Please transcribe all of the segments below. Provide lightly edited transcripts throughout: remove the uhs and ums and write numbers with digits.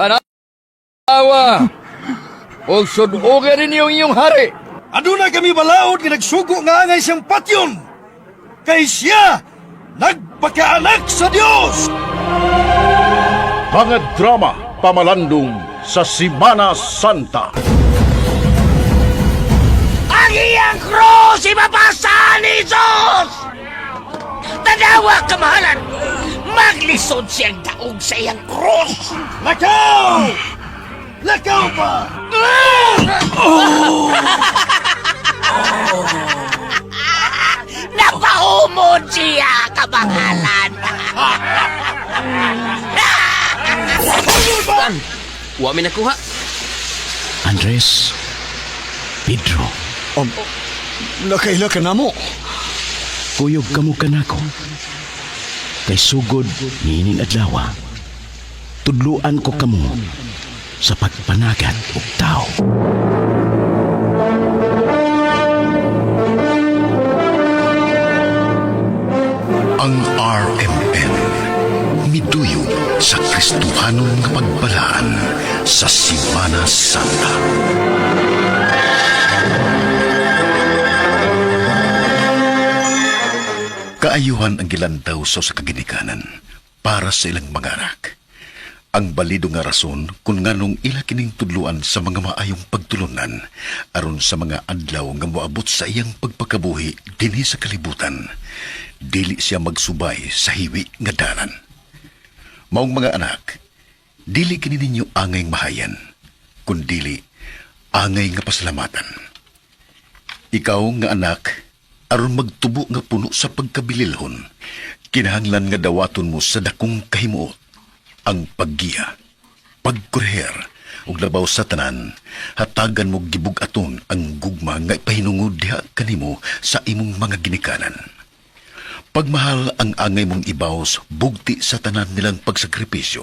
Tanawa! Og sudugan ninyo ang inyong hari. Aduna kami balaod nga nagsugo nga angay siyang patyon. Kay siya nagpakaanak sa Dios. Mga drama pamalandong sa Simana Santa. Ang iyang krus ibabasa ni Jesus! Tanawa, kamahalan! Maglisod siyang daog sa iyang krus! Lakaw! Lakaw pa! Napahumod siya, kamahalan! Wa mi nakuha. Andres, Pedro, Nakaila ka na mo. kuyog kamo kanako. Kay sugod niining adlaw. Tudluan ko kamo sa pagpanagat og tao. Ang RMN miduyo sa Kristohanon nga pagbalaan sa Simana Santa. Kaayuhan ang gilantaw sa usa ka ginikanan para sa ilang mga anak. Ang balido nga rason kung nganong ila kining tudluan sa mga maayong pagtulunan aron sa mga adlaw nga moabot sa iyang pagpakabuhi dinhi sa kalibutan, dili siya magsubay sa hiwi nga dalan. Maong mga anak, dili kini ninyo angay mahayan, kundili angay nga pasalamatan. Ikaw nga anak, aron magtubo nga puno sa pagkabililhon, kinahanglan nga dawaton mo sa dakong kahimuot, ang paggiya, pagkurher, ug labaw sa tanan, hatagan mo gibug-aton ang gugma nga ipahinungod diha kanimo sa imong mga ginikanan. Pagmahal ang angay mong ibaws, bugti sa tanan nilang pagsakripisyo.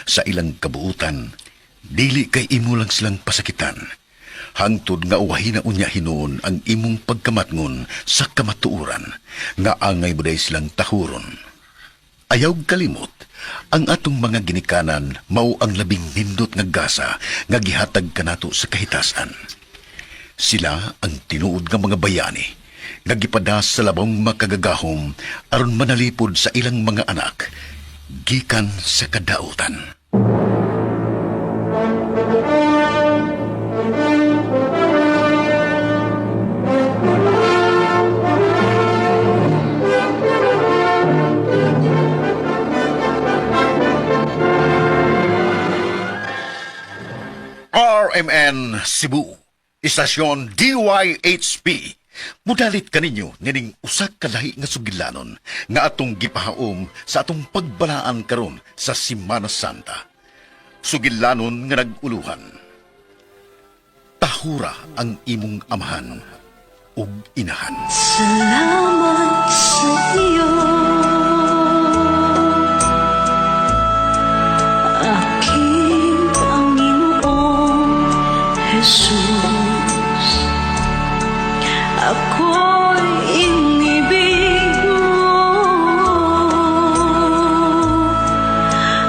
Sa ilang kabuutan, dili kay imo lang silang pasakitan. Hangtod nga uwahi na unya hinuon ang imong pagkamatngon sa kamatuoran, nga angay mo day silang tahuron. Ayaw kalimot, ang atong mga ginikanan mao ang labing nindot nga gasa nga gihatag kanato sa kahitasan. Sila ang tinuod nga mga bayani, nga gipadas sa labong makagagahom aron manalipod sa ilang mga anak, gikan sa kadautan. RMN Cebu, Istasyon DYHP. Mudalit kaninyo nining usa ka lahi nga sugilanon nga atong gipahaom sa atong pagbalaan karon sa Simana Santa. Sugilanon nga nag-uluhan. Tahura ang imong amahan ug inahan. Salamat sa iyo, aking Panginoong Jesus. Ako'y inibig mo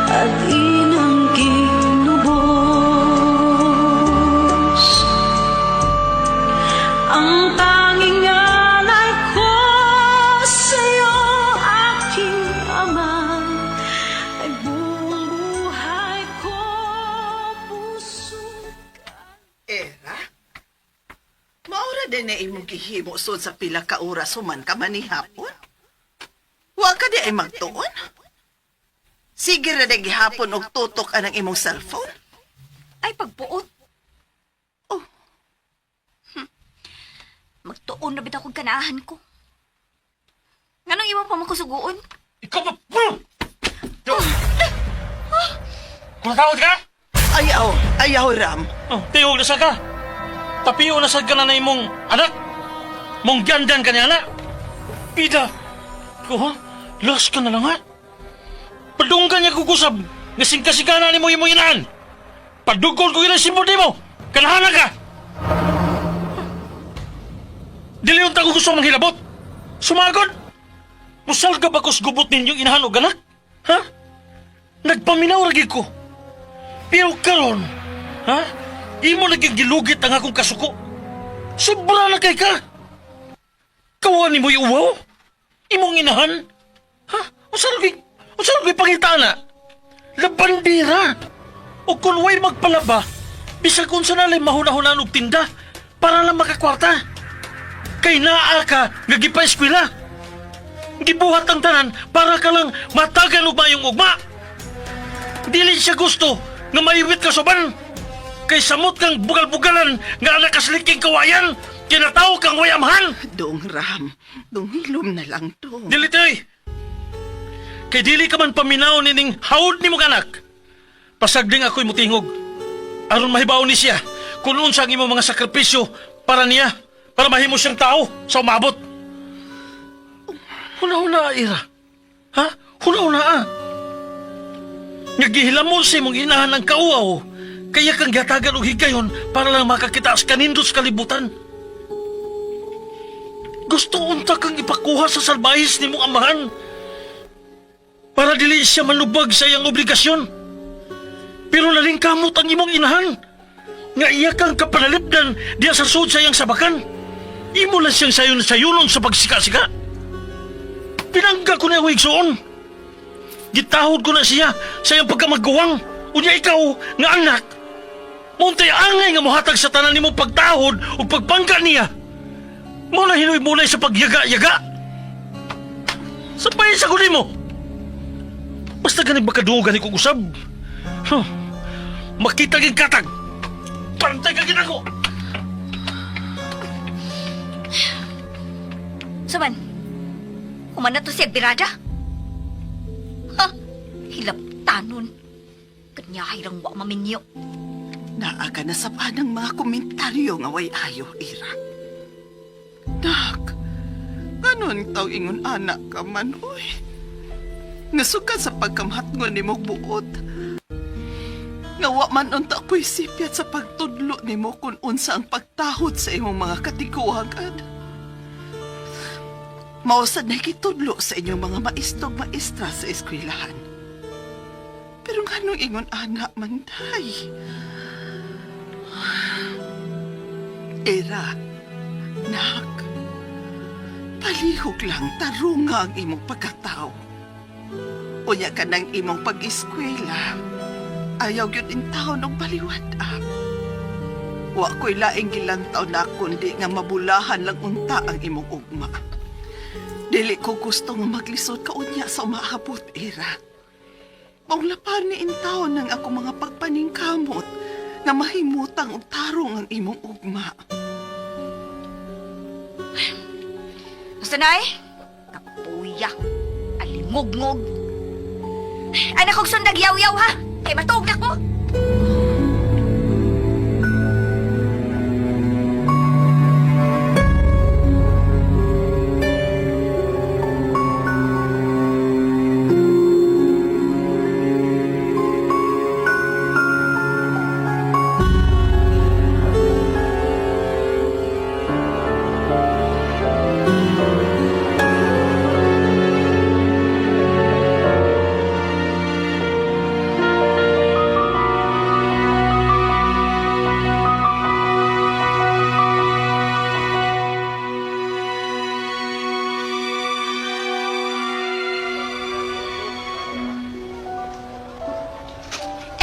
at inangking lubos. Ang tanging alay ko sa'yo, aking Ama, ay buong buhay ko, puso. Era? Maura din na imong gihimo sud sa pila ka oras human ka manihapon? Wa ka di ay magtuon? Sige ra di gihapon og tutok anang imong cellphone? Ay, pagpuot. Oh. Magtuon na bitaw kong kanahan ko. Nganong imo pa makusuguon? Ikaw ba? Kumatawad ka? Ayaw, ayaw Ram. Oh, tingog na sa ka. Tapiyo na sa ka na na imong anak. Mong gandan ka niya, anak. Pida. Ko ha? Las ka na lang ha? Padunggan niya kukusab. Nasingkasigana ni mo imong inaan. Padugol ko ilang simbod mo. Kanahana ka. Dili yung tago gusto manghilabot. Sumagod. Musal ka ba kus gubot ninyong inahan o ganak? Ha? Nagpaminaw ragi ko. Pero karon, ha? Imo lagi gilugit ang akong kasuko. Sobra na kay ka. Kawan nimo uwaw? Imong inahan? Ha? Unsa lagi? Unsa lagi pangitana? Labandira. O kung way magpalaba, bisag unsa na lang mahuna-hunaan og tinda para lang makakwarta. Kay naa ka nga gipa-eskwela. Gibuhat ang tanan para ka lang matagan og maayong ugma. Dili siya gusto nga maiwit ka soban. Kay samot kang bugal-bugalan nga anak kasliking kawayan, kinatao kang wayamhan. Dong Ram, dong hilom na lang to. Dili tayo. Kay dili ka man paminaw nining hawd ni mong anak. Pasagding ako'y mutingog. Aron mahibaw ni siya kung unsa ang imong mga sakripisyo para niya, para mahimo siyang tao sa umabot. Huna-huna, Ira. Ha? Huna-huna, ah. Nga gihilamon sa imong inahan ang kauaw, kaya kang gihatagan og higayon para lang makakita sa kanindot sa kalibutan. Gusto unta kang ipakuha sa salbahis ni mong amahan para dili siya manubag sa iyang obligasyon. Pero nalingkamot ang imong inahan nga iya kang kapanalipdan diya sa sud sa iyang sabakan. Imo lang siyang sayon sayunon sa pagsika-sika. Pinangga ko na ang igsoon. Gitahod ko na siya sa iyang pagkamagguwang. Unya ikaw nga anak. Muntay angay nga mohatag sa tanan nimo pagtahod ug pagpangga niya. Mo na hinuy-mulay sa pagyaga-yaga. Sabay sa guli mo. Basta ganit makadungo ganit kong usab. Huh. Makita ging katag. Pantay ka ginako. Saman, human na to siya birada. Ha? Hilaptanon. Kanya hirang wa maminyo. Naa ka na sa panang mga komentaryo nga way ayo, Ira. Dak, ganon taw ingon anak ka man, uy. Nasuka sa pagkamhatngon ni mo buot. Nga wa man unta ko'y sipyat sa pagtudlo nimo kung unsa ang pagtahod sa imong mga katiguangan. Mausad na kitudlo sa inyong mga maistog maestra sa eskwelahan. Pero nganong ingon anak man, day? Era, nak, palihog lang tarunga ang imong pagkatao. Unya ka ng imong pag-eskwela. Ayaw gyud in taon og baliwat-a. Wa ko'y laing gilantaw na kundi nga mabulahan lang unta ang imong ugma. Dili ko gusto nga maglisod ka unya sa umaabot, Era. Maong lapar ni intaon ng ako mga pagpaningkamot nga mahimutang og tarong ang imong ugma. Basta na eh. Kapuya. Alimugngog. Ay nakog sundag yaw-yaw ha. Kay matuog na ko.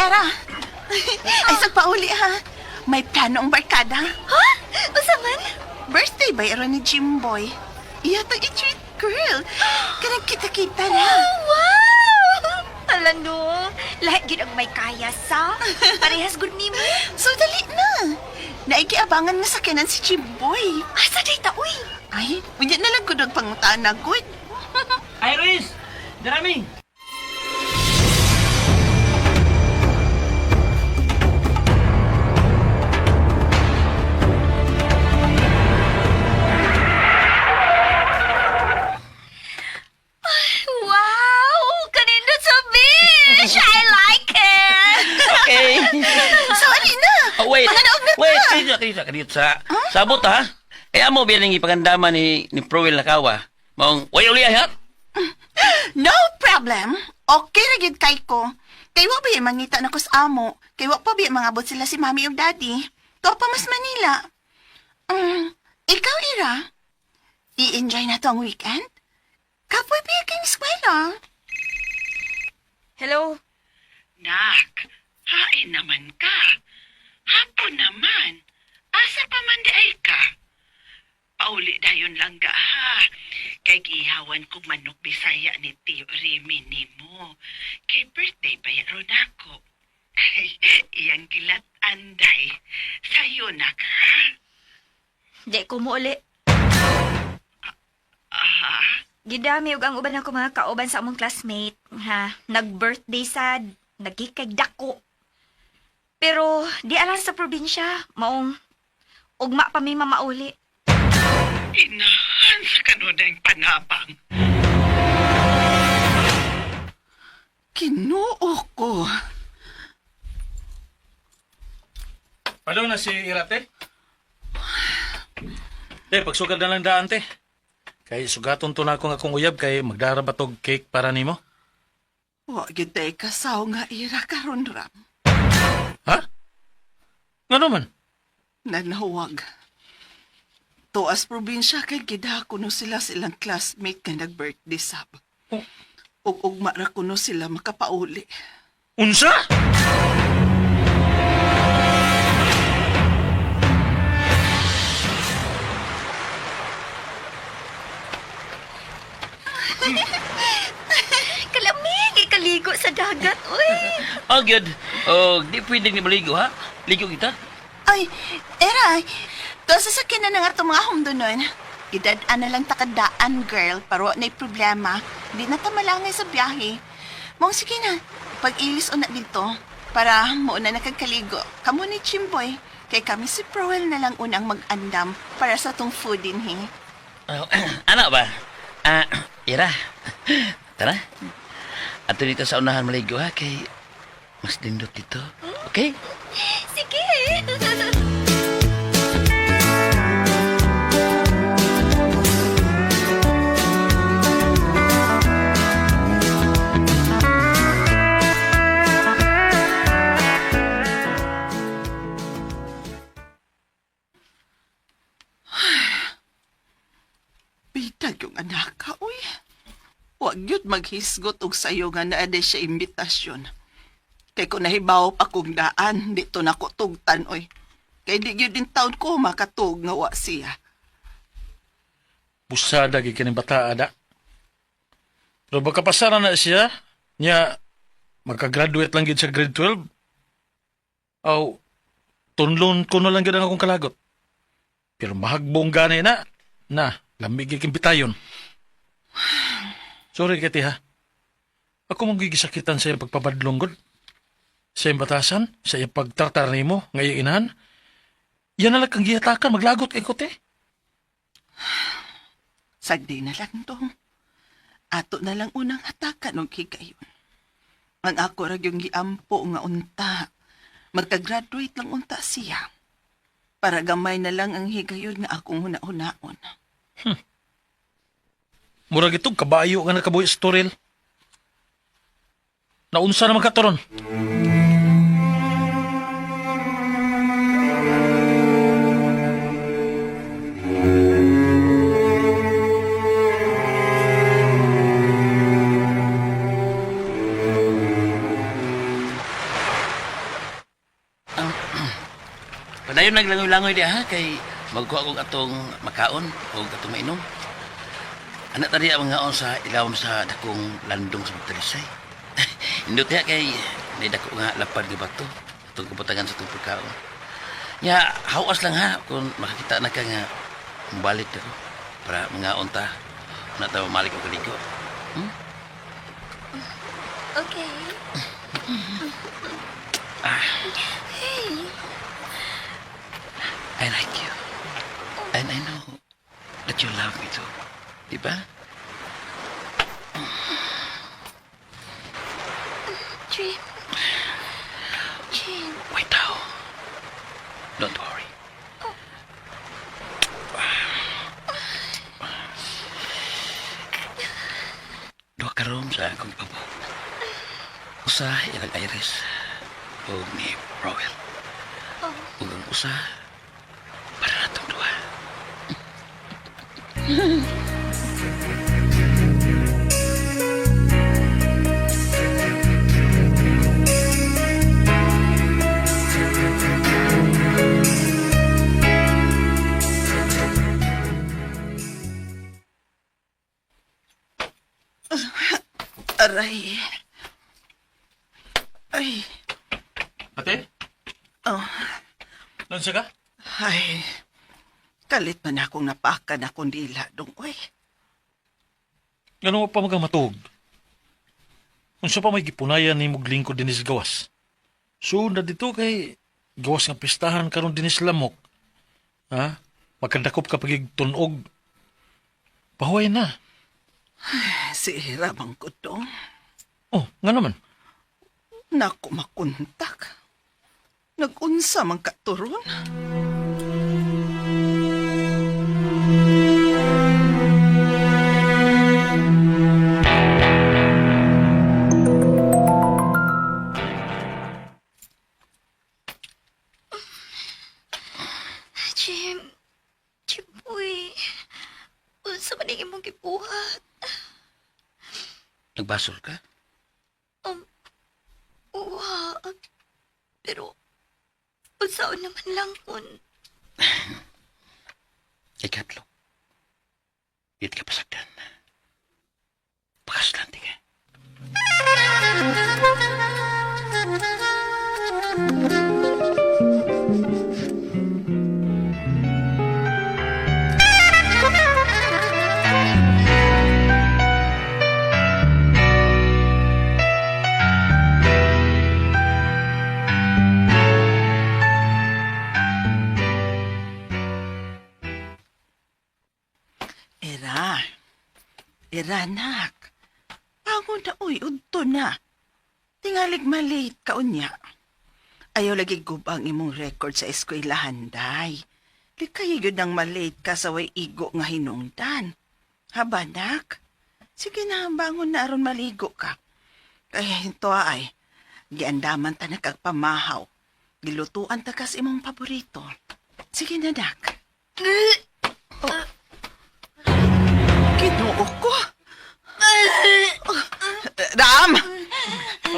Era! Ay, sa pauli ha. May plano ang barkada. Ha? Unsa man? Birthday ba era ni Jimboy? Iya tang i-treat girl. Kanang kita-kita na. Oh, wow! Ala no, lahat gid ang may kaya sa. Parehas gud nimo. So dali na. Naikiabangan nga sakyanan si Jimboy. Asa day ta uy? Ay, unya na lang gud ang pangutana gud. Iris! Darami! Wow! Kanindot sa beach! I like it! Okay. So ali na. Oh, wait. Manganaog na Wait, ta. kanitsa, kanitsa, kanitsa. Sabot ha. Eh, amo bilang ipagandama ni Prowel Nakawa. Maong, way uli ay ha? No problem. Okay ra gid kay ko. Kay wa ba mangita na ko sa amo? Kay wa pa ba mangabot sila si mami ug daddy? Tuwa pa mas Manila. Ikaw, Ira? I-enjoy na to ang weekend? Kapoy pa kang eskwela. Hello? Nak, hain naman ka. Hapon naman. Asa pa man di ay ka? Pauli dayon lang ga ha. Kay gihawan kog manok Bisaya ni Tio Remy nimo. Kay birthday ba ron ako? Ay, iyang gilat anday. Sayo nak ha? Di ko mo uli. Ah, Gidami og ang uban ako mga kauban sa among classmate, ha. Nag-birthday sad, nagkikay dako. Pero di alam sa probinsya, maong ugma pa mi mamauli. Inahan sa kanunay panabang. Kinuo ko. Palo na si Irate. Te, pagsugad na lang daan, te. Kay sugaton to na akong akong uyab kay magdara ba tog cake para nimo? Wa gyud tay kasaw nga ira karon Ram. Ha? Ngano man? Nanawag. Tuas probinsya kay gida kuno sila silang classmate nga nag-birthday sab. Oh. Ug ugma ra kuno sila makapauli. Unsa? Kalamig, ikaligo sa dagat, uy. Oh, good. Oh, di pwedeng ni maligo, ha? Ligo kita. Ay, era, tuas sa sakyan na nga itong mga humdunon. Gidad-an na lang takadaan, girl, para wa na'y problema. Di na ta malangay sa biyahe. Mong sige na, pag-ilis una dito, para mauna na kagkaligo. Kamu ni Chimboy, kay kami si Proel na lang unang mag-andam para sa tong food din, he. Oh, ano ba? Ah, Ira. Tara. Ato dito sa unahan maligo, ha? Kay mas dindot dito. Okay? Sige. Bitag yung anak ka, uy. Huwag yun maghisgot og sayo nga naa day siya imbitasyon. Kay kung nahibaw pa kong daan, dito na ko tugtan, oy. Kay di yun din taon ko makatug nga wa siya. Busada gid kaning bata ada. Pero baka pasara na siya, nya magka-graduate lang gid sa grade 12. Aw, tunlon ko na lang gid ang akong kalagot. Pero mahagbong gani na. Na, lamig gid king bitayon. Sorry kay ha. Ako mong gigisakitan sa iyang pagpabadlong gud. Sa iyang batasan, sa iyang pagtratar nimo, nga iyang inahan. Yan na lang kang gihatakan, maglagot kay ko, te. Sagdi na lang dong. Ato na lang unang hatakan og higayon. Ang ako ra yung giampo nga unta. Magka-graduate lang unta siya. Para gamay na lang ang higayon nga akong huna-hunaon. Murag itong kabayo nga nakabuhi sa toril. Naunsa naman ka toron. Padayon naglangoy-langoy di ha kay magkuha kog atong makaon o atong mainom. Anak tadi ang mga sa ilawom sa dakong landong sa Magtalisay. Indot diha kay may dako nga lapad nga bato atong kabutangan sa atong pagkaon. Nya hawas lang ha kung makakita na ka nga balik ako para mangaon ta. Na ta malik og kaligo. Okay. I like you. And I know that you love me too. Diba? Dream. Dream. Wait now. Don't worry. Duha ka room sa akong ipabuo. Usa ilang Iris o ni Rowell. Ug ang usa para natong duha. Aray. Ay. Ate? Oh. Nansa ka? Ay. Kalit man akong napakan akong dila dong. Uy. Gano pa magamatog? Unsa pa may gipunayan ni mong lingkod dinis gawas? So, na dito kay gawas nga pistahan karon dinis lamok. Ha? Magkadakop ka pagig tunog. Pahuway na. Si Ira bang ko dong. Oh, nga naman. Naku makuntak. Nagunsa man katuron. Jim, Jim, uy. Unsa man ang imong gibuhat? Nagbasol ka? Uwa. Pero, unsaon naman lang kun. Ikatlo. Dito ka pasagdan. Pakaslanti ka. Era. Era, nak. Bangon na, uy. Udto na. Tingalig malate ka unya. Ayaw lagi gubang imong record sa eskwelahan, day. Likay yun ang malate ka sa way igo nga hinungdan. Haba, nak? Sige na, bangon na aron maligo ka. Kaya hinto ay, giandaman ta na kag pamahaw. Gilutuan ta kas imong paborito. Sige na, nak. Ginoo ko. Ram!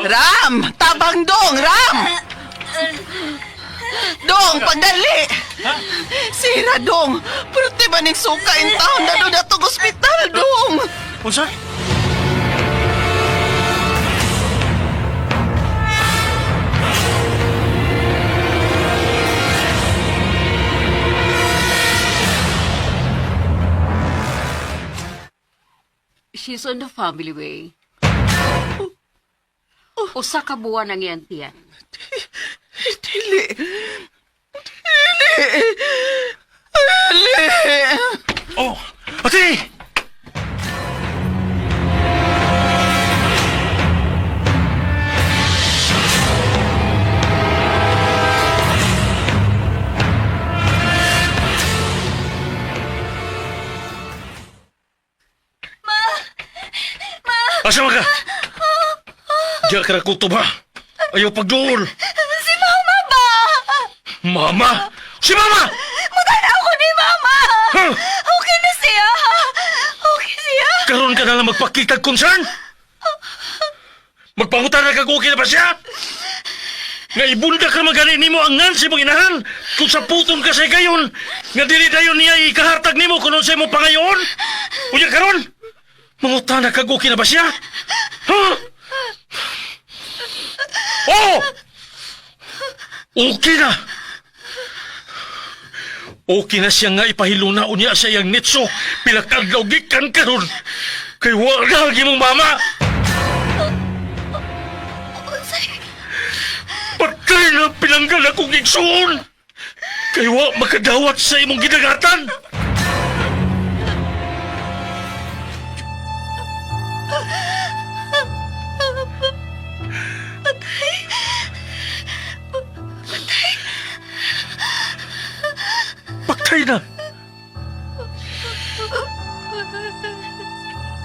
Ram! Tabang dong! Ram! Dong, pagdali! Sira, dong! Pero di ba ning suka in town na doon atong ospital, dong? Unsa? She's on the family way. Usa ka buwan ang iyang tiyan. Dili. Dili. Dili. Oh, ate! Ma! Ma! Asa man ka? Diya ka na kutob ha? Ayaw pagduol! Si Mama ba? Mama! Si Mama! Mutanaw ko ni Mama! Huh? Okay na siya! Okay siya! Karon ka na lang magpakitag concern? Magpangutan na kag okay na ba siya? Nga ibunda ka magani nimo ang ngan sa imong inahan kung sa puton ka sa gayon nga dili dayon niya ikahartag nimo kung unsay mo pangayon. Unya karon mangutan na kag okay na ba siya? Ha? Oh! Okay na. Okay na siya nga ipahiluna unya sa iyang nitso pila ka adlaw gikan karon. Kay wa na ang imong mama. Unsay? Patay na ang pinanggal akong igsuon. Kay wa makadawat sa imong gidagatan. Patay na.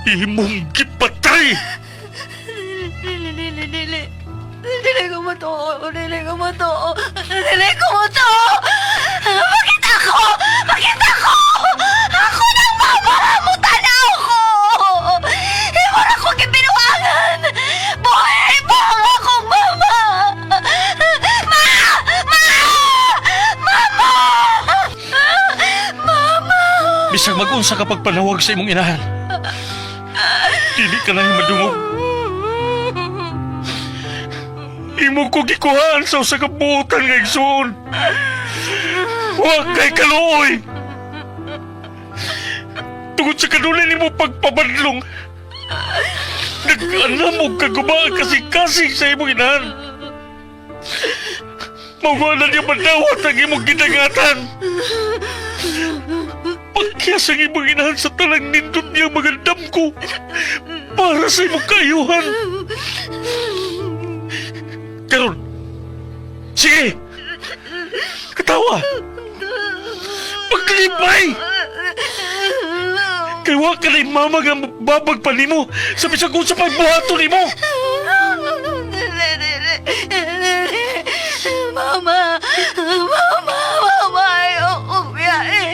Imong gipatay. Dili, dili, dili. ko matuo. Dili ko matuo. Dili ko matuo. Bakit ako? Bakit ako? Ako nang mama mo tanaw ko. Imo na ko gibinuangan. Buhay pa ang akong mama. Ma! Ma! Mama! Mama! Bisag mag-unsa ka pagpanawag sa imong inahan. Dili ka na madungog. Imo ko gikuhaan sa usa ka buotan nga igsuon. Wa kay kaluoy. Tungod sa kanunay nimo pagpabadlong. Nag-anam og kaguba ang kasing-kasing sa imong inahan. Mawala niya madawat ang imong gidangatan. Pagkiyas ang imong inahan sa talang nindot niya mga damko para sa imong kaayuhan. Karon, sige! Katawa! Paglipay! Kay wa ka na'y mama nga babag pa nimo sa bisag unsa pa'y buhaton nimo! Dili, dili, dili. Mama, mama, mama, ayoko biyahe.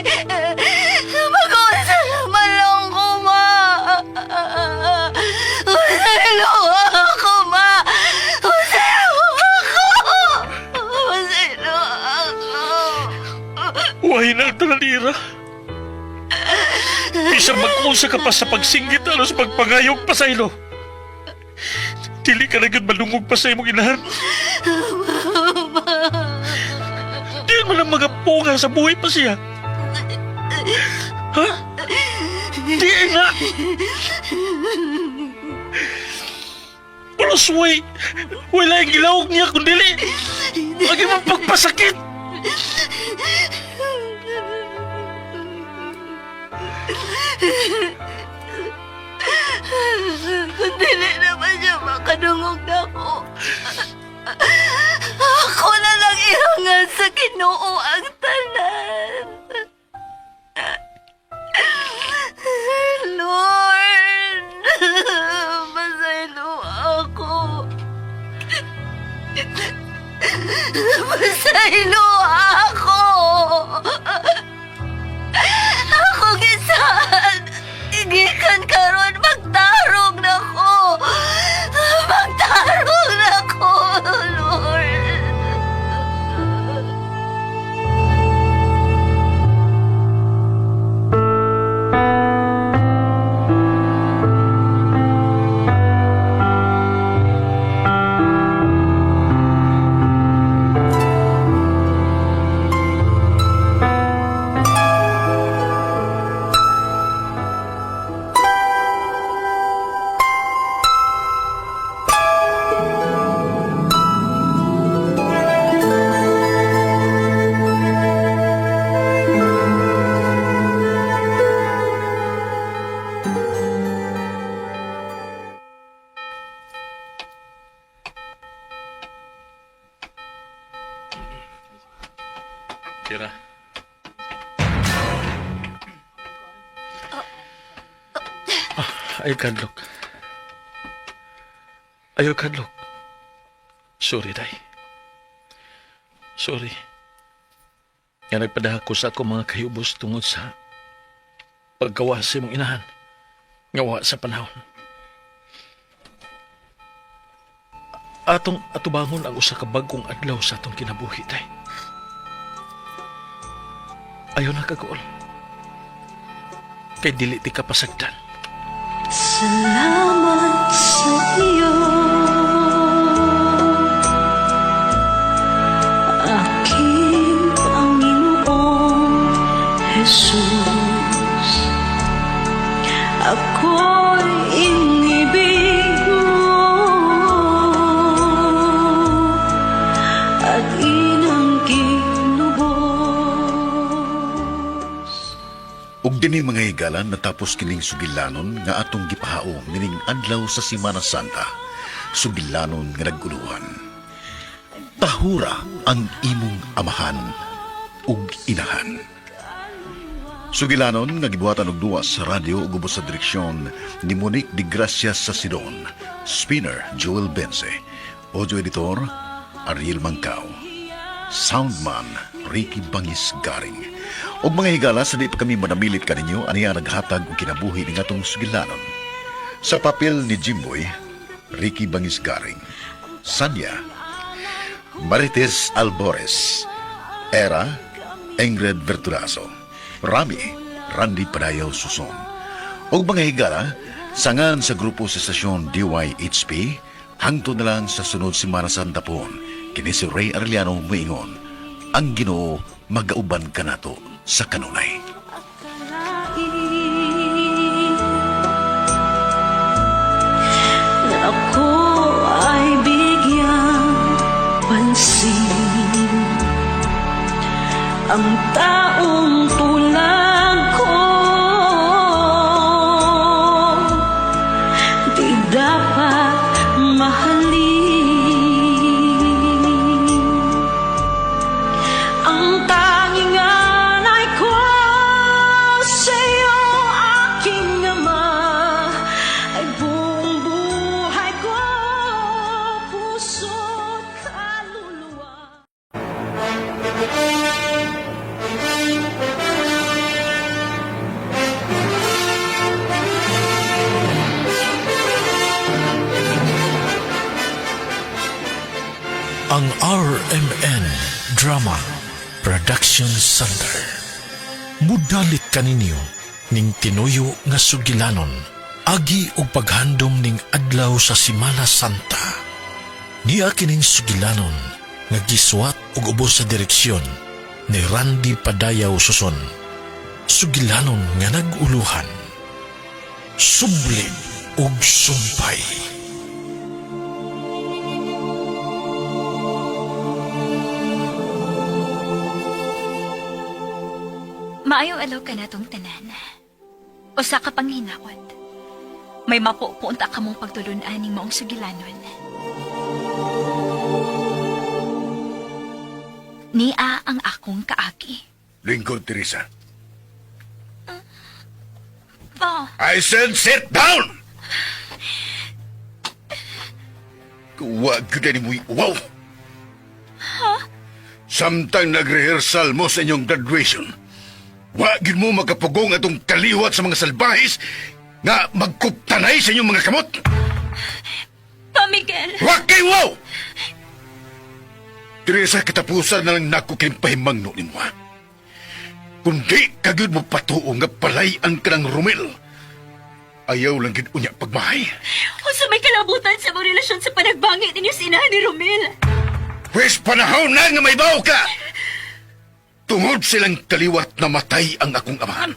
Mag-usa naman lang ko, ma. Masaylo ako, ma. Masaylo ako. Masaylo ako. Wahin na ang talanira. Bisag mag-usa ka pa sa pagsinggit alos pagpangayog pa sa ilo. Dili ka na gyud malungog pa sa imong inahan. Di man ang mga punga sa buhay pa siya. Ha? Di na! Pulos way, wala ang gilawag niya kung dili. Lagi mong pagpasakit! Kung dili naman siya makadungog na ako. Ako na lang ihangal sa Ginoo ang tanan. Lord, masaylo ako. Masaylo ako. Ako gisan. Gikan karon magtarong na ko. Magtarong na ko, Lord. Tira. Ah, ay, kadlok. Ayaw, kadlok. Sorry, day. Sorry. Nga nagpadahak ko sa akong mga kayubos tungod sa paggawa sa imong inahan. Nga wa sa panahon. Atong atubangon ang usa ka bag-ong adlaw sa atong kinabuhi, day. Ayaw na kagool. Kay dili ti ka pasagdan. Salamat sa iyo, aking Panginoong Jesus. Ako'y inibig mo at inangking lubos. Ug dinhi mga higalan natapos kining sugilanon nga atong gipahaom nining adlaw sa Semana Santa. Sugilanon nga naguluhan. Tahura ang imong amahan ug inahan. Sugilanon nga gibuhatan og duwa sa radyo ug ubos sa direksyon ni Monique de Gracia sa Sidon. Spinner Joel Bense. Audio editor Ariel Mangkao. Soundman, Ricky Bangis Garing. Og mga higala, sa di pa kami manamilit kaninyo, aniya naghatag og kinabuhi ni atong sugilanon. Sa papel ni Jimboy, Ricky Bangis Garing. Sanya, Marites Albores. Era, Ingrid Verturazo. Rami, Randy Padayaw Suson. Og mga higala, sangan sa grupo sa estasyon DYHP, hangtod na lang sa sunod Semana Santa pon, kini si Ray Arellano moingon, ang Ginoo magauban kanato sa kanunay. Na ako ay bigyang pansin. Ang taong tulad ko di dapat mahalin. Ang tanging alay ko sa'yo, aking ama, ay buong buhay ko, puso't kaluluwa. Ang RMN Drama Production Center. Mudalit kaninyo ning tinuyo nga sugilanon agi og paghandom ning adlaw sa Simana Santa. Niya kining sugilanon nga gisuwat og ubos sa direksyon ni Randy Padayaw Suson. Sugilanon nga nag-uluhan. Subli og sumpay. Maayong alaw ka na tong tanan. Usa ka pang hinaot. May mapupunta ka mong pagtulunan ning maong sugilanon. Nia ang akong kaagi. Lingkod, Teresa. Pa, I said sit down! Kuwag ko na ni mo'y uwaw. Samtang nag-rehearsal mo sa inyong graduation, wag yun mo makapugong atong kaliwat sa mga salbahis nga magkuptanay sa inyong mga kamot. pa Miguel! Wag kay wow! Teresa, katapusan na lang nako kining pahimangno nimo. Ha? Kundi kagyud mo patuo nga palayan ka ng Romel. Ayaw lang gid unya pagmahay. Unsa may kalabutan sa mga relasyon sa panagbangit ninyo sa inahan ni Romel? Pwes panahon na nga may bawo ka! Tungod silang kaliwat na matay ang akong amahan.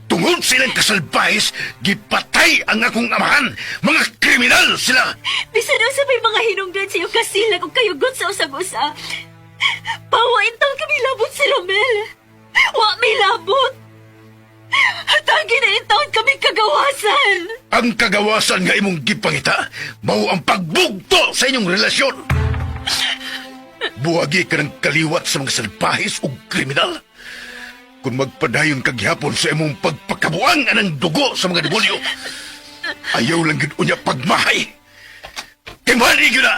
Tungod silang kasalbahis, gipatay ang akong amahan. Mga kriminal sila! Bisan unsa may mga hinungdan sa iyong kasilag ug kayugot sa usag-usa. Pawa intang kami labot si Romel. Wa may labot. Hatagi na intawon kami kagawasan. Ang kagawasan nga imong gipangita, mao ang pagbugto sa inyong relasyon. Buwagi ka ng kaliwat sa mga salbahis o kriminal. Kung magpadayon kag gihapon sa imong pagpakabuang anang dugo sa mga demonyo, ayaw lang gid unya pagmahay. Timani gyud na!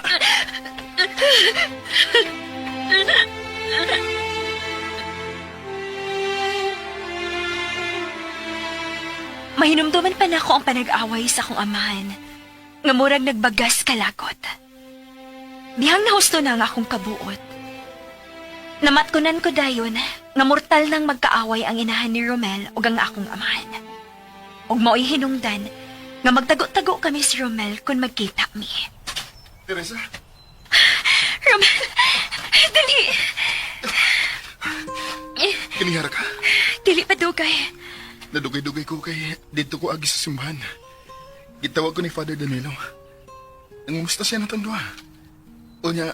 Mahinumduman pa nako ang panag-away sa akong amahan. Nga murag nagbagas kalagot. Dihang nahusto na ang akong kabuot. Namatkunan ko dayon nga mortal nang magkaaway ang inahan ni Romel ug ang akong amahan. Ug mao'y hinungdan nga magtago-tago kami si Romel kung magkita mi. Teresa, Romel, dali! kinihara ka. Dili pa dugay. Nadugay-dugay ko kay dito ko agi sa simbahan. Gitawag ko ni Father Danilo. Nangumusta siya natong duha. O niya,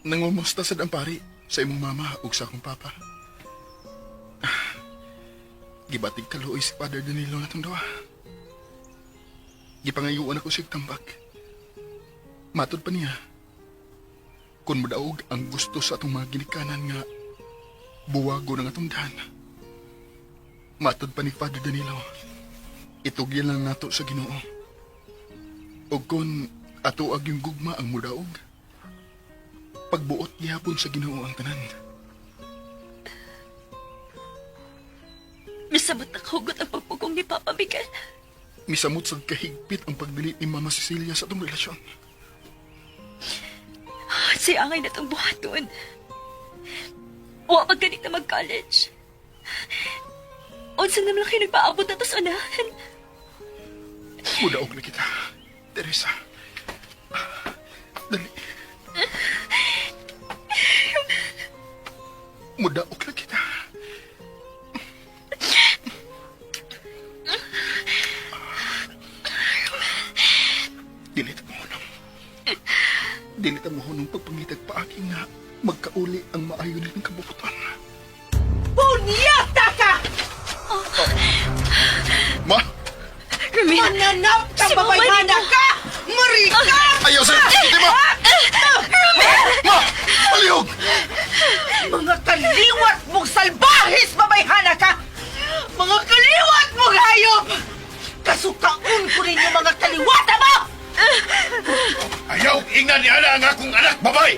nangumusta sad ang pari sa imong mama ug sa akong papa. Ah, gibatig kaluoy si Father Danilo natong duha. Gipangayuan ako siyang tambak. Matod pa niya, kung madaog ang gusto sa atong mga ginikanan nga buwago ng atong daan. Matod pa ni Father Danilo, itugyan lang nato sa Ginoo. O kung ato ag yung gugma ang mudaog, Pagbuot gihapon sa Ginoo ang tanan. Misamot na kahugot ang pagpugong ni Papa Miguel. Misamot sad kahigpit ang pagdili ni Mama Cecilia sa atong relasyon. Siya angay na itong buhaton. Wa pa ganit na mag-college. Unsa naman lang kayo nagpaabot na to sa unahan. Mudaog na kita, Teresa. Dali. Mudaog na kita. Dili ta mohunong. Dili ta mohunong pagpangitag paagi nga magkauli ang maayo nilang kabubutan. Punyata ka! Ma! Romel, Mananap ka, Si Mama babayhana nimo. ka! Marika! Ayaw sa'yo! Hindi ma! Ma! Palihog! Mga kaliwat mong salbahis, babayhana ka! Mga kaliwat mong hayop! Kasukaon ko ninyo mga kaliwata mo! Ayaw ingnan ni Ana ang akong anak, babay!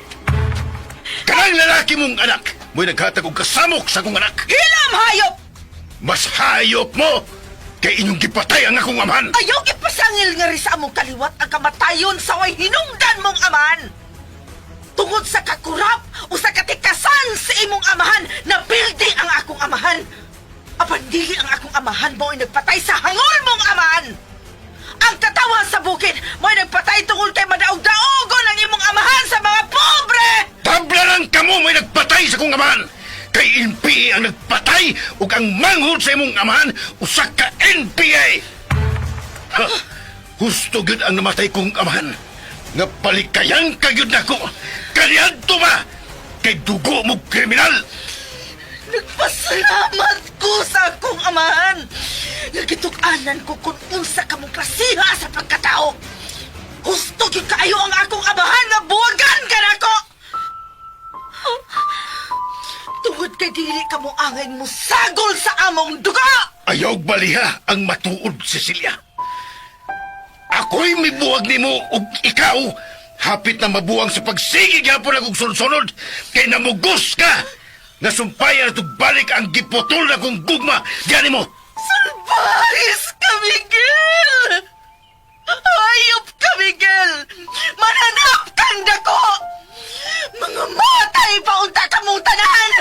Kanang lalaki mong anak, mo'y naghatag og kasamok sa akong anak. Hilam, hayop! Mas hayop mo! Kay inyong gipatay ang akong amahan! Ayaw ipasangil nga rin sa among kaliwat ang kamatayon sa way hinungdan mong amahan! Tungod sa kakurap o sa katikasan sa imong amahan, napildi ang akong amahan! Apan dili ang akong amahan mo'y nagpatay sa hangol mong amahan! Ang katawa sa bukid mo'y nagpatay tungod kay madaog-daogon ang imong amahan sa mga pobre! Tablaran kamo may nagpatay sa akong amahan! Kay NPA ang nagpatay ug ang manghod sa imong amahan usa ka NPA! Ha, husto gyud ang namatay kong amahan. Nga palikayan ka gyud nako. Kaniadto ba? Kay dugo mo kriminal! Nagpasalamat ko sa akong amahan! Nagituk-anan ko kung unsa ka mong klasiha sa pagkatao! Gusto gyud kaayo ang akong amahan nga buwagan ka nako! Tungod kay dili ka mo angay musagol sa among duga! Ayaw baliha ang matuod, Cecilia. Ako'y mibuwag nimo ug ikaw hapit na mabuwang sa pagsige gyapon akong sunod-sunod kay namugos ka. Nasumpayan at balik ang giputol na kong gugma diyan mo. Salbahis ka, Miguel! Hayop ka, Miguel! Mananap kang dako! Mga matay paunta ka mong tanan!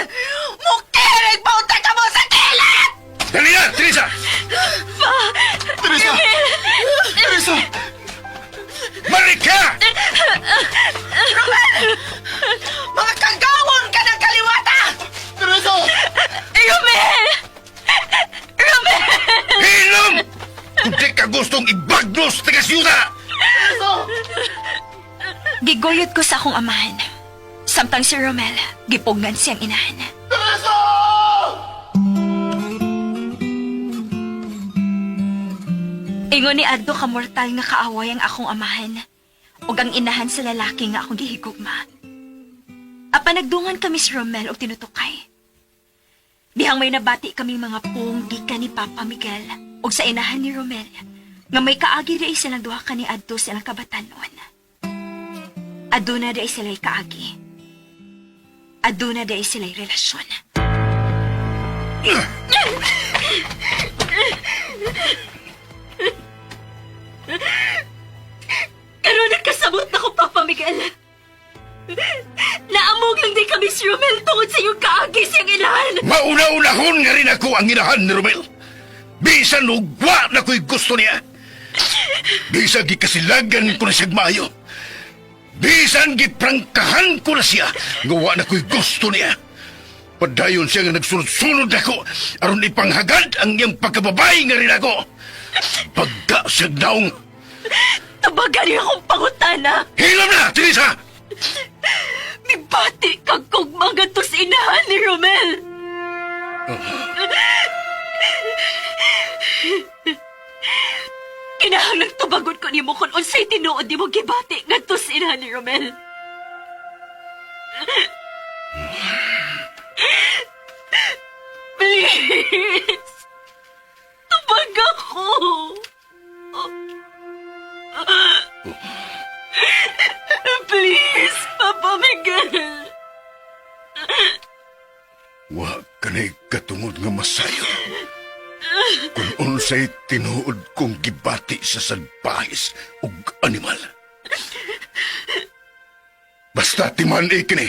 Mukirig paunta ka mo sa kilat! Dali na, Teresa! Teresa! Teresa! Marika! Romel! Mga kagawon ka ng kaliwata! Teresa! Romel! Romel! Hilom! Kung di ka gustong ibagnos taga siyuta! Giguyod ko sa akong amahan. Samtang si Romel, gipugnan siyang inahan. Ingon ni Adto kamortal nga kaaway ang akong amahan ug ang inahan sa lalaki nga akong gihigugma. Apan nagdungan kami si Romel og tinutukay. Dihang may nabati kaming mga pong gikan ni Papa Miguel ug sa inahan ni Romel nga may kaagi di silang duha ka ni Adto sa ilang kabatanon. Aduna di sila'y kaagi. Aduna di sila'y relasyon. Karon nagkasabot na ko, Papa Miguel. Naamog lang di kami si Romel tungod sa iyong kaagi siyang inahan. Mauna-unahon nga rin ako ang inahan ni Romel. Bisan ugwa na ko'y gusto niya. Bisan gikasilagan ko na siya'g maayo. Bisan giprangkahan ko na siya, nga wa na ko'y gusto niya. Padayon siya nga nagsunod-sunod ako aron ipanghagad ang iyang pagkababay nga rin ako. Pagka siya'g naong. Tabagan niyo akong pangutana. Hilam na, Teresa! Mibati kag kugma ngadto sa inahan ni Romel. Kinahanglang tubagon ko nimo kung unsay tinuod nimo gibati ngadto sa inahan ni Romel. Please. Tubag ako. Please, Papa Miguel. Wa kanay katungod nga masayo. Kung unsay tinuod kong gibati sa salbahis ug animal. Basta timan kini.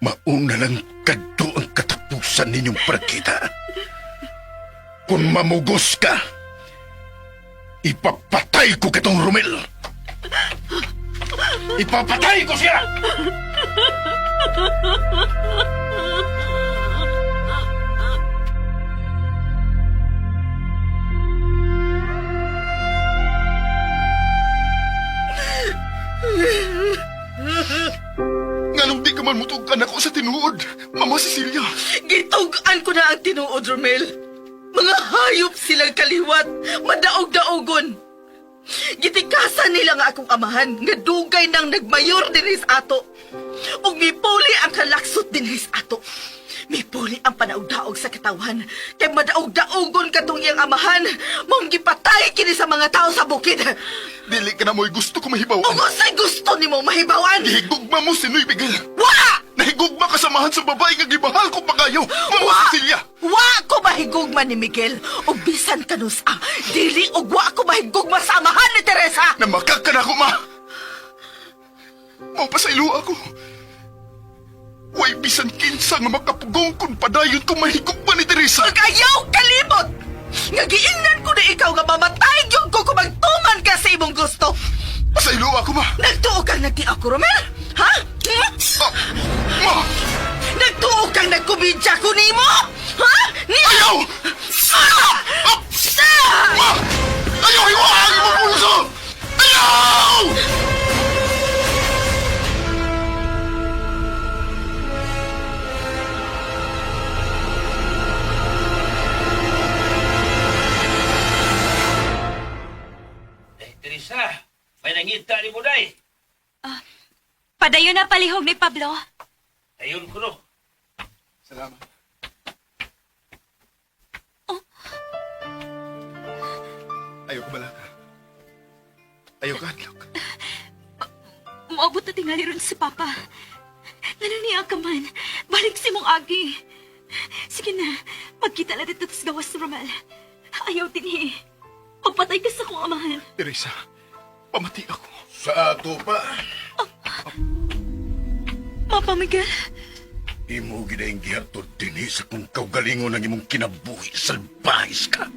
Mauna lang kadto ang katapusan ninyong pagkita. Kung mamugos ka, ipapatay ko kitong Romel. Ipapatay ko siya! Nganong di ka man mutug-an ako sa tinuod, Mama Cecilia. Gitug-an ko na ang tinuod, Romel. Mga hayop silang kaliwat, madaog-daogon. Gitikasan nila nga akong amahan, nga dugay nang nagmayor dinhi sa ato. Ug mipuli ang kalaksot dinhi sa ato. Mipuli ang panaog-daog sa katawan, kay madaog-daogon katong iyang amahan, maong gipatay kini sa mga tao sa bukid. Dili ka na mo'y gusto ko mahibawan. Ug unsay gusto nimo mahibawan? Gihigugma mo si Noy Miguel. Wa! Nahigugma ka samahan sa babae nga gibahal ko pagayo, Mama Wa! Cecilia. Wa ko mahigugma ni Miguel ug bisan kanus-a dili ug wa ko mahigugma sa amahan ni Teresa. Namakak ka na ako, ma. Mao pa sa ilo ako. Way bisan kinsa nga makapugong kung padayon kong mahigugma ni Teresa. Pag-ayaw kalimot! Nga giingnan ko na ikaw nga mamatay gyud ko kung magtuman ka sa imong gusto. Sa ilo ako, ma. Nagtuo kang nagti ako, Romel? Ha? Hmm? Ah, ma! Nagtuo kang nagkomedya ko nimo? Ha? Ni Ayaw! Ah! Ah! Ma! Ayaw! Hiwaan mo pulso! Ayaw! Eh, Teresa, may nangita ni Buday. Padayon na palihog ni Pablo. Ayun ko no. Salamat. Ayaw ko balaka. Ayaw ka, hadlok. Moabot na tingali ron si Papa. Ngano niya ka man? Balik si mong agi. Sige na, magkita na dito sa gawas ni Romel. Ayaw dinhi. Magpatay ka sa kong amahan. Teresa, pamati ako. Sa ato pa, Papa Miguel, imo ginaing gihatod dinhi sa kung kaugalingon ang imong kinabuhi, salbahis ka.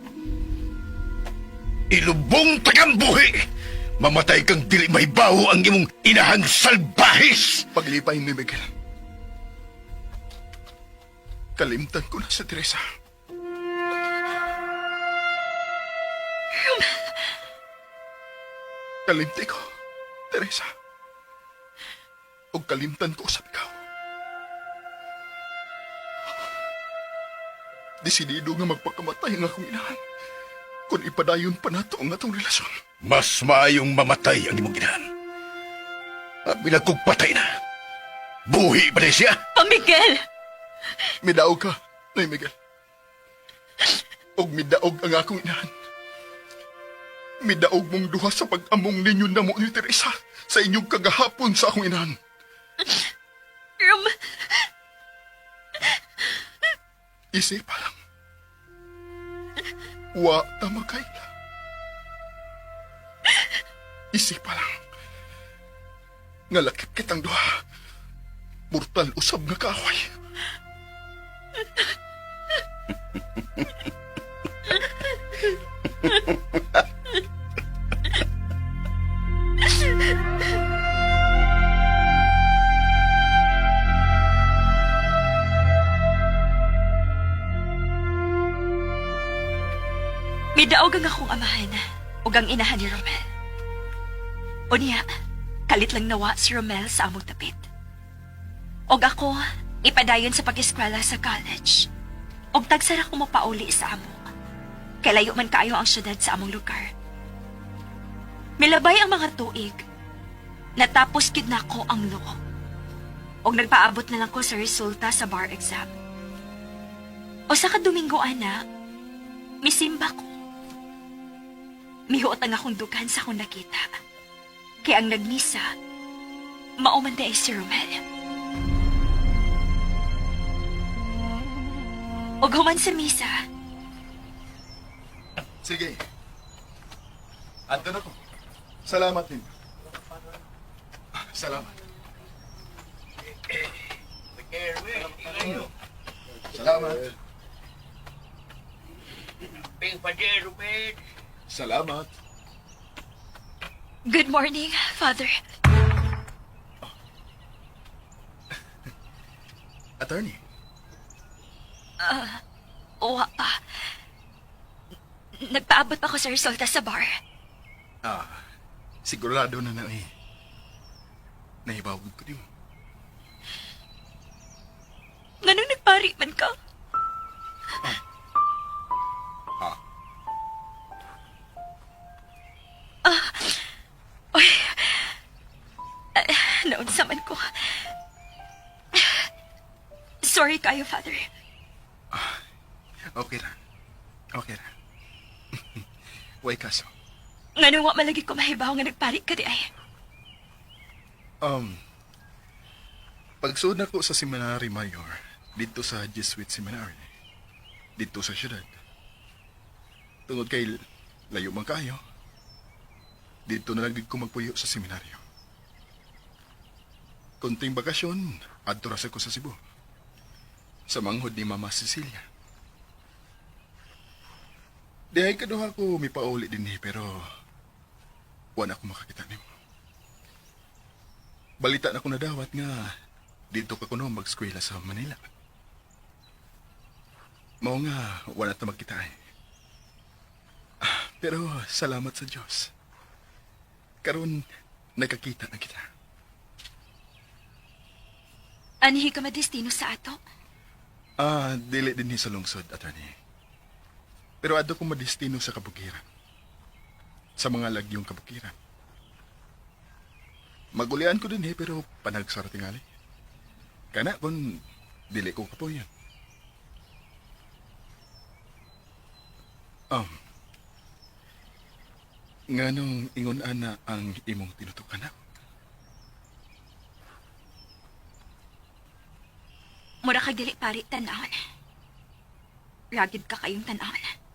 Ilubong tagang buhi! Mamatay kang dili mahibaw ang imong inahang salbahis! Paglipay ni Miguel. Kalimtan ko na si Teresa. Kalimti ko, Teresa. O kalimtan ko sa ikaw. Desidido nga magpakamatay ang akong inahan. Kung ipadayon pa nato ang atong relasyon. Mas maayong mamatay ang imong inahan. Abi na kog patay na. Buhi pa rin siya. Pa Miguel! Midaog ka, Noy Miguel. Og midaog ang akong inahan. Midaog mong duha sa pag-among ninyo na mo ni Teresa sa inyong kagahapon sa akong inahan. Rom, Isipa lang. Wa ta makaila. Isipa lang. Nga lakip kitang duha. Mortal usab nga kaaway. Midaog ang akong amahan ug ang inahan ni Romel. Unya, kalit lang nawa si Romel sa among tapit. Og ako, ipadayon sa pag-eskwela sa college. Og tagsara ko mapauli sa amo. Kay layo man kaayo ang syudad sa among lugar. Milabay ang mga tuig. Natapos gid nako ang law. Og nagpaabot na lang ko sa resulta sa bar exam. O sa ka Domingo ana, misimba ko. Mihuot ang akong dugan sa akong nakita. Kaya ang nagmisa, Mao man diay si Romel. Og human sa misa, Sige. Anto na ko. Salamat din. Salamat. Salamat. Salamat. Good morning, Father. Attorney. Wa pa. Nagpaabot pa ko sa resulta sa bar. Ah, sigurado na na eh. Nahibawag ko din. Nganong nagpari man ka? Ha? Oy. Ah, naunsa man ko. Sorry kayo, Father. Okay ra. Okay ra. Way kaso. Nganong wa malagi ko mahibaw nga nagpari ka di ay. Um, pagsuod na ko sa Seminary Mayor, dito sa Jesuit Seminary, dito sa syudad. Tungod kay layo man kayo, dito na lang gid ko magpuyo sa seminaryo. Konting bakasyon, adto ra sa ko sa Cebu. Sa manghod ni Mama Cecilia. Dihay kaduha ko mipauli din eh, pero wala ako makakita nimo. Balita na ko nadawat nga dito ka kuno mag-eskwela sa Manila. Mao nga wala ta magkita eh. Ah, pero salamat sa Dios. Karon nakakita na kita. Anhi ka madestino sa ato? Ah, dili din ni sa lungsod, attorney. Pero adto ko madestino sa kabukiran. Sa mga lagyong kabukiran. Magulian ko din eh, pero panagsara tingali. Kana kung dili ko kapuyan. Um, nganong ingon ana ang imong tinutukan ako? Mura kag dili pari tanawon. Ragid ka kayong tanawon.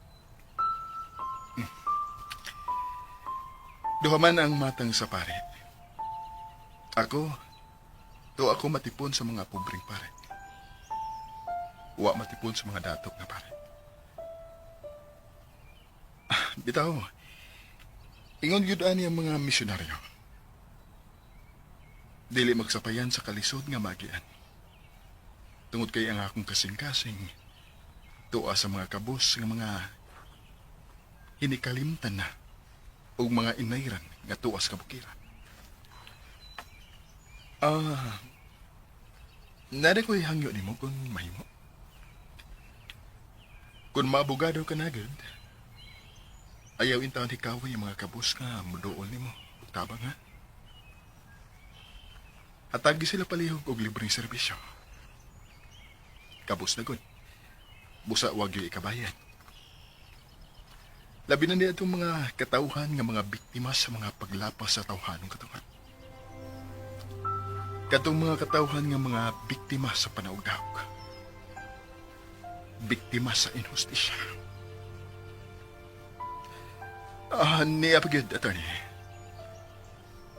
Duha man ang matang sa pare. Ako, to ako matipon sa mga pobreng pare. Wa matipon sa mga datok na pare. Ah, bitaw, ingon gyud ani ang mga misyonaryo. Dili magsapayan sa kalisod nga magian. Tungod kay ang akong kasing-kasing, tuwa sa mga kabos nga mga hinikalimtan na ug mga inayran nga tuas kabukiran. Ah, nari ko'y hangyo nimo kung mahimo. Kung maabogado ka na gud, ayaw intaon hikaway ang mga kabus nga muduol nimo ug tabang ha. Hatagi sila palihog og libreng serbisyo. Kabus na gud. Busa wag yo'y ikabayad. Labi na niya itong mga katauhan nga mga biktima sa mga paglapas sa tawhanong katawan. Katong mga katauhan nga mga biktima sa panaugdaog. Biktima sa inhustisya. Ah, niya pa gyud, attorney.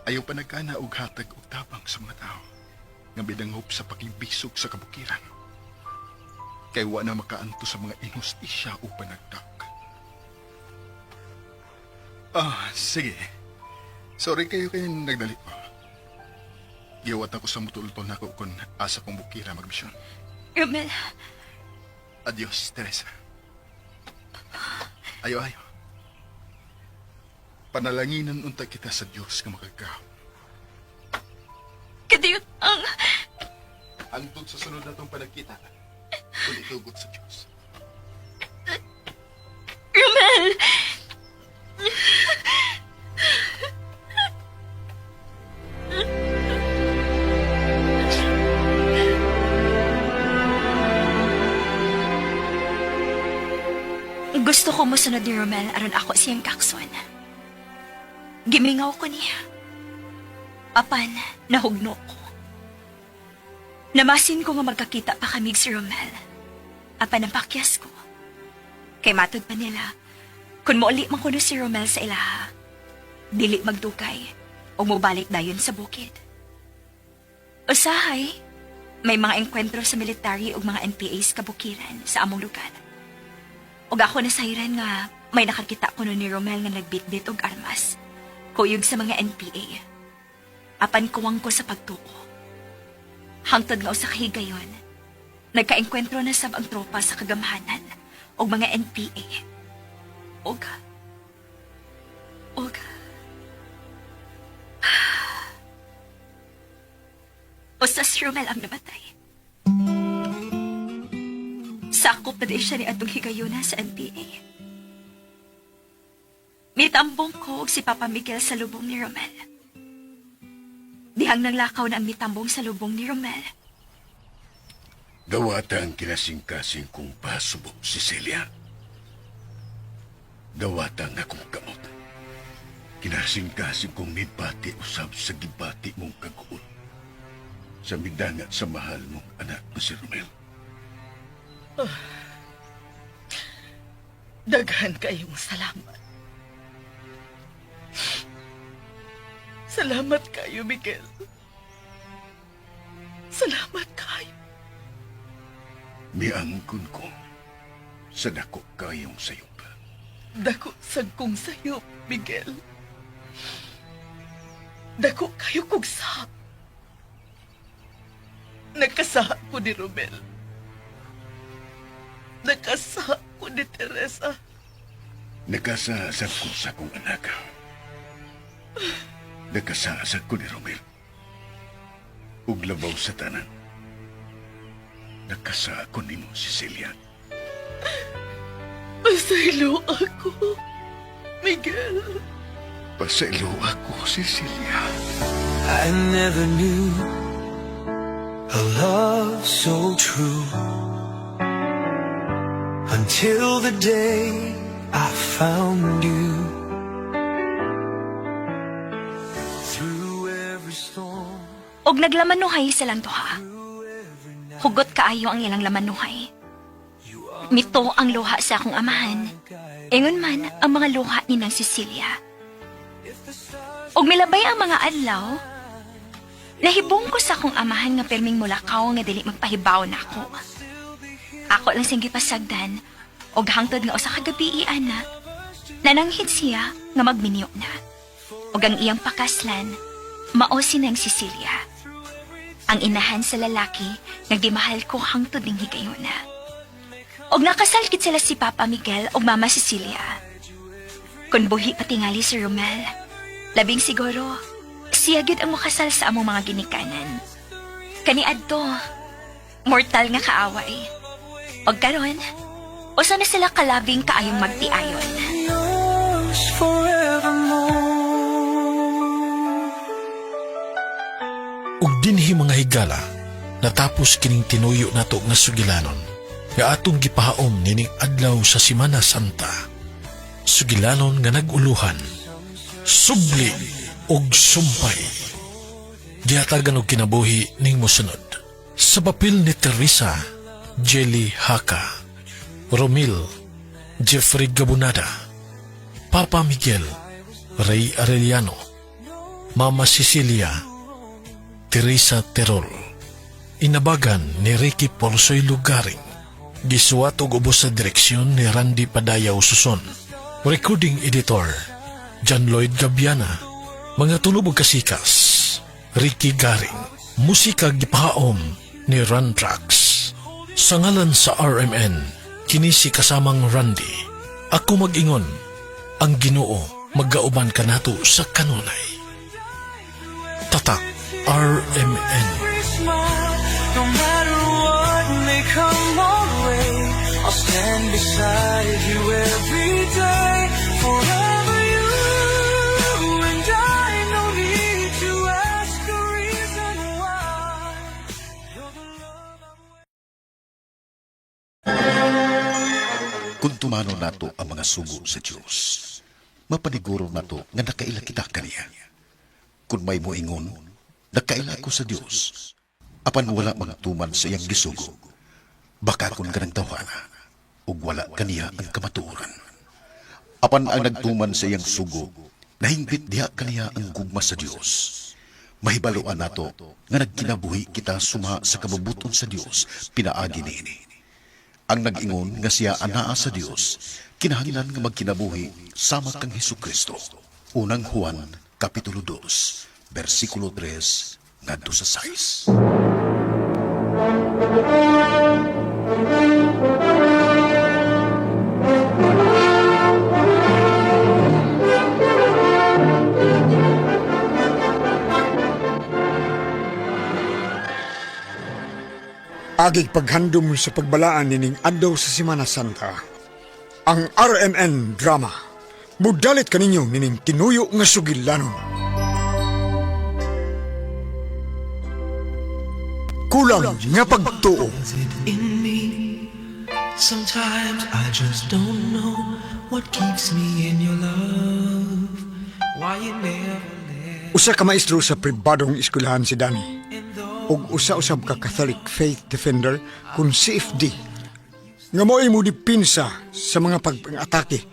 Ayaw pa nagkana og hatag og tabang sa mga tao nga bidanghop sa pakigbisog sa kabukiran. Kay wa na makaanto sa mga inhustisya o panagdag. Ah, sige. Sorry kayo kayo nagdali ko. Giwat ako sa mutultol na ako kung asa kong bukira magmisyon. Romel, Adios, Teresa. Ayo, ayo. Panalanginan unta kita sa Dios nga makagagahom. kadiyot ang... Hangtod sa sunod na itong panagkita, kung itugot sa Dios. Romel! Gusto ko mosunod ni Romel aron ako siyang kakson. Gimingaw ko niya. Apan, nahugno ko. Namasin ko nga magkakita pa kami si Romel. Apan ang pakyas ko. Kay matod pa nila, kung mouli man kuno si Romel sa ilaha, dili magdugay o mobalik dayon sa bukid. Usahay, may mga engkwentro sa military ug mga NPAs kabukiran sa among lugar. Ug ako nasayran nga may nakakita kuno ni Romel nga nagbitbit og armas, kuyog sa mga NPA. Apan kuwang ko sa pagtuo. Hangtod nga usa ka higayon, nagkaengkwentro na sab ang tropa sa kagamhanan og mga NPA. Ug usa si Romel ang namatay. Sakop na din siya ni atong higayuna sa NPA. Mitambong ko og si Papa Miguel sa lubong ni Romel. Dihang nanglakaw na ang mitambong sa lubong ni Romel. Dawata ang kinasingkasing kong pasubo, Cecilia. Dawata ang akong kamot. Kinasingkasing kong mibati usab sa gibati mong kaguol. Sa midangat sa mahal mong anak na si Romel. Daghan kayong salamat. Salamat kayo, Miguel. Salamat kayo. Miangkon ko sa dako kayong sayop. Dako sad kong sayop, Miguel. Dako kayo kog sap. Nagkasaha ko ni Romel. Nagkasaha ko ni Teresa. Nagkasasad ko sa akong anak. Nagkasasad ko ni Romel. Ug labaw sa tanan. Nagkasa ko nimo, Cecilia. Pasaylo ako, Miguel. Pasaylo ako, Cecilia. I never knew a love so true until the day I found you. Through every storm, Og naglamanuhay silang duha. Hugot kaayo ang ilang lamanuhay. Mito ang luha sa akong amahan. Ingon man ang mga luha ni Nang Cecilia. Og milabay ang mga adlaw, nahibong ko sa akong amahan nga perming mulakaw nga dili magpahibaw nako. Ako lang siyang gipasagdan og hangtod nga usa ka gabi ana, nananghid siya nga magminyo na. Og ang iyang pakaslan, mao si Nang Cecilia. Ang inahan sa lalaki nga gimahal ko hangtod ning higayuna. Og nakasal gid sila si Papa Miguel og Mama Cecilia. Kung buhi pa tingali si Romel, labing siguro, siya gyud ang makasal sa among mga ginikanan. Kaniadto, mortal nga kaaway. Og karon, usa na sila kalabing kaayong magtiayon. Yours forevermore. Ug dinhi, mga higala, natapos kining tinuyo nato nga sugilanon nga atong gipahaom nining adlaw sa Simana Santa. Sugilanon nga nag-uluhan, Subli ug Sumpay. Gihatagan og kinabuhi ning mosunod. Sa papel ni Teresa, Jelly Haka, Romil, Jeffrey Gabunada, Papa Miguel, Ray Arellano, Mama Cecilia, Teresa Terol. Inabagan ni Ricky Porsoy Lugaring. Gisuwat og ubos sa direksyon ni Randy Padayaw Suson. Recording editor, John Lloyd Gabiana. Mga tunog ug kasikas, Ricky Garing. Musika gipahaom ni Ron Trax. Sa ngalan sa RMN, kini si kasamang Randy. Ako mag-ingon, ang Ginoo magauban kanato sa kanunay. Tatak RMN. Every smile, no matter what may come our way, I'll stand beside you every day, forever you and I. No need to ask the reason why. You're the love I'm Kung tumano nato ang mga sugo sa Dios, mapaniguro nato nga nakaila kita kaniya. Kung may moingon, nakaila ko sa Dios. Apan wala magtuman sa iyang gisugo. Baka kun kanang tawhana, ug wala kaniya ang kamatuoran. Apan ang nagtuman sa iyang sugo, nahingbit diha kaniya ang gugma sa Dios. Mahibaluan nato nga nagkinabuhi kita suma sa kabubuton sa Dios pinaagi niini. Ang nag-ingon nga siya anaa sa Dios, kinahanglan nga magkinabuhi sama kang Hesukristo. Unang Juan, Kapitulo 2, versikulo 3, ngadto sa 6. Agig paghandom sa pagbalaan nining adlaw sa Semana Santa. Ang RMN Drama. Mudalit kaninyo nining tinuyo nga sugilanon. Kulang nga pagtuo. In me. Sometimes I just don't know what keeps me in your love. Why you never let Usa ka maestro sa pribadong eskwelahan si Danny ug usa-usab ka Catholic Faith Defender kun CFD nga mo'y mo dipinsa sa mga pag-atake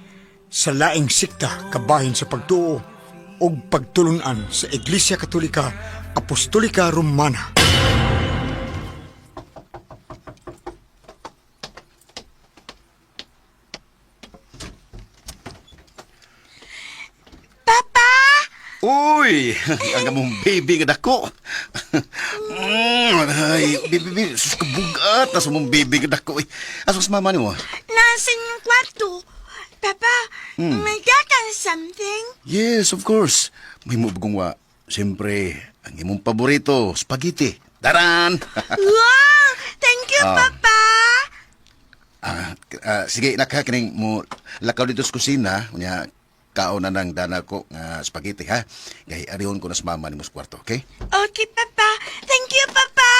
sa laing sikta kabahin sa pagtuo ug pagtulunan sa Iglesia Katolika Apostolika Romana. Papa! Uy, ang among baby nga dako. Ay, baby, baby, sus kabugat na sa mong baby nga dako. Asa sa mama nimo? Nasa inyong kwarto. Papa, may gakan something? Yes, of course. May mubgong wa. Siyempre, ang imong paborito, spaghetti. Daran! Wow! Thank you, Papa! Sige, nakakining mo lakaw dito sa kusina, unya kaon na ng dana ko nga spaghetti ha. Kay arihon ko na sa mama nimo sa kwarto, okay? Okay, Papa. Thank you, Papa!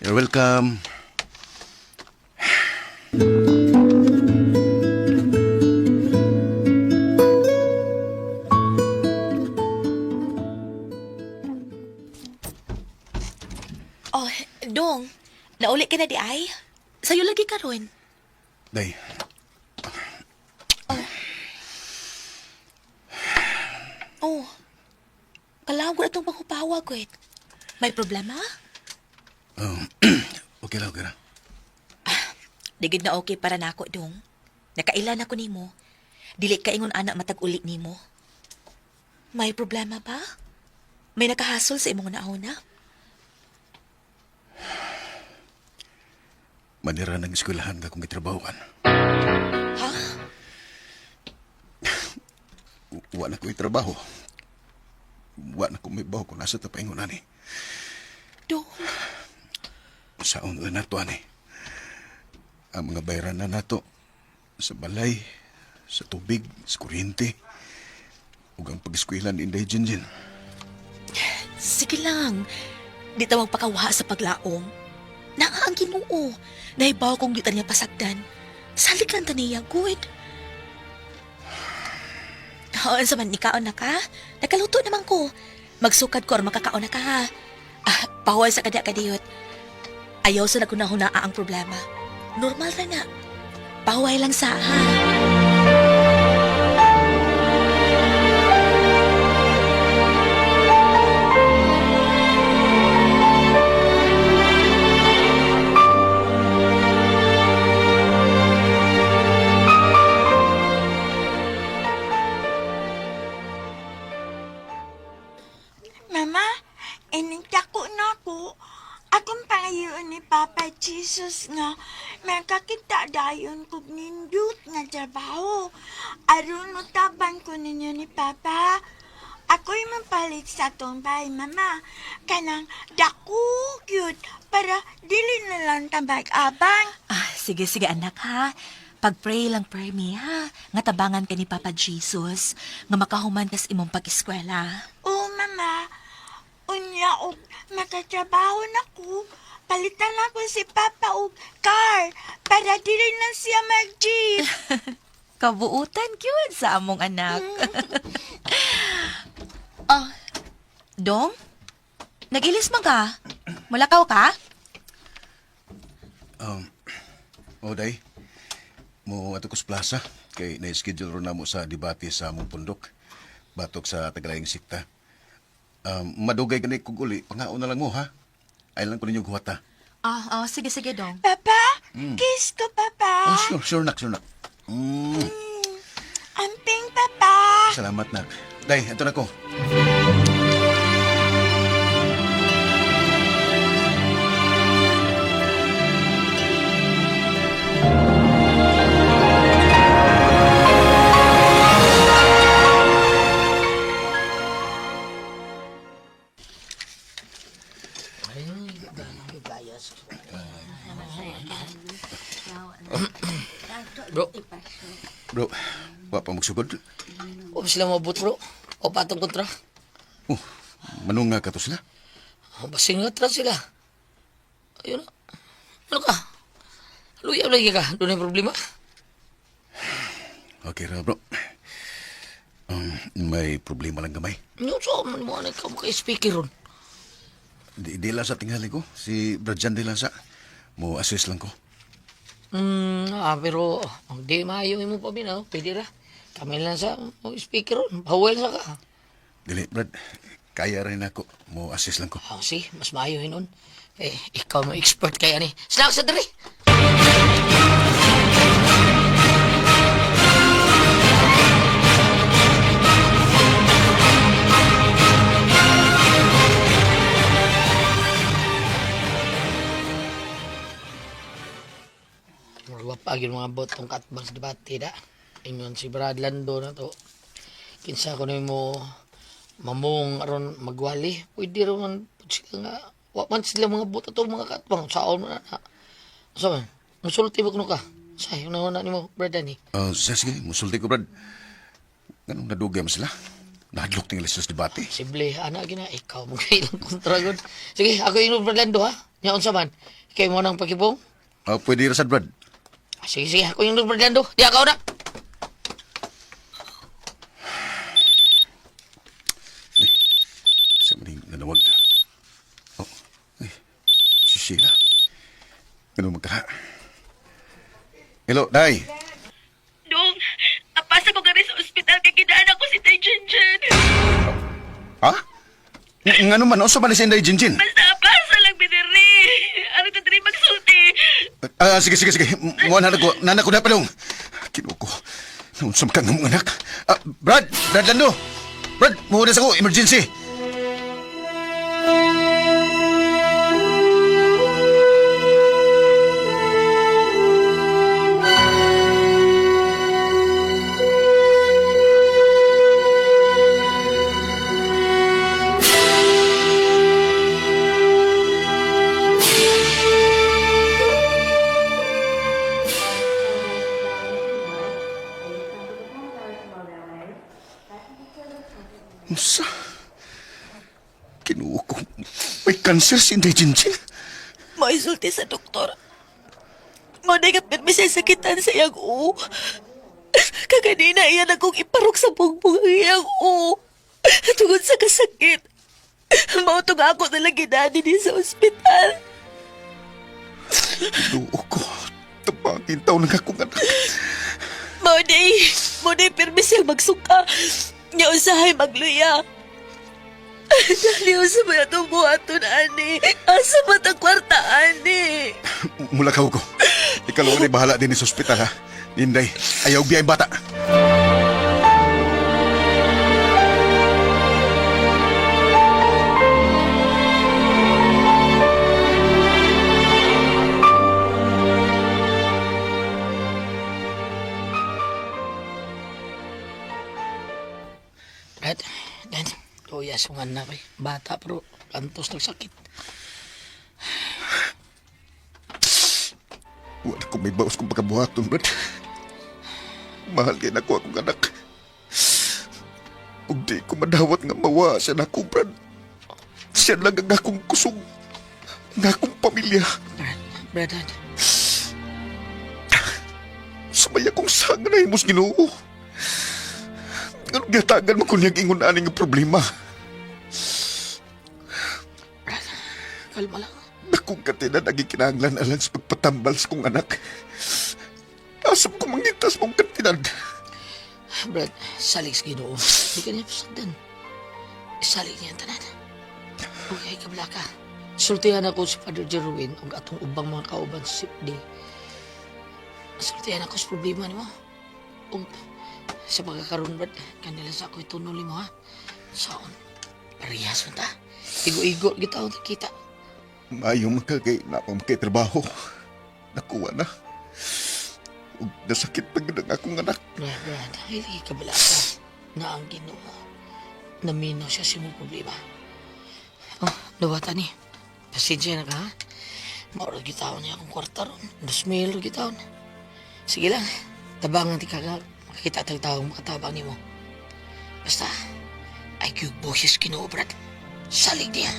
You're welcome. Oh, Dong. Nauli ka na di ay? Sa'yo lagi karon. Day. Oh. Kalawag ko na itong panghupawa ko eh. May problema? Oh, okay lang, okay lang. Digid na okay para nako, Dong. Nakailan ako nimo. Dili ka ingon anak matag uli nimo. May problema ba? May nakahasol sa imong nauna? Manira ng eskwelahan nga kong gitrabahoan. Ha? Wa na ko'y trabaho. Wa na ko may baho kung nasa tapaingon ani. Dong. Saon na nato ani. Ang mga bayaran na nato sa balay, sa tubig, sa kuryente, ug ang pag-eskwela ni Inday Jinjin. Sige lang. Di ta magpakawaha sa paglaom. Naa ang Ginoo. Nahibaw kong di ta niya pasagdan. Salik lang ta niya, good. Oo, sa man, nikaon na ka? Nakaluto naman ko. Magsukad ko or makakaon na ka ha. Ah, pahuway sa kada kadiyot. Ayaw sa nagunahunaa ang problema. Normal ra na. Pahuway lang sa ha. Mama, inintako na ako. Akong pangayoon ni Papa Jesus nga makakita dayon kog nindot nga trabaho. Aron motabang ko ninyo ni Papa. Ako'y mapalit sa atong bahay, Mama. Kanang dako cute para dili na lang tambag abang. Ah, sige, sige anak ha. Pag-pray lang permi ha. Nga tabangan ka ni Papa Jesus. Nga makahuman kas imong pag-eskwela. Oo, Mama. Unya og makatrabaho na ko. Palitan ako si Papa og car para dili na siya mag-jeep. Kabuutan cute sa among anak. Oh, Dong? Nag-ilis man ka? Mulakaw ka? Oh, day. Mo ato ko sa plaza kay na-schedule ron namo sa debate sa among pundok. Batok sa Tagalayang Sikta. Madugay gani kog uli, pangaon na lang mo ha. Ay lang ko ninyo guwata. Ah, oh, sige, sige, Dong. Papa, kiss ko, Papa. Oh, sure, sure nak, sure nak. Amping, Papa. Salamat nak. Day, ato na ko. Bro, Bro, wa pa magsugod. o sila mabot bro. O patong kontra. Oh, manunga ka to sila. O basing nga tra sila. Ayun na. Ano ka? Luya lagi ka. Doon yung problema. Okay ra, bro. May problema lang gamay. Ano so, man mo anay ka mo kay speaker ron. Di lang sa tingali ko. Si Brad Jan di lang sa. Mo assist lang ko. Pero oh, di maayo imo pa binaw. Pwede ra. Kami lang sa mo speaker ron. Bawal sa ka. Dili, Brad. Kaya rin ako. Mo assist lang ko. Oh, see, mas maayo hinon. Eh, ikaw mo expert kay ani. Slack sa diri. Murwa pa gyud mga botong katbang sa debate da. Ingon si Brad Lando na to. Kinsa ko nimo mamong aron magwali. Pwede ra man pud sila nga wa man sila mga bot ato mga katbang saon man na. So man, musulti ba kuno ka? Say, una na nimo Brad ani. Sige, musulti ko, Brad. Ganong nadugay mo sila. Nahadlok tingali sila sa debate. Sible, ana gina ikaw mo kay ilang kontra gud. Sige, ako ino Brad Lando ha. Nya unsa man? Kay mo nang pakibong? Pwede ra sad, Brad. Ah, sige, sige, ako yung Brad Lando. Di ako na. Sa maning nanawag. Oh, ay, si Sheila. Ganun magkaha. Hello, Day. Dong, apasa ko gani sa ospital kay gidaan ako si Tay Jinjin. Ha? Nga naman, unsa man ni si Inday Jinjin? Basta apasa lang biniri. Ano ka diri magsulti? Sige, sige, sige. Mo na ko, nana ko na palong. Kinuko. Naunsa man ka nga mong anak. Brad, Brad Lando. Brad, muuna sa ko, emergency. Unsa? Kinuko. May cancer si Inday Jinjin. Maisulti sa doktor. Mo na kapit siya sakitan sa iyang u. Kaganina iya na kong iparok sa bugbog ang iyang u. Tungod sa kasakit. Mao to nga ako na lang ginani ni sa ospital. Kinuko. Tabangin taon ng akong anak. Mo day pirmi siyang magsuka. Nya usahay magluya. Dali usa ba itong buhaton, ani? Asa ba itong kwarta, ani? Mulakaw ko. Ikaw lang bahala din sa ospital, ha? Inday, ayaw biyay bata. Brad, Dan, luya sa mga anak eh. Bata pero kantos nagsakit. Wala ko may baos kong pagkabuhaton, Brad. Mahal kay nako akong anak. Ug di ko madawat nga mawa siya nako, Brad. Siya lang ang akong kusog. Ang akong pamilya. Brad, Brad, Sumaya kong sanga na himos Ginoo. Nganong gihatagan mo ko niyang ingon ani nga problema. Kalma lang. Dakong katedad ang gikinahanglan alang sa pagpatambal sa kong anak. Asa ko mangitas mong katedad. Brad, salig sa Ginoo. Di ka niya pasagdan. Isalig niya ang tanan. Okay, kabla ka. Sultihan ako si Father Jerwin ug atong ubang mga kauban sa SIPD. Sultihan ako sa problema nimo. Ug sa pagkakaroon, Brad, kanila sa ako'y tunol mo, ha? Saon, parehas man ta. Igo-igo, kita kita. Maayo man ka kay na pa kay trabaho. Nakuha na. Ug nasakit pa gud ang akong anak. Brad, Brad, hindi ka bala ka na ang Ginoo. Naminaw siya sa imong problema. Oh, nawata ni. Pasensya na ka, ha? Maurag gitawon niya akong kwarta ron. 2,000 ra gitawon. Sige lang, tabangan ti ka nga. Makakita tag taong makatabang nimo. Basta, ay kuyog boses Ginoo, Brad. Salig niya.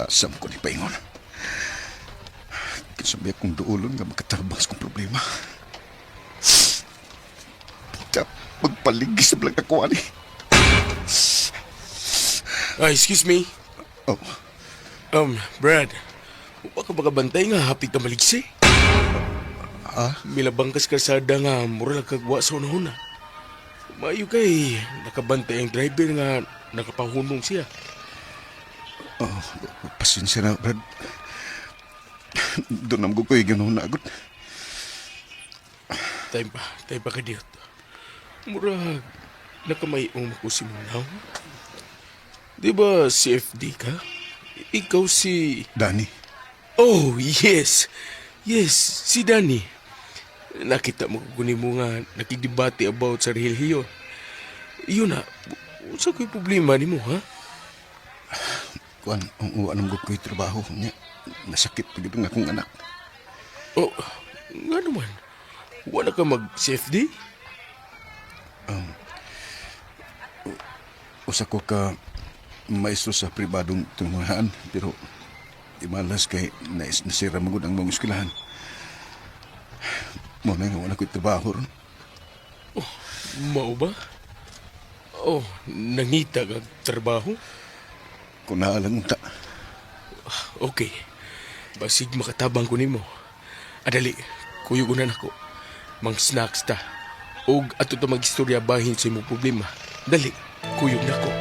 Asam ko ni Paingon. Kinsa may akong duolon nga makatabang sa kong problema. Tap, magpaligis sa blang ako ani. Ah, excuse me. Oh. Brad, wa ka ba kabantay nga hapit ka maligsi? Ah? Milabang kas kalsada nga mura lang kagwa sa unahuna. Maayo kay nakabantay ang driver nga nakapahunong siya. Oh, pasensya na, Brad. Doon ang ko ganoon na agad. Time pa kadiyot. Murag nakamayong ko si Munaw. Di ba CFD ka? Ikaw si... Danny. Oh, yes. Yes, si Danny. Nakita mo ko mo nga nakigdebate about sa relihiyon. Yun na, unsa ko'y problema nimo ha? Kuan, ang uwan ang ko'y trabaho niya. Nasakit pa gid ang akong anak. Oh, nga naman. Wala ka mag-CFD? Um, usa ko ka maestro sa pribadong tunghahan pero di malas kay nais nasira magud ang mga eskwelahan. Mo na nga wala ko'y trabaho ron. Mao ba? Oh, nangita kag trabaho? Kung naalang unta. Okay. Basig makatabang ko nimo. Adali, kuyog na nako. Mang snacks ta. Og ato ta magistorya bahin sa imong problema. Dali, kuyog nako.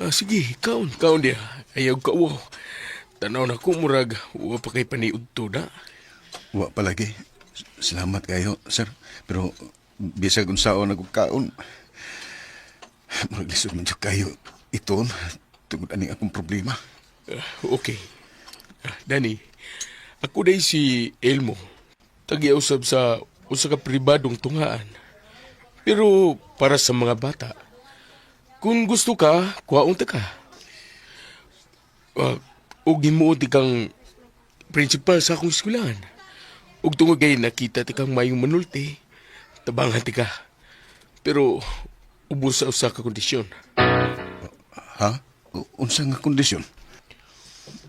Ah, sige, kaon, kaon dia. Ayaw ka, wow. Tanaw na ko, murag, wa pa kay paniud to na. Wa palagi. Salamat kayo, sir. Pero bisag unsaon ako kaon. Murag lisod man jud kayo iton tungod ani akong problema. Ah, okay. Ah, Danny, ako day si Elmo. Tagiusab sa usa ka pribadong tungaan. Pero para sa mga bata, kung gusto ka, kuhaon ta ka. Uh, ug himuon ti kang principal sa akong eskwelahan. Ug tungod kay nakita ti kang mayong manulti, tabangan ti ka. Pero ubos sa usa ka kondisyon. Ha? Unsa nga kondisyon?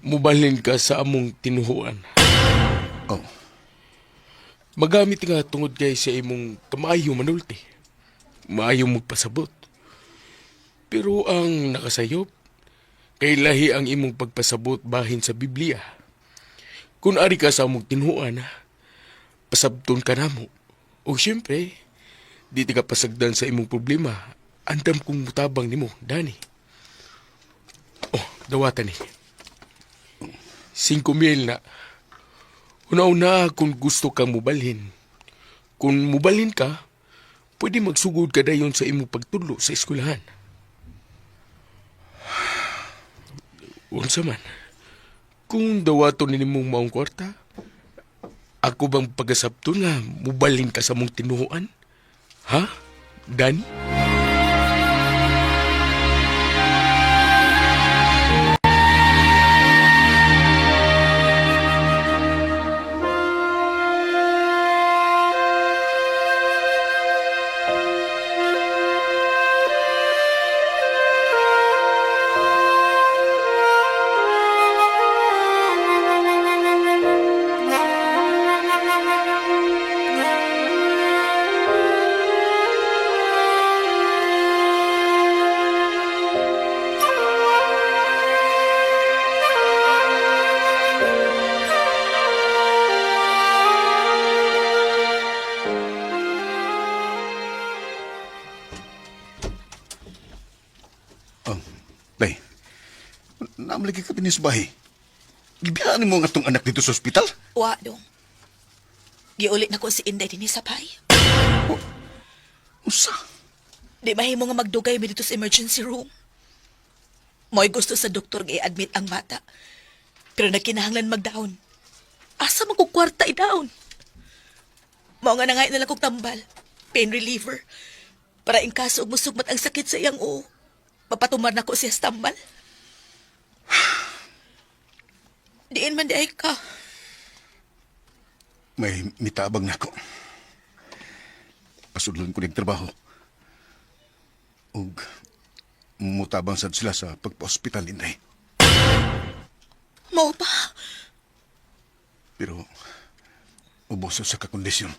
Mubalhin ka sa among tinuhuan. Oh. Magamit nga tungod kay sa imong kamaayo manulti. Maayo magpasabot. Pero ang nakasayop, kay lahi ang imong pagpasabot bahin sa Biblia. Kung ari ka sa among tinuan, pasabton ka namo. O siyempre, di ti ka pasagdan sa imong problema. Andam kong mutabang nimo, Dani. Oh, dawatan ni. 5,000 na. Una-una kung gusto kang mubalhin. Kung mubalhin ka, pwede magsugod ka dayon sa imong pagtudlo sa eskwelahan. Unsa man, kung dawaton ni nimong maong kwarta, Ako bang pagasabto nga mubalhin ka sa mong tinuoan? Ha? Danny? Oh, day. Naamlagi ka pinis bahay. Gibiyaan mo ang atong anak dito sa ospital? Wa, dong. Giulit na ko si Inday dinhi sa pay. Usa? Di mahimo nga magdugay mi dito sa emergency room. Mo'y gusto sa doktor nga i-admit ang bata. Pero nagkinahanglan magdaon. Asa man ko kwarta i-down? Mao nga nangay na lang kog tambal, pain reliever. Para in kaso og musugmat ang sakit sa iyang uo, mapatumar na ko siya sa tambal. Diin man di ay ka. May mitabang na ako. Pasudlon ko ng trabaho. Ug mutabang sad sila sa pagpa-ospital, Inday. Mao pa. Pero ubos sa kakondisyon.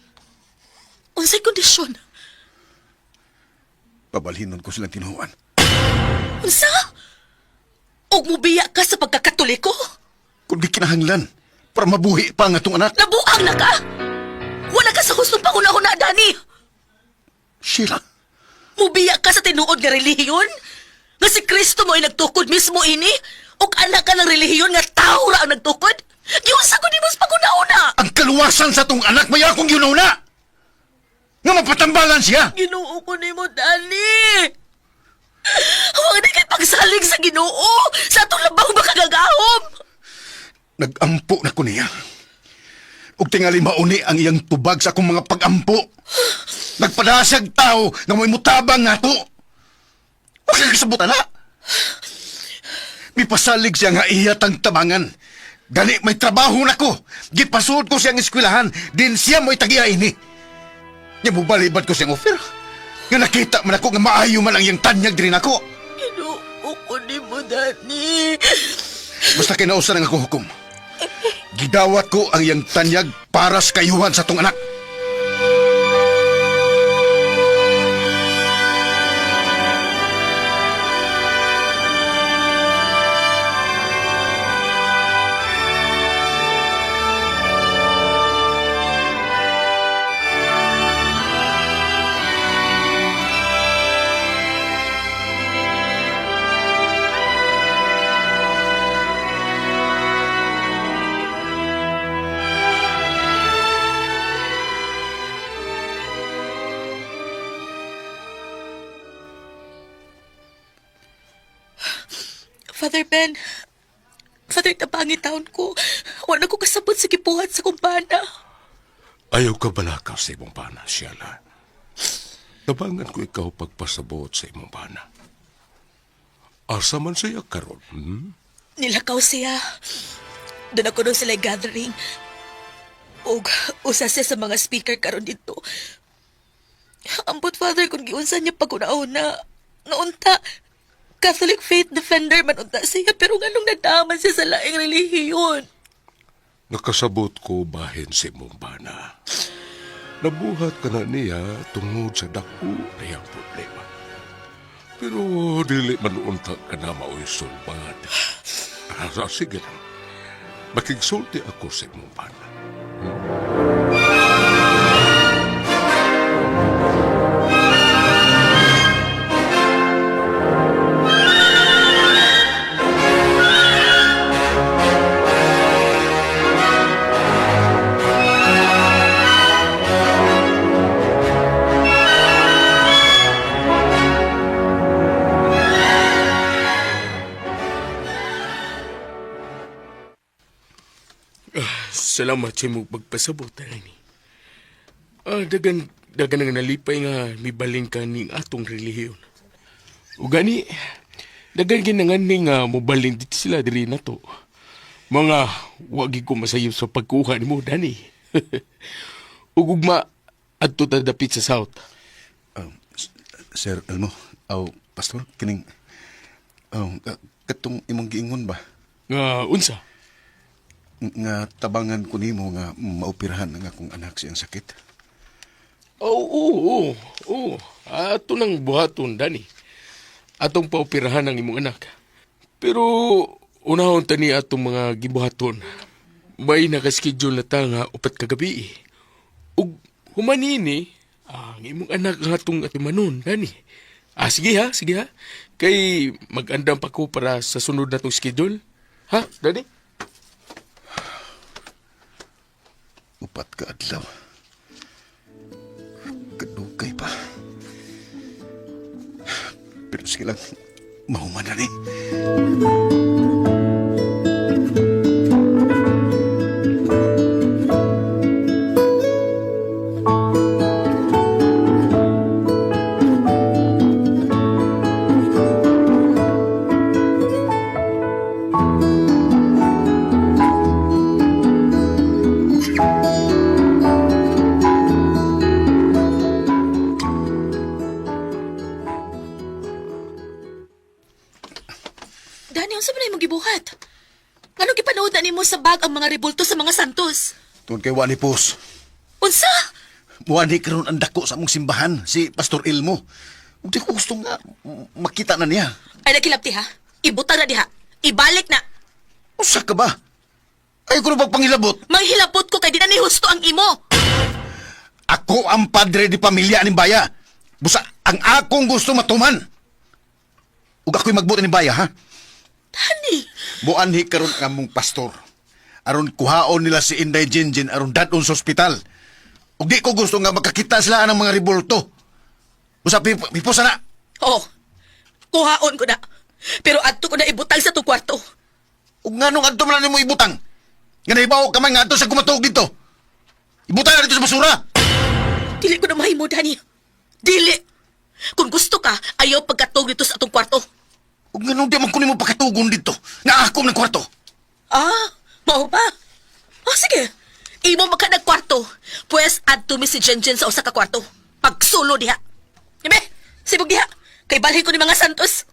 Unsay kondisyon? Pabalhinon ko silang tinuhuan. Unsa? Og mubiya ka sa pagkakatoliko? Kung di kinahanglan, para mabuhi pa ang atong anak. Nabuang na ka! Wala ka sa hustong panguna-una, Dani! Sheila! Mubiya ka sa tinuod nga relihiyon? Nga si Kristo mo ay nagtukod mismo ini? O anak ka ng relihiyon nga tao ra ang nagtukod? Giunsa ko nimo sa panguna-una! Ang kaluwasan sa atong anak, may akong giuna-una! Nga mapatambalan siya! Ginoo ko nimo, Dani! Huwag na kay pagsalig sa Ginoo sa atong labang makagagahom! Nagampo na ko niya. Ug tingali mauni ang iyang tubag sa akong mga pagampo. Nagpadasag tao nga may mutabang nga to. Huwag kang kasabutan na. Mipasalig siya nga iya tang tabangan. Gani may trabaho na ko. Gipasuod ko siyang eskwelahan. Din siya mo'y tagiya ini. Nya mubalibad ko siyang offer. Nga nakita man ako nga maayo man ang iyang tanyag diri nako. Ginoo ko nimo, Dani! Basta kinausan ang akong hukom. Gidawat ko ang iyang tanyag para sa kayuhan sa tong anak. Father Ben, Father, tabangi taon ko. Wala ko kasabot sa gibuhat sa kumpana. Ayaw ka balaka sa imong bana, Sheila. Tabangan ko ikaw pagpasabot sa imong bana. Asa man siya karon? Hmm? Nilakaw siya. Doon ako nung sila gathering. Og usa siya sa mga speaker karon dito. Ambot, Father, kung giunsa niya pag-una-una, nga unta, Catholic faith defender man unta siya, pero nganong nadaman siya sa laing relihiyon. Nakasabot ko bahin sa imong bana. Nabuhat ka na niya tungod sa dako niyang problema. Pero dili man unta ka na mao'y sulbad. Ah, sige lang. Makigsulti ako sa imong bana. Salamat sa imong pagpasabot, Dani. Ah, dagan, dagan nga nalipay nga mibalin ka ning atong relihiyon. O gani, dagan ginangan ni nga mobalin dito sila diri na to. Mga wagi ko masayop sa pagkuha nimo, Dani. Ug ugma adto ta dapit sa South. Sir Elmo, aw pastor kining aw katong imong giingon ba? Nga unsa? Nga tabangan ko nimo nga maoperahan ang akong anak siyang sakit. Oo, oo, oo, oo. Ato nang buhaton, Dani. Atong paoperahan ang imong anak. Pero unahon ta ni atong mga gibuhaton. May nakaschedule na ta nga 4 kagabi. Ug humanini, ang imong anak nga atong atimanon, Dani. Ah, sige ha, sige ha. Kay mag-andam pa ko para sa sunod na tong schedule. Ha, Dani? 4 ka adlaw. Kadugay pa. Pero sige lang, mahuman na ni. Dani, unsa man na imong gibuhat? Nganong gipanood na nimo sa bag ang mga rebulto sa mga Santos? Tungod kay Wani Pos. Unsa? Wani karon ang dako sa among simbahan, si Pastor Elmo. Ug di ko gusto nga makita na niya. Ay nagkilabti ha. Ibutang na diha. Ibalik na. Usa ka ba? Ay ko na pagpangilabot. Manghilabot ko kay di na ni husto ang imo. Ako ang padre di pamilya ning baya. Busa ang akong gusto matuman. Ug ako'y magbuot ning baya, ha? Dani. Muanhi karon ang among pastor. Aron kuhaon nila si Inday Jinjin aron dadon sa ospital. Ug di ko gusto nga makakita sila ang mga ribulto. Busa pipusa na. Oo. Kuhaon ko na. Pero adto ko na ibutang sa tong kwarto. Ug nganong adto man nimo ibutang? Nga nahibaw ka man nga adto sa kumatuog dito. Ibutang na dito sa basura. Dili ko na mahimo, Dani. Dili. Kung gusto ka, ayaw pagkatog dito sa atong kwarto. Ug nganong di man ko nimo pakatugon dito? Nga ako ng kwarto. Ah, mao ba? Ah, sige. Imo maka nagkwarto. Pwes adto mi si Jenjen sa usa ka kwarto. Pagsulo diha. Ime, sibog diha. Kay balhin ko ni mga Santos.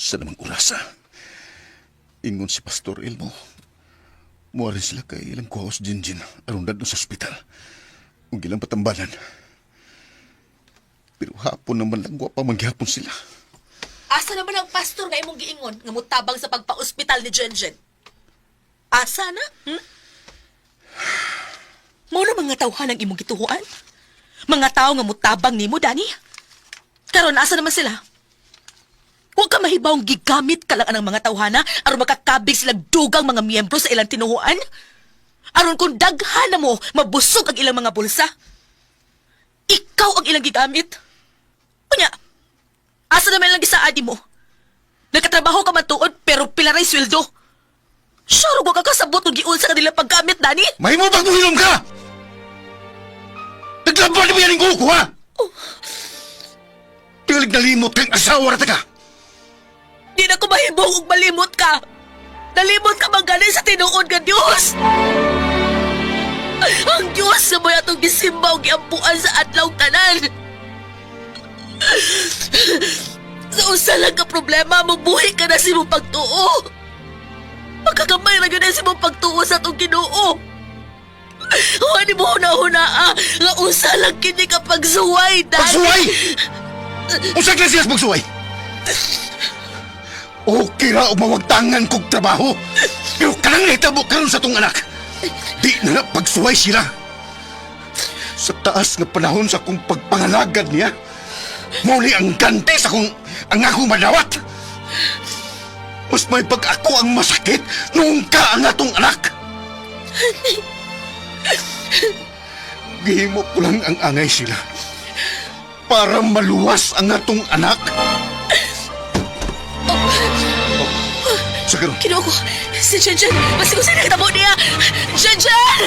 Sa namang orasa. Ingon si Pastor Elmo. Muari sila kay ilang kuhaos Jinjin aron dadto sa ospital. Ug ilang patambalan. Pero hapon naman lang, wa pa manggihapon sila. Asa naman ang pastor nga imong giingon nga mutabang sa pagpa-ospital ni Jenjen? Asa na? Mao na mga tawhan ang imong gituhuan? Mga tao nga mutabang nimo, Dani? Karon asa naman sila? Huwag ka mahibawng gigamit ka lang ang mga tawhana aron makakabig sila dugang mga miyembro sa ilang tinuhuan? Aron kung daghan na mo, mabusog ang ilang mga bulsa. Ikaw ang ilang gigamit. Unya, asa naman lang gisaad mo? Nagkatrabaho ka man tuod pero pila ray sweldo. Sure, wa ka kasabot kung giunsa ka nila paggamit, Dani? Mahimo bang muhilom ka? Naglaban mo yan ang kuko, ha? Oh. Tingalig nalimot kang asawa rata ka. Di na ko mahibong og malimot ka. Nalimot ka man gani sa tinuod nga Dios. Ang Dios na mo'y atong gisimba og giampuan sa adlaw tanan. Sa usa lang ka problema, mabuhi ka na sa imong pagtuo. Magkagamay ra gyud na sa imong pagtuo sa atong Ginoo. Huwag ni mo huna-hunaa nga usa lang kini ka pagsuway, Dani. Pagsuway? Usa klase siya pagsuway? Okay ra og mawagtangan kog trabaho. Pero kanang nahitabo karon sa tong anak. Di na na pagsuway sila. Sa taas nga panahon sa akong pagpangalagad niya, mao ni ang ganti sa akong ang akong madawat. Mas may pag ako ang masakit nung ka ang atong anak. Gihimo ko lang ang angay sila para maluwas ang atong anak. Sa karon. Kinuha ko. Si Jenjen. Basta ko sa'yo nakita mo niya. Jenjen!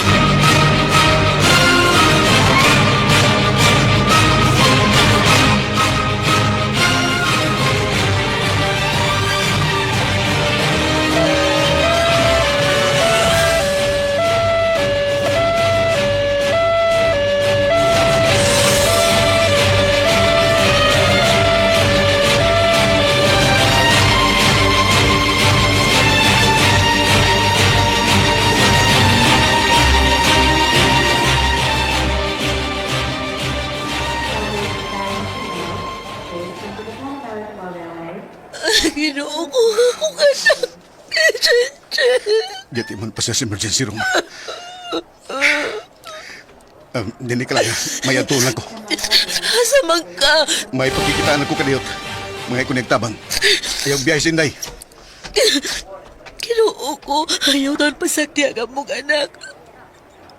Ginoo ko. Akong anak. Jenjen. Gati man pa siya sa emergency room. Dini ka lang, ha? May atulan ko. Asa man ka? May pagkikitaan ako kadiyot. Mga ikunigtabang. Ayaw biyahe sinday. Ginoo ko. Ayaw taon pasakdi ang among anak.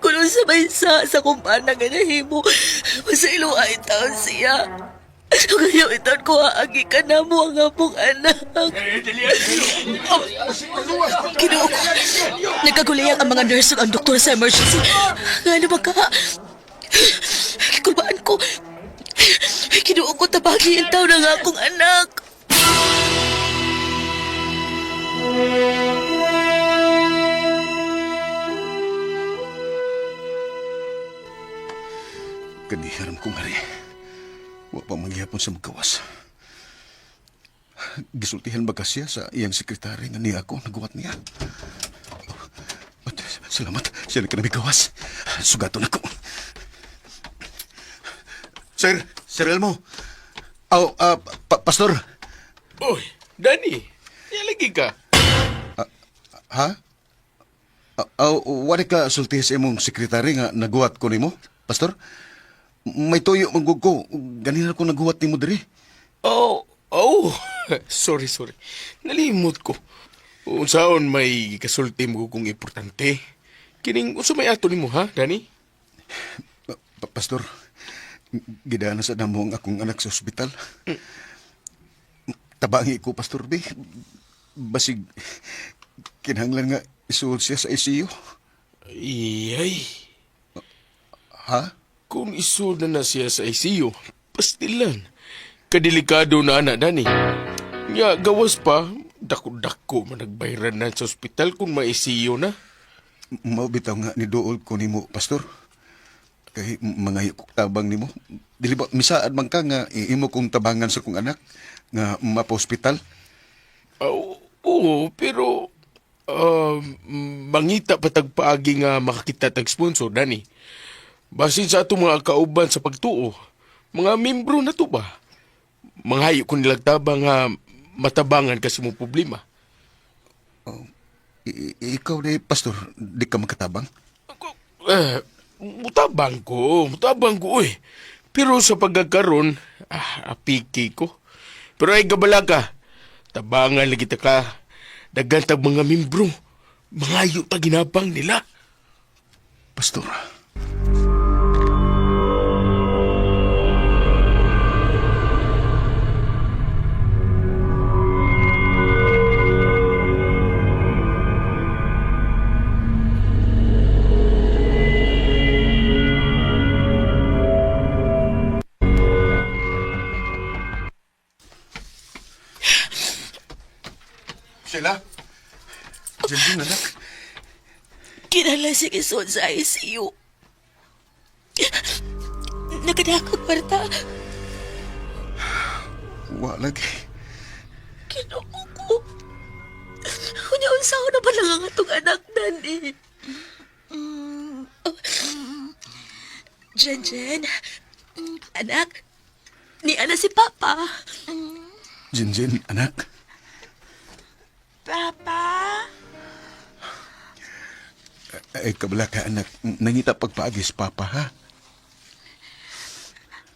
Kuno sa may sa kumpana nga nahimo. Masilo ay taon siya. Kaya itaon ko aagi ka na mo ang among anak. Oh, Ginoo ko. Nagkaguliyang ang mga nurse ug ang doktor sa emergency. Nga ano ba ka? Gikulbaan ko. Ginoo ko, tabagi ang taon ang akong anak. Kanihiram kong hari. Wa pa mangyapon sa magkawas. Gisultihan ba ka siya sa iyang sekretary nga niya ako naguwat niya? But, salamat, siya na kanami gawas. Sugaton ako. Sir, Sir Elmo. Oh, Pastor. Oy, Danny, lagi ka. Ha? Wala ka sulti sa imong sekretary nga naguwat ko nimo, Pastor? May tuyo manggug ko. Ganina ko naguwat nimo diri. Oh, oh. Sorry, sorry. Nalimot ko. Unsaon may kasulti mo kung importante. Kining unsa may ato nimo ha, Danny? Pastor, gidana sa namo ang akong anak sa ospital. Tabangi ko, Pastor B. Basig, kinahanglan nga isuod siya sa ICU. Iyay. Ha? Kung isuod na na siya sa ICU, pastilan. Kadelikado na anak, Danny. Nga, gawas pa, dako-dako man nagbayran na sa ospital kung ma-ICU na. Mao bitaw nga ni duol ko nimo, Pastor. Kay mangayo kog tabang nimo. Dili ba misaad man ka nga imo kong tabangan sa kong anak nga mapa-ospital? Oo, pero mangita pa tag paagi nga makakita tag sponsor, Danny. Basin sa atong mga kauban sa pagtuo, mga membro na to ba? Manghayo ko nilang tabang nga matabangan kasi mo problema. Ikaw ni Pastor, di ka makatabang? Eh, mutabang ko, uy. Pero sa pagkakaroon, apiki ko. Pero ay gabala ka, tabangan lagi ta ka. Daghan tag mga membro, mangayo ta ginabang nila. Pastor. Sheila? Diyan anak. Kinala si Quezon sa ICU. Nakadakag kwarta. Wa lagi. Ginoo ko. Unya, unsa ko na pala ang atong anak, Dani. Jen, Jen. Anak, ni Ana si Papa. Jinjin, anak. Papa? Ay, kabala ka, anak. Nangita pagpaagis, Papa, ha?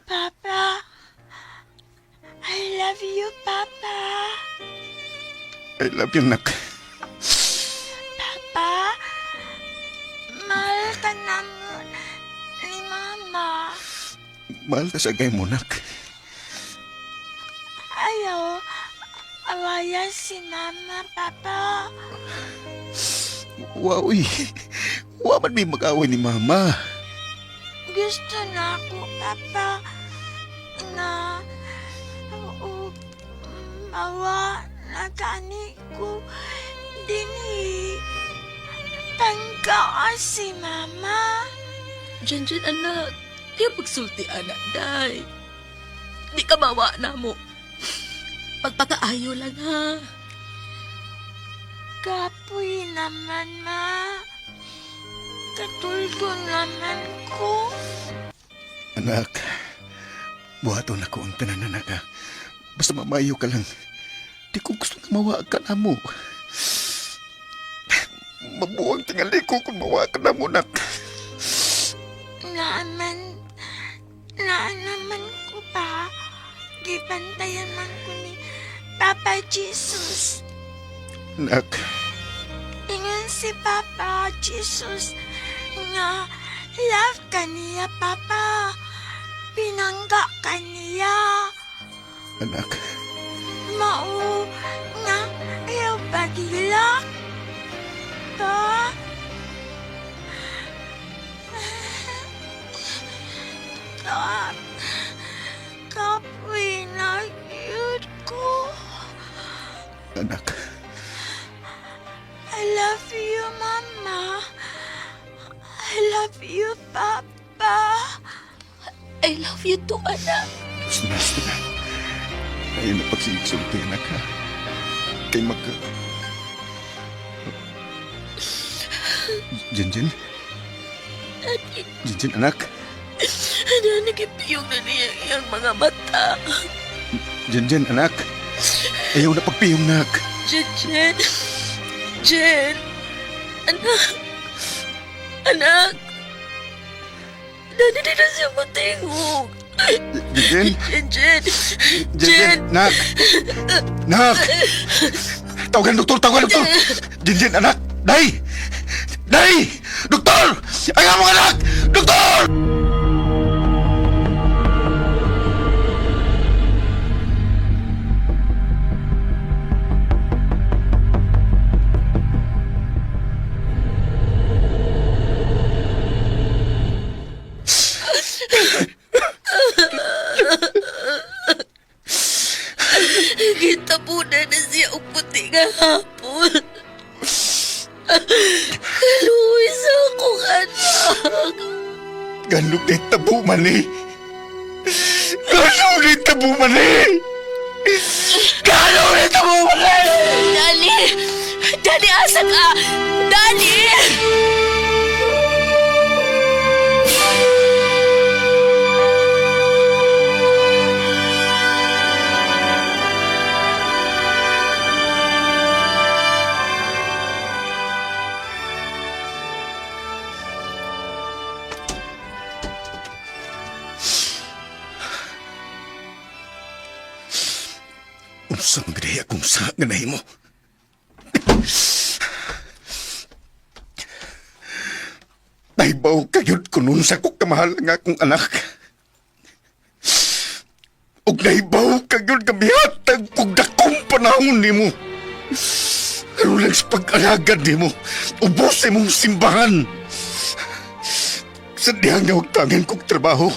Papa? I love you, Papa. I love you, nak. Papa, mahal ka naman ni Mama. Mahal ka sa gay mo, nak. Ayaw, awaya si Mama, Papa. Wow, uy. Wa man may mag-away ni Mama. Gusto na ako, Papa, na oo, mawa na gani ko dinhi. Pangkaa si Mama. Jen, Jen, anak. Di pagsulti, anak, day. Di ka mawa na mo. Pagpakaayo lang, ha? Kapoy naman, Ma. Katulgo naman ko. Anak, buhaton ako ang tanan, anak, ha? Basta mamayo ka lang. Di ko gusto nga mawa ka na mo. Mabuang tingali ko kung mawa ka na mo, nak. Naaman, naanaman ko pa. Gibantayan man ko ni Papa Jesus. Nak, Ingon si Papa Jesus nga love ka niya, Papa. Pinangga ka niya. Anak, Mao nga ayaw pagilak. Pa? Kap, kapoy na yun ko. Anak. I love you, Mama. I love you, Papa. I love you too, anak. Gusto na, gusto na. Ayaw na pagsigsulti, anak, ha? Kay maka... Jinjin? Daddy, Jinjin, anak? nagipiyong na niya iyang mga mata. Jinjin, anak? Ayaw na pagpiyong, nak. Jen, Jen. Jen. Anak. Anak. Daddy, di na siya matingog. Jinjin? Jen, Jen. Jinjin, nak! Nak! Tawagan doktor, tawagan doktor! Jinjin, anak! Day! Day! Doktor! Ang among anak! Doktor! Kita po na na siya og puti nga hapon. Kaluoy sa akong anak. Ganong na tabo man eh. Ganong na tabo man eh. Ganong na tabo man eh. Dali! Dali, asa ka? Dali! Unsa man gani akong sa nga nahimo? Nahibaw kayod ko nun sa ko kamahal nga akong anak. Ug nahibaw kayod nga mihatag kog dakong panahon nimo. Aron lang sa pag-alagad nimo, ubos imong simbahan. Sa dihang nga tangan kog trabaho,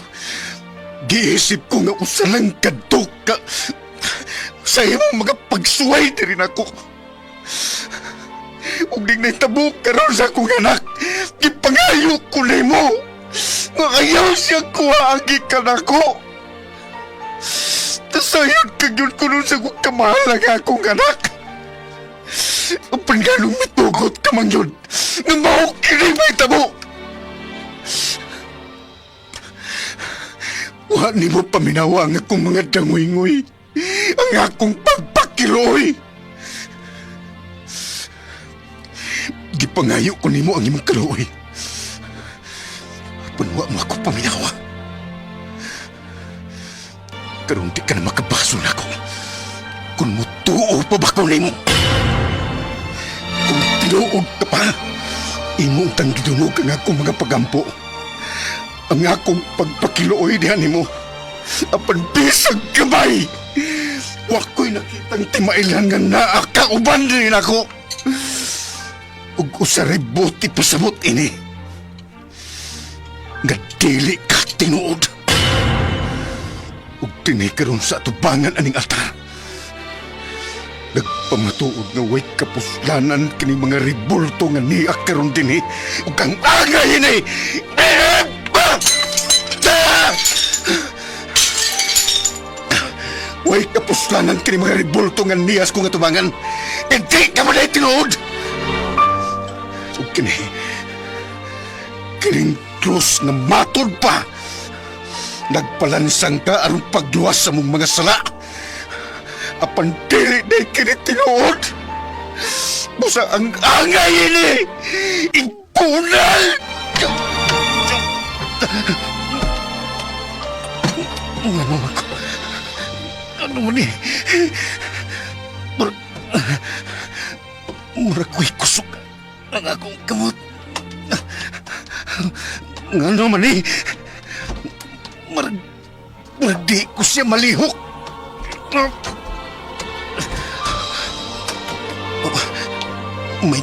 giisip ko nga usa lang kadto ka sa imong mga pagsuway diri nako. Ug di nahitabo karon sa akong anak, gipangayo ko nimo. Nga ayaw siya kuha ang gikan nako. Tasayod ka gyud ko nun sa akong kamahal ang akong anak. Apan ganong mitugot ka man yun, nga mao kini mahitabo. Wa nimo paminawa ang akong mga dangoy-ngoy, ang akong pagpakiloy. Gipangayo ko nimo ang imong kaluoy. Apan wa mo ako paminawa. Karon di ka na makabaso nako. Kung mutuo pa ba ko nimo? Tinuod ka pa. Imo tang gidungog ang akong mga pagampo. Ang akong pagpakiluoy diha nimo. Apan bisag gamay. Wa ko'y nakitang timailan nga naa kauban din ako. Ug usa ray buti pasabot ini. Nga dili ka tinuod. Ug dinhi karon sa atubangan aning altar. Nagpamatuod nga way kapuslanan kini mga ribulto nga niya karon dinhi ug ang angay ini. Way kapuslanan kini mga ribulto nga niyas ko nga tubangan. Hindi ka man ay tinuod. Ug kini kining krus nga matod pa. Nagpalansang ka aron pagluwas sa mong mga sala. Apan dili na kini tinuod. Busa ang angay ini. Impunal! Ano ako? Ano man eh? Murag... Murag ko'y kusog ang akong kamot. Ngano man eh? Murag... Murag di ko siya malihok. Oh, may...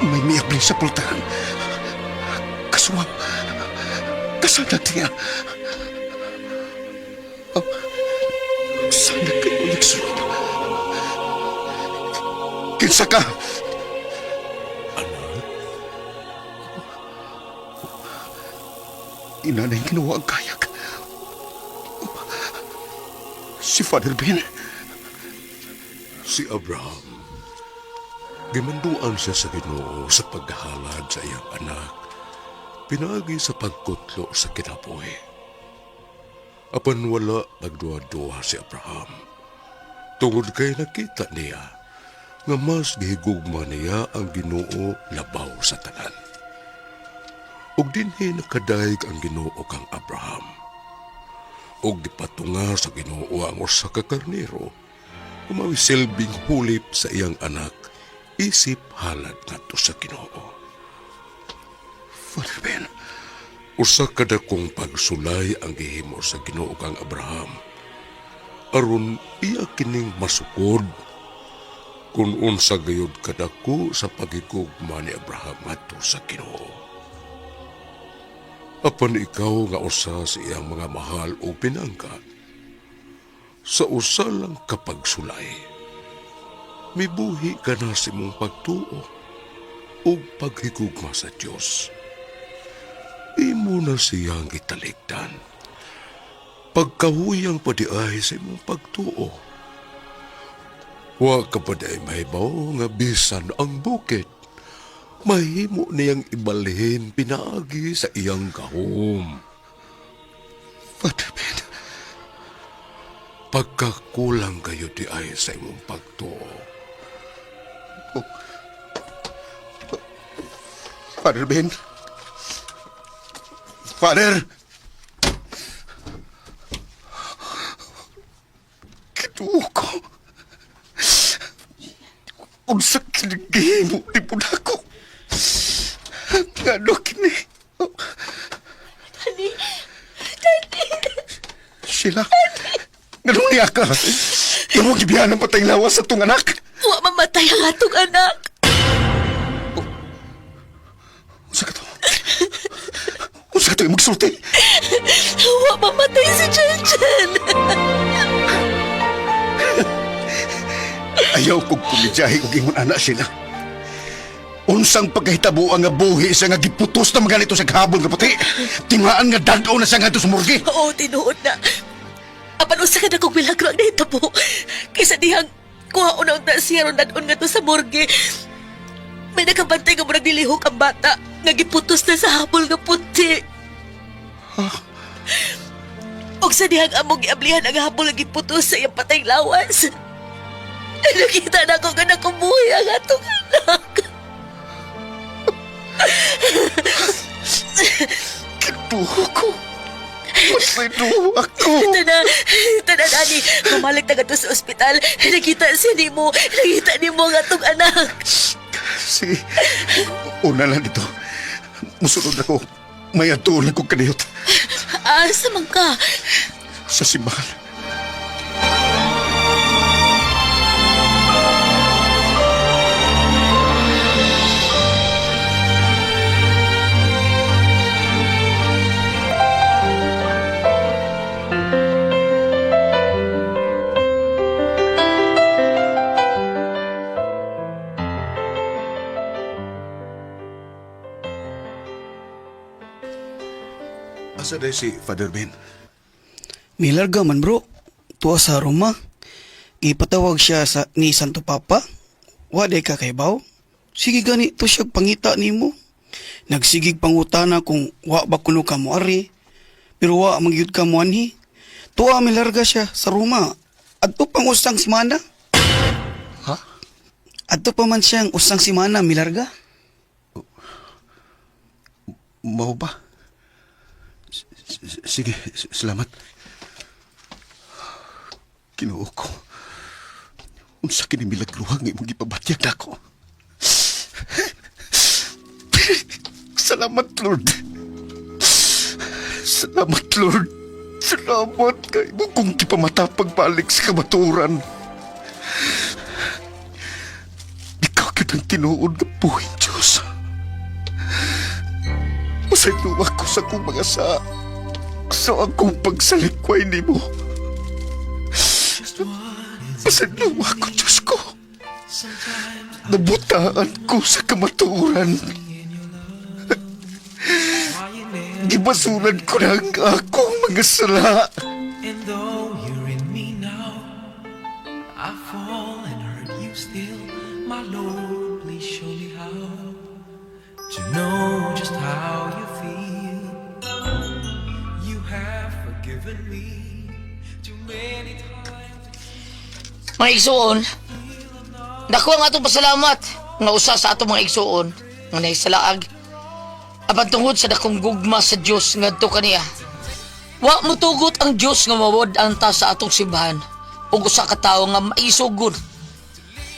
May miabling sa pultahan. Kasuwang... Kasana niya. Oh, sana kayo nagsulod. Kinsa ka? Anak? Inanay ginawa ang kayak. Si Father Ben. Si Abraham, gimanduan siya sa Ginoo sa paghalad sa iyang anak, pinaagi sa pagkutlo sa kinabuhi. Apan wala pagduha-duha si Abraham. Tungod kay nakita niya nga mas gihigugma niya ang Ginoo labaw sa tanan. Ug dinhi nakadayeg ang Ginoo kang Abraham. Ug gipatunga sa Ginoo ang usa ka karnero umawi silbing hulip sa iyang anak isip halad ngadto sa Ginoo. Father Ben. Usa ka dakong pagsulay ang gihimo sa Ginoo kang Abraham. Aron iya kining masukod kung unsa gayud kadako sa paghigugma ni Abraham ngadto sa Ginoo. Apan ikaw nga usa sa iyang mga mahal o pinangka, sa usa lang kapagsulay, mibuhi ka na sa imong pagtuo ug paghigugma sa Dios. Imo na siyang gitalikdan. Pagkahuyang pa di ay sa imong pagtuo. Wa ka pa di ay mahibaw nga bisan ang bukid. Mahimo niyang ibalhin pinaagi sa iyang gahom. Father Ben. Pagkakulang kayo di ay sa imong pagtuo. Father Ben. Father! Kituo ko. Unsa kinigihimo ni Punako. Ngano kini? Daddy! Daddy! Sheila. Ngano niya ka? Imo gibiyahan ang patay lawas sa tong anak. Wa mamatay ang atong anak. Unsa ka to? Unsa ka to imong sulti? Wa mamatay si Chechen. Ayaw kong kumidyahe og ingon anak sila. Unsang pagkahitabo ang nga buhi siya nga giputos na mga nito sa habol nga puti. Tingaan nga dad-o na siya ngadto sa morgue. Oo, tinuod na. Apan usa ka na kong milagro ang nahitabo. Kaysa dihang kuha una unta siya ron dadon nga to sa morgue. May nakabantay nga murag nilihok ang bata nga giputos na sa habol nga puti. Og sa dihang among giablihan ang habol nga giputos sa iyang patay lawas. Nakita na ko nga nakumuhi ang atong anak. Kinuha ko. Pasaylo ako. Ito na, Dani. Bumalik na ka to sa ospital. Nakita siya ni mo. Nakita ni mo ang atong anak. Sige. Una lang dito. Musunod ako. May atuon lang kong kaniyot. Asa man ka? Sa simbahan. Asa day si Father Ben? Milarga man bro. Tuwa sa Roma. Ipatawag siya sa ni Santo Papa. Wa day ka kay baw. Sige gani to siya pangita nimo. Nagsigig pangutana kung wa ba kuno ka moari. Pero wa magyud ka moanhi. Tuwa milarga siya sa Roma. Adto pang usang semana. Ha? Adto pa man siyang usang semana milarga. Mao ba? Sige, salamat. Kinuo ko. Unsa kini milagruha nga imong gipabatyag nako. Salamat, Lord. Salamat, Lord. Salamat kay mo kong gipamata pagbalik sa kamatuoran. Ikaw gyud ang tinuod nga buhing Diyos. Pasaylo ako sa akong mga sa akong pagsalikway nimo. Pasaylo ako, Diyos ko. Nabutaan ko sa kamatuoran. Gibasuran ko na ang akong mga sala. And though you're in me now, I fall and hurt you still. My Lord, please show me how to know just how you feel. You have forgiven me too many times. Mga igsuon, dako ang atong pasalamat nga usa sa atong mga igsuon nga nahisalaag apan tungod sa dakong gugma sa Dios ngadto kaniya. Wa motugot ang Dios nga mawad-an ta sa atong simbahan ug usa ka tawo nga maisugod.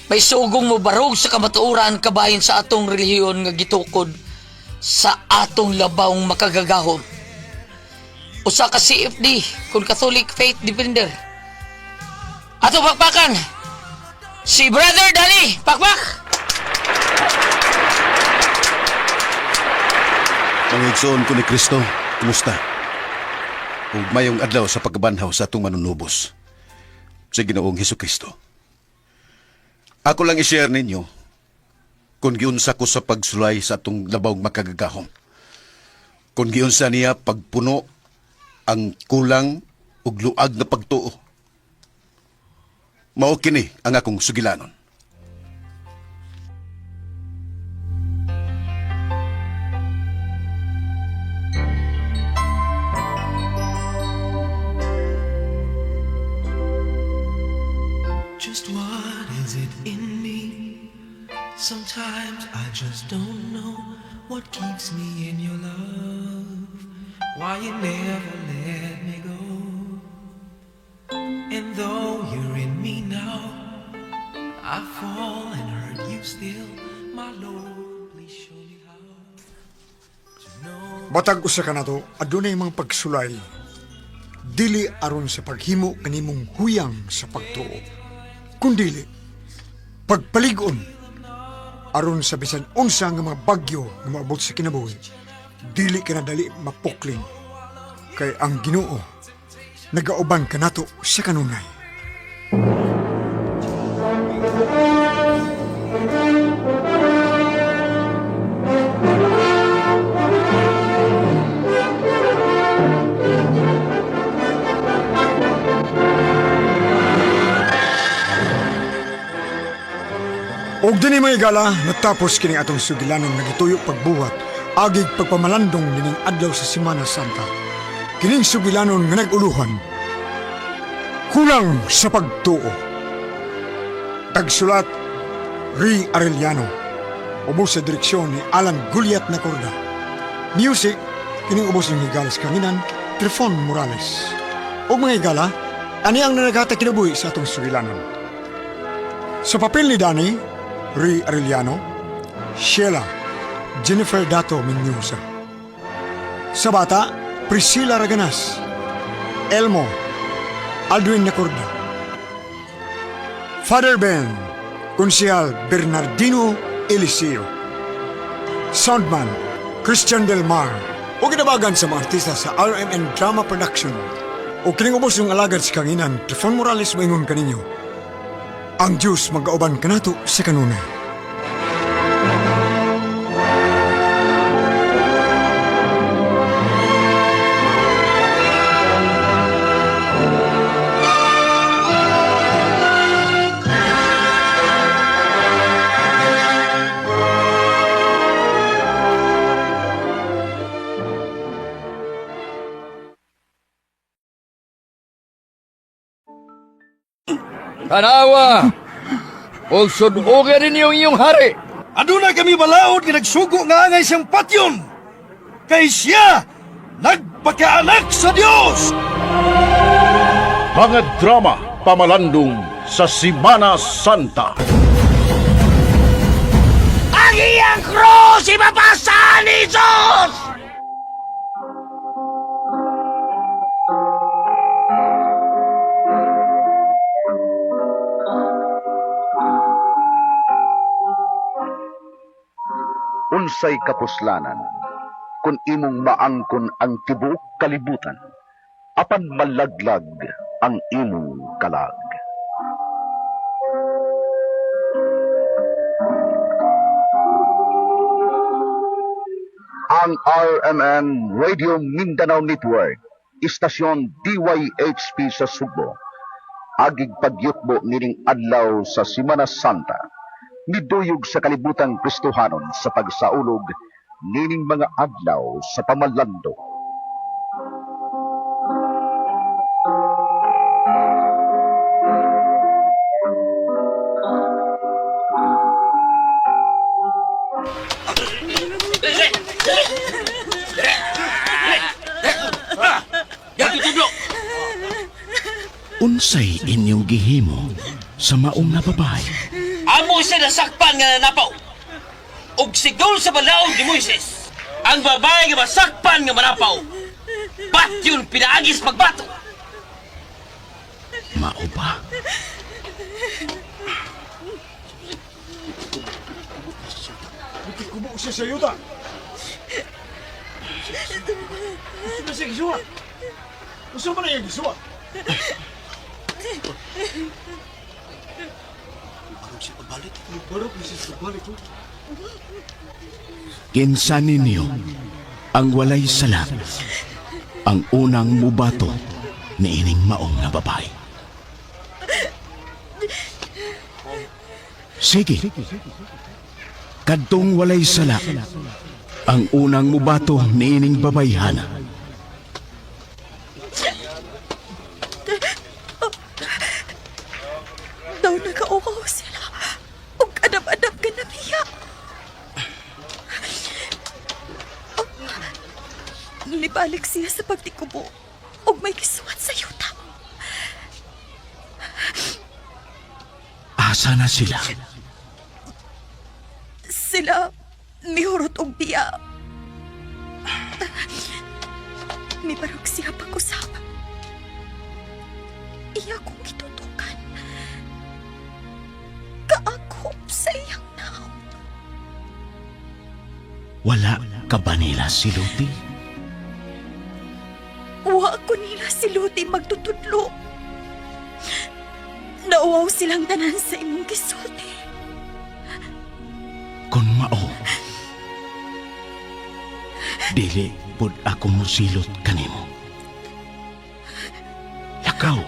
Maisugong mobarog sa kamatuoran kabahin sa atong relihiyon nga gitukod sa atong labawng makagagahom. Usa ka CFD kun Catholic Faith Defender. Ato pakpakan si Brother Danny Pakpak. Mga igsoon ko ni Kristo, kumusta? Ug mayong adlaw sa pagkabanhaw sa atong manunubos sa Ginoong Hesus Kristo. Ako lang i-share ninyo kung giunsa ko sa pagsulay sa atong labawng makagagahom. Kung giunsa niya pagpuno ang kulang ug luag na pagtuo. Mao kini ang akong sugilanon. Just what is it in me? Sometimes I just don't know what keeps me in your love. Why you never let me go. And though you're in me now, I fall and hurt you still. My Lord, please show me how. Batag usa ka nato, adunay mga pagsulay. Dili aron sa paghimo kanimong huyang sa pagtuo. Kundili, pagpalig-on aron sa bisan unsa nga mga bagyo nga moabot sa kinabuhi, dili ka na dali mapukling. Kay ang Ginoo nagauban kanato sa kanunay. Og dinhi mga higala, natapos kining atong sugilanon nga gituyo pagbuhat, agig pagpamalandong nining adlaw sa Semana Santa. Kining sugilanon nga nag-uluhan, kulang sa pagtuo. Tagsulat, Ri Arellano. Ubos sa direksyon ni Alan Guliat Nacorda. Music, kining ubos ng higala sa kanginan, Trifon Morales. Og mga higala, ani ang nanagata kinabuhi sa atong sugilanon. Sa papel ni Danny, Ri Arellano, Sheila, Jennifer Dato Mendoza. Sa bata, Priscilla Raganas. Elmo, Aldwin Nacorda. Father Ben, Konsehal Bernardino Eliseo. Soundman, Christian Del Mar. O ginabagan sa mga artista sa RMN Drama Production. O kining ubos yung alagad sa kanginan, Trifon Morales moingon kaninyo. Ang Diyos magauban kanato sa kanunay. Tanawa! Og sudogan ninyo ang inyong hari! Aduna kami balaod nga nagsugo nga angay siyang patyon. Kay siya nagpakaanak sa Dios. Mga drama pamalandong sa Simana Santa. Ang iyang krus ipapasa ni Jesus! Unsay kapuslanan kung imong maangkon ang tibuok kalibutan apan malaglag ang imong kalag. Ang RMN Radio Mindanao Network, istasyon DYHP sa Sugbo, agig pagyutbo nining adlaw sa Simana Santa, niduyog sa kalibutang Kristohanon sa pagsaulog nining mga adlaw sa pamalando. Unsay inyong gihimo sa maong nga babae? Amo siya nasakpan nga nanapaw. Ug sigol sa balaod ni Moises, ang babae nga masakpan nga manapaw. Patyon pinaagis pagbato. Mao ba? Kubo siya sa yuta. Gusto na siya gisuwa. Gusto mo na iya gisuwa. Barok siya pagbalik. Kinsa ninyo ang walay sala ang unang mubato niining maong nga babae? Sige. Kadtong walay sala ang unang mubato niining babayhana. Daw nagaukaw sila. Ug adab-adab ka na biya. Nibalik siya sa pagtikubo ug may gisuwat sa yuta. Asa na sila? Sila mihurot og biya. Mibarog siya pag-usap. Iya kong gitutukan. Kaakop sa iyang naong. Wala ka ba nila siluti? Wa ko nila siluti magtutudlo. Nauwaw silang tanan sa imong gisulti. Kung mao, dili pud ako mosilot kanimo. Lakaw,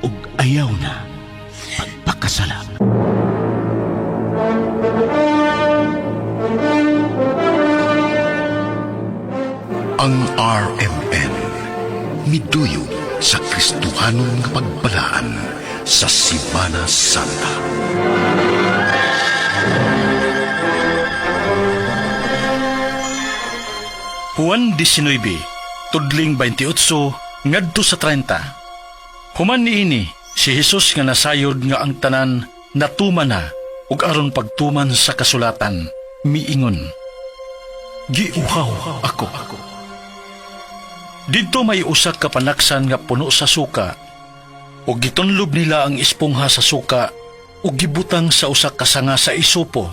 ug ayaw na pagpakasala. Ang RMN miduyog sa Kristohanon nga pagbalaan sa Simana Santa. Juan 19, tudling 28, ngadto sa 30. Human niini, si Jesus nga nasayod nga ang tanan natuman na, Ug aron pagtuman sa kasulatan, miingon, "Giuhaw ako." Didto may usa ka panaksan nga puno sa suka, ug gitunlob nila ang espongha sa suka ug gibutang sa usa ka sanga sa isopo,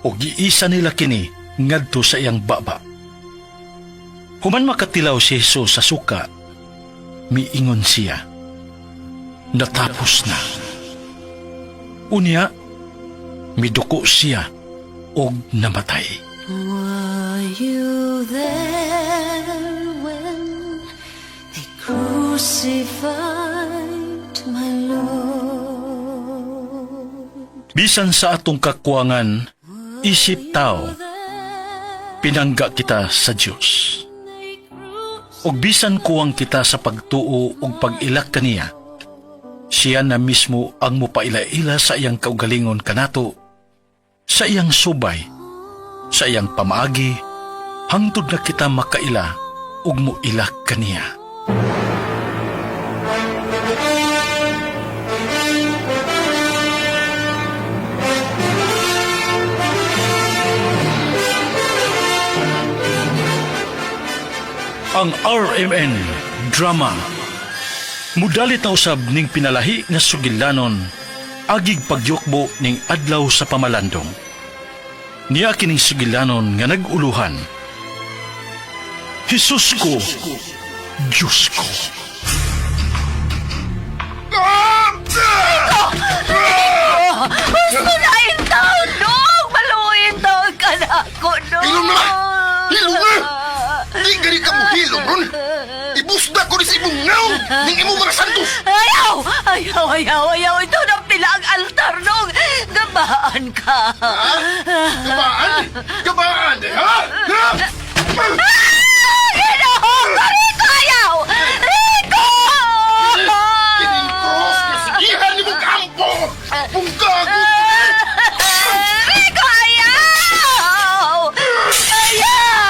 ug giisa nila kini ngadto sa iyang baba. Human makatilaw si Jesus sa suka, miingon siya, "Natapos na." Unya, miduko siya og namatay. Were you there when they crucified my Lord? Bisan sa atong kakuwangan, isip tao, pinangga kita sa Dios. Og bisan kuwang kita sa pagtuo ug pag-ilak kaniya, siya na mismo ang mupaila-ila sa iyang kaugalingon kanato, sa iyang subay, sa iyang pamaagi, hangtod na kita makaila ug muilak kaniya. Ang RMN Drama mudalit na usab ning pinalahi nga sugilanon, agig pagyukbo ning adlaw sa pamalandong. Niya kining sugilanon nga nag-uluhan, Jesus ko, Diyos ko. Rico! Rico! Gusto na intaon, dong! Maluoy taon ka na ako, dong! Hilom na! Hilom na! Di gani ka mo hilom ron! Ibusda ko ni sa imong ngaw! Ning imong mga santos! Ayaw! Ayaw, ayaw, ayaw! Ito na pila ang altar, dong! Gabaan ka! Ha? Gabaan? Gabaan, eh, ha? Ha? Ah! Ginoo ko! Rico, ayaw! Rico! Kining cross na sigihan ni mong kampo! Pungkago! Rico, ayaw! Ayaw!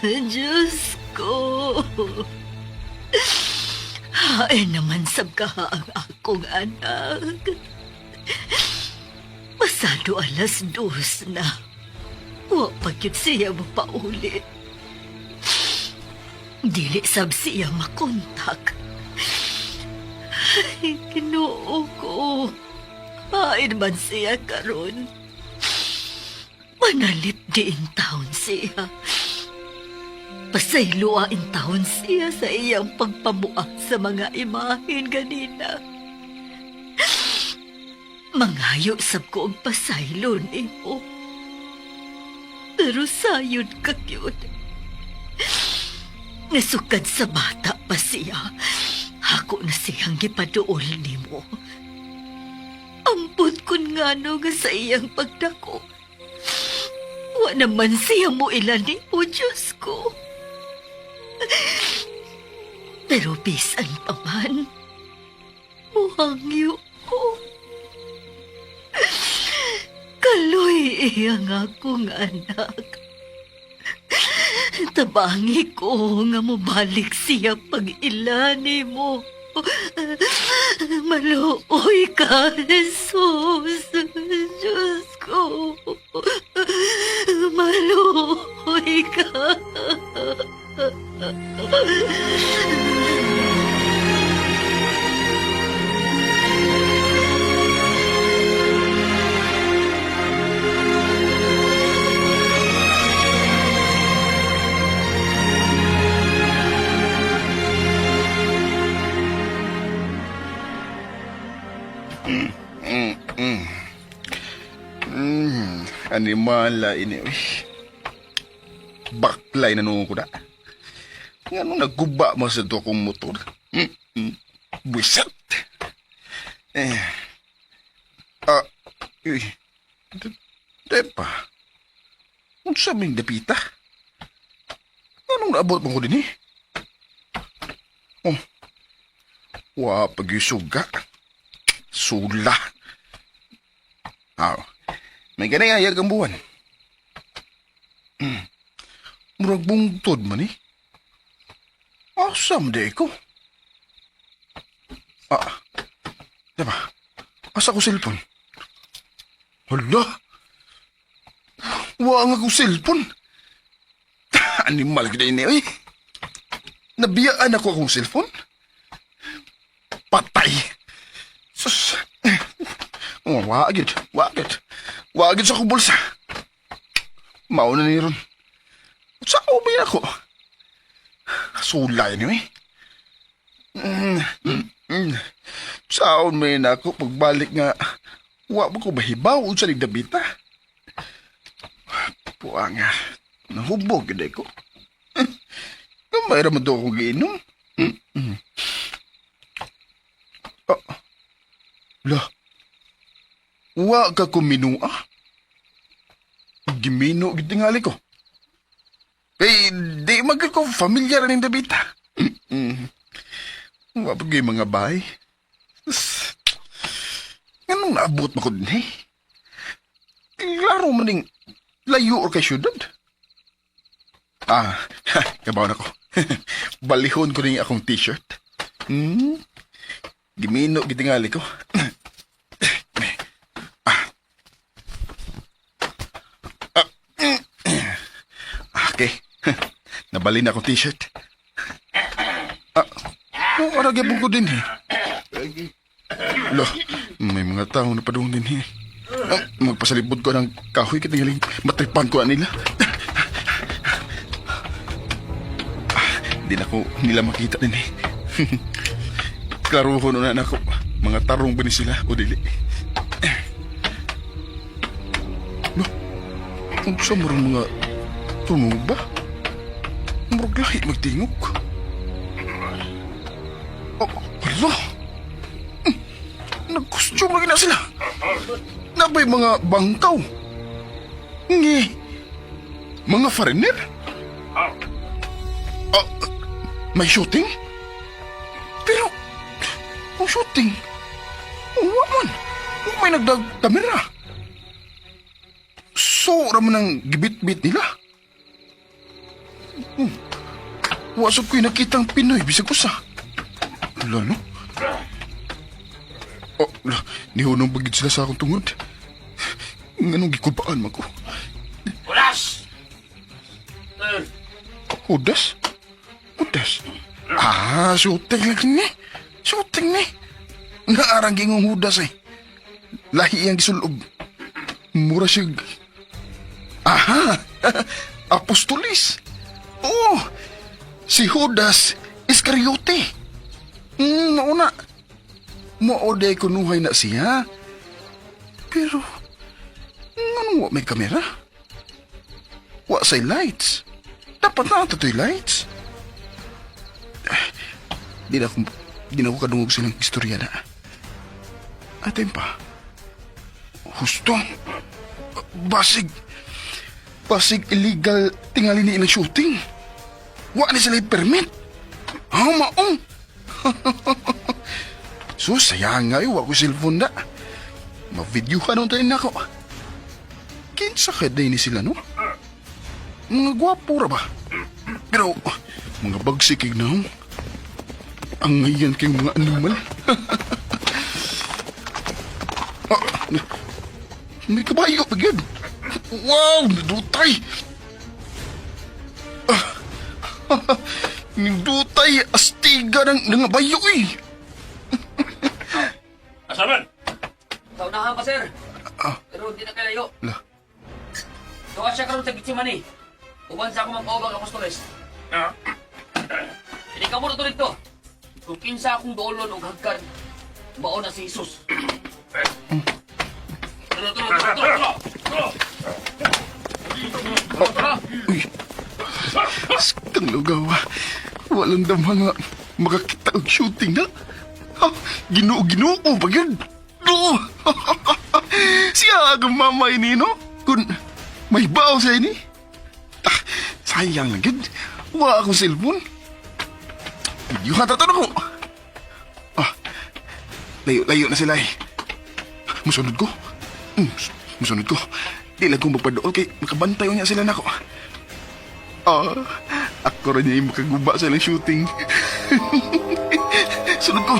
Diyos ko. Ay naman sab ka ang akong anak. Pasado 2:00 na. Wa pa gyud siya mapauli. Dili sab siya makontak. Ay, Ginoo ko. Hain man siya karon. Manalit di in taon siya. Pasayloa in taon siya sa iyang pagpamua sa mga imahen ganina. Mangayo sab ko og pasaylo nimo. Pero sayod ka gyud. Nasukad sa bata pa siya. Hako na siyang gipaduol nimo. Ampot kun ngano nga sa iyang pagdako. Wa naman siya mo ilan nimo, Diyos ko. Pero bisan pa man, muhangyo ko. Kaloy iyang akong anak. Tabangi ko nga mobalik siya pag ilani mo. Maluoy ka, Jesus. Diyos ko. Maluoy ka. Animala ini. Uy. Baklay na nung ko na. Nga nung nagguba mo sa to akong motor. Buisit. Eh. Ah, uy. Depa. Unsa ming dapita? Anong naabot mo ko din eh? Oh. Wa pag-isuga. Sula. Aw. May ganay ayag ang buwan. Murag bungtod man eh. Asa man di ko? Ah, diba? Asa ko cellphone? Hala! Wa nga akong cellphone. Animal gid ini oy. Nabiyaan ako akong cellphone. Patay. Sus. Oh, wa gid, wa gid. Wa gid sa akong bulsa. Mauna ni ron. Sa ba ako? Sulay ni eh. Mm, mm, mm. Saon may na ako pagbalik nga wa mo ko mahibaw unsa ni Dabita. Puang nga, nahubog gid ko. Gamay ra man to akong giinom. Mm, mm. Ah, la, wa ka kuminua. Gimino gid tingali ko. Kay di magid ko familiar ning Dabita. Mm, mm. Wa pa gyud mga bahay. Sus, nganong naabot man ko din eh? Klaro man ning layo or kay syudad. Ah, kabaw na ko. Balihon ko ning akong t-shirt. Hmm? Gimino gitingali ko. Ah. Ah. Mm. Okay. Nabali na akong t-shirt. Ah, oh, ara gyapon ko din eh. Lo, may mga tao na padung din eh. Ah, magpasalibot ko ng kahoy kitingaling matripan ko nila. Ah, di na ko nila makita din eh. Klaro ko na nako. Mga tarong ba ni sila o dili? Lo, unsa mo rin mga tunog ba? Murag lahi magtingog. Oh, hala! Nag-costume lagi na sila. Nabay mga bangkaw. Ngi. Mga foreigner? Ah, may shooting? Pero, kung shooting, wa man. Wa may nagdag kamera. So, raman ang gibit-bit nila. Hmm. Wa sa ko'y nakitang Pinoy, bisag usa. Wala, no? Oh, la, nihunong bagid sila sa akong tungod. Nganong gikulpaan man ko? Ulas! Hudas? Hudas? Ah, shooting lagi ni. Shooting ni. Naarang gingong hudas eh. Lahi iyang gisulob. Mura siya. Aha! Apostolis! Oh! Si Judas Iscariote. Mauna. Maoday kunuhay na siya. Pero, nganong wa may kamera? Wa say lights. Dapat na ito lights. Eh, di na ako kadungog silang istorya na. Atin pa. Husto. Basig. Basig illegal tingali ni ilang shooting. Wa ni sila permit. Ha, maong. So, sayang nga eh, wa ko cellphone na. Ma-video ka nung tayo nako. Kinsa ka ni sila, no? Mga gwapo ra ba? Pero, mga bagsik na. Ang ngayon kayong mga animal. Ah, may kabayo pa gyud. Wow, nidutay. Ah, nidutay, astiga ng nangabayo eh. Asa man? Kaunahan pa, sir. Pero hindi na kalayo. Lah. Tuwa siya karon sa Gitsimani. Uban sa akong mga apostoles. Hindi ka muna to dito. Kung kinsa akong doolon og hagkan, mao na si Jesus. Tara, tara, tara, tara, tara. Tara, tara. Kang lugaw, ah. Walang damha nga makakita og shooting na. Ha, Ginoo-ginoo pa yun. No. Siya ang mamay ni, no? Kung may bao sa ini. Ah, sayang lang yun. Wala akong cellphone. Video ka tatanong ko. Ah, layo-layo na sila eh. Musunod ko. Musunod ko. Di lang kong magpadool kay makabantay niya sila nako. Oh, ako rin niya makaguba sa ilang shooting. Sunod ko.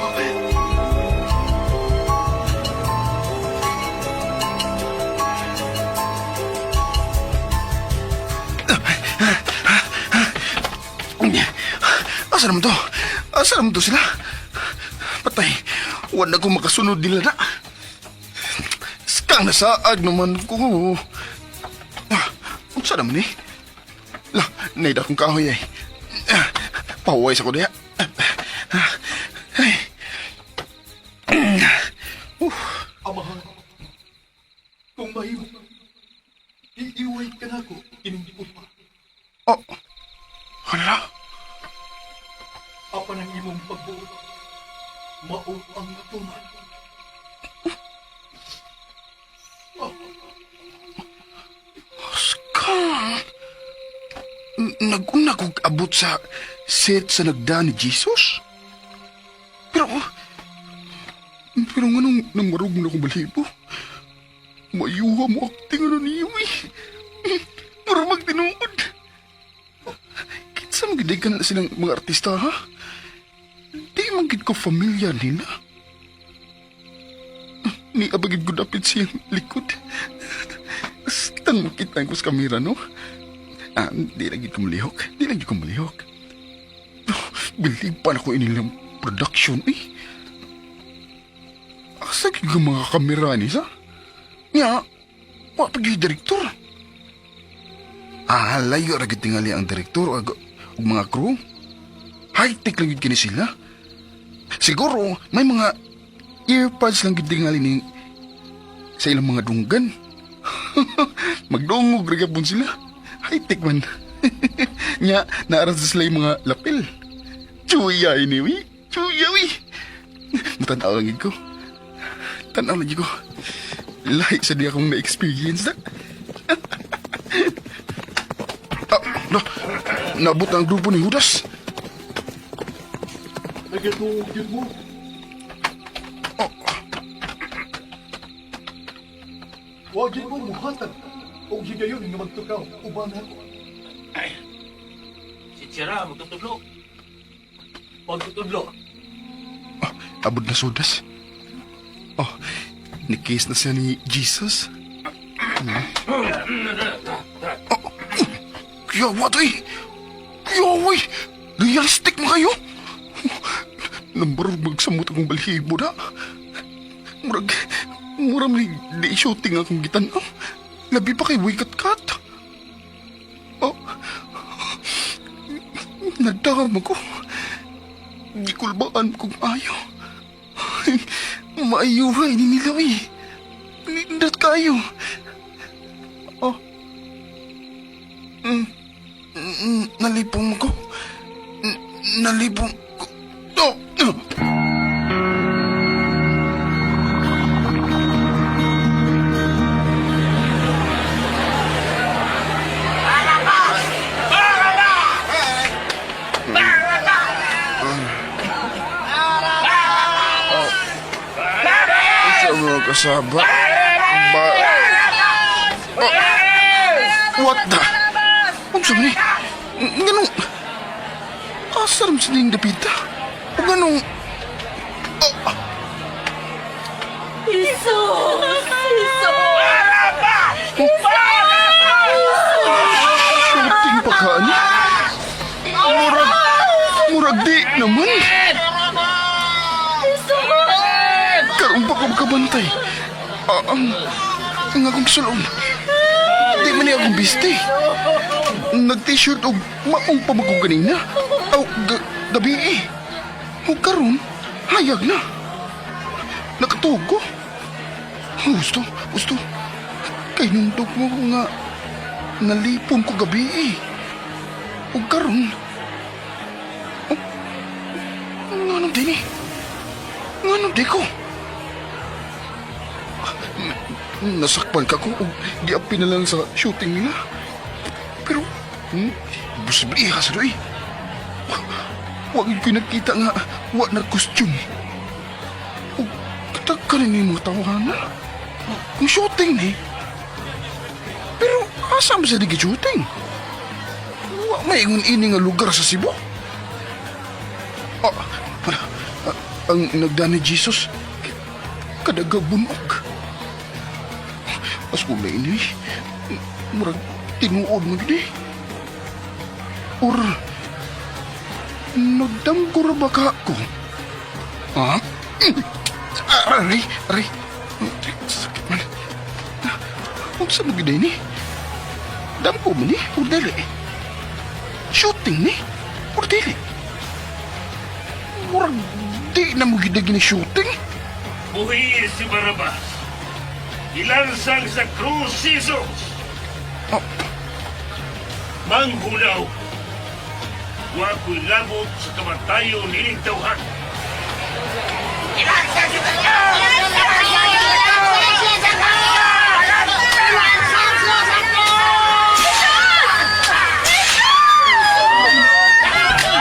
Asa naman to? Asa naman to sila? Patay, wala ko makasunod nila na. Skang nasaag naman ko. Ah, unsa naman eh? Lah, naida akong kahoy eh. Ah, pahuway sa ko diha. Ah, ay. Amahan, kung mahimo, iiway ka na ako ining upa. Oh, hala. Apan ang imong pagbuot, mao ang natuman. Skang. Nag-una kong abot sa set sa nagda ni Jesus. Pero, pero nga nung namarog na akong balibo, mayuha mo acting ano niyo eh. Mura magtinuod. Kinsa magiday ka na silang mga artista ha? Di man gid ko familiar nila. Ni abagid ko dapit siyang likod. Basta makita ko sa kamera, no? Ah, di lagi ko malihok. Di lagi ko malihok. Bilib pa na ko inilang production, eh. Asa gid ko mga kamera ni sa? Nga, wa pa gyud direktor. Ah, layo ra gyud tingali ang direktor ug ug mga crew. High-tech lang gyud kini sila. Siguro may mga earpods lang gyud tingali ni sa ilang mga dunggan. Magdungog ra gyapon sila. High-tech man. Nya, naaran sa sila yung mga lapel. Chuya ini, wi. Chuya, wi. Matanaw lang gid ko. Tanaw lang gid ko. Lahi sa di akong na-experience na. Ah, na, naabot na ang grupo ni Judas. Nagatuog yun mo. Oh. Wag yun mo muhatag og higayon nga magtukaw uban ako. Si Chira, magtutudlo. Magtutudlo. Abot na si Judas. Oh, nikiss na siya ni Jesus. Hmm. Oh, yawa to eh. Yawa eh. Realistic mo kayo. Nambarog magsamot akong balhibo na. Murag, murag ni di shooting akong gitan-aw. Labi pa kay wikat kat. Oh, nagdama ko. Gikulbaan kong ayaw. Maayuhay ni nila eh. Nindot kayo. Oh. Mm. Mm, nalipong ko. Nalipong ko. Oh. Sa mga kasaba. Ba... Oh. What the? Unsa man ni? Nganong... Asa ram sa ning dapita? O nganong... Jesus! Jesus! Shooting pa ka, ani? Murag... Murag di naman. Karoon pa ko makabantay. Ah, ang akong sulong. Di man niya akong biste. Nag-t-shirt og maong pamagong ganina. Aw, gabi eh. O karon, hayag na. Nakatuog ko. Gusto, gusto. Kay nundok mo ko nga nalipong ko gabi eh. O karon, oh, nganong din eh. Nganong di ko? Nasakpan ka ko o giapi na lang sa shooting nila. Pero, posible iha sa doy. Wag ko nakita nga wa na costume. O katag ni mo tawahan na. Kung shooting ni. Pero asa man sa di shooting? Wa Maingon ini nga lugar sa Cebu. Ah, para, ah, ang nagda ni Jesus, kadagabunog. Mas kung ini, murag tinuod mo gid eh. Or, nagdamgo ra ba ka ako? Ha? Aray, aray. Sakit man. Unsa mo gid ni? Damgo man ni, or dili? Shooting ni, or dili? Murag di na mo gid ni shooting. Buhi si Barabas. Ilansang sa krus si Jesus. Oh. Manghulaw. Wa ko'y labot sa kamatayon nining tawhan.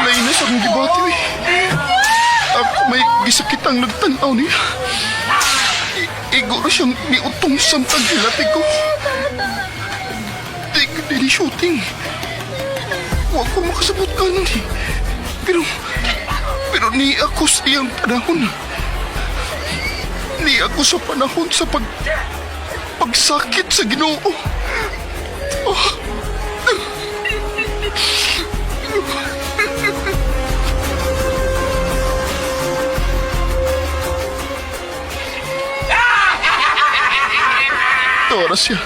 Lain na sa akong gibati, uy. Ako may gisakitang nagtanaw niya. Igo ra siyang niutong samtang hilati ko. Di ko dili shooting. Wa ko makasabot kanon eh. Pero ni ako sa iyang panahon. Ni ako sa panahon sa pagsakit sa Ginoo. Oh. Tora siya.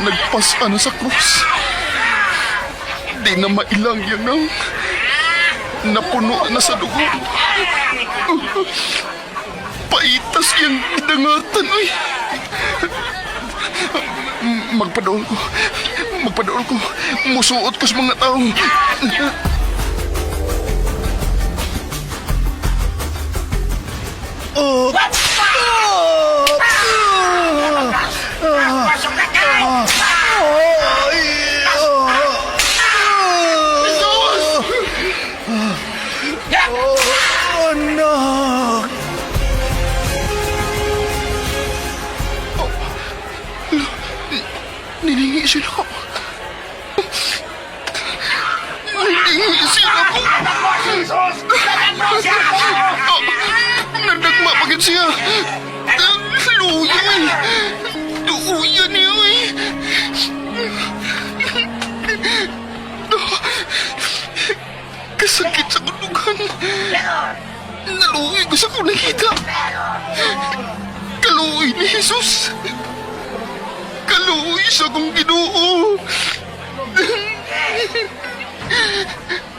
Nagpasa na sa krus. Di na mailang yan ang napuno na sa dugo. Paitas yung dangatan, uy. Magpadool ko. Magpadool ko. Musuot ko sa mga tao. Oh! Pasok na kayo! Jesus! Oh, anak! Nilingi sila ko. Nilingi sila ko. Oh, nandagma pa gid siya. Luya eh. Luya niya eh. Kasakit sa kulugan. Naluoy ko sa kong nakita. Kaluoy ni Jesus. Kaluoy sa akong Ginoo.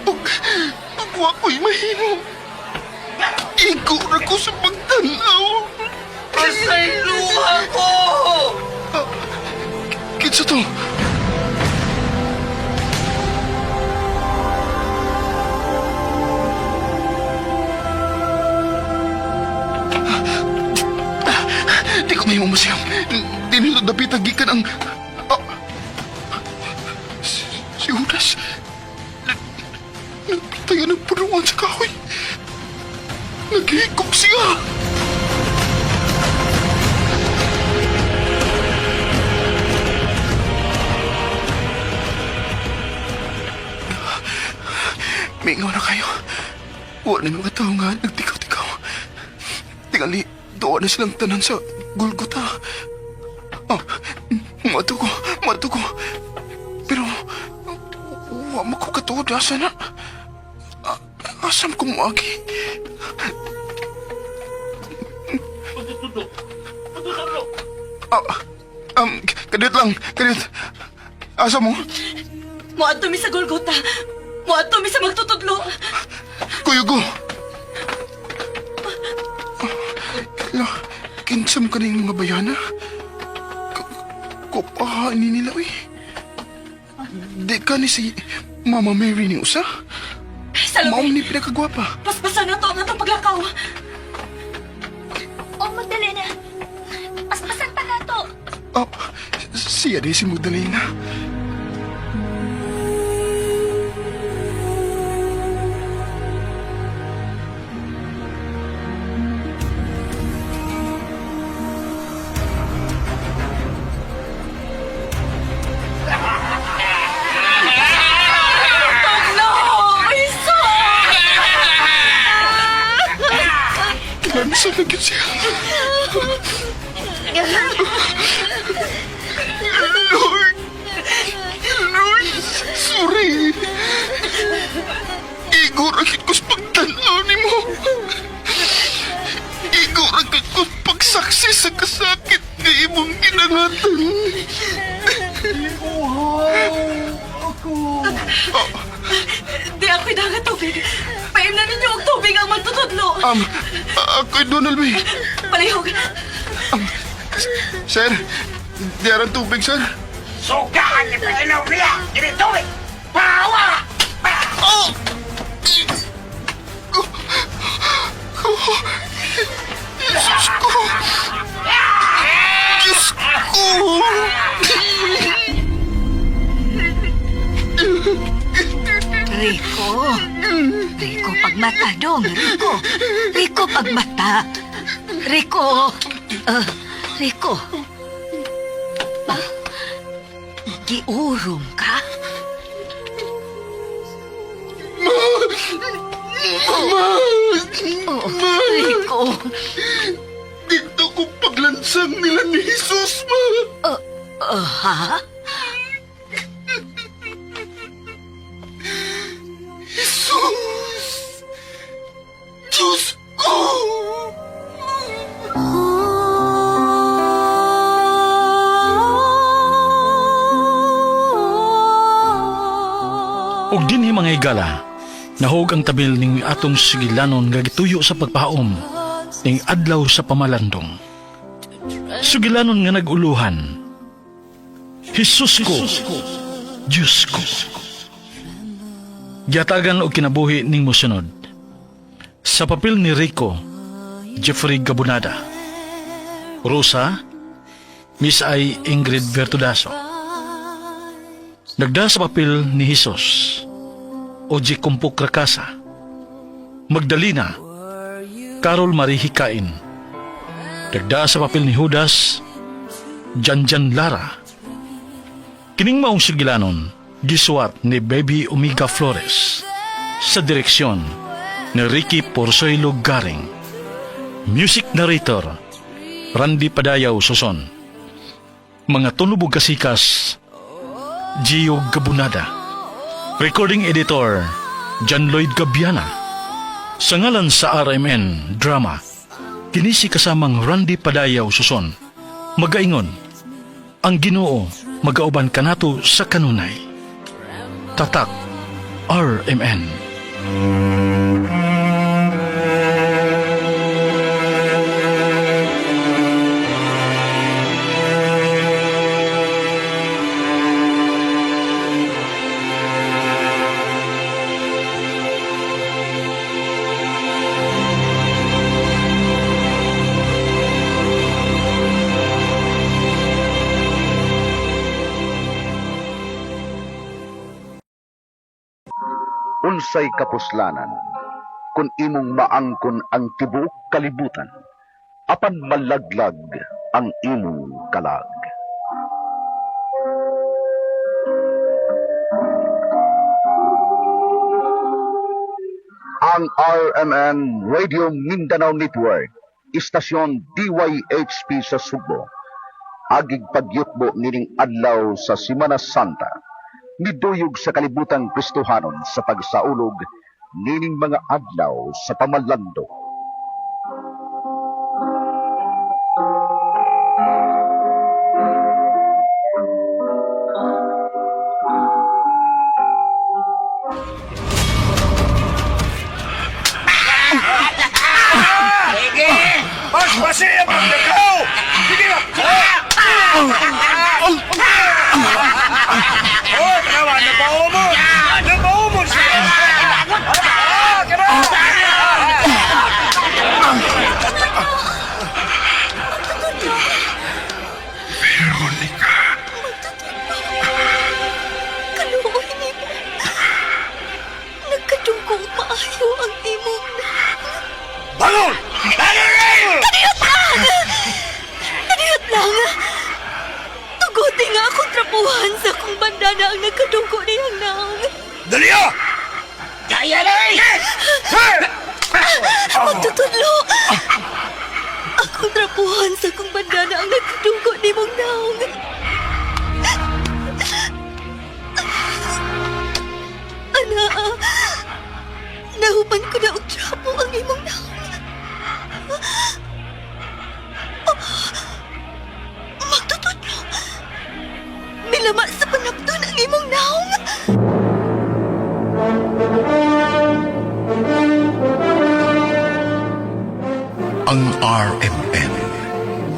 Ug wa ko'y mahimo. Igo ra ko sa pagtanaw. Pasayloa ko! Kinsa to? Di ko mahimo masiyam. Di nila dapit gikan ang... Ah, si Judas. Nagpatayo ng punuan sa kahoy. Naghikog siya. Mingaw na kayo. Wala na mga tao nga nagtikaw-tikaw. Tingali, doon na silang tanan sa Golgotha. Oh, mato ko, mato ko. Pero, wa mo ko katuod, asa na? Asam ko moagi? Ah, kadiyot lang, kadiyot. Asa mo? Moadto mi sa Golgotha. Moadto mi sa magtutudlo. Kuyugo. La, kinsa mo kaning mga bayana? Kupahaan ni nila, uy. Di ka ni si Mama Mary ni usa? Salome. Mao ni pinakagwapa. Paspasan na to ang atong paglakaw. Oh, Magdalena. Paspasan pa na to. Oh, siya di si Magdalena. Asa na gyud siya? Lord! Lord! Sorry! Igo ra gyud ko sa pagtan-aw nimo. Igo ra gyud ko sa pagsaksi sa kasakit nga imong ginangatan. Ako. Di ako'y dagat tubig. Paimna ninyo og tubig ang magtutudlo. Ako'y Donald B. Palihog. Sir, di aran tubig, sir. Sugaan ni Paginaw niya! Dili tubig! Pawa! Oh! Jesus ko! Diyos ko! Rico! Rico, pagmata dong. Rico! Rico, pagmata. Rico! Rico. Ah, giurong ka? Ma! Ma! Oh, Rico. Dito ko paglansang nila ni Jesus, ma! Ha? Jesus! Diyos ko! Ug dinhi mga higala, nahug ang tabil ning atong sugilanon nga gituyo sa pagpahaom ning adlaw sa pamalandong. Sugilanon nga nag-uluhan. Jesus ko, Diyos ko. Giatagan og kinabuhi ning mosunod. Sa papel ni Rico, Jeffrey Gabunada. Rosa, Miss I Ingrid Vertudaso. Nagda sa papel ni Jesus, Oji Kumpok Rakasa. Magdalena, Carol Marie Hikain. Nagda sa papel ni Judas, Janjan Lara. Kining maong sugilanon, gisuwat ni Baby Omega Flores sa direksyon ni Ricky Porsoilo Garing. Music narrator, Randy Padayaw Suson. Mga tunubog kasikas, Gio Gabunada. Recording editor, John Lloyd Gabiana. Sa ngalan sa RMN Drama, kini si kasamang Randy Padayaw Suson. Magaingon, ang Ginoo magauban kanato sa kanunay. Tatak RMN. Unsay kapuslanan kung imong maangkon ang tibuok kalibutan, apan malaglag ang imong kalag. Ang RMN Radio Mindanao Network, istasyon DYHP sa Sugbo, agig pagyutbo nining adlaw sa Semana Santa, niduyog sa kalibutang Kristohanon sa pagsaulog nining mga adlaw sa pamalando. Sige! Paspasi ang pagdakaw! Sige ba? Oh, tanawa, napaumon! Napaumon siya! Ah, kana! Veronica. Kaluoy nimo. Nagkadungkong maayo ang imong. Bangon! Bangon! Kaniyot lang! Kaniyot lang! Tuguti nga akong trapuhan sa akong bandana ang nagkadungko niyang naong. Dali ah! Kaya na eh! Magtutudlo! Akong trapuhan sa akong bandana ang nagdugo ni mong naong. Ana, nahuman ko na og trapo ang imong naong. Magtutudlo. Milama sa panapton ang imong naong. Ang RMN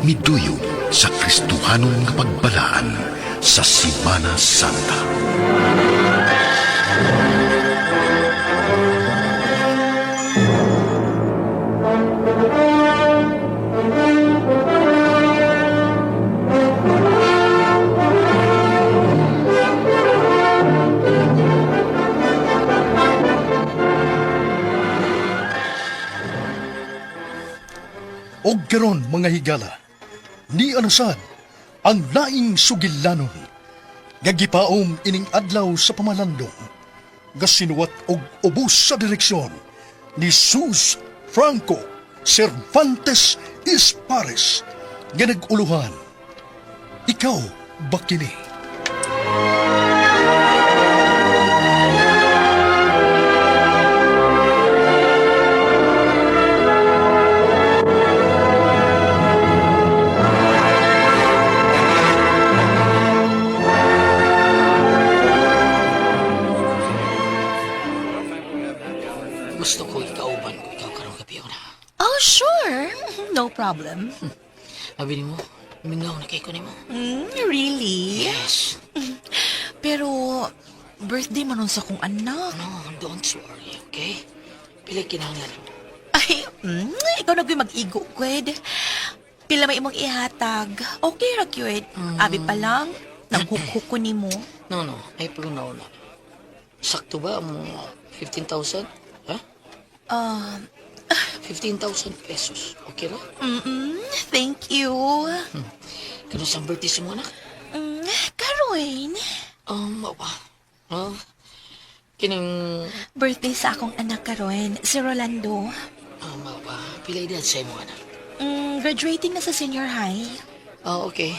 miduyog sa Kristohanon nga pagbalaan sa Simana Santa. Og karon mga higala, ni anusad ang laing sugilanon, nga gipaom ining adlaw sa pamalandong, nga sinuwat og ubos sa direksyon ni Sus Franco Cervantes Ispares, nga nag-uluhan. Ikaw ba kini? Gusto ko ikauban ko ikaw karong gabi na. Oh, sure. No problem. Abi nimo, mingaw na kay ko nimo. Really? Yes. Pero, birthday man nun sa kong anak. No, don't worry, okay? Pila kinahanglan. Ay, ikaw na gawin mag-igo, Gwed. Pila may imong ihatag. Okay ra, Gwed. Abi pa lang, nanghukhuk ko nimo. No, no, ay pag na. Sakto ba ang mga 15,000? Ha? 15,000 pesos. Okay ra? Thank you. Kano sa birthday sa mga anak? Karoin, Mawa. Oh, kining, birthday sa akong anak karon, si Rolando. Mawa. Pila edad sa imong anak? Graduating na sa senior high. Ah, okay.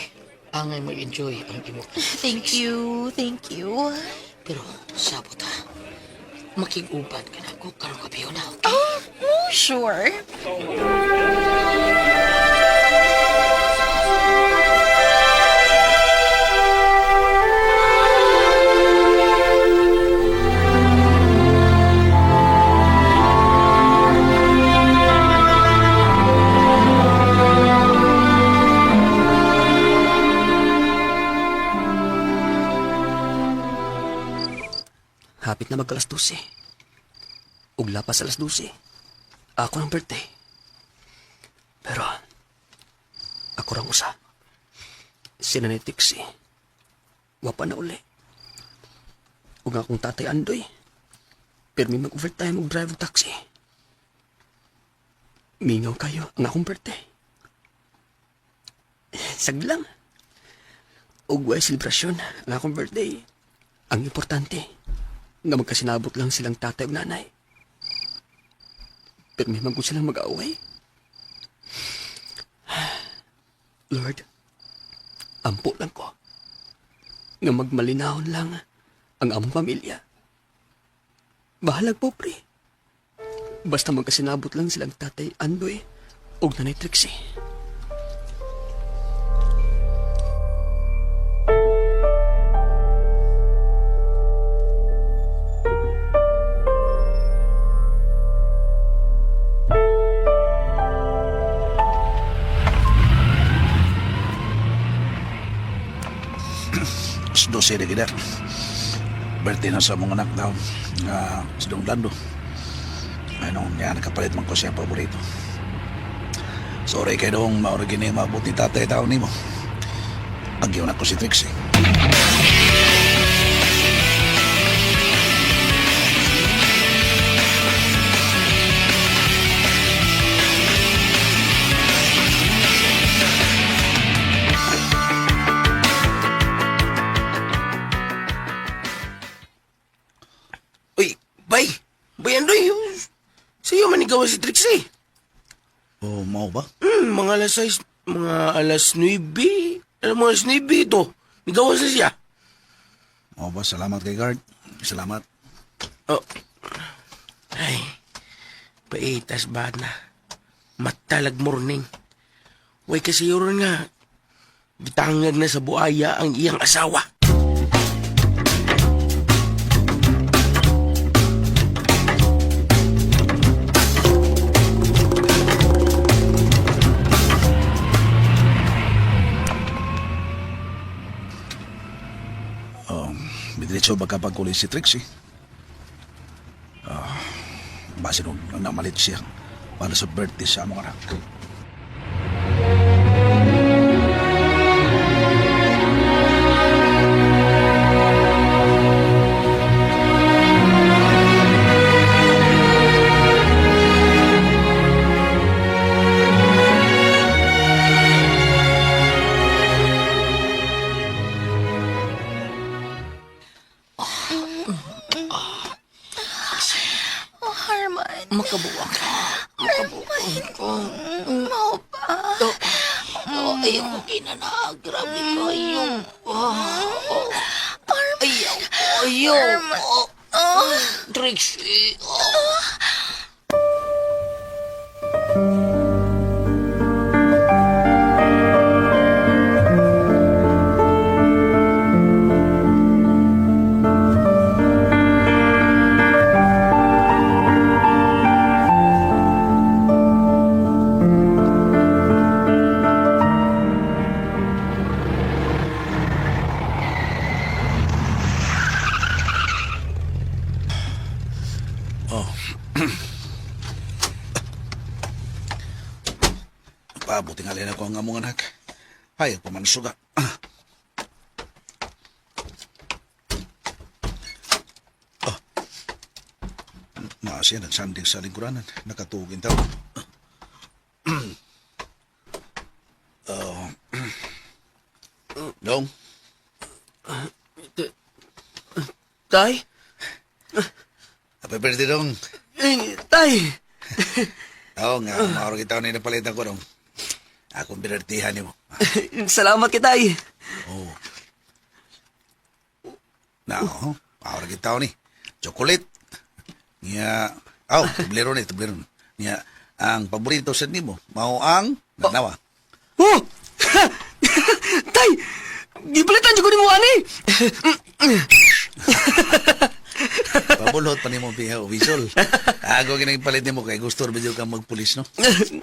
Angay mag-enjoy ang imo. Thank you, thank you. Pero, sabot ha. Makig-uban ka na ako karong gabi na, okay? Oh, oh, sure. Hapit na magkalas 12. Ug lapas alas 12. Ako ng birthday. Pero, ako rang usa. Sila ni Tixie. Wapa na uli. Ug ang akong tatay Andoy. Pirmi mag-overtime og drive og taxi. Mingaw kayo ang akong birthday. Saglang. Ug way selebrasyon ang akong birthday. Ang importante, nga magkasinabot lang silang tatay ug nanay. Pero may man silang mag-away. Lord, ampo lang ko. Nga magmalinahon lang ang among pamilya. Bahalag po, pre. Basta magkasinabot lang silang tatay Andoy ug nanay Trixie. Alas 12 na gina. Birthday na sa mga anak daw nga si Dong Lando. Anong niya nakapalit man ko siyang paborito. Sorry kay dong mauro gini maabot ni tatay tao nimo. Agyaw na ko si Trixie. Uy, bay! Bay, Andoy! Sa'yo man ikaw si Trixie. Oh, mao ba? Mga alas 6, mga alas 9. Alam mo, alas 9 ito. Migawas na siya. O ba, salamat kay guard. Salamat. Oh. Ay, paitas ba na? Matalag morning. Way kasi yun nga. Gitangag na sa buaya ang iyang asawa. Oh, diretso ba kapag kulay si Trixie? Ah, base nung namalit siya para sa birthday sa among anak. Oh, Harman. Makabuwak. Makabuwak ko. Mao pa. Oh, oh, ayaw ko kinana. Grabe kayo. Oh, oh. Ayaw ko, ayaw. Oh, Oh. Trixie. Oh. Oh. Pabuti nga ako ang among anak. Ay, pamansuga. Ah. Oh. Naa siya nagsandig sa lingkuranan. Nakatugin tao. Oh. Dong. Tay? Happy birthday, Dong. Eh, tay! Oo nga, mauro kita ni napalitan ko, Dong. Akong binertihan nimo. Salamat kay tay. Oh. Na, oh, mauro kita ni. Chocolate. Nga, aw, tublero ni, tublero. Nga, ang paborito sa nimo, mao ang nanawa. Oh! Tay! Gipalitan jud ko nimo ani. Pabulot pa nimo piha wisol. Ako ginang palit nimo kay gusto ra ba kang magpulis, no?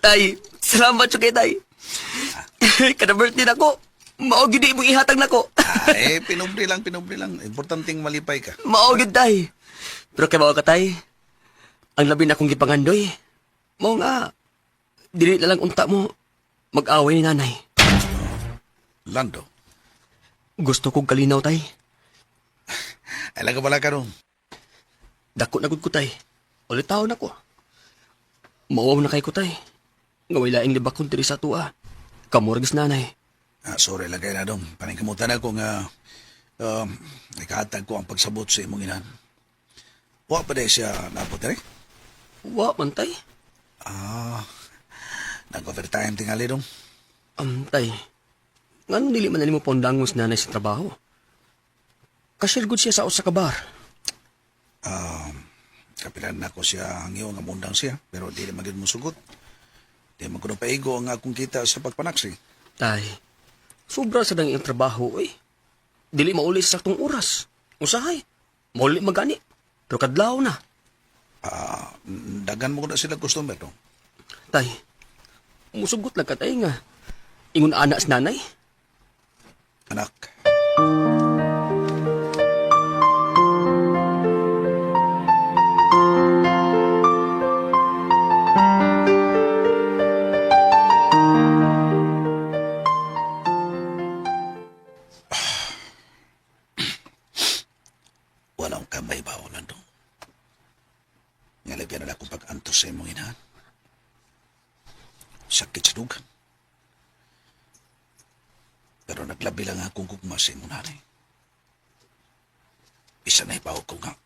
Tay, salamat jud kay tay. Kada birthday nako, mao gyud imong ihatag nako. Ay, pinubre lang, pinubre lang. Importanteng malipay ka. Mao gyud tay. Pero kay mao ka tay. Ang labi na akong gipangandoy. Mao nga dili na lang unta mo mag-away ni nanay. Lando. Gusto kong kalinaw tay. Alam ka pala ka ron. Dako na gud ko tay. Ulit taon ako. Mauwaw na kay ko tay. Nga way laing libakon diri sa tuwa. Kamurgis nanay. Ah, sorry lang kay na dong. Paningkamutan ako nga nakahatag ko ang pagsabot sa imong inahan. Wa pa dahil siya napot eh? Wa man tay. Ah, nag-overtime tingali dong. Tay. Ngano dili man na nimo paundangos nanay sa trabaho? Cashier gud siya sa usa ka bar. Kapilan na ko siya hangyo nga mundang siya, pero di naman gyud mo sugot. Di man ko paigo ang akong kita sa pagpanaksi. Tay, sobra sa dang iyang trabaho, oy. Dili mauli sa saktong oras. Usahay, mauli magani. Pero kadlaw na. Ah, dagan mo ko na sila customer dong. Tay, musugot lang ka tay nga. Ingon ana sa nanay. Anak. Wala akong kamay ba, Orlando? Ngalagyan na akong pag-antos sa imong inahan. Sakit sa dugan. Pero naglabi lang akong gugma sa imong nanay. Isa na ibaw ko nga.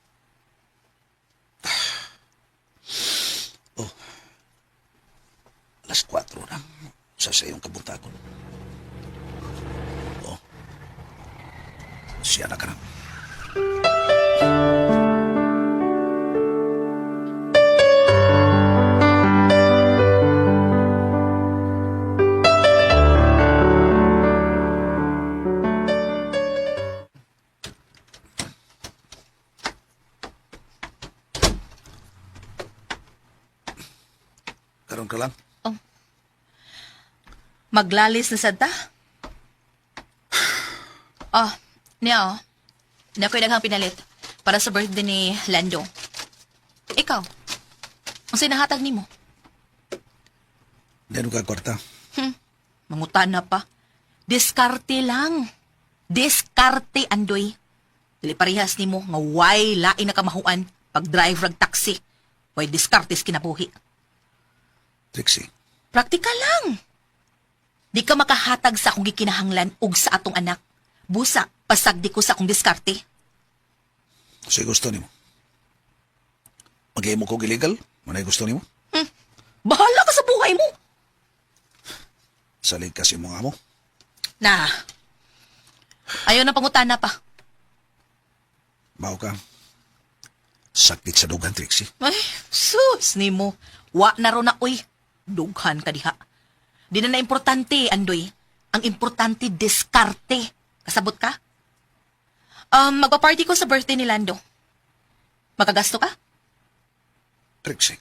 Oh, 4:00 na. Sa sa iyong kabuntagon. Oh. Siya na ka na. Karon ka lang. Maglalis na sad ta. Oh, niya oh. Niya ko'y daghang pinalit para sa birthday ni Lando. Ikaw, unsay nahatag nimo? Dano ka kwarta. Mangutan na pa. Diskarte lang. Diskarte, Andoy. Dili parehas nimo nga way lain na kamahuan pag drive rag taxi. Way diskarte sa kinabuhi. Trixie, Praktikal lang. Di ka makahatag sa akong gikinahanglan ug sa atong anak. Busa, pasagdi ko sa akong diskarte. unsay gusto nimo? Maghimo ko illegal? Manay gusto nimo? Bahala ka sa buhay mo. Salig kasi mong amo. Na. Ayaw na pangutana pa. Mao ka. Sakit sa dugan, Trixie. Ay, sus nimo. Wa na ro na oy. Dughan ka diha. Di na na importante, Andoy. Ang importante, diskarte. Kasabot ka? Magpa-party ko sa birthday ni Lando. Makagasto ka? Trixie.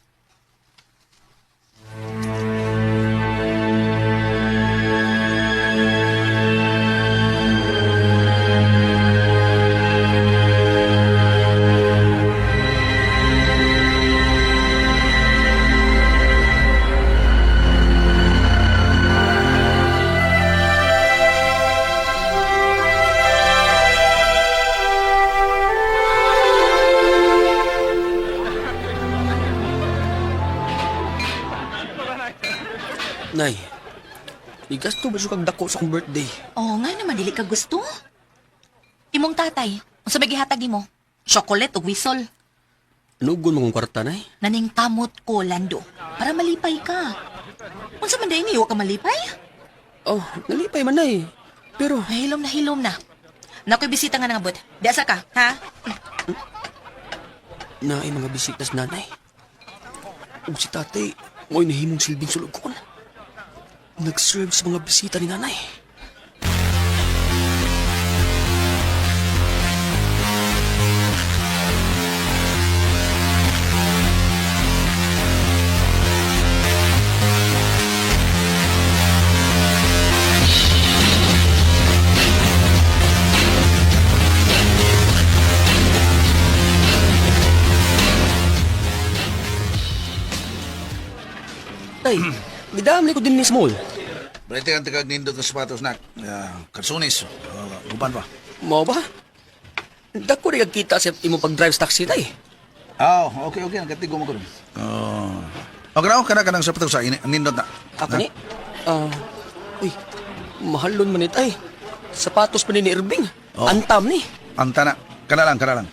Nay, igasto ba siya kag dako sa akong birthday? Oo nga naman, dili ka gusto. Imong tatay, unsa may gihatag nimo? Chocolate ug whistle. Anugon mo kong kwarta, Nay? Naning kamot ko, Lando, para malipay ka. Unsa man day niyo ka malipay? Oh, nalipay man, Nay. Pero... Nahilom na hilom na. Nakoy bisita nga nangabot. Di asa ka, ha? Naay mga bisita sa nanay. Ug si tatay, mo'y nahimong silbing sulugon. Nag-serve sa mga bisita ni nanay. Tay, gidam ko din ni Small. Brete ang tagag nindot ng sapatos nak. Kalsunis. Guban pa. Mao ba? Dako rin kita sa imong pag-drive sa taxi, tay. Oh, okay, okay. Nagkatigo mo ko rin. Oh. Okay na, kana kanang sapatos sa nindot na. Ako ni? Ah, uy, mahalon man it, ay. Sapatos pa ni Irving. Oh. Antam ni. Anta na. Kana lang, kana lang.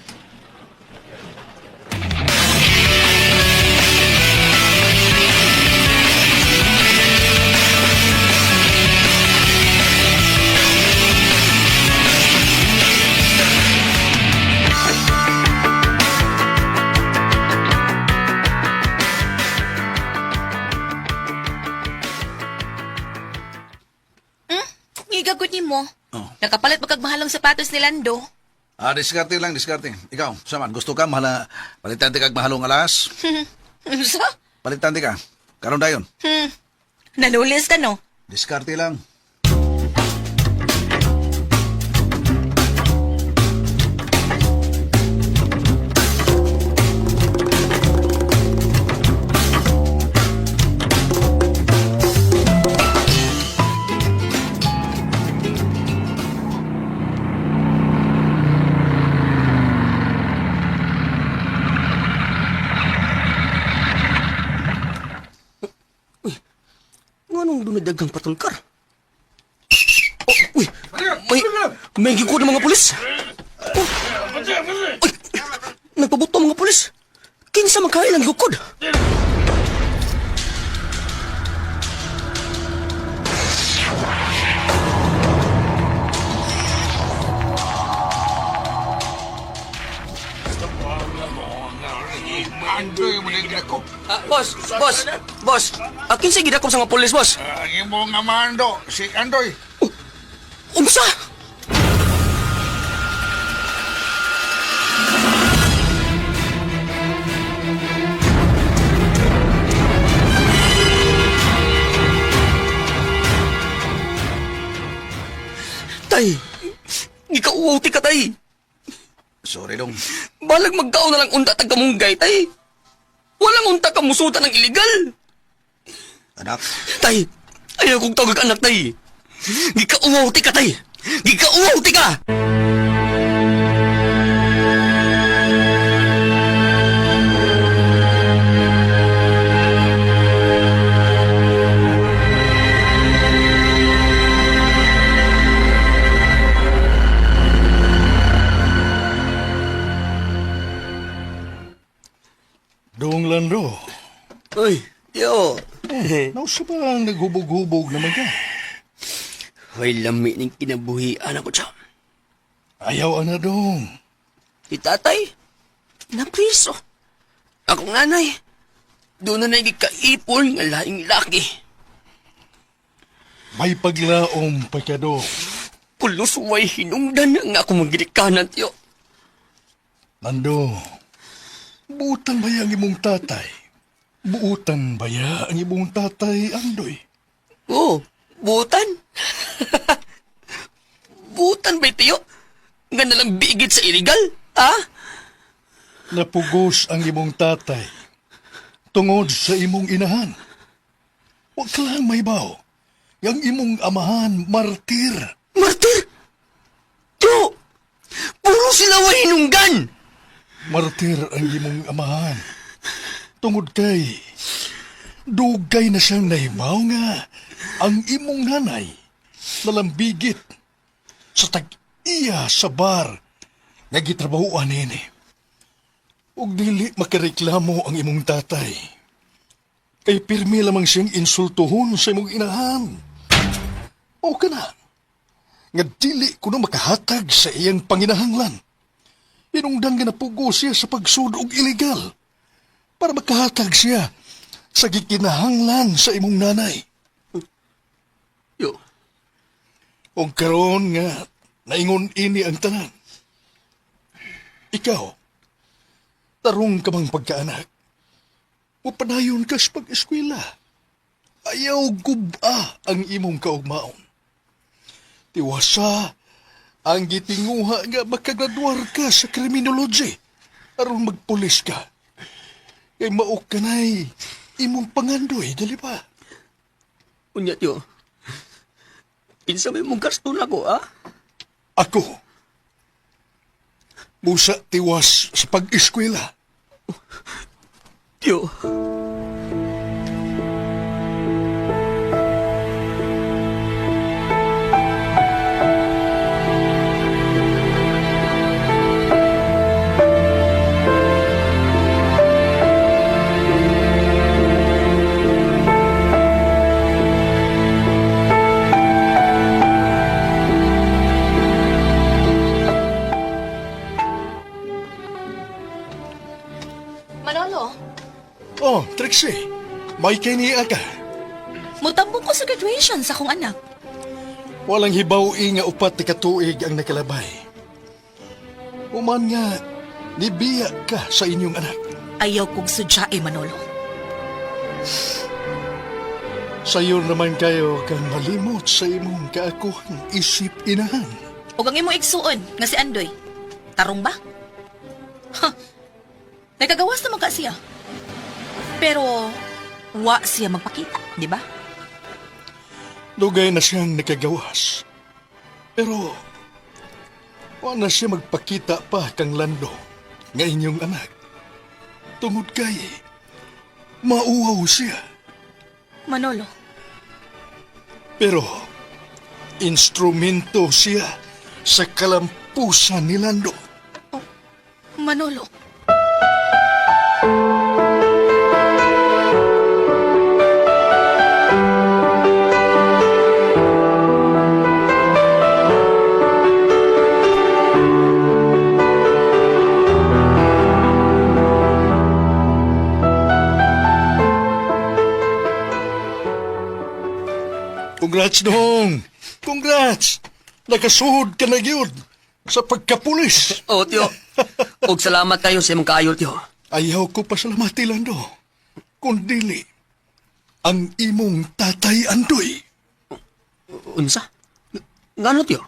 Ngigagot nimo. Oh. Nakapalit ba kag mahalong sapatos ni Lando? Ah, diskarte lang, diskarte. Ikaw, saman, gusto ka mahala, palitan ti kag mahalong alas? Unsa? Palitan ti ka. Karon dayon. Nanulis ka no? Diskarte lang. Nganong doon daghang patulkar? Oh, uy, may gikod ng mga pulis. Oh, uy, nagpabuto ang mga pulis. Kinsa man kailang gukod? Andoy mo na ko. Ah, boss, boss, boss. Akin sa gidakop sa mga pulis, boss. Ang imong nga mando, si Andoy. Unsa? Tay, gikauwaw ti ka, tay. Sorry dong. Balag magkaon na lang unta tag kamunggay, tay. Walang unta ka musuta ng iligal. Anak. Tay, ayaw kong tawag anak, tay. Gikauwaw ti ka, tay. Gikauwaw ti ka! Dong Lando. Uy, yo. Nausa ba ang naghubog-hubog naman ka? Hoy, lami ning kinabuhian ako, cham. Ayaw ana dong. Si tatay, napriso. Akong nanay, doon na nagikaipon nga laing laki. May paglaom pa ka dong. Pulos way hinungdan nga ako magilikanan, tiyo. Nando, buutan ba ang imong tatay? Buutan ba ya ang imong tatay, Andoy? Oo, buutan. Buutan ba, tiyo? Nga nalang bigit sa iligal, ha? Napugos ang imong tatay tungod sa imong inahan. Huwag ka lang maybaw. Yang imong amahan, martir. Martir? Tiyo! Puro sila way hinunggan! Martir ang imong amahan. Tungod kay, dugay na siyang nahimaw nga ang imong nanay nalambigit sa tag-iya sa bar nga gitrabahoan nini. Ug dili makareklamo ang imong tatay. Kay pirmi lamang siyang insultuhon sa imong inahan. O ka na, nga dili kuno makahatag sa iyang panginahanglan. Inungdan nga napugo siya sa pagsud og illegal para makahatag siya sa gikinahanglan sa imong nanay. Yo. Og karon nga naingon ini ang tanan. Ikaw, tarong ka mang pagkaanak. Mupadayon ka sa pag-eskwela. Ayaw guba ang imong kaugmaon. Tiwasa ang gitinguha nga makagraduar ka sa criminology aron magpulis ka. Kay mao kanay imong pangandoy, dali ba? Unya, tiyo. Kinsa may mong gasto na ko, ha? Ako, busa tiwas sa pag-eskwela. Tiyo. Manolo, Oh, Trixie, may kiniya ka. mutambong ko sa graduation sa akong anak. Walang hibaw nga upat ti katuig ang nakalabay. Uman nga, nibiya ka sa inyong anak. Ayaw kong sudyae, Manolo. Sayo naman kayo kang malimot sa imong kaakuhang isip inahan. O ang imong igsuon nga si Andoy. Tarong ba? Ha. Nagagawas naman ka siya. Pero wa siya magpakita, di ba? Dugay na siyang nakagawas. Pero, wa na siya magpakita pa kang Lando nga inyong anak. Tungod kay, mauwaw siya. Manolo, Pero, instrumento siya sa kalampusan ni Lando. Manolo. Congrats, dong. Congrats. Nakasuhod ka na gyud sa pagkapulis. Oo, tiyo. Og salamat kayo sa imong kaayo, tiyo. Ayaw ko pasalamati, Lando. Kundili, ang imong tatay Andoy. Unsa? Ngano, tiyo?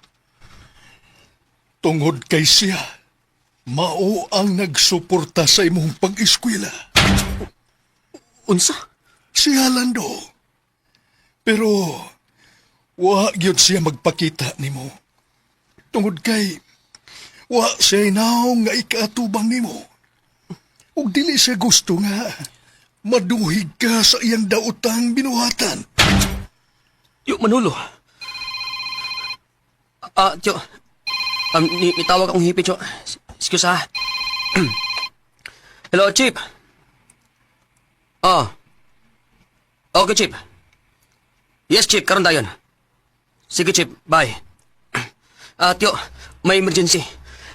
Tungod kay siya, mao ang nagsuporta sa imong pag-eskwela. Unsa? Siya, Lando. Pero, wa gyud siya magpakita nimo. Tungod kay, wa siya naong nga ikaatubang nimo. Ug dili siya gusto nga maduhig ka sa iyang daotang binuhatan. Yo, Manolo. Ah, tiyo. Nitawag akong hipi, tiyo. Excuse, ha? Hello, Chief. Ah. Okay, Chief. Yes, Chief. Karon dayon. Sige, Chief. Bye. Ah, tiyo. May emergency.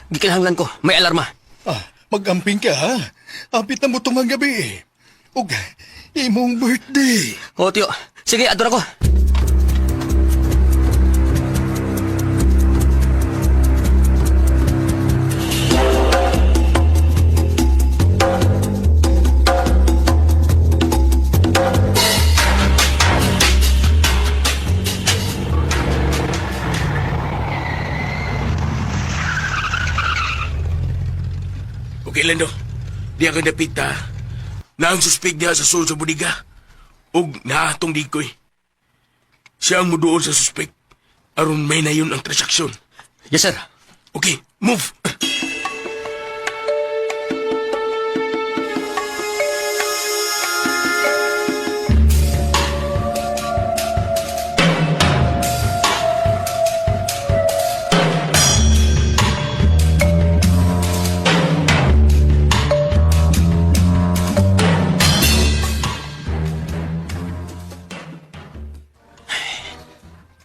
Gikinahanglan ko. May alarma. Ah, magamping ka ha. Apit na mo tong ang gabi. Ug imong birthday. Oo, tiyo. Sige, ador ako. Okay, Lando. Di ako napita. Naang suspek diha sa sulod sa budiga. Og naatong dikoy. Siya ang muduol sa suspek. Aron may nayon ang transaksyon. Yes, sir. Okay, move.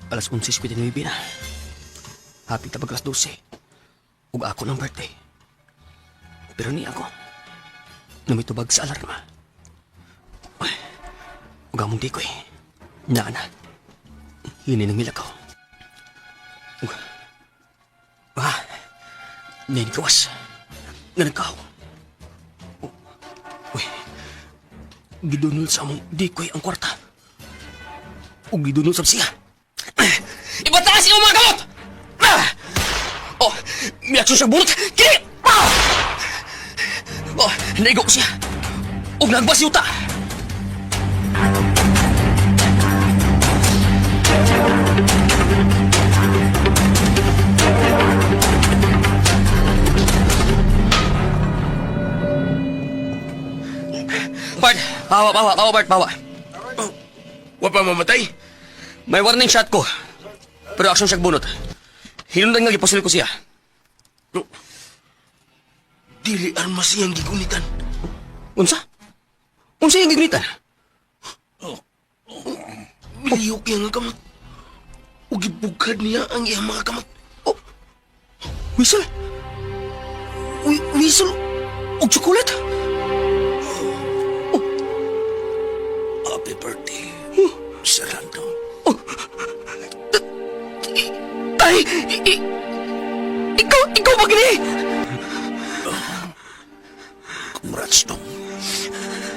Alas 11:59 na. Happy tabag alas 12. Ug ako ng birthday. Pero ni ako, namitubag sa alarma. Ay, ug among dikoy. Naa na. Hini ng milakaw. Ug, ah, nainikawas. Nga nagkaw. Uy, gidunol sa among dikoy ang kwarta. Ug gidunol sa siya. Ibataas iyong mga kamot! Ah! Oh, miaksyon siya bunot. Kini! Ah! Oh, naigo ko siya. Ug nagbas yuta. Bart, pawa, pawa, pawa, Bart, pawa. Wa pa mamatay. May warning shot ko. Pero aksyon siya bunot. Hinundan nga gipusil ko siya. No. Dili armas iyang gigunitan. Unsa? Unsa yung gigunitan? Milihok niya nga kamot. Ug gibugkad niya ang iyang mga kamot. Oh, whistle? Whistle? Og chocolate? Happy birthday, Sir Lando. Oh. Tay! Ikaw ba gini? Congrats, Dong.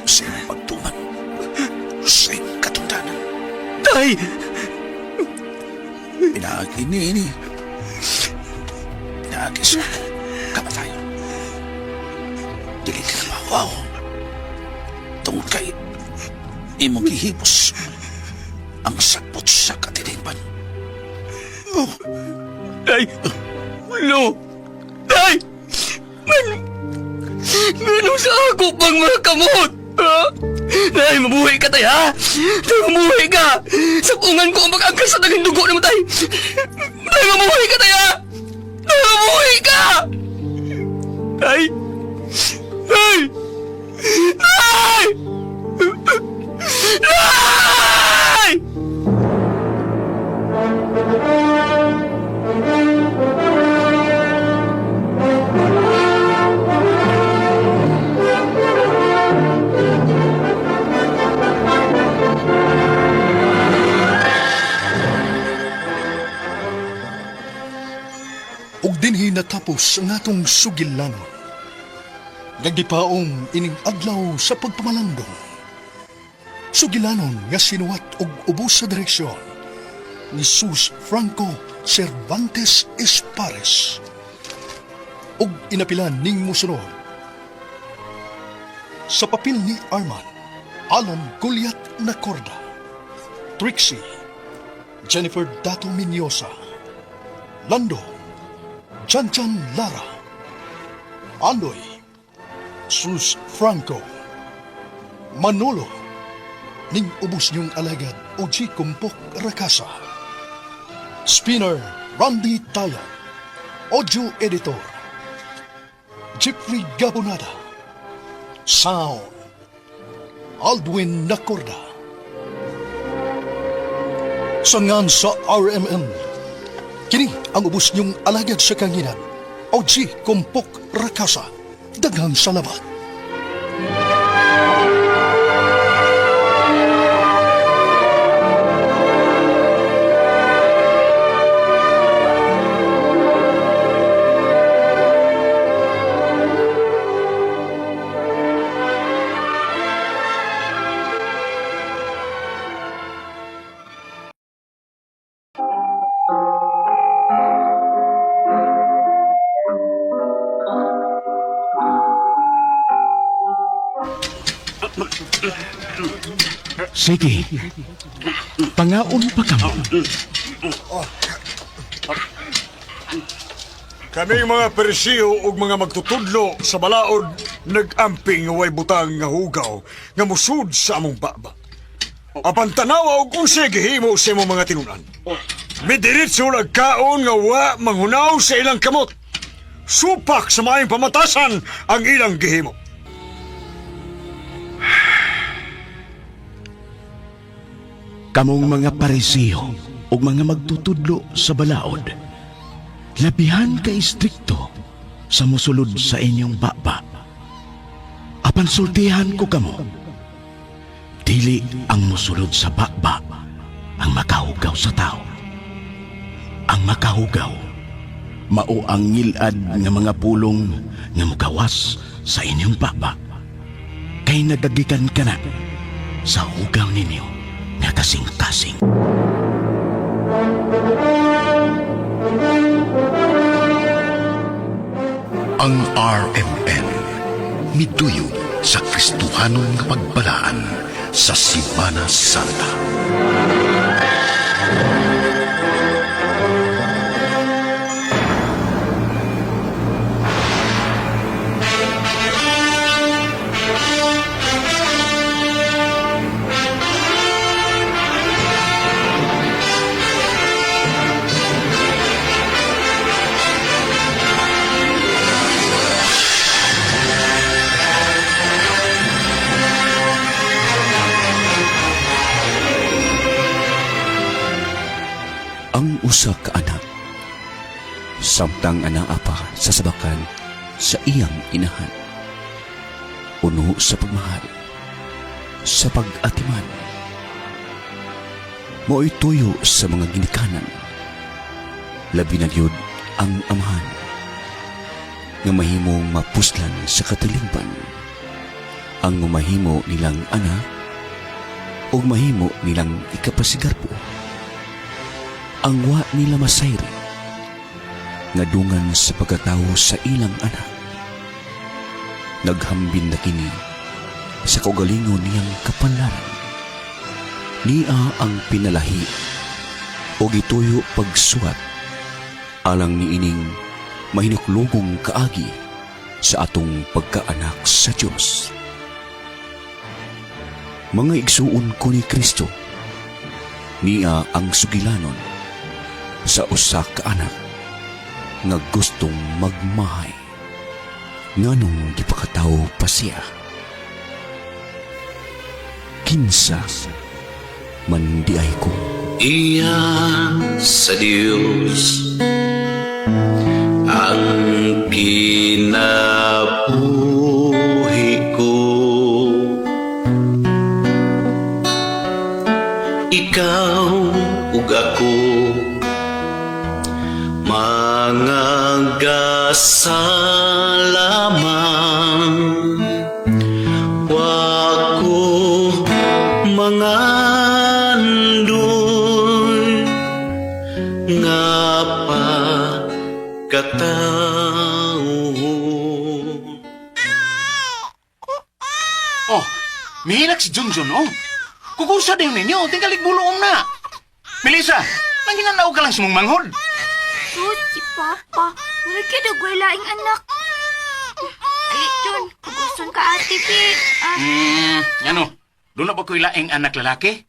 Sa iyong pagtuman. Sa iyong katundanan. Tay! Pinaagi ni ini. Pinaagi sa kamatayon. Dili ka na mawaw. Tungod kay imong gihipos ang sakpot sa katilingban. Oh. Tay! No! Tay! Man! Manong sa ako pang mga kamot! Ha? Tay, mabuhay ka, tay, ha? Tay, mabuhay ka! Sa pungan ko ang mag-angkas sa naging dugo naman, tay! Tay, mabuhay ka, tay, ha? Tay, mabuhay ka! Tay! Tay! Tay! Tay! natapos ang atong sugilanon. Nagdipaom ining adlaw sa pagpamalandong. Sugilanon nga sinuwat og ubos sa direksyon ni Sus Franco Cervantes Espares. Og inapilan ning musunod. Sa papel ni Arman, Alan Goliath Nacorda, Trixie, Jennifer Dato Minyosa, Lando, Chanchan Lara, Andoy, Sus Franco, Manolo, ning ubos niyong alagad OG Kumpok Rakasa, Spinner Randy Taya, Audio Editor, Jeffrey Gabonada, Sound, Aldwin Nacorda. Sangan sa RMN, kini ang ubos niyong alagad sa kanginan, OG Kumpok Rakasa. Daghang salamat. Sige. Pangaon pa kamo. Kaming mga persiyo ug mga magtutudlo sa balaod nag-amping nga way butang nga hugaw nga musud sa among baba. Apan tanawa og unsay gihimo sa imong mga tinunan. Midiretso kaon nga wa manghunaw sa ilang kamot. Supak sa maayong pamatasan ang ilang gihimo. Kamong mga parisiyo ug mga magtutudlo sa balaod, labihan ka istrikto sa musulod sa inyong baba. Apan sultihan ko kamo, dili ang musulod sa baba ang makahugaw sa tao. Ang makahugaw, mao ang ngilad nga mga pulong nga mugawas sa inyong baba. Kay nagagikan ka na sa hugaw ninyo nga kasing-kasing. Ang RMN miduyog sa Kristohanon nga pagbalaan sa Simana Santa. Ang usa ka anak samtang anaa pa sa sabakan sa iyang inahan, puno sa pagmahal, sa pag-atiman, mao'y tuyo sa mga ginikanan, labi na gyud ang amahan, nga mahimong mapuslan sa katilingban ang mahimo nilang anak ug mahimo nilang ikapasigarbo, ang wa nila masayri nga dungan sa pagkatawo sa ilang anak. Naghambin na kini sa kaugalingon niyang kapalaran. Niya ang pinalahi o gituyo pagsuwat alang niining mahinuklogong kaagi sa atong pagkaanak sa Dios. Mga igsuon ko ni Kristo, niya ang sugilanon sa usa ka anak nga gustong magmahay nganong gipakatawo pa siya. Kinsa man diay ko? Iya sa Diyos ang kinabuhi ko. Ikaw ug ako mga. Asa lamang wa ko mangandoy nga pagkatao. Oh, mihilak si Junjun, oh. Kukusa din ninyo, tingkalik buloom na. Melissa, nanghinanaw ka lang sa mong manghod. Sus, si Papa. Wala kay dagway laing anak. Ali, John. Kuguson ka, Ate Pit. Ah, Ano, doon na ba ko'y laing anak lalaki?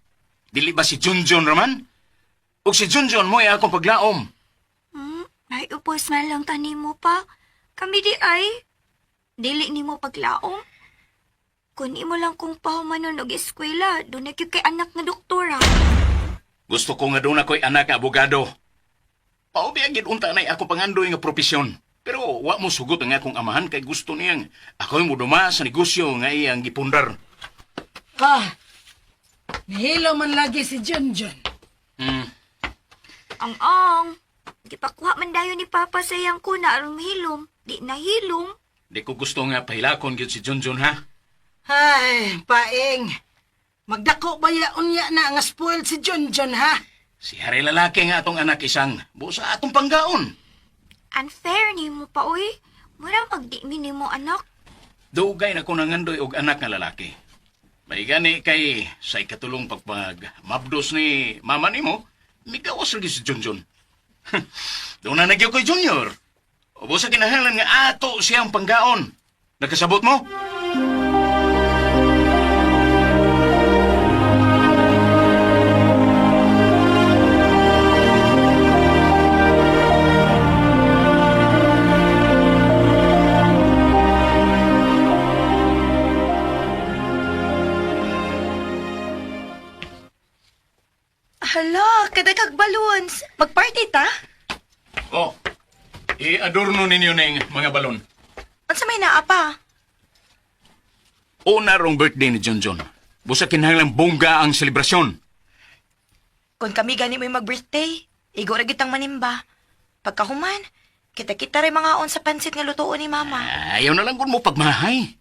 Dili ba si Junjun raman? Ug si Junjun mo ay akong paglaom. ay, upos man lang tani mo pa. Kami di ay. Dili nimo paglaom. Kun imo lang kung pahumanon og eskwela, doon na gyud kay anak nga doktora. Gusto ko nga doon ako'y anak nga abogado. Paubi ang unta na ako pangandoy nga propesyon. Pero wa mo sugot ang akong amahan kay gusto niyang ako'y muduma sa negosyo nga iyang gipundar. Ah, nihilo man lagi si Junjun. Ang ang. Gipakuha man dayon ni Papa sa iyang kuna aron mahilom. Di nahilom. Di ko gusto nga pahilakon gyud si Junjun ha. Ay, paing. Magdako ba ya unya na nga spoiled si Junjun, ha? Si Harry lalaki nga atong anak isang busa atong panggaon. Unfair nimo pa oy. Mura magdi mi nimo anak. Dugay na ko nangandoy og anak nga lalaki. May gani kay sa ikatulong pagpag mabdos ni mama nimo, migawas lagi si Junjun. Doon na nagyo ko'y Junior. Ubo sa kinahanglan nga ato siyang panggaon. Nakasabot mo? Hala, kadagkag balloons. Magparty ta? Oh, i-adorno ninyo ning mga balon. Unsa may naa pa? Una rong birthday ni Junjun. Busa kinahanglan bongga ang selebrasyon. Kung kami gani mo'y mag-birthday, igo ra gitang manimba. Pagkahuman, kita-kita rin mga on sa pansit nga lutuon ni mama. Ayaw na lang kung mo pagmahay.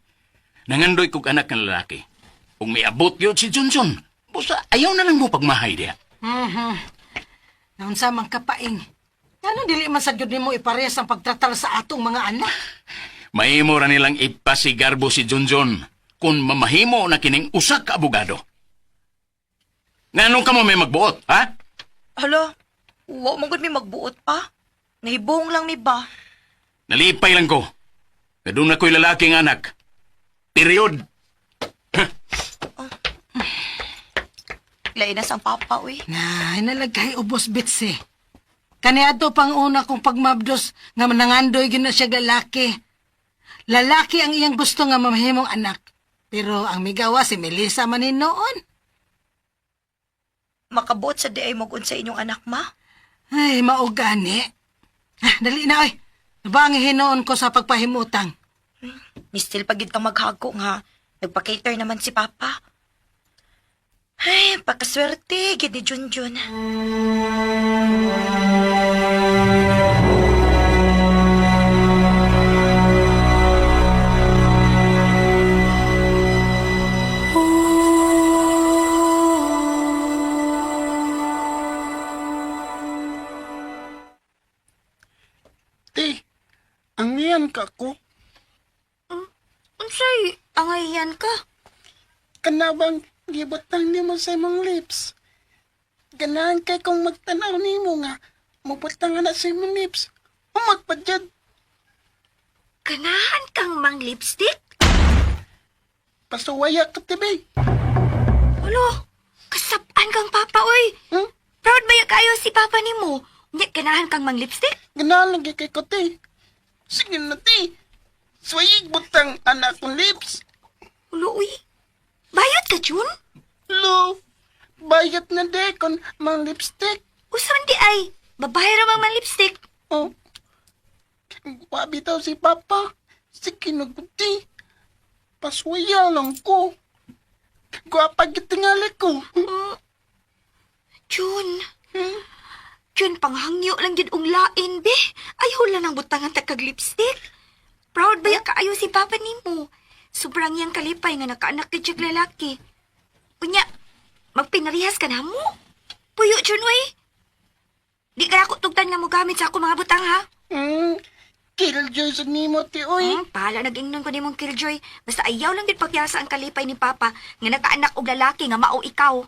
Nangandoy kog anak ng lalaki. Kung may abot yun si Junjun, busa ayaw na lang mo pagmahay diya. Mhm. Naunsa man ka, paing. Ano dili man sa gyud nimo iparehas ang pagtratal sa atong mga anak? Mahimo ra nilang ipasigarbo si Junjun kung mamahimo na kining usa ka abogado. Nganong ka mo may magbuot, ha? Hala, wa man gud mi magbuot pa. Nahibong lang mi ba? Nalipay lang ko. Na doon ako'y lalaking anak. Period. Lain na sang papa, uy. Na, inalagay ubos bitsi. Kaniadto pang una kong pagmabdos nga nangandoy gyud na siya lalaki. Lalaki ang iyang gusto nga mamahimong anak. Pero ang migawa si Melissa man ni noon. Makabuot sa di ay mag sa inyong anak, ma. Ay, maugani. Ah, dali na, oy. Nabang hinoon ko sa pagpahimutang. Mistil pagid kang maghago nga. Nagpa-cater naman si papa. Ay, pagkaswerte, gid ni Junjun. Te, ang iyan ka ko. Unsay angayan ka? Kanabang gibutang nimo sa imong lips. Ganahan kay kong magtanaw nimo nga mubutang na sa imong lips. Umot pa jud. Ganahan kang mang lipstick? Pasuwaya ka tibi. Ulo, kasap-an kang papa oy. Proud ba ya kayo si papa nimo? Unya ganahan kang mang lipstick? Ganahan lagi kay ko te. Sige na te. Suwayig butang anak kong lips. Ulo uy. Bayot ka Jun? Lo, bayot na de kon mang lipstick. Usa man di ay. Babae ra mang lipstick. Oh. Wa bitaw si Papa. Sige na guti. Pasuwaya lang ko. Gwapa gitingali ko. Jun. Jun, panghangyo lang jud og lain, be. Ayaw lang ang butangan ta kag lipstick. Proud ba ya kaayo si Papa nimo? Sobrang iyang kalipay nga nakaanak gid siyag lalaki. Unya, magpinarihas ka na mo. Puyo, Jun, uy. Di ka ako tugtan nga mo gamit sa ako mga butang, ha? Killjoy sa nimo ti oy. Pahala nag-ingnon ko nimong killjoy. Basta ayaw lang gid pagyasa ang kalipay ni Papa nga nakaanak og lalaki nga mao ikaw.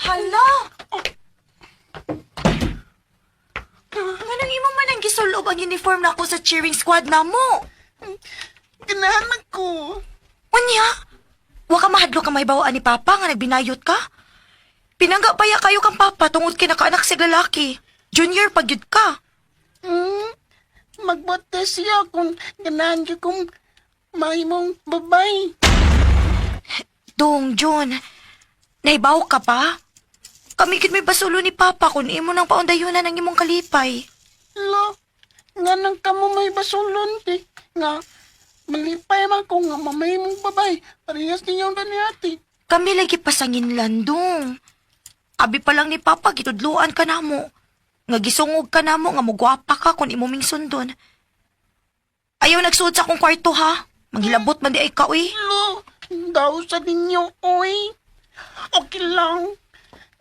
Hala! Nganong imo man ang gisulob ang uniform na ako sa cheering squad na mo? Ganahan man ko. Unya? Wa ka mahadlo ka mahibawaan ni Papa nga nagbinayot ka? Pinangga pa ya kayo kang Papa tungod kay nakaanak sig lalaki. Junior pag yun ka. Magbote siya kung ganahan gyud kong mahimong babay. Dong, John, naibaw ka pa? Kami gid may basulo ni Papa kung imo nang paundayunan ang imong kalipay. Lo, nga nang kamo may basulon ti. Nga, malipay man ko nga mamahimong babay. Parehas ninyong ate. Kami lagi pasangin landong. Abi pa lang ni Papa, gitudluan ka na mo. Nga gisungog ka na mo, nga mugwapa ka kung imo ming sundon. Ayaw nagsuod sa akong kwarto ha. Manghilabot man di ay ka, uy. Lo, daw sa ninyo, oy. Okay lang.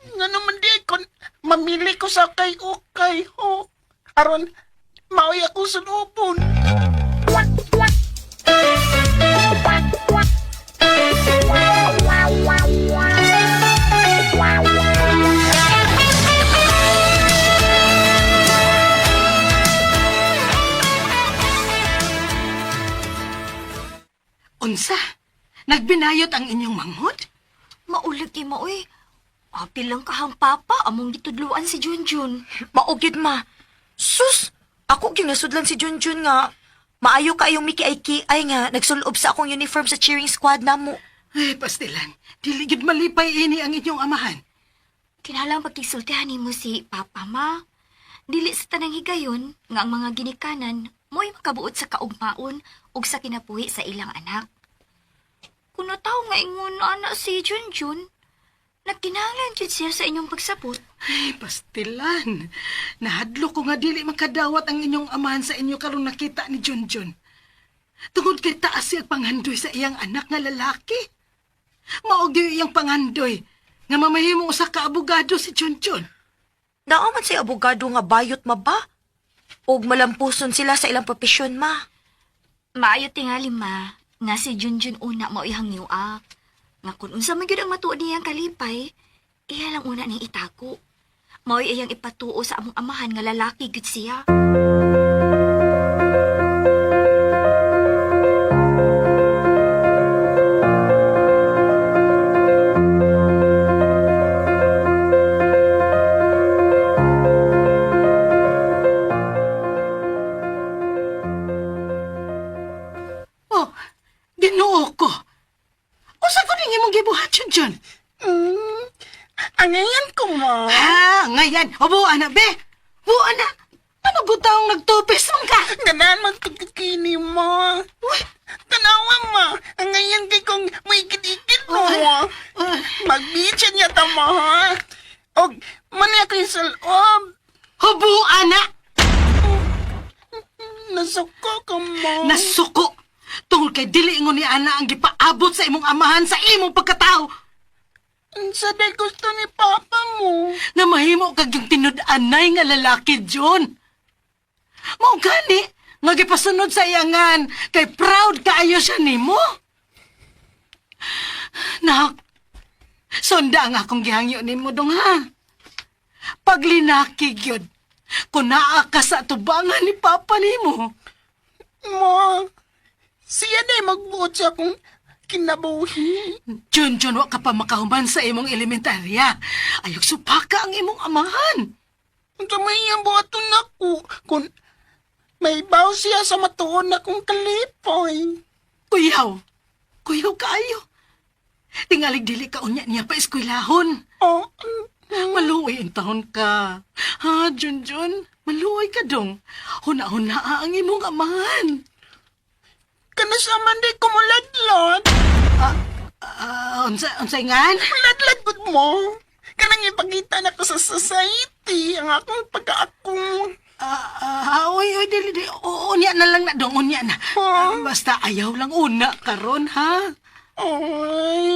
Nga naman di ko, mamili ko sa kay okay, ho. Aron, maoy ako sa lupon. Unsa? Nagbinayot ang inyong manghod? Maulag kay mo, uy. Apil lang kahang papa, among gitudluan si Junjun. Maugid ma. Sus! Ako gyud nasudlan si Junjun nga. Maayo kayong miki-ay-ki-ay nga nagsulob sa akong uniform sa cheering squad namo. Ay, pastilan. Dili gyud malipay ini ang inyong amahan. Kinahanglan pagkisultihan nimo si Papa, ma. Dili sa tanang higayon nga ang mga ginikanan mo'y makabuot sa kaugmaon ug sa kinabuhi sa ilang anak. Kung nataw nga ingon ana si Junjun, nagkinahanglan jud siya sa inyong pagsabot. Ay, pastilan. Nahadlo ko nga dili makadawat ang inyong amahan sa inyo karong nakita ni Junjun. Tungod kay taas siya panghandoy sa iyang anak nga lalaki. Mao gyud iyang panghandoy nga mamahimo usa ka abogado si Junjun. Naa man say abogado nga bayot ma ba? Og malampuson sila sa ilang propesyon ma. Maayo tingali ma, nga si Junjun una mao'y hangyoa. Nga kung unsa man gyud ang matuod niyang kalipay, iya lang una ning itako. Mao'y iyang ipatuo sa among amahan nga lalaki gyud siya. Oh, Ginoo ko. Usa ko ning imong gibuhat, Junjun? Angayan ko, ma. Ha, ngayan. O, buwa na, be. Buwa na. Ano gutawang nagtupis man ka? Ganahan man kini mo. Uy, Tanawa, ma. Angayan kay kong may ikit-ikit mo. Magbitsin niya ta, ma, ha? Og, mani ako yung salob. Hubuan na. Nasuko ka, ma. Nasuko. Tungod kay dili ingon ni Ana ang gipaabot sa imong amahan sa imong pagkatao. Unsa day gusto ni Papa mo? Na mahimo kag yung tinud-anay nga lalaki, John. Mao gani nga gipasunod sa iyangan kay proud kaayo siya nimo. Nak, sunda ang akong gihangyo nimo dong ha. Paglinaki gyud, kun naa ka sa tubangan ni Papa nimo. Ma, siya day magbuot sa akong kinabuhi. Jun, Jun, wa ka pa makahuman sa imong elementarya. Ayog supaka ang imong amahan. Unsa may iyang buhaton nako kung may baw siya sa matuon na kong kalipoy. Kuyaw. Kuyaw kaayo. Tingalig dili ka unya niya pa eskwelahon. Oh, maluoy ang taon ka. Ha, Junjun? Maluoy ka dong. Huna-huna ang imong amahan. Kanus man di ko muladlad. Unsa ingan? Muladlad gud mo. Kanang ipakita na ko sa society ang akong pagkaakong. Oy, oy, dili, dili. Oo, unya na lang na dong, unya na. Basta ayaw lang una karon ha? Ay,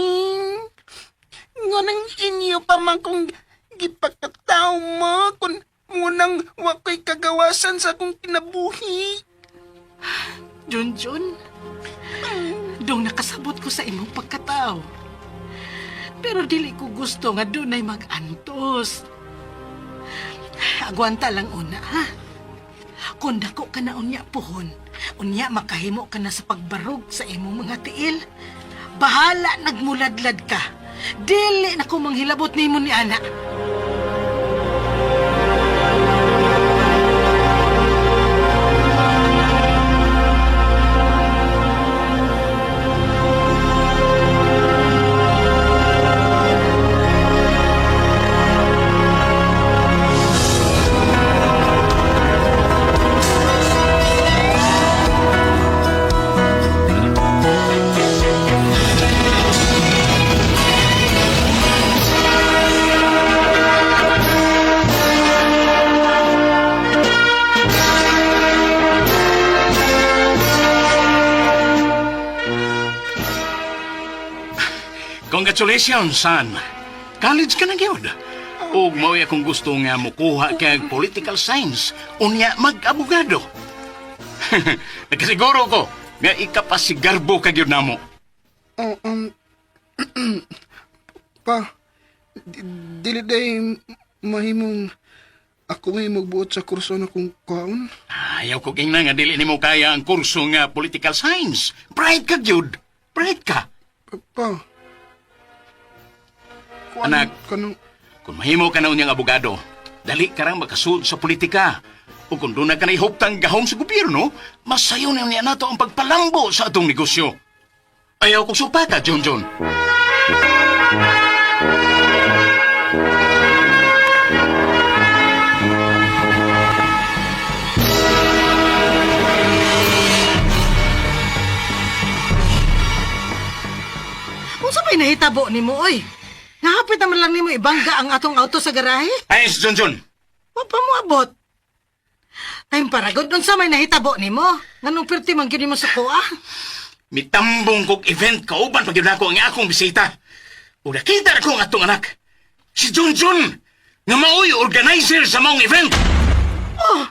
nganang inyo pa man kung gipakataw mo kung munang wako'y kagawasan sa akong kinabuhi. Junjun, dong nakasabot ko sa imong pagkatao. Pero dili ko gusto nga dunay mag-antos. Agwanta lang una, ha? Kung dako ka na unya puhon, unya makahimo ka na sa pagbarog sa imong mga tiil. Bahala nagmuladlad ka. Dili na ko manghilabot nimo ni ana. Congratulations, son. College ka na gyud. Ug mao'y akong gusto nga mukuha kag political science unya mag-abogado. Nakasiguro ko nga ikapasigarbo ka gyud namo. Oh, pa, dili day mahimong ako may magbuot sa kurso na kong kuhaon. Ayaw ko kingna nga dili nimo kaya ang kurso nga political science. Bright ka gyud. Bright ka. Pa, Anak, kung mahimo ka na unyang abogado, dali ka rang makasulod sa politika. O kung doon na ka na ihuptang gahom sa gobyerno, masayo na niya nato ang pagpalambo sa atong negosyo. Ayaw ko supa ka, John John. Unsa may nahitabo nimo oy? Nahapit naman lang nimo ibangga ang atong auto sa garahe? Ay, si John John. Wa pa mo abot. Ay, paragod, unsa may nahitabo nimo? Nganong perti man gyud nimo sa kuha? Mitambong kog event kauban pag yun ako ang akong bisita. O nakita na ko ang atong anak. Si John John, nga mao'y organizer sa maong event. Oh,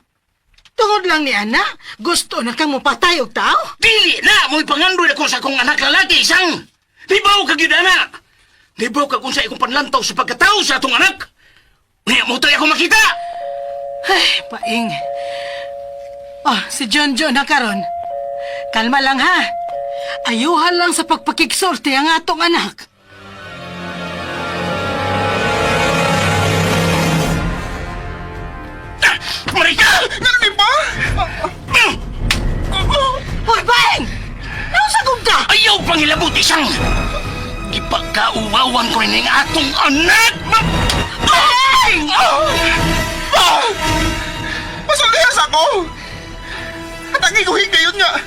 tungod lang ni ana, gusto na kang mupatay og tao? Dili na, mo'y pangandoy ako sa akong anak lalaki, isang. Di ba ka gyud anak? Di ba ka kung sa akong panlantaw sa pagkatao sa atong anak? Niya mo tayo ako makita! Ay, paing. Oh, si John John na karon. Kalma lang ha. Ayuhan lang sa pagpakigsulti ang atong anak. Marika! Ganun ba? Hoy, paing! Nausagong ka! Ayaw pang hilabot, isang! Gipagkauwawan ko rin ang atong anak! Paing! Pa! Masulihas ako! At ang iguhin gayon nga,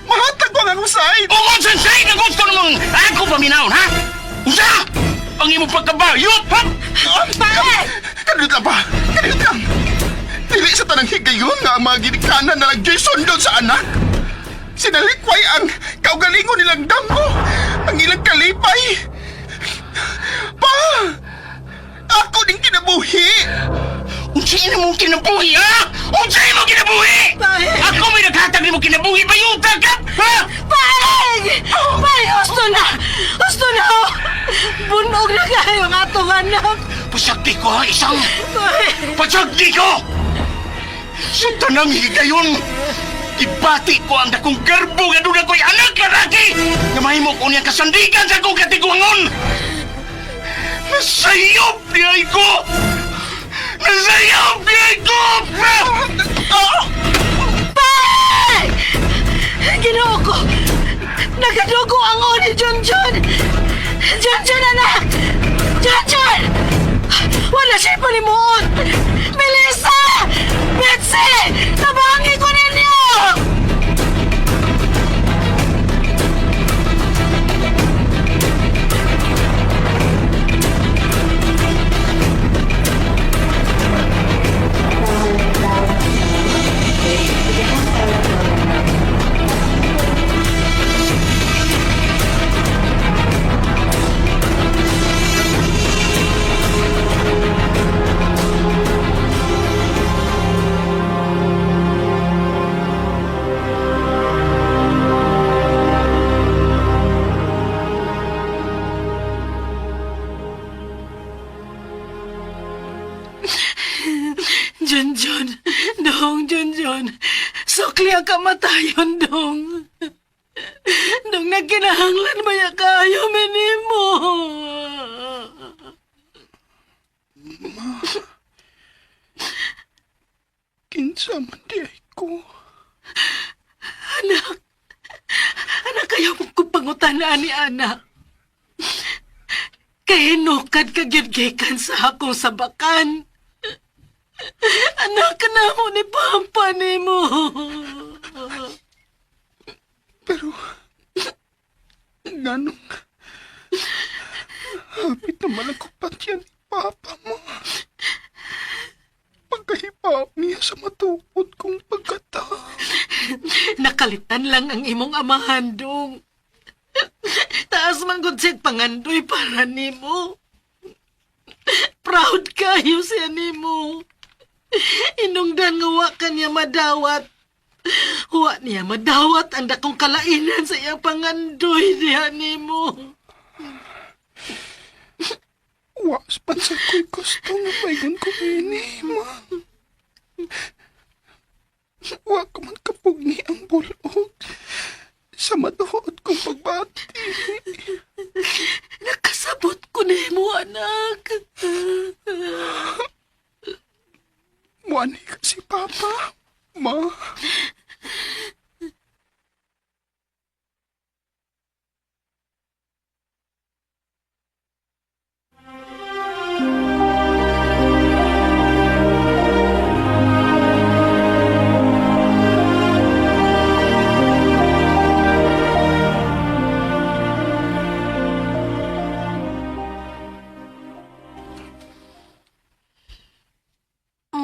mahatag ko ang akong side! Ungod sa side ang gusto namang ako paminawon, ha? Unsa? Ang imong pagkabayot, ha? Paing! Kanuyot lang pa! Kanuyot lang! Dili sa tanang higayon nga ang mga ginikanan na lang sundon sa anak! Sinalikway ang kaugalingon nilang damo! Ang ilang kalipay! Pa! Ako ding kinabuhi! Unsa ina mong kinabuhi, ha? Unsa imong kinabuhi? Paing! Ako may naghatag nimo kinabuhi, bayuta ka! Ha? Paing! Paing, gusto na! Gusto na! Oh. Bunog na kayo ang atong anak! Pasagdi ko, ha, isang! Paing! Pasagdi ko! Sa tanang higayon, ibati ko ang dakong garbo nga doon ako'y anak lalaki nga mahimo ko niyang kasandigan sa akong katiguangon! Nasayop niya ko! Nasayop niya ko! Bay! Ginoo ko! Nagadugo ang ni Junjun! Junjun, anak! Junjun! Wala siya palimuot! Melissa! Betsy! Tabangi ko ninyo! Junjun! Dong, Junjun! Sukli ang kamatayon, Dong! Dong, nagkinahanglan ba ya kayo, minimo? Ma, kinsa man di ay ko. Anak! Anak, kayo mong kupangutan ni anak. Kahinukad ka gyud gikan sa akong sabakan. Anak na mo ni Papa nimo. Pero, ganong, hapit naman ako patyan ni Papa mo. Pagkahipaw niya sa matukod kong pagkatao. Nakalitan lang ang imong amahan, dong. Taas man gud siya'g pangandoy para nimo. Proud kayo siya nimo. Inungdan nga wa ka niya madawat. Wa niya madawat ang dakong kalainan sa iyang pangandoy diha nimo. Was man sa ko'y gusto nga paigon ko ini, ma. Wa ko man kapugni ang bulog sa matuod kong pagbati. Nakasabot ko nimo, anak. Muani ka si Papa, ma.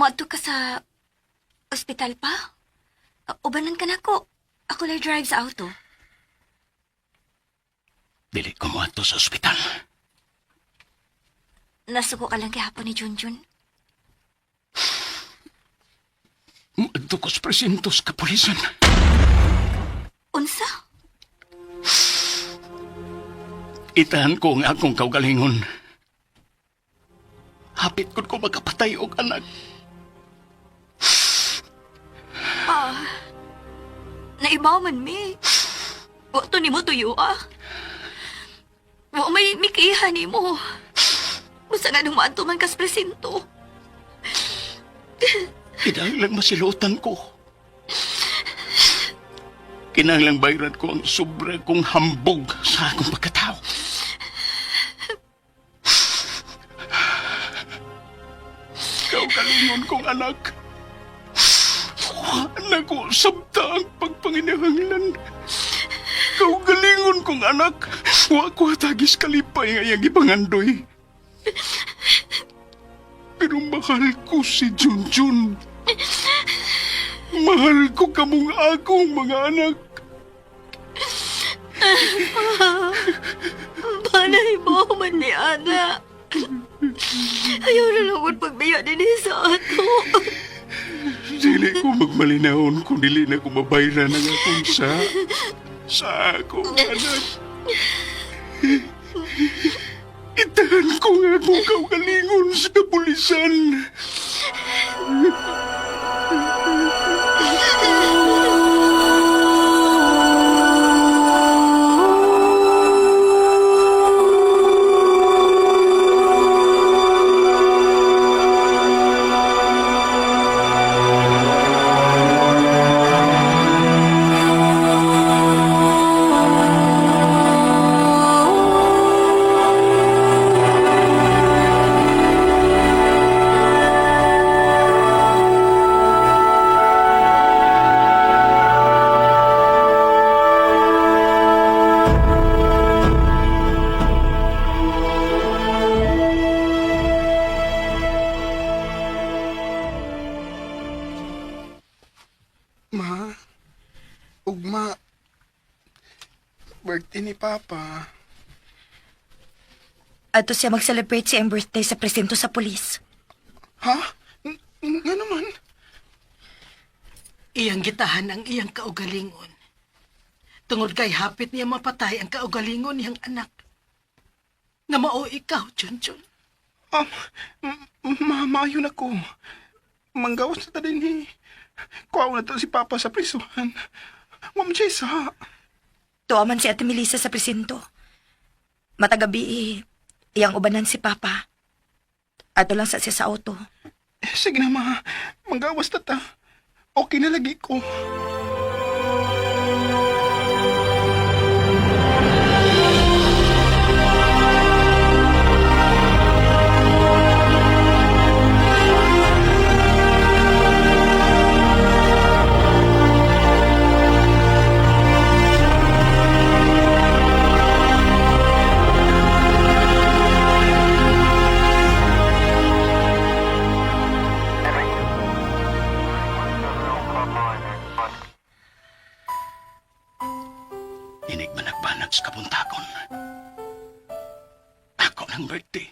Moadto ka sa ospital pa? Ubanan ka na ko. Ako lay drive sa auto. Dili ko moadto sa ospital. Nasuko ka lang gihapon ni Junjun. Moadto ko sa presinto sa kapulisan. Unsa? Itahan ko ang akong kaugalingon. Hapit ko ko magkapatay og anak. Pa, naibaw man mi. Wa to nimo tuyo ah. Wa may mikiha nimo. Basta nga nung maadto man kas presinto. Kinahanglang masilutan ko. Kinahanglang bayran ko ang sobra kong hambog sa akong pagkatao. Kaugalingon kong anak. Wala ko sabta ang pagpanginahanglan. Kaugalingon kong anak. Wa ko hatagis kalipay nga iyang ipangandoy. Pero mahal ko si Junjun. Mahal ko kamong akong mga anak. Panay mo man ni Ana. Ayaw na lang kung pagbiya din sa ato. Dili ko magmalinahon kung dili na ko mabayran ang akong sa akong anak. Itahan ko nga akong kaugalingon sa kapulisan. birthday ni Papa? Adto siya mag-celebrate sa iyang birthday sa presinto sa pulis. Ha? Nga naman? Iyang gitahan ang iyang kaugalingon. Tungod kay hapit niya mapatay ang kaugalingon niyang anak. Nga mao ikaw, Junjun. Mama, yun ako. Manggawas na ta din eh. Kuha na to si Papa sa prisuhan. Ma'am Jessa. Tuwa man si Ate Melissa sa presinto. Matagabi eh, iyang ubanan si Papa. Ato lang sa siya sa auto. Eh, sige na, ma. Manggawas na ta. Okay na lagi ko. Inig managbanag sa kabuntagon. Ako ng birthday.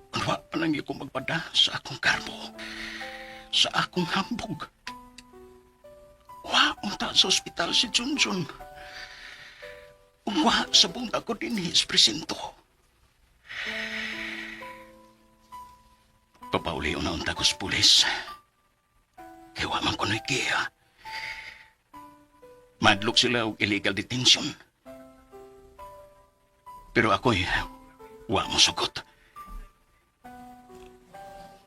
Unwa pa lang ko magpada sa akong karmo. Sa akong hambog. Wa unta sa ospital si Junjun. Wa sa buong ako din sa presinto. Papauli na unta ko sa pulis. Kaya wa man ko no'y kiya. Madlok sila og illegal detention. Pero ako'y wa mo sugot.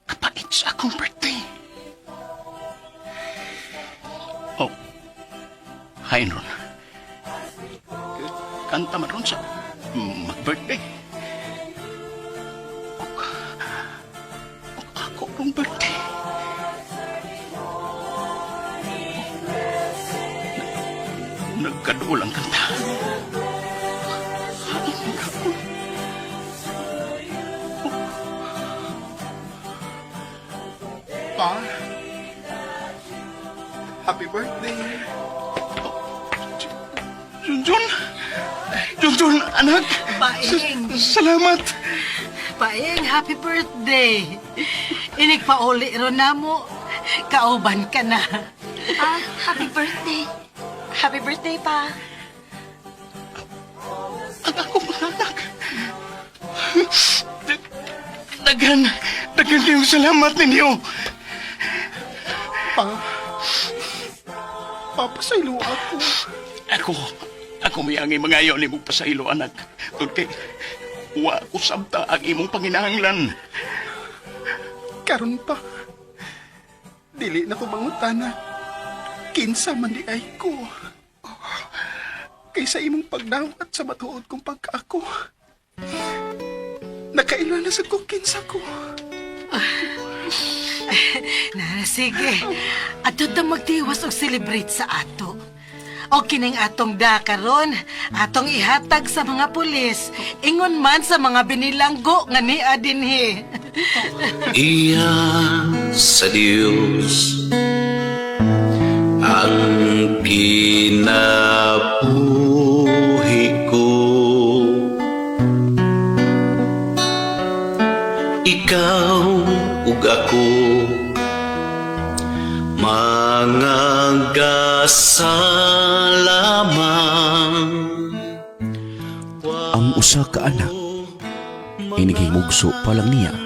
Kapait sa akong birthday. Oh, hi ron. Kanta man ron sa mag-birthday. Og ako rong birthday. Nagkaduol ang kanta. Pa, happy birthday. Junjun! Junjun, anak! Paing! Salamat! Paing, happy birthday! Inig pauli ron na mo. Kauban ka na. Ah, happy birthday. Happy birthday, Pa. Ang akong mga anak. Daghan, daghan kayong salamat ninyo. Pa, papasaylo ako. Ako, ako may angay mga ni mong pasaylo, anak. Tungkol kay, wa ko sabta ang imong panginahanglan. Karon pa, dili na ko mangutana. Kinsa man di ay ko. Kaysa imong pagdawat sa matuod kong pagkaako. Nakaila na sa ko kinsa ko. Na, sige. Ato ta magtiwas og celebrate sa ato. O kining atong da karon, atong ihatag sa mga pulis, ingon man sa mga binilanggo nga nia dinhi. Iya sa Diyos ang kinabuhi ko. Ikaw ug ako mga gasalamang. Ang usa ka anak, inighimugso pa lang niya.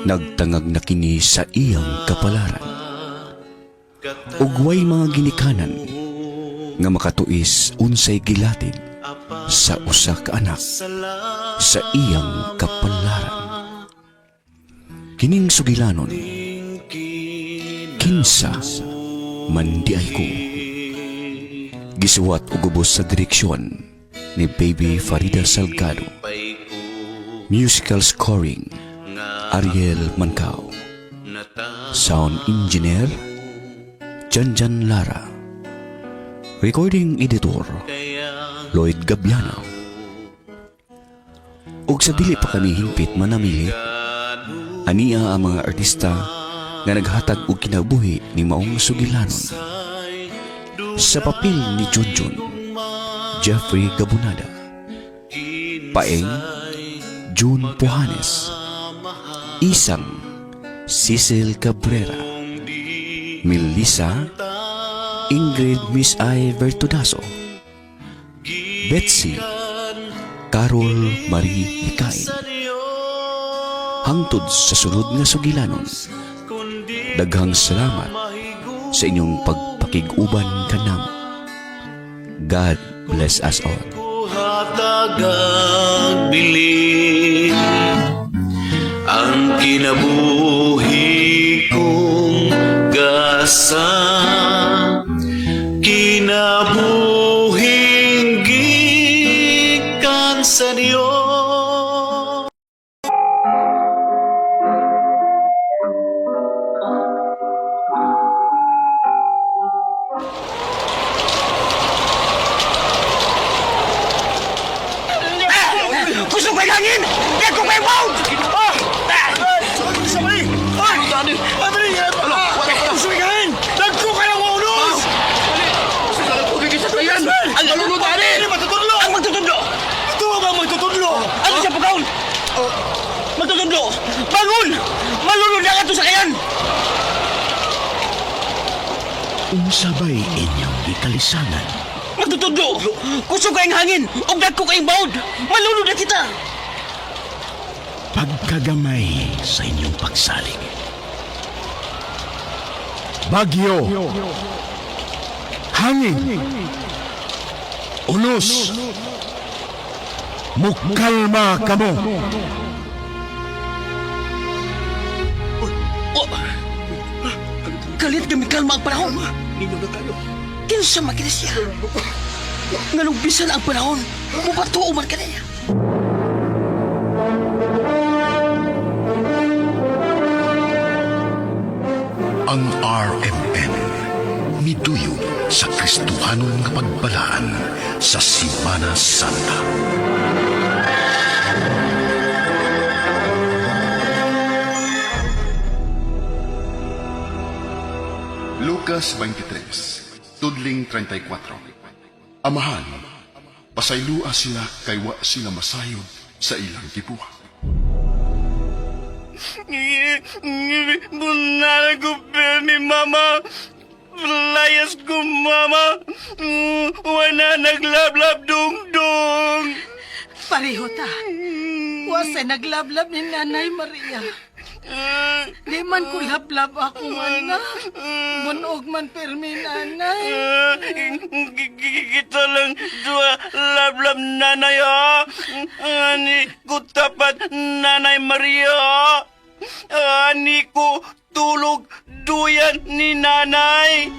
Nagtangag na kini sa iyang kapalaran. Ugway mga ginikanan nga makatuis unsay gilatid sa usa ka anak sa iyang kapalaran. Kining sugilanon, kinsa man di ay ko. Gisuwat og ubos sa direksyon ni Baby Farida Salgado. Musical scoring, Ariel Mancao. Sound engineer, Janjan Lara. Recording editor, Lloyd Gabiano. Ug sa dili pa kami hingpit manamilit, ania ang mga artista nga naghatag og kinabuhi ni maong sugilanon. Sa papel ni Junjun, Jeffrey Gabunada. Paeng, June Puhanes. Isang, Cecil Cabrera. Melissa, Ingrid Miss I. Vertudaso. Betsy, Carol Marie Hikain. Hangtod sa sunod nga sugilanon. Daghang salamat sa inyong pagpakig-uban kanamo. God bless us all. Hatagag bilin ang kinabuhi kong gasa kinabuhing gikan sa Dios. Kusog kay hangin! Di ko may bound! Kusog kay hangin! Dagko kayo ang unos! Ang malulod ani! Magtutudlo! Ang magtutudlo! Ito ba magtutudlo? Ano siya pagkaon? Magtutudlo! Bangon! Malulod na ka sa kayan! Unsa bay inyong gikalisangan? Magtutudlo! Kusog kayong hangin! Ug dagko kayong bawd! Malulod na kita! Pagkagamay sa inyong pagsalig. Bagyo. Hangin. Unos. Mukalma kamo. Oh! Kalit kami kalma ang panahon! Kinsa makinis siya? Nganong bisan ang panahon, mubatuo man kaniya. Ang RMN miduyo sa Kristohanon nga pagbalaan sa Simana Santa. Lucas 23, tudling 34. Amahan, pasaylua sila kay wa sila masayod sa ilang gibuhat. Bunala ko mi mama. Layas ko mama. Wala naglablab dungdung. Pareho ta. Wasa naglablab ni Nanay Maria. Di man ko lablab akong anak. Bunog man pirmi nanay. Kita lang dua lablab nanay ha. Ani ko tapat nanay Maria. Ani ko tulog duyan ni nanay.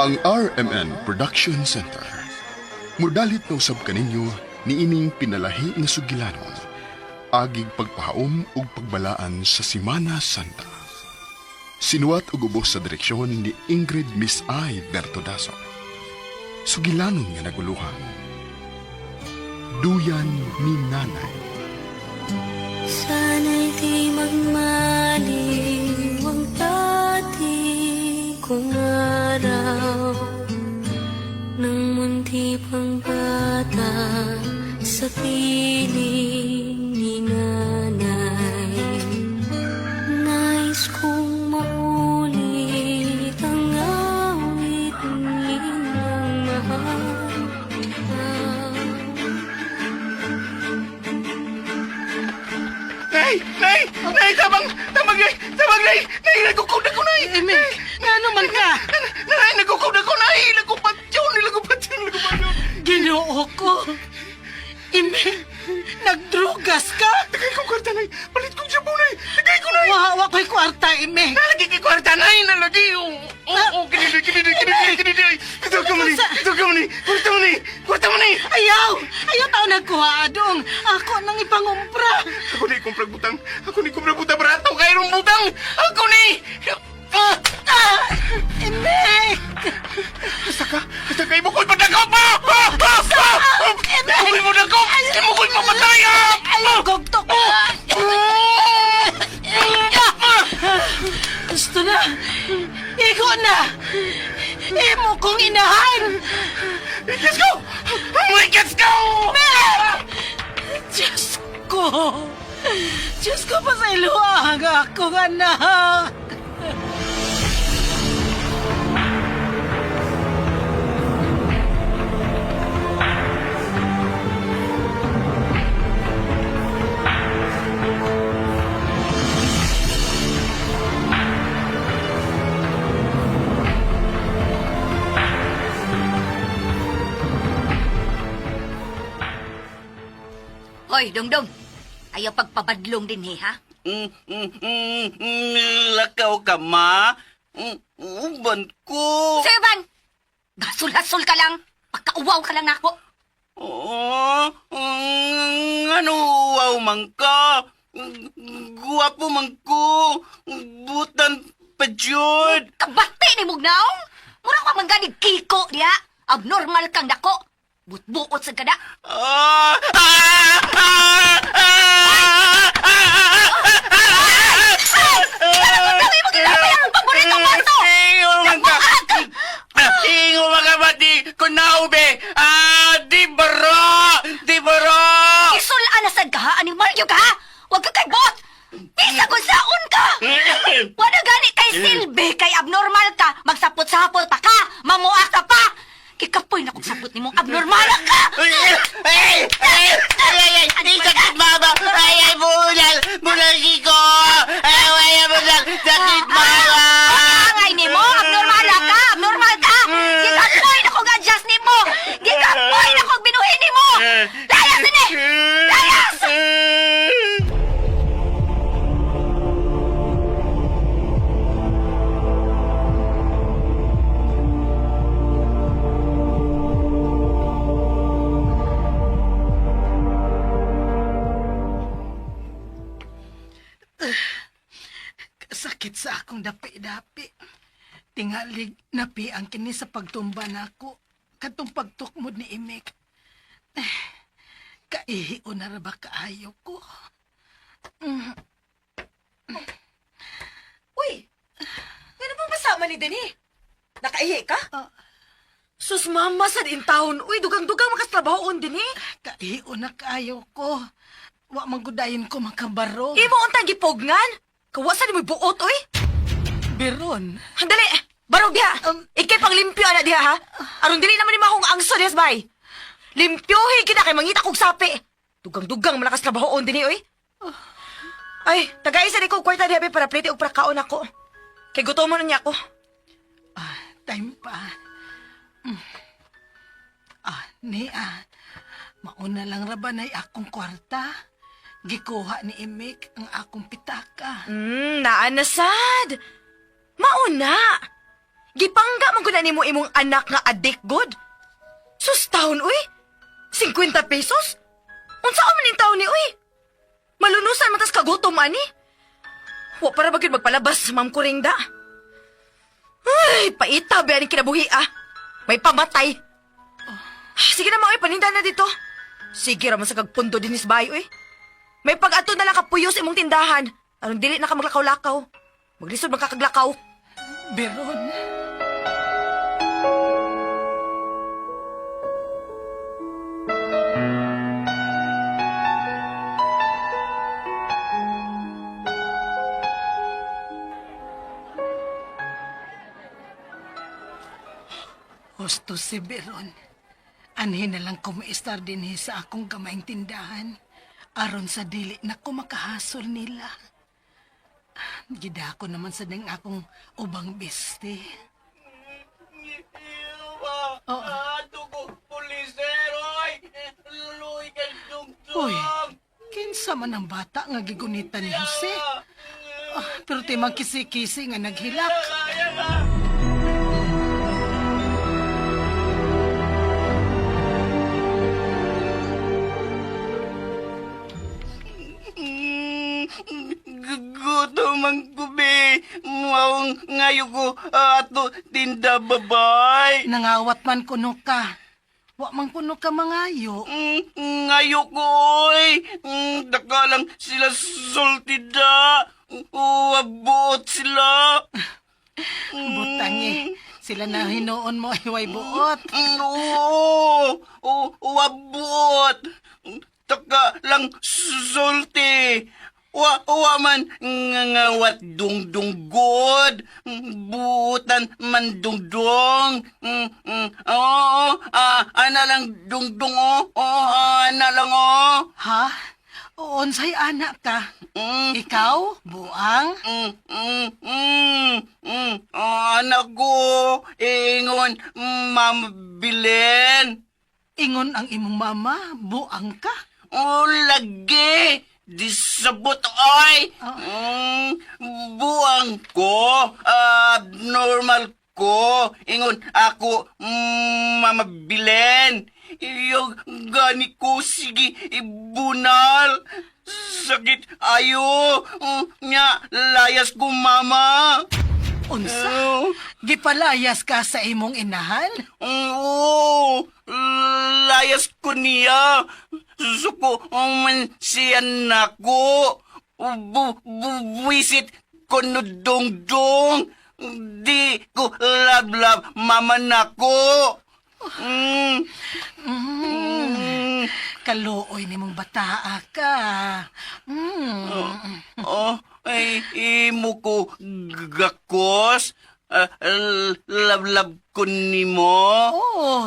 Ang RMN Production Center. Mudalit na usab kaninyo niining pinalahi nga sugilanon. Agig pagpahaom ug pagbalaan sa Simana Santa. Sinuwat ug ubos sa direksyon ni Ingrid Miss I. Bertodaso. Sugilanon nga naguluhan. Duyan ni Nanay. Sana'y di magmaliw ang dati kong araw nang munti pang bata sa piling ni nanay. Nais kong maulit ang awit ng mahal. Nay! Nay! Nay! Tabang! Tabang! Nay! Tabang! Nay! Nay! Nagkukuda ko, Nay! Eme, ngano man ka? Nay! Nagkukuda ko, Nay! Nagkupatyon! Nagkupatyon! Nagkupatyon! Ginoo ko. Ime, nagdrugas ka? Tagay ko kwarta, Nay! Palit kong shampoo, Nay! Tagay ko, Nay! Wa, wa ko'y kwarta, Ime. Nalagi kay kwarta, Nay! Nalagi! Oo! Oo! Kiniday! Kiniday! Kiniday! Kiniday! Ito ka mo ni! Ito ka mo ni! Kwarta mo ni! Kwarta mo ni! Ayaw! Ayaw tao nagkuha, Adong. Ako nang ipangumpra. Ako ni kumprag butang! Ako ni kumprag butang! Barato kayo rong butang! Ako ni! Ah! Imek! Basta ka! Basta ka! Imo ko'y padagaw pa! Imo ko'y padagaw! Imo ko'y mamatay! Ay, gugto ko! Gusto na! Igo na! Imo kong inahan! Let's go! Let's go! Diyos ko! Diyos ko, pasayloa ang akong anak! Hoy, Dongdong. Ayaw pagpabadlong din he, ha? Lakaw ka, ma. Uban ko. Sa'yo, Van! Gasul-hasol ka lang. Pagkauwaw ka lang ako. Oo, ano uwaw man ka? Guwapo man ko. Butan pa jud. Kabati ni Mugnaong! Mura ka mangganig kiko diya. Abnormal kang dako. Butbuot sa kada. Ah! Ah! Ah! Ah! Ingo man ka! Ingo man ka ba di kunaube? Ah, di baro! Di baro! Isulaan na sad ka ha? Animal yun ka ha? Huwag ka kay bot! Bisa kung saon ka! Wala gani kay silbi kay abnormal ka. Magsapot-sapot pa ka! Mamuak ka pa! Kikapoy na kong sapot nimong abnormal ka! Ay! Ay! Ay! Ay! Ay! Sakit mama! Ay! Ay! Bulal! Bulal kiko! Ay! Ay! Bulal! Sakit mama! Angay nimo, abnormal ka! Abnormal ka! Gikapoy na kong adjust nimo! Gikapoy na kong binuhi nimo! Layas ini! Layas! Sakit sa akong dapi-dapi. Tingalig napi ang kini sa pagtumba nako. Katong pagtukmod ni Imek. Eh, Kaihion na ra ba kaayo ko? Mm. Uy! Ano bang masama ni Dani? Nakaihi ka? Sus, mama, sad in town. Uy, dugang-dugang makastrabahoon din eh. Kaihion na kaayo ko. Wa man gudayon ko makabaro. Imo untang gipogngan. Kawasan ni mo buot, uy. Biron. Dali, barog diha. Ikay pang limpyo ana diha ha. Aron dili naman ni mahong angso diha bay. Limpyohi kita kay mangita kog sapi. Dugang-dugang malakas trabahoon dinhi oy. Ay, tagay sa ko kwarta diha be para plate og para kaon ako. Kay gutom na niya ako. Time pa. Mm. Ah, ni ah. Mauna lang ra ba nay akong kwarta? Gikuha ni Imek ang akong pitaka. Naa na sad. Mauna. Gipangga man gud na nimo imong anak nga adik god. Sus taon uy. 50 pesos? Unsa man ning taon ni uy? Malunusan man tas kagutom ani. Wa para ba gyud magpalabas, ma'am Kuringda? Ay, paita ba ni kinabuhi ah. May pamatay. Sige na maoy, paninda na dito. Sige ra man sa kagpundo dinis bay uy. May pag-ato na lang kapuyo sa imong tindahan. Aron dili na ka maglakaw-lakaw. Maglisod man ka kaglakaw. Beron. Husto si Beron. Anhin na lang kumaistar din sa akong gamayng tindahan. Aron sa dili na ko makahasol nila. Gidako naman sa ding akong ubang beste. Oo. Pulisero! Ay! Luloy ka, Uy, kinsa man ang bata nga gigunita ni Jose? Ah, pero timang kisi-kisi nga naghilak. Gutom ang kubi. Maong ngayo ko ko ato tinda babay. Nangawat man kuno ka. Wa man kuno ka mangayo. Ngayo ko, oy. Daka lang sila sultida. Uwabuot sila. Butang eh. Sila na hinuon mo ay way buot. Oo, uwabuot. Taka lang sulti. Wa man ngangawat dungdung god. Buutan man dungdong. Oo, ana lang dungdung oh. Oo, ana lang oh. Ha? Unsay anak ka? Ikaw? Buang? Anak ko, ingon, Mama Bilen. Ingon ang imong mama, buang ka? Oh, lagi. Disabot ay. Buang ko, abnormal ko. Ingon ako, Mama Bilen. Iyo gani ko sige ibunal. Sakit ayo. Nya layas ko mama. Unsa? Gipalayas ka sa imong inahan? Oo, layas ko niya. Suko man siya nako. Buwisit ko no dongdong. Di ko lablab mama nako. Kaluoy ni mong bataa ka. Oh, ay, imo ko gakos. Lablab ko nimo. Oo.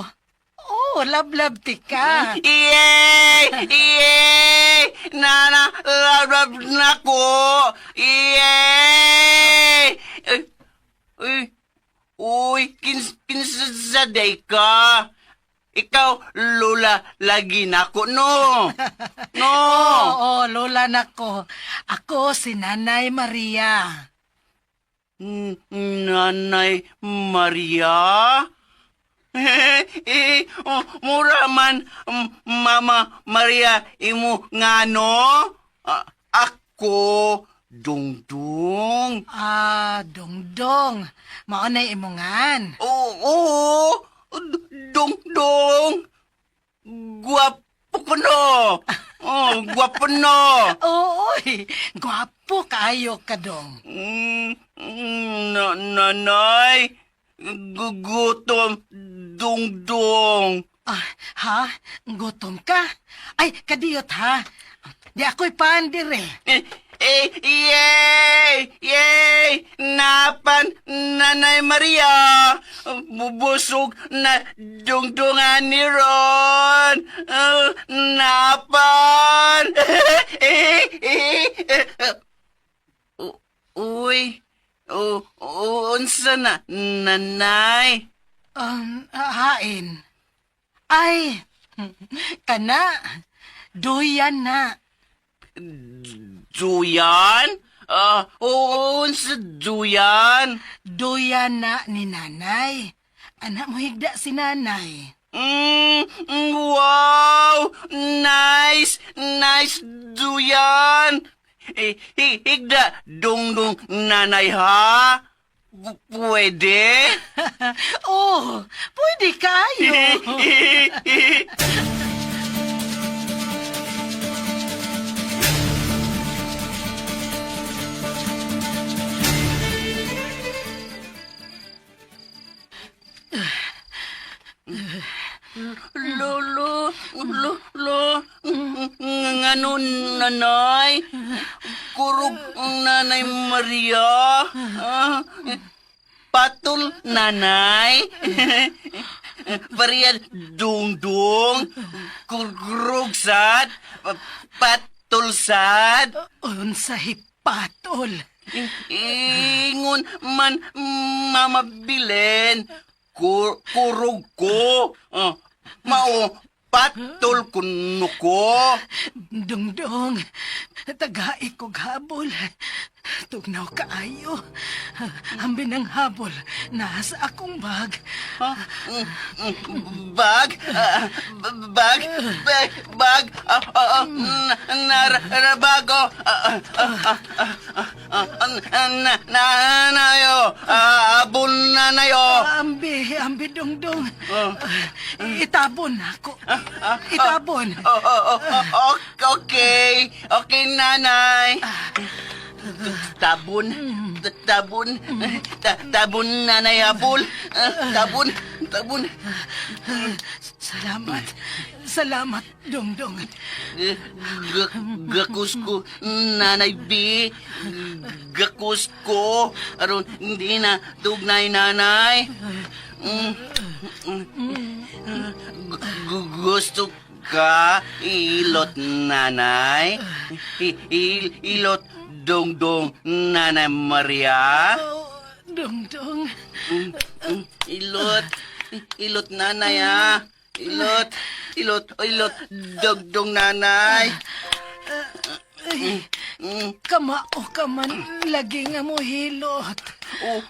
Oh, lablab ti ka. Yay! Yay! Nana, lablab na ko. Yay! Uy, uy, kinsaday ka. Ikaw, Lola, lagi na ko, no? No! Oo, lola nako. Ako si Nanay Maria. Nanay Maria? Oh, mura man, Mama Maria, imo ngano? Ako, Dungdung. Ah, Dungdung. Mao na imongan. Oo, Dungdung. Gwapo ko no. Oh, gwapo no. Oo, gwapo kaayo ka dong. Nanay, gugutom, Dungdung. Ah, ha? Gutom ka? Ay, kadiyot ha. Di ako'y pandire. Eh, yay! Yay! Napan, Nanay Maria! Bubusog na dungdungan ni Ron! Napan! Uy, unsa na, Nanay? Hain. Ay, kana, duyan na. Duyan? Unsa duyan? Duyan na ni Nanay. Anak mo higda si Nanay. Wow! Nice! Nice duyan! Higda, dungdung nanay ha? Pwede? Oh, pwede kayo. Lolo, lolo, ngano nanay? Kurog nanay Maria. Patol nanay. Varian dungdung. Kurog sad. Patol sad. Unsa patol? Ingon man Mama Bilen. Kurog ko. Mao patol kuno ko. Dungdong, tagai ko habol. Tugnaw kaayo. Ang binang habol naa sa akong bag. Bag? Bag? Bag? Bag? Bago. Nanayo. Abon nanayo. Ambi, ambi dongdong. Itabon ako. Itabon. Oh, okay. Okay, nanay. Tabon. Tabon. Tabon, nanay habol. Tabon. Tabon. Salamat. Salamat, dongdong. Gakus ko, Nanay B. Gakus ko. Aron, hindi na tugnay, nanay. Gusto ka ilot, nanay? Ilot, dongdong, Nanay Maria? Oh, dongdong. Ilot. Ilot, nanay, ha? Ilot. Ilot, ilot, dongdong, nanay. Ay, kamao ka man, lagi nga mo hilot. Oh,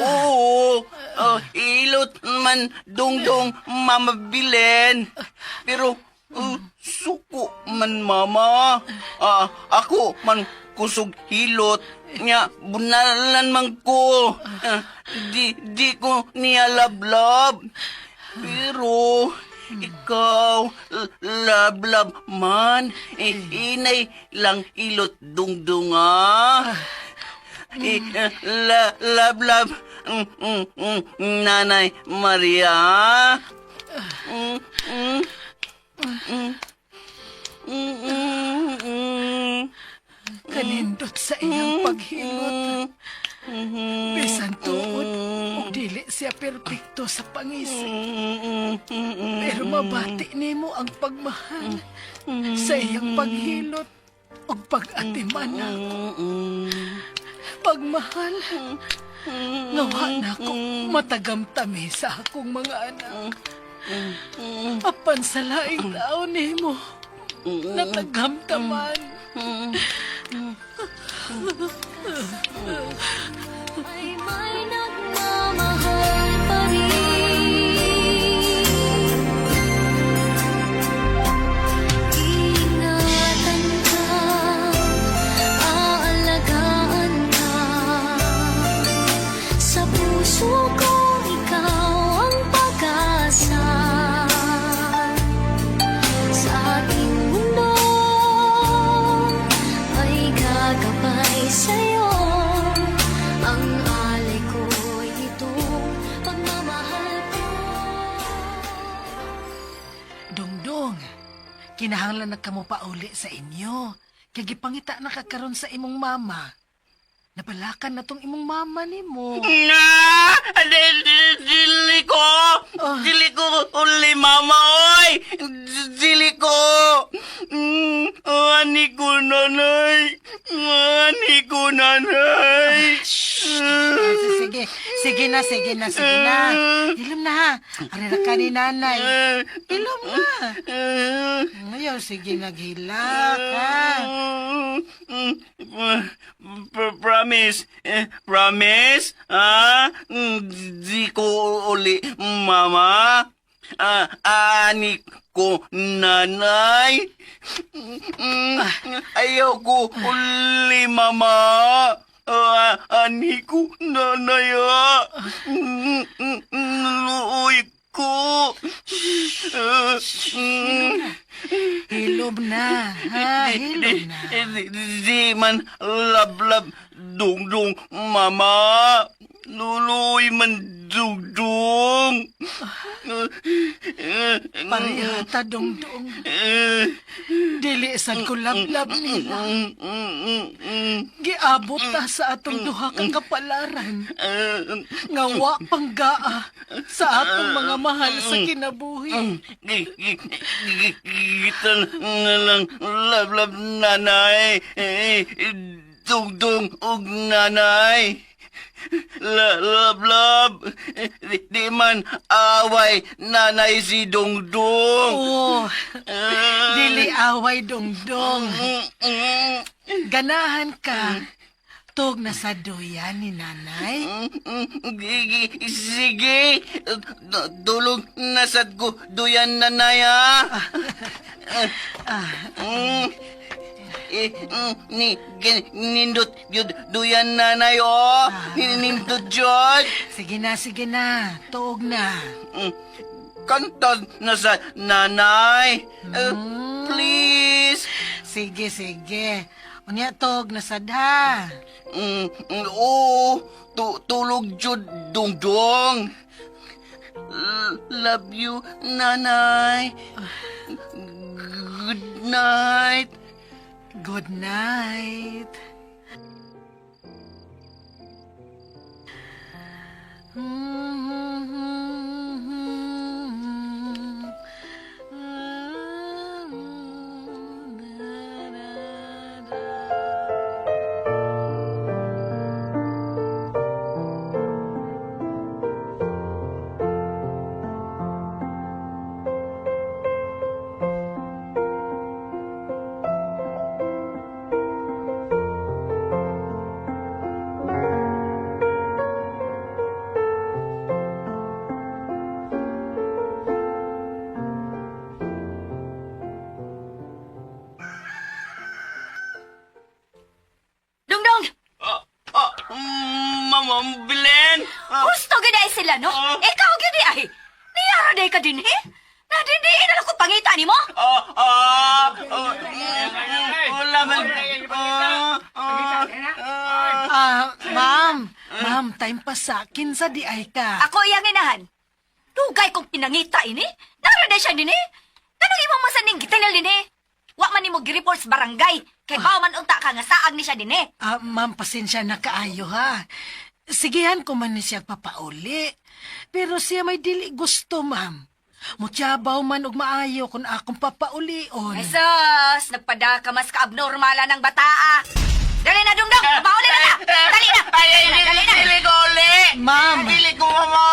oo, oh, ilot man dongdong Mama Bilen. Pero suko man mama. Ako man kusog hilot. Nya bunalan man ko. Di ko niya lablab. Pero ikaw lablab man. Eh, inay lang ilot dungdong ah. Eh, lablab, Nanay Maria. Mm, mm, mm, mm, mm, mm. Kanindot sa iyang paghilot. Bisan tuod, ug dili siya perpekto sa pangisi. Pero mabati nimo ang pagmahal sa iyang paghilot ug pag-atiman nako. Pagmahal, nga wa nako matagamtami sa akong mga anak. Apan sa laing tao nimo, natagamtaman. Ay may nagmamahal pa rin. Ingatan ka, aalagaan ka. Sa puso ko, ikaw ang pag-asa. Sa aking mundo ay gagabay sa'yo. Ang alay ko'y itong pagmamahal ko. Dongdong, kinahanglan na kamo pauli sa inyo. Kay gipangita na ka karon sa imong mama. Nabalakan na tong imong mama nimo. Na! Dili ko! Dili ko uli, mama, oy! Dili ko! Ani ko, nanay! Ani ko, nanay! Ay, sige, sige na, sige na, sige na. Hilom na ha. Ari ra ka ni nanay. Hilom na. Ngayon, sige naghilak ha. Promise, promise, ah, di ko uli, mama. Ani ko, nanay. Ayaw ko uli, mama. Ani ko, nanay, ah. Luoy ko. Hilom na, ha? Hilom na. Di man lablab dungdung, mama. Luloy man dungdung. Parehata, dungdung. Dili sad ko lablab nila. Giabot ta sa atong duha ka kapalaran. Nga wa panggaa sa atong mga mahal sa kinabuhi. Kita na lang lablab nanay. Dungdung og nanay. Lablab. Di man away nanay si Dungdung. Oh, dili away, dungdung. Ganahan ka. Tug na sa duyan ni nanay. Sige, tulog na sad ko duyan nanay ha. Eh, ni nindot yun duyan nanay oh. Nindot jud. Sige na, sige na. Tuog na. Kanta na sa nanay. Please. Sige, sige. Unya tog na sad ha. Oo, tulog jud dongdong. Love you, nanay. Good night. Good night. Dongdong! Mama Belen! Gusto gid ay sila, no? Ikaw gid ay. Niyara day ka din, eh? Nadindiin na lang ko pangita nimo? Wala man. Ma'am, ma'am, time pa sa akin sa di ay ka. Ako iyang inahan. Dugay kong pinangita ini. Nara day siya din, eh. Kanang imong masaning gitingal din, eh. Wa man nimo gi-report sa barangay. Kay bawa man unta ka nga saag ni siya din, eh. Ma'am, pasensya na kaayo ha. Sigihan ko man ni siya papauli. Pero siya may dili gusto, ma'am. Mutyabaw man og maayo kung akong papaulion. Ay sus, nagpada ka mas kaabnormala ng bataa. Dali na, Dongdong! Papauli na na! Dali na! Ay, ay, Dali na! dili ko uli! Ma'am! Dili ko, mama!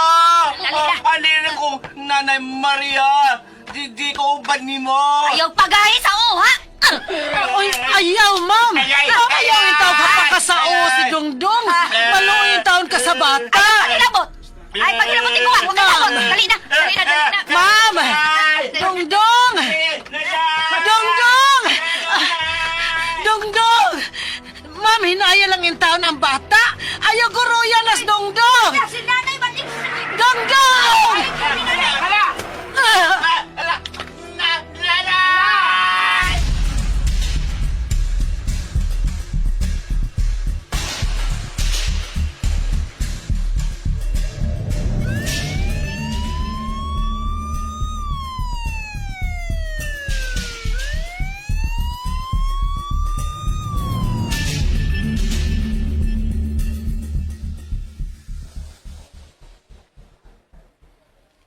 Dali na. Dili ko, Nanay Maria! Di ko uban nimo! Ayaw pagahi sa o, ha? Oy, ayaw, ma'am! Ayaw yung taon ka pa ka sa o si Dongdong! Maluoy yung taon ka sa bata! Ayaw paghilabot! Ay, paghilabot ko! Huwag ka labot! Dali na! Dali na, dali na! Ma'am! Dongdong! Dongdong! Dongdong! Ma'am, hinaya lang yung taon ang bata! Ayaw guruya nas Dongdong! Si nanay batik! Dongdong! Ah!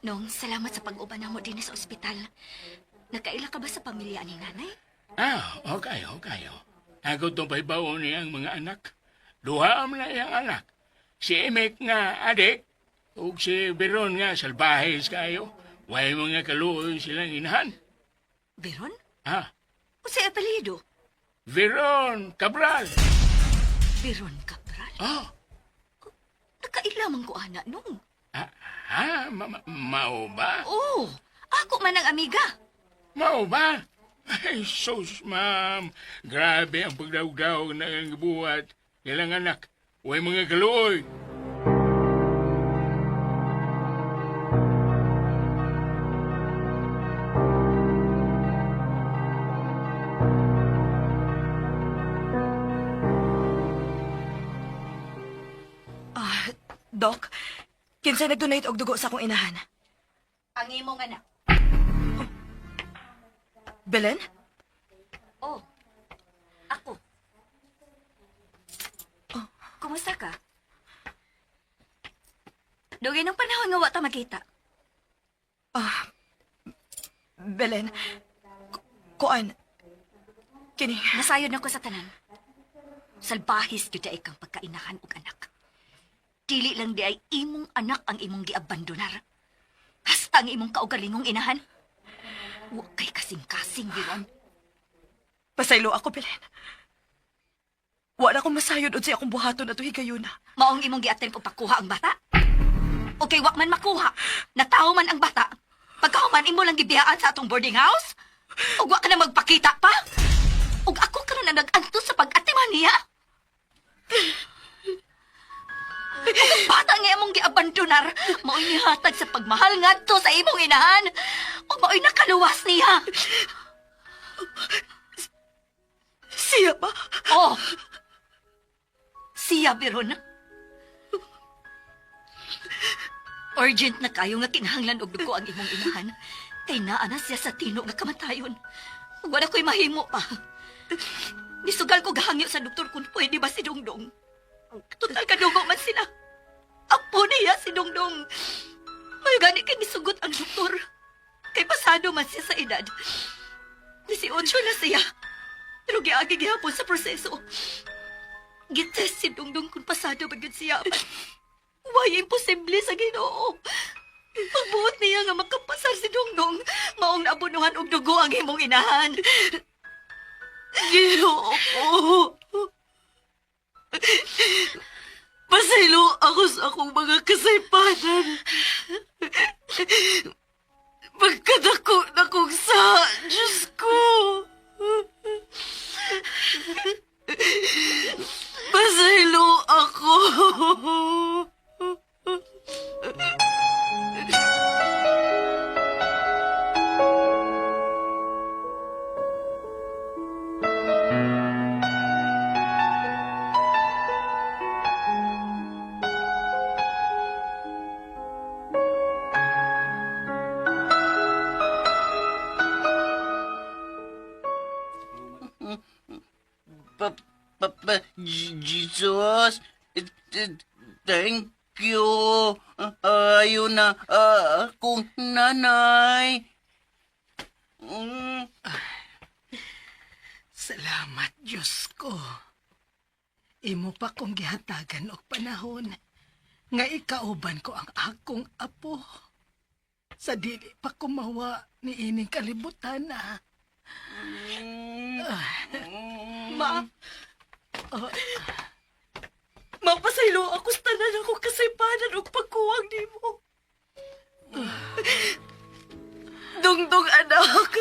Nong, salamat sa pag-uban namo din sa ospital. Nakaila ka ba sa pamilya ni nanay? Ah, okay, okay. Ako itong paibaon niyang mga anak. Duha am na iyang anak. Si Emek nga adik, ug si Beron nga salbahes kayo. Way mga kaluoy silang inahan. Beron? Ah, O si apelyido? Veron Cabral. Beron Cabral? Ah. Nakaila man ko ana nung. Ha? Mao ba? Oo, ako man ang amiga. Mao ba? Ay, sus, ma'am. Grabe ang pagdaog-daog na ang buhat. Ilang anak, way mga kaluoy. Doc, kinsa nag-donate og dugo sa akong inahan? Ang imong anak. Belen? Oh, ako. Kumusta ka? Dugay ng panahon nga wa ta magkita. Belen, kuan, kini. Nasayod na ko sa tanan. Salbahis gyud ay kang pagkainahan og anak. Dili lang di ay imong anak ang imong giabandonar. Hasta ang imong kaugalingong inahan. Wa kay kasing-kasing, Biron. Pasaylo ako, Belen. Wala ko masayod unsay akong buhaton ato higayuna. Maong imong gi-attempt og pagkuha ang bata? Okay, wa man makuha. Natawo man ang bata. Pagkahuman imo lang gibiyaan sa atong boarding house? Ug wa ka na magpakita pa? Ug ako karon na nag-antos sa pag-atiman niya? Ug ang bata nga imong giabandonar, mao'y nihatag sa pagmahal ngadto sa imong inahan. Ug mao'y nakaluwas niya. Siya ba? Oh. Siya, Biron. Urgent na kayo nga kinahanglan og dugo ang imong inahan. Kay naa na siya sa tino nga kamatayon. Ug wala ko'y mahimo pa. Nisugal ko gahangyo sa doktor kung pwede ba si Dongdong. Total kadugo man sila. Apo niya si Dongdong. May gani kay misugot ang doktor. Kay pasado man siya sa edad. 18 na siya. Pero giagi gihapon sa proseso. Gitest si Dongdong kung pasado ba gyud siya. Why imposible sa Ginoo? Pagbuot niya nga makapasar si Dongdong, maong naabunuhan og dugo ang imong inahan. Ginoo ko. Pasaylo ako sa akong mga kasaypanan. Pagkadako na kong sa Diyos ko. Pasaylo ako. Papa Jesus, thank you. Ayun na akong nanay. Mm. Salamat, Diyos ko. Imo pa kong gihatagan og panahon nga ikauban ko ang akong apo. Sa dili pa kumawa ni ining kalibutan na. Ma. Mapasaylo ako sa tanan akong kasaypanan ug pagkuwang nimo. Dungdung anak.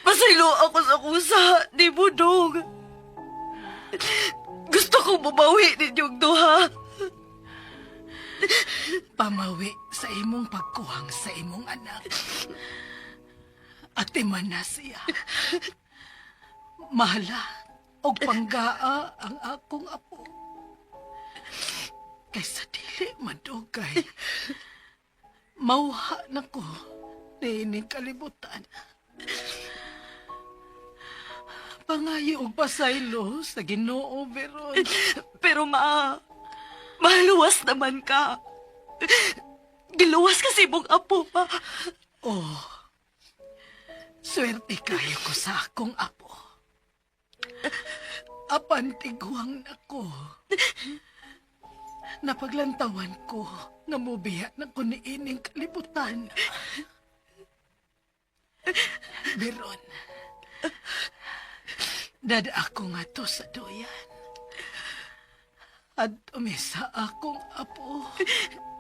Pasaylo ako sa kusa nimo dong. Gusto kong bumawi ninyong duha. Pamawi sa imong pagkuhang sa imong anak. Ate man na siya. Mahala og panggaa ang akong apo. Kaysa dili madugay. Mauha na ko niining kalibutan. Pangayo og pasaylo sa Ginoo Veron. Pero ma, maluwas naman ka. Giluwas ka sa imong apo, ma. Oh, swerte kayo ko sa akong apo. Apan tiguang nako. Napaglantawan ko nga mubiya na ko niining kalibutan. Beron, dada ako nga to sa duyan. At umisa akong apo,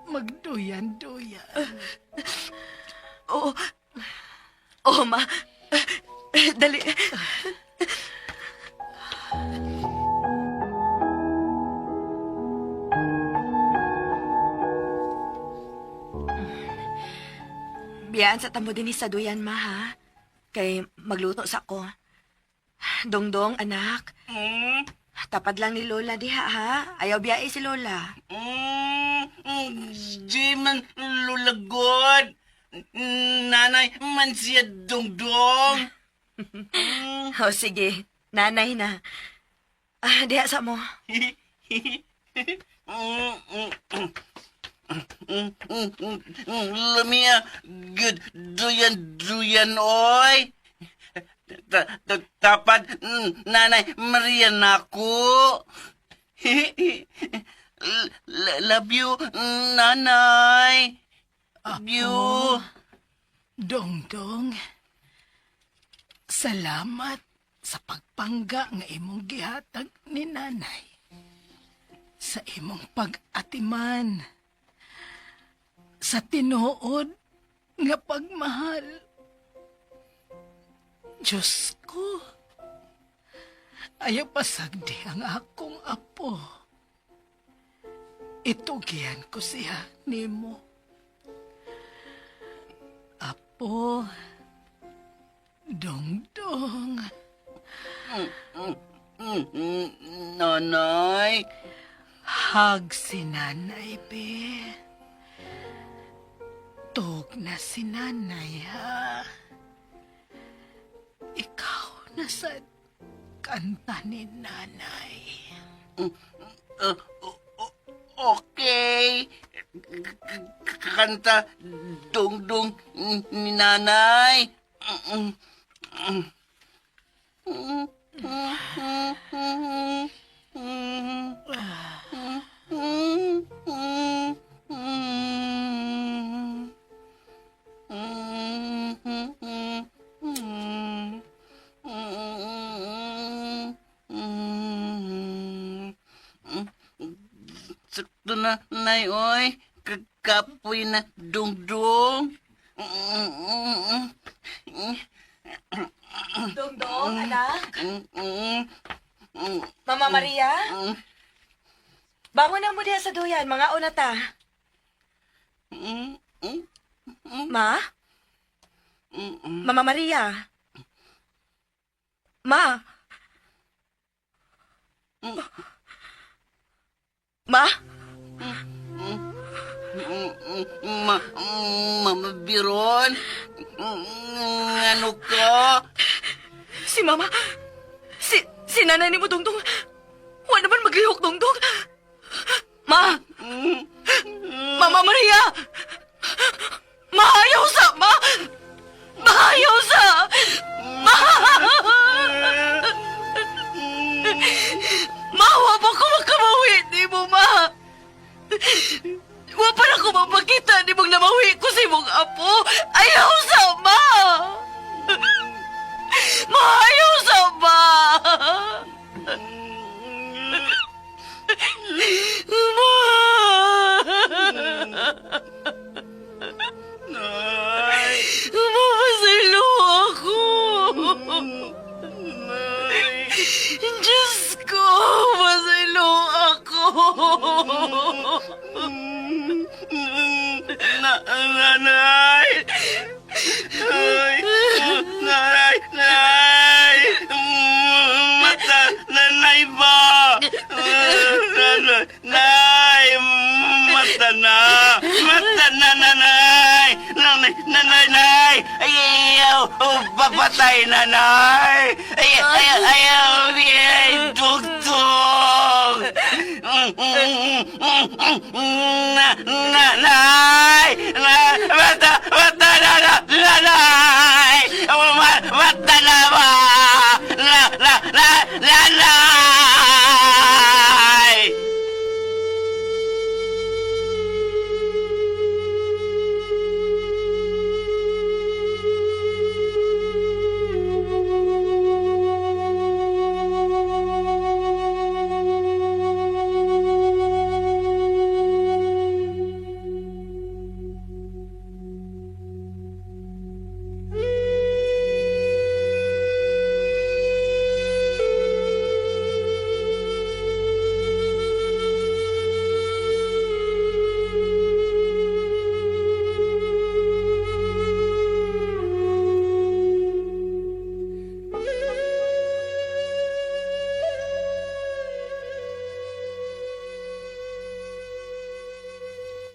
magduyan-duyan. Oo. Oo, ma. Dali. Biyaan sa tamo din sa duyan, ma, ha? Kay magluto sa ko. Dongdong, anak. Tapad lang ni Lola diha, ha? Ayaw biyae si Lola. Di man lulagod. Nanay man siya dungdong. O, sige. Nanay na. Ah, diha sa mo. Lamia, good duyan duyan oy. Tapad nanay Maria nako. Love you, nanay. Love you. Dongdong, salamat Sa pagpangga nga imong gihatag ni nanay. Sa imong pag-atiman. Sa tinuod nga pagmahal. Diyos ko, ayaw pasagdi ang akong apo. Itugian ko siya nimo. Apo, dongdong. Nanay. Hag si nanay, be. Tug na si nanay, ha? Ikaw na sa kanta ni nanay. Okay. Kanta dungdung ni nanay. Sakto na, nay, oy. Kakapoy na dungdung. Dongdong, anak. Mama Maria? Bangon na mo diha sa duyan, mga una ta. Ma? Mama Maria? Ma? Ma? Ma, Mama Biron, ano ka? Si Mama? Si nanay ni mo, Dongdong. Wa naman maglihok, Dongdong. Ma! Mama Maria! Maayaw sa, ma! Maayaw sa! Ma! Ma, wa pa ko makamawi ni mo, ma! Wa pa na ko mapakita ni mong namawi ko sa imong apo. Ayaw sa, ma! Maayaw sa, ma! Ma! Nay! Mapasalo ako! Diyos ko! Masalo ako! Na, nanay! Ay, nanay! Nanay! Mata, nanay ba? Nanay! Nay! Mata na! Mata na, nanay! Nanay, nanay, nay! Ayaw! Papatay, nanay! Ay, ay, ayaw! Ay, dugtong! Na, nanay! Na, mata, mata na, na, nanay! Ma, mata na ba? Na, na, na, nanay!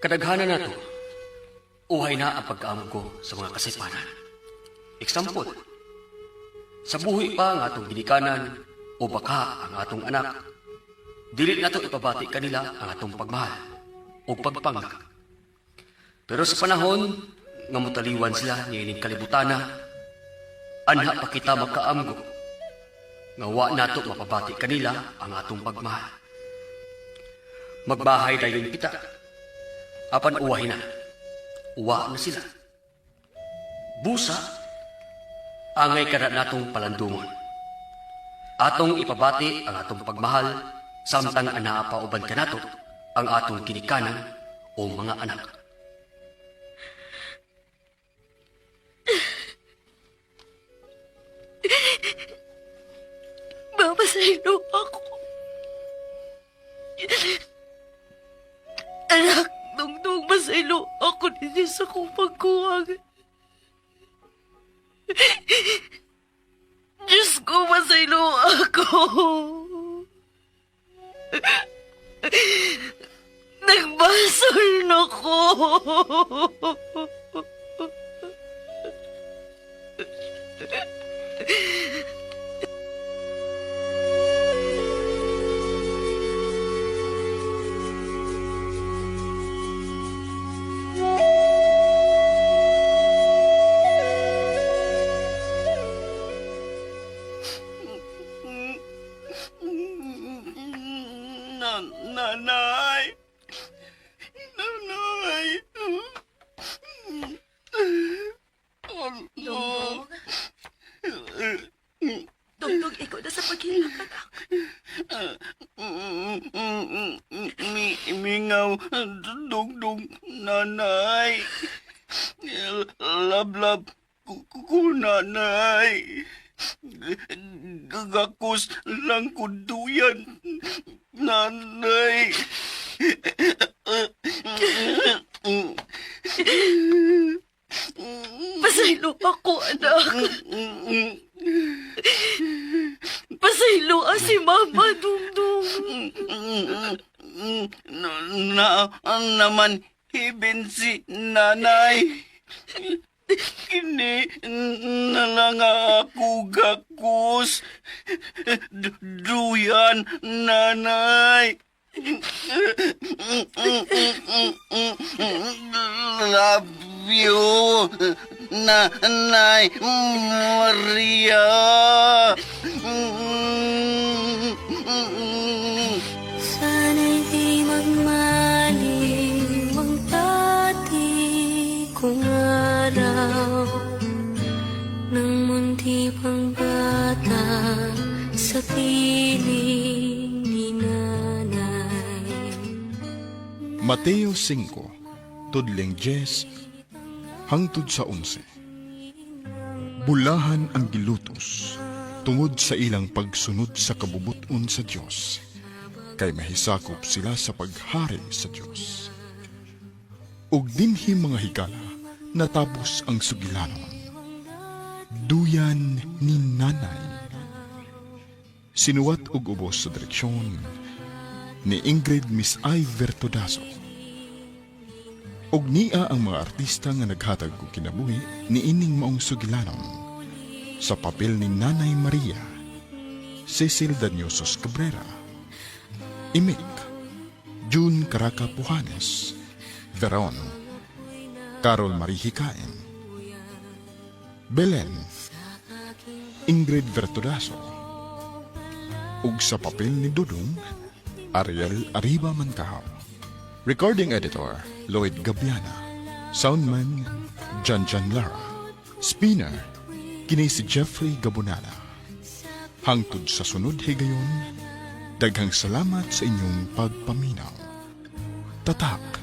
Kadaghanan nato, uhay na ang pagkaamgo sa mga kasaypanan. Example, sa buhi pa ang atong ginikanan o baka ang atong anak, dili nato ipabati kanila ang atong pagmahal o pagpangga. Pero sa panahon nga mutaliwan sila niining kalibutana, anha pa kita makaamgo nga wa nato mapabati kanila ang atong pagmahal. Magbahay dayon kita, apan uwahi na. Uwa na sila. Busa, angay kada natong palandungon. Atong ipabati ang atong pagmahal samtang anaa pa uban kanato ang atong ginikanan o mga anak. Mapasaylo ako. Anak, dungdung masaylo ako ninyo sa kong pagkuwang. Diyos ko, masaylo ako. Nagbasol na ko. Na, nanay! Nanay! Dongdong. Dongdong, ikaw na sa paghilak, anak. Mi, mingaw, dugdug, nanay. Lablab, ko nanay. Gagakos lang ko duyan, nanay. Pasaylo ako, anak. Pasaylo ah, si Mama Dungdung. Na, na naman hiben si nanay. Kini na lang ako gakos. Duyan, nanay. Love you, Nanay Maria. Sana'y di magmaliw ang dati kong araw nang munti pang bata sa piling ni nanay. Mateo 5, tudling 10, hangtod sa 11. Bulahan ang gilutos tungod sa ilang pagsunod sa kabubuton sa Dios, kay mahisakop sila sa paghari sa Dios. Ug dinhi mga higala, natapos ang sugilanon. Duyan ni nanay. Sinuwat og ubos sa direksyon ni Ingrid Miss I. Vertodazo. Og niya ang mga artista nga naghatag og kinabuhi niining maong sugilanon sa papel ni Nanay Maria, Cecil Danyosos Cabrera, Imik, June Caraca Pujanes, Veron, Carol Marie Hikain, Belen, Ingrid Vertodazo, ug sa papel ni Dudong, Ariel Arriba Mancao. Recording Editor, Lloyd Gabiana. Soundman, John John Lara. Spinner, kini si Jeffrey Gabonala. Hangtod sa sunod higayon, daghang salamat sa inyong pagpaminaw. Tatak,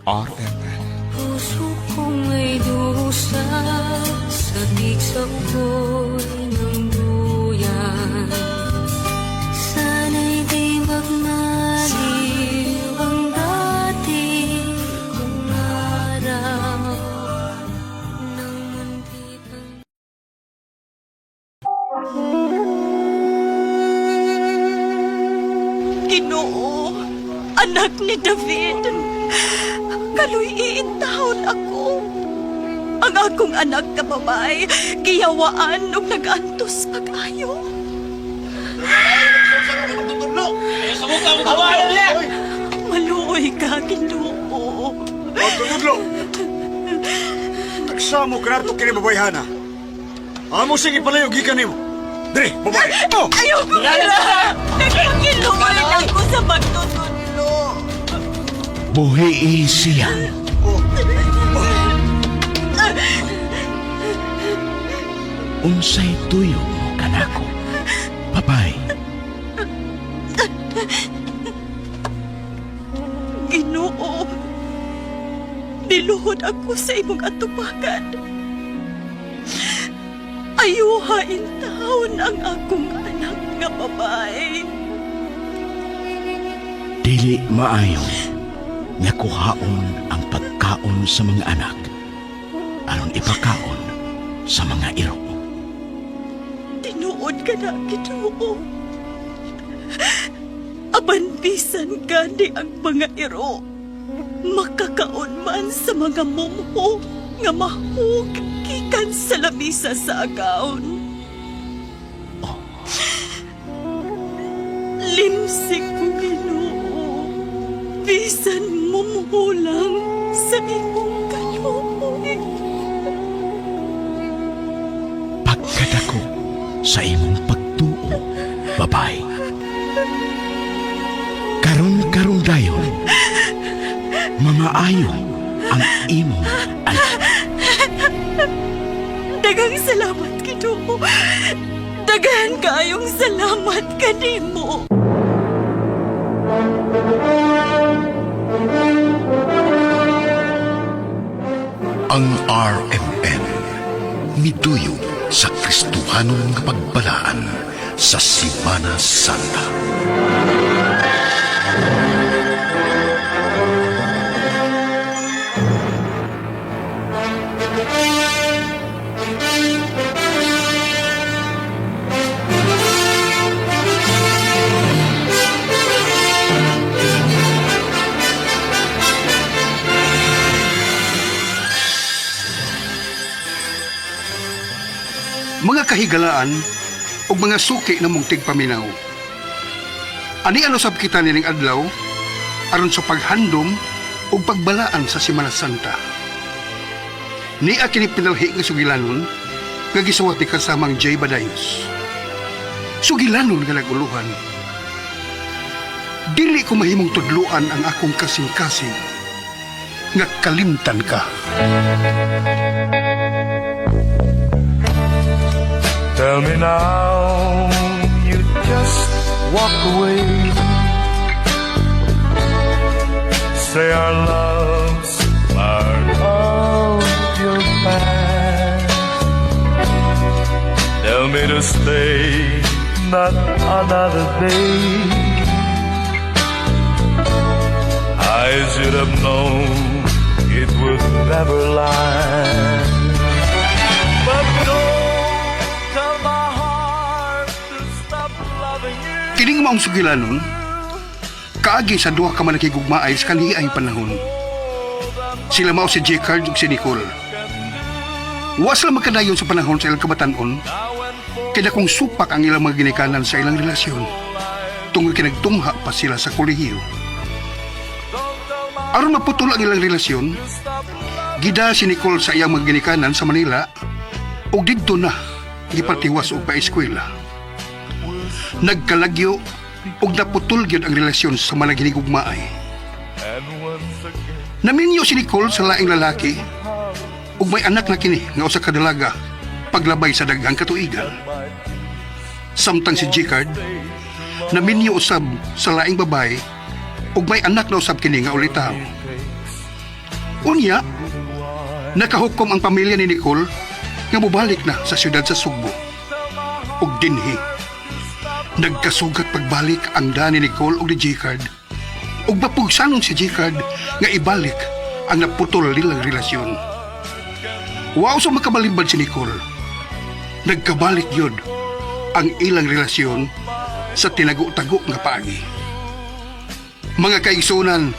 RMN. Puso kong may dusa, sabik sa uko'y ng duyan. Sana'y di magmaliw ang dati kong araw nang munti pang. Ginoo, anak ni David, kaloy iintahon ako. Ang akong anak ka babae, giyawaan og nag-antos pag-ayo. Maluoy ka, Ginoo. Pagtutudlo! Tagsamo ka na ito kini babayhana. Amo sing ipalayo gikan nimo. Dre, babae. Oh! Ayoko kira! Nagpakiluoy lang ko sa pagtutudlo. Buhi siya. Unsay tuyo mo kanako? Babay. Niluhod ako sa imong atupakan. Ayuha intawon ang akong anak nga babae. Dili maayo nga kuhaon ang pagkaon sa mga anak aron ipakaon sa mga iro. Tinuod ka na, Ginoo. Apan bisan gani ang mga iro, makakaon man sa mga mumho nga mahug gikan sa lamisa sa agaon. Limsik ko, Ginoo. Bisan mumho lang sa imong kaluoy. Pagkadako sa imong pagtuo, babae. Karon-karon dayon, mamaayo ang imong anak. Daghang salamat, Ginoo. Daghan kaayong salamat kanimo. Ang RMN miduyong sa Kristohanon nga pagbalaan sa Simana Santa. Mga kahigalaan ug mga suki namong tigpaminaw. Ani ano sab kita nining adlaw aron sa paghandom ug pagbalaan sa Semana Santa. Nia kini pinalhi nga sugilanon nga gisuwat ni kasamang Jay Badayos. Sugilanon nga naguluhan. Dili ko mahimong tudluan ang akong kasing-kasing nga kalimtan ka. Tell me now, you just walk away. Say our love's part of your past. Tell me to stay, not another day. I should have known it would never last. But don't tell my heart to stop loving you. Kining maong sugilanon, kaagi sa duha ka man nakigugmaay sa kaniay panahon. Sila mao si Jecard ug si Nicole. Wa sila magkadayon sa panahon sa ilang kabatan-on, kay dakong supak ang ilang mga ginikanan sa ilang relasyon, tungod kay nagtungha pa sila sa kolehiyo. Aron maputol ang ilang relasyon, gida si Nicole sa iyang mga ginikanan sa Manila ug didto na gipatiwas og paeskwela. Nagkalagyo ug naputol gyud ang relasyon sa mga hinigugmaay. Naminyo si Nicole sa laing lalaki ug may anak na kini nga usa ka dalaga paglabay sa daghang katuigan. Samtang si Jicard naminyo usab sa laing babae ug may anak na usab kini nga ulitaw. Unya, nakahukom ang pamilya ni Nicole nga mobalik na sa siyudad sa Sugbo. Ug dinhi, nagkasugat pagbalik ang dani ni Nicole ug ni Jicard ug mapugsanon si Jicard nga ibalik ang naputol nilang relasyon. Wow sa makabalimbad si Nicole. Nagkabalik yun ang ilang relasyon sa tinago-tago nga paagi. Mga kaigsunan,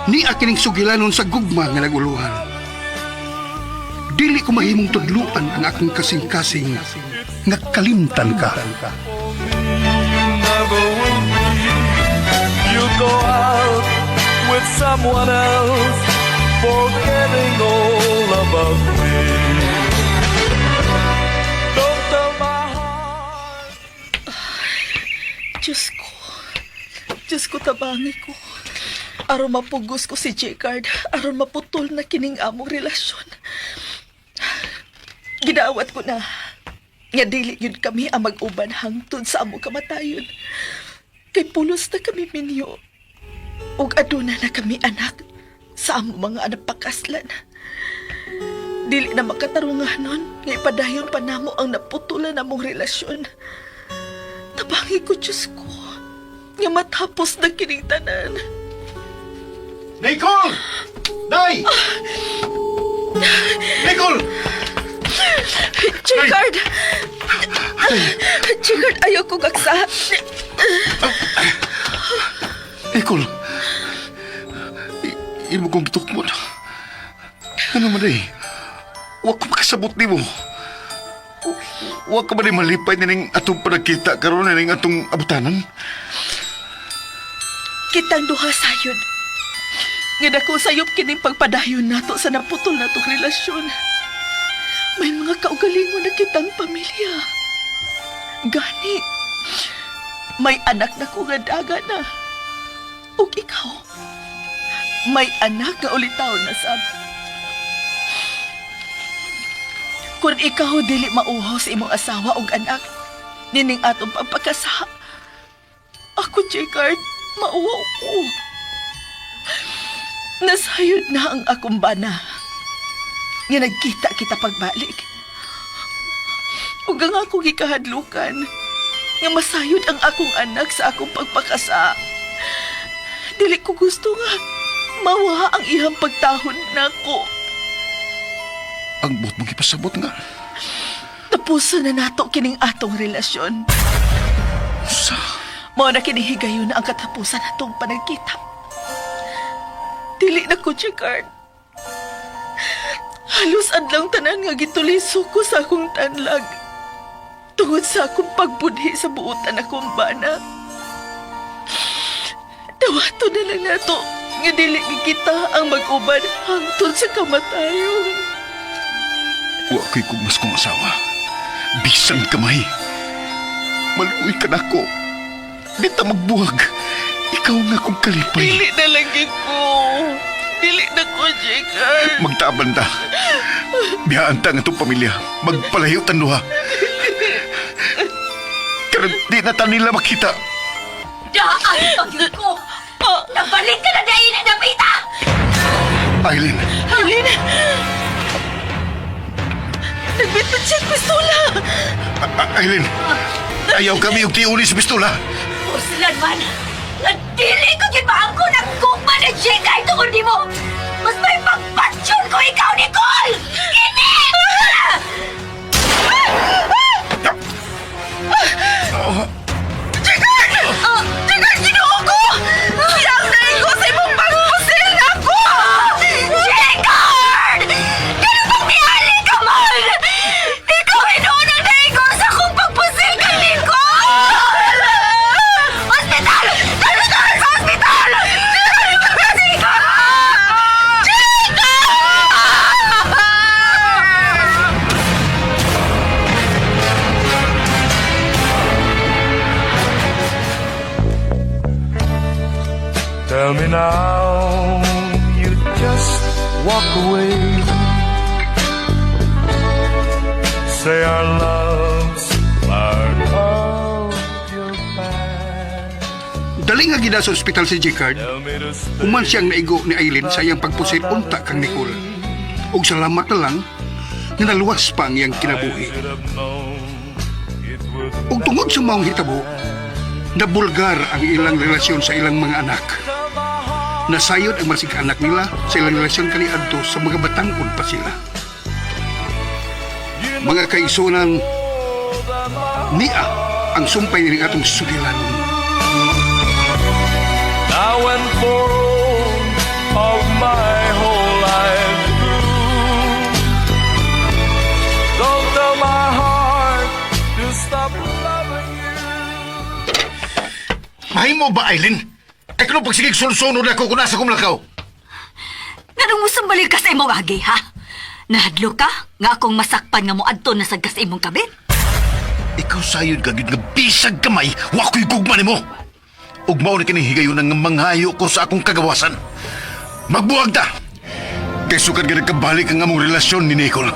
ni kining sugilanon sa gugma nga naguluhan. Dili ko mahimong tudluan ang akong kasing-kasing nga kalimtan ka. Never will be. You go out with someone else, forgetting all about me. Don't tell my heart. Diyos ko. Diyos ko, tabangi ko. Aron mapugos ko si Jecard, aron maputol na kining among relasyon. Gidawat ko na nga dili yun kami ang mag-uban hangtod sa among kamatayon. Kay pulos na kami minyo. Ug aduna na kami anak. Sa among mga anak pakaslan. Dili na makatarunganon nga ipadayon pa namo ang naputulan namong relasyon. Tabangi ko, Diyos ko, nga matapos na kining tanan. Nicole! Day! Nicole! Chicard! Chicard, ayaw ko gaksa. Nicole! Imo kong gitukmon. Ano man eh? Wa ko makasabot nimo. Wa ka man eh malipay nining atong panagkita karon nining atong abutanan. Kitang duha sayod. Nga dako sayop kining pagpadayon nato sa naputol natong relasyon. May mga kaugalingon na kitang pamilya. Gani, may anak na ko nga daga na. Ug ikaw, may anak nga ulitaw na sab. Kung ikaw dili mauhaw sa imong asawa ug anak, nining atong pagpakasa. Ako, Jekard, mauhaw ko. Nasayod na ang akong bana. Nga nagkita kita pagbalik. Ug ang akong gikahadlukan, nga masayod ang akong anak sa akong pagpakasa. Dili ko gusto nga mawa ang iyang pagtahon nako. Ang buot mong ipasabot nga. Tapusan na nato kining atong relasyon. Sa? Mao na kini higayon na ang katapusan natong panagkita. Dili na ko, Jekard. Halos adlaw tanan nga gituliso ko sa akong tanlag. Tungod sa akong pagbudhi sa buotan akong bana. Dawato na lang nato nga dili gid kita ang mag-uban hangtod sa kamatayon. Wa ko'y kugmas kong asawa. Bisan kamay. Maluoy ka nako. Di ta magbuhag. Ikaw nga kong kalipay. Dili na lang gid ko. Dili na ko, Jekard. Magtaaban ta. Biyaan ta ang atong pamilya. Magpalayo tan duha. Karon di na ta nila makita. Daan pag ko! Nabalik ka na dahil na napita! Aileen, Aileen! Nagbitbit siya ang pistola! Aileen. Ayaw kami og tiuli sa pistola. Puslan man! Nagdili ko gibaangko ng gugma ni Jekay tungod nimo! Mas may pagpatsyon ko ikaw, Nicole! Kini! Jekard! Jekard, ginoo ko! Siyang naigo sa imong pagpusil na ako! Jekard! Ganun bang mihali ka man? Ikaw inuunang naigo sa akong pagpusil kay Nicole! Hospital! Hospital! Sa hospital! Jekard! Tell me now, you just walk away. Say our love's part of your past. Dali nga gida sa ospital si Jekard. Human siyang naigo ni Aileen sa iyang pagpusil unta kang Nicole. Ug salamat na lang nga naluwas pa ang iyang kinabuhi. Ug tungod sa maong hitabo, nabulgar ang ilang relasyon sa ilang mga anak. Nasayod ang masig anak nila sa ilang relasyon kaniadto sa mga batangon pa sila. Mga kaisunan, niya ang sumpay ni atong sugilan. Now and for all of my whole life through. Don't tell my heart to stop loving you. Mahimo ba, Aileen? Ay kuno pagsigig sulsunod ako kung nasa kumlakaw. Nganong musambalik ka sa imong agi, ha? Nahadlo ka nga akong masakpan nga moadto na sad ka sa imong kabit? Ikaw sayod ka gyud nga bisag kamay, wa ko'y gugma nimo. Ug mao ni kini higayon nga manghayo ko sa akong kagawasan. Magbuwag ta. Kay sukad ka nagkabalik ang among relasyon ni Nicole.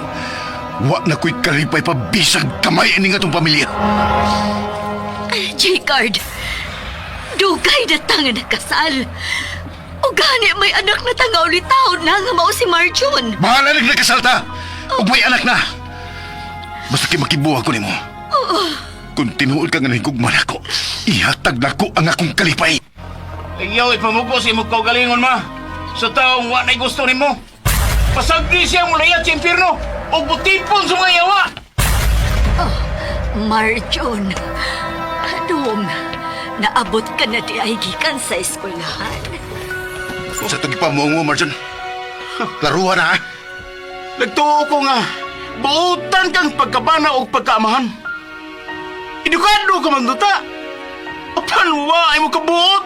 Wa na ko'y kalipay pa bisag kamay ining atong pamilya. Jcard, dugay na tanga nakasal. O gani may anak na tanga ulitaw na nga mao si Marjon. Bahala na nagkasalta! Ug may anak na! Basta kay makibuha ko nimo. Oo. Kung tinuod ka nga nahigugma nako, ihatag nako ang akong kalipay. Ayaw ipamugo sa imong kaugalingon ma. Sa taong wa na'y gusto nimo. Pasagdi siya mulayat sa impierno o butipon sa mga yawa. Marjon, adong naabot ka na di ay gikan sa eskwelahan. Sa itong ipamuong mo, Marjon. Laruhan na, ha? Nagtuo ko nga, buutan kang pagkabana o pagkaamahan. Edukado ka man duta. Apan wa ay mo kabuot.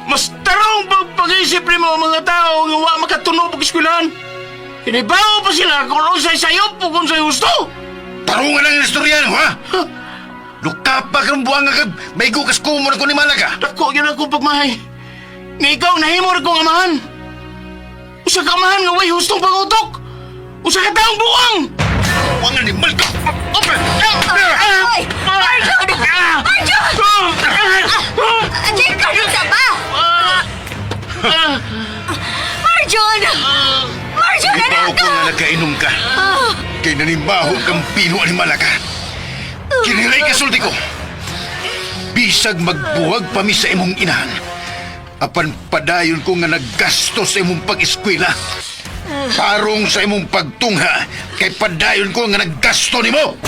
Mas tarong pag-isip nimo ang mga tao nga wa makatunog og eskwelahan. Kinibaw pa sila kung unsay sayop o kung unsay gusto. Tarungan ang istorya mo, ha? Lukapa kang buwang nga may gukas kumo na ko ni Malaga. Dako yun akong pagmahay. Nga ikaw nahimo ra kong amahan. Usa ka amahan nga way hustong pangutok. Usa ka taong buwang. Buwang ni Malka. Ay! Marjon! Marjon! Jericho, sa ba? Marjon! Marjon, anak Ipaw ko nga nagkainom ka. Kay nanimbaho kang pino ni Malaga. Kinilay ka sulti ko. Bisag magbuwag pa mi sa imong inahan. Apan padayon ko nga naggasto sa imong pag-eskwela. Tarong sa imong pagtungha, kay padayon ko nga naggasto nimo.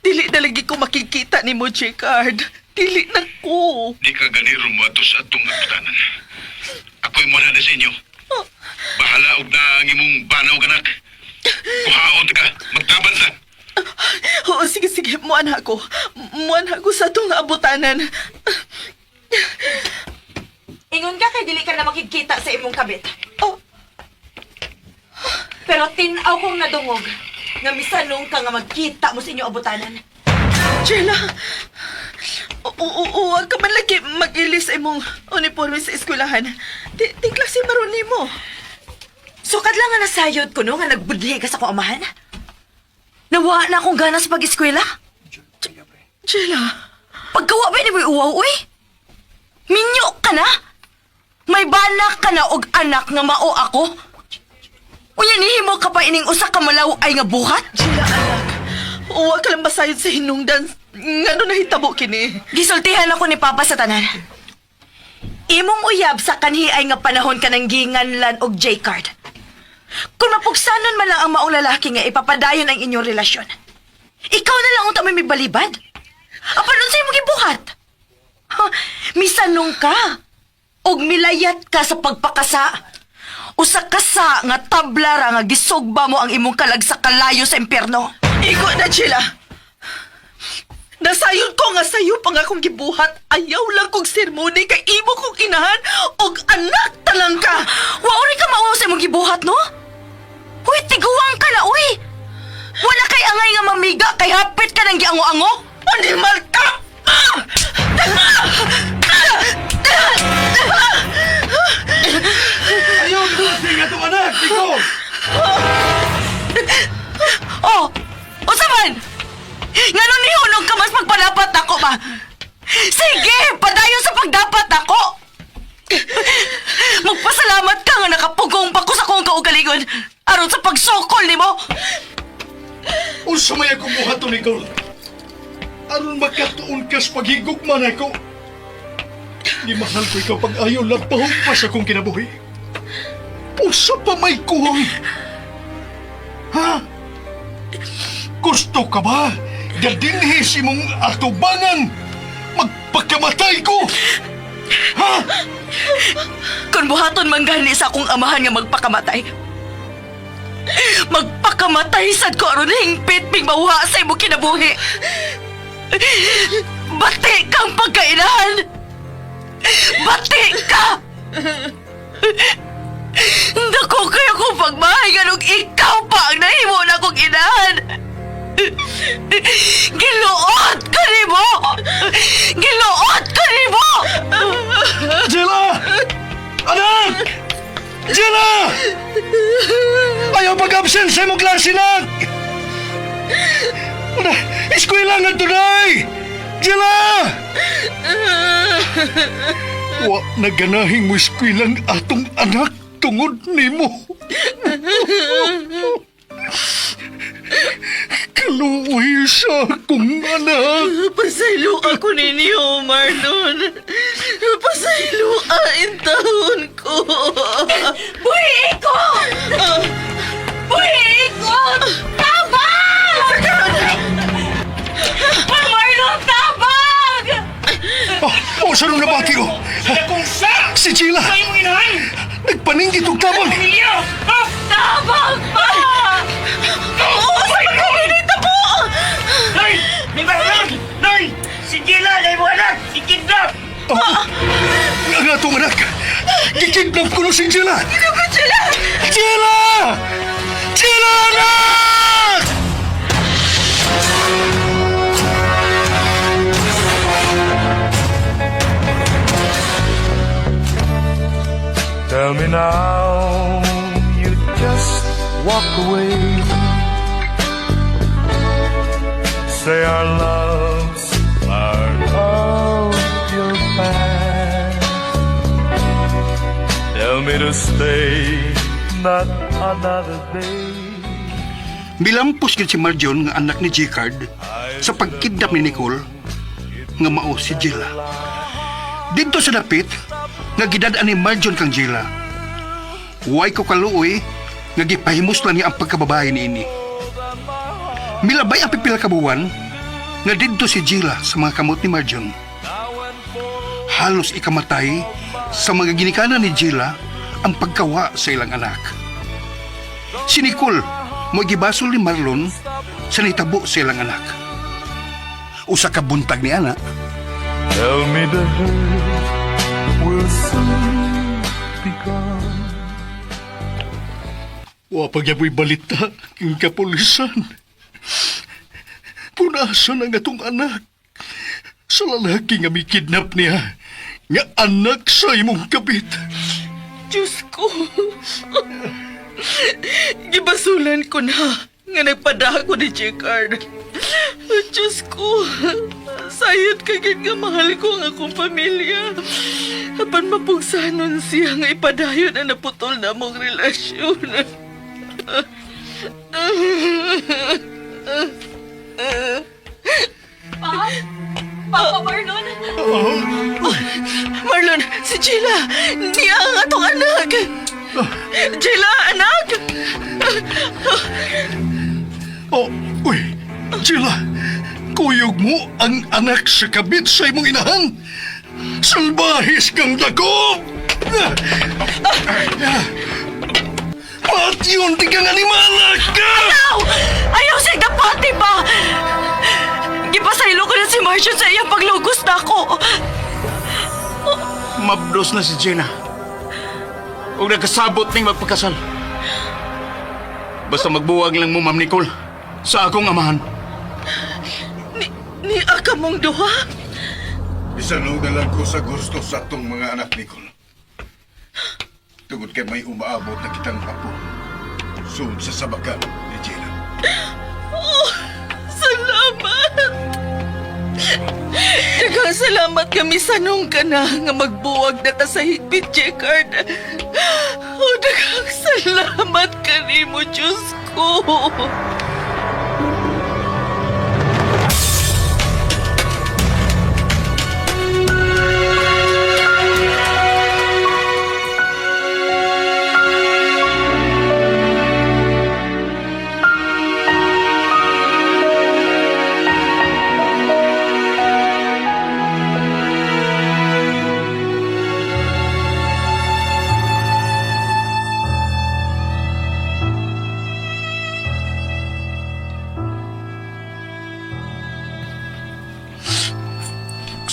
Dili na lagi ko makikita ni mo, Jicard. Dili na ko. Di ka ganiro mo ato sa atong abutanan. Ako'y muna na sa inyo. Bahala og na ang imong banaw anak. Kuhaon ta ka, magtaban ta. Oo, sige, sige. Muan ako. Muan ako sa atong abutanan. Ingon ka kay dili ka na makikita sa imong kabit. Oh. Pero tin-aw kong nadungog nga misanong ka nga magkita mo sa inyong abutanan. Sheila, oo, oo, wag ka man lagi mag-ilis sa imong uniforme sa eskwelahan. Di, di klase maron nimo. Sukad lang nga nasayod ko no nga nagbudli ka sa akong amahan. Nawa na akong gana sa pag-eskwela. Sheila, Pagkawa ba ni mo uwaw, uy? Minyo ka na? May balak ka na og anak nga mao ako? Unya nihimo ka pa ining usa ka malaw ay nga buhat? Sheila anak, uwa ka lang masayod sa hinungdan. Ngano nahitabo kini? Gisultihan ako ni Papa sa tanan. Imong uyab sa kanhi ay nga panahon ka ng ginganlan og J-card. Kung mapugsanon man lang ang maong lalaki nga ipapadayon ang inyong relasyon. Ikaw na lang unta may mibalibad. Apan unsay imong gibuhat? Ha, misanong ka. Og milayat ka sa pagpakasa. Usa ka sa nga tabla ra nga gisugba mo ang imong kalag sa kalayo sa impyerno. Igo na, Sheila. Nasayon ko nga sayo pa nga akong gibuhat. Ayaw lang kong sermoni kay imo kong inahan og anak talang ka. Wa uri ka mauwaw sa imong gibuhat, no? Uy, tiguang ka na, uy! Wala kay angay nga mamiga kay hapit ka ng giango-ango? Animal ka! Ah! Ayaw, dumating atong anak, Nicole! Oh! Unsa man? Ngano nihunong ka mas magpalapat ako ba? Sige, padayon sa pagdapat ako! Magpasalamat ka nga nakapugong pa ko sa akong kaugalingon aron sa pagsokol nimo. Unsa may akong buhaton, Nicole? Aron makatuon ka sa paghigugma nako. Gimahal ko ikaw pag ayaw labaw pa sa akong kinabuhi. Usa pa may kuwang. Ha? Gusto ka ba? Gadinhi si mong atubangan. Magpakamatay ko! Ha? Kung buhaton man gani sa akong amahan nga magpakamatay. Magpakamatay sad ko aron hingpit mig mawha sa imong kinabuhi. Bati kang pagkainahan. Bati ka. Dako kayo kong pagmahay ganong ikaw pa ang nahimo na kong inahan. Giluot ko nimo! Giluot ko nimo! Jela! Anak! Jela! Ayaw pag-absent sa imong klase, nak! Anak, eskwela nga tunay! Jela! Wa naganahing mo eskwelang atong anak tungod nimo. Kaluoy sa akong anak. Pasaylo ako ninyo, Marlon. Pasaylo ang taon ko. Buhi ko! Buhi ko! Tabang! Marlon, tabang! Oh, oh, saan nung nabati ko? Si Gila! Sa imong inahan! Nagpaninggit og tabang! Tabang pa! Oo, sa pagkalinita po! Nay! May barang! Nay! Si Gila, na imong anak! Ikidnap! Oh, ang atong anak! Gikidnap ko no si Gila! Gila! Gila! Gila! Gila, anak! Tell me now, you just walk away. Say our love's part of your past. Tell me to stay, not another day. Milampos gid si Marjon nga anak ni Gcard sa pagkidnap ni Nicole nga mao si Jila. Didto sa dapit nga gidad-an ni Marjon kang Jila. Way ko kaluoy nga gipahimuslan niya ang pagkababae niini. Milabay ang pipila ka buwan nga didto si Jila sa mga kamot ni Marjon. Halos ikamatay sa mga ginikanan ni Jila ang pagkawa sa ilang anak. Si Nicole mo gibasol ni Marlon sa nitabo sa ilang anak. Usa ka buntag ni ana, Tell me the hurt will soon be gone. Wa pagyaboy balita king kapulisan. Punasan ang atong anak sa lalaki nga mikidnap niya nga anak sa imong kabit. Diyos ko. Gibasulan ko na nga nagpada ko ni Jicard. Diyos ko. Sayot ka gid nga mahal ko ang akong pamilya. Apan mapugsanon siya nga ipadayon ang naputol na mong relasyon. Pa? Papa Marlon? Marlon, si Gila! Niya ang atong anak! Gila, anak! Oh, uy, Gila, kuyog mo ang anak sa kabit sa imong inahan. Salbahis kang dako! Patyon di kang animala ka! Ayaw! Ayaw sa dapati pa! Gipasaylo ko na si Martian sa iyang paglugos na ako. Mabdos na si Gina. Ug nagkasabot ning magpakasal. Basta magbuwag lang mo, Ma'am Nicole, sa akong amahan. Ni aka mong duha? Bisan na lang ko sa gusto sa atong mga anak, Nicole. Tungod kay may umaabot na kitang apo. Sud sa sabakan ni Gina. Oh, salamat! Daghang salamat kami sanong ka na nga magbuwag na ta sa higpit, Jekard. Oh, daghang salamat kanimo, Diyos ko.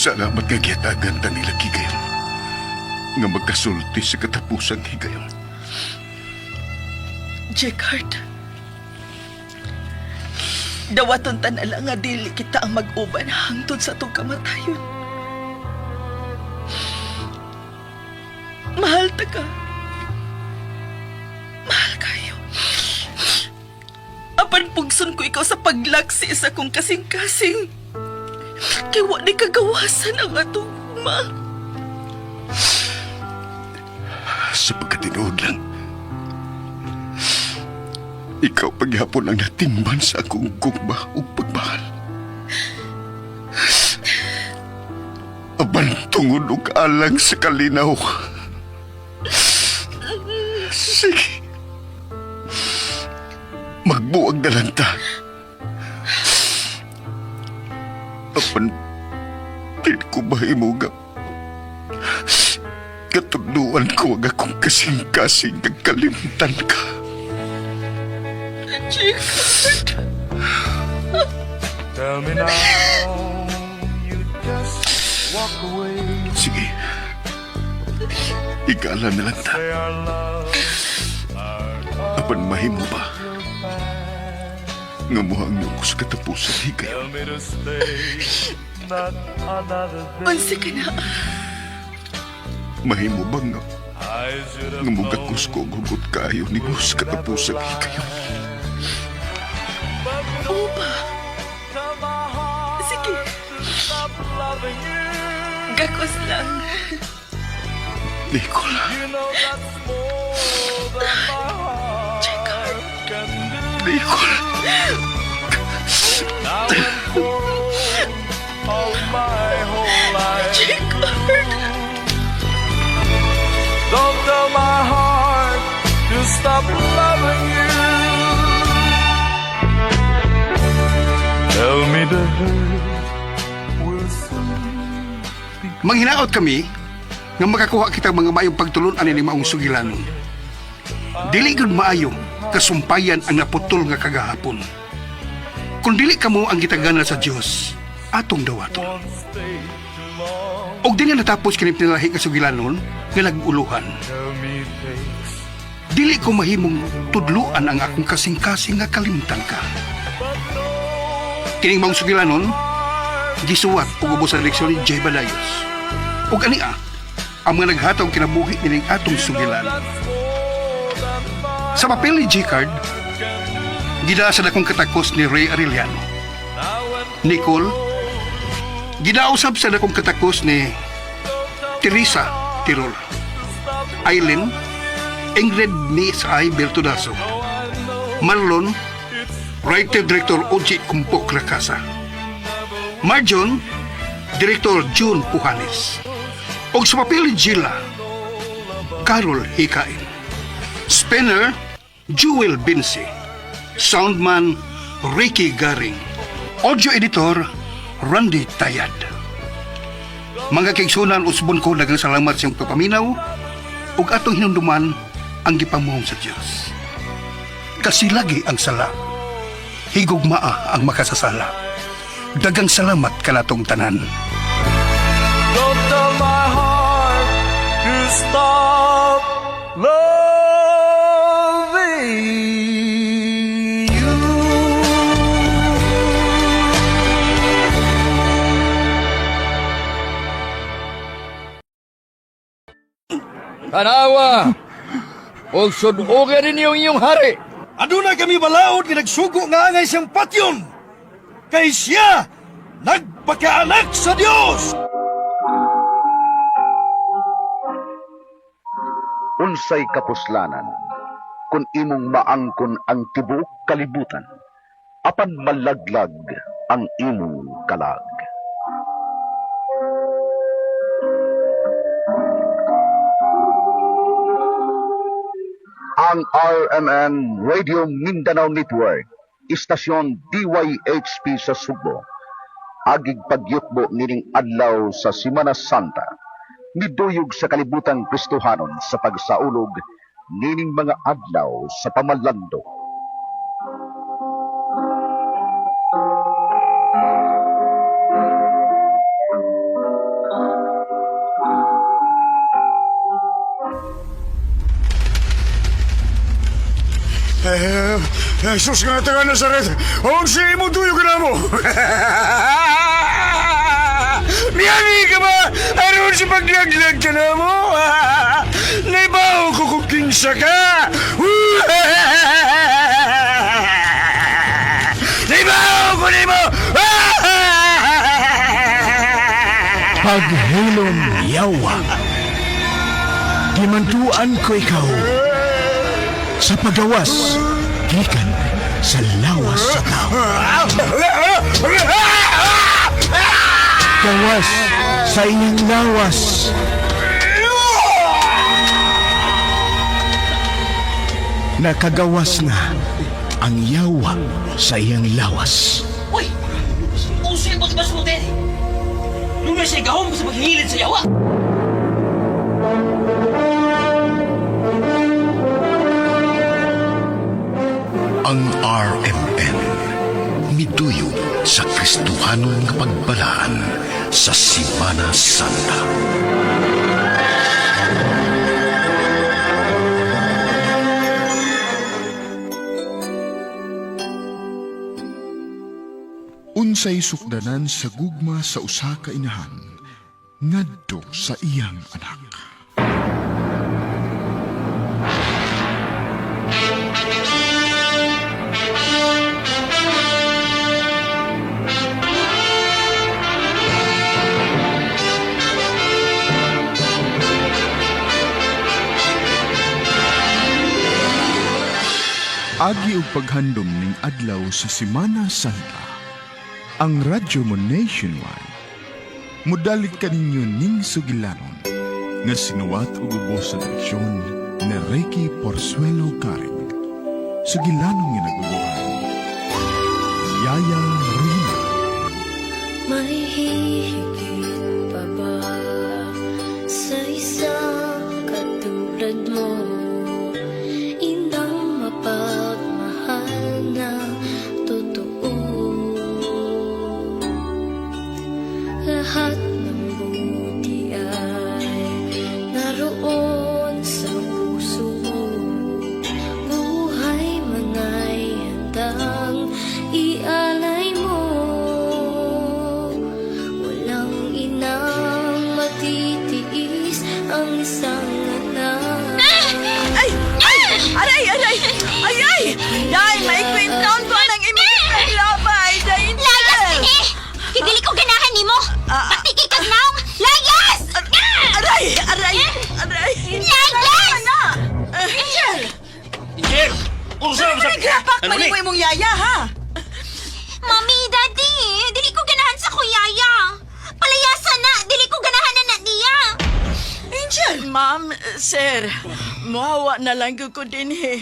Salamat kay gihatagan ta nila higayon. Nga magkasulti sa katapusang higayon. Jekard, dawaton tanala nga dili kita ang mag-uban hangtod sa atong kamatayon. Mahal ta ka. Mahal kayo. Apan pugson ko ikaw sa paglaksi sa akong kasing-kasing. Kay wa ni kagawasan ang atong ma. Sa pagkatinuod lang, ikaw pagyapon ang natimban sa akong gugma ug pagmahal. Apan tungod og alang sa kalinaw. Sige. Magbuwag na lang ta. Apan, di ko mahimo nga katudluan ko ang akong kasing-kasing kagalimtan ka. Jekard. Tell me now, you just walk away. Sige. Igala na lang ta. Say our love, Apan mahimo ba? Nga muhang niyo ko sa katapusan higayon. tell me to stay, not another day. Unsa ka na? Mahimo ba nga I should have nga mugakos ko ang hugot kaayo ni mo sa katapusan higayon? Opa. Sige. stop loving you. Gakos lang. Nicola. You know that's more than my heart can do. Nicola. Now and for all my whole life. Jekard. Don't tell my heart to stop loving you. Tell me the hurt will soon. Manghinaot kami nga makakuha kita mga maayong pagtulon ani ni maong sugilanon. Dili gud maayo kasumpayan ang naputol nga kagahapon. Kung dili kamo ang gitagana sa Dios, atong dawaton. Og di nga natapos kini pinalahi nga sugilanon nga nag-uluhan. Tell me takes Dili ko mahimong tudluan ang akong kasing-kasing nga kalimtan ka. Kining maong sugilanon, gisuwat ug ubos sa direksyon ni Jay Balayos. Ug ania, ang mga naghatag kinabuhi nining atong sugilan. Sa papel ni G-Card, gidala sa dakong katakos ni Ray Arellano. Nicole, gidausab sa dakong katakos ni Teresa Tirol. Eileen, Ingrid Miss I. Bertudazo. Marlon, Writer-Director Oji Kumpok Rakasa. Marjon, Director June Puhanes. Og sa papel ni Gila, Carol Hikain. Spinner, Jewel Binsi. Soundman, Ricky Garing. Audio Editor, Randy Tayad. Mga kaigsunan, usbon ko daghang salamat sa iyong pagpaminaw ug atong hinumduman ang gipamuhong sa Dios. Kasilagi ang sala, higugmaa ang makasasala. Dagang salamat kanatong tanan. Don't tell my heart to stop loving you. Tanawa! O sudugan ninyo inyong hari! Aduna kami balaod nga nagsugo nga angay siyang patyon. Kay siya nagpakaanak sa Dios. Unsay kapuslanan kung imong maangkon ang tibuok kalibutan apan malaglag ang imong kalag. Ang RMN Radio Mindanao Network, istasyon DYHP sa Sugbo, agig pagyutbo nining adlaw sa Simana Santa, niduyog sa kalibutan Kristohanon sa pagsaulog nining mga adlaw sa pamalando. Eh, Jesus nga taga Nazaret, unsa imong tuyo kanamo? Miyani ka ba? Aron sa paglaglag ka na mo? Naibaw ko kung kinsa ka! Naibaw ko nimo! Paghilom yawa. Gimantuan ko ikaw sa pagawas gikan sa lawas sa tao. Gawas sa iyang lawas. Nakagawas na ang yawa sa iyang lawas. Uy! Usil mo ba sulti? Lunay siya gahom sa paghihilid sa yawa. Ang RMN miduyo sa Kristohanon nga pagbalaan sa Simana Santa. Unsay sukdanan sa gugma sa usa ka inahan ngadto sa iyang anak. Agi og paghandom ning adlaw sa Semana Santa. Ang Radyo Mo Nationwide mudalig kaninyo ning sugilanon nga sinuwat ug ubos sa direksyon ni Ricky Porsuelo Karing. Sugilanon nga naguluhan. Yaya Rina. May hihigit pa ba sa isang katulad mo? Inang mapagmahal na totoo. Lahat ng buti ay naroon sa puso mo. Buhay man ay handang ialay mo. Walang inang matitiis ang isang anak. Ay! Ay! Aray! Aray! Ay! Ay! Day! Maikwintaon ko ang imong paglabay! Day! Layas kini! Kidili ko ganahan nimo. Paktiki kag naong. Layas! Aray! Aray! Aray! Layas! Angel! Angel! Unsa Ano sa... ni grapak Ano man ni? nimo imong yaya, ha? Mami, Daddy, dili ko ganahan sa kuyaya. Palayasan na, dili ko ganahan na na niya. Angel! Ma'am, sir, muhawa na lang ko din eh.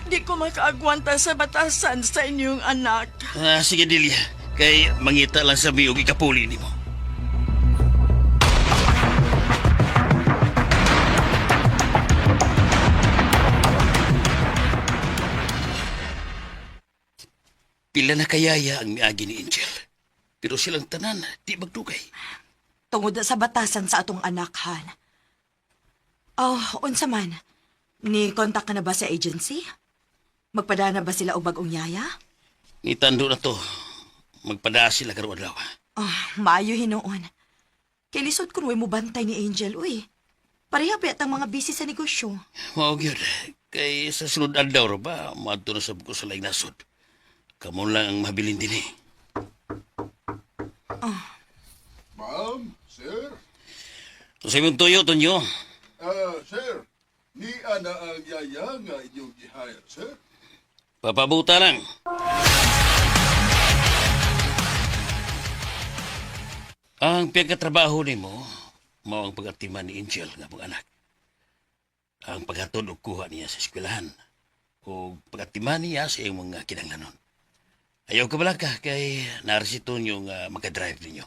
Di ko makaagwanta sa batasan sa inyong anak. Ah, sige, Delia. Kay mangita lang sa biyog ikapuli nimo. Pila na kayaya ang miagi ni Angel. Pero silang tanan, di magdugay. Tungod na sa batasan sa atong anak, Han. Oh, unsa man. Ni kontak ka na ba sa agency? Magpadana ba sila og bagong yaya? Nitando na to. Magpada sila karong adlaw. Oh, maayo hinuon. Kay lisod kun way mo bantay ni Angel, uy. Pareha pa yatang mga busy sa negosyo. Mao gyud. Kay sa sunod adlaw ra ba, maadto na sab ko sa laing nasod. Kamo lang ang mabilin din eh. Oh, Ma'am, sir. Sa imong tuyo, Tonyo. Ah, sir. Ni ana ang yaya nga inyong gi-hire, sir. Papabuta lang. Ang pagkatrabaho nimo, mao ang pag-atiman ni Angel nga mong anak. Ang paghatod og kuha niya sa eskwelahan o pag-atiman niya sa iyong mga kinanglanon. Ayaw ka bala ka kay narsito niyo nga makadrive ninyo.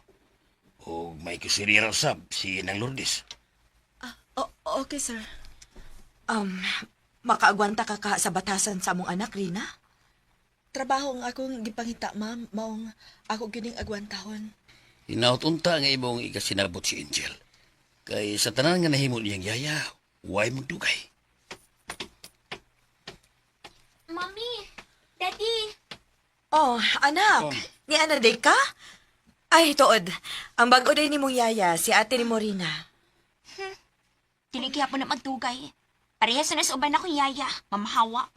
O may kusinira usab si Nang Lourdes. Okay, sir. Um, makaagwanta ka ka sa batasan sa among anak, Rina? Trabaho ang akong gipangita, ma'am. Maong ako gining agwantahon. Hinaut-unta nga imong ikasinabot si Angel. Kay sa tanan nga nahimo niyang yaya, way magdugay. Mami, Daddy. Oh, anak. Ni ana day ka? Ay, tuod. Ang bago day ni mong yaya, si ate ni Morina. Dili gihapon na magdugay. Parehas na sa uban akong yaya, mamahawa.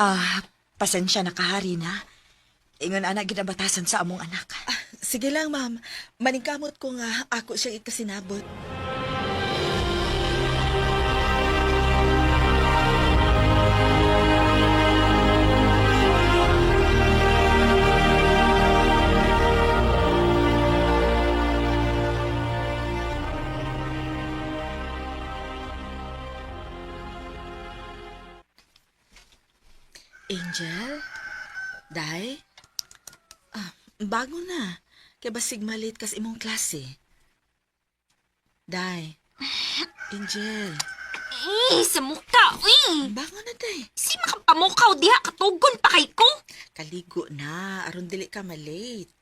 Ah, pasensya na ka, Rina. Ingon ana gid ang batasan sa among anak. Sige lang, ma'am. Maningkamot ko nga ako siyang ikasinabot. Angel? Day? Ah, bago na. Kaya basig malit kas imong klase. Day. Angel. Eh, sa muka, uy! Bago na, day. Si makapamukaw diha, katugon pa kay ko. Kaligo na, aron dili ka malate.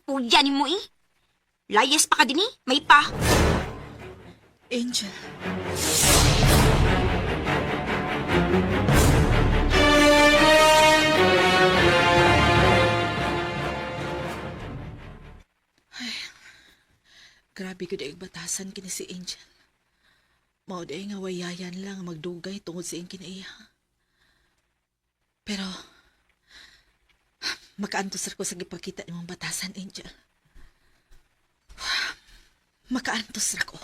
Puya ni mo eh. Layas pa ka din eh, may pa. Angel. Ay, grabe gud ay batasan kini si Angel. Mao day nga wayayan lang ang magdugay tungod sa iyang kinaiya. Pero makaantos ra ko sa gipakita nimong batasan, Angel. Makaantos ra ko.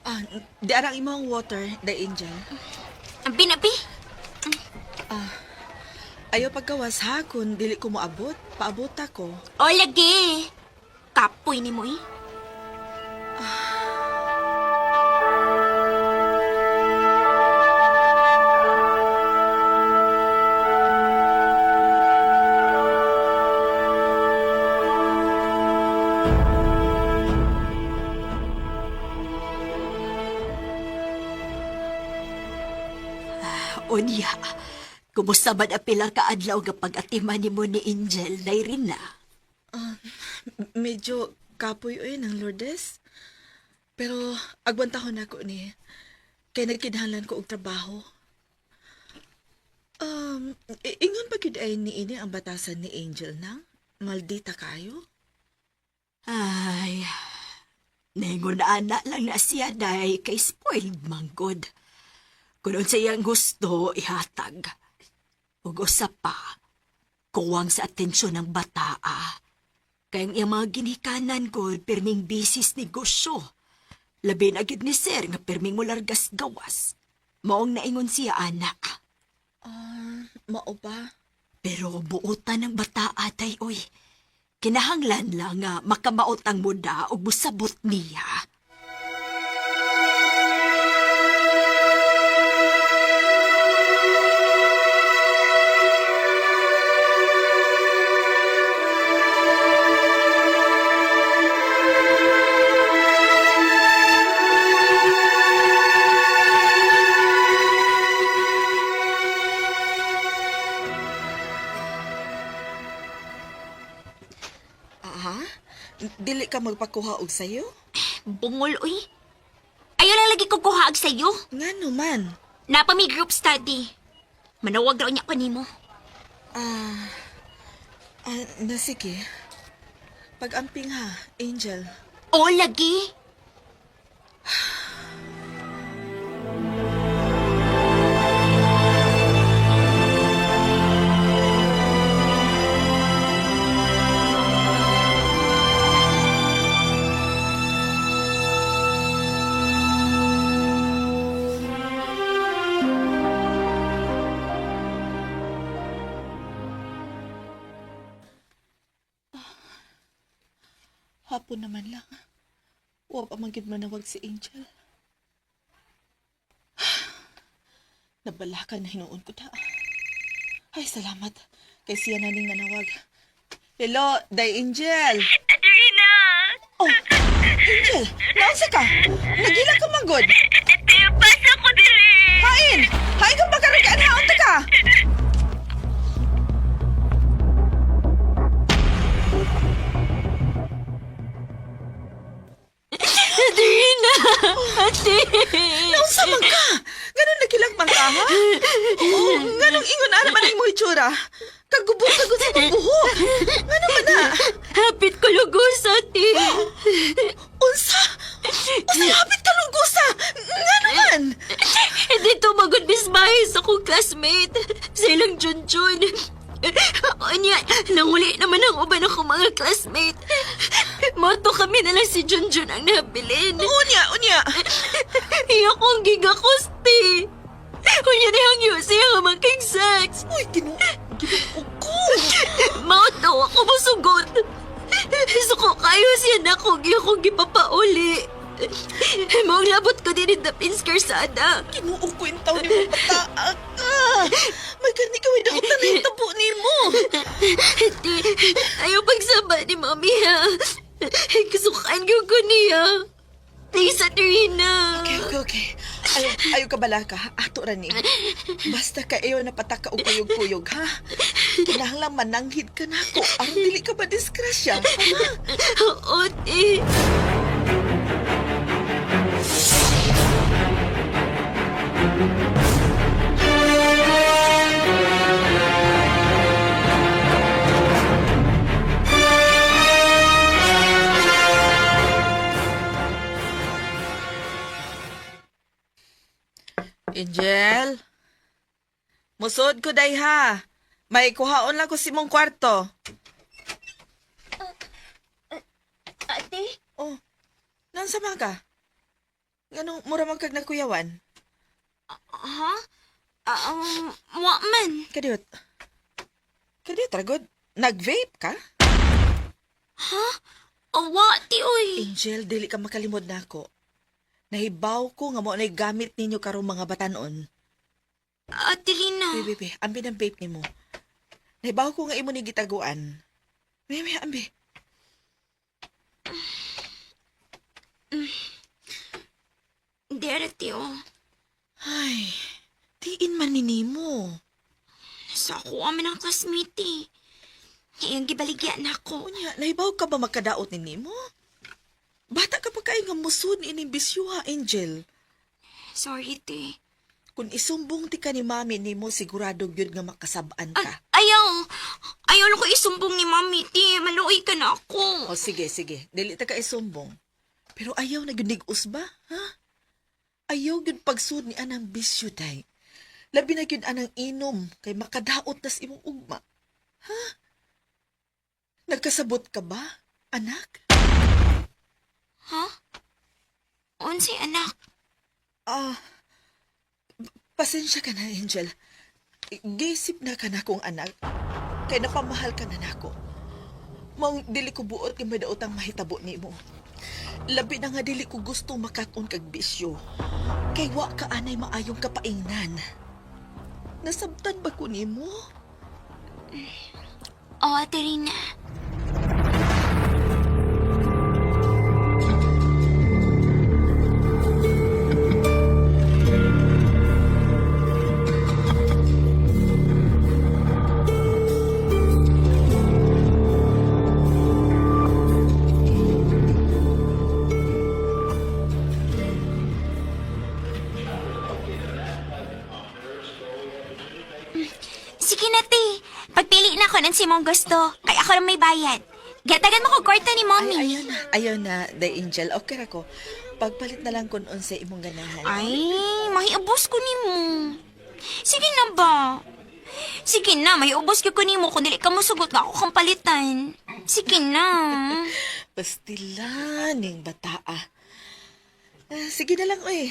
Ah, di arang imong water, the angel. Ang binabi. Ah, ayaw pagkawas ha, kung dili ko moabot, paabot ako. O lagi. Kapoy ni mo eh. Unya, kumusta man ang pila ka adlaw nga pag-atiman nimo ni Angel dayrin na? Ah, medyo kapoy oy ng Lourdes. Pero agwanta ko na ko ni. Kay nagkinahanglan ko og trabaho. Ingon pa gyud ay niini ang batasan ni Angel nang? Maldita kayo? Ay, ningon ana lang na siya day kay spoiled manggod. Kung unsa iyang gusto, ihatag. Ug usa pa, kuwang sa atensyon ng bataa. Kay ang iyang mga ginikanan ko, pirming bisis negosyo. Labi na gyud ni sir nga pirming mulargas gawas. Maong naingon siya anak. Ah, mao ba? Pero buotan ng bataa tay oy. Kinahanglan lang nga makamaot ang muda ug musabot niya. Aha? Dili ka magpakuha og sayo? Bungol, uy. Ayaw lang lagi ko kuhaag sa'yo. Ngano man? Napa may group study. Manawag raw niya ko nimo. Ah, na sige. Pag-amping ha, Angel. O, lagi. Hapon naman lang. Wa pa man gid manawag si Angel. Nabalakan na hinuon ko ta. Ay, salamat. Kay siya na ning nanawag. Hello, Day Angel. Adelina! Oh, Angel, naunsa ka? Nagila ka manggod. Ate, pasa ko diri! Hain! Hain ka ba karon ka anhaon ta ka? Adelina! Ate! Naunsa man ka? Ganun nakilang man ka, ha? Oo, nganong ingon ana man ang imong itsura? Kagubog ka gud sa imong buhok. Ngano man na? Hapit ko lugos, ate! Unsa? Unsa hapit ka lugosa? Ngano man? Hindi tumagod mismahe sa akong classmate. Sa ilang Junjun. Unya, nanguli naman ang uban akong mga classmate. Moto kami na lang si Junjun ang nabilin. Unya, unya. Iya kong gigakosti. Unya ni ang yusi ang making sex. Uy, ginoo. Ginoo ko. Moto, ako musugot. Suko kayo siya na kung iya kong gipapauli. Maulabot ko din in the Pinskersada. Ginoo ko yung taon ni mo bataa ka. May gani ka, may daot na nahitabo ni mo. Ate, ayaw pagsama ni Mami ha. Kasukaan ko ko niya. Please, Ate Rina. Okay, okay, okay. Ayaw, ayaw ka bala ka. Ato ra ni. Basta ka iyo napataka og kuyog-kuyog, ha? Kinahanglan mananghid ka nako. Aron dili ka ba disgrasya? Ha? Oo, ate. Angel? Musod ko day ha. May kuhaon lang ko si mong kwarto. Ate? Oh, nansa man ka? Ganong mura man kag nagkuyawan? Ha? Wa man. Kadiyot. Kadiyot, ragod. Nag-vape ka? Ha? Oh, wa, ti, oy. Angel, dili ka makalimod na ako. Nahibaw ko nga mo na gamit ninyo karong mga batanon. Ate Lina. Be, be, be, ambi ng vape nimo. Nahibaw ko nga imo ni gitaguan. Be, be, ambi. Dere, ti, oh. Ay, tiin man ni nimo. Sa ako amin ang classmate, eh. Iyang gibaligya na ako. Unya, nahibaw ka ba makadaot ni nimo? Bata ka pa kay nga musud ni ining bisyo ha, Angel. Sorry, te. Kung isumbong ti ka ni mami nimo, sigurado gyud nga makasab-an ka. Ayaw. Ayaw na ko isumbong ni mami, te. Maluoy ka na ako. O sige, sige. Dili ta ka isumbong. Pero ayaw na gyud nig-us ba, ha? Ayaw gyud pagsud ni anang bisyo day. Labi na gyud anang inom kay makadaot nas imong ugma. Ha? Nagkasabot ka ba, anak? Ha? Unsay anak? Ah, pasensya ka na, Angel. Gisip na ka na kong anak. Kay napamahal ka na nako. Maong dili ko buot nga madaot ang mahitabo nimo. Labi na nga dili ko gusto makat-on kag bisyo. Kay wa ka anay maayong kapaingnan. Nasabtan ba ko nimo? Oo, Ate Rina. Sige na, te. Pagpili na ako ng simong gusto. Kaya ako lang may bayad. Gatagan mo ko kwarta ni mommy. Ay, ayaw na. Ayaw na, the angel. Okay ra ko. Pagpalit na lang kun unsay imong ganahan. Ay, mahiubos ko nimo. Sige na ba? Sige na, mahiubos ko nimo kung dili ka mosugot nga ako kang palitan. Sige na. Pastila ning bataa. Ah, sige na lang, oy.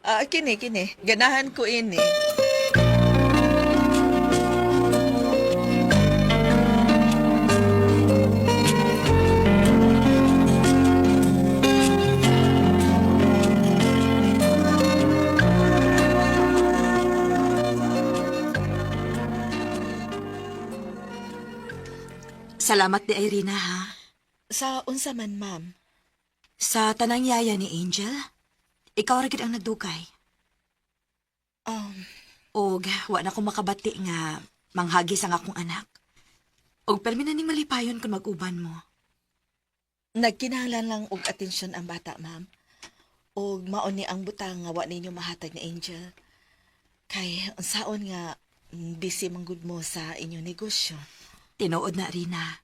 Ah, kini, kini. Ganahan ko ini. Salamat di Irina ha. Sa unsa man, ma'am? Sa tanang yaya ni Angel, ikaw ra gid ang nagdugay. Og wa na ko makabati nga manghagis ang akong anak. Og permi na ning malipayon kung mag-uban mo. Nagkinahanglan lang og atensyon ang bata, ma'am. Og mao ni ang butang nga wa ninyo mahatag ni Angel. Kay unsaon nga busy man gud mo sa inyong negosyo. Tinuod na, Rina.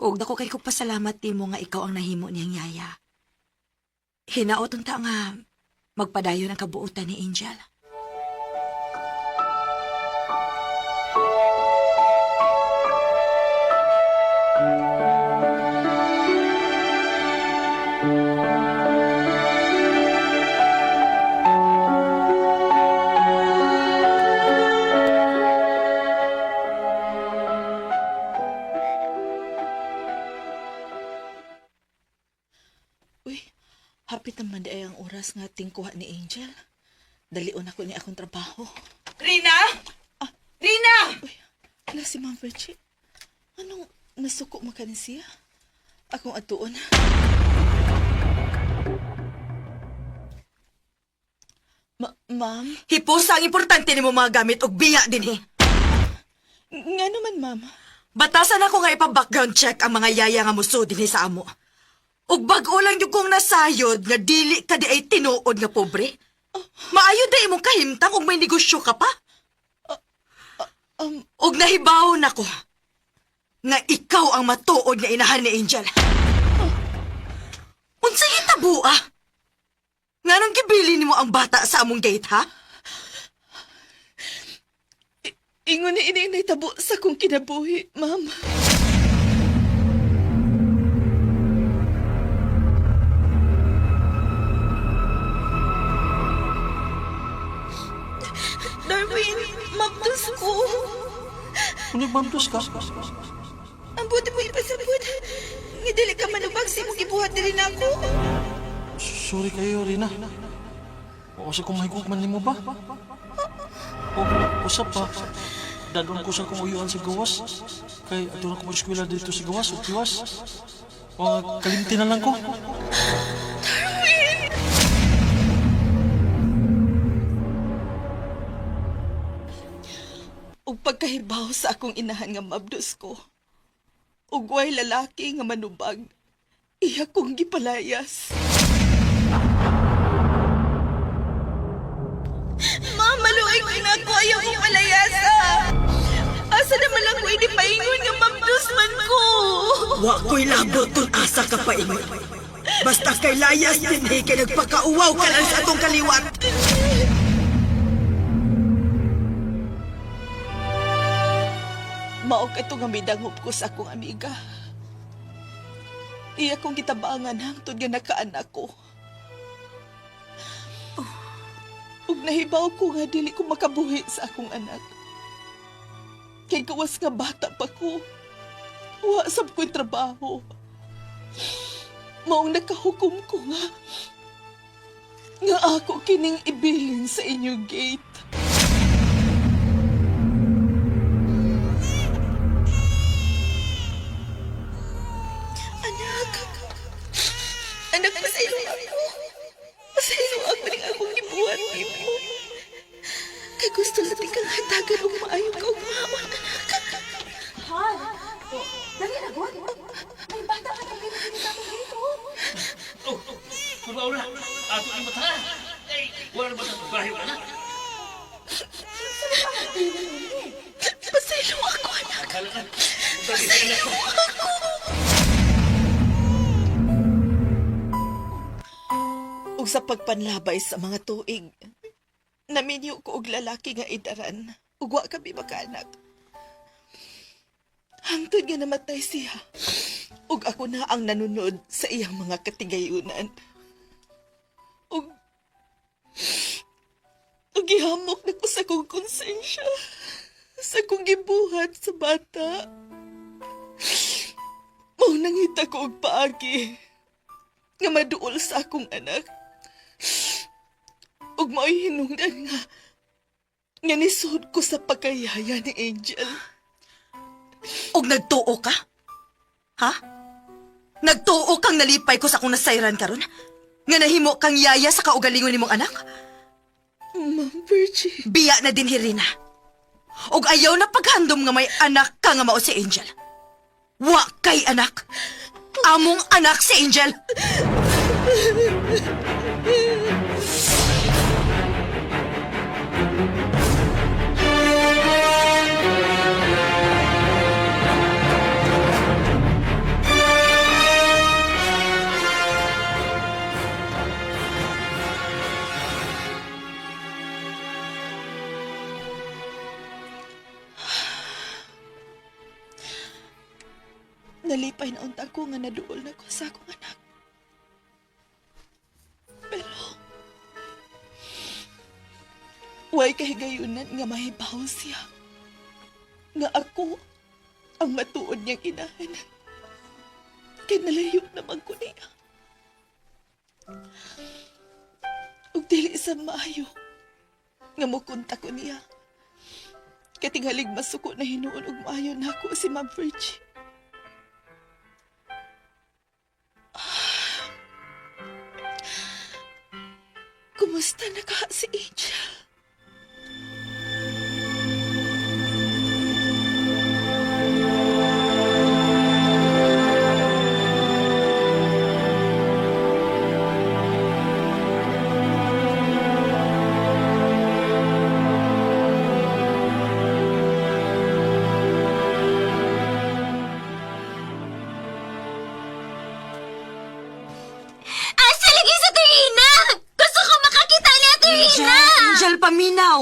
Og dako kay ko pasalamat nimo nga ikaw ang nahimo niyang yaya. Hinaot unta nga magpadayon ang kabuotan ni Angel. Uy, hapit naman di ay ang oras nga tingkuha ni Angel. Dalion ako ni akong trabaho. Rina! Rina! Uy, ala si Ma'am Virgie. Anong nasuko man ka ni siya? Akong atuon. Ma'am? Hipusa ang importante nimo mga gamit og biya dinhi. Nga naman, ma'am. Batasan ako nga ipa-background check ang mga yaya nga muso dinhi sa amo. Ug bag-o lang yung kong nasayod nga dili ka di ay tinuod nga pobre. Maayo di imong kahimtang ug may negosyo ka pa. Ug nahibaw nako nga ikaw ang matuod nga inahan ni Angel. Unsay hitabo ah? Nganong gibili nimo ang bata sa among gate ha? Ingon ni ini nahitabo sa kong kinabuhi, ma'am. Darwin, mabdos ko. Unyag mabdos ka? Ang buti mo ipasabot. Nga dili ka manubag sa imong gibuhat dili na ako. Sorry kayo, Rina. O sa kong mahigugman nimo ba? O, usap pa. Dadon ko sa kong uyuan sa gawas. Kay adto na ko mag-eskwela dito sa gawas o tiwas. O, kalimti na lang ko. Ug pagkahibaw sa akong inahan nga mabdos ko. Ug way lalaki nga manubag. Iya kong gipalayas. Mama, maluoy ko na ako. Ayaw kong palayasa. Asa naman lang ko ini paingon nga mabdos man ko. Wa ko'y labot kung asa ka paingon. Basta kay layas dinhi kay nagpakauwaw ka lang sa atong kaliwat. Mao kato nga midangop ko sa akong amiga. Iya kong gitabangan hangtod nga nakaanak ko. Ug nahibaw ko nga dili ko makabuhi sa akong anak. Kay gawas nga bata pa ko. Wa sab ko'y trabaho. Maong nakahukom ko nga nga ako kining ibilin sa inyong gate. Anak! Anak, pasaylo ako. Pasaylo ako ning akong gibuhat nimo. Kay gusto natin kang hatagan og maayong kaugmaon, anak. Han! Dali na, God. May bata ka na sa among gate, oh. Oh, kung mauna, ato ang mata. Ay, wala na ba sa bahay wala na? Pasaylo ako, anak. Pasaylo ako. Ug sa pagpanlabay sa mga tuig, naminyo ko og lalaki nga idaran ug wa kami makaanak. Hangtod nga namatay siya, ug ako na ang nanunod sa iyang mga katigayunan. Ug ug gihamok na ko sa kong konsensya sa kong gibuhat sa bata. Mao nangita ko og paagi nga maduol sa akong anak. Ug mao'y hinungdan nga nga nisod ko sa pagkayaya ni Angel. Og nagtuo ka? Ha? Nagtuo kang nalipay ko sa akong nasayran karon? Nga nahimo kang yaya sa kaugalingon nimong anak? Ma'am Virgie. Biya na din Hirina. Og ayaw na paghandom nga may anak ka nga mao si Angel. Wa kay anak. Among anak si Angel. Nalipay na unta ko nga naduol na ko sa akong anak. Pero, way kahigayunan nga mahibaw siya. Nga ako ang matuod niyang inahan. Kinalayo naman ko niya. Ug dili sa maayo nga mukontak ko niya. Katinghalig masuko na hinuon og maayo nako si Ma'am Virgie. Kumusta na ka si Angel? Asa lagi sa Terina! Gusto ko makakita ni Ate Rina! Angel, Angel paminaw.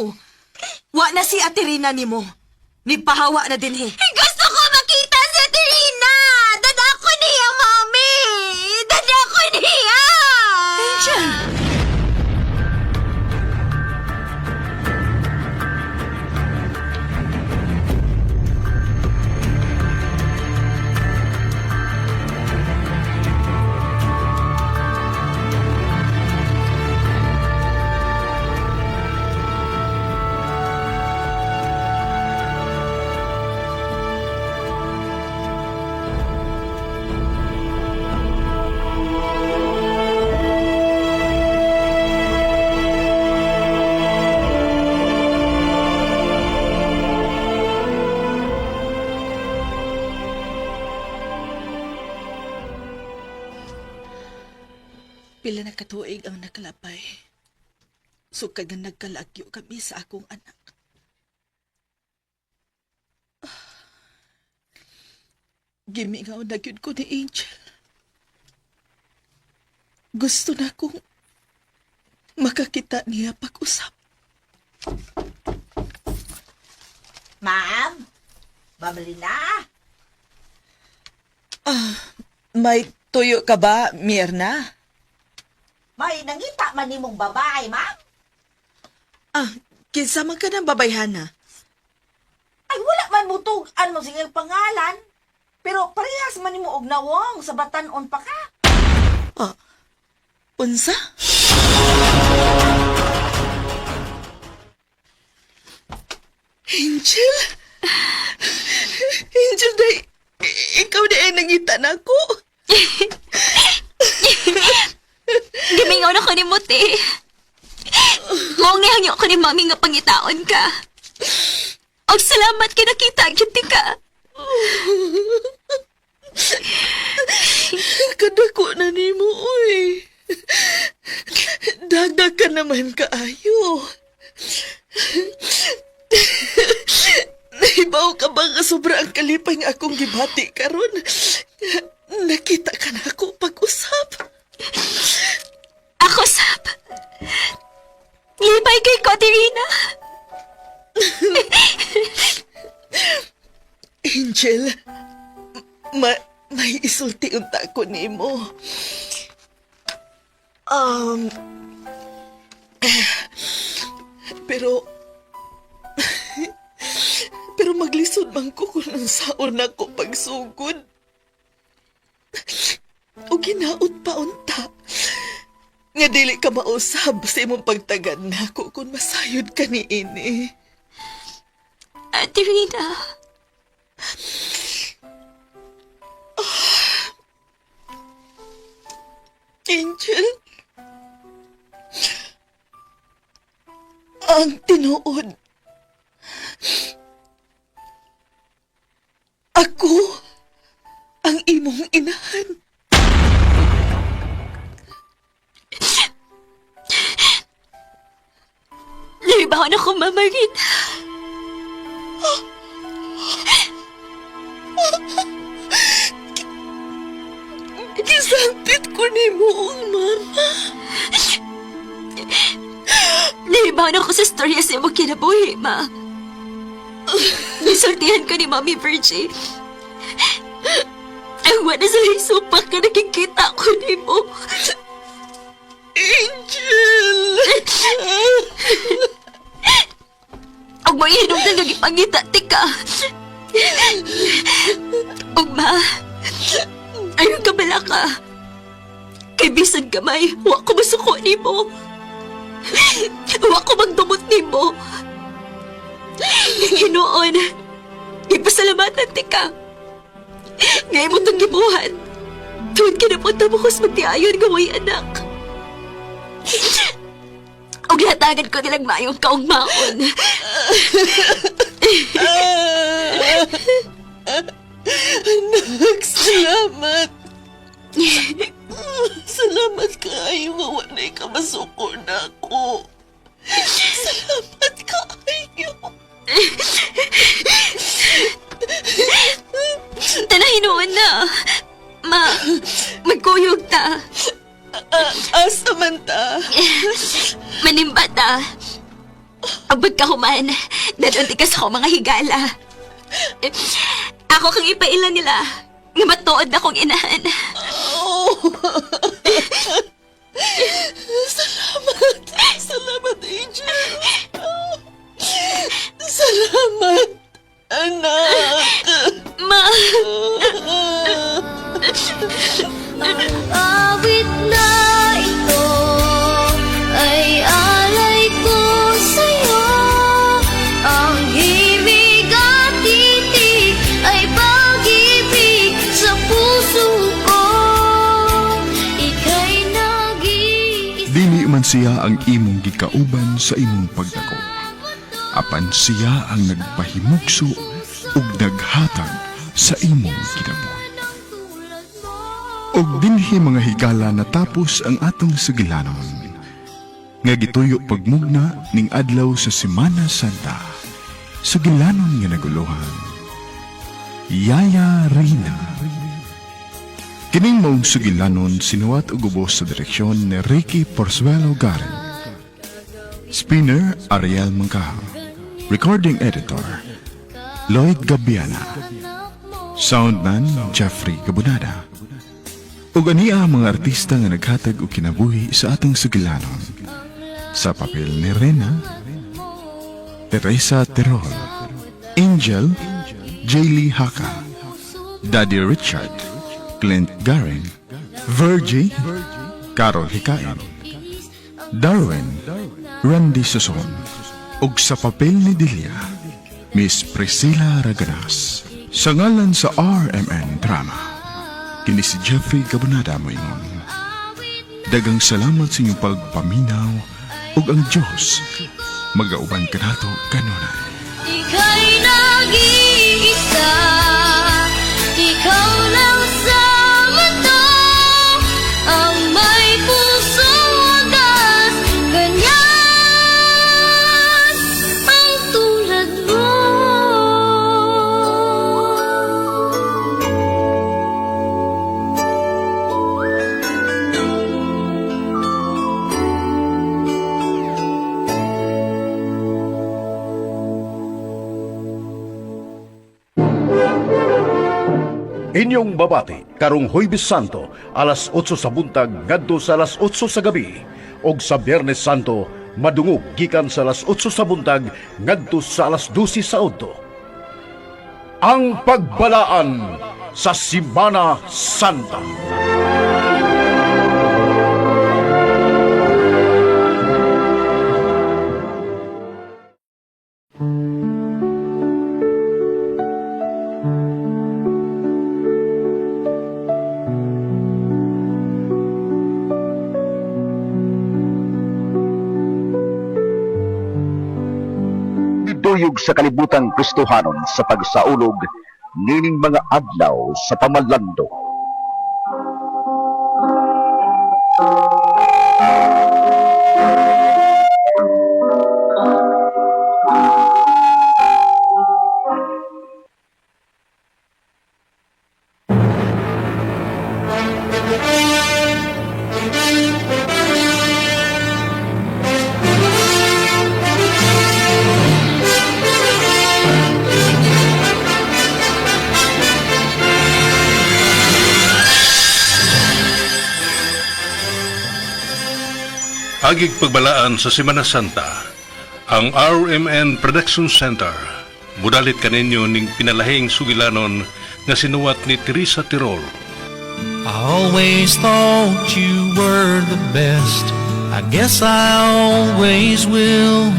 Wa na si Ate Rina nimo. Nipahawa na din he. Gusto ko makita si Ate Rina! Dada ko niya, Mami! Dada ko niya! Angel! Pila na katuig ang nakalapay. Sukad nga nagkalagyo kami sa akong anak. Ah. Gimingaw na gyud ko ni Angel. Gusto na kong makakita niya pag-usap. Ma'am? Ma'am Lina? Ah, may tuyo ka ba, Mirna? May nangita man nimong babae, ma'am? Ah, kinsa man ka ng babayhana? Ay, wala man mo tugan mo siyang pangalan. Pero parehas man nimo og nawong sa batanon pa ka. Ah, unsa? Angel? Angel, day, ikaw di ay nangita na ako. Gimingaw na ko ni Muti. Mao nga hangyo ko ni Mami nga pangitaon ka. Og salamat kay nakita gyud ti ka. Kadako na nimo, oy. Dagdag ka naman kaayo. Nahibaw ka ba nga sobra ang kalipay nga akong gibati karon? Nakita ka na ako pag-usap. Ako sab. Libay kay ko, Ate Rina. Angel, may isulti unta ko nimo. Um, pero, pero maglisod man ko kung ang saon na ko pagsugod. O ginaot pa unta. Nga dili ka mausab sa imong pagtagad nako kung masayod ka ni ini. Ate Rina. Angel. Ang tinuod. Ako ang imong inahan. Naibaon ako, Mama Rina. Gisangpit ko nimo ang mama. Naibaon ako sa storya sa imong kinabuhi, ma. Gisultihan ko ni Mami Virgie. Ang wala sa isupak ka nakikita ko nimo. Angel! Ug mo hinungdan nga gipangita tika. Ug ma, ayon ka bala ka. Kay bisan gamay, wa ko masuko nimo. Wa ko magdumot nimo. Hinuon, ipasalamatan tika. Nga imo tong gibuhat. Tuod kinapunta mo kus magtiayon nga way anak. Og hatagan ko nilang maayong kaugmaon. Anak, salamat. Salamat kaayo nga walay ka masuko na ako. Salamat kaayo. Tana hinuon na. Ma, magkuyog ta. Asa man ta? Manimba ta. Ang pagkahuman, dadunti ka sa akong mga higala. Ako kang ipaila nila. Nga matuod na akong inahan. Oh. Salamat. Salamat, Angel. Salamat, anak. Ma. Awit na ito ay alay ko sa'yo. Ang himig at titig ay pag-ibig sa puso ko. Ika'y nag-iisa. Dili man siya ang imong gikauban sa imong pagdako. Apan siya ang nagpahimugso ug naghatag sa imong kinabuhi. Ug dinhi mga higala natapos ang atong sugilanon. Nga gituyo pagmugna ning adlaw sa Semana Santa. Sugilanon nga naguluhan. Yaya Rina. Kining maong sugilanon sinuwat ug ubos sa direksyon ni Ricky Porzuelo Garin. Spinner Ariel Mangkaha. Recording editor Lloyd Gabiana. Soundman Jeffrey Gabunada. Ug ania ang mga artista nga naghatag og kinabuhi sa atong sugilanon. Sa papel ni Rena, Teresa Terol, Angel, Jaylee Haka, Daddy Richard, Clint Garin, Virgie, Carol Hikain, Darwin, Randy Suson, ug sa papel ni Delia, Miss Priscilla Raganas. Sa ngalan sa RMN Drama, kini si Jeffrey Gabunada moingon. Daghang salamat sa inyong pagpaminaw ug ang Diyos magauban kanato kanunay. Ika'y nag-iisa. Ikaw lang sa mundo ang may pusong wagas. Ganyan ang tulad mo. Inyong babati karong Huwebes Santo alas 8 sa buntag ngadto sa alas 8 sa gabi ug sa Biyernes Santo madungog gikan sa alas 8 sa buntag ngadto sa alas 12 sa udto. Ang pagbalaan sa Semana Santa. Kuyog sa kalibutang Kristohanon sa pagsaulog nining mga adlaw sa pamalando. Agig pagbalaan sa Semana Santa, ang RMN Production Center mudalit kaninyo ning pinalahing sugilanon nga sinuwat ni Teresa Tirol. I always thought you were the best. I guess I always will.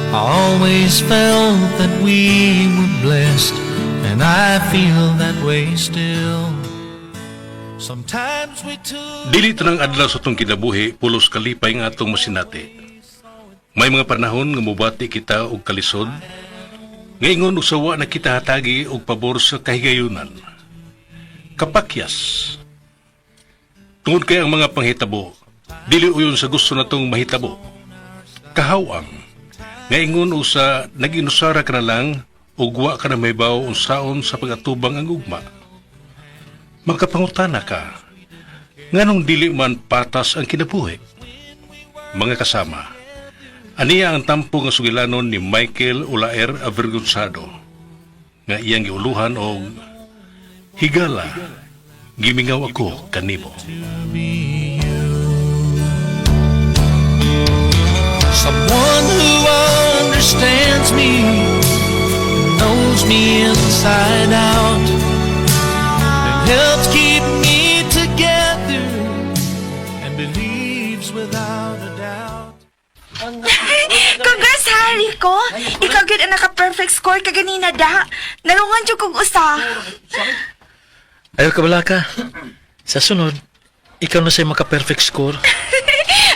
I always felt that we were blessed, and I feel that way still. Sometimes we took Dili tanang adlaw sa atong kinabuhi pulos kalipay nga atong masinati. May mga panahon nga mobati kita og kalisod, nga ingon usawa na kita hatagi og pabor sa kahigayunan. Kapakyas. Tungod kay ang mga panghitabo, dili uyon sa gusto natong mahitabo. Kahawang, nga ingon usa nag-inusara ka na lang ug wa ka na mahibaw unsaon sa pag-atubang ang ugma. Magkapangutana ka, nganong dili man patas ang kinabuhi? Mga kasama, aniya ang tampo nga sugilanon ni Michael Ulaer Avergonzado nga iyang giuluhan og Higala, gimingaw ako kanimo. Someone who understands me, knows me inside out, and helps keep me together, and believes without a doubt. Congrats, ha, Rico! Ikaw gyud ang naka-perfect score kaganina da. Nalungan jud kog usa. Ayaw ka bala ka. Sa sunod, ikaw na sa'yo maka-perfect score.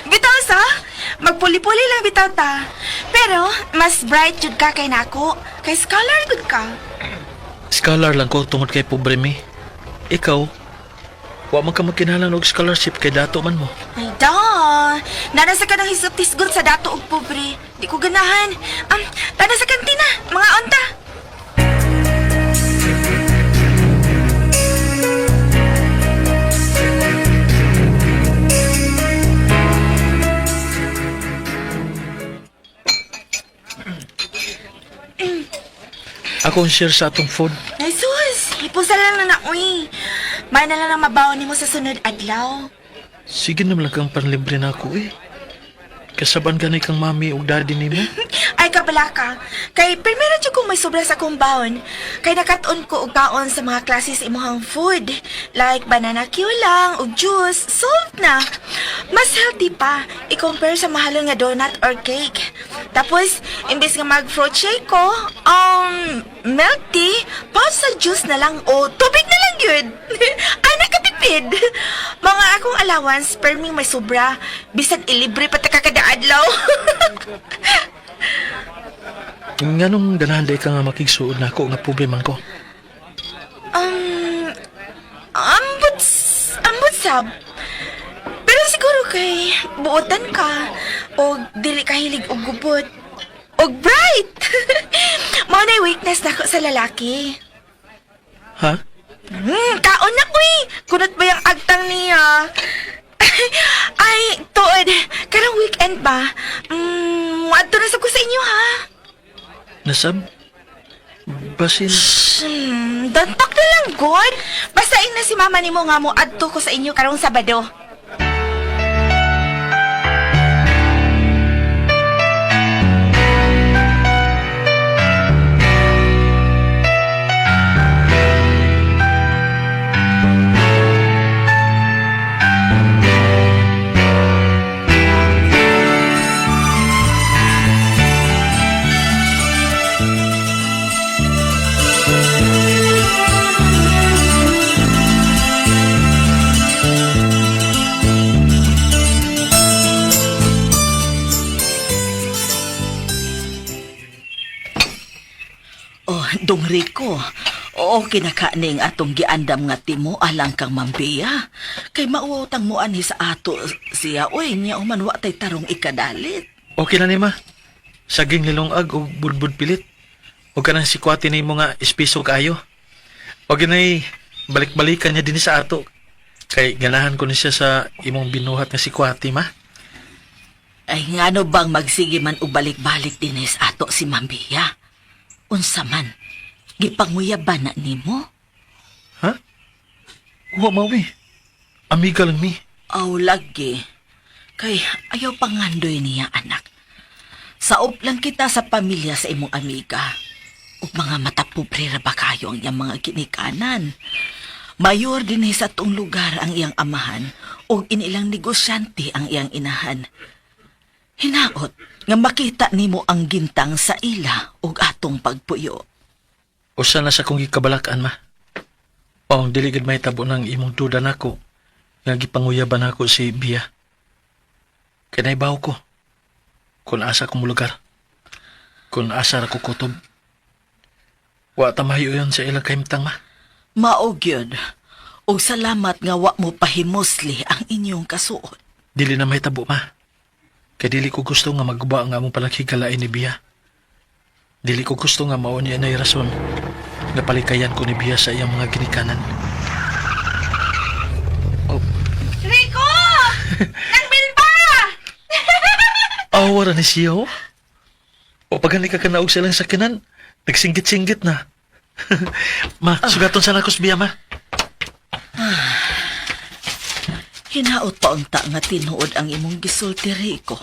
Bitaw sa, magpuli-puli lang bitaw ta. Pero mas bright jud ka kay nako. Kay scholar gud ka. Scholar lang ko tungod kay pobre mi. Ikaw, wa man ka magkinahanglan og scholarship kay dato man mo. Ay da, nana sa ka ng hisop-tisgon sa dato og pobre. Di ko ganahan. Tana sa kantina, mga onta. Ako ang share sa atong food. Ay sus, hipusa lang na na, uy. May na lang ang mabaon nimo sa sunod adlaw. Sige naman lang kang panlibre na ako eh. Kasaban gani kang mami ug daddy nimo. Ay kabala ka. Kay primero jud kong may sobra sa akong baon. Kay nakat-on ko og kaon sa mga klase sa imuhang food. Like banana Q lang og juice, solved na. Mas healthy pa i-compare sa mahalon nga donut or cake. Tapos, imbes nga mag-fruit shake ko, milk tea, pouch sa juice na lang o tubig na lang yun. Ay, nakatipid. Mga akong allowance, perming may sobra. Bisag ilibre pa ta kada adlaw. Nganong ganahan day ka nga makigsuod na ako nga pobre man ko? Ambot, ambot sab. Pero siguro kay buotan ka o dili ka hilig og gubot. Og bright! Mao na weakness nako sa lalaki. Ha? Kaon na ko eh. Kunot ba yung agtang niya? Ay, tuod. Karong weekend ba? Adto na sa ko sa inyo ha. Nasab? Basin? Don't talk na lang, God. Basta na si mama nimo nga mo adto ko sa inyo karong Sabado. Dong Rico, oo kinakaning atong giandam nga timo alang kang Mambiya. Kay mauutang mo anhi sa ato siya, uy, niya uman wa tay tarong ikadalit. Okay na ni ma. Saging nilungag og budbud pilit. O kanang sikwati ni mo nga espiso kaayo. O ginay balik-balikan niya din sa ato. Kay ganahan ko ni siya sa imong binuhat nga sikwati ma. Ay ngano bang magsige man og balik-balik dinis ato si Mambiya? Unsa man, gipanguyaban na nimo? Wa mawi. Amiga lang mi. Aw, lagi. Kay ayaw pangandoy niya, anak. Saop lang kita sa pamilya sa imong amiga. Ug mga mata pobre ra ba kayo ang iyang mga ginikanan. Mayor din sa atong lugar ang iyang amahan ug inilang negosyante ang iyang inahan. Hinaot nga makita nimo ang gintang sa ila ug atong pagpuyo. Usa na sa kong gikabalakan ma. Paong dili gid mahitabo ng imong duda nako nga gipanguyaban nako si Bia. Kay naibaw ko kung asa ko molugar. Kung asa ra ko kutob. Wa ta mahiyo yon sa ilang kahimtang ma. Mao gyud. Ug salamat nga wa mo pahimusli ang inyong kasuot. Dili na mahitabo ma. Kay dili ko gusto nga maguba ang among palaghigalain ni Bia. Dili ko gusto nga mao niya na'y rason nga palikayan ko ni Bia sa iyang mga ginikanan. Rico! Nang bilba! Awa ra ni siya, oh. O pagani ka kanaog silang sakinan, nagsinggit-singgit na. Ma, sugaton sa nakos biya, ma. Hinaot pa unta nga tinuod ang imong gisulti, Rico.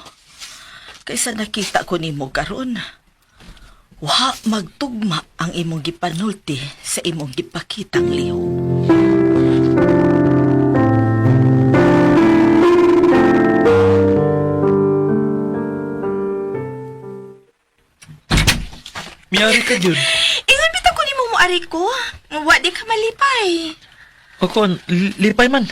Kaysa nakita ko nimo karon. Wa magtugma ang imong gipanulti sa imong gipakitang lihok. Miyari ka, yun. Ingon bitaw ko nimo mo ari ko. Wa di ka malipay. O kon, lipay man.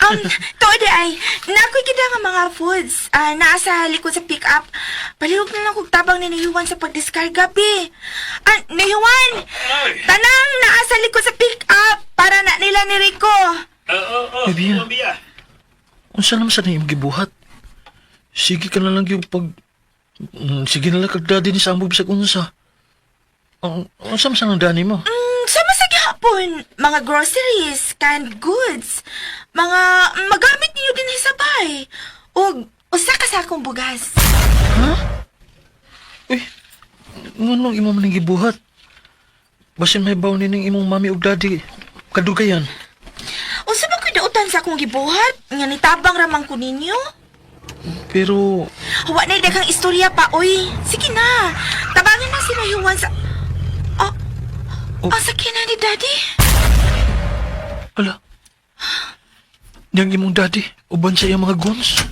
Tuod di ay, naakoy kita nga mga foods. Ah, naa sa likod sa pick up. Palihog na lang kog tabang ni Niyuan sa pagdiskarga, bi. Ah, Niyuan! Tanang naa sa likod sa pick up para na nila ni Rico. Ay, Bia. Unsa naman sa imong gibuhat? Sige ka na lang yung pag... Sige na lang kag daddy ni sa amog bisag unsa. Ang unsa man sa nang dani mo? Sama sa gihapon, mga groceries, canned goods, mga magamit niyo din sa bay. Og usa ka sakong bugas. Nganong imo man ang gibuhat? Basin may baw ni ning imong mami ug daddy kadugayan. Unsa man ko'y dautan sa akong gibuhat? Nga nitabang ramang ko ninyo? Pero Wa na daghang istorya pa, oy. Sige na. Tabangan na si Mayuan sa... Oh, oh. Sakyan na ni Daddy. Ala. Niyang imong daddy, uban sa iyang mga guns.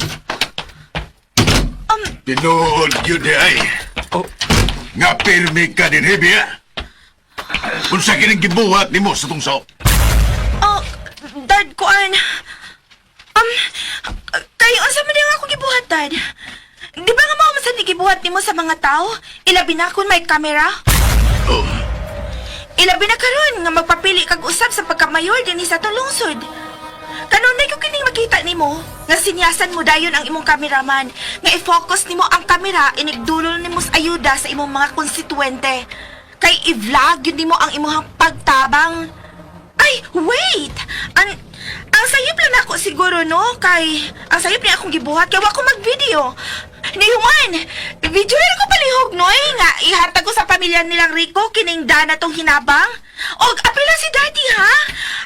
Tinuod yun di ay. Oh. Nga pirmi ka din, Hebia. Unsa kining gibuhat nimo sa tong saop? Oh, Dad, kuan. Kayo, unsa man nga akong gibuhat, Dad? Di ba nga mao man sa ni gibuhat nimo sa mga tao? Ilabi na kung may kamera? Oh. Ilabi na karon nga magpapili kag usab sa pagkamayor dinhi sa atong lungsod. Kanunay ko kining makita nimo nga sinyasan mo dayon ang imong cameraman nga i-focus nimo ang kamera inigdulol nimo sa ayuda sa imong mga konstituente. Kay i-vlog yun nimo ang imong pagtabang. Ay, wait! Ang sayop lang ako siguro, no? Kay, ang sayop niya akong gibuhat, kay wa ko mag-video. Ni Juan, video rin ko palihog, no? Eh, nga, ihatag ko sa pamilya nilang Rico, kining dana tong hinabang. Og, apila si Daddy, ha?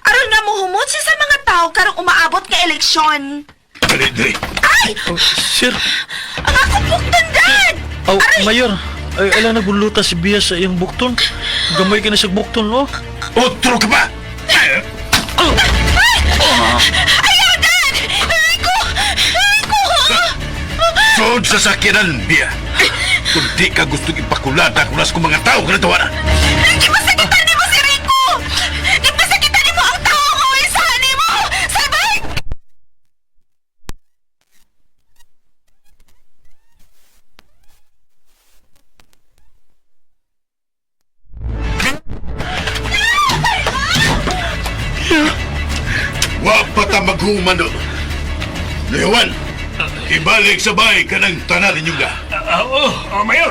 Aron nga muhumot siya sa mga tao karong umaabot nga eleksyon. Dali, dali. Ay! Oh, sir. Ang akong bukton, Dad! Oh, Mayor. Ay, ala nagbuluta si Bia sa iyang bukton. Gamay ka na sa bukton, oh. Otro ka pa! Ayaw, Dad! Rico! Rico! Sud sa sakyanan, Bia. Kung di ka gustong ipakulada kung nas kong mga tao ka na. Gipasakitan nimo si Rico! Gipasakitan nimo ang tao nga isahan nimo! Salbay! Nagumando. Lewan, ibalik sa bahay ka ng tanan ninyong ga. Oo, Mayor.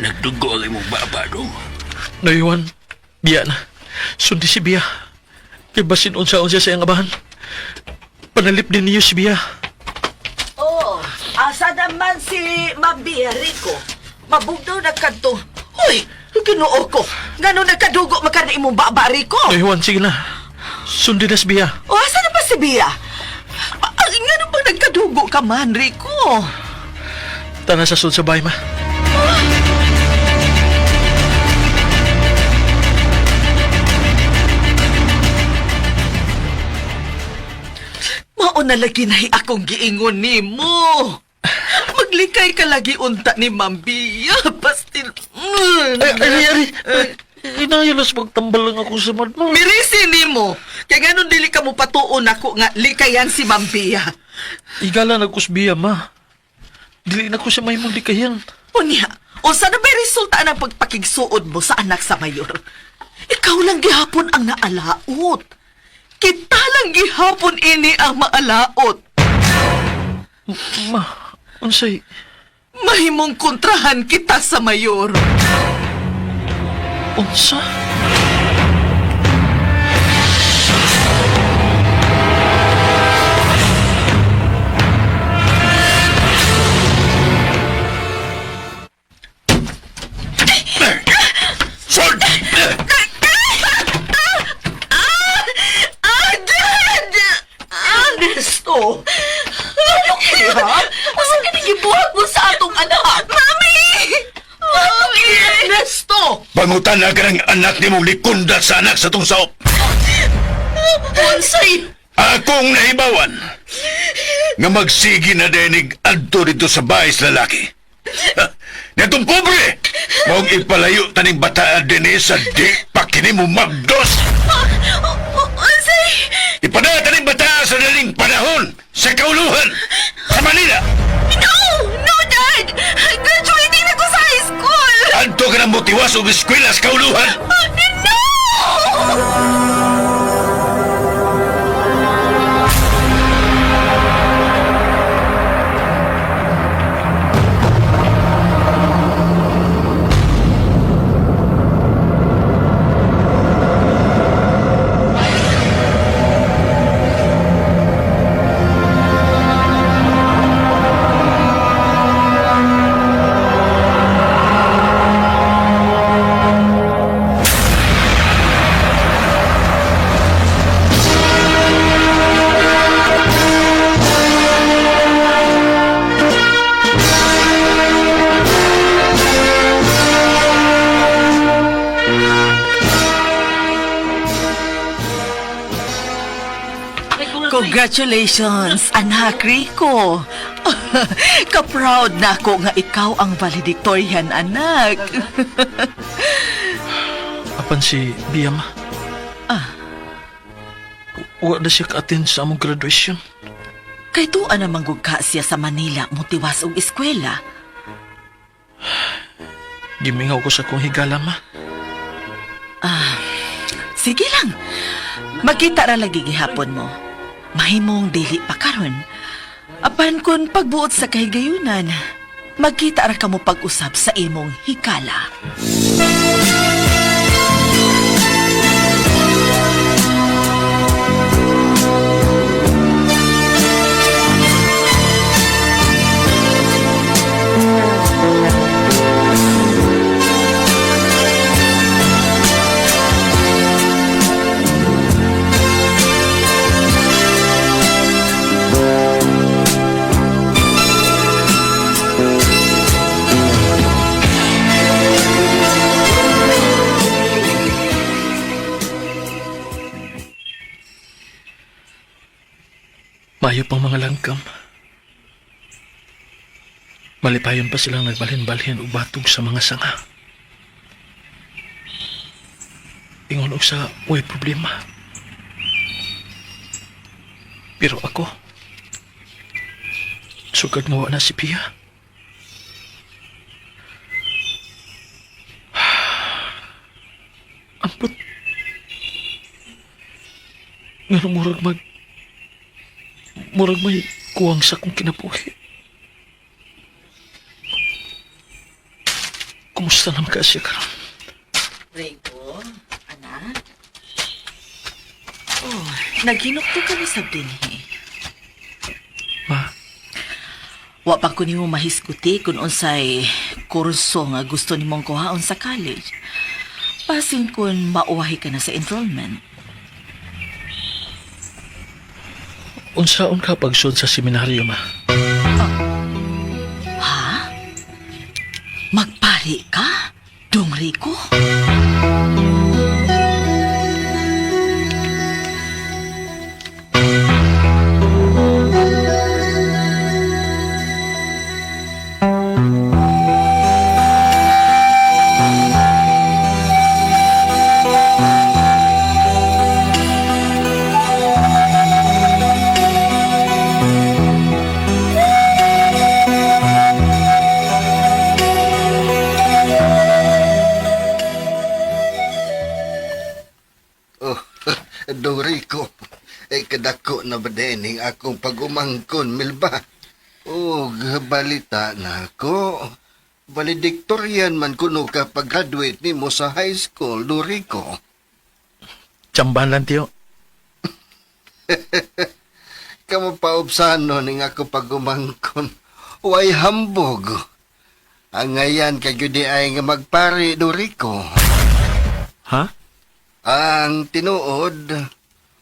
Nagdugo ang imong baba, dong. Nayuan, biya na. Sundi si Bia. Kay basin unsa-unsa sa iyang abahan. Panalip din niyo si Bia. Oh, asa naman si Mabia Rico? Mabugnaw na kadto. Hoy, Ginoo ko. Ngano nagkadugo man ka na imong baba Rico? Nayuan, sige na. Sundi na si Bia. O asa na ba si Bia? Ngano bang nagkadugo ka man, Rico? Tana sa sud sa bahay, ma. Mao na lagi nahi akong giingon nimo. Maglikay ka lagi unta ni Ma'am Bia. Pastil. Ay, ay, ay, ay. Inayalas magtambal lang ako sa madma. Mirisi nimo. Kay nganon dili ka mo patuon ako nga likayan si Ma'am Bia. Igala na ko si Bia, ma. Dili na ko sa mahimong likayan. Unya, unsa na ba'y resulta ng pagpakigsuod mo sa anak sa mayor? Ikaw lang gihapon ang naalaot. Kita lang gihapon ini ang maalaot. Ma, unsay... Mahimong kontrahan kita sa mayor. Unsa? Sword! Ah, Dad! Ernesto! Ano kaya? Asa ka nagibuhat mo sa atong anak? Mami! Mami! Ernesto! Pangutan na ka ng anak ni mong likunda sa anak sa tong saop. Unsay! Akong nahibawan nga magsigi na denig adto dito sa bahay sa lalaki. Ha, Netong pobre! Maong ipalayo taning bataan din sa di pa kini mo magdos! Unsay? Ipadala taning bataan sa daling panahon sa kauluhan sa Manila! No! No, Dad! Graduating na ko sa high school! Adto ka na motiwas og eskwela sa kauluhan! No! Congratulations, anak Rico. Ka-proud na ako nga ikaw ang valedictorian, anak. Apan si Bia, ma. Ah. Wa na siya ka-attend sa among graduation. Kay tuwa na manggugka siya sa Manila mutiwas og eskwela. Gimingaw ko sa akong higala, ma. Ah, sige lang. Magkita ra lagi gihapon mo. Mahimong dili pa karon. Apan kun pagbuot sa kahigayunan, magkita ra kamo pag-usap sa imong hikala. Mayo pang mga langkam. Malipayon pa silang nagbalhin-balhin og batog sa mga sanga. Ingon og sa way problema. Pero ako, Sugad nga wa na si Pia. Ampot. Nga murag may kuwang sa akong kinabuhi. Kumusta naman ka siya karon? Rego, anak. Oh, naghinukto kami sa dinhi. Ma. Wa pa ko nimo mahisguti kung unsay kurso nga gusto nimong kuhaon sa college. Basin kung mauwahi ka na sa enrollment. Unsaon ka pagsud sa seminaryo, ma? Ha? Magpari ka? Dong Rico? Oh, Dong Rico, eh kadako na ba dining akong pag-umangkon, Milba? Oh, balita na ako. Valedictorian man kuno ka pag-graduate nimo sa high school, Dong Rico. Tsambahan lang, tiyo. Kamo paubsano ning ako pag-umangkon. Way hambog. Ang ngayan kay gyud ay nga magpari, Dong Rico. Ha? Ang tinuod,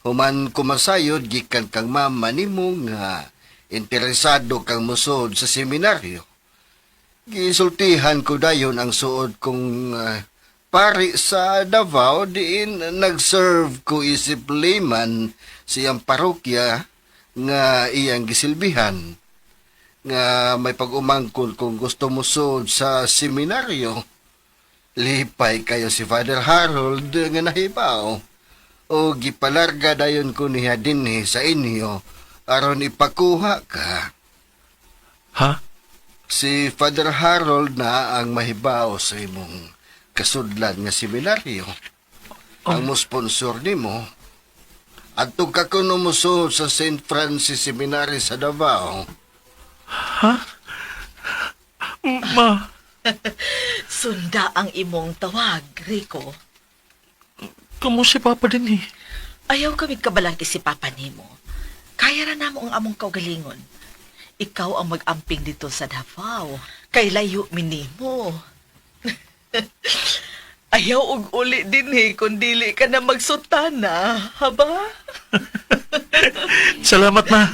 human kumasayod gikan kang mama nimo nga interesado kang musod sa seminaryo. Gisultihan ko dayon ang suod kong pari sa Davao diin nag-serve ko isip layman siyang parokya nga iyang gisilbihan nga may pag-umangkon kung gusto musod sa seminaryo. Lipay kayo si Father Harold nga nahibaw. O gipalarga dayon ko niya dinhi sa inyo aron ipakuha ka. Ha? Si Father Harold na ang mahibaw sa imong kasudlan nga seminaryo. Ang mo sponsor nimo. Adto ka kuno mosuod sa St. Francis Seminary sa Davao. Ha? Ma, Sunda ang imong tawag, Rico. kamo si Papa din eh. Ayaw kami kabalaki si Papa nimo. Kaya ra namo ang among kaugalingon. Ikaw ang mag-amping dito sa Davao. Kay layo minimo. Ayaw og uli din eh, kung dili ka na magsutana, haba? Salamat, ma.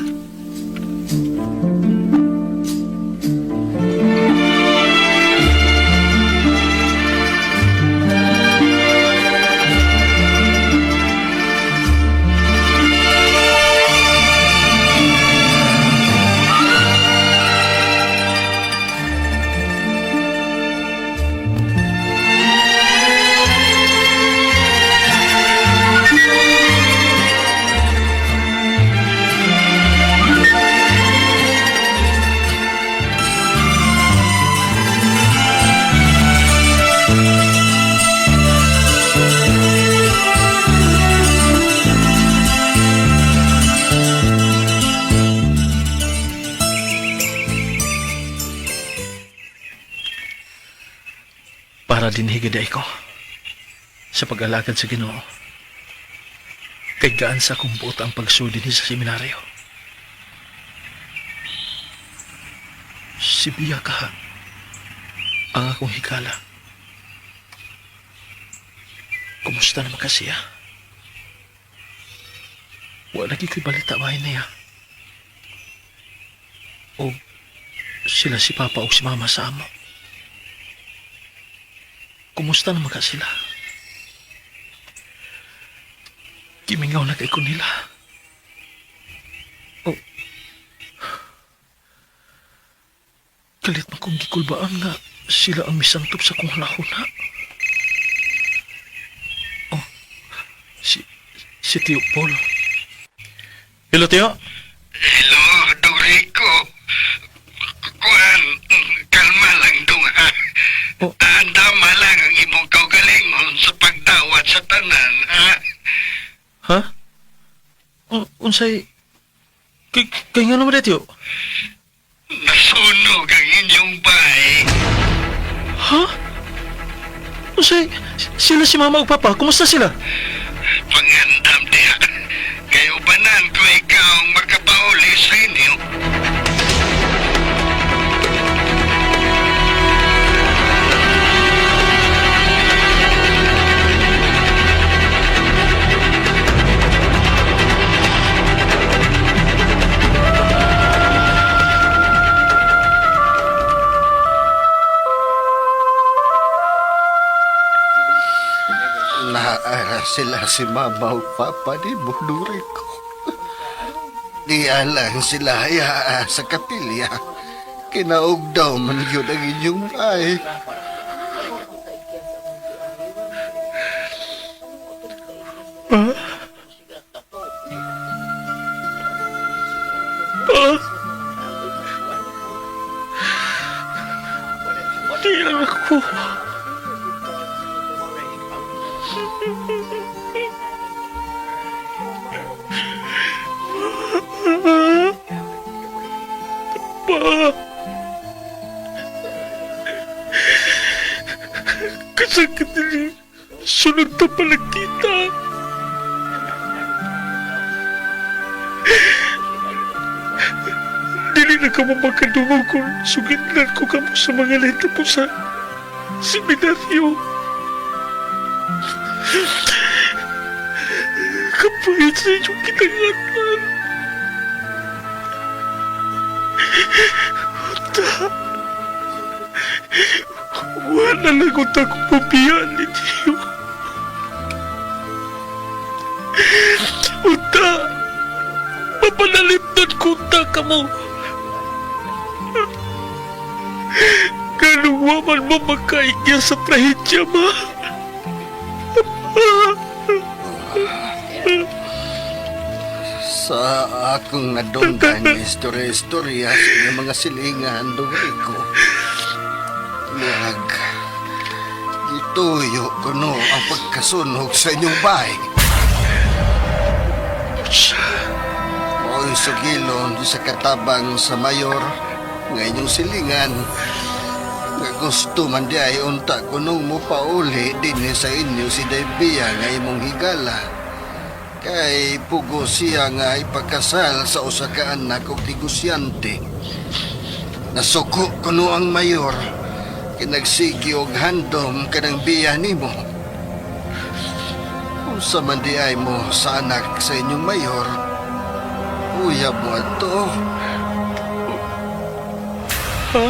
Para din higad ko sa pag-alagad sa Ginoo. Kay gaan sa akong buot ang pagsudi ni sa seminaryo. Si Bia ka ang akong hikala. Kumusta naman kasi siya? Wala lagi ko'y balita bahay niya. O sila si Papa o si Mama sa amo. Kumusta naman ka sila? Gimingaw na kay ko nila. Oh. Kalit man kong gikulbaan nga sila ang misantop sa kong hunahuna. Oh, si Tio Paul. Hello, Tio. Hello, Dong Rico. Andama lang ang imong kaugalingon sa pagdawat sa tanan, ha? Ha? Unsay kay nga naman tiyo? Nasunog ang inyong bahay. Ha? Unsay sila si mama ug papa, kumusta sila? Pangandam diha. Kay ubanan ko ikaw ang makapauli sa inyo. Naara sila si mama ug papa ni ko. Di alang sila yaa sa kapilya. Kinaog daw man yun ang inyong bahay. Pa? Pa? Di lang ako. Pa? Kasakit nila. Sunod na pala kita. Dili na ka mo makadungog kung sugitlan ko kamo sa mga leta po sa seminaryo. Kapayat sa inyong kitangatan. Unta. Wala lang unta ko pabiyaan ninyo. Unta. Mapanalimtan ko unta ka mo. Ganong waman mo makaigya sa trahedya, ma. Sa akong nadunggan nga istorya-istorya sa inyong mga silingan, Dong Rico. Murag, gituyo ko no ang pagkasunog sa inyong bahay. Mao'y sugilon sa katabang sa mayor nga inyong silingan. Nga gusto man di ay unta kunong mo pauli dinhi sa inyo si Daybia nga imong higala. Kay pugo siya nga ipakasal sa usa ka anak og negosyante. Nasuko kuno ang mayor kinagsigi og handom kanang biya nimo. Unsa man di ay mo sa anak sa inyong mayor, uyab mo adto. Ha?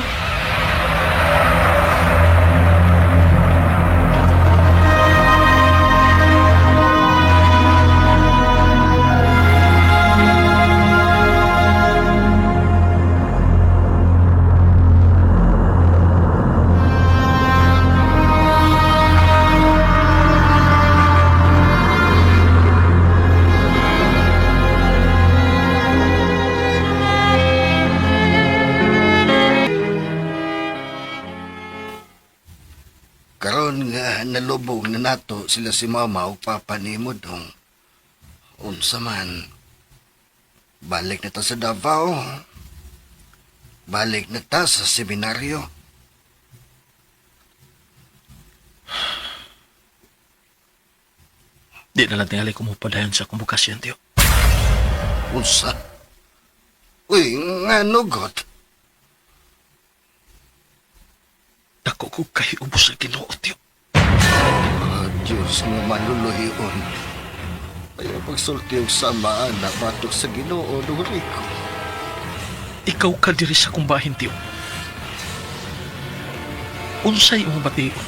Karon nga nalubog na nato sila si mama ug papa nimo dong. Unsa man. Balik na ta sa Davao. Balik na ta sa seminaryo. Di na lang tingali ko mo padayon sa akong bukasyon, tiyo. Unsa? Uy, nga nugot. Dako ko kay ubos sa Ginoo, tiyo. Ah, Diyos nga maluluhion. Ayaw pagsulti og samaan na batok sa Ginoo, Dong Rico. Ikaw ka diri sa akong bahin, tiyo. Unsay imong bation?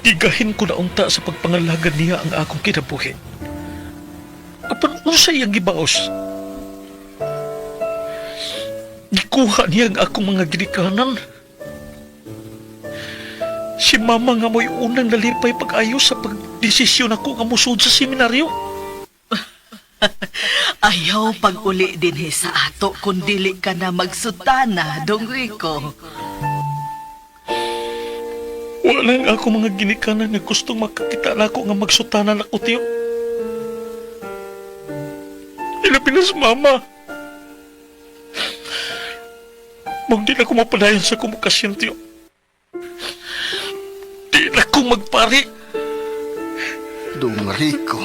Gigahin ko na unta sa pagpangalagad niya ang akong kinabuhi. Apan unsay ang gibaos? Gikuha niya ang akong mga ginikanan. Si mama nga mo'y unang nalipay pag-ayos sa pagdesisyon ako nga musud sa seminaryo. Ayaw pag-uli din sa ato kung dili ka na magsutana, Dong Rico. Wala nga ako mga ginikanan nga gustong makakita na ako nga magsutana na ko, tiyo. Ilabi na sa mama. Mong di na ko mapadayon sa kumukasyon, tiyo. Di na ko magpari. Dong Rico.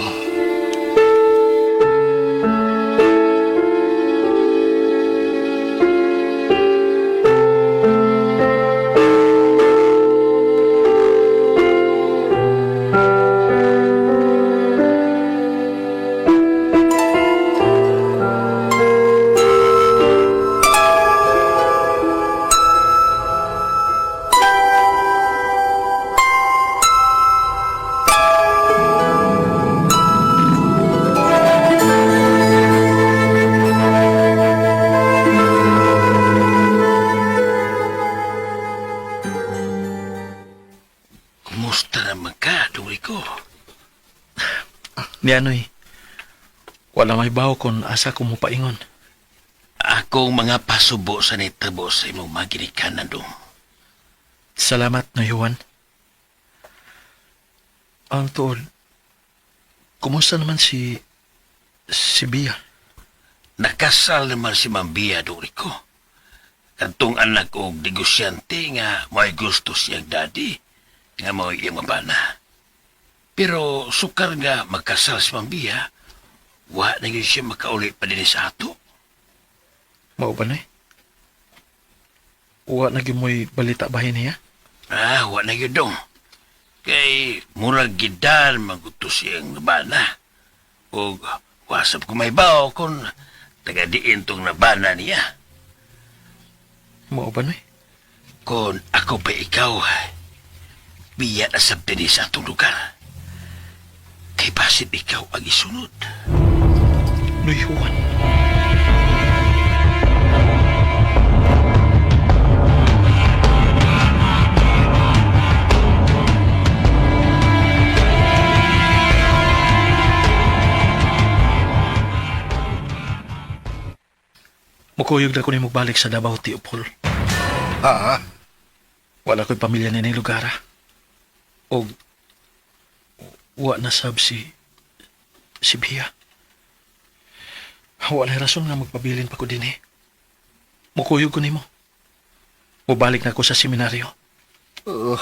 Kumusta naman ka, Dong Rico? Ni Anoy, wala may bawo kung asa ko mo paingon. Akong mga pasubo sa nitabo sa imong maginikanan, Dong. Salamat, no Juan. Ang tuod, kumusta naman si Bia? Nakasal naman si Ma'am Bia, Dong Rico. Kantong anak og negosyante nga may gusto siyang daddy, nga mao iyang mabana. Pero sukar nga magkasal si Ma'am Bia, wa na gyud siya makauli pa din sa ato. Mao ba na eh? Wa na gyud mo'y balita bahin niya? Ah, wa na gyud dong. Kay murag gidan maguto siyang nabana. Og wasap ko may bao kung taga diin tong nabana niya. Mao ba na eh? Kung ako pa ikaw, biya na sab dinhi sa atong lugar. Kay basit ikaw ang isunod. Noy Juan. Mukuyog na ko ni balik sa Davao, Tio Paul. Ha? Wala ko'y pamilya na ning lugar. Ah. Og wa na sab si Bia. Wala rason nga magpabilin pa ko din eh. Mukuyog ko nimo. Mubalik na ko sa seminaryo. Oh,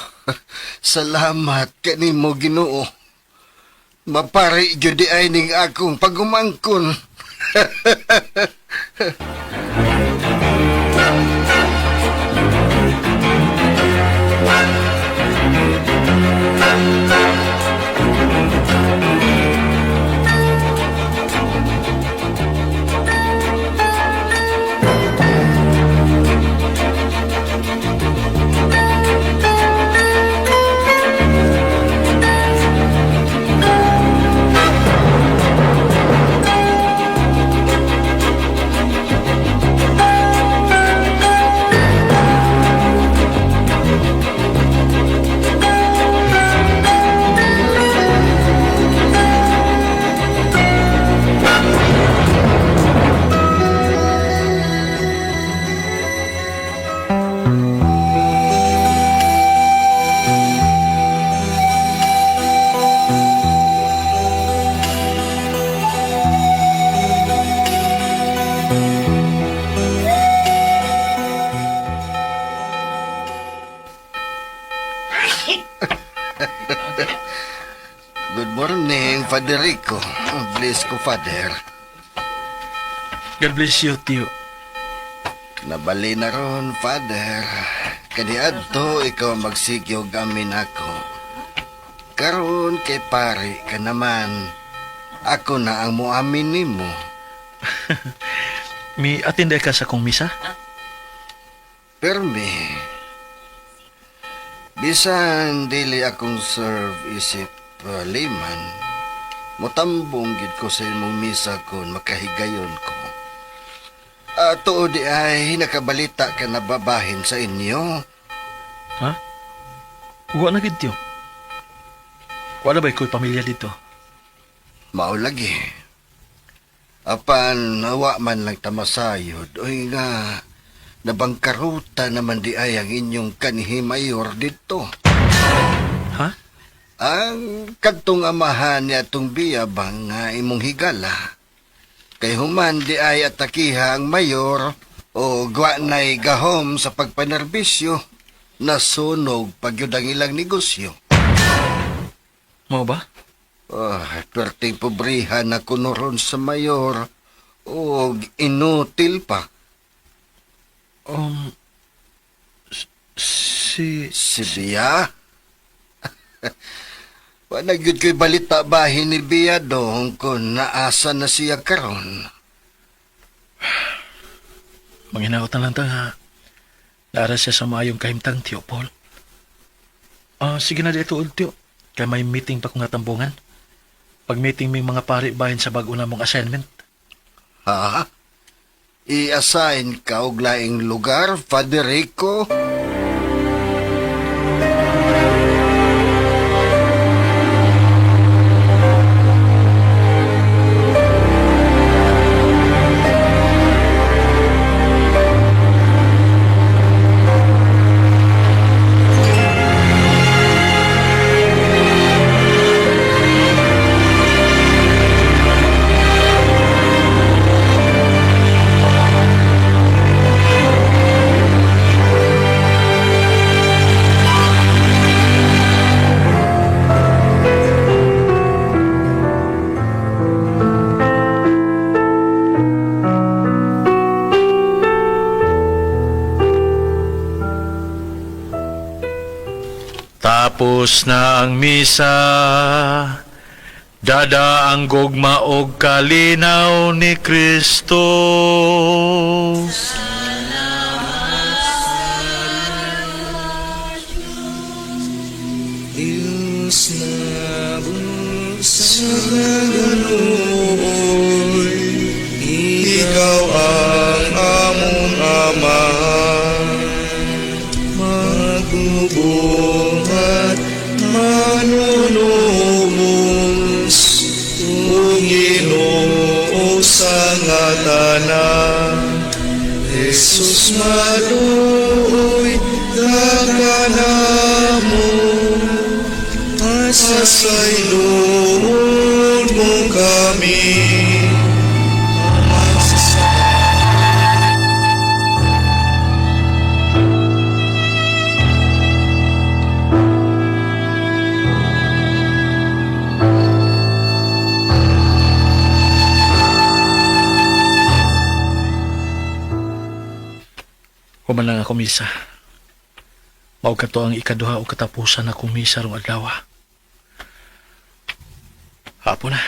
salamat kanimo Ginoo. Mapari gyud di ay ning akong pagumangkon. Good morning, Father Rico. Bless ko, Father. God bless you, Tio. Nabali na ron, Father. Kaniadto, ikaw ang magsigyog amin ako. Karon kay pare ka naman. Ako na ang muamin nimo. Mi atinde ka sa kong misa? Permi. Bisan dili akong serve isip liman, motambong gid ko sa imong misa kon makahigayon ko. Tuod di ay nakabalita ka na babahin sa inyo. Ha? Wa na gid, Tio. Wala ba iko'y pamilya dito? Mao lagi. Apan wa man lang tamasayod. Oy nga, nabangkaruta naman di ay ang inyong kanhi mayor dito. Ha? Ang kadtong amahan ni atong biyabang nga imong higala. Kay human di ay atakiha ang mayor o gwa na'y gahom sa pagpanerbisyo, nasunog pagyud ang ilang negosyo. Mao ba? Ah, perting pobrehan na kuno ron sa mayor o inutil pa. Si... Si Bia? Wala gyud ko'y balita bahin ni Bia dong kung naasa na siya karon. Manghinaot na lang ta nga. Naara siya sa maayong kahimtang, Tio Paul. Ah, sige na dito, Tio. Kay may meeting pa kong natambungan. Pag meeting may mga pari bahin sa bago na mong assignment. Ha? I-assign ka og laing lugar, Father Rico? Tapos na ang misa, dada ang gugma og kalinaw ni Kristo. Diyos na sa kaganuoy, Ikaw ang among Ama. Magbubuhat, manunubos, ug Ginoo sa nga tanan. Jesus maluoy, dakanamo, Pasayloon mo kami. Human lang ako misa. Mao kato ang ikaduha o katapusan akong misa rong adlaw. Hapon na.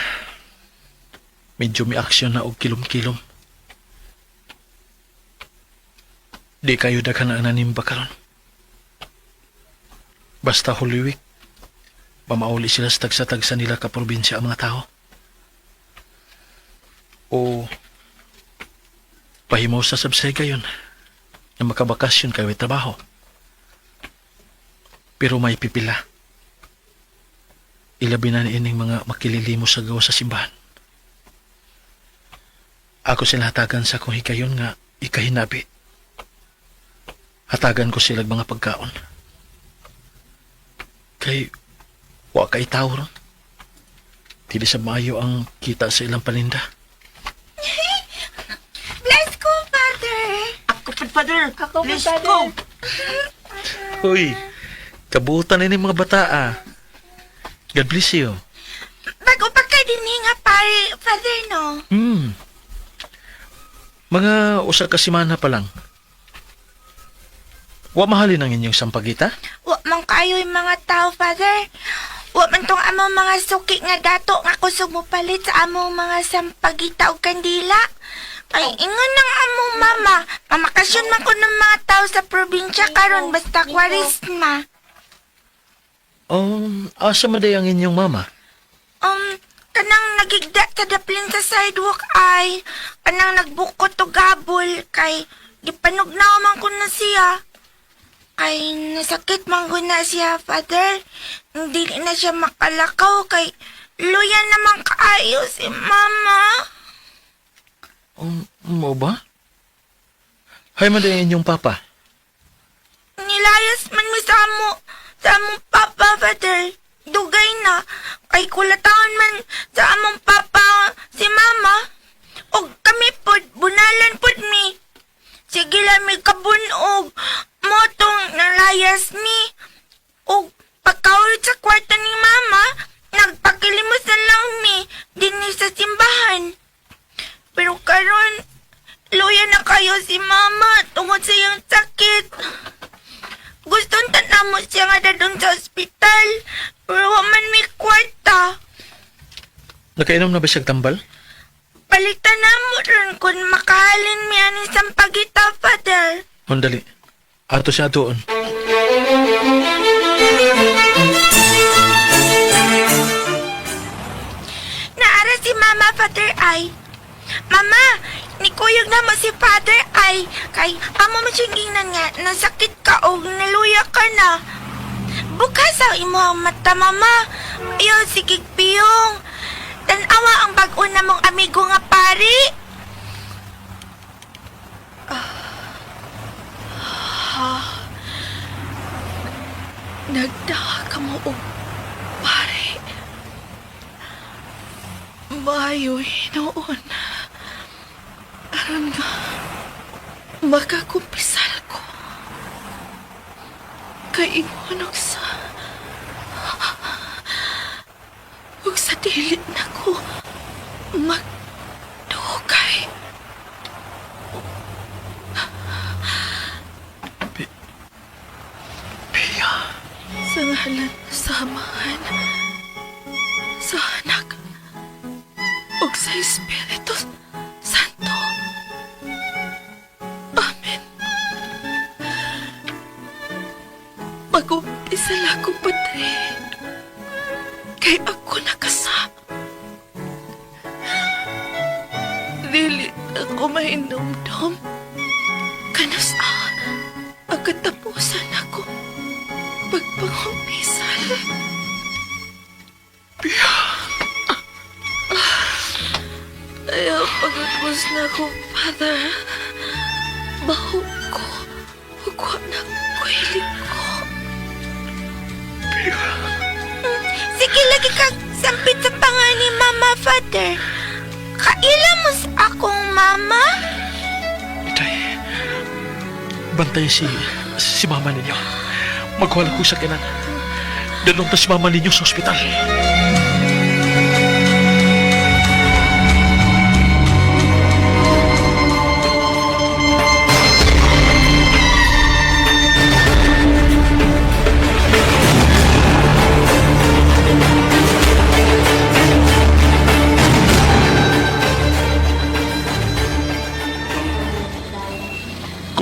Medyo may aksyon na og kilom-kilom. Di kayo daghan ang nanimba karon. Basta Holy Week, mamauli sila sa tagsa-tagsa nila ka probinsya ang mga tao. O pahimaw sa sabsay kayon na makabakasyon kayo ay trabaho. Pero may pipila. Ilabi na ining mga makililimo sa gawa sa simbahan. Ako sila hatagan sa akong higayon nga ikahinabi. Hatagan ko sila mga pagkaon. Kay wa kay tao ron. Dili sa maayo ang kita sa ilang paninda. Bless ko, Father. Ako pa, Father. Ako po, Bless Father. ko. Uy, kabutan ini mga bata ah. God bless you. Bago pa ka din nga pare, Father, no? Mga usa ka semana pa lang. Wa mahalin ang inyong sampagita? Wa man kayo yung mga tao, Father. Wa man tong among mga suki nga dato nga kusog mo palit sa among mga sampagita o kandila. Ay, ingon ng among mama, mamakasyon man ko ng mga tao sa probinsya karon basta kwaresma. Asa man day ang inyong mama? Kanang nagigda sa daplin sa sidewalk ay, kanang nagbukot og habol kay gipanugnaw man ko na siya. Kay nasakit man ko na siya, Father. Hindi na siya makalakaw kay luya naman kaayo si Mama. Mo ba? Hay man din inyong papa. Nilayas man mi sa amo, sa among papa, Father. Dugay na. Kay kulataon man sa among papa si mama. Og kami pod, bunalan pod mi. Sige lang mi kabunog. Motong nalayas mi. Og pagkaulit sa kwarto ni mama, nagpakilimos na lang mi dinhi sa simbahan. Pero karon, luya na kayo si mama tungod sa iyang sakit. Gustong tanamo siya nga dadong sa ospital, pero wa man may kwarta. Nakainom na ba siyang tambal? Palitan na mo ron kung makahalin mi ani sampagita, Father. Hundali. Ato siya doon. Naara si Mama, Father ay. Mama, nikuyog na mo si Father ay. Kay amo mo siyang gingnan nga, nasakit ka o naluya ka na. Bukas ang imuhang mata, Mama. Ayaw, sige piyong. Tanawa ang bag-o na mong amigo nga pari. Ha? Nagdaha ka mo og pare. Maayo noon. Aron nga makakumpisal ko. Kay ingon og sa dili na ko magdugay. Pia. Sa ngalan sa Amahan, sa Anak, ug sa Espiritu Santo. Amen. Mag-umpisa lang ako, Padre. Kay ako nakasama. Dili ako mainumdum. Kanas ang katapusan ako pagpangumpisal. Pia! Ayaw, pagkatapos na ako, Father. Baho ko. Ugwa na ko, hilig ko. Pia! Sige, lagi kang sampit sa pangan ni Mama, Father. Kaila mo sa akong mama? Itay, bantay si mama ninyo. Magwala ko sa kinan. Dalong ta si mama ninyo sa ospital.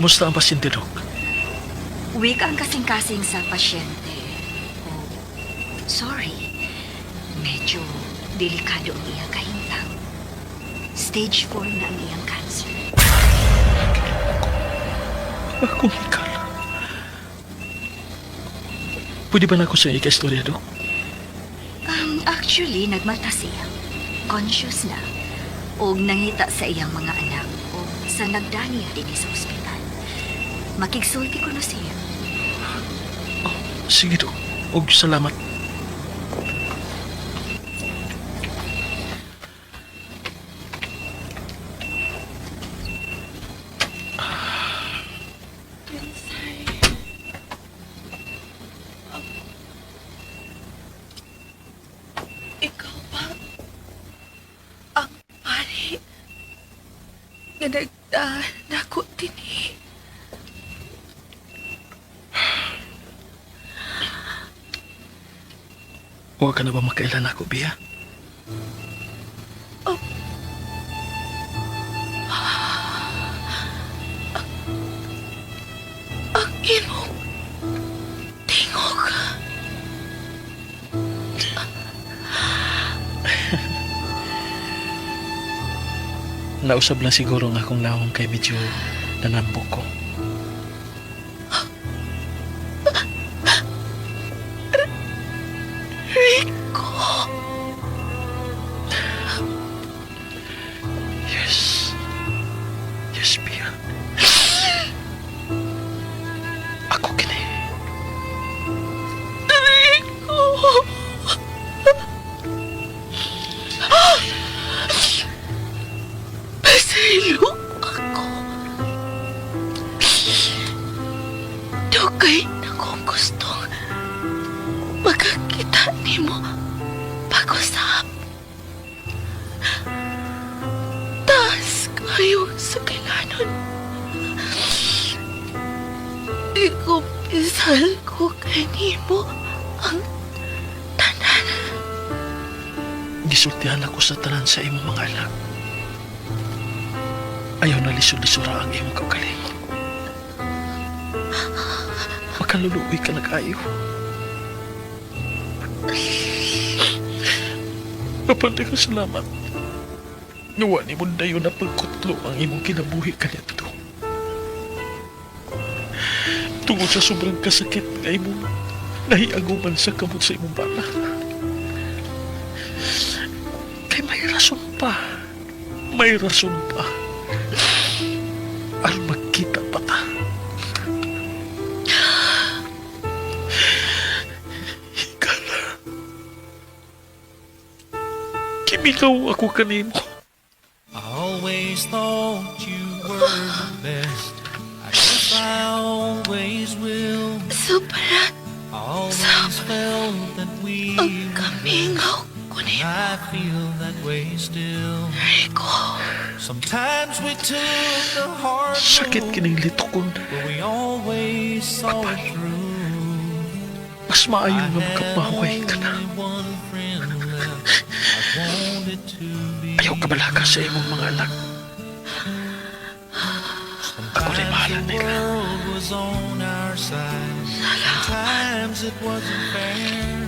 Kumusta ang pasyente, Dok? Weak ang kasing-kasing sa pasyente. Oh, sorry. Medyo delikado ang iyang kahintang. Stage 4 na ang iyang cancer. Akong hikal. Pwede ba na ako sa ika-istorya, Dok? Actually, nagmata siya. Conscious na. Og nangita sa iyang mga anak o sa nagdaniya din sa ospital. Makigsulti ko na siya. Sige, Dok. Og salamat. Ikaw ba ang pari nga nagdahan ako dinhi? Huwag ka na ba makailan ako, Bia? Ang imong tingog. Nausab lang siguro nga akong nawong kay medyo nanambok ko. Rico! Yes. Gustong makakita nimo pag-usap. Taas kayo sa kailanon. Ikumpisal ko kanimo ang tanan. Gisultihan ako sa tanan sa imong mga anak. Ayaw na lisod-lisura ang imong kaugalingon. Makaluluoy ka na kaayo. Mapantay ka salamat. Nuwa ni mo dayon na pagkutlo ang imong kinabuhi kaniadto. Tungod sa sobrang kasakit nga imong nahiaguman sa kamot sa imong bana. Kay may rason pa. May rason pa. Aron magkita pa ta. Higala. Kimikaw ako kanimo. I always thought you were the best. I guess I always will. Sobra I always felt that we ang kamingaw ko nimo. I feel that way still. Rico. Sometimes we took the hard Sakit road, kining litukon. but we always saw it through. Mas maayo nga makapaway ka na. One friend left. I wanted to be. Ayaw kabalaka sa imong mga anak. Ako na'y bahala nila. World was on our side. Sometimes it wasn't fair.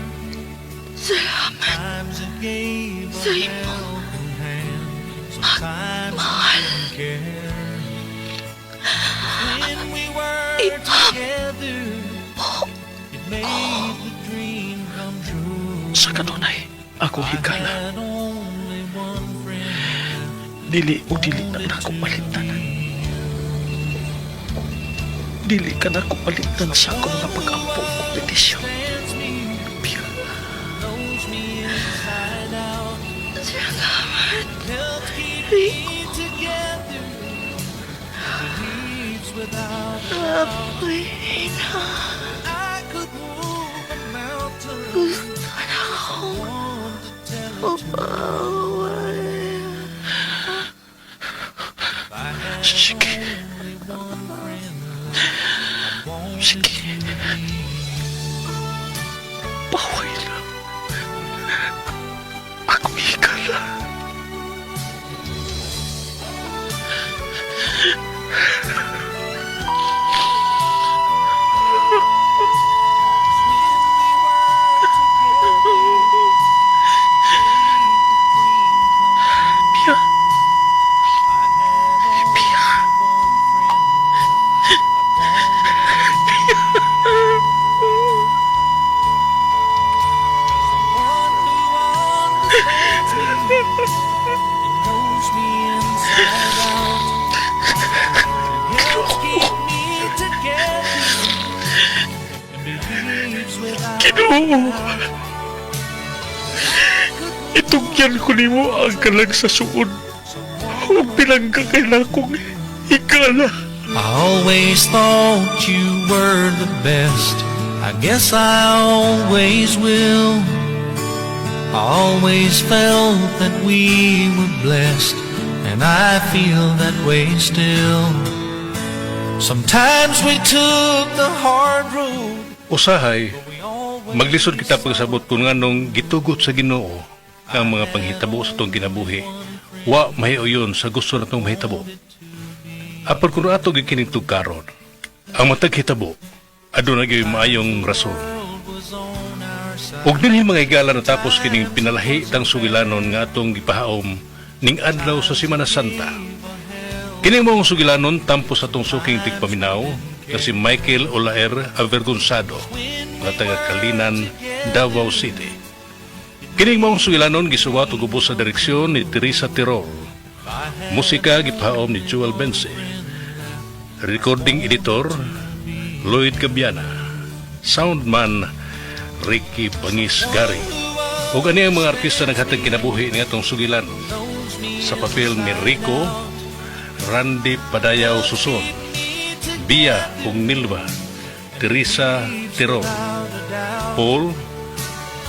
Salamat Sometimes it gave a sa imong helping hand. Sometimes it pagmamahal. didn't care. When we were Ipap- together, it made the dream come true. Sa kanunay, ako higala. Had only one friend. Dili o dili na nako palitan. Dili ka na ko palitan sa akong mga pag-ampo o petisyon. Pia, Knows me inside out. Salamat, Helped keep Rico. me together. Believes without Apoy na. I could move a mountain. Gusto na akong mapaway. Sige. Sige. Baway lang. Akong higala. Pia. Pia. Knows me inside out. Helps keep me together. And believes without Ginoo. Itugyan ko nimo ang kalag sa suod. Ug bilangga kay nakong higala. I always thought you were the best. I guess I always will. I always felt that we were blessed, and I feel that way still. Sometimes we took the hard road. Usahay, maglisod kita pagsabot kung nganong gitugot sa Ginoo ang mga panghitabo sa itong kinabuhi. Wa mahiuyon sa gusto natong mahitabo. Apod kung ato gikining tugkaron, ang matag hitabo, aduna gyud maayong rason. Ug dinhi mga higala natapos kining pinalahi tang sugilanon nga atong gipahaom ning adlaw sa Semana Santa. Kining maong sugilanon tampo sa atong suking tigpaminaw nga si Michael Olaer Avergonzado nga taga Kalinan, Davao City. Kining maong sugilanon gisuwat ug ubos sa direksyon ni Teresa Tirol. Musika gipahaom ni Joel Bense. Recording editor Lloyd Gabiana. Soundman Ricky Bangis Gary. Ug ani ang mga artista naghatag kinabuhi ni atong sugilanon. Sa papel ni Rico, Randy Padayaw Suson, Bia ug Nilva, Teresa Tiron. Paul,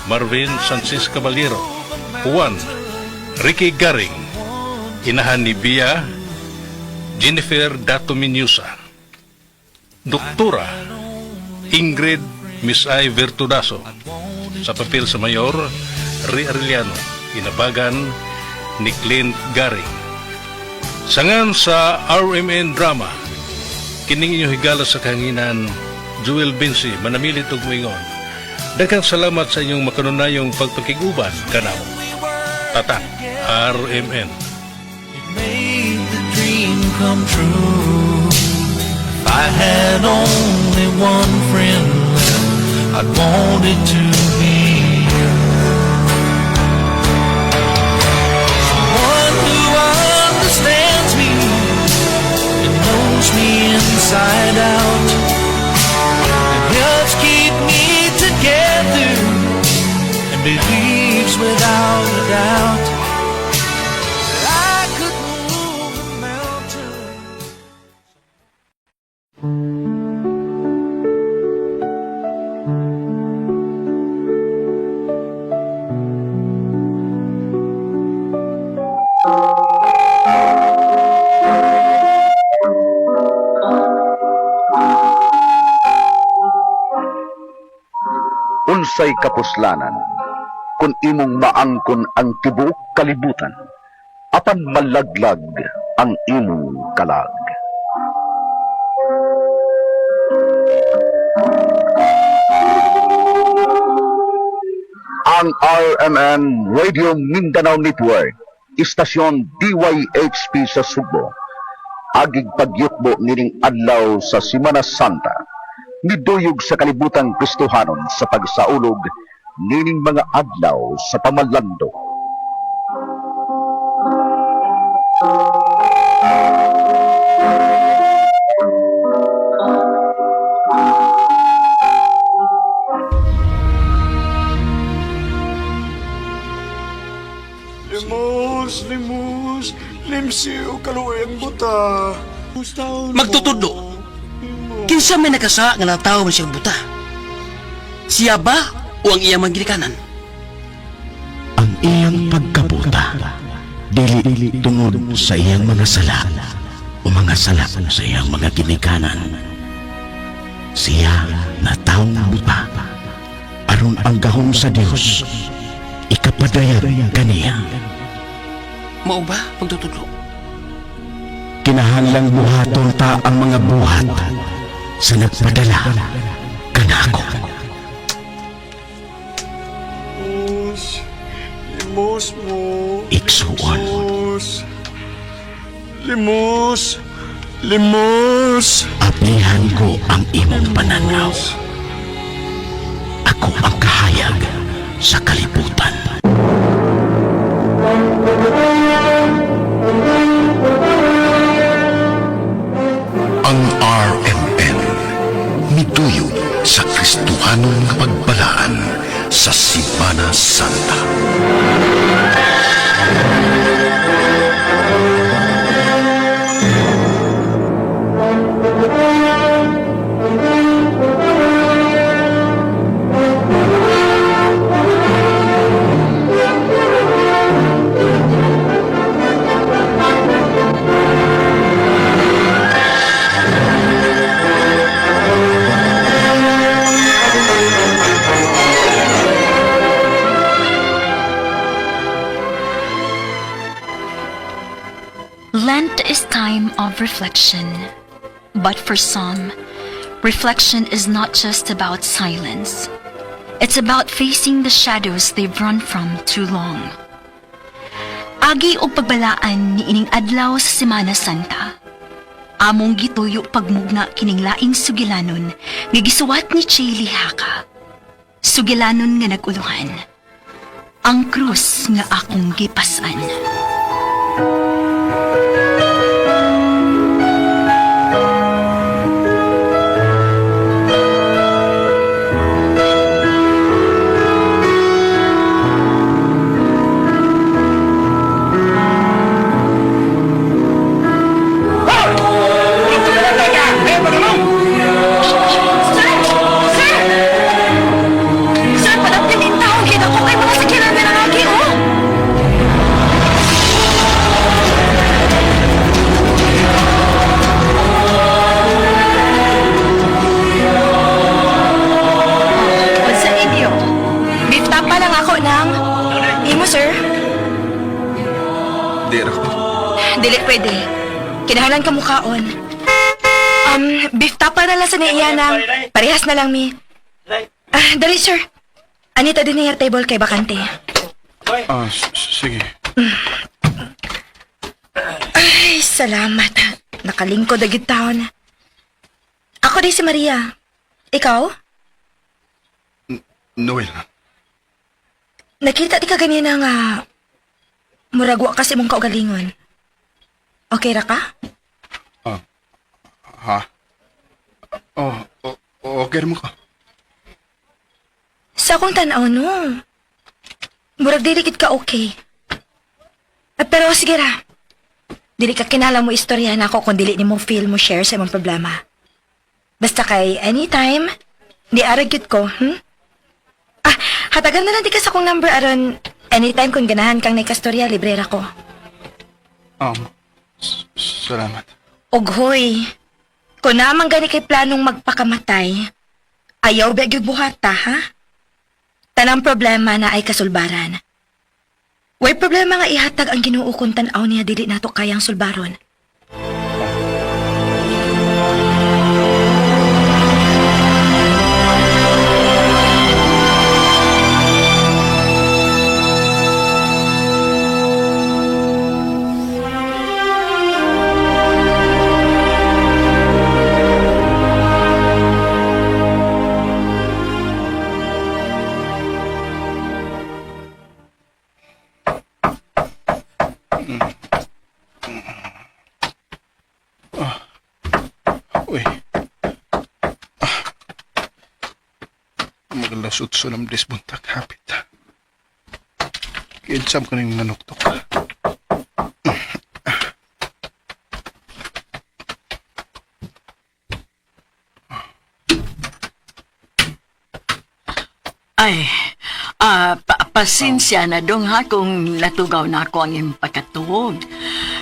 Marvin Sanchez Caballero. Juan, Ricky Garing. Inahan ni Bia, Jennifer Dato Minyusa. Doktora, Ingrid Misay Virtudaso. Sa papel sa Mayor, Ri Arellano. Inabagan ni Clint Garing. Sangan sa RMN Drama, kining inyong higala sa kahanginan, Joel Binsi, manamilit og moingon. Daghang salamat sa inyong makanunayong pagpakig-uban kanamo. Tatak RMN. Made the dream come true. If I had only one friend left, I'd want it to be you. Someone who understands me and knows me inside out and helps keep me together and believes without a doubt that I could move a mountain. Unsay kapuslanan kung imong maangkon ang tibuok kalibutan apan malaglag ang imong kalag? Ang RMN Radio Mindanao Network, istasyon DYHP sa Sugbo, agig pagyutbo nining adlaw sa Semana Santa, niduyog sa kalibutang Kristohanon sa pagsaulog nining mga adlaw sa pamalando. Limos, limos, limsiw, kaluoy ang buta. Magtutudlo. Kinsa may nakasa nga natawo man siyang buta? Siya ba o ang iyang mga ginikanan? Ang iyang pagkabuta dili tungod sa iyang mga sala o mga sala sa iyang mga ginikanan. Siya natawong buta aron ang gahom sa Dios ikapadayag kaniya. Mao ba pagtutudlo? Kinahanglang buhaton ta ang mga buhat sa nagpadala kanako. Limos, limos mo. Igsuon. Limos, limos, limos. Ablihan ko ang imong pananaw. Ako ang kahayag sa kalibutan. Ang RMN miduyog sa Kristohanon nga pagbalaan sa Semana Santa. Lent is time of reflection. But for some, reflection is not just about silence. It's about facing the shadows they've run from too long. Agi og pagbalaan ni ining adlaw sa Semana Santa. Among gituyo pagmugna kining laing sugilanon nga gisuwat ni Chaylee Haka. Sugilanon nga nag-uluhan. Ang krus nga akong gipasan. Dili pwede. Kinahanglan ka mukaon. Beef tapa na lang sa niya nang. Parehas na lang mi. Ah, dali sir. Anita din niya table kay bakante. Ah, sige. Ay, salamat. Nakalingkod agad taon. Ako din si Maria. Ikaw? Noel. Nakita di ka ganyan nga muragwa kasi mong kaugalingon. Okay ra ka? Ah, ha? Oh, okay mo ka. Sa akong tanaw, no. Murag dili gid ka okay. Ah, pero sige ra. Dili ka kinala mo istorya na ako kung dili nimo feel mo share sa imong problema. Basta kay anytime, di ara gyud ko? Ah, hatagan na lang di ka sa akong number aron anytime kung ganahan kang nakastorya, libre ra ko. Salamat. Og hoy, kung naman gani kay planong magpakamatay, ayaw ba gyud buhata, ha? Tanang problema na ay kasulbaran. Way problema nga ihatag ang Ginoo kung tan-aw niya dili nato kayang sulbaron. Ah. Uy. Ah. Magalas utso ng disbuntag hapit. Kinsam ka ning nanuktok. Ay, pasensya na dong ha kung natugaw na ako ang imong pagkatuog.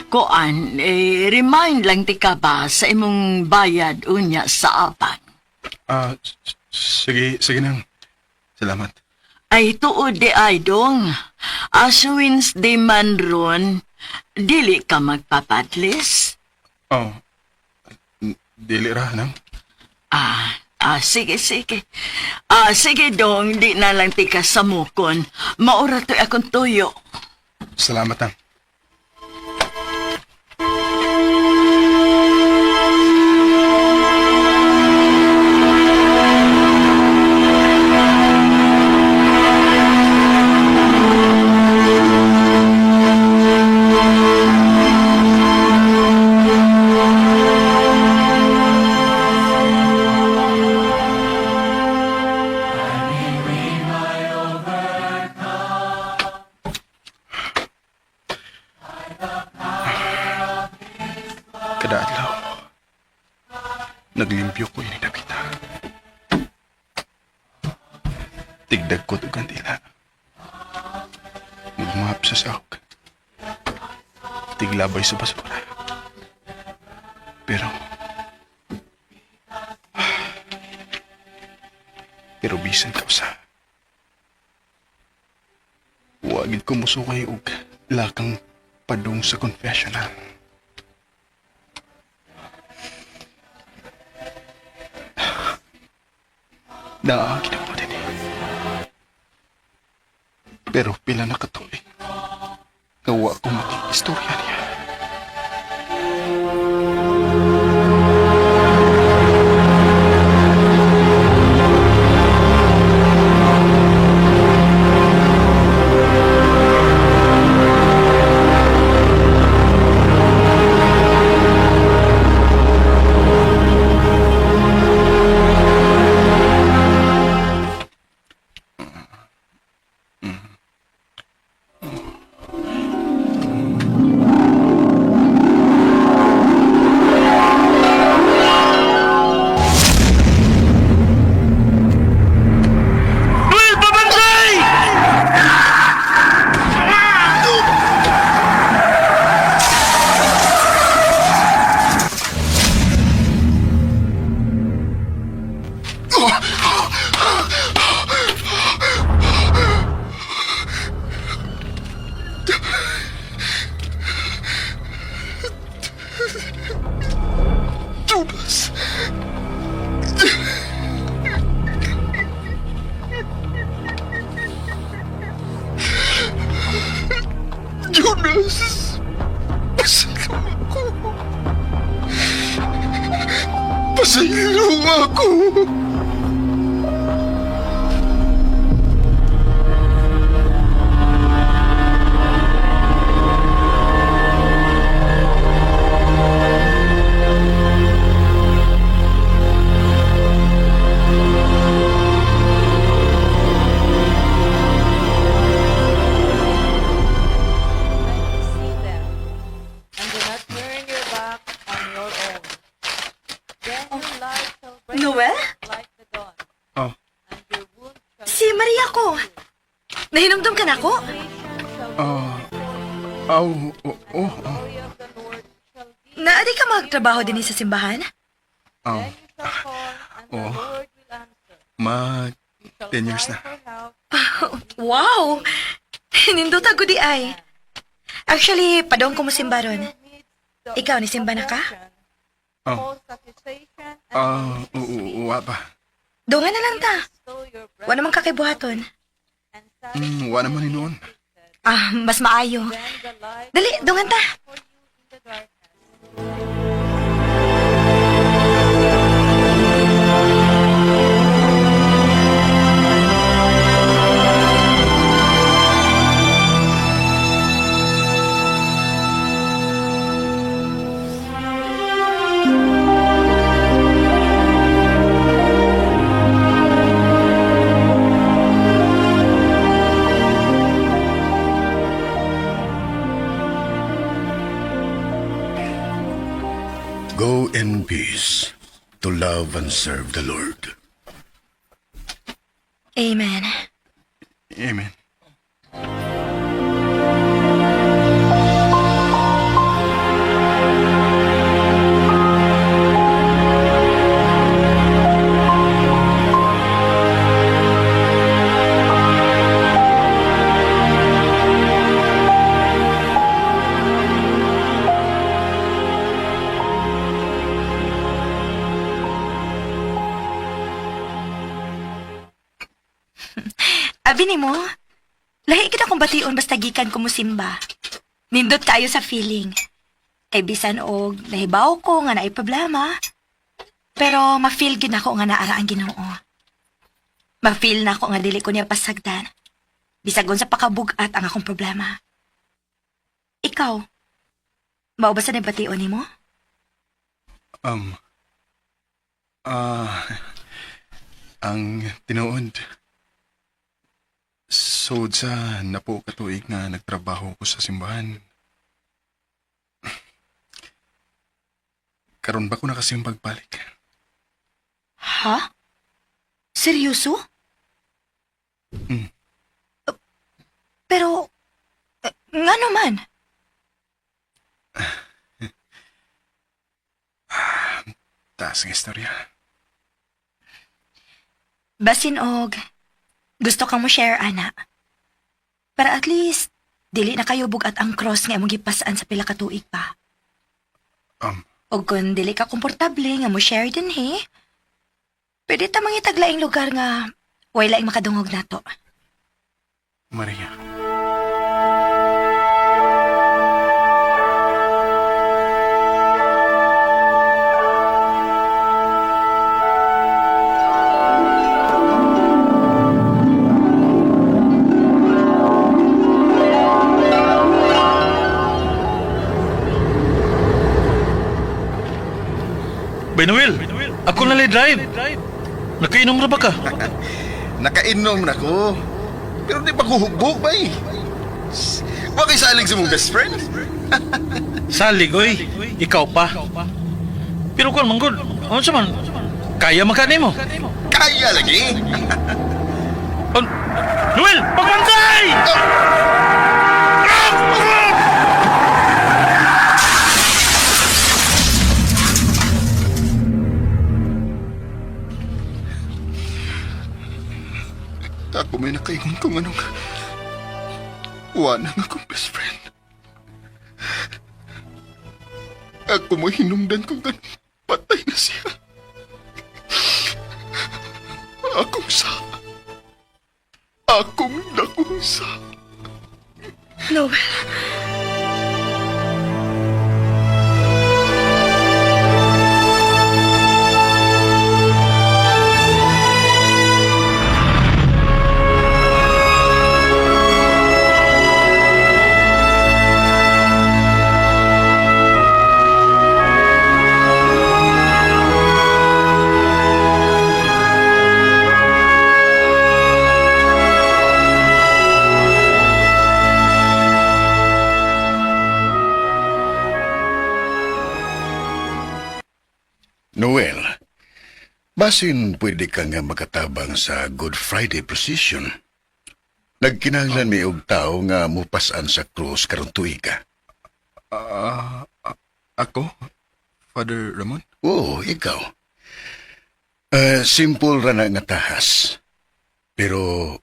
Kuan, eh, remind lang ti ka ba sa imong bayad unya sa apan. Ah, sige, sige nang. Salamat. Ay, tuod di ay dong. As Wednesday man ron, dili ka magpapadlis. Oh. Dili ra nang. Ah, sige, sige. Ah, sige dong, di na lang ti ka samukon. Maura to'y akong tuyo. Salamat nang. Kada adlaw, naglimpyo ko ini dapita. Tigdag ko og kandila. Magmahap sa sahog. Tiglabay sa basura. Pero, pero bisan ka usa. Wagid ko musukay og lakang padung sa confessional. Naagin ako din eh. Pero pila na katuig. Gawa ko makikistorya niya. oras. Pasaylo ako. Pasaylo ako. Noel? Oh. Si Maria ko. Nahinumdum ka na ako? Ah, aw, oh, oh, oh. Naadi ka magtrabaho din sa simbahan? Oh. Oh. Mag 10 years na. Wow! Nindot ako di ay. Actually, padong ko mo simba ron. Ikaw, ni simba na ka? Oh. Ah, uh, wa pa. Dungan na lang ta. Wa naman kakaibuhaton. Wa naman ni noon. Ah, mas maayo. Dali, dungan ta. Go in peace to love and serve the Lord. Amen. Amen. Abi ni mo, lahi kita kong bation basta gikan ko mo simba. Nindot kayo sa feeling. Kay bisan og nahibaw ko nga naay problema. Pero ma-feel gid nako nga naara ang Ginoo. Ma-feel na ako nga dili ko niya pasagdan. Bisag unsa pa kabugat ang akong problema. Ikaw, mao ba sa nabation nimo? Um, ah, ang tinuod, sod sa napo katuig nga nagtrabaho ko sa simbahan. Karon ba ko na kasi yung pagbalik? Ha? Seryoso? Mm. Pero, nga naman. Taas ng istorya. Basin og, gusto kang mo share, ana. Para at least, dili na kayo bugat ang cross nga imong gipasaan sa pila ka tuig pa. Og kung dili ka komportable nga mo share din he, pwede ta mangitag laing lugar nga way laing makadungog nato. Maria. Bay Noel, ako na drive. Nakainom ra ba ka? Nakainom na ko. Pero di pa ko hugbog, bay. Wa kay salig sa mong best friend. Salig, oy. Ikaw pa. Pero kung manggod, ano sa man? Kaya man ka nimo. Kaya lagi. Noel, pagbantay! Ako may nakaingon kung anong wa na nga akong best friend. Ako mo hinungdan kung ganun patay na siya. Akong sa. Akong dakong sa. Noel. Basin pwede ka nga makatabang sa Good Friday procession. Nagkinahanglan mi og tao nga mupasan sa krus karon tuiga. Ah, ako? Father Ramon? Oo, ikaw. Simple ra na nga tahas. Pero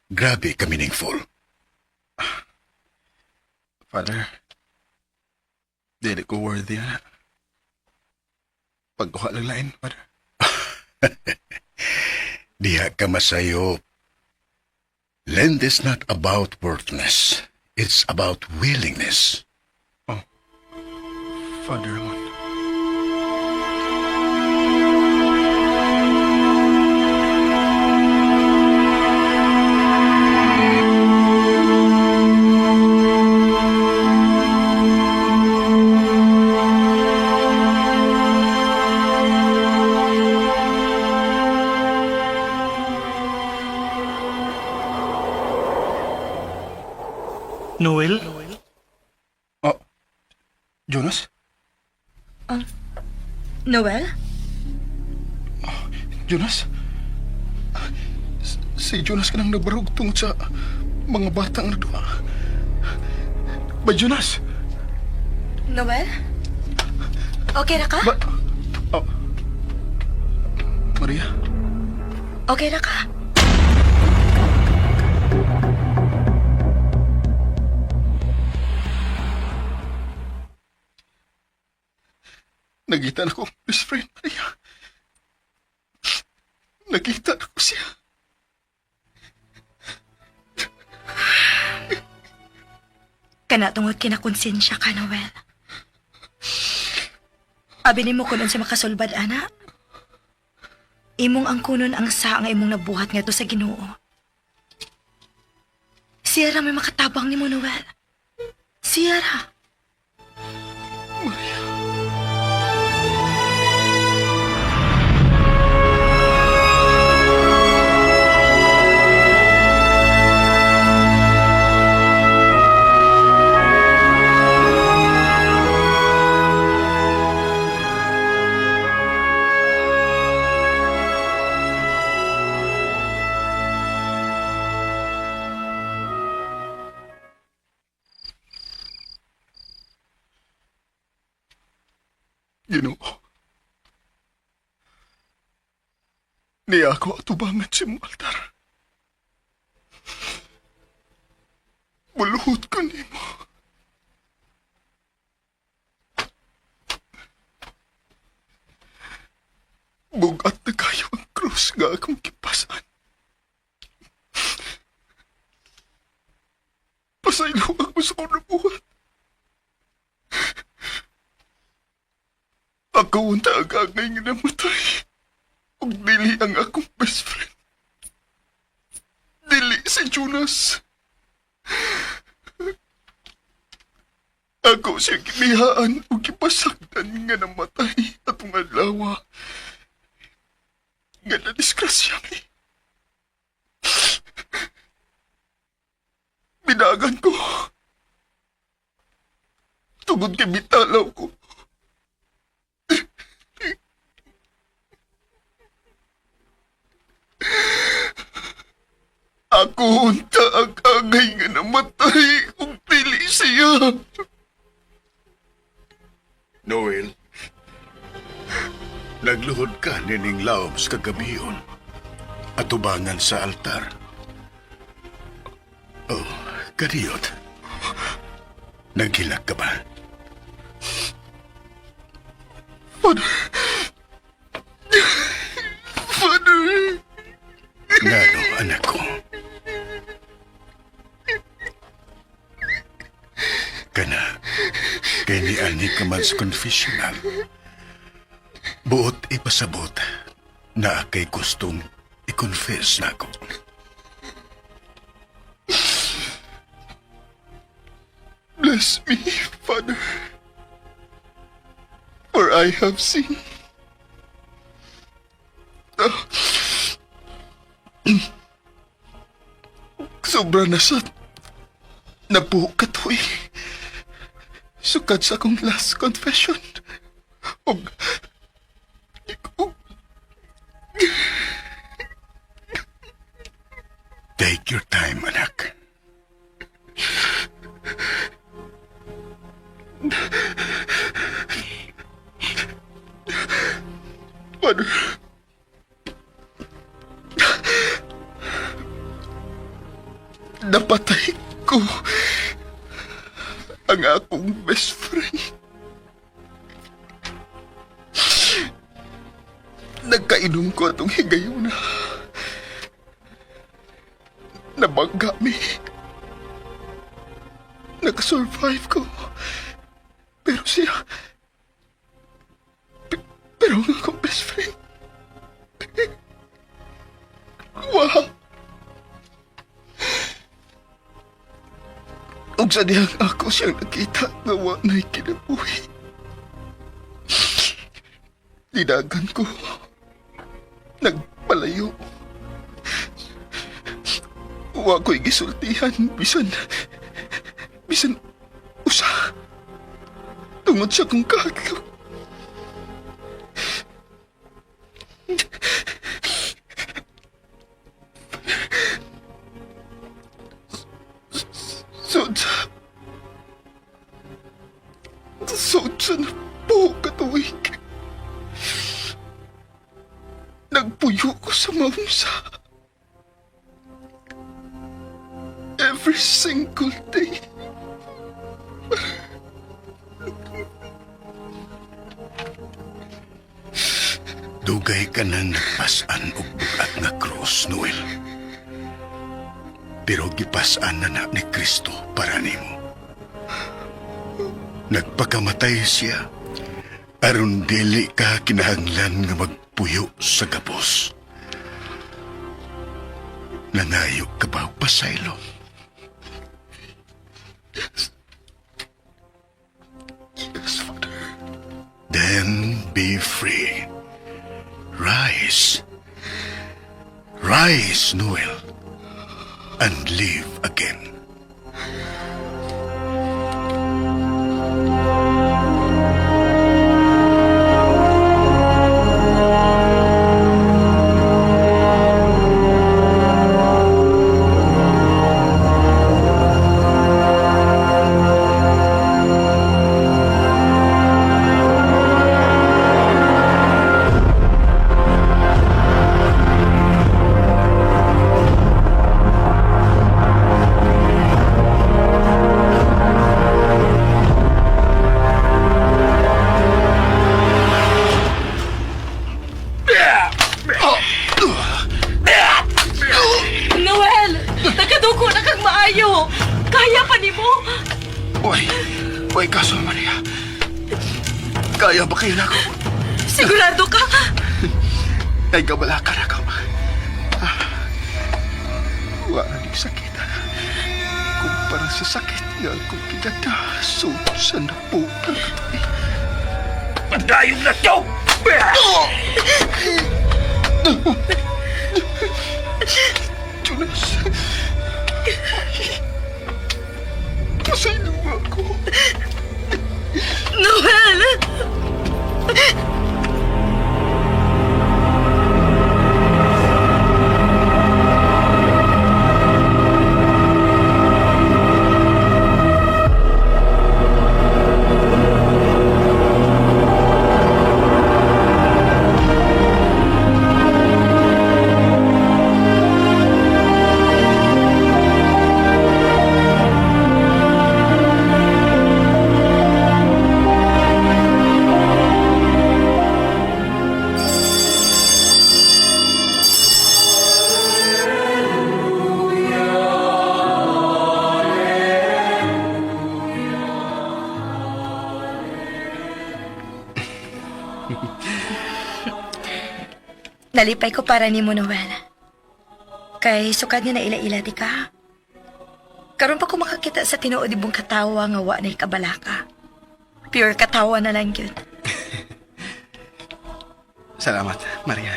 grabe ka meaningful. Father, dili ko worthy na. Pagkuha lang lain, Father. Diha ka masayop. Lent is not about worthless. It's about willingness. Oh, Father Ramon. Noel? Oh, Jonas? Noel? Jonas? Si Jonas ka nang nagbarog tungod sa mga batang nagduwa. Ba, Jonas? Noel? Okay ra ka? Ba... Oh. Maria? Okay ra ka? Nakita na ko ang best friend, Maria. Nakita na ko siya. Kana tungod kinakonsensya ka, Noel. Abi nimo kun unsa makasulbad ana. Imong ang kunon ang sa nga imong nabuhat ngadto sa Ginoo. Siya ra may makatabang nimo, Noel. Siya ra. Ginoo. Niya ako atubangan si mong altar. Buluhot ko nimo. Bugat na kayo ang krus nga akong kipasan. Pasaylo ako sa akong nabuhat. Ako ang taagagay nga namatay. Ug dili ang akong best friend. Dili si Jonas. Ako siya gimihaan ug gipasagdan nga namatay atong adlaw. Nga nadisgrasya mi. Binagan ko. Tungod kay bitalaw ko. Ako unta ang angay nga namatay kung dili siya. Noel, nagluhod ka nining laom sa kagabiyon at tubangan sa altar. Oh, kadiyot. Naghilak ka ba? Father! Father! Ngano, anak ko? Kana, kay ni ani ka man sa confessional. Buot ipasabot na kay gustong i-confess na ako. Bless me, Father, for I have sinned. Ah. Sobra na sa nabukat, huy. Sukad sa akong last confession. Og, og, Take your time, anak. Father. Napatay ko ang akong best friend. Nagkainom ko atong higayuna. Nabangga mi. Nakasurvive ko. Pero siya... Pero ang akong best friend... Wow! Ug sa dihang ako siyang nakita nga wa na'y kinabuhi. Dinagan ko. Nagpalayo. Wa ko'y gisultihan bisan usa. Tungod sa akong kahadlok. Sud sa napuo ka tuig. Nagpuyo ko sa Mamsa. Every single day. Dugay ka nang nagpasan og bugat nga krus, Noel. Pero gipasan na na ni Kristo para nimo. Nagpakamatay siya aron dili ka kinahanglan nga magpuyo sa gabos. Nangayo ka ba og pasaylo? Yes. Yes, Father. Then be free. Rise. Rise, Noel, and live again. Noel! Nakadugo na kang maayo! Kaya pa nimo! Uy, uy, kaso Maria. Kaya ba kayo nako? Sigurado ka? Ay, kabalakan ako. Ah, wala ni sakit. Kumpara sa sakit nga akong gidada, sa napo ang katuig. Padayon na to! Jonas. Pasaylo ako. Noel! Nalipay ko para nimo, Noel. Kay sukad nga naila-ila di ka. Karon pa ko makakita sa tinuod imong katawa nga wa na'y kabalaka. Pure katawa na lang yun. Salamat, Maria.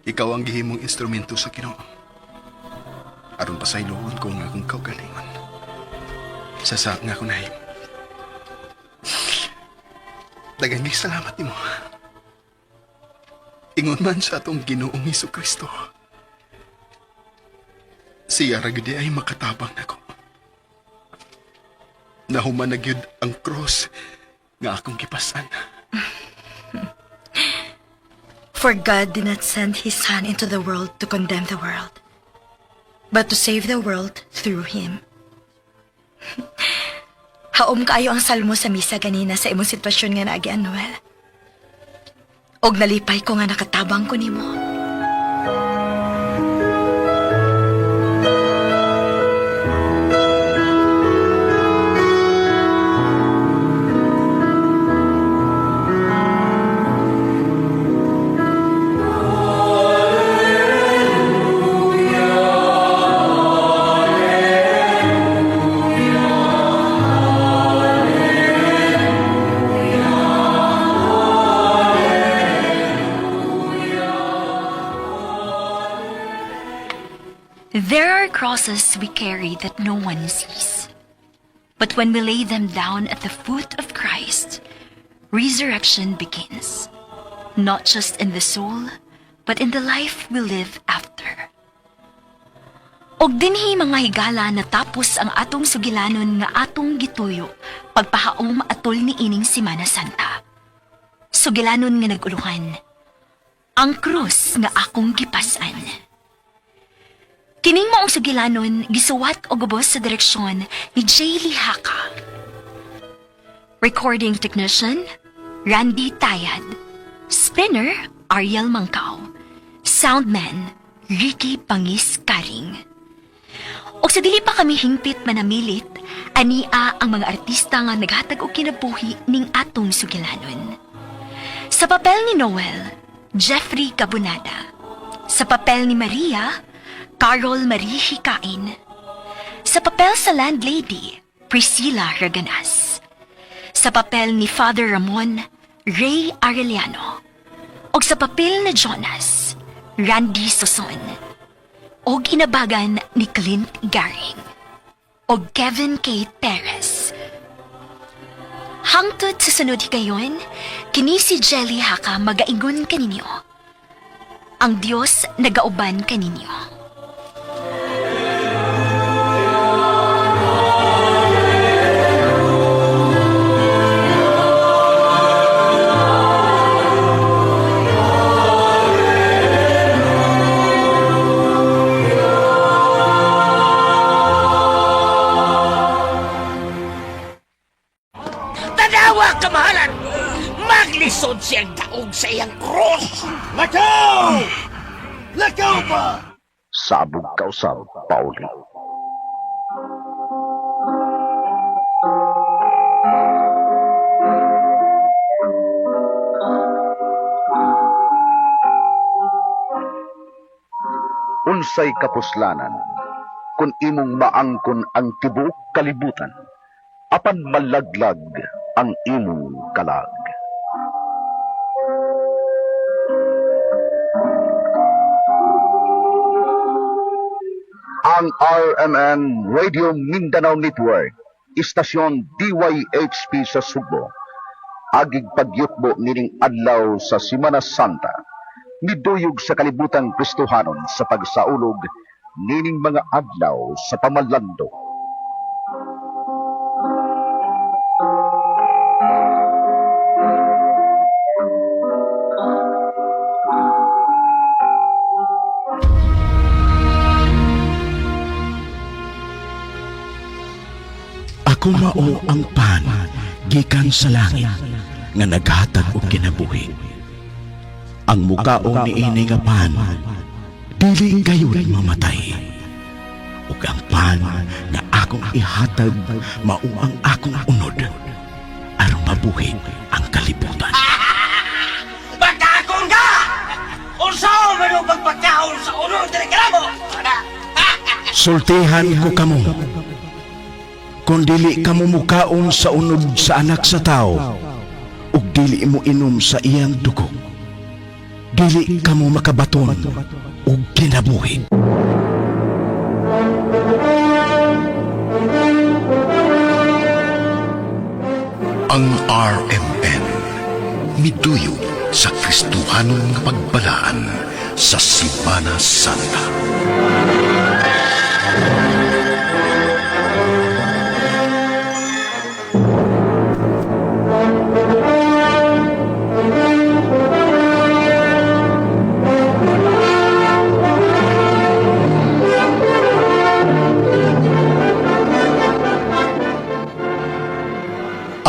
Ikaw ang gihimong instrumento sa Ginoo. Aron pasayloon ko nga akong kaugalingon. Sa sa nga ako nahimo. Daghang salamat nimo. Ingon man sa atong Ginoong Hesus Kristo. Siya ra gyud ay makatabang nako. Nahuman na gyud ang cross nga akong gipasan. For God did not send His Son into the world to condemn the world, but to save the world through Him. Haom kaayo ang salmo sa misa ganina sa imong sitwasyon nga naagi, Noel. Og nalipay ko nga nakatabang ko nimo. There are crosses we carry that no one sees. But when we lay them down at the foot of Christ, resurrection begins. Not just in the soul, but in the life we live after. Og dinhi mga higala natapos ang atong sugilanon nga atong gituyo pagpahaom atol ni ining Simana Santa. Sugilanon nga naguluhan. Ang krus nga akong gipasan. Kining maong sugilanon gisuwat og ubos sa direksyon ni J. Lee Haka. Recording technician, Randy Tayad. Spinner, Ariel Mangkaw. Soundman, Ricky Pangis Karing. Og sa dili pa kami hingpit manamilit, ania ang mga artista nga naghatag og kinabuhi ning atong sugilanon. Sa papel ni Noel, Jeffrey Cabonada. Sa papel ni Maria, Carol Marie Hikain. Sa papel sa landlady, Priscilla Raganas. Sa papel ni Father Ramon, Ray Arellano. Og sa papel ni Jonas, Randy Soson. Og inabagan ni Clint Garing. Og Kevin K. Perez. Hangtod sa sunod higayon, kini si Jelly Haka magaingon kaninyo. Ang Dios nagauban kaninyo. Tanawa, kamahalan! Maglisod siyang daog sa iyang krus! Lakaw! Lakaw ba? Sabog kausab, Pauli. Unsay kapuslanan kung imong maangkon ang tibuok kalibutan apan malaglag ang imong kalag. Ang RMN Radio Mindanao Network, istasyon DYHP sa Sugbo. Agig pagyutbo nining adlaw sa Simana Santa. Niduyog sa kalibutan Kristohanon sa pagsaulog nining mga adlaw sa pamalando. Ako mao ang pan gikan sa langit nga naghatag og kinabuhi. Ang mukaon niini nga pan dili gayud mamatay. Ug ang pan nga akong ihatag mao ang akong unod aron mabuhi ang kalibutan. Pagkaakong ka! Unsa man ang pagpagkaon sa unod diri kanamo? Sultihan ko kamo. Kung dili kamo mukaon sa unod sa anak sa tao, ug dili mo inom sa iyang dugo, dili kamo makabaton og kinabuhi. Ang RMN miduyog sa Kristohanon nga pagbalaan sa Simana Santa.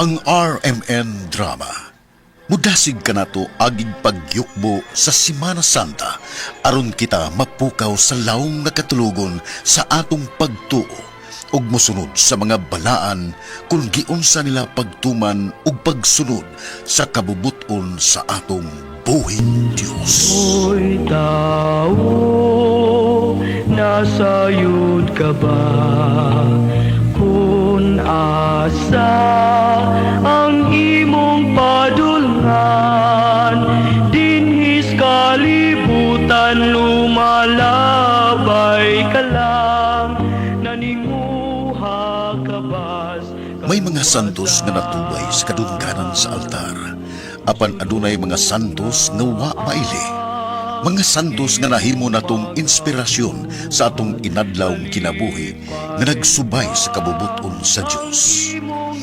Ang RMN Drama. Mudasig kanato agig pagyukbo sa Simana Santa aron kita mapukaw sa lawom nga katulugon sa atong pagtuo ug mosunod sa mga balaan kung giunsa nila pagtuman ug pagsunod sa kabubuton sa atong buhing Dios. Hoy tao, nasa yud ka ba? Kung asa ang imong padulngan, dinhis kalibutan lumalabay ka lang, naninguha ka ba? May mga santos nga natubay sa kadungganan sa altar. Apan adunay mga santos nga wa maili. Mga santos nga nahimo natong inspirasyon sa atong inadlawng kinabuhi nga nagsubay sa kabubuton sa Dios.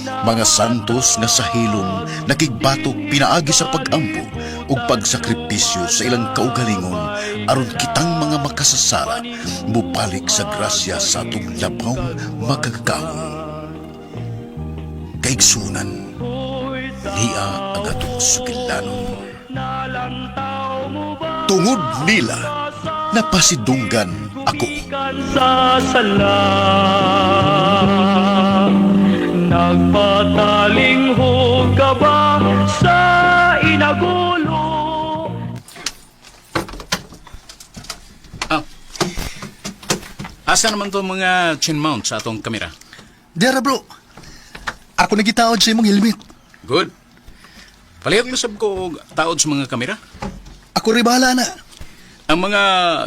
Mga santos nga sa hilom nakigbatok pinaagi sa pagampo ug pagsakripisyo sa ilang kaugalingon aron kitang mga makasasala mobalik sa grasya sa atong labaw makagagahom. Kaigsunan, niya ang atong sugilanon. Tungod nila, napasidunggan ako. Sa sala nagpatalinghog ka ba sa inagulo? Asa naman to mga chin mount sa atong kamera? Dera bro. Ako nagitaod sa imong helmet. Good. Palihog lusab ko og taod sa mga kamera. Ako rin bahala na. Ang mga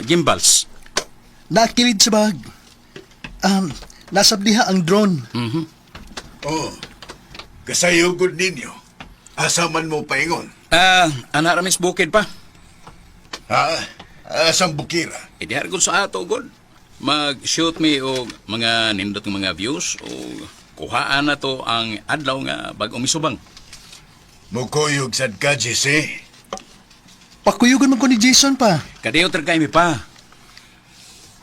gimbals. Nakilid sa bag. Nasab diha ang drone. Mhm. Oh, kasayugod ninyo. Asa man mo paingon? Ah, ana ramis bukid pa. Ha? Asang bukira? E diha gud sa ato god. Mag-shoot mi og mga nindot nga mga views o kuhaan na to ang adlaw nga bag-ong misubang. Mukuyog sad ka, Jesse. Pakuyugan man ko ni Jason pa. Kadiyo kay mi pa.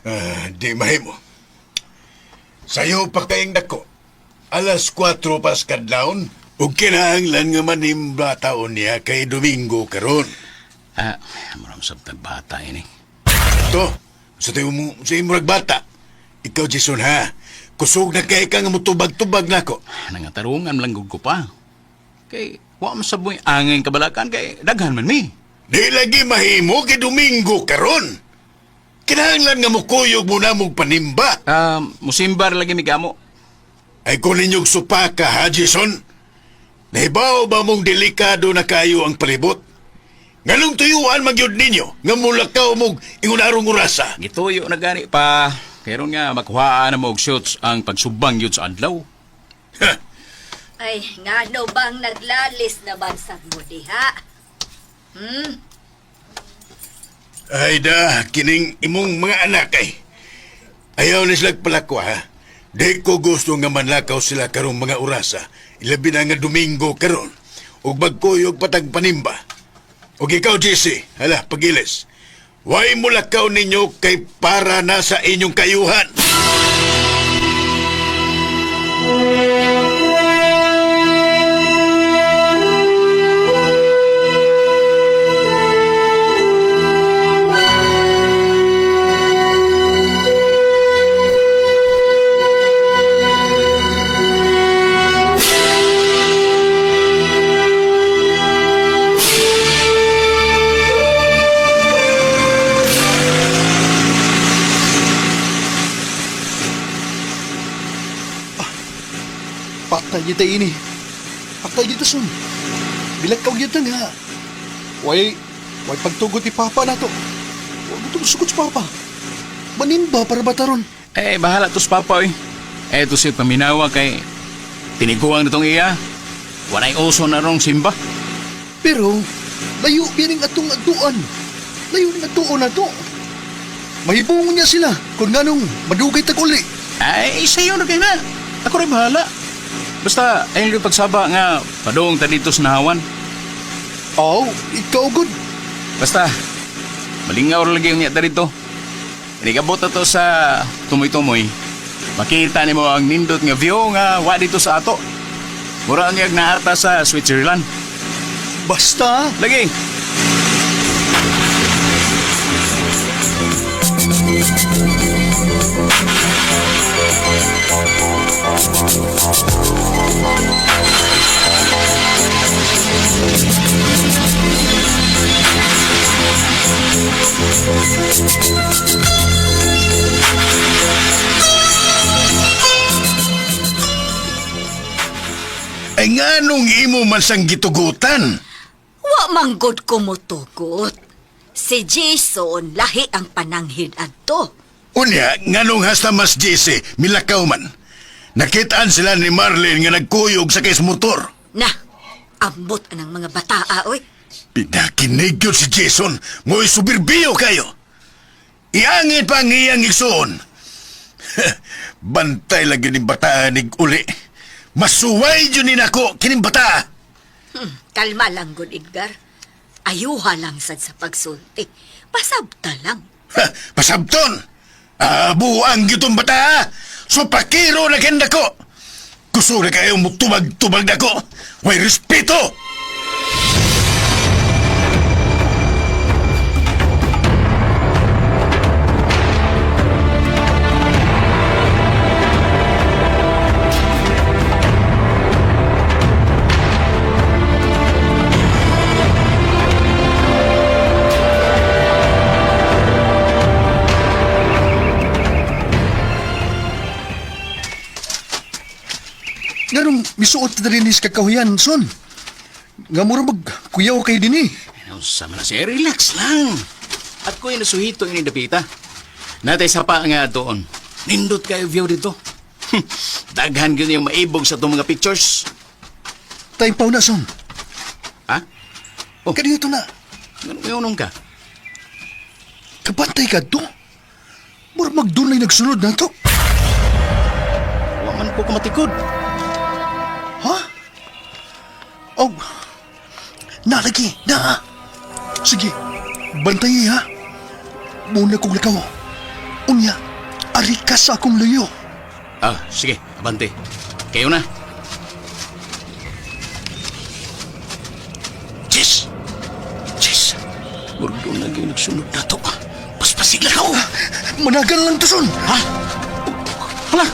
Ah, di mahimo. Sayo pa kayong dako. Alas 4 pas kadlawon. Ug kinahanglan nga manimba taon niya kay Domingo karon. Ah, maram sab tag bata ini. To, sa tayo mo, sa imong bata. Ikaw, Jason, ha? Kusog na kay ka nga mutubag-tubag nako. Nangatarungan lang gud ko pa. Kay wa man sab mo'y angin kabalakan kay daghan man mi. Di lagi mahimo kay Domingo karon. Kinahanglan nga mukuyog mo na mong panimba. Ah, musimbar lagi mi kamo. Ay kung ninyong supaka, ha, Jason? Nahibaw ba mong delikado na kayo ang palibot? Nganong tuyuan magyud ninyo nga mulakaw mong ingunarong orasa? Gituyo na gani pa. Pero nga makuhaan na mo og shots ang pagsubang yun sa adlaw. Ay, ngano bang naglalis na bansag mo diha? Hmm? Ay da, kining imong mga anak ay. Ayaw ni sila palakwa ha. Di ko gusto nga manlakaw sila karong mga orasa. Ilabi na nga Domingo karon. Ug magkuyog patag panimba. Ug ikaw, JC, hala, pagilis. Way mulakaw ninyo kay para na sa inyong kayuhan. Patay kita ini. Patay kita son. Bilag ka gyud nga. Way, way pagtugot ni Papa na to. Huwag mo sugod sa Papa. Manimba para bataron. Eh, bahala to sa papa oy. Eh, to siya paminawa kay tiniguang na tong iya. Walay uso na rong simba. Pero, layo biyaning atong atuan. Layo ning atuon na to. Mahibungon niya sila kung nganong madugay tag uli. Ay, sayo na kayo na. Ako rin bahala. Basta, ayun yung pagsaba nga, padung ta dito sa nahawan. Oo, ikaw good. Basta, malingaw ra lagi yung niya ta dito. Inigabot na to sa tumoy-tumoy. Makita nimo ang nindot nga view nga wa dito sa ato. Mura ang iyag naarta sa Switzerland. Basta. Lagi. Ay nganong imo man sang gitugutan? Wa manggod ko motugot. Si Jason lahi ang pananghid adto. Unya, nganong hasta mas GC, milakaw man. Nakitaan sila ni Marlene nga nagkuyog sa kay motor. Na, ambot anang mga bataa oy. Pinakinig yun si Jason, mo'y subirbiyo kayo. Iangit pa ang iyang igsoon. Bantay lang yun yung bataan nig uli. Masuway yun ni nako kining bata. Kalma lang gud Edgar. Ayuha lang sad sa pagsulti. Pasabta lang. Ha, pasabton! Abuang gitong bata! So pakiro na kenda ko! Gusto na kayo mo tubag-tubag na ko! Way respeto! Nganong misuot na rin is kakahuyan, son. Nga mura mag kuyaw kay dinhi. Unsa man na siya, relax lang. At ko nasuhito ini dapita. Natay sa pa nga doon. Nindot kayo view dito. Daghan gyud yung maibog sa itong mga pictures. Time pa na, son. Ha? Oh. Kanito na. Ganun ka? Kabantay ka to. Mura magdunay nagsunod na to. Wa man ko kumatikod. Ha? Oh. Nalagi, na. Sige, bantay ha. Muna kong lakaw. Unya, ari ka sa akong luyo. Ah, sige, abante. Kayo na. Jess! Jess! Murdo na gyud nagsunod na to. Paspasig lang ako. Managan lang to, son. Ha? Hala!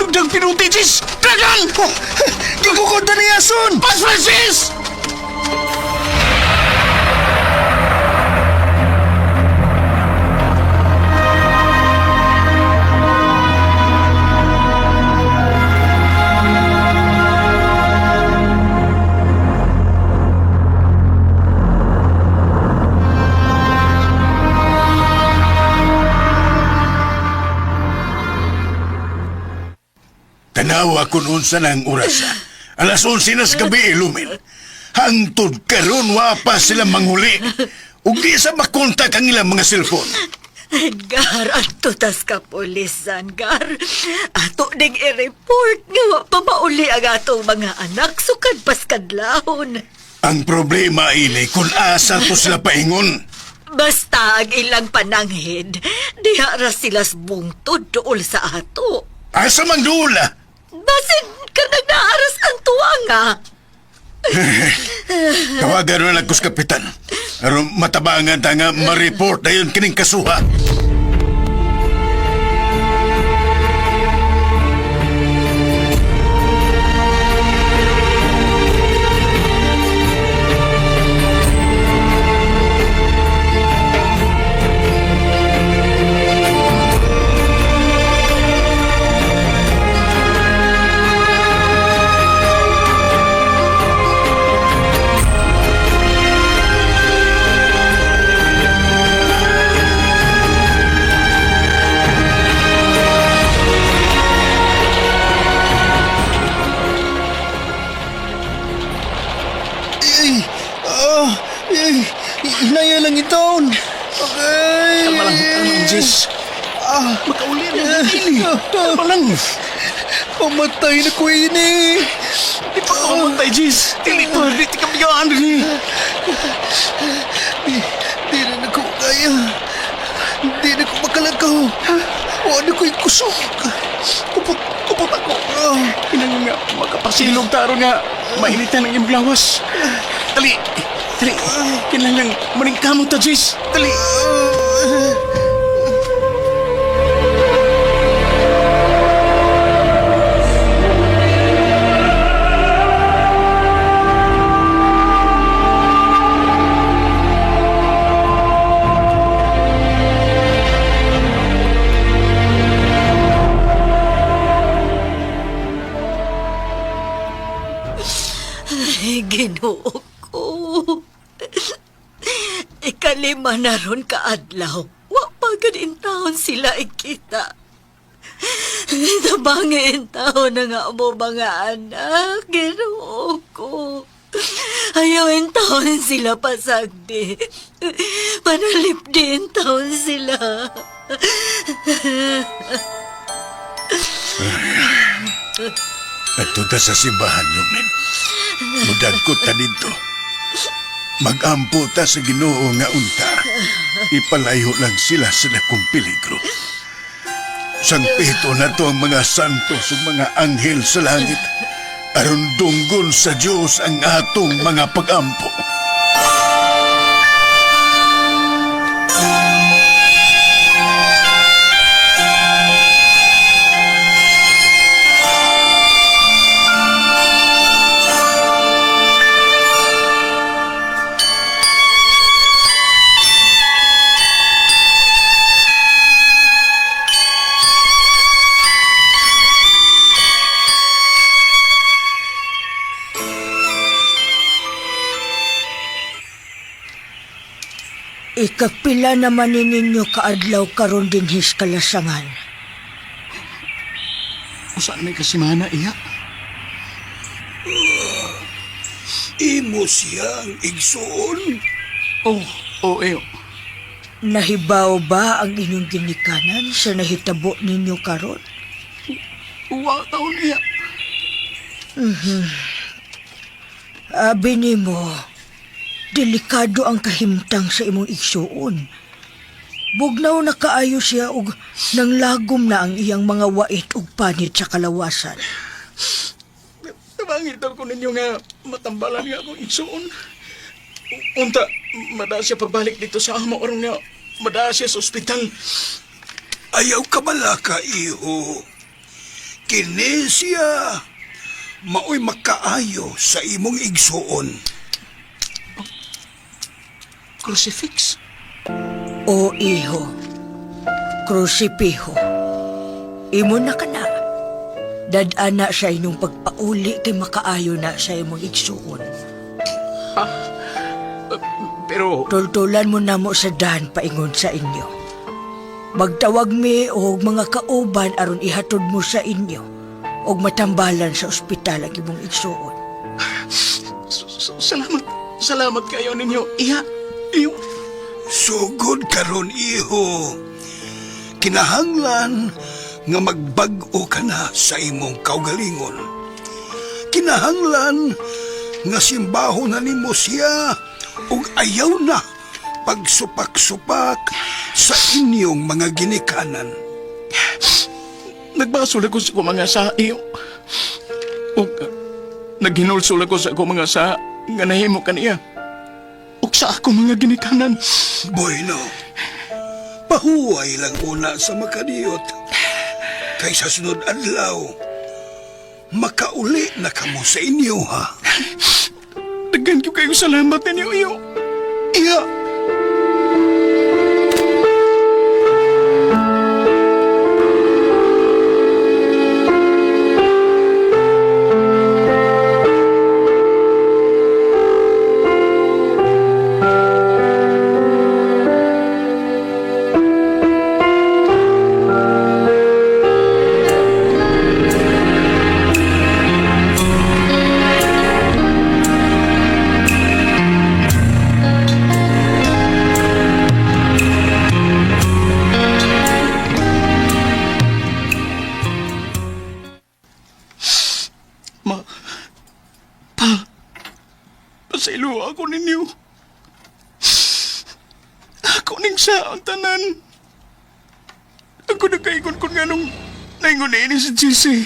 Nagdang pinuti, Jess! Dagan! Oh, gigukod na niya, son! Paspas, Jess! Tanawa kun unsa na ang oras. Alas 11 na sa gabi, ilumin. Hangtod karon wa pa sila manghuli. Ug di sa makontak ang ilang mga cellphone. Edgar, ato tas kapulisan, Gar. Ato ding i-report nga wa pa mauli ang atong mga anak sukad paskadlahon. Ang problema ini kung asa to sila paingon. Basta ang ilang pananghid, diha ra sila sa bungtod duol sa ato. Asa mang duol ah? Basin ka nagaaras ang tuwa nga. Tawagan na lang ko sa kapitan. Aron matabangan ta nga ma-report na yun kining kasuha. Ay, ah, ay, hinaya lang itaon. Okay. Kalma lang, kalma lang, Jess. Ah, Makauli na ini. Kalma lang. Pamatay na ko ini. Di pa ka mamatay, Jess. Dili pa, di ka bigyan din. Di, di na ko kaya. Di na ko makalakaw. Wa na ko'y kusog. Kupot, kupot ako. Kinahanglan nga makapasilog ta aron nga mainitan ang imong lawas. Dali. Dali. Kinahanglan maningkamot ta, Jace. Dali. Ay, Ginoo ko. Ikalima na ron kaadlaw. Wa pa gud taon sila ikita. Tabangin taon na nga mo mga anak. Ginoo ko. Ayaw in taon sila pasagdi. Panalip din taon sila. Adto ta sa simbahan, Lumen. Mudagkot ta didto. Magampo ta sa Ginoo nga unta. Ipalayo lang sila sa dakong peligro. Sangpito na to ang mga santos ug mga anghel sa langit. Aron dunggon sa Dios ang atong mga pagampo. Ikapila naman ni ninyo kaadlaw karon dinhis kalasangan. Usa na kasimana iya? Imo siya ang igsoon. Oh, oh, iyo. Nahibaw ba ang inyong ginikanan sa nahitabo ninyo karon? Wa taon iya. Abi nimo, delikado ang kahimtang sa imong igsuon. Bugnaw na kaayo siya og nanglagom na ang iyang mga wait ug panit sa kalawasan. Tabangin daw ko ninyo nga matambalan nga akong igsuon. Unta, mada siya pagbalik dito sa amo aron nga mada siya sa ospital. Ayaw ka balaka, iho. Kini siya maoy makaayo sa imong igsoon. Crucifix? O iho, krusipiho, imo na ka na. Dad-ana sa inyong pagpauli kay makaayo na sa imong igsuon. Pero... Tultulan mo namo sa daan paingon sa inyo. Magtawag mi og mga kauban aron ihatod mo sa inyo og matambalan sa ospital ang imong igsuon. Salamat. Salamat kayo ninyo. Iya. Iyo. Sugod karon iho. Kinahanglan nga magbag-o ka na sa imong kaugalingon. Kinahanglan nga simbaho na nimo siya ug ayaw na pagsupak-supak sa inyong mga ginikanan. Nagbasol ako sa akong mga sa iyo. Ug naghinulsol ako sa akong mga sa nga nahimo kaniya. Ug sa akong mga ginikanan. Bueno, pahuway lang una sa makadiyot. Kay sa sunod adlaw, makauli na kamo sa inyo, ha? Daghan ko kayo salamat ninyo iyo. Iya. Ma, pa, pasaylo ako ninyo. Ako ning sa ang tanan. Ako nakaingon kung nganong naingon na ini si Jesse.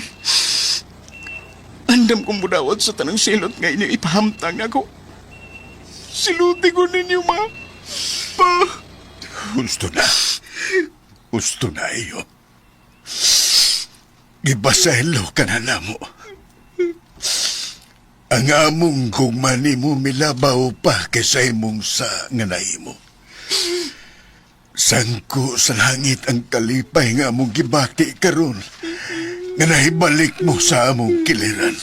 Andam kong budawat sa tanang silot nga inyo ipahamtang ako. Siluti ko ninyo, ma. Pa. Gusto na. Gusto na iyo. Gibasahelo ka na namo. Ang among gugma nimo milabaw pa kaysa imong sa nga nahimo. Sangko sa langit ang kalipay nga among gibati karon nga nahibalik mo sa among kiliran.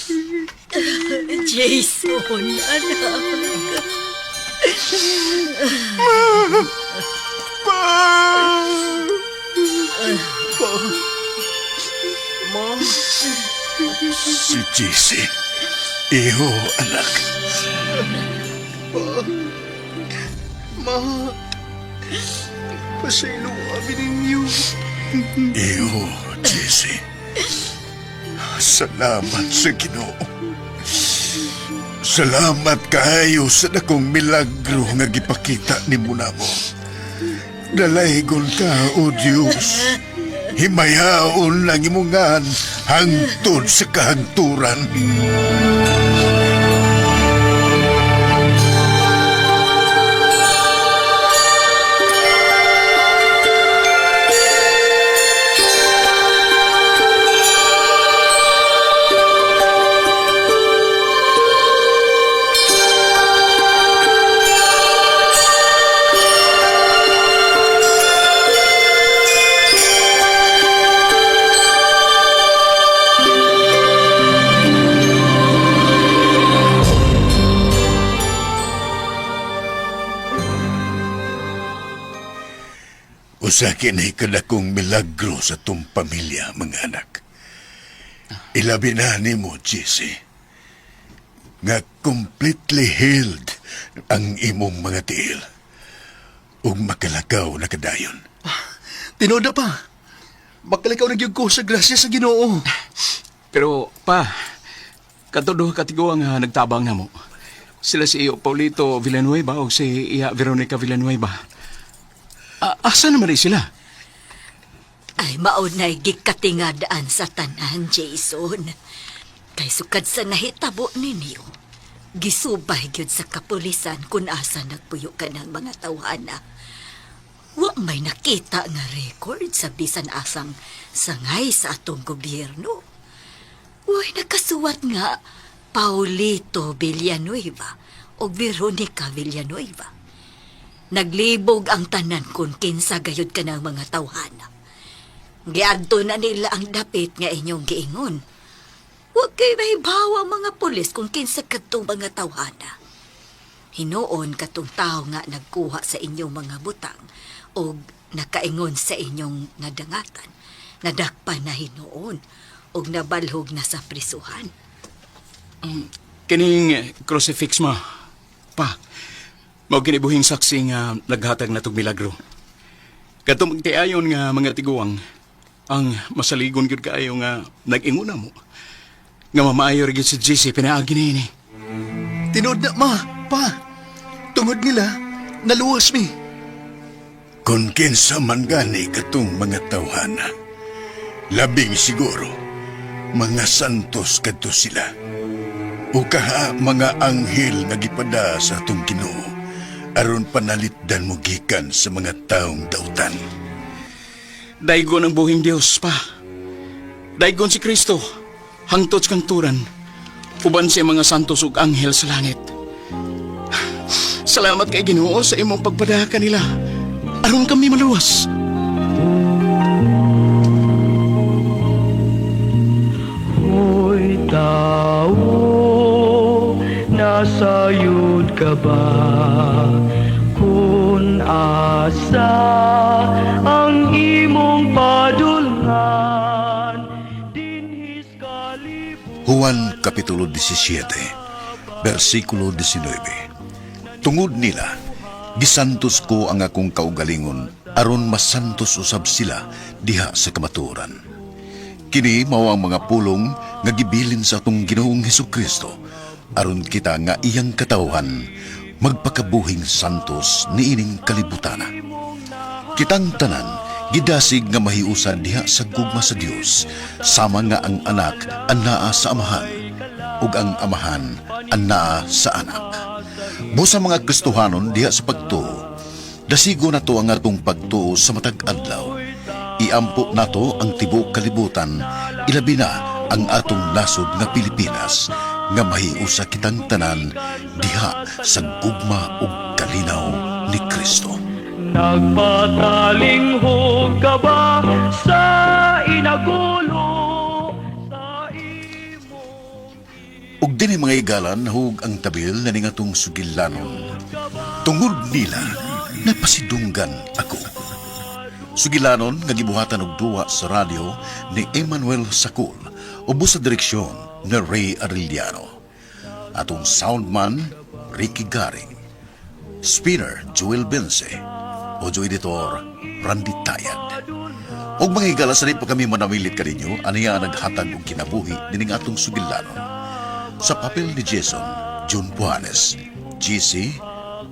Jason, anak. Pa! Pa! Ma! Si Jesse. Iho, anak. Pa! Ma! Pasaylo abi ninyo. Iho, Jesse. Salamat sa Ginoo. Salamat kaayo sa dakong milagro nga gipakita nimo namo. Dalaygon ka, O Dios. Himayaon lang imong ngan hangtod sa kahangturan. Usa kini kadakong milagro sa tong pamilya, mga anak. Ilabi na nimo, Jesse, nga completely healed ang imong mga tiil ug makalakaw na kadayon. Tinuod na pa. Makalikaw na gyud ko sa grasya sa Ginoo. Pero, pa, kadto duha ka tiguang nga nagtabang namo. Sila si iyo Paulito Villanueva o si iya Veronica Villanueva. Asa naman rin sila? Ay, maunay gikatingadaan sa tanan, Jason. Kay sukad sa nahitabo ninyo, gisubay gyud sa kapulisan kung asa nagpuyo ka ng mga tawhana. Wa may nakita nga record sa bisan asang sangay sa atong gobyerno. Uy, nakasuwat nga Paulito Villanueva o Veronica Villanueva. Naglibog ang tanan kung kinsa gayud ka ng mga tawhana. Giadto na nila ang dapit nga inyong giingon. Huwag kay mahibaw ang mga pulis kung kinsa kadtong mga tawhana. Hinuon katong tao nga nagkuha sa inyong mga butang o nakaingon sa inyong nadangatan. Nadakpan na hinuon o nabalhog na sa prisuhan. Kining crucifix ma. Pa, mao kinibuhing saksi nga naghatag na tog milagro. Kadto magtiayon nga mga tiguang, ang masaligon gyud kaayo nga nag-ingon na mo. Nga mamaayo ra gyud si Jesse pinaagi niini. Tinuod na, ma, pa. Tungod nila, naluwas mi. Kung kinsa man gani katong mga tawhana, labing siguro, mga santos kadto sila. O kaha mga anghel nga gipada sa atong Ginoo, aron panalitdan mo gikan sa mga taong dautan. Daygon ang buhing Dios pa. Daygon si Kristo, hangtod sa kangturan, uban sa mga santos ug anghel sa langit. Salamat kay Ginoo sa imong pagpada kanila. Aron kami maluwas. Hoy tao, nasayod ka ba? Kung asa ang imong padulngan, dinhis kalibutan. Juan Kapitulo 17, versikulo 19. Tungod nila, gisantos ko ang akong kaugalingon aron masantos usab sila diha sa kamatuoran. Kini mao ang mga pulong nga gibilin sa atong Ginoong Hesukristo aron kita nga iyang katawhan magpakabuhing santos niining kalibutana. Kitang tanan Gidasig nga mahiusa diha sa gugma sa Dios, sama nga ang anak anaa sa amahan ug ang amahan anaa sa anak. Busa mga Kristohanon diha sa pagtuo, dasigo nato ang atong pagtuo sa matag adlaw. Iampo nato ang tibuok kalibutan, ilabi na ang atong nasod nga Pilipinas, nga mahiusa kitang tanan diha sa gugma ug kalinaw ni Kristo. Nagpatalinghog ka ba sa inagulo? Ug dinhi mga igalan hug ang tabil na ningatong sugilanon. Tungod nila, napasidunggan ako. Sugilanon nga gibuhatan og duwa sa radyo ni Emmanuel Sakul ubos sa direksyon ni Ray Arellano. Atong soundman, Ricky Garing. Spinner, Joel Bense. Audio editor, Randy Tayad. Og mga higala sa pa kami manamilit kaninyo, aniya ang naghatag og kinabuhi nining atong sugilanon. Sa papel ni Jason, June Puanes, GC,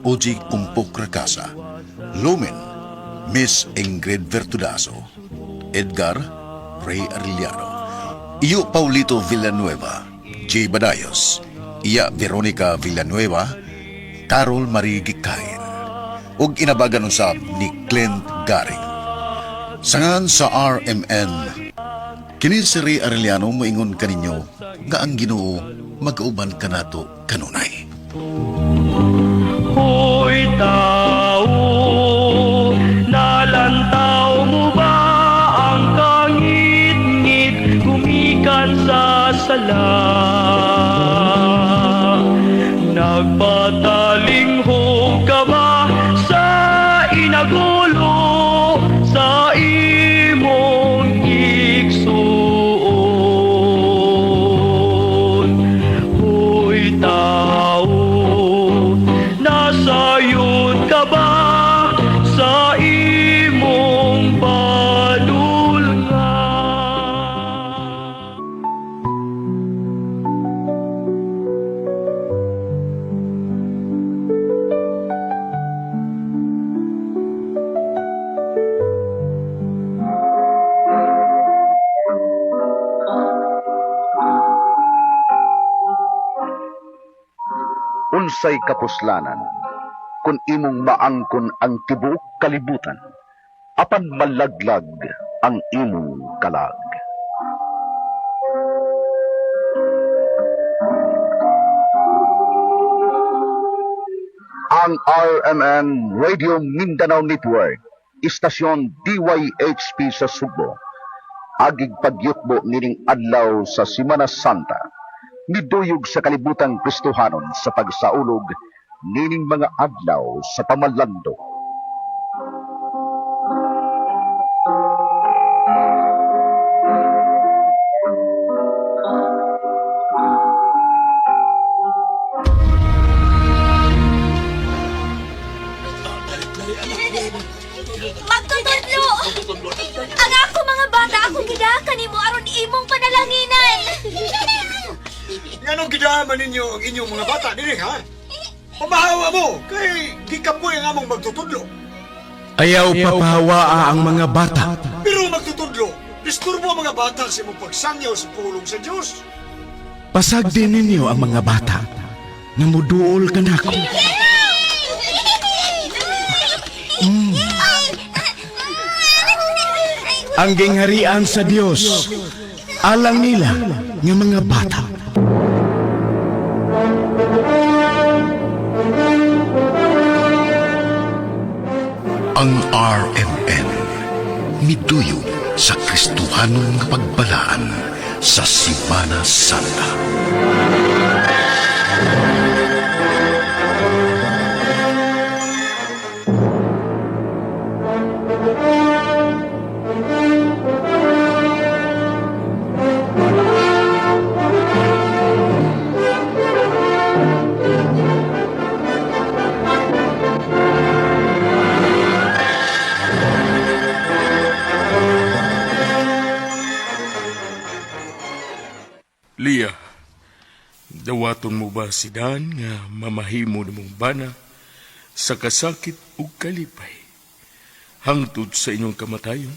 OG Kumpok Rakasa, Lumen, Miss Ingrid Vertudazo, Edgar, Ray Arellano, Iyo Paulito Villanueva, J. Badayos, Iya Veronica Villanueva, Carol Marie Gikain, ug inabagan usab ni Clint Garing. Sangan sa RMN, kini si Ray Arellano moingon kaninyo nga ang Ginoo magauban kanato kanunay. Hoy tao, nalantaw mo ba ang kangit-ngit gumikan sa sala? Nagpatalinghog ka ba sa inagulo sa imong igsuon? Hoy tao, nasayod ka ba sa imong padulngan? Unsay kapuslanan kung imong maangkon ang tibuok kalibutan apan malaglag ang imong kalag. Ang RMN Radio Mindanao Network, istasyon DYHP sa Sugbo, agig pagyutbo nining adlaw sa Simana Santa, niduyog sa kalibutang Kristohanon sa pagsaulog nining mga adlaw sa pamalando. Magtutudlo! Ang ako mga bata akong gidakan nimo aron imong panalanginan. Nganong gidaman ninyo ang inyong mga bata dinhi ha? Pamahawa mo kay gikapoy ang among magtutudlo. Ayaw papahawaa ang mga bata. Pero magtutudlo, disturbo ang mga bata sa imong pagsangyaw sa pulong sa Dios. Pasagdi ninyo ang mga bata nga muduol kanako. Ang gingharian sa Dios alang nila nga mga bata. Ang RMN miduyog sa Kristohanon nga pagbalaan sa Simana Santa. Lia, dawaton mo ba si Dan nga mamahimo nimong bana sa kasakit ug kalipay? Hangtod sa inyong kamatayon?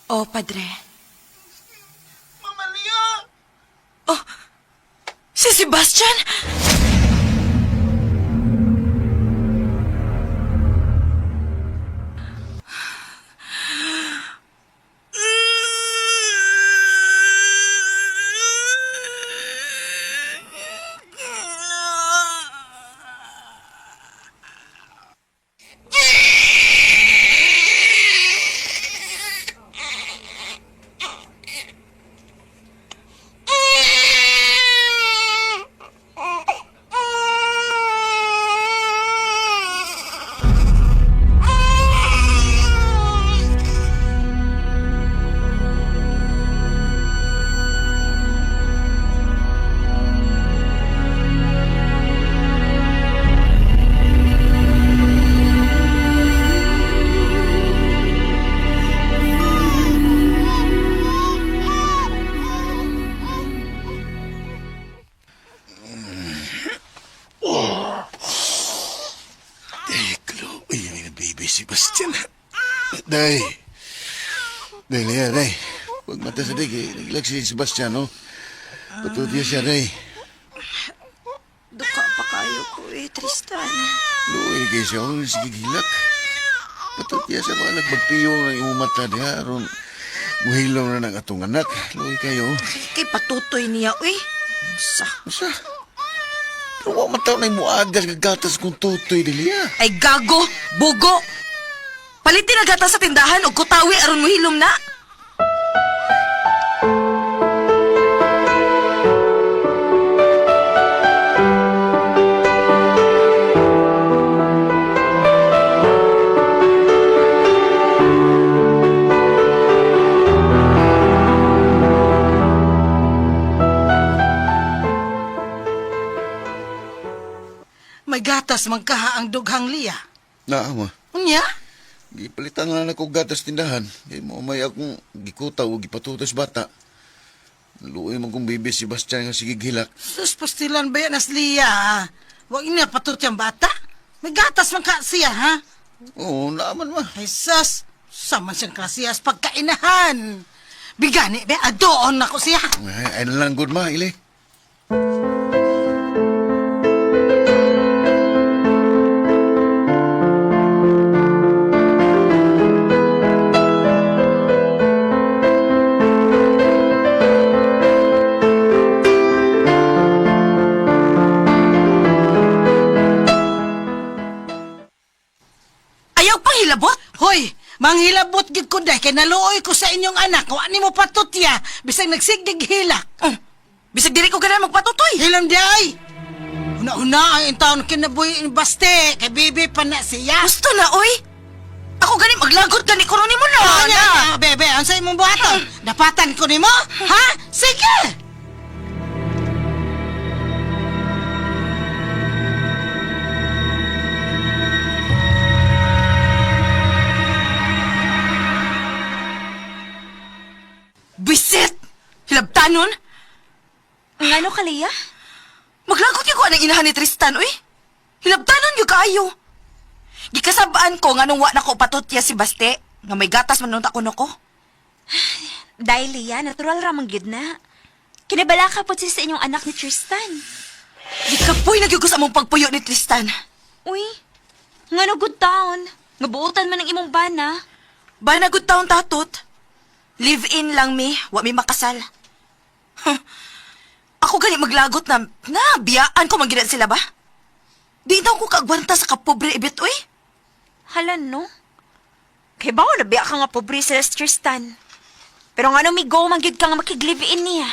Oh, padre. Mama Lia! Oh, si Sebastian? Ay, Chloe, ay, baby Sebastian. Day. Day, Lea, day. Pag mata sa day, kay naglag si Sebastian, no? Patuti siya, day. Duka pa kayo ko eh, Tristan. Luoy kay siya, oh, sige gilak. Patuti siya, mga nagmagpiyong ang imong mata niya, aron muhilaw na ng atong anak. Luoy kayo. Kay patutoy niya, uy. Sa. Sa? Pero wa man taon na imuagas gagatas kung tutoy, Delia. Ay gago, bugo. Palitin ang gatas sa tindahan og kutawi aron mohilom na. May gatas man kaha ang dughang liya. Naa, ma. Unya? Gipalitan nga na ko gatas tindahan. Kay mo may akong gikutaw o gipatutos bata. Luoy man kong baby Sebastian nga sige gilak. Sus, pastilan ba yan as liya? ah? Huwag niya patut yung bata. May gatas man ka siya, ha? Oo, naaman ma. Ay, sus, sama siyang klasiyas pagkainahan. Bigani ba? Adoon na ko siya. Ay, ay na lang good ma, ili. Ayaw pang hilabot? Hoy, manghilabot gid ko dahil kay naluoy ko sa inyong anak. Wa nimo patutya bisag nagsigdig hilak. Bisag dili ko ganahan magpatutoy. Hilam di ay. Una-una ang taon kinabuhi in baste kay bibi pa na siya. Gusto na, oy. Ako gani maglagot gani ko nimo na. Ano, na, bebe, ang sa imong buhaton? Dapatan ko nimo? Ha? Sige! Bisit! Hilabtanon? Ngano ka, Leah? Maglagot gyud ko anang inahan ni Tristan, uy. Hilabtanon gyud kaayo. Gikasabaan ko nganong wa na ko patutya si Baste, nga may gatas man unta kuno ko. Dahil, Leah, natural ramang gyud na. Kinabala ka po siya sa inyong anak ni Tristan. Gikapoy na gyud ko sa among pagpuyo ni Tristan. Uy, ngano good town? Ngabuotan man ang imong bana. Bana good taon tatot. Live in lang mi, wa mi makasal. Huh. Ako gani maglagot na, na biyaan ko man gid sila ba? Di daw ko kaagwanta sa kapobre ibit uy. Hala, no? Kay bawo na biya ka nga pobre sila si Tristan. Pero ngano migo man gyud ka nga makig-live in niya.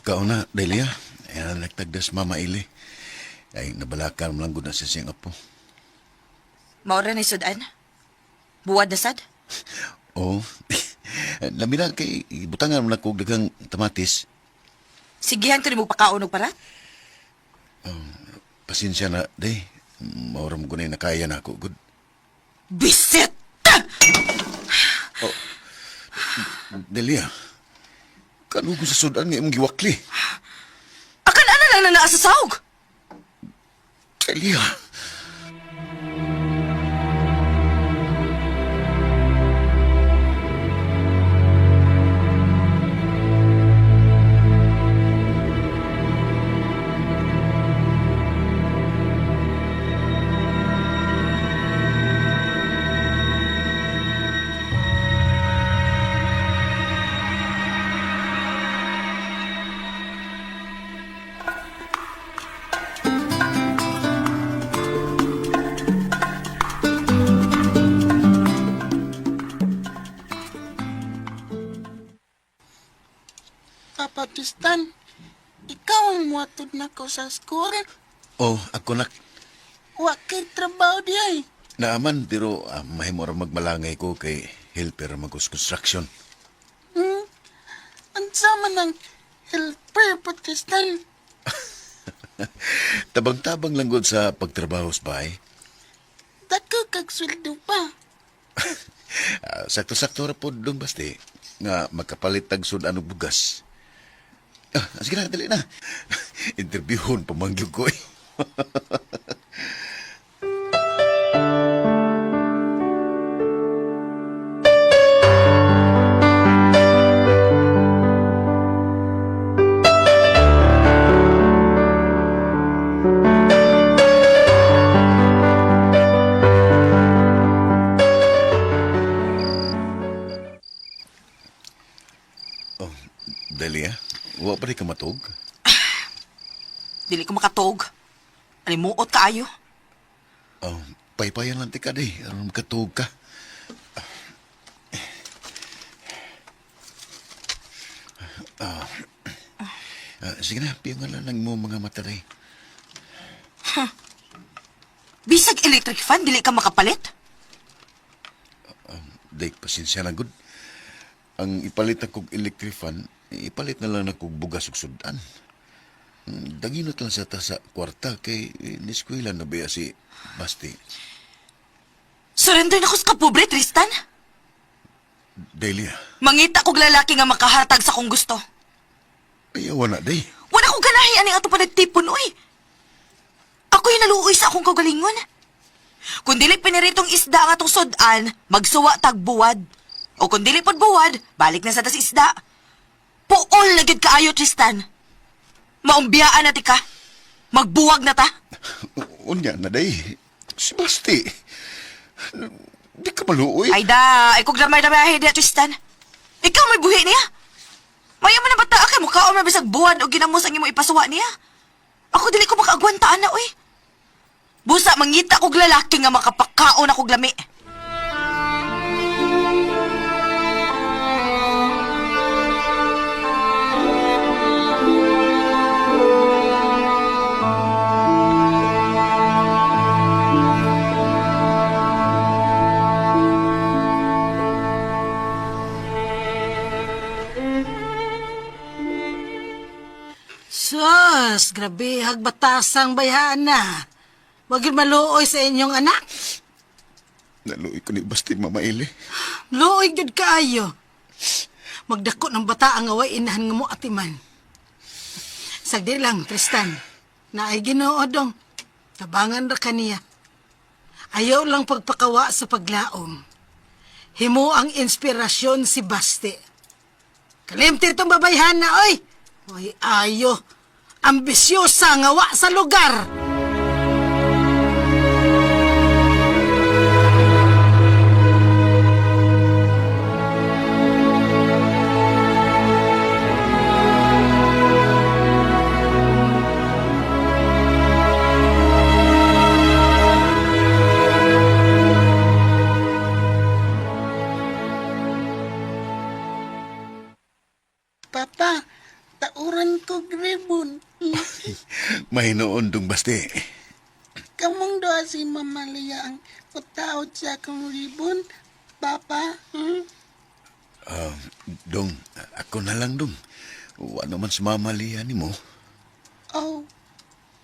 Kauna, Delia. Ay, nagtagdas mama ili. Ay, nabalakan mo lang gud na sa siyang apo. Maura na sudan. Buwad na sad. Oh. Lami na kay butangan mo na kog daghang kamatis. Sigihan ko nimo pakaon og parat. Pasensya na, day. Maura mo gunay nakaya na ako. Good. Bisit! Oh. Delia, kano ko sa sudan nga imong giwakli? Akan ana lang na naa sa sahog. Delia. Papa Tristan, ikaw ang muatod na ko sa school. Oh, ako nak. Wa kay trabaho di ay. Naaman, pero mahimo ra magmalangay ko kay helper man ko sa construction. Hmm? Unsa man ang helper, Pa Tristan? Tabang-tabang lang gud sa pagtrabaho sa bahay. Dako kag sweldo pa. Sakto-sakto ra pod dong basti nga makapalit tag sudan og bugas. Sige na, dali na. Interviewon pamangyog ko eh. Oh, Delia, wa pa rin ka matug? Dili ko makatog. Alimuot kaayo. Oh, paypayan lang tika di, aron makatug ka. Ah, sige na, piyungan lang lang mo mga mata day. Huh. Bisag electric fan, dili ka makapalit? Day, pasensya na gud. Ang ipalit na kog electric fan, ipalit na lang na kog bugas ug sudan. Daginot lang sa ta sa kwarta kay niskwela na ba si Basti. Surrender na ko sa kapobre, Tristan. Delia, Mangita kog lalaki nga makahatag sa kong gusto. ayaw na day. Wala kong ganahi aning ato panagtipon, uy. Ako yung naluoy sa akong kaugalingon. Kung dili piniritong isda ang atong sudan, magsuwa tag buwad. O kung dili pod buwad, balik na sa tas isda. Puol na gyud kaayo, Tristan. Maumbiyaan na ti ka. Magbuwag na ta. Unya na day. Si Basti. Di ka maluoy. Ay da, ay kog damay-damay diya, Tristan. Ikaw may buhi niya. Maya man na bata kay mukhaon man bisag buwan o ginamos ang imo ipasuwa niya. Ako dili ko makaagwantaan na, uy. Busa mangita kog lalaki nga makapakaon akog lami. Sus, grabe, hagbatasang bayhana. Wag yun maluoy sa inyong anak. Naluoy ko ni Basti, Mama Ili. Luoy gyud kaayo. Magdako ng bata ang away inahan nga mo atiman. Sagdi lang, Tristan. Naay Ginoo dong. Tabangan ra kaniya. Ayaw lang pagpakawa sa paglaom. Himo ang inspirasyon si Basti. Kalimti itong babayhan na, oy! Oy, ayo. Ambisyosa nga wa sa lugar. Papa, tauran ko gribon. Mahinoon dong Basti. Kamong doa si Mama Lea ang putaot sa akong ribbon, Papa. Ah, dong, ako na lang, dong. Wa naman si Mama Lia ni mo. Oh,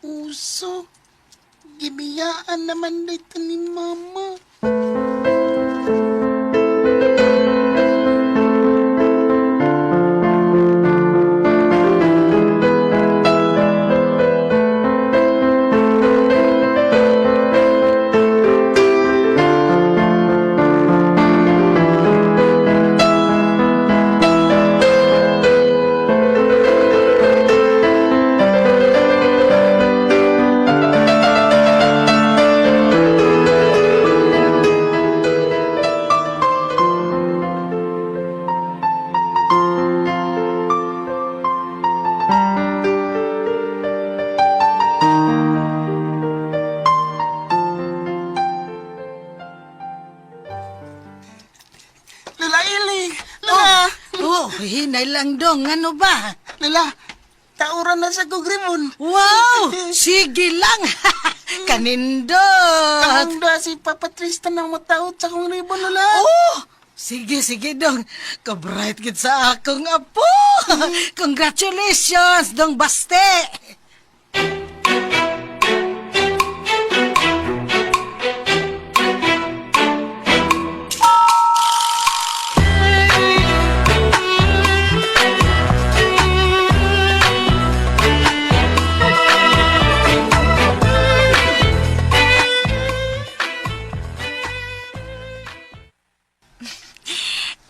uso. Gibiyaan naman dito ni Mama. Lala Ili! Lala! Oh, hinay lang dong. Ano ba? Lala, tauran na sa kong ribbon. Wow! Sige lang! Kanindot! Kamong doa si Papa Tristan ang mataot sa kong ribbon, Lala. Oh! Sige, sige dong. Kabright gid sa akong apo. Congratulations, dong Baste!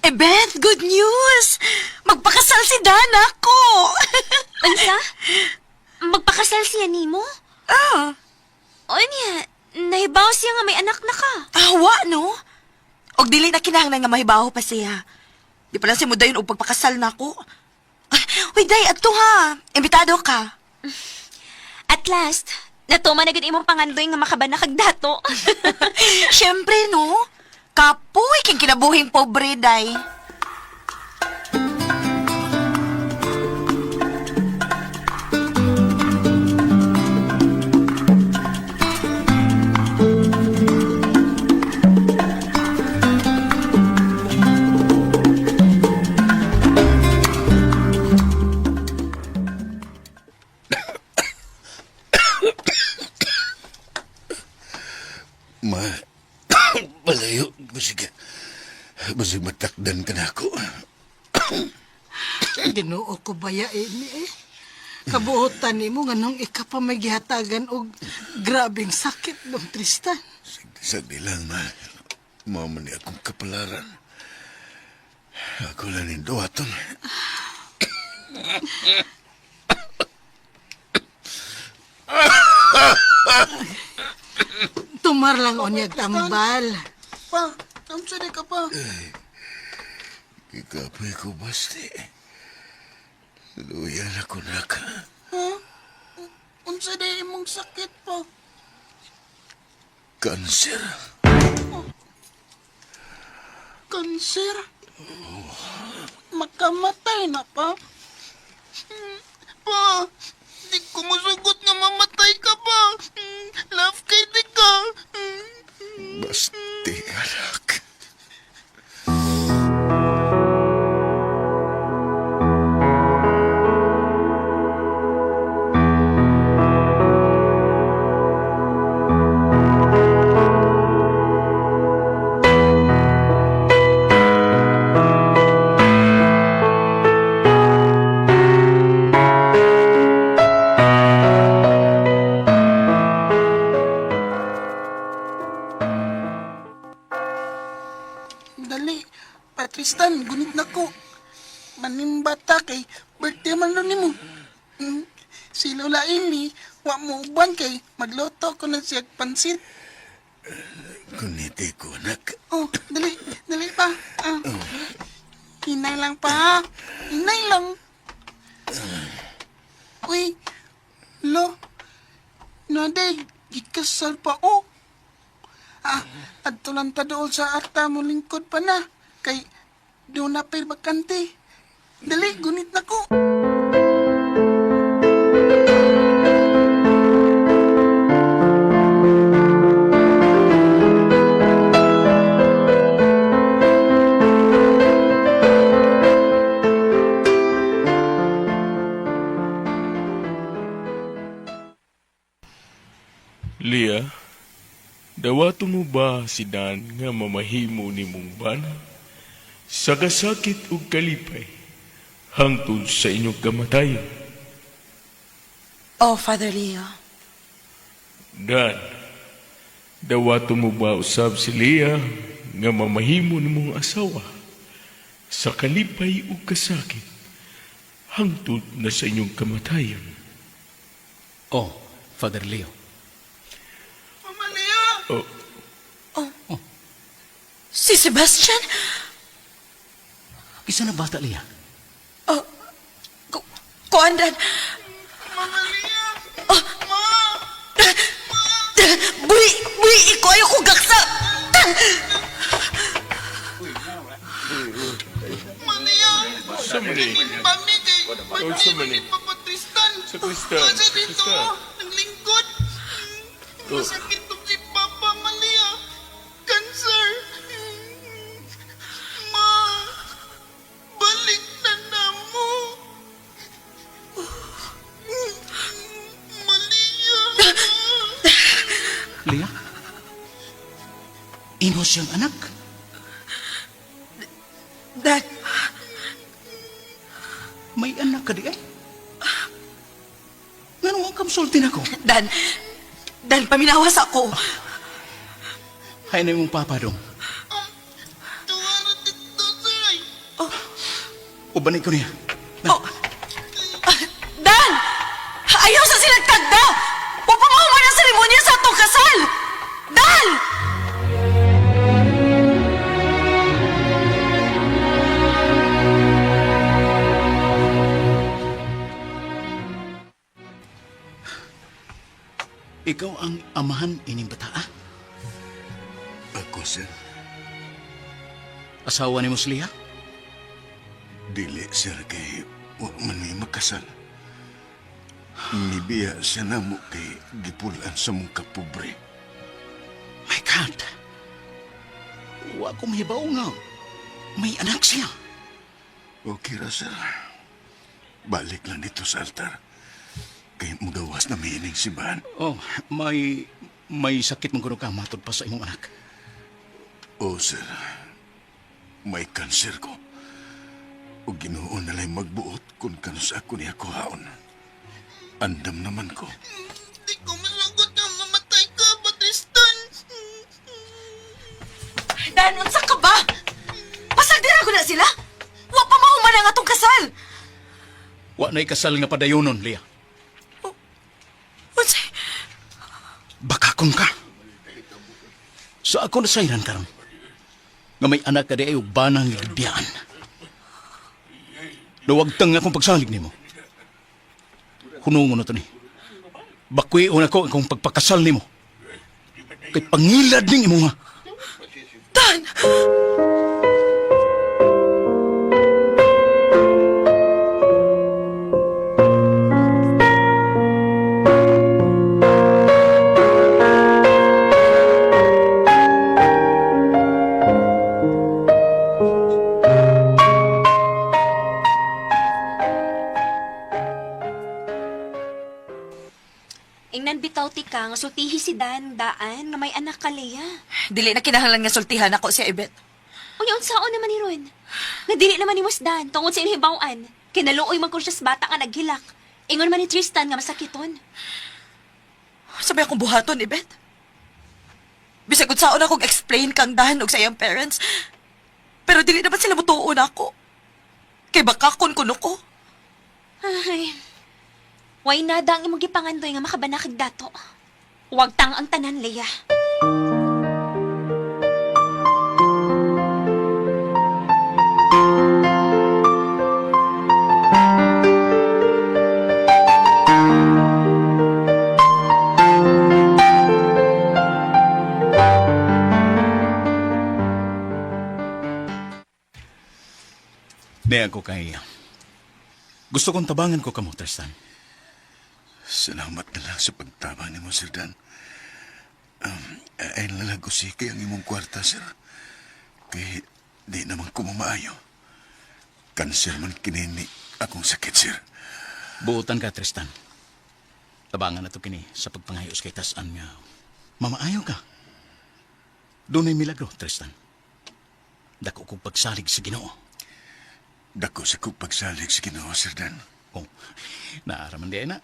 Eh, Beth, good news! Magpakasal si Dana ko! Unsa? Magpakasal siya nimo? Ah. Onya, nahibaw siya nga may anak na ka. Ah, wa, no? Og dili na kinahanglan nga mahibaw pa siya. Di pa lang si Mudayon og pagpakasal na ako. Ay, uy, day, adto ha. Imbitado ka. At last, natuman na gud imong pangandoy nga makabanak kag dato. Siyempre, no? Kapoy king kinabuhing pobre, day. Ma, palayo. Basig, basig matakdan ka na ako. Ginoo ko baya ini eh. Kabuotan nimo nganong ika pa may gihatagan og grabeng sakit dong Tristan. Sagdi lang, ma. Mao man ni akong kapalaran. Ako lang ning duhaton. Tumar lang unyag tambal. Pa, unsa di ka pa? Ikapoy ko, basti. Luyan ako na ka. Ha? Unsa di imong sakit pa? Kanser. Kanser? Makamatay na pa? Pa, di ko musugot nga mamatay ka pa. Love kay di ka. Basti, anak. Dali, Patristan, gunit na ko. Manimbata kay birthday man ron nimo. Si Lola Amy, wa mo uban kay magluto ko na siya pansit. Kuniti ko, anak. Oh, dali, dali pa. Ah. Hinay lang pa, ha? Hinay lang. Uy, lo, naday, gikasal pa, oh. Ah, adto lang ta dool sa arta mo lingkod pa na. Kay, doon na pa'y bakante. Dali, gunit na ko. Dawaton mo ba si Dan nga mamahimo nimong bana? Sa kasakit ug kalipay, hangtod sa inyong kamatayon. Oh, Father Leo. Dan, dawaton mo ba usab si Leah nga mamahimo nimong asawa sa kalipay ug kasakit, hangtod na sa inyong kamatayon? Oh, Father Leo. Mama Lea! Oh. Oh. Si Sebastian? Isa na bata, Lea. Oh, kuan, Dan. Mama Lea! Oh. Ma! Buli, buli, iko ayaw ko gaksa. Malia! Sa mali. Mami kay Oh, sa mali. ni Papa Tristan. Sa Tristan. Asa dito, Tristan. ang lingkod. Oh. Masakit tong si Papa Malia. Cancer. Ma, balik na na mo. Malia. Lea? Imo siyang anak. Dad. May anak ka di ay? Ngano ang kamsultin ako? Dan, Dan, paminawas ako. Hay na imong papa dong. Tuwara dito, sir. Oh. Ubanay ko niya. Oh. Dan! Ayaw sa silagtagda! Upamahuman ang seremonya sa atong kasal! Dan! Ikaw ang amahan ining bataa? Ako, sir. Asawa ni mo si Leah? Dili, sir, kay wa man mi makasal. Nibiya siya namo kay gipulan sa mong kapobre. My God! Wa ko mahibaw nga. May anak siya. Okay ra, sir. Balik lang dito sa altar. Kay mugawas na miining simbahan. Oh, may sakit mong kuno ka matod pa sa imong anak. Oh, sir. May kanser ko. O Ginoo na lang magbuot kung kanus ako niya kuhaon. Andam naman ko. Di ko masugot nga mamatay ka, Patristan. Dan, unsa ka ba? Pasagdira ko na sila? Wa pa mahuman ang atong kasal. Wa na'y kasal nga padayonon, Leah. Unsay? Baka kung ka. Sa ako nasayran karon. Nga may anak ka di ay banang gibiyaan. Luwagtang akong pagsalig nimo. Hunungon na to ni. Bakwion ako akong pagpakasal nimo. Kay pangilad ning imuha. Dan! Ingnan bitaw ti ka nga sultihi si Dan daan nga may anak ka, Lea. Dili na kinahanglan nga sultihan ako siya, Ibet. Unya unsaon naman ni Ron? Nga dili naman ni Dan tungod sa inhibaw-an. Kinaluoy man kun siya sa bata nga naghilak. Ingon man ni Tristan nga masakiton. Sabi akong buhaton, Ibet. Bisag unsaon akong explain kang Dan og sa iyang parents. Pero dili naman sila mutuon ako. Kay baka kun kuno ko. Ay. Way nada ang imong gipangandoy nga makabanakig dato. Wag tang ang tanan, Lea. Di ako kay... Gusto kong tabangan ko kamo, Tristan. Salamat na lang sa pagtabang nimo, Sir Dan. Ay lalag ko si kay ang imong kwarta, sir. Kay di naman ko mamaayo. Kanser man kinini akong sakit, sir. Buotan ka, Tristan. Tabangan na to kini sa pagpangayos kay Tasan nga mamaayo ka. Dunay milagro, Tristan. Dako kong pagsalig sa Ginoo. Dako sa kong pagsalig sa Ginoo, Sir Dan. Oh, naaraman di ay na.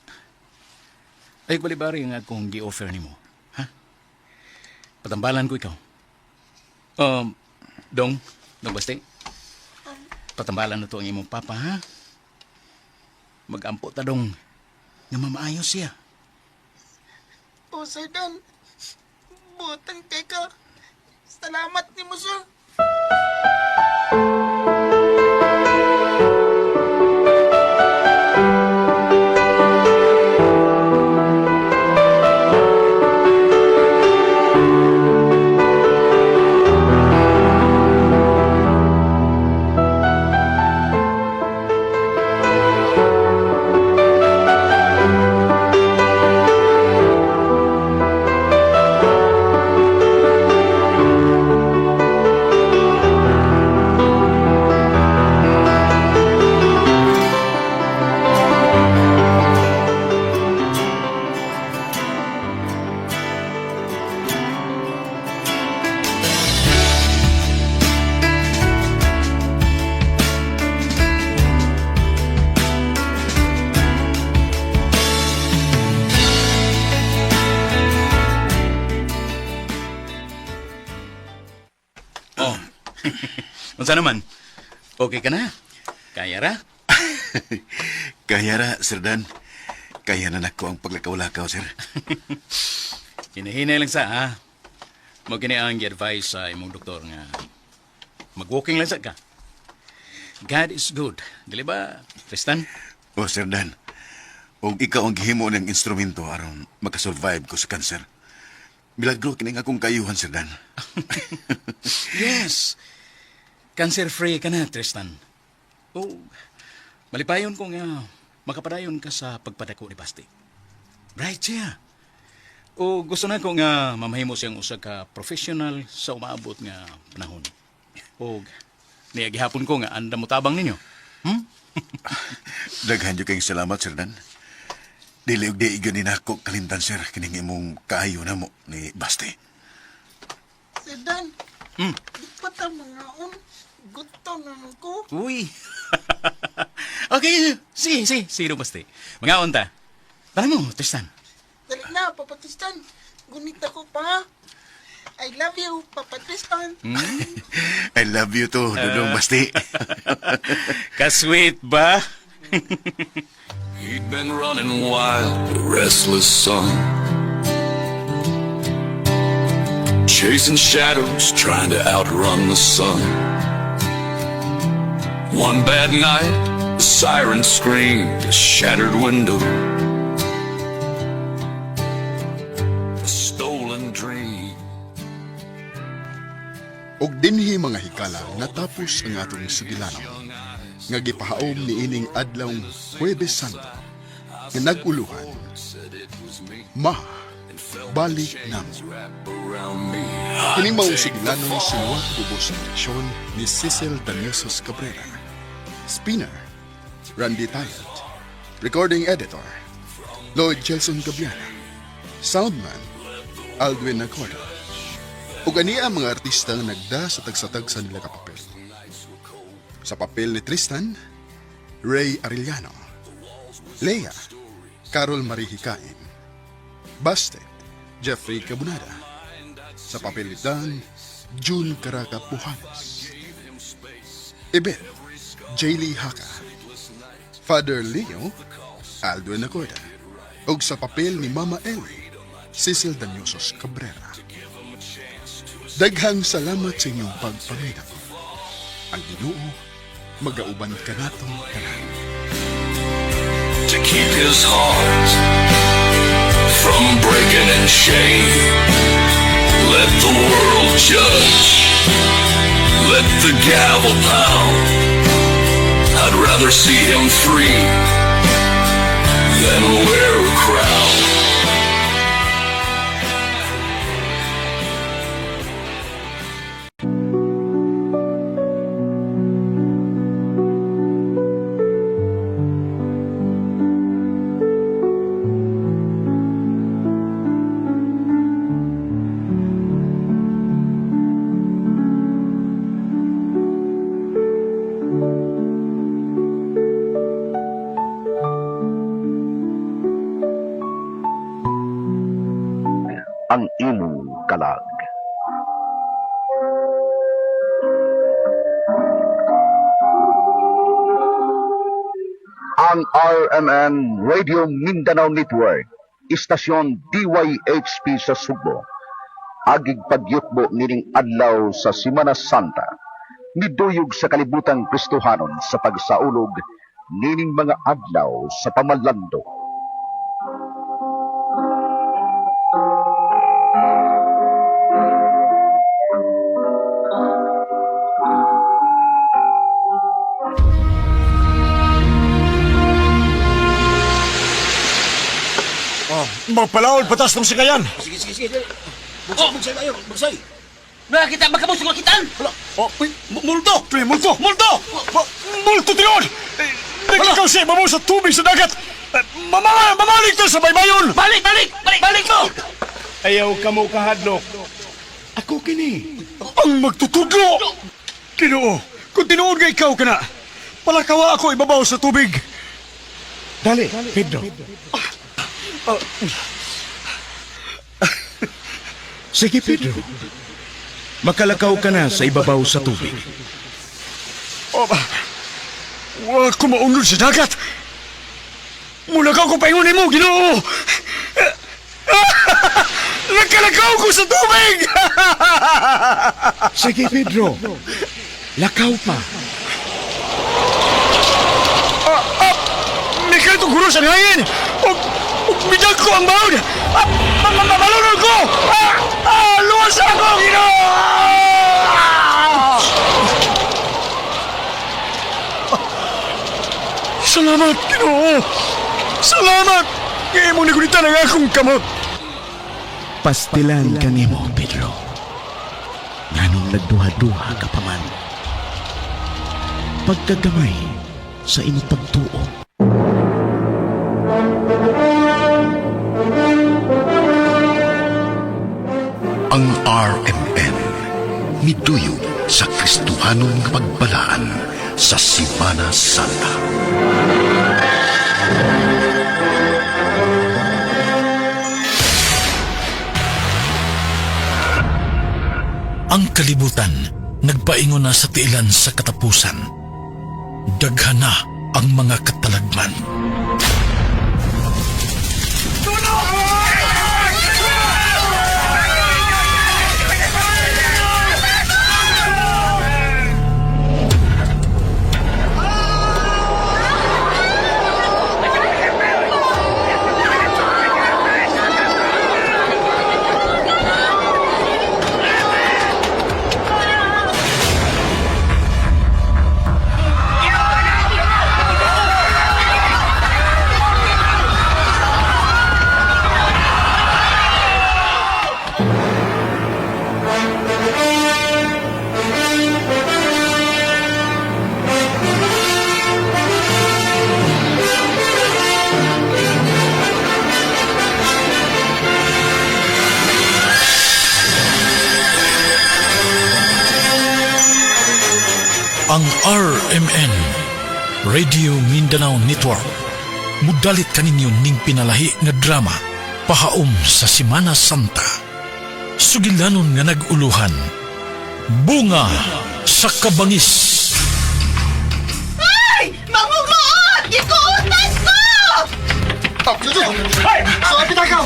Ay, balibari nga akong gi-offer nimo. Ha? Patambalan ko ikaw. Dong, Dong Basti. Patambalan na to ang imong papa, ha? Magampo ta dong nga mamaayos siya. O, Sir Dan. Butang teka. Salamat ni mo, sir. Oh. Unsa naman? Okay ka na? Kaya ra? Kaya ra, Sir Dan. Kaya na nako ang paglakaw-lakaw, sir. Hinahinay lang sa, ha? Mo kini ang gi-advise sa imong doktor nga mag-walking lang sa ka. God is good. Dili ba, Tristan? Oh, Sir Dan. Og ikaw ang gihimo ng instrumento aron makasurvive ko sa cancer. Milagro kining akong kayuhan, Sir Dan. Yes. Cancer-free ka na, Tristan. Oh, malipayon ko nga makapadayon ka sa pagpadako ni Basti. Bright siya. O gusto na ko nga mamahimo siyang usa ka professional sa umaabot nga panahon. O niya gihapon ko nga andam mo tabang ninyo. Daghan jud kayong salamat, Sir Dan. Dili og di gyud ni nako kalimtan, sir, kining imong kaayo namo ni Basti. Sir Dan. Di pa ta mangaon. Gutom naman ko. Uy. Okay, sige, sige, sige, Basti. Mangaon ta. Tara mo, Tristan. Dali na, Papa Tristan. Gunit ako pa. I love you, Papa Tristan. I love you too, Dudong Basti. Ka-sweet ba? He'd been running wild, a restless son. Chasing shadows, trying to outrun the sun. One bad night, the siren screamed, a shattered window. A stolen dream. Og dinhi mga hikala natapos ang atong sugilanon nga gipahaom niining adlawng Huwebes Santo nga nag-uluhan Ma balik namo. Kini mao sugilanon sinuwat ubos sa direksyon ni Cecil Daniosos Cabrera. Spinner Randy Tayat. Recording Editor Lloyd Jelson Gabriela. Soundman Aldwin Nacorda. Ug ani ang mga artista nga nagda sa tagsa-tagsa nila ka papel. Sa papel ni Tristan, Ray Arellano. Leia, Carol Marie Hikain. Bastet, Jeffrey Cabunada. Sa papel ni Dan, June Caraca Pujanes. Ibet, Jaylee Haka. Father Leo, Aldo Nacorda. Ug sa papel ni Mama Ellie, Cecil Danyosos Cabrera. Daghang salamat sa inyong pagpaminaw. Ang Ginoo magauban kanato tanan. To keep his heart from breaking in shame. Let the world judge. Let the gavel pound. I'd rather see him free than wear a crown. kalag. Ang RMN Radio Mindanao Network, istasyon DYHP sa Sugbo. Agig pagyutbo nining adlaw sa Simana Santa. Niduyog sa kalibutang Kristohanon sa pagsaulog nining mga adlaw sa pamalando. Oh, magpalaol patas ng sikayan. Sige, sige, sige. Bugsay, bugsay kayo, bugsay. Nakakita, magkabusog makitaan. Hala, oh, uy, multo! Pre, multo! Multo! Multo tiyon! Eh, Nagkikaw siya ibabaw sa tubig sa dagat! Eh, Mama, mamalik to sa baybayon! Balik, balik! Balik, balik mo! Ayaw ka mo kahadlok. Ako kini. Ang magtutudlo! Kinoo, kung tinuod nga ikaw kana, palakawa ako ibabaw sa tubig. Dali, Pedro. Sige, Pedro. Makalakaw ka na sa ibabaw sa tubig. Oh, ba? Wa ko maunod sa dagat. Mulakaw ko paingon nimo, Ginoo. Nakalakaw ko sa tubig. Sige, Pedro. Lakaw pa. Ah, ah, Mikal itong guro sa hangin. Ug ug midag ko ang baon. Ah, malunod ko. Ah, ah, luwas ako, Ginoo. Ah! Salamat, Ginoo. Salamat. Kaya mo nagunitan ang akong kamot. Pastilan ka nimo, Pedro. Nganong nagduha-duha ka pa man. Pagkagamay sa imong pagtuo. Ang RMN miduyog sa Kristohanon nga pagbalaan sa Simana Santa. Ang kalibutan nagpaingon na sa tiilan sa katapusan. Daghan na ang mga katalagman. Ang RMN Radio Mindanao Network mudalit kaninyo ning pinalahi nga drama pahaom sa Simana Santa. Sugilanon nga nag-uluhan. Bunga sa kabangis. Ay! Mangugoot! Gikuutan ko! Ay! Sabi na ikaw!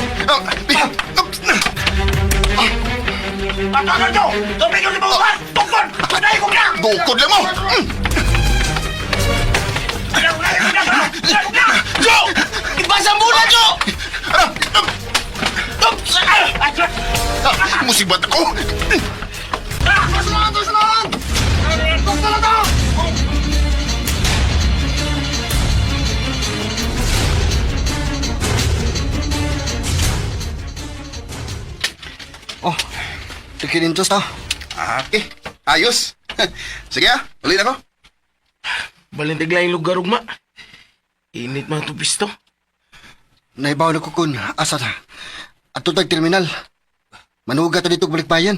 Patagan ko! Tubig yung libuhan! Tukon! Patay ko na! Dukod lang mo! Jo! Ibasa muna, Jo! Musibat ako! Oh, tikinintos ta. Okay, ayos. Sige ah, ulit ako. Balintigla yung lugar, ugma. Init mga tupisto. Naibaw na ko kun asa ta. Ato tag terminal. Manuga ta dito balikbayan.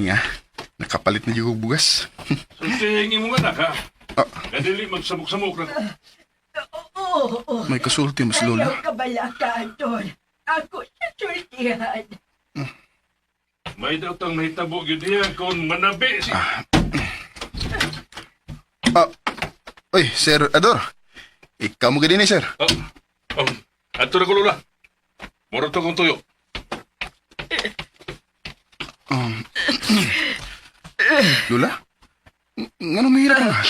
Galing ah. Nakapalit na yung bugas. Sultihin mo nga anak, ha? Kadili magsamok-samok na. Oo, oo. May kasulti mas lola. Ayaw ka balaka, Anton. Ako sa sultihan. May daw tang nahitabo gyud diya kung manabi si... Ah, Oy, Sir Ador. Ikaw mo gid ni, sir. Oh, oh, ato na ko, Lola. Mura to kong tuyo. Lola? Ngano mahirap ka?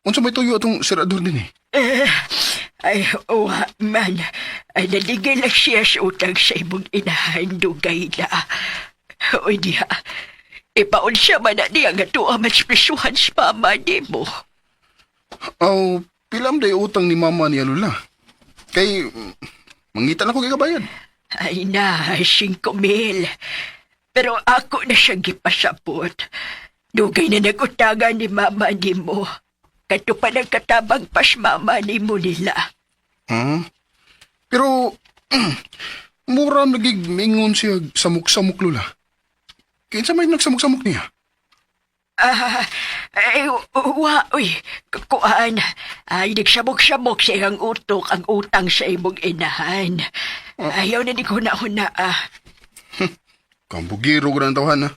Unsa may tuyo atong Sir Ador din eh? Eh, ay, uwa man. Ay, naligay lang siya sa utang sa imong inahan, dugay na. O diya, ipaon siya man na niya nga tuwa mas prisuhan sa mama ni mo. Aw, pilam day utang ni mama niya Lola. Kay mangita na ko kay kabayad. Ay na, 5,000. Pero ako na siyang gipasabot. Dugay na nag-utangan ni mama ni mo. Kato pa nagkatabang pas mama ni mo nila. Hmm? Pero mura nagig mingon siya samok-samok Lola. Kinsa may nagsamok-samok niya? Ah, ay, wa, uy, kuan. Ay, nagsamok-samok sa iyang utok ang utang sa imong inahan. Ayaw na ni ko na huna, ah. Kambugiro ko ng tawahan ha.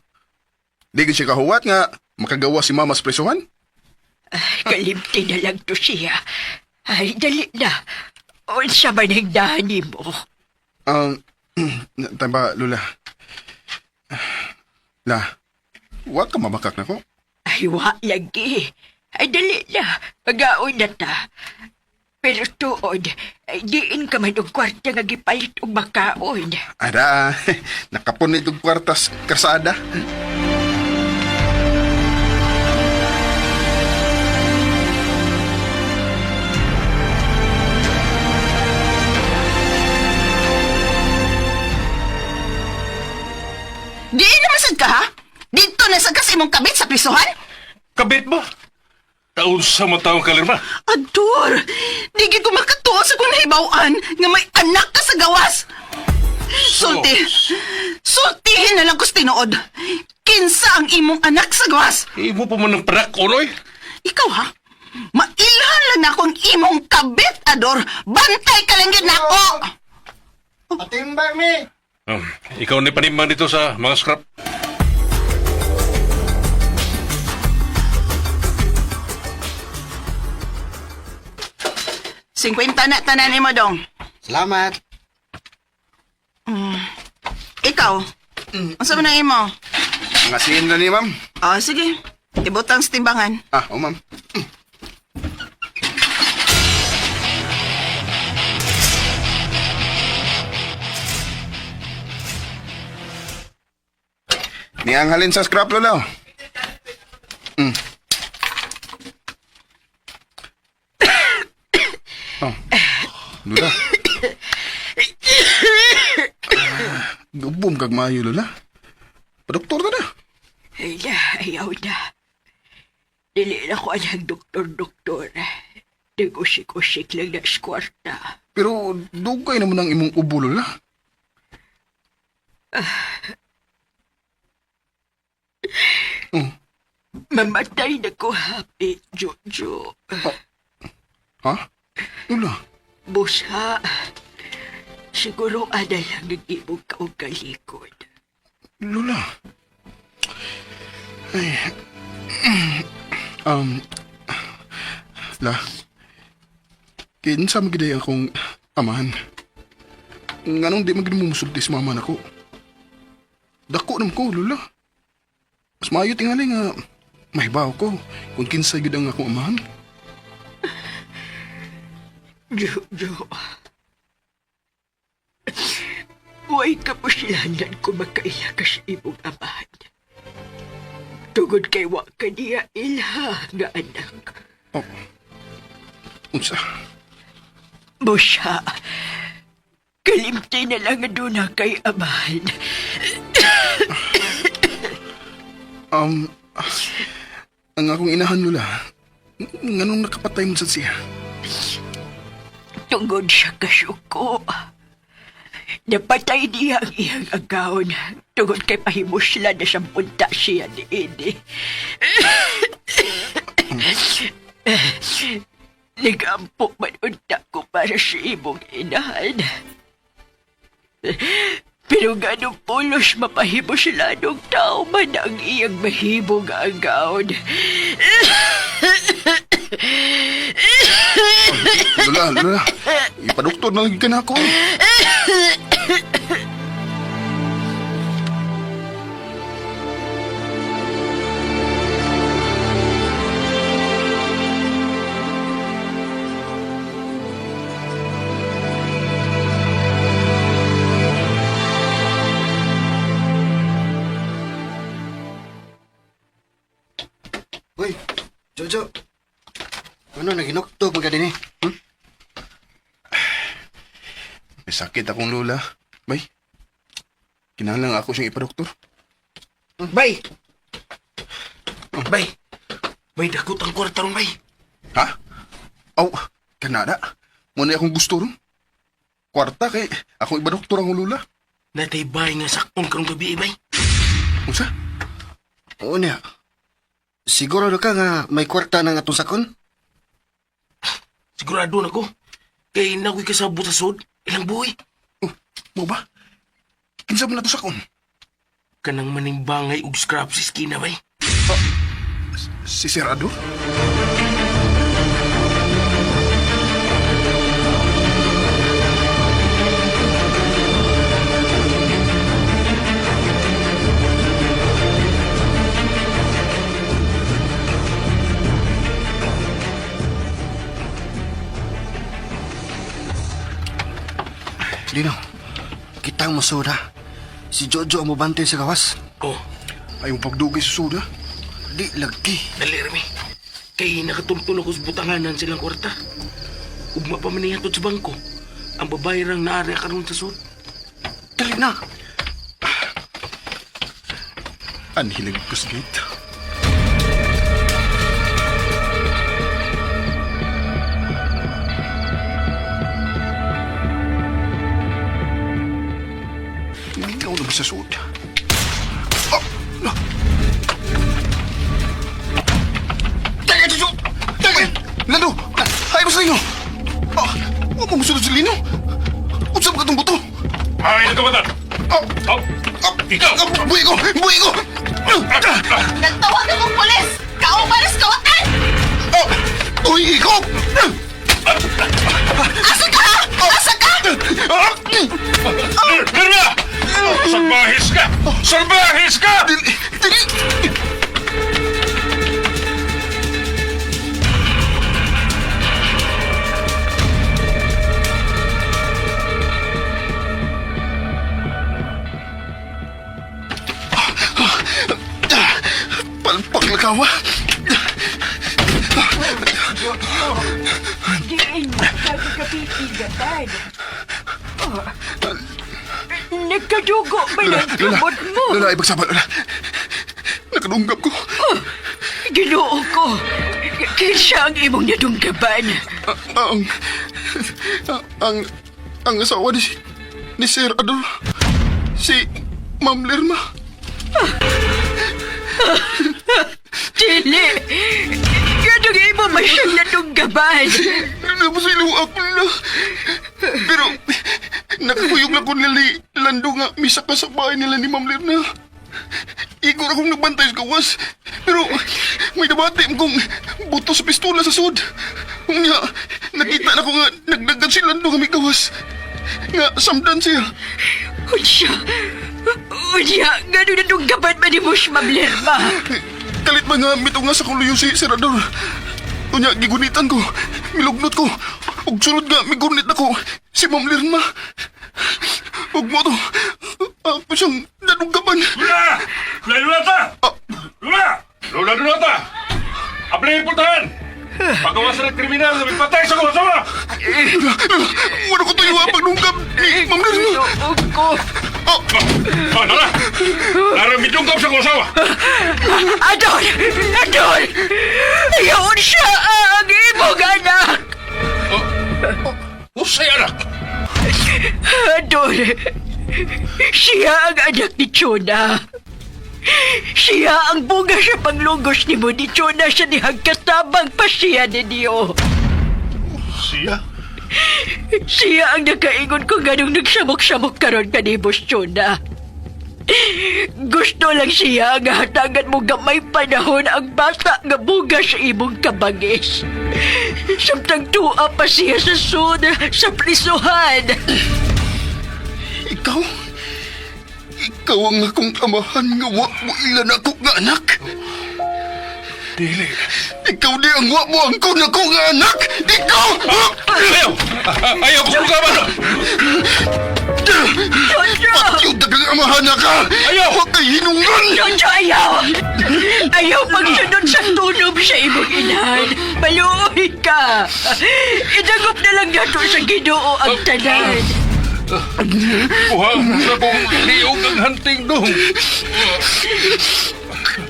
Di gid siya kahuwat nga makagawa si mama sa presohan. Ay, kalimti na lang to siya. Ay, dali na. Unsa man ang dani mo? Um, tamba, Lola. La, wa ka mamakak na ko. Ay, wa lagi. Ay, dali na. Pagaon na ta. Pero tuod, ay, diin ka man og kwarta nga gipalit og makaon. Ada, nakapunit og kwartas karsada. Diin naman sad ka, ha? Dito na sad ka sa imong kabit sa prisuhan? Kabit mo? Taon sa matawang kalirma. Ador, di gid ko makatuo sa kong nahibaw-an nga may anak ka sa gawas. Sulti, sultihin na lang ko sa tinuod. Kinsa ang imong anak sa gawas? Imo pa man ng panak, Unoy. Ikaw ha? Mailhan lang na akong imong kabit, Ador. Bantay ka lang yun nako. Patimbang mi! Ikaw na panimbang dito sa mga scrap. 50 na tanan nimo dong. Salamat. Ikaw, unsa man ang imo? Mga siin na ni, ma'am. Ah, sige. Ibutang sa timbangan. Ah, oh, ma'am. Niang halin sa scrap, Lola. Oh. Lola. Gubom kag maayo, Lola. Padoktor na na. Ay na, ayaw na. Dili na ko anang doktor-doktor. Nag-usik-usik lang na sa kwarta. Pero dugay naman ang imong ubo, Lola. Oh. Mamatay na ko happy, Jojo. Ha? Lola? Busa, siguro ana lang ang imong kaugalikod. Lola. Ay. La. Kinsa man gid akong amahan. Nganong di man gid mo musulti sa mama nako. Dako nam ko, Lola. Mas maayo tingali nga mahibaw ko kung kinsa gid ang akong amahan. Jojo. Huwag ka po silangan kung makaila ka sa imong amahan. Tungod kay wa ka niya ilha nga anak. Oh. Unsa? Busa, kalimti na lang nga doon na kay amahan. Um, ang akong inahan, Lola, nganong nakapatay man sad siya? Tungod siya kasuko. Napatay niya ang iyang agawon tungod kay pahimusla na siyang punta siya ni Ini. Nagampo man unta ko para sa imong inahan. Pero ganong pulos mapahimo sila nung tao man ang iyang mahimong agawon. Lola, Lola. Ipadoktor na lang ka na ako. Uy, Jojo. Ano, naginuktog mga din eh? Hmm? May sakit akong lola. Bay, kinahanglan ako siyang ipadoktor. Bay! Bay! May dakot ang kwarta ron, bay. Ha? Aw, kanada. Muna akong gusto ron. Kwarta kay akong ibadoktor ang lola. Natay bay nga sakon karong gabi, eh, bay. Unsa? Oo niya. Siguro na ka nga may kwarta na nga itong sakon? Sigurado na ko. Kay nakoy kasabot sa sud, ilang buhi. Oh, mo ba? Kinsa man na to sakon? Kanang manimbangay og scrap sa iskina, bay. Si Sir Ador? Lino, kitang musuda. Si Jojo ang mubantay sa gawas. Oh. Ay, mo pagdugay sa suda. Di lagi. Dali rami. Kay nakatultol ako sa butanganan silang kwarta. Ugma pa man niya sa bangko. Ang babae rang naari karon sa sud. Dali na. Anhilag ko sa gate. Ikaw na ba sa suod? Oh! No! Teka, Jojo! Teka! Lando! Ay, mo sa inyo! Oh! Huwag mo musunod sa lino! Unsa ba katong buto? Ay, nagkabatan! Oh! Oh! Ikaw! Oh, buhi ko! Buhi ko! Nagtawag na mong pulis! Kauban sa kawatan! Oh! Uy, ikaw! Asa ka? Asa ka? Lirna! Salbahis ka! Salbahis ka! Dili! Dili! Palpak na kawa. Diin ka kapipigatan. Oh. Nagkadugo ba ng kamot mo? Lola, ibagsabat, Lola. Nakadunggap ko. Oh, Ginoo ko. Kinsa ang imong nadunggaban? Ang... Ang... Ang asawa ni... Ni Sir Adol. Si... Ma'am Lerma. Dili! Ganong imo man siyang nadunggaban? Tapos ilo ako na. Pero... Nakakuyog na ko nila ni Lando nga misa ka sa bahay nila ni Ma'am Lerna. Igor akong nagbantay sa gawas. Pero may nabati kong buto sa pistola sa sud. Nga, nakita na ko nga nagdagan si Lando nga may gawas. Nga, samdan siya. Unya! Unya! Ganong nadunggaban man ni mo si Ma'am Lerma? Kalit ba nga, mito nga sa kuluyo si Serador. Unya, gigunitan ko. Milugnot ko. Ug sunod nga, migunit ako. Si Ma'am Lerma. Ug mo to. Ako siyang nadunggaban. Lula! Lula, Lulata! Lula! Lula, Lulata! Aplay pultahan! Pagawa sa kriminal na may patay sa kumasawa! Lula, Lula, wala ko tayo ang pagdunggab ni Ma'am Lerma. Ginoo ko! Oh, Oh, Nara! Nara, midunggab sa kumasawa! Adol! Adol! Ayaon siya ang imong anak! Usay anak! Adol! Doktor, siya ang anak ni Chona. Siya ang bunga sa panglugos ni mo ni Chona sa dihang katabang pa siya ninyo. Siya? Siya ang nakaingon ko ganong nagsamok-samok karon kanibos, Chona. Gusto lang siya nga hatagan mo gamay panahon ang bata nga buga sa imong kabangis. Samtang tuwa pa siya sa sud sa prisuhan. Ikaw? Ikaw ang akong amahan nga wa mo ilan ako nga anak? Dili. Ikaw di ang wa mo angkon ako nga anak! Ikaw! Ayaw! Ayaw ko ka man! Jojo! Patyo dagang amahan na ka! Ayaw! Wa kay hinungan! Jojo, ayaw! Ayaw pagsunod sa tunob sa imong inahan. Maluoy ka! Idagop na lang nato sa Ginoo ang tanan. Buha sa kong liog ang hanting dong.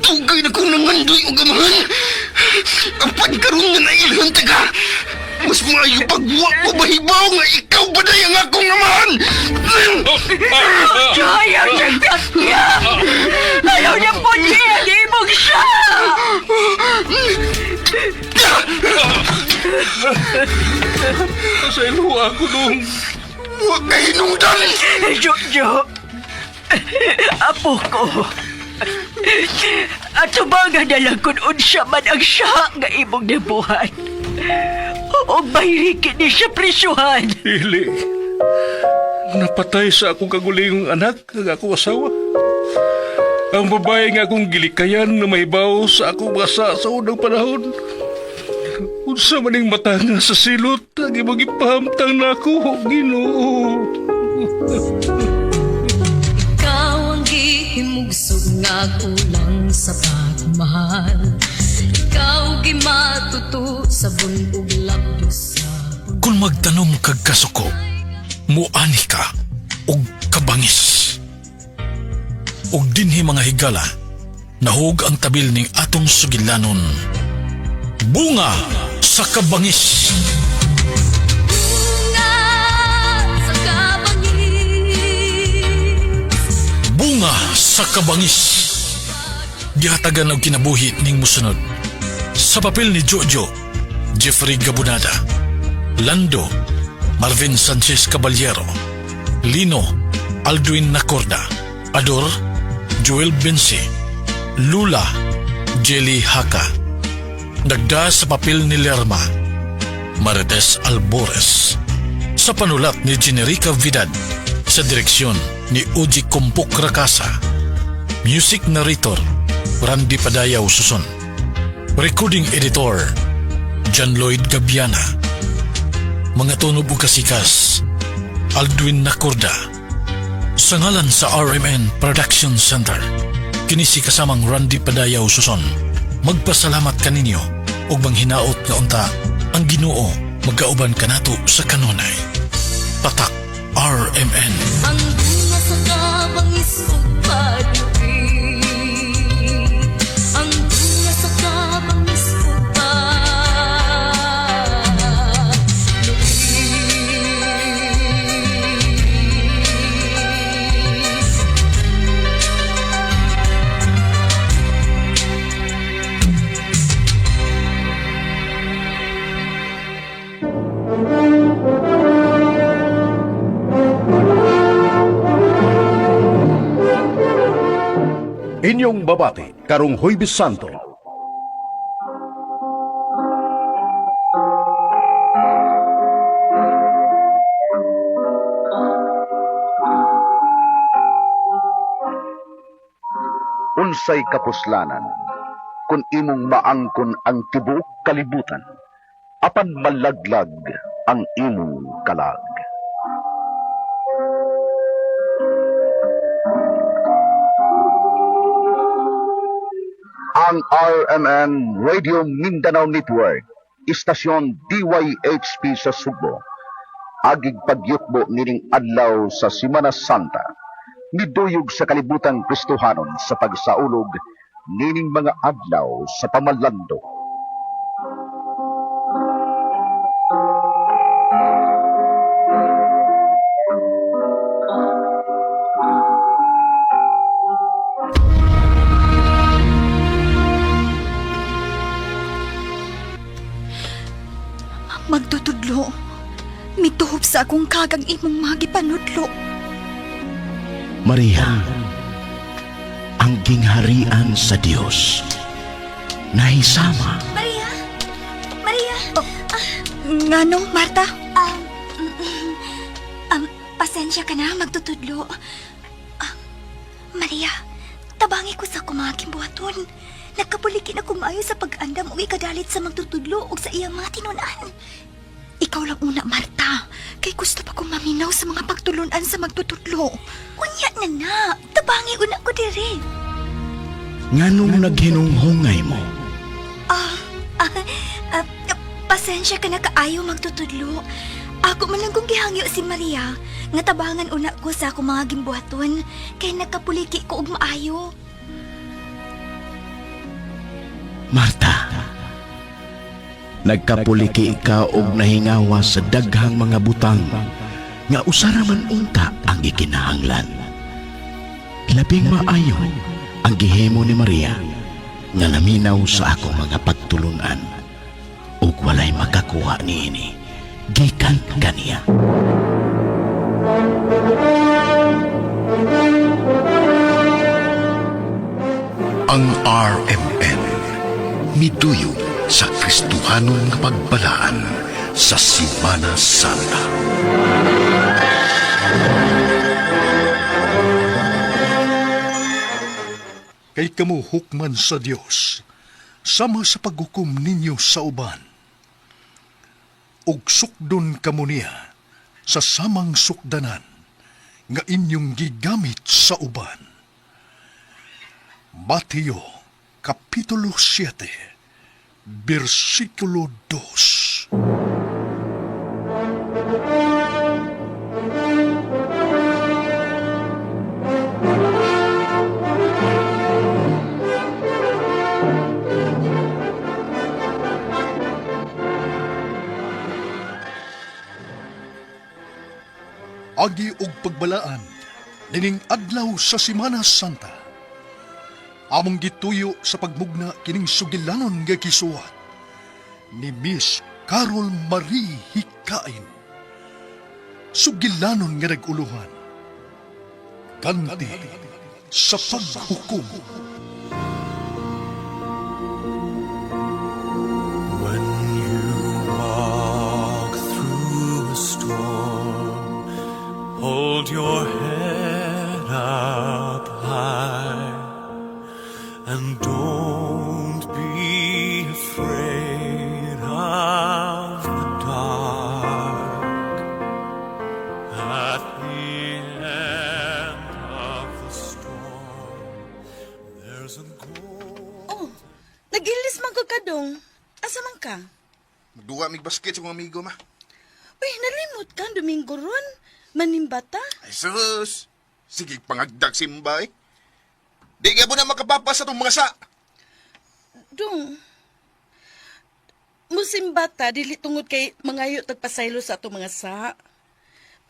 Tugay na kong nangandoy og amahan! Apan karon nga nailhan ta ka! Mas maayo pag wa ko mahibaw nga ikaw ba day ang akong amahan! Jojo, ayaw sa niya! Ayaw niya po niya ang imong siya! Sa iluwa ko dong. Wa kay hinungdan! Jojo, apo ko. Ato ba nga nalang kung unsa man ang siya nga imong nabuhat? O mahiriki ni siya prisuhan. Dili. Napatay sa akong kagulingong anak ang akong asawa. Ang babae nga akong gilikayan na mahibaw sa akong basa sa unang panahon. Unsa maning mata nga sa silot ang imong gipahamtang nako, Ginoo. Ikaw ang gihimugsog nga kulang sa pagmahal. Ikaw gimatuto sa bunog lapdos sa Kung magtanom kag kasuko, muani ka og kabangis. Og dinhi mga higala, nahug ang tabil ning atong sugilanon. Bunga sa kabangis. Bunga sa kabangis. Bunga sa kabangis. Gihatagan og kinabuhi ning musunod. Sa papel ni Jojo, Jeffrey Gabunada, Lando, Marvin Sanchez Caballero, Lino, Aldwin Nacorda, Ador, Joel Bensi, Lula, Jelly Haka. Nagda sa papel ni Lerma, Marites Albores. Sa panulat ni Generica Vidad, sa direksyon ni Uji Kumpok Rakasa. Music narrator, Randy Padayaw Suson. Recording editor, John Lloyd Gabiana. Mga tunob ug kasikas, Aldwin Nacorda. Sa ngalan sa RMN Production Center, kini si kasamang Randy Padayaw Suson. Magpasalamat kaninyo ug manghinaot nga unta ang Ginoo magkauban kanato sa kanunay. Tatak RMN. Ang bunga sa kabangis ug paglubi. Ang bunga sa kabangis ug paglubi. Inyong babati karong Huwebes Santo. Unsay kapuslanan kung imong maangkon ang tibuok kalibutan apan malaglag ang imong kalag. Ang RMN Radio Mindanao Network, istasyon DYHP sa Sugbo, agig pagyukbo nining adlaw sa Simana Santa, niduyog sa kalibutang Kristohanon sa pagsaulog nining mga adlaw sa pamalando. Magtutudlo, mituhop sa akong kagang imong mga gipanudlo. Maria, ang gingharian sa Dios nahisama. Maria! Maria! Oh, ngano, Marta? Pasensya ka na, magtutudlo. Ah, Maria, tabangi ko sa akong mga kimbuhaton. Nagkapulikin ako maayo sa pag-andam o ikadalit sa magtutudlo o sa iyang mga tinunan. Ikaw lang una, Marta. Kay gusto pa kong maminaw sa mga pagtulunan sa magtutudlo. Unya na na. Tabangi una ko dire. Nganong naghinunghungay mo? Ah, ah, ah, pasensya ka na kaayo magtutudlo. Ako man lang kung gihangyo si Maria, nga tabangan una ko sa akong mga gimbuhaton, kay nagkapuliki ko og maayo. Marta, nagkapuliki ka og nahingawa sa daghang mga butang nga usara man unta ang gikinahanglan. Labing maayo ang gihimo ni Maria nga naminaw sa akong mga pagtulunan ug walay makakuha niini gikan kaniya. Ang RMN miduyong sa Kristohanon nga pagbalaan sa Simana Santa. Kay kamo hukman sa Dios sama sa paghukom ninyo sa uban. Ug sukdon kamo niya sa samang sukdanan nga inyong gigamit sa uban. Mateo Kapitulo 7, versikulo 2. Agi og pagbalaan nining adlaw sa Simana Santa. Among gituyo sa pagmugna kining sugilanon nga gisuwat ni Miss Carol Marie Hikain. Sugilanon nga naguluhan. Ganti sa paghukom. When you walk through a storm, hold your head up high and don't be afraid of the dark. At the end of the storm, there's a Oh, nag-ilis man ko kadong. Asa man ka? Magduwa mig basket sa kong amigo, ma. Uy, nalimot ka, Domingo ron. Manimbata. Ay, sus! Sige, pangagdag simba, eh. Di ka po na makapapa sa itong mga sa. Dong. Musimbata, dili tungod kay mangayo tagpasaylo sa ato mga sa.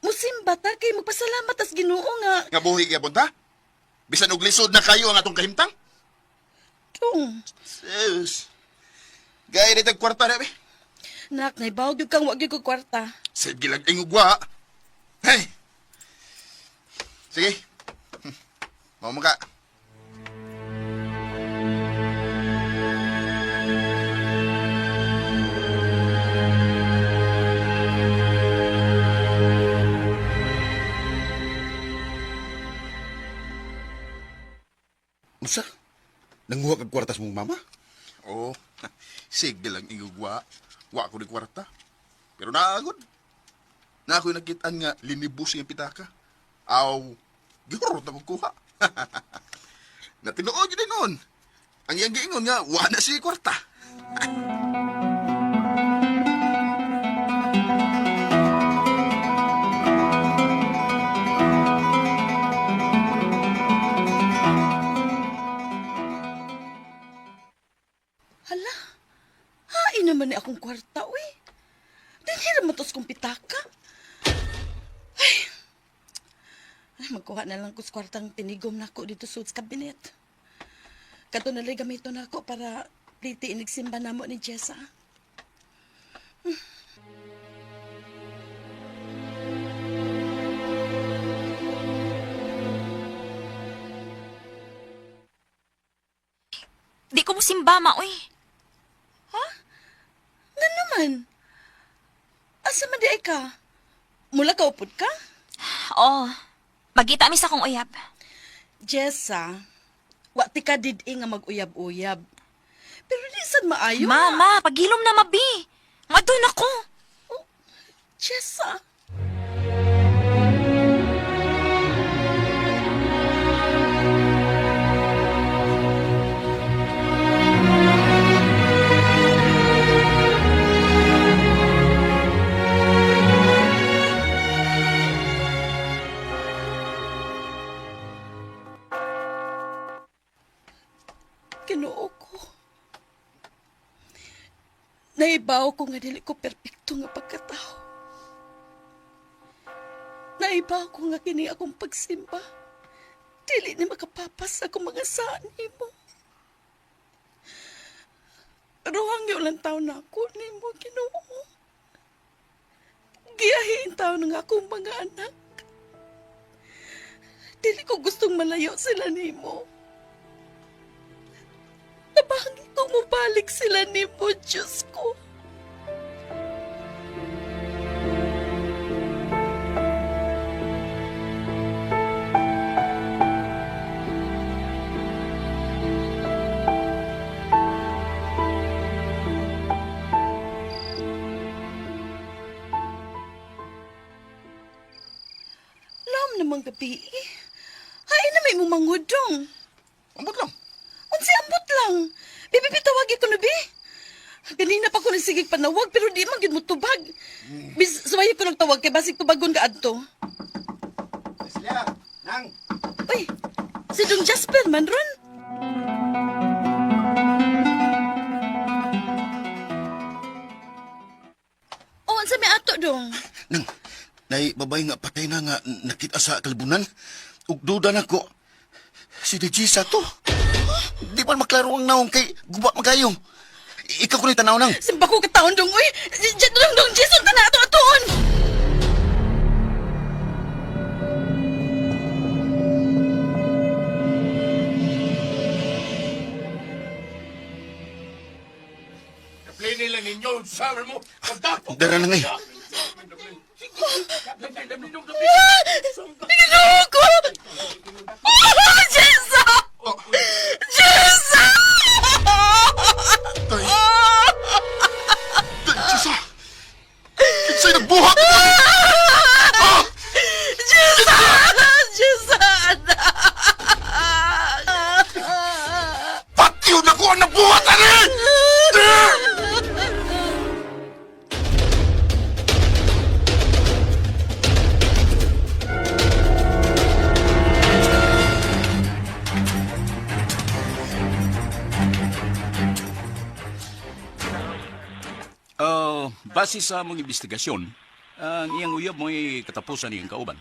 Musimbata kay magpasalamat as Ginoo nga. Nga buhi ka punta? Bisan og lisod na kayo ang atong kahimtang? Dong. Sus! Gaya na itag kwarta na, eh. Nak, naibawag yung kang wag yung kwarta. Sige lang ingugwa. Hey! Sige. Mau ka. Unsa? Nanguha kag kwartas mong mama? Oo. Sige lang ingugwa. Wa ko ni kwarta. Pero naagod. Na ako'y nakitaan nga linibus yung pitaka. Aw, gihurot na kong kuha. Natinuod yun din noon. Ang iyang giingon nga, wa na siya kwarta. Hala, hain naman ni akong kwarta, uy. Dinhira mo tos kong pitaka. Ay, ay magkuha na lang ko sa kwartang tinigom nako dito sa cabinet. Kato na lang gamito nako para pliti inigsimba namo ni Jessa. simba ma uy. Nga naman. Asa man di ay ka? Mula ka upod ka? Oh, magita mi sa akong uyab. Jessa, wa ti ka did nga mag-uyab-uyab. Pero di sad maayo. Mama, pagilom na mabi. Ngadto na ko. Jessa. Ginoo ko. Naibaw ko nga dili ko perpekto nga pagkatao. Naibaw ko nga kini akong pagsimba. Dili ni makapapas akong mga saan nimo. Pero hangyo lang taon na ako nimo, Ginoo. Giyahin taon nga akong mga anak. Dili ko gustong malayo sila nimo. Tabangi ko mobalik sila nimo, Diyos ko. Lam namang gabi eh. Hay na may mumangudong. Ambot lang. Unsi ambot lang. Bibi bitawagi ko na bi. Ganina pa ko nagsigig panawag pero di man gid mo tubag. Bis suwayi ko nagtawag kay basig tubagon ka adto. Cecilia, nang. Uy, si Dong Jasper man ron. Oh, unsa may ato dong? Nang, nay babay nga patay na nga nakita sa kalibunan. Ug duda nako. Si Dejisa to. Di pa maklaro ang naong kay guba magayo. Ikaw ko ni tanaw nang. Simba ko kataon dong uy. Dong dong Jason ta na ato atoon. Plini lang ninyo, sabi mo, pagdapo. Dara na ngay. Ginoo ko! Oh, Jessa! Jessa! Tay. Tay, Jessa! Kinsay nagbuhat mo? Ah! Jessa! Jessa, anak! Patyo na ko ang nagbuhat, ani! Oh, base sa among investigasyon, ang iyang uyab mo'y katapusan niyang kauban.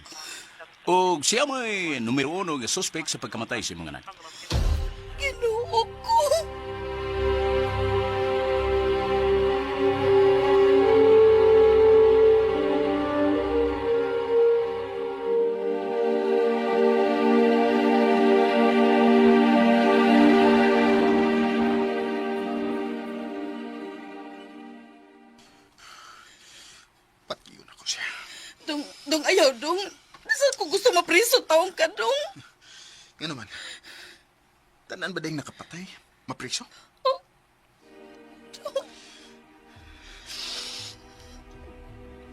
O siya mo'y numero uno nga suspect sa pagkamatay sa imong anak. Ginoo ko! Patyo na ko siya. Dong, dong ayaw, dong. Nasaan ko gusto mapriso taong ka, dong? Nga naman, tanan ba dahil nakapatay? Mapriso?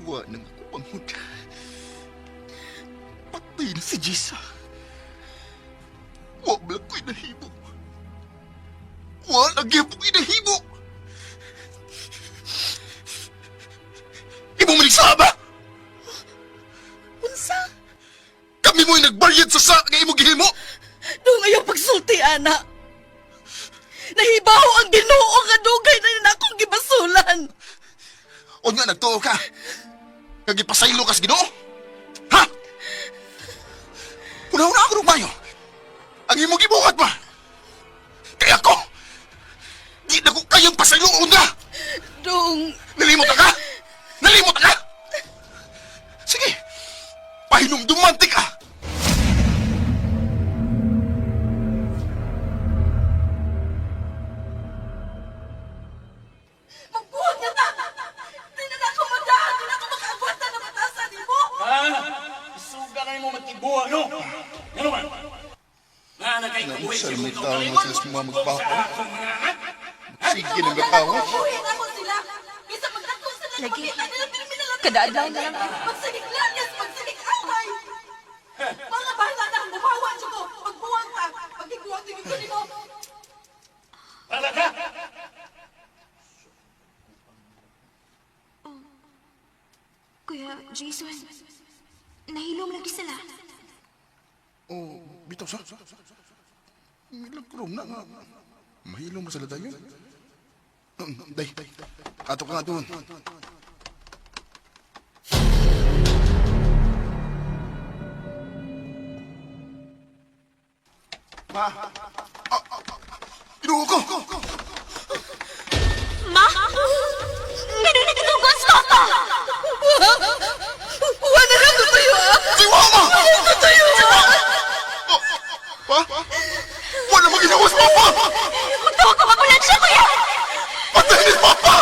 Wa nang ako pangod. Patay na si Jisa. Wa bala ko'y nahibo. Wa lagi po ko'y nahibo. Imo manig ba? Unsa? Kami mo'y nagbayad sa sa nga imo gihimo. Dong ayaw pagsulti, ana. Nahibaw ang Ginoo nga dugay na yun akong gibasulan. O nga nagtuo ka. Nga gipasaylo ka sa Ginoo. Ha? Una-una ako rumayo. Ang imo gibuhat ba? Kaya ako, di na ko kayang pasayloon na. Dong, Nalimot na ka? Nalimot na ka? Sige, pahinumduman ti ka. pagbuwag no. Ngano man? Nga na kay kabuhi Sa sa may imong tao nga kaugalingon. sila sa mga magpapa. Sa akong mga anak. Sige nang gakawa. Lagi. Kada adlaw na lang. Magsigig lagas, magsigig away. Mga bahala na, buhawa siya ko. Pagbuwag ta, pagkikuwag din ko nimo. Wala ka! Kuya Jason, nahilom lagi sila. Oh, bitaw sa. Milagrom na nga. Mahilom ba sila tayo? Day, ato ka nga doon. Ma! Ah, ah, ah, Inuho ko! Ma! Ganun nagtugos papa! Wala na ko tayo ah! Si Mama! Wala ko tayo ah! Pa? Wala mang ginawa si Papa! Magtawag ka ambulansya, kuya! Patayin ni Papa!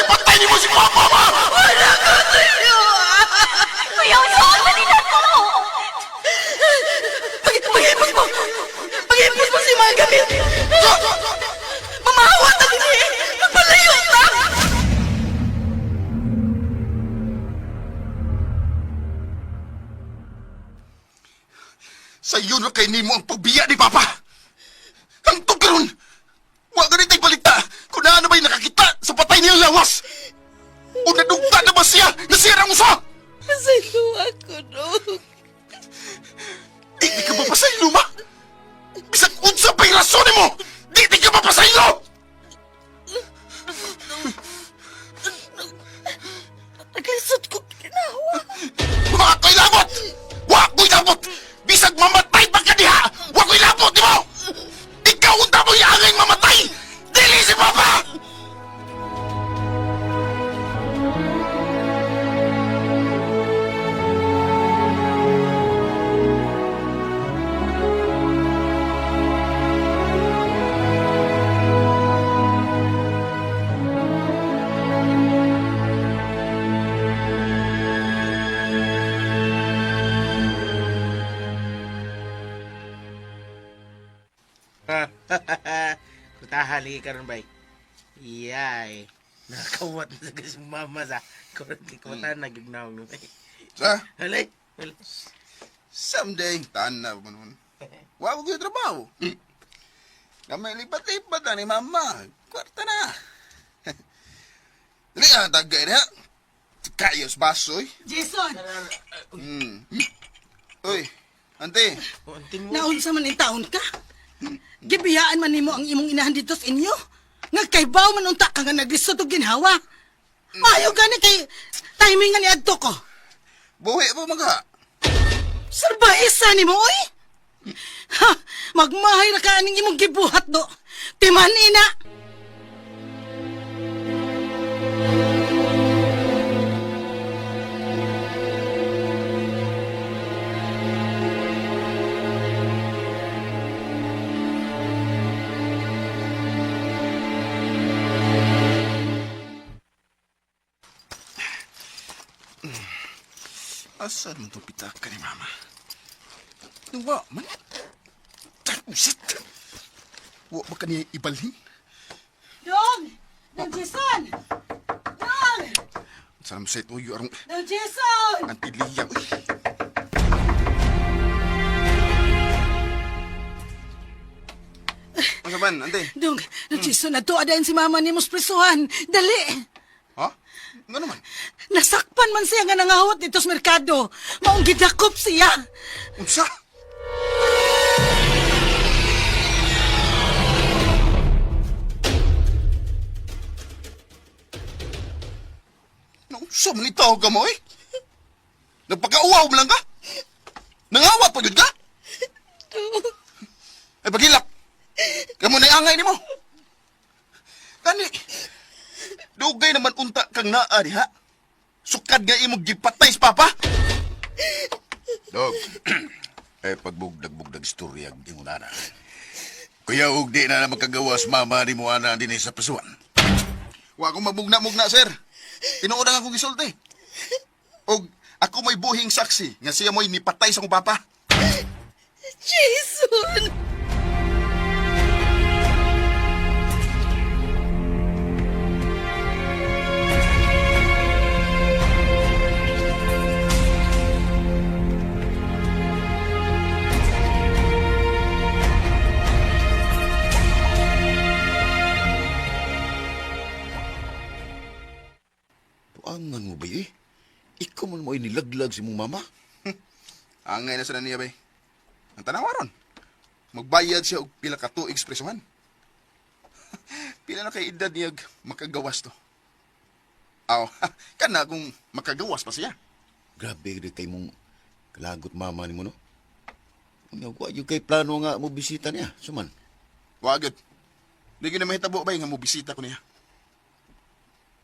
Ipatay niyo mo si Papa, ma! Wala ko tayo ah! Kuya, unsaon man nila ko! Pag-ipos mo! Pag-ipos mo si mga gamit! Mamahawa ta din eh! Magpalayo ta! Sa iyo na kay nimo ang pagbiya ni Papa! Hangtod karon! Wa ganit ay balita kung naano ba'y nakakita sa patay niyang lawas! O nadugta na ba siya na siya ang usa? Pasaylo ako, no? Di di ka mapasaylo, ma! Bisag unsa pa'y rason nimo! Di di ka mapasaylo! Naglisod ko ginawa. Wa ko'y labot! Wa ko'y labot! Bisag mamatay pa ka diha! Wa ko'y labot nimo! Ikaw unta mo'y angay mamatay! Dili si Papa! Kutahali karon bay. Iyay. Nakawat na sa kasi mama sa kurang kikutan na gignaw no. Sa? Halay. Halay. Someday, taan na mo nun. Wa ko yung trabaho. Gamay lipat-lipat na ni mama. Kwarta na. Dili ka tagay na. Kayos baso eh. Jason, Uy, ante. naunsa man in taon ka? Gibiyaan man nimo ang imong inahan dito sa inyo. Nga kay baw man unta ka nga naglisod og ginhawa. Maayo gani kay timing nga ni adto ko. Buhi po mga. Sarbaisa nimo oy. Ha, magmahay ra ka aning imong gibuhat do. Timan ina. Asan mo itong pitaka ni mama? Wa man. Shit! Wa ba ka niya ibalhin? Dong! Dong Jason! Dong! Sana mo sa ito, yung arong Dong Jason! antiliyang. Uy! Ano ba, ante? Dong, Dong Jason, adto adayon si mama nimo sa prisuhan. Dali! Ha? Nga naman? Nasakpan man siya nga nangahawat dito sa merkado. Maong gidakop siya. Unsa? Naunsa man itaw ka mo eh? Nagpakauwaw mo lang ka? Nangawat pa yun ka? Ay, pagilak. Kamo na angay nimo. Kani, dugay naman unta kang naa diha. Sukad nga imong gipatay sa papa. Dog, eh pagbugdag-bugdag istorya ang ingon ana. Kuya, og di na na makagawas mama ni mo ana dinhi sa pasuan. Wa akong mabugna-mugna, sir. Tinuod ang akong gisulti. Og Ako may buhing saksi nga siya mo'y nipatay sa kong papa. Jason! Tuangan mo ba eh? Ikaw man mo ay nilaglag si mong mama. Angay na sa niya bay. Ang tanawa ron. Magbayad siya og pila ka tuig sa presohan. Pila na kay edad niya makagawas to. Aw, kana kung makagawas pa siya. Grabe gid kay mong kalagot mama nimo no. Unya wa gyud kay plano nga mo bisita niya, suman. Wa gyud. Di gyud na mahitabo bay nga mobisita ko niya.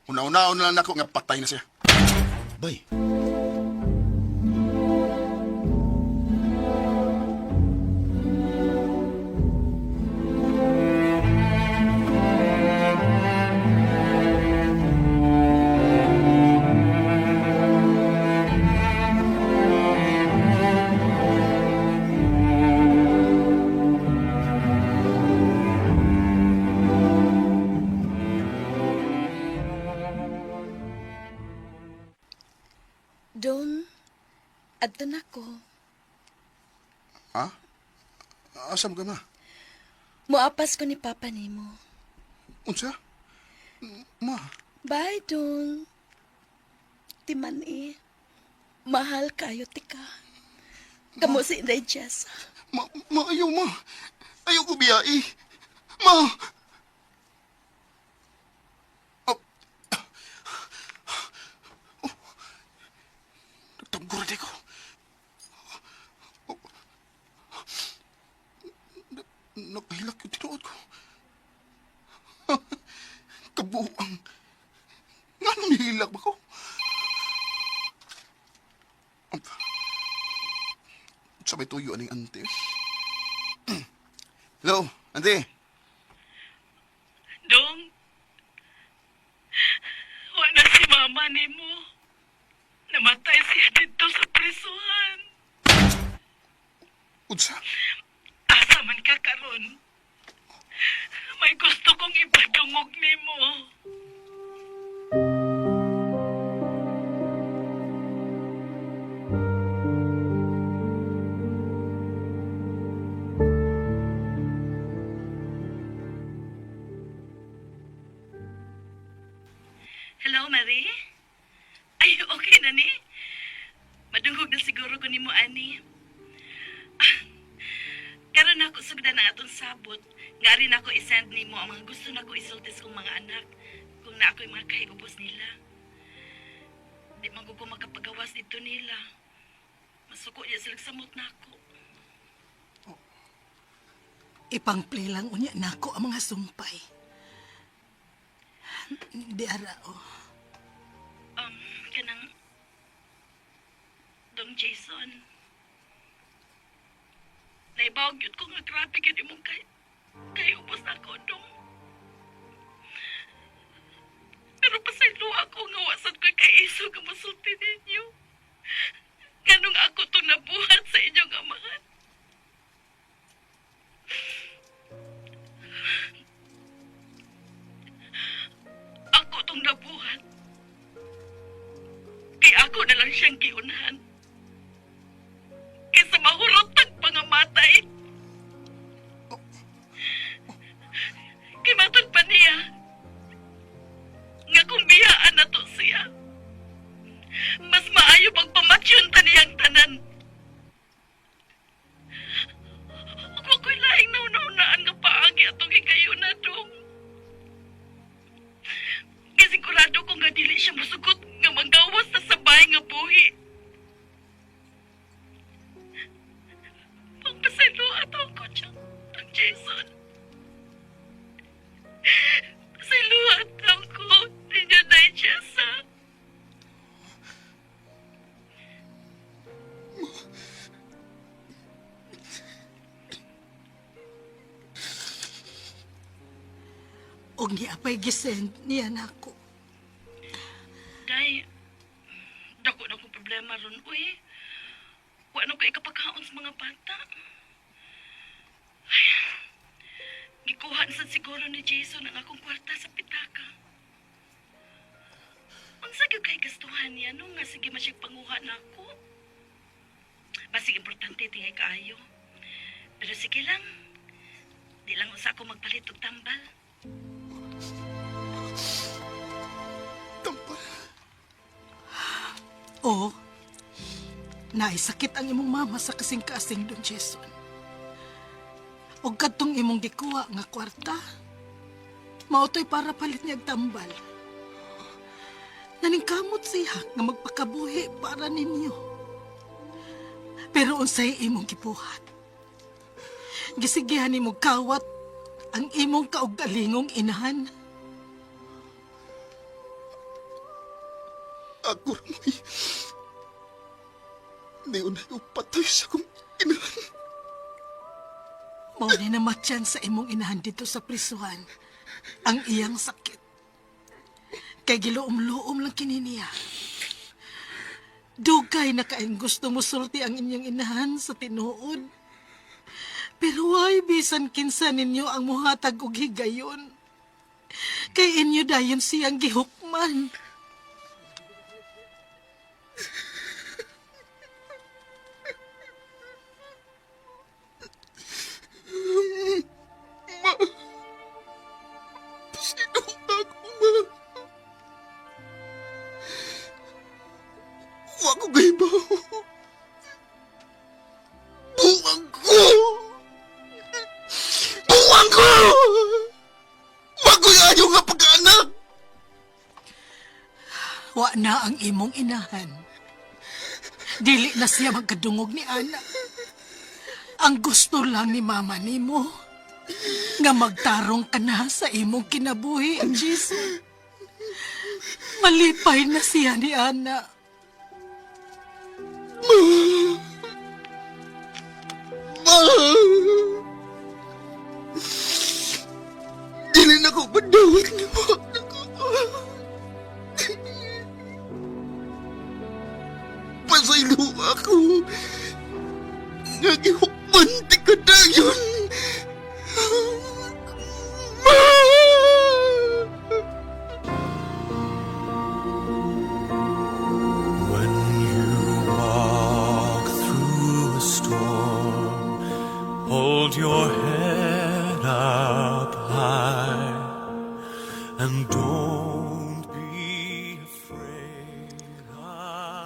Una-unaon na lang nako nga patay na siya. Bay. Don, adto na ko. Ha? Asa mo ka ma? Muapas ko ni Papa nimo. Unsa? Ma, Bye, Don. Timan eh. Mahal kayo, tika. Kamo si Inday Jessa. ma, ma ayaw ma. Ayaw ko biyai. Ma! Oh. Oh. Nagtangguran ko. Oh. Nakahilak yung tinuod ko. Kabuang. Nga nung nihilak ba ko? Sabay tuyo aning ante. Hello, ante. Dong, wala si mama nimo. Namatay siya dito sa prisuhan. Unsa? Asa man ka karon? May gusto kong ipadungog nimo. Hello, Marie? Ay, okay na ni. Madungog na siguro ko nimo ani. Ah, karon ako sugdan ang atong sabot. Nga rin ako isend nimo ang mga gusto nako isulti sa kong mga anak kung na ako'y mga kahiubos nila. Di man ko makapagawas dito nila. Masuko niya sila samot na ako. Ipangplay lang unya nako ang mga sumpay. Di ara oh. Kanang Dong Jason. Naibawag yun ko nga grabe gyud imong kay ubos na ako dong. Pero pasaylo ako nga wasad ko'y kaiso nga masulti ninyo. Nganong ako tong nabuhat sa inyong amahan. Ako tong nabuhat. Kay ako na lang siyang giunahan. Kaysa mahurot ang pangamatay. Kay matod pa niya. Nga kung biyaan na to siya. Mas maayo pag pamatyon ta niyang tanan. Ug wa ko'y laing nauna-unaan nga paagi atong hikayo na dong. Kay sigurado ko nga dili siya musugot nga manggawas sa sabay nga buhi. Pagpasaylo ato ko siya, ang Jason. Pasaylo ato ko, ninyo na Jessa. Og niapay gisend niya nako. Day, dako na ko. problema ron, uy. Wa na ko ikapakaon sa mga bata. Ay, gikuha na sad siguro ni Jason ang akong kwarta sa pitaka. Unsa gyud kay gastuhan niya no nga sige man siya panguha nako. Basig importante tingay kaayo. Pero sige lang. Di lang usa ako magpalit og tambal. Oo. Naisakit ang imong mama sa kasing-kasing, Don Jason. Og kadtong imong gikuha nga kwarta, mao to'y para palit niya og tambal. Naningkamot siya nga magpakabuhi para ninyo. Pero unsay imong gibuhat? Gisigihan nimo kawat ang imong kaugalingong inahan. Ako mo'y niunay og patay sa akong inahan. Mao ni namatyan sa imong inahan dito sa prisuhan ang iyang sakit. Kay giluom-luom lang kini niya. Dugay na kaayong gusto mo sulti ang inyong inahan sa tinuod. Pero way bisan kinsa ninyo ang muhatag og higayon. Kay inyo dayon siyang gihukman. Ma! Sino ako, ma? Wa ko gahibaw. Buwang ko! Buwang ko! Wa ko'y ayaw nga pagkaanak! Wa na ang imong inahan. Dili na siya magkadungog ni Ana. Ang gusto lang ni mama nimo nga magtarong ka na sa imong kinabuhi, Jesus. Malipay na siya ni Ana. Ma! Ma! Dili na ko madawat ni mo. Pasaylo ako. Nga gihukman ti ka dayon. Ma! When you walk through a storm, hold your head up high and don't be afraid.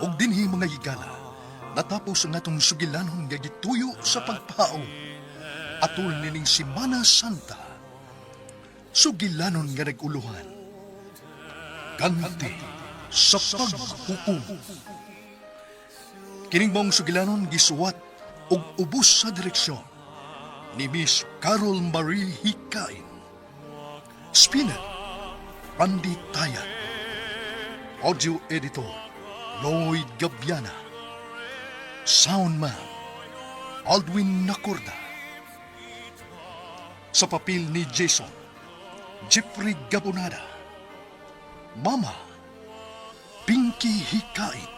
Og dinhi mga higala, natapos ang atong sugilanon nga gituyo sa pagpahaom. Atol nining Simana Santa, sugilanon nga naguluhan. Ganti sa paghukom. Kining maong sugilanon gisuwat og ubos sa direksyon ni Miss Carol Marie Hikain. Spinner, Randy Tayan. Audio Editor, Lloyd Gabiana. Soundman, Aldwin Nacorda. Sa papel ni Jason, Jeffrey Gabonada. Mama, Pinky Hikain.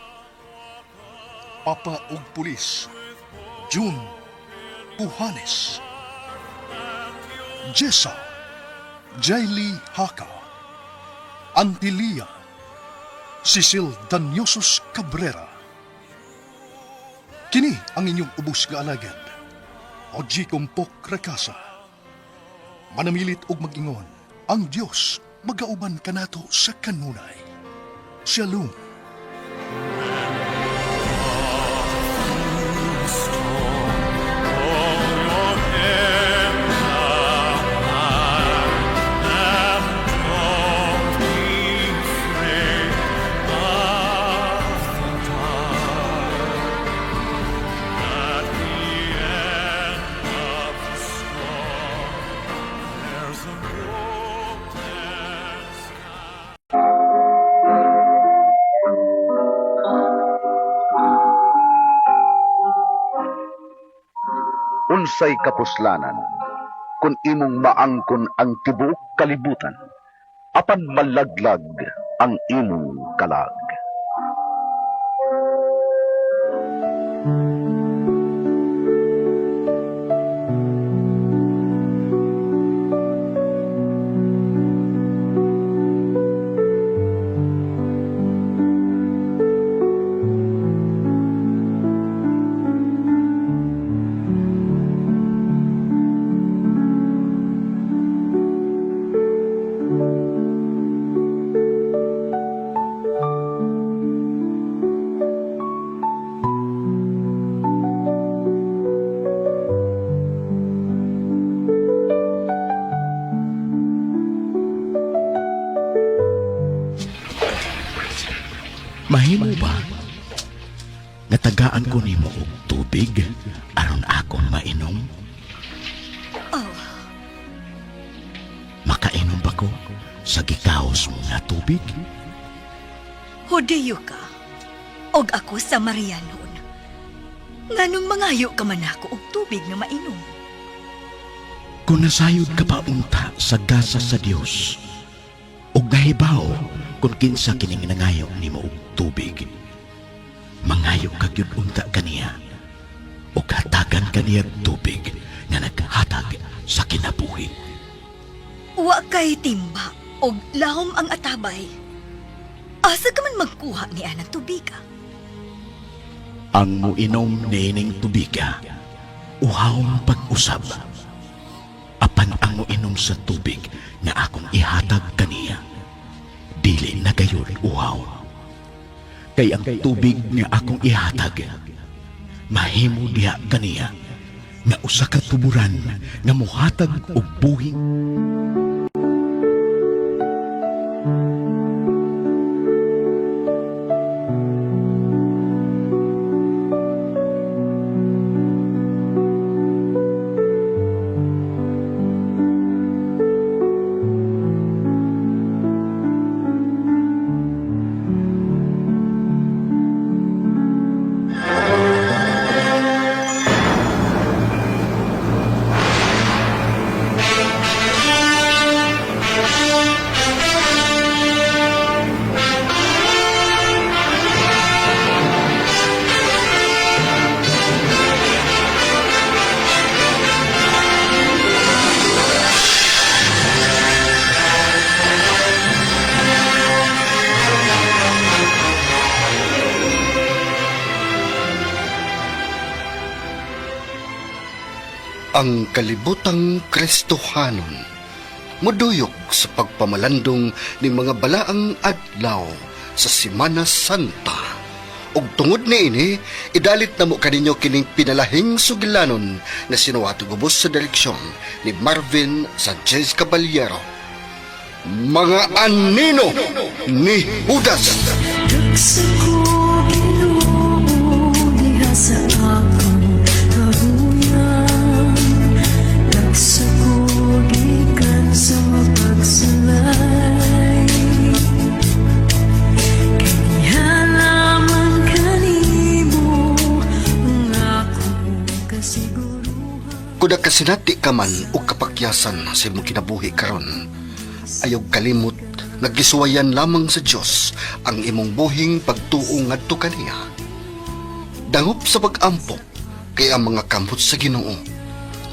Papa og Pulis, June Puhanes. Jessa, Jaylee Haka. Antilia, Cecil Danyosos Cabrera. Kini ang inyong ubos nga alagad. Oji Kumpok Rakasa. Manamilit og mag-ingon, ang Dios magauban kanato sa kanunay. Shalom. There's a golden sky. Unsay kapuslanan kung imong maangkon ang tibuok kalibutan apan malaglag ang imong kalag. Mahimo ba? Natagaan ko nimo og tubig aron akong mainom? Oh, Makainom ba ko sa gikaos mo nga tubig? Hudiyo ka. Og ako sa Marianon. Nganong mangayo ka man ako og tubig nga mainom. Kung nasayod ka pa unta sa gasa sa Dios, ug nahibaw kung kinsa kining nangayo nimo og tubig, mangayo ka gyud unta kaniya, ug hatagan kaniya tubig nga naghatag sa kinabuhi. Wa kay timba og lahom ang atabay. Asa ka man magkuha ni anang tubiga? Ang muinom niining tubiga, uhawon pag-usab. Apan ang muinom sa tubig nga akong ihatag kaniya, dili na gayon uhaw. Kay ang tubig nga akong ihatag, mahimo diha kaniya nga usa ka tuburan nga muhatag og buhi. Ang kalibutang Kristohanon muduyok sa pagpamalandong ni mga balaang adlaw sa Semana Santa. Ug tungod niini, idalit na mo kaninyo kining pinalahing sugilanon na sinuwat gubos sa direksyon ni Marvin Sanchez Caballero. Mga anino ni Judas! Sa ko Ginoo diha sa akong kahuyan, Lagsa ko gikan sa mapagsalay, Kay lamang kanimo ang akong kasiguruhan. Kung nakasinati ka man o kapakyasan sa imong kinabuhi karon, ayaw kalimot nagisuwayan lamang sa Dios ang imong buhing pagtuo ngadto kaniya. Dangop sa pag-ampo kay ang mga kamot sa Ginoo.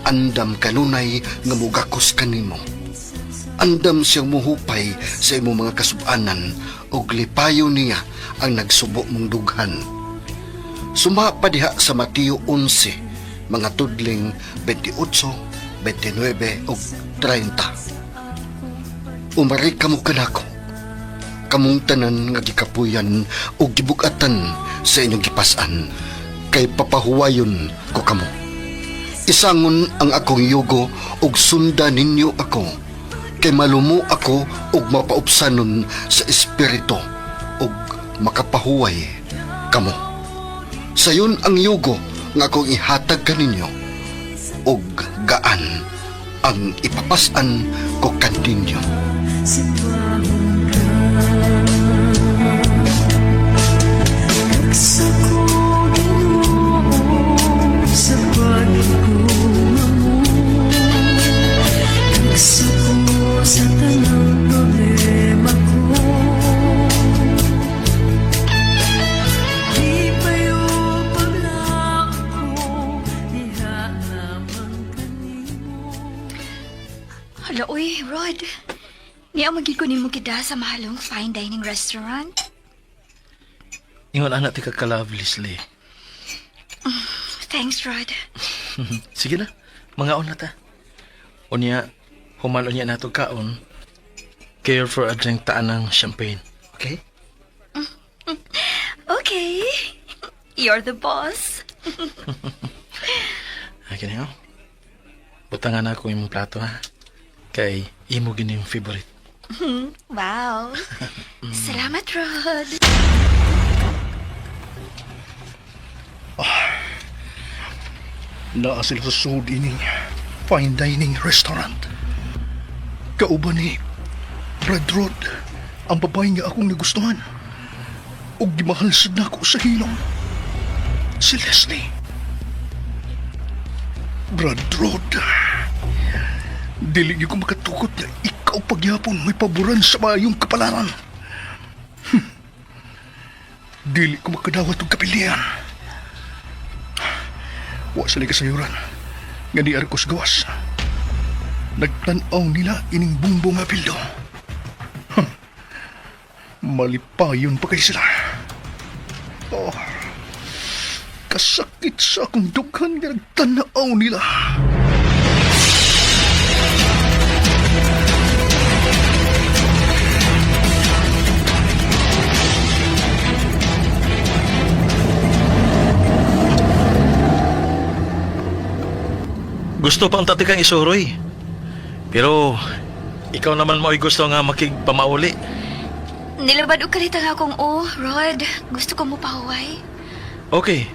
Andam kanunay nga mugakos kanimo. Andam siyang muhupay sa imong mga kasub-anan ug lipayo niya ang nagsubo mong dughan. Suma pa diha sa Mateo 11, mga tudling 28, 29 ug 30. Umari kamo kanako, kamong tanan nga gikapuyan ug gibugatan sa inyong gipas-an, kay papahuwayon ko kamo. Isangon ang akong yugo ug sunda ninyo ako, kay malumo ako ug mapaupsanon sa espiritu ug makapahuway kamo. Sayon ang yugo nga akong ihatag kaninyo ug gaan ang ipapas-an ko kaninyo. Simbahon ka. Lagsa ko Ginoo sa paghigugma mo, Lagsa ko sa tanang problema ko. Lipayo paglaom. Rod. Niya magid ko nimo kita sa mahalong fine dining restaurant. Ingon anak ti ka-love, Leslie. Thanks, Rod. Sige na, mga na ta. Unya, human unya nato kaon. Care for a drink taan ng champagne. Okay? Okay. You're the boss. Akin na Butangan na ako imong plato ha. Kay imo gini yung favorite. Wow. Salamat, Rod. Naa sila sa sud ining fine dining restaurant. Kauban ni Brad Rod, ang babae nga akong nagustuhan. Ug gimahal sad nako sa hilom. Si Leslie. Brad Rod, dili gyud ko makatukot nga ikaw pagyapon may paboran sa maayong kapalaran. Dili ko makadawat og kapilian. Wa sila kasayuran. Nga di ko sa gawas. Nagtanaw nila ining bungbong nga pildo. Huh. Malipayon pa kay sila. Oh, kasakit sa akong dughan nga nagtanaw nila. Gusto pa ang tati kang isuroy. Pero ikaw naman mo'y gusto nga makigpamauli. Nilabad og kalit ang akong o, Rod. Gusto ko mo pahuway. Okay.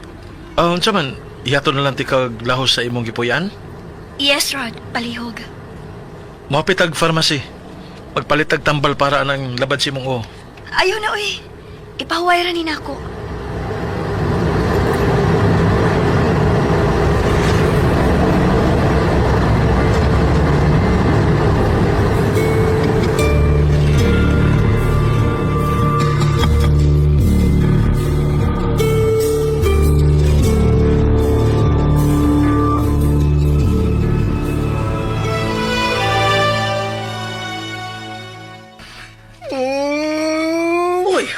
Unsa man, ihato na lang ti kag lahos sa imong gipuy-an? Yes, Rod. Palihog. Moapit ag pharmacy. Magpalit ag tambal para anang labad si imong o. Ayaw na, uy. Ipahuway ra ni nako. Uy!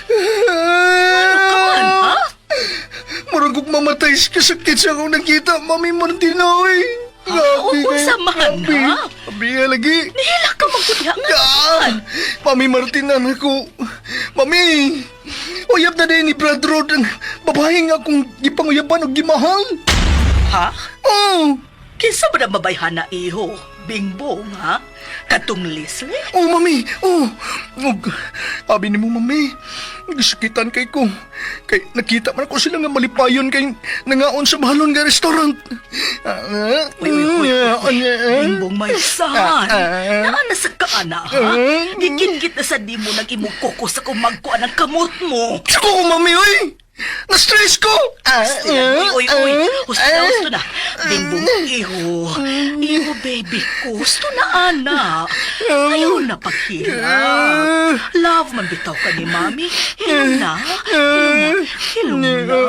Ano ka man, ha? Murag kog mamatay sa kasakit sa akong nakita, Mami Martina, oy. Ah, unsa man, ha? Abi, lagi. Nihila ka magkudya nga Ah, Mami Martina nako. Mami, uyab na din ni Brad Rod ang babae nga akong gipanguyaban og gimahal. Ha? Oh! Kinsa ba na mabayhana iho? Bingbong, ha? Katong Leslie? Oh, mami! Oh! Og, abi ni mo, mami. Gisakitan kay ko. Kay nakita man ako sila nga malipayon kay nangaon sa mahalon nga restaurant. Uy, uy, uy, uy, uy. Bingbong, my son. Naa na sa kaana, ha? Gikit-kit na sa di mo nag imong koko sa kumagkuan ang kamot mo. Sa koko, mami, uy! Na-stress ko! Uy, uy, uy. Husto na, husto na. Bingbong, iho. Iho, baby ko. Husto na, ana. Ayaw na paghilak. Love man bitaw ka ni mami. Hilom na. Hilom na. Hilom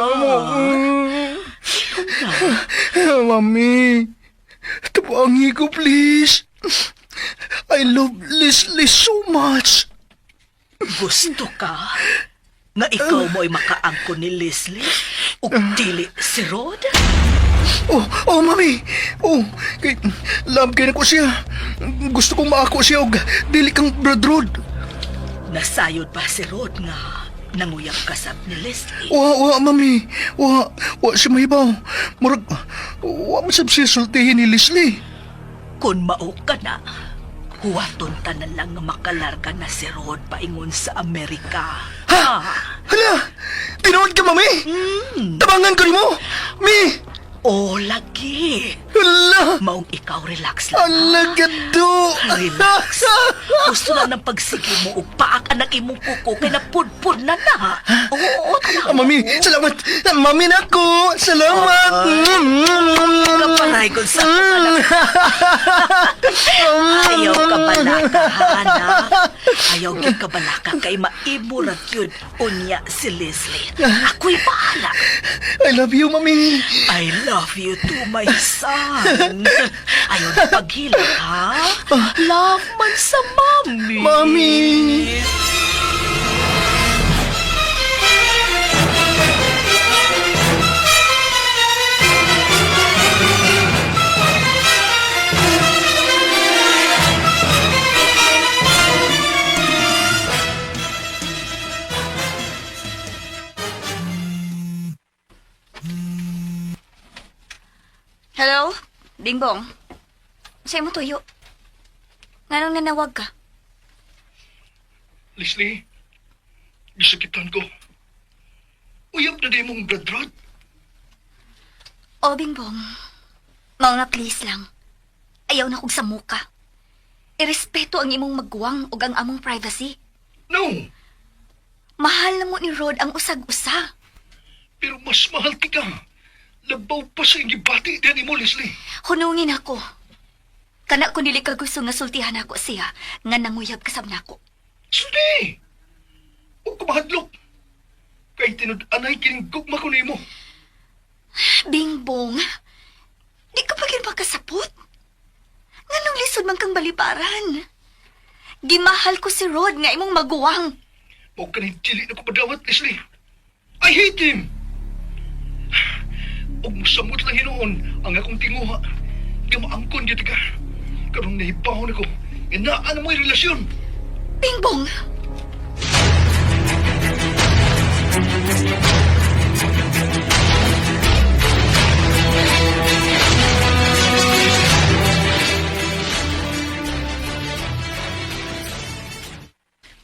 na. Hilom na. Mami, tabangi ko, please. I love Leslie so much. Gusto ka? Nga ikaw mo'y makaangko ni Leslie? Ug dili si Rod? Oh, oh, mami. Oh, kay love kay nako siya. Gusto kong maako siya og dili kang Brad Rod. Nasayod pa si Rod nga nanguyab kasab ni Leslie. Wa, wa, mami. Wa, wa siya mahibaw. Murag, wa man sab siya sultihin ni Leslie. Kung mao ka na, huwaton ta na lang nga makalarga na si Rod paingon sa Amerika. Ha? Hala! Tinuod ka, mami! Tabangan ko nimo! Mi! Oh, lagi. Hala! Maong ikaw relax lang. Hala, gado! Relax. Gusto na ng pagsige mo ug paak ang imong kuko kay napudpud na na. Oo, oo, Ah, mami, salamat! Mami na ko! Salamat! Kaparay ko sa akong anak. Ayaw kabalaka, anak. Ayaw gyud kabalaka kay maimo ra gyud unya si Leslie. Ako'y bahala. I love you, mami. I love you too, my son. Ayaw na paghilak, ha? Love man sa mami. Mami! Hello? Bingbong. Sa'yo mo tuyo. Nganong nanawag ka? Leslie, gisakitan ko. Uyab na di mong blood rod. O, Bingbong. Mao nga please lang. Ayaw na kog sa muka. Irespeto ang imong magwang ug ang among privacy. No! Mahal na mo ni Rod ang usag-usa. Pero mas mahal kita. Labaw pa sa ingibati din mo, Leslie. Hunungin ako. Kana ko dili ka gusto nga sultihan ako siya nga nanguyab kasab nako. Sulti! Huwag ko mahadlok. Kay tinud-anay kining gugma ko nimo. Bingbong, di ka pa gyud makasapot. Nganong lisod man kang baliparan? Gimahal ko si Rod nga imong maguwang. Huwag ka nang dili na ko padawat, Leslie. I hate him! Ug musamot lang hinuon ang akong tinguha. Gamaangkon gyud ka. Karong nahibawon ako, nga naa na mo'y relasyon. Bingbong!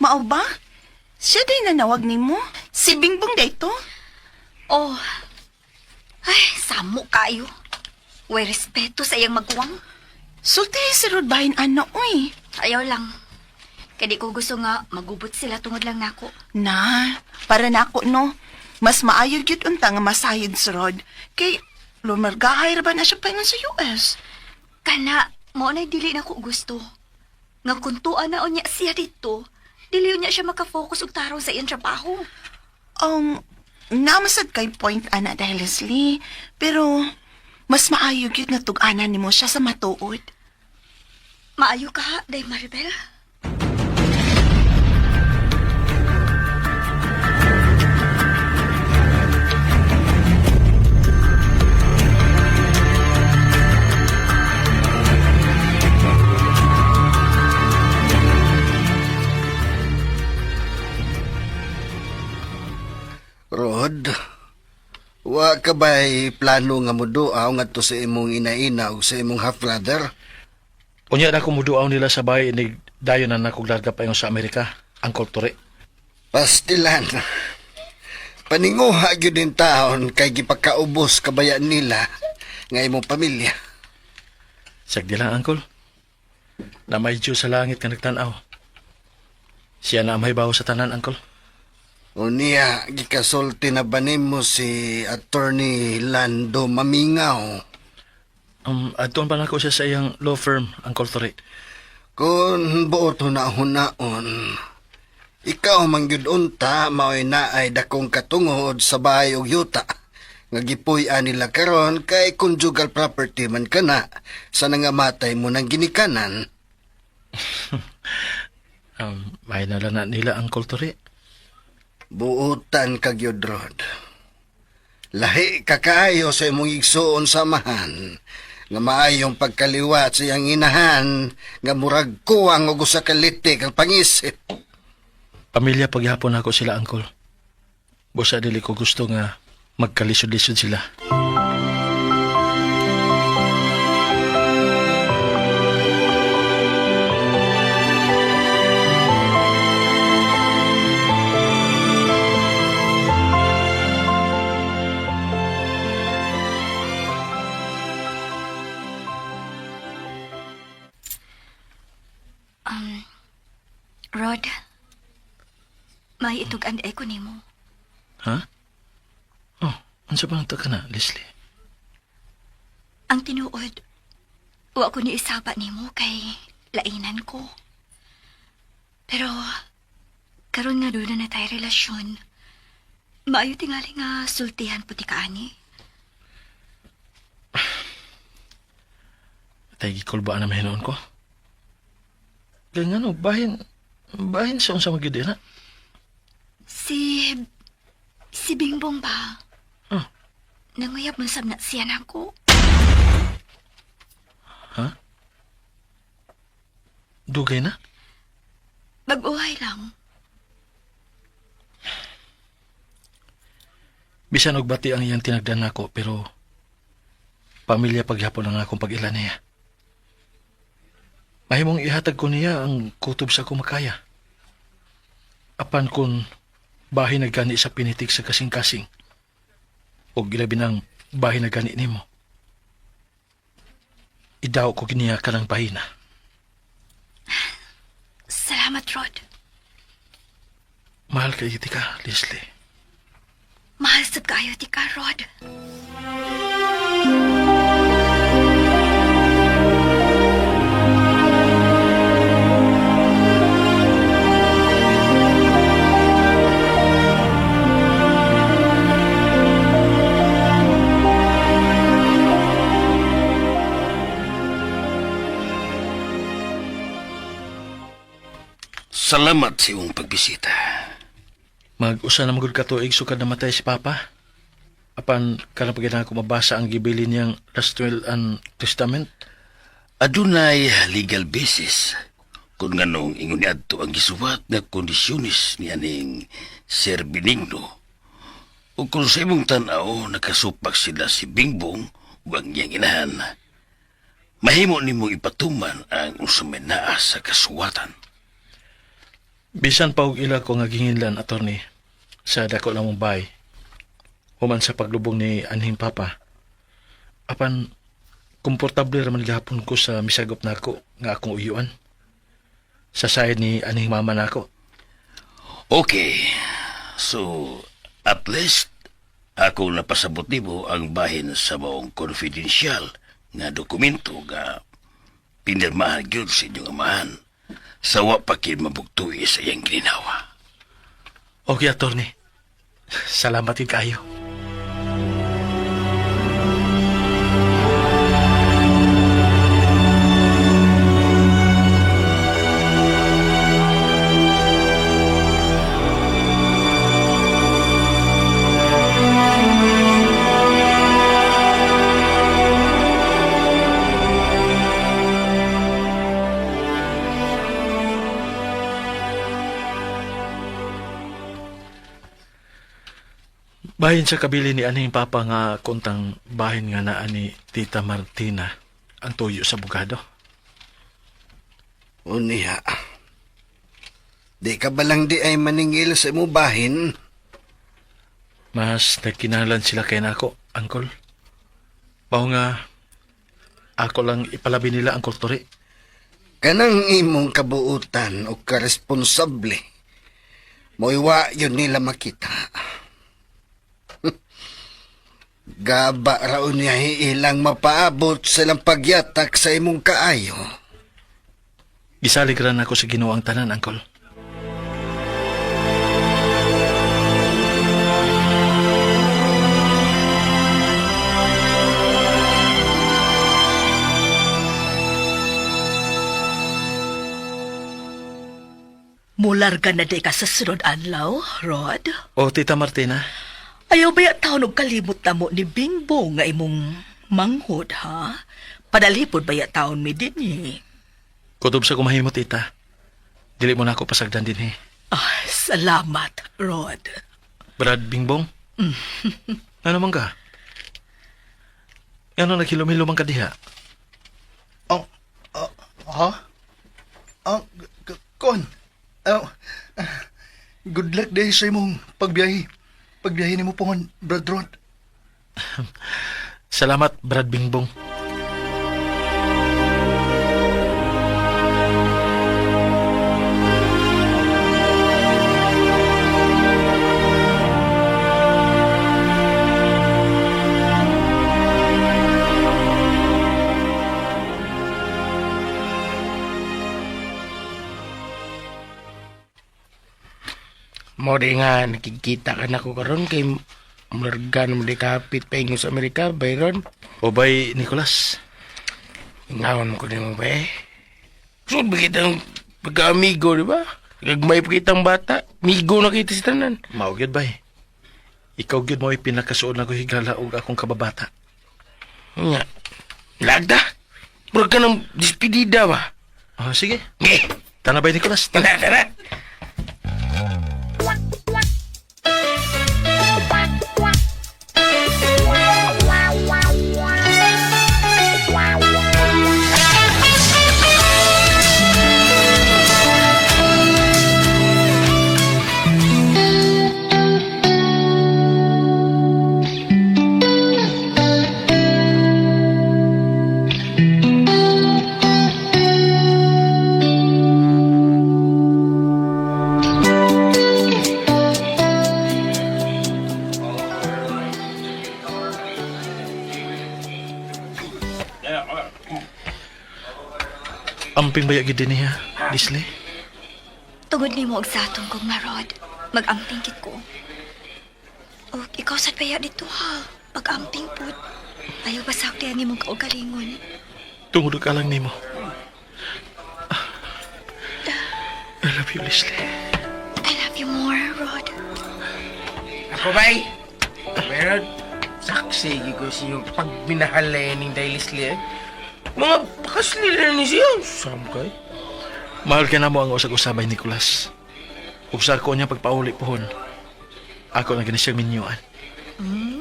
Mao ba? Siya day nanawag nimo? Si Bingbong dayto? Oh. Ay, samo kayo. Way respeto sa iyang maguwang. Sulti si Rod bahin ana oy. Ayaw lang. Kaya di ko gusto nga magubot sila tungod lang nako. Na, para nako no. Mas maayo gyud unta nga masayod si Rod. Kay lumargahay ra ba na siya paingon sa US? Kana, mao na dili na ko gusto. Nga kuntuan na unya siya dito, dili unya siya makafocus og tarong sa iyang trabaho. Namasad kay point ana dahil Leslie, pero mas maayo gyud nga tug-anan nimo siya sa matuod. Maayo ka, ha, Day Maribel. Rod, wa ka ba'y plano nga muduaw ngadto sa imong inaina o sa imong half-brother? Unya na kumuduaw nila sa bahay ni dayon na nakog larga pa sa Amerika, Uncle Ture. Pastilan. Paninguha gyud ning taon kay gipakaubos kabayan nila nga imong pamilya. Sagdi lang, Uncle. Na may Diyos sa langit nga nagtanaw. Siya na ang may bawo sa tanan, Uncle. Unya, gikasulti na ba nimo si Attorney Lando Mamingaw? Adtoon pa nako siya sa iyang law firm, Uncle Ture. Kung buot huna-hunaon, ikaw man gyud unta mao'y naay dakong katungod sa bahay ug yuta. Nga gipuy-an nila karon kay conjugal property man kana sa nangamatay mo ng ginikanan. May na lang na nila, Uncle Ture. Buotan ka gyud, Rod. Lahi ka kaayo sa imong igsuon samahan nga maayong pagkaliwat sa iyang inahan nga murag kuwang og usa ka litik ang pangisip. Pamilya paghapon ako sila, Uncle. Busa dili ko gusto nga magkalisod-lisod sila. Rod, may itug-an ko nimo. Ha? Oh, unsa pa nang ka na, Leslie? Ang tinuod, wa ko ni isaba nimo kay lainan ko. Pero karon nga doon na tayo relasyon. Maayo tingali nga sultihan puti ka ani. Tay gikulbaan na mahinoon ko. Kaya nga no, bahin sa unsa magyud na. Si Bingbong ba? Ah. Nanguyab man sab na siya nako. Ha? Dugay na? Bag-uhay lang. Bisan og bati ang iyang tinagdan nako pero pamilya paghapon ang akong pag-ila niya. Mahimong ihatag ko niya ang kutob sa akong makaya. Apan kung bahin na gani sa pinitik sa kasing-kasing o gilabi ng bahin na gani nimo. Idaw ko giniya ka ng pahina. Salamat, Rod. Mahal kay iti ka, Leslie. Mahal sab kaayo ti ka, Rod. Salamat sa iyong pagbisita. Mag-usa na magud katuig sukad namatay si Papa. Apan karon pa ako mabasa ang gibili niyang last will and testament. Adunay legal basis kung nganong ingon niadto ang gisuwat nga kondisyones ni aning Sir Benigno. Ug kung sa imong tan-aw nakasupak sila si Bingbong ug ang iyang inahan. Mahimo nimong ipatuman ang unsa may naa sa kasuwatan. Bisan pa og ila ko nga gihinlan, attorney, sa dako lang mong bahay. Human sa paglubong ni anhing Papa. Apan komportable raman gihapon ko sa misagop nako nga akong uyuan. Sa side ni anhing mama nako. Okay. So, at least ako napasabot nimo ang bahin sa maong confidential nga dokumento nga pinirmahan gyud sa inyong amahan sa wa pa kid mabugtui sa iyang gininawa. Okay, attorney. Salamat din kayo. Bahin sa kabili ni aning papa nga kontang bahin nga naa ni Tita Martina ang tuyo sa bugado. Unya. Di ka ba lang di ay maningil sa imo bahin? Mas nagkinalan sila kay nako, angkol. Mao nga ako lang ipalabi nila ang kulturi. Kanang imong kabuutan o karesponsable, moiwa yun nila makita. Gaba raon niya ilang mapaabot sa ilang pagyatak sa imong kaayo. Gisalig ra nako sa Ginoo ang tanan, angkol. Mularga na di ka sa sunod adlaw, Rod. O Tita Martina, Ayaw ba taon og kalimot na mo ni Bingbong nga imong manghod, ha? Padalhipod ba taon mi din eh? Kutob sa kumahimo, Tita. Dili mo na ako pasagdan din eh. Ah, salamat, Rod. Brad Bingbong? Ano man ka? Ano naghilom-hilom man ka diha? Oh, ha? Oh, kon. Oh, good luck day sa imong pagbiyahe. Pagbiyahe nimo pohon, Brad Rod. Salamat, Brad Bingbong. Mo di nga nakikita ka na ko karon kay mularga mo di kapit pa sa Amerika, Byron. O bay, Nicolas. Ingawan mo ko din mo ba eh. Sud ba kitang pagka-amigo, di ba? Gagmay pa kitang bata. Migo na kita sa tanan. Mao gyud bay. Ikaw gyud mo pinakasuod na ko higala og akong kababata. Nga. Lagda. Murag ka ng dispedida ba? Ah, sige. Okay. Tana bay Nicolas. Tara, tara. Amping baya gid niya, Leslie. Tungod nimo og satong kong marod, mag-amping kit ko. O ikaw sad paya dito ha, pag-amping pud. Ayaw basak di ang imong kaugalingon. Tungod og alang nimo. I love you, Leslie. I love you more, Rod. Ako bay. Pero saksi ko sa inyong pagminahalay ning Day Leslie eh. Mga pakasli na ni siya. Sam kay. Mahal ka na mo ang usag-usabay, Nicolas. Ug sa ako niya pagpauli pohon. Ako na gani siyang minyuan.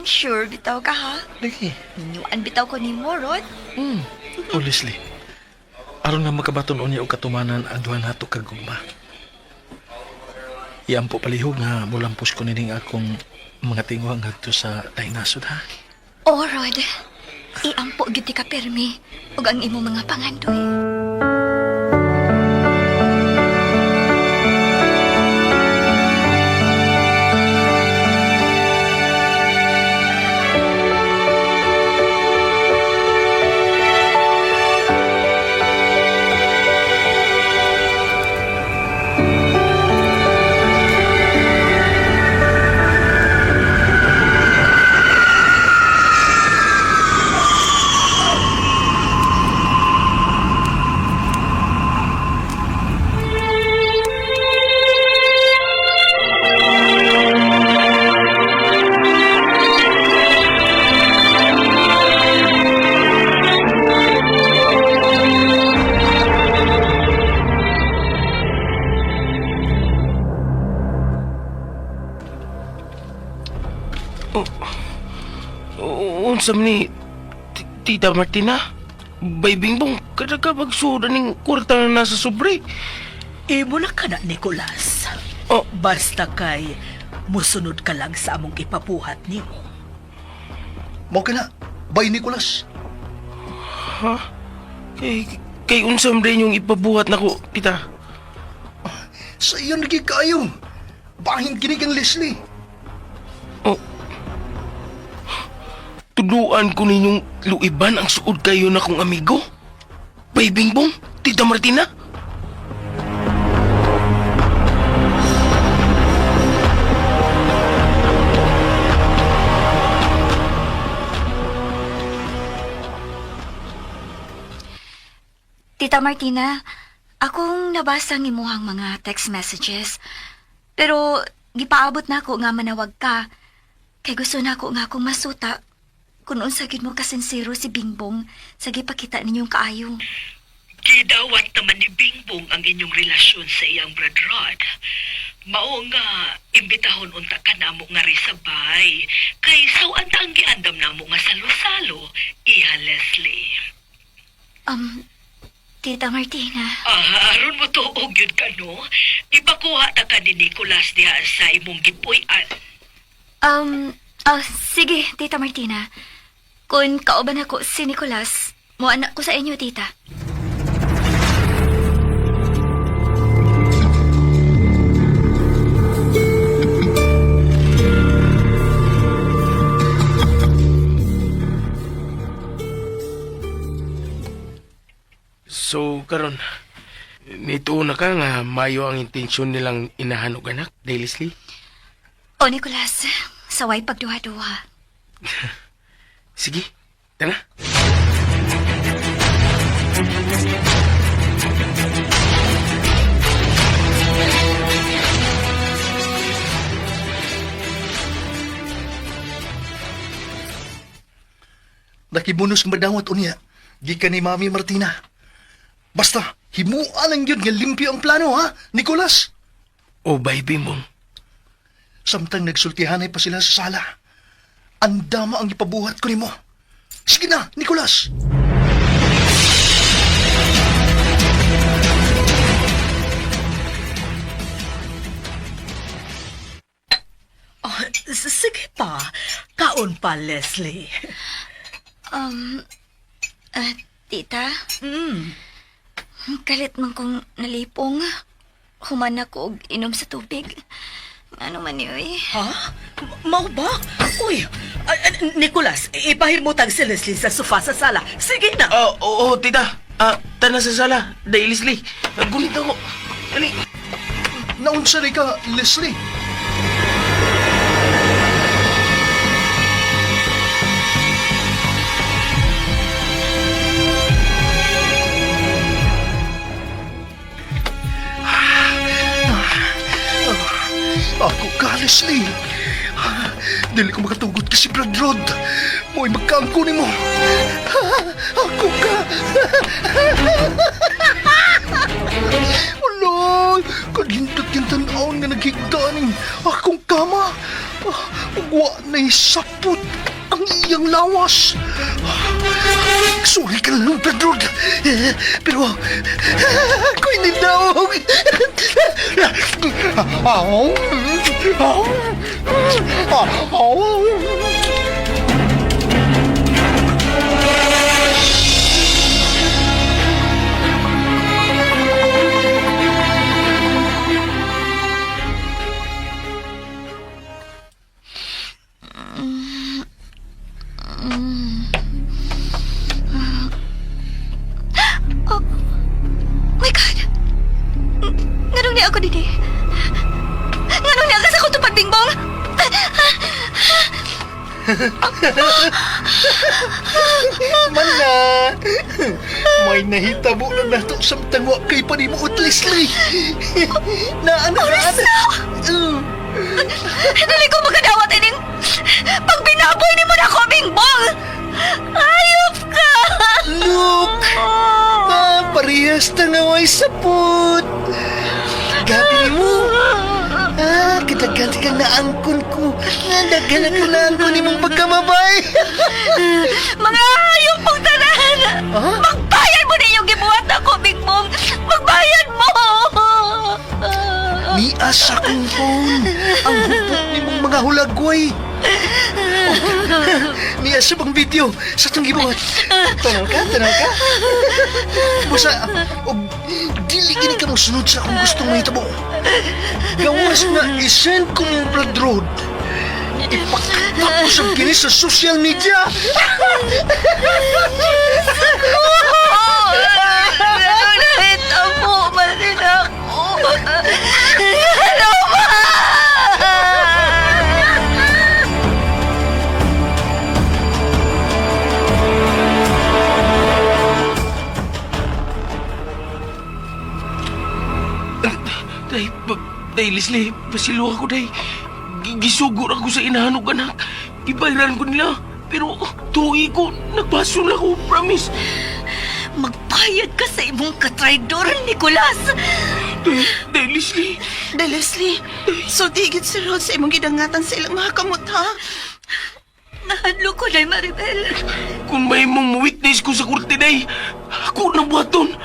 Sure bitaw ka ha? Lagi. Minyuan bitaw ko nimo, Rod. O Leslie, aron nga makabaton unya og katumanan ang duha nato kag gugma. Iampo palihog nga mulampos ko nining akong mga tinguha ngadto sa laing nasod ha. Oh, Rod. Iampo gyud ti ka permi ug ang imong mga pangandoy. Unsa man ni Tita Martina? Bay Bingbong, kada ka magsuda ning kwarta na nasa sobre. Imo na ka na, Nicolas. Oh. Basta kay musunod ka lang sa among ipabuhat nimo. Mao ka na, bay Nicolas. Ha? Kay unsa man rin yung ipabuhat nako, tita? Sa iyon lagi kaayo. Bahin kini kang Leslie. Oh. Tuduan ko ninyong luiban ang suod kayo na kong amigo. Bay Bingbong, Tita Martina. Tita Martina, akong nabasa ang imuhang mga text messages. Pero gipaabot na ako nga manawag ka. Kay gusto na ako nga akong masuta kung unsa gid mo kasinsero si Bingbong sa gipakita ninyong kaayo. Gidawat naman ni Bingbong ang inyong relasyon sa iyang Brad Rod. Mao nga, imbitahon unta ka namo nga risabay. Kay sawan ta ang giandam namo nga salo-salo, iha Leslie. Tita Martina, Ah, aron mo to og yun ka no? Ipakuha ta ka ni Nicolas diha sa imong gipuy-an. sige, Tita Martina. Kung kauban ako si Nicolas, mo anak ko sa inyo, Tita. So, karon nito na ka nga mayo ang intensyon nilang inahan og anak, Day Leslie. O, Nicolas, saway pagduha-duha. Sige, tara. Nakibunos nga madawat unya. Gikan ni Mami Martina. Basta, himuan ang yun nga limpyo ang plano, ha, Nicolas? O, bay, Bingbong. Samtang nagsultihanay pa sila sa sala. Andama ang ipabuhat ko nimo. Sige na, Nicolas! Oh, sige pa. Kaon pa, Leslie. Tita? Kalit man kong nalipong. Human ako og inom sa tubig. Ano man yun eh. Ha? Mao ba? Uy, Nicolas, ipahimutag si Leslie sa sofa sa sala. Sige na. Ah, oo, tita. Ah, tana sa sala. Day, Leslie. Gunit ako. Dali. Naunsa rin ka, Leslie? Ako ka, Leslie. Dili ko makatugot kasi Brad Rod. Mo'y magkaangko ni mo. Ako ka. Uloy! Kalindot yung tanawon nga naghigdaning akong kama. Ugwa na'y sapot ang iyang lawas. Sorry ka na lang, Brad Rod. Pero ako'y nindaog. Aw! Aw! Aw! Oh, my God! Nganong niya ako dini? Nganong niya ka sa kutupad, Bingbong? Mana! May nahitabo na nato samtang wa kay panimuot, Leslie. Na ano na ano? Dali ko makadawat ining pag binaboy ni mo na ako, Bingbong! Ayop ka! Look! Ah, parehas ta nga way sapot. Gabi ni mo. Ah, kitagan kang naangkon ko. Nga daghan ako naangkon ni mong pagkamabay. Mga hayop mong tanan! Magbayad mo na iyong gibuhat ako, Bingbong! Magbayad mo! Nias akong phone. Ang hupok ni mong mga hulagway. Oh, nias sa bang video sa itong gibuhat. Tanaw ka, tanaw ka. Busa, og dili gini ka mosunod sa akong gustong mahitabo. Gawas na isend ko mong blood road. Ipakita ko sa kini sa social media. Nahita mo, manin ako. Ano ba? Day, day, Leslie. Pasilo ako, day. Gisugo ako sa inahan og anak. Gibayran ko nila. Pero tuwi ko, nagbaso na ako, promise. Magbayad ka sa imong katraidor, Nicolas! Day, day, Leslie. Day, Leslie, so digit si Rod sa imong gidangatan sa ilang mga kamot, ha? Nahadlo ko na, Maribel. Kung may mong witness ko sa korte, day, ako na buhaton.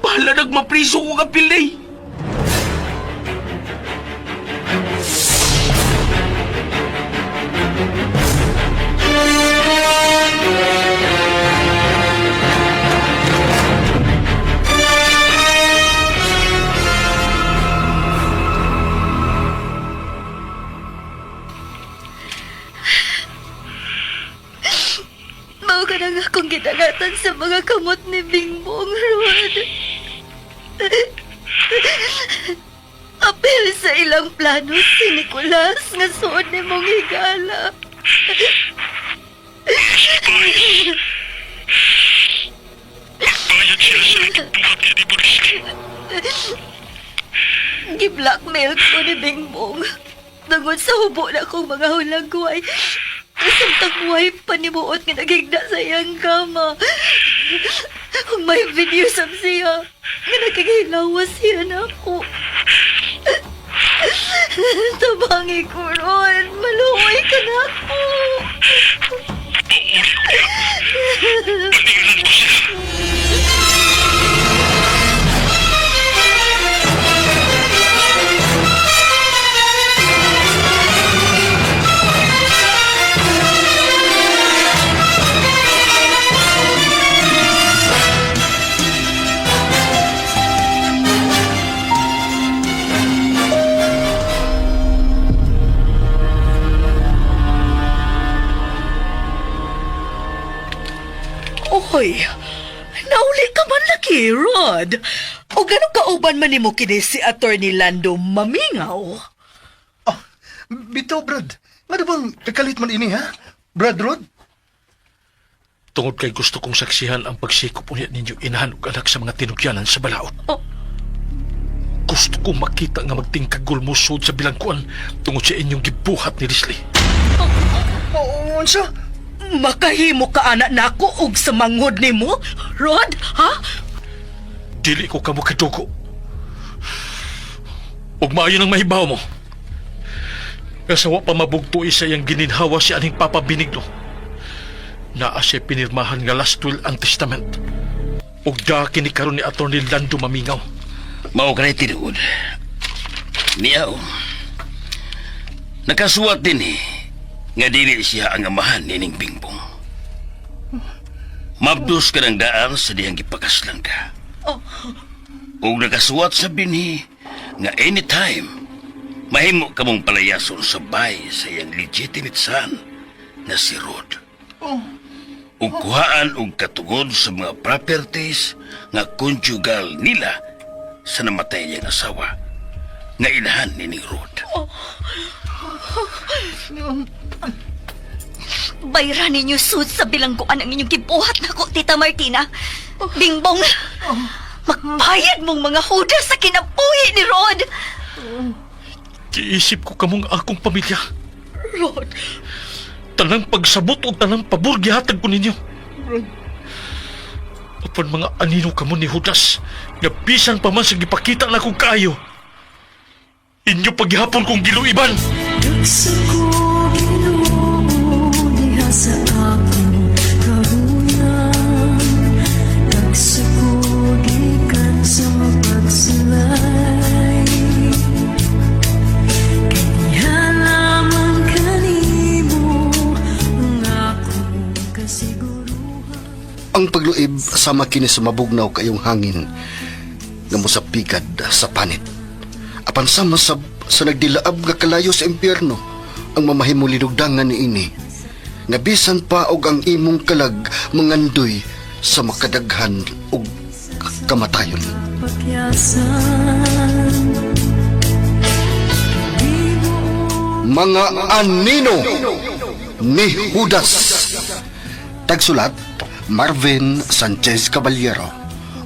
Bahala nagmapriso ko kapil, day. Mao ka na nga akong gidangatan sa mga kamot ni Bingbong, Rod. Apil sa ilang plano si Nicolas nga suod ni mong higala. Magbayad sila sa nimo, Gi-blackmail ko ni Bingbong. Tungod sa hubo na kong mga hulagway. Samtang wife panimuot nga nagigda sa iyang kama. Kung may video sab siya, nga nakikilawas siya na ako. Tabangi ko ron, maluoy ka na ako. Oy, nauli ka man lagi, Rod. O ganun kauban man nimo kini si Attorney Lando Mamingaw. Bitaw, Brad. Nga bang kakalit man ini, ha? Brad Rod? Tungod kay gusto kong saksihan ang pagsikop unya ninyo inahan ug anak sa mga tinugyanan sa balaod. Gusto kong makita nga magtingkagul mo sud sa bilangkuan tungod sa inyong gibuhat ni Leslie. Oo, unsa? Makahimo ka anak nako og sa manghod nimo, Rod, ha? Dili ko kamo kadugo. Ug maayo nang mahibaw mo. Nga sa wa pa mabugto isa iyang gininhawa si aning Papa Benigno. Naa siya pinirmahan nga last will and testament. Ug da kini karon ni Attorney Lando Mamingaw. Mao kanay tinuod. Niya oh. Nakasuwat din eh, nga dili siya ang amahan nining Bingbong. Mabdos ka ng daan sa dihang gipakaslan ka. Oh. Ug nakasuwat sa binhi nga anytime mahimo ka mong palayason sa bay sa iyang legitimate son na si Rod. Oh. Ug kuhaan og katugod sa mga properties nga conjugal nila sa namatay niyang asawa nga inahan ni ning Rod. Bayra ninyo sud sa bilangguan ang inyong gibuhat nako, Tita Martina. Bingbong, magbayad mong mga hudas sa kinabuhi ni Rod. Giisip ko kamong akong pamilya. Rod. Tanang pagsabot o tanang pabor gihatag ko ninyo. Apan mga anino kamo ni Judas, nga bisan pa man sa gipakita na kong kaayo. Inyo paghihapon kong giluiban. Sa ko Ginoo diha sa akong kahuyan, Dagsa ko gikan sa mapagsulay. Kay diha lamang kanimo ang akong kasiguruhan. Ang pagluib sama kini sa mabugnaw kayong hangin nga mosapigad sa panit. Apan sama sa nagdilaab nga kalayo sa impyerno ang mamahimo linugdangan niini. Nga bisan pa og ang imong kalag mangandoy sa makadaghan og kamatayon. Pakyasan. Mga anino ni Judas. Tagsulat, Marvin Sanchez Caballero.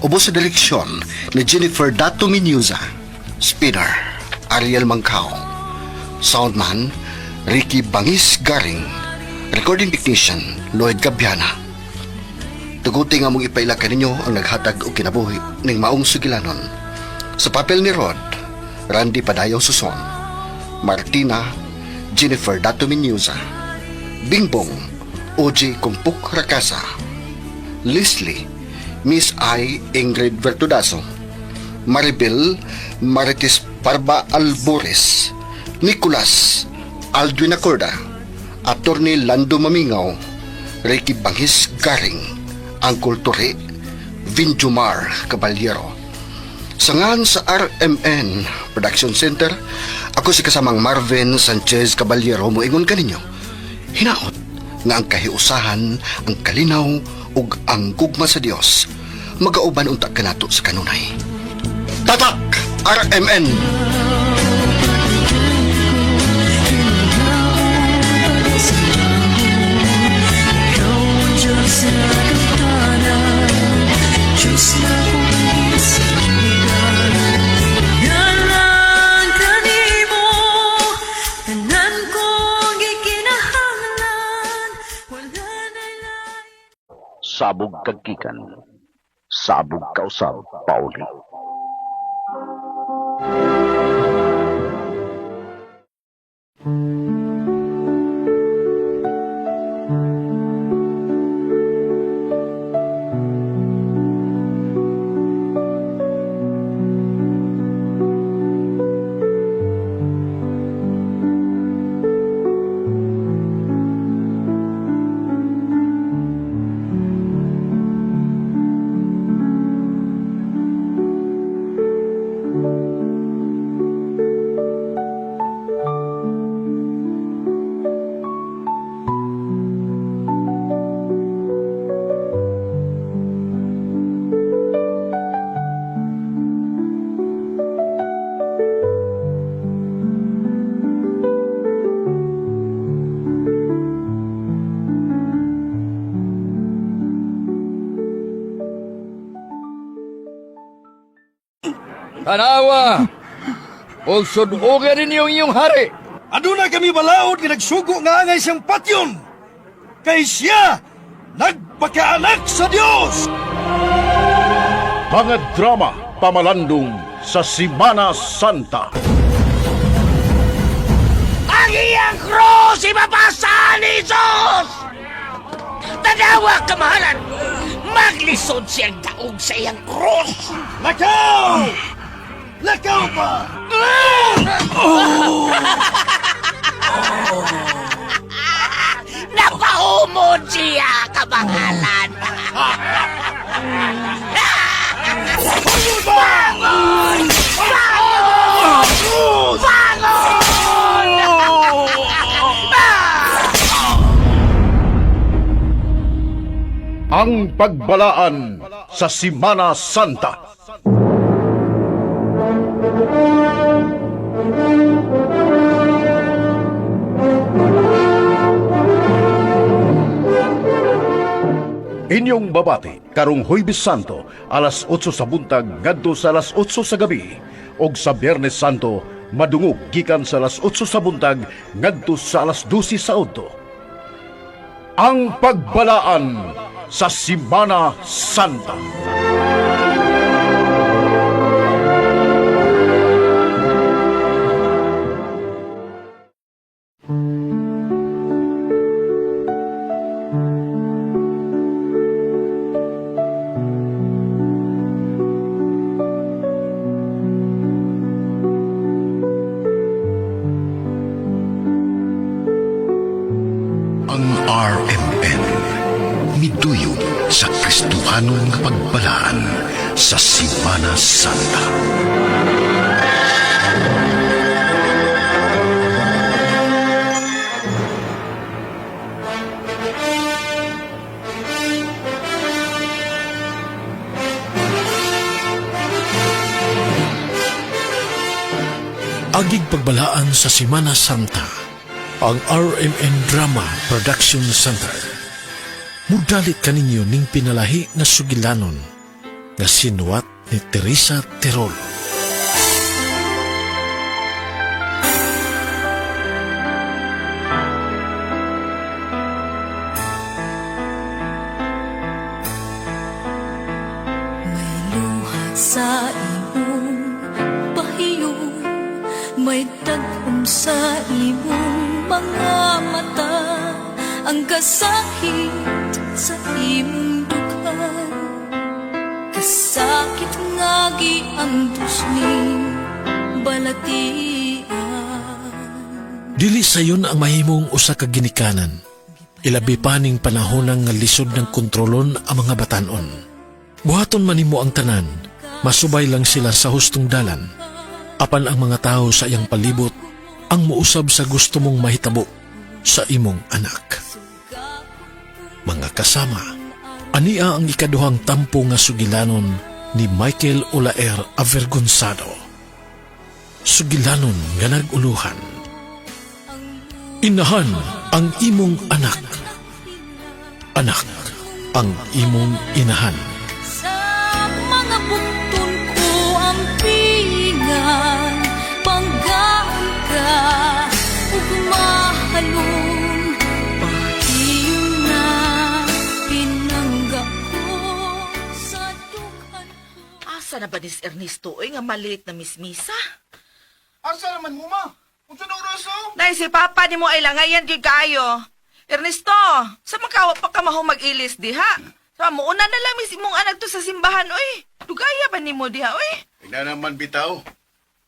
Ubo sa direksyon ni Jennifer Dato Minuza. Spinner, Ariel Mangkao. Soundman, Ricky Bangis Garing. Recording technician, Lloyd Gabiana. Tuguti nga mong ipaila kaninyo ang naghatag og kinabuhi ning maong sugilanon. Sa papel ni Rod, Randy Padayaw Suson, Martina, Jennifer Dato Minuza, Bingbong, OJ Kumpuk Rakasa, Leslie, Miss I. Ingrid Vertudazo, Maribel Marites Parba Albores, Nicolas Aldwin Acorda, Attorney Lando Mamingaw, Ricky Bangis Garing, Angkol Ture, Vinjumar Caballero. Sa ngan sa RMN Production Center, ako si kasamang Marvin Sanchez Caballero moingon kaninyo. Hinaot nga ang kahiusahan, ang kalinaw ug ang gugma sa Dios magauban unta kanato sa kanunay. Tatak RMN. Ikaw ang Diyos na kampanan, Diyos na akong isa. akong gikinahanglan. Wala na lang. Sabog kag gikan. Sabog kausab pauli. Tanawa! Og sudogan ninyo ang inyong hari. Aduna kami balaod nga nagsugo nga angay siyang patyon. Kay siya nagpakaanak sa Dios. Mga drama pamalandong sa Simana Santa. Ang iyang krus ipapasa ni Jesus! Tanawa, kamahalan! Maglisod siyang daog sa iyang krus! Lakaw! Lakaw pa! Oh! Napahumod siya, kamahalan! Bangon! Bangon! Bangon! Ang pagbalaan sa Simana Santa. Inyong babati karong Huwebes Santo alas 8 sa buntag ngadto sa alas 8 sa gabi ug sa Biyernes Santo madungog gikan sa alas 8 sa buntag ngadto sa alas 12 sa udto. Ang pagbalaan sa Simana Santa. Ang RMN miduyog sa Kristohanong nga pagbalaan sa Simana Santa. Agig pagbalaan sa Simana Santa, ang RMN Drama Production Center. Mudalit kaninyo ning pinalahi nga sugilanon nga sinuwat ni Teresa Terol. May luha sa imong pahiyon, may tagum sa imong mga mata, ang kasakit sa imong dughan, kasakit nga giantos ning balatian. Dili sayon ang mahimong usa ka ginikanan. Ilabi pa ning panahonang nga lisod ng kontrolon ang mga batanon. Buhaton man nimo ang tanan, masubay lang sila sa hustong dalan. Apan ang mga tao sa iyang palibot ang muusab sa gusto mong mahitabo sa imong anak. Mga kasama, ania ang ikaduhang tampo nga sugilanon ni Michael Olaer Avergonzado. Sugilanon nga nag-uluhan. Inahan ang imong anak. Anak ang imong inahan. Sa mga bukton ko ang pingan, panggaan ka, ugma. Hibalong Pahiyon na pinangga ko sa dughan. Asa na ba ni si Ernesto oy nga malit na mismisa? Asa naman mo, ma? Unsa na oras, oh? Nay, si Papa ni mo ay langayan gyud kaayo. Ernesto, sa makawa pa ka maho mag-ilis diha? Sa mo una na lang mis imong anak to sa simbahan oy. Dugaya ba nimo diha oy? Ina naman bitaw.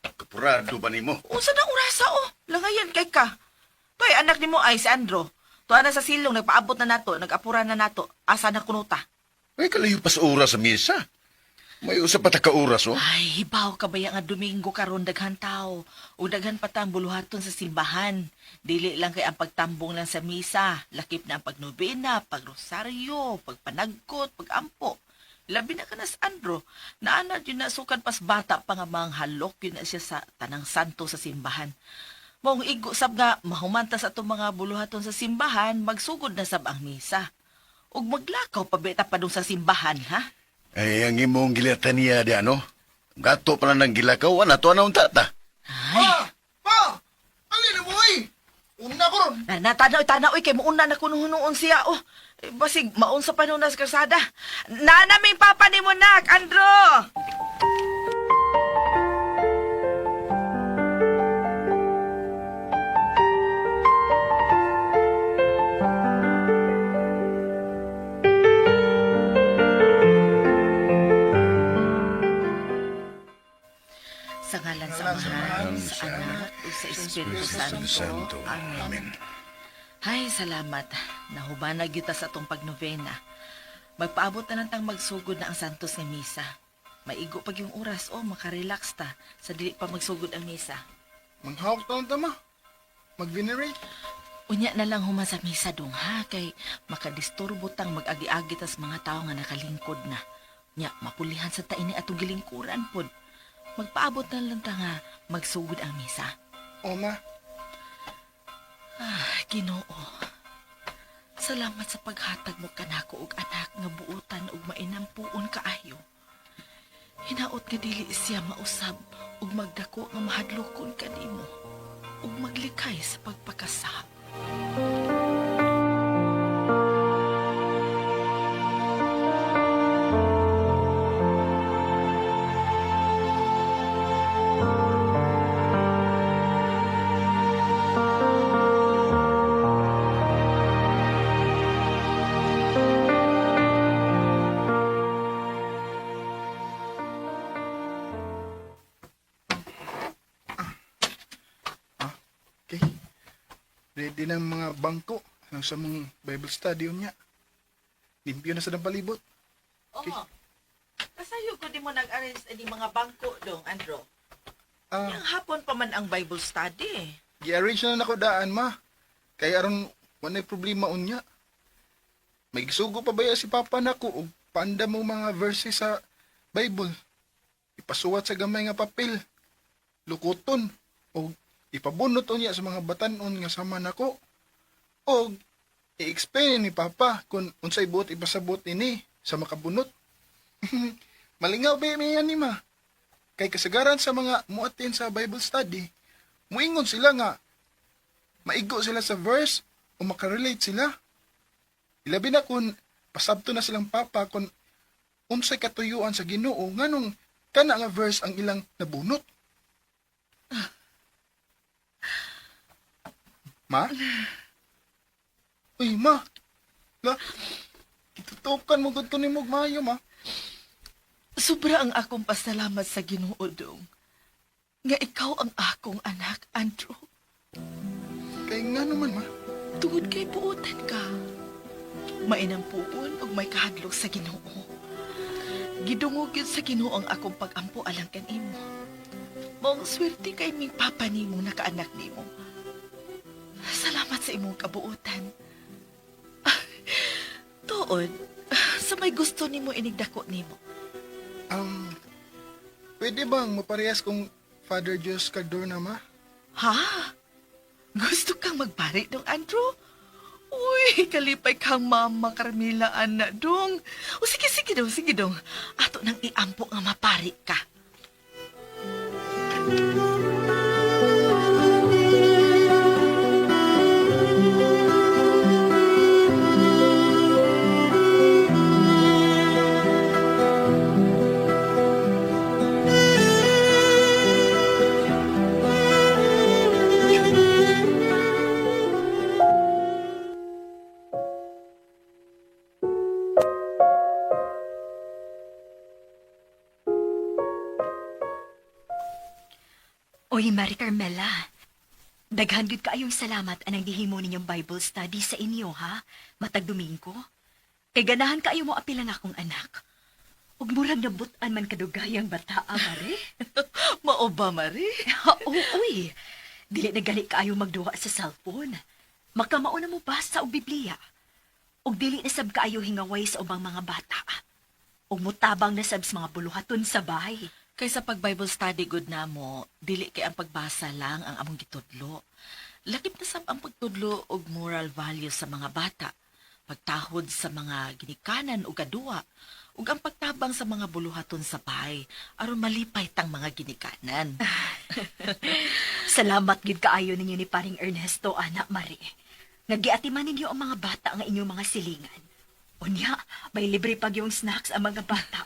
Kapurado ba nimo? Unsa na orasa oh? Langayan kay ka. Toy, anak nimo ay si Andro. Tuwa na sa silong nagpaabot na nato, nag-apura na nato. Asa na kunuta? Ay, kalayo pa sa oras sa misa. May usa pa ta ka oras, oh. Ay, hibaw ka baya nga Domingo karon daghan tao. O daghan pa ta ang buluhaton sa simbahan. Dili lang kay ang pagtambong lang sa misa. Lakip na ang pagnobena, pagrosaryo, pagpanagkot, pagampo. Labi na ka na sa Andro. Naana yun na sukad pas bata pa nga mga halok yun na siya sa tanang santo sa simbahan. Maong igo sab nga mahumanta sa atong mga buluhaton sa simbahan, magsugod na sab ang misa. Ug maglakaw pa beta padung sa simbahan, ha? Ay, ang imong gilatan niya di ano? Gato pala ng gilakaw, ana to ana unta ta. Ay. Pa! Alin na mo, oy? Una ko ron. Na, na tanaw, tanaw, oy, kay muuna na kuno siya, oh. Eh, basig, maun sa panuna sa kalsada. Nana, may papa ni mo, nak, Andro! Sa ngalan sa Amahan, sa Anak, ug sa Espiritu Santo. Amen. Ay, salamat. Nahubanag kita sa atong pagnovena. Magpaabot na lang tang magsugod na ang Santos nga Misa. Maigo pag yung oras, oh, makarelax ta sa dili pa magsugod ang misa. Manghawak ta lang ta, ma. Mag-venerate. Unya na lang human sa misa dong ha, kay makadisturbo tang mag-agi-agi tas mga tao nga nakalingkod na. Nya, mapulihan sa ta ini atong gilingkuran pod. Magpaabot na lang ta nga magsugod ang misa. O, ma. Ah, Ginoo. Salamat sa paghatag mo kanako og anak nga buotan ug mainampuon kaayo. Hinaot nga dili siya mausab ug magdako nga mahadlokon kanimo ug maglikay sa pagpakasab. Okay. Ready na ang mga bangko ng sa mong Bible study niya. Limpyo na sa ng palibot. Oo. Kasayo ko di mo nag-arrange ani mga bangko dong, Andro. Ah. Yang hapon pa man ang Bible study. Gi-arrange na nako daan, ma. Kay aron walay problema unya. May gisugo pa baya si Papa nako og paanda mo mga verses sa Bible. Ipasuwat sa gamay nga papel. Lukoton og ipabunot unya sa mga batan-on nga sama nako. Og i-explain ni Papa kung unsay buot ipasabot ini sa makabunot. Malingaw ba may ni ma? Kay kasagaran sa mga muatin sa Bible study, muingon sila nga maigo sila sa verse o makarelate sila. Ilabi na kung pasabto na silang papa kung unsay katuyuan sa Ginoo nganong kana nga verse ang ilang nabunot. Ma? Uy, ma. La, itutukan mo gud ko nimo og maayo, ma. Sobra ang akong pasalamat sa Ginoo dong. Nga ikaw ang akong anak, Andrew. Kay nga naman, ma. Tungod kay buotan ka. Mainampuon ug may kahadlok sa Ginoo. Gidungog yun sa Ginoo ang akong pagampo alang kanimo. Maong swerte kay ming papa nimo nakaanak nimo. Salamat sa imong kabuotan. Tuod, sa may gusto nimo inigdako nimo. Um, pwede bang maparehas kong Father Diyos kag Dorna, ma? Ha? Gusto kang magpari dong, Andrew? Uy, kalipay kang Mama Carmela, anak dong. O sige, sige dong, sige dong. Ato nang iampo nga mapari ka. Oy, Marie Carmela. Daghan gud kaayong salamat anang gihimo ninyong Bible study sa inyo, ha? Matag Domingo. Kay ganahan kaayo mo apil ang akong anak. Ug murag nabut-an man kadugayang bataa, Mare. Mao ba, Mare? Oo, uy. Dili na gani kaayo magduwa sa cellphone. Makamao na mo basa og Biblia. Ug dili na sab kaayo hingaway sa ubang mga bata. Ug mutabang na sab sa mga buluhaton sa bahay. Kaysa pag Bible study good namo, dili kay ang pagbasa lang ang among gitudlo. Lakip na sab ang pagtudlo og moral values sa mga bata, pagtahod sa mga ginikanan ug kaduwa, ug ang pagtabang sa mga buluhaton sa bahay aron malipay tang mga ginikanan. Salamat gid kaayo ninyo ni paring Ernesto, ana Mare. Nga giatiman ninyo ang mga bata nga inyong mga silingan. Unya, may libre pag yung snacks ang mga bata.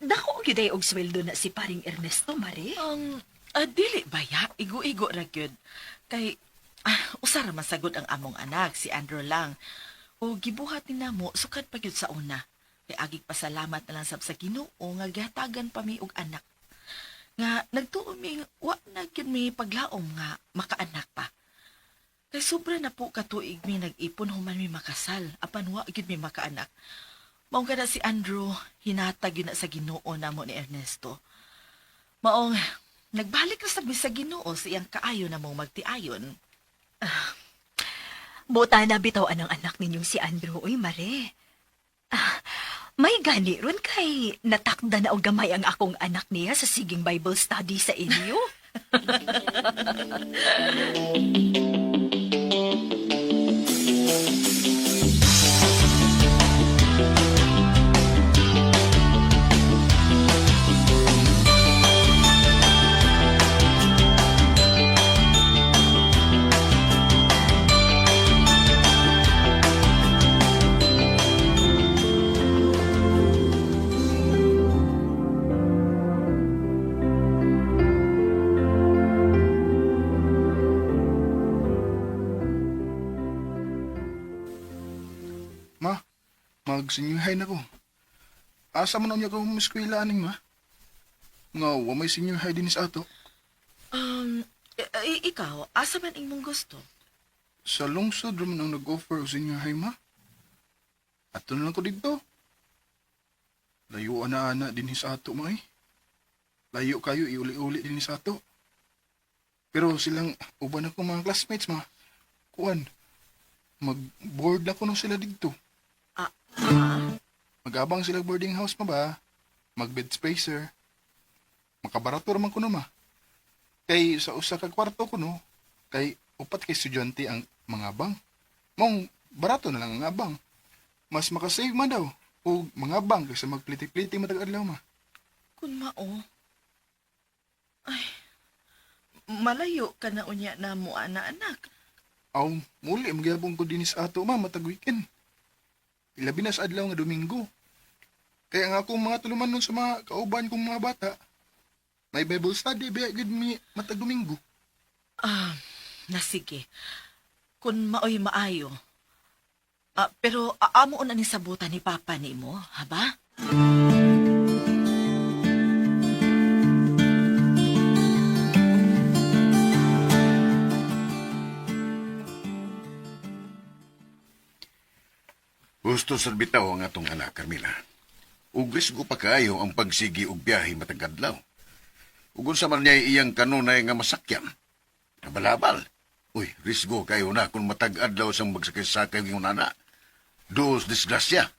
Dako gyud ay og sweldo na si paring Ernesto, Mare. Dili ba ya? Igo-igo ra gyud. Kay usa ra man sagud ang among anak, si Andrew lang. O gibuhat ni namo sukad pa gyud sa una. Kay agig pasalamat na lang sab sa Ginoo nga gihatagan pa mi og anak. Nga nagtuo mi wa na gyud mi paglaom nga makaanak pa. Kay sobra na po katuig mi nag-ipon human mi makasal apan wa gyud mi makaanak. Mao kada si Andrew hinatag gyud na sa Ginoo namo ni Ernesto. Maong nagbalik ra sad mi sa Ginoo sa iyang kaayo na mong magtiayon. Buta na bitaw anang anak ninyong si Andrew, uy, Mare. Ah, may gani ron kay natakda na og gamay ang akong anak niya sa siging Bible study sa inyo. Ma, mag-senior high na ko. Asa man unya ko eskwela aning ma? Nga, wa may senior high din sa ato. Ikaw, asa man imong gusto? Sa lungsod raman ang nag-offer og senior high, ma. Ato na lang ko dito. Layo ana ana din sa ato, ma eh. Layo kayo, iuli-uli din sa ato. Pero silang uban ako mga classmates, ma. Kuan, mag-board na ko no sila dito. Ah, Mag-abang sila boarding house ma ba? Mag-bed spacer. Makabarato raman kuno ma. Kay sa usa ka kwarto kuno, kay upat kay estudyante ang mga abang. Mong barato na lang ang abang. Mas makasave man daw og mga abang kaysa magpliti-pliti matag adlaw ma. Kun mao. Ay, malayo ka na unya na mo, ana anak. Aw, muli magyapon ko dinhi sa ato ma matag weekend. Ilabi na sa adlaw nga Domingo. Kaya nga akong mga tuluman nun sa mga kauban kong mga bata, may Bible study biya gud mi matag Domingo. Ah, na sige. Kun maoy maayo. Ah, pero amo na ni sabutan ni Papa nimo, ha ba? Gusto sa bitaw ang atong anak, Carmela. Ug risgo pa kaayo ang pagsigi og biyahe matag adlaw. Ug unsa man niya iyang kanunay nga masakyan. Nabalabal. Uy, risgo kayo na kung matag adlaw sang magsakay-sakay yung nana. Dos disgrasya.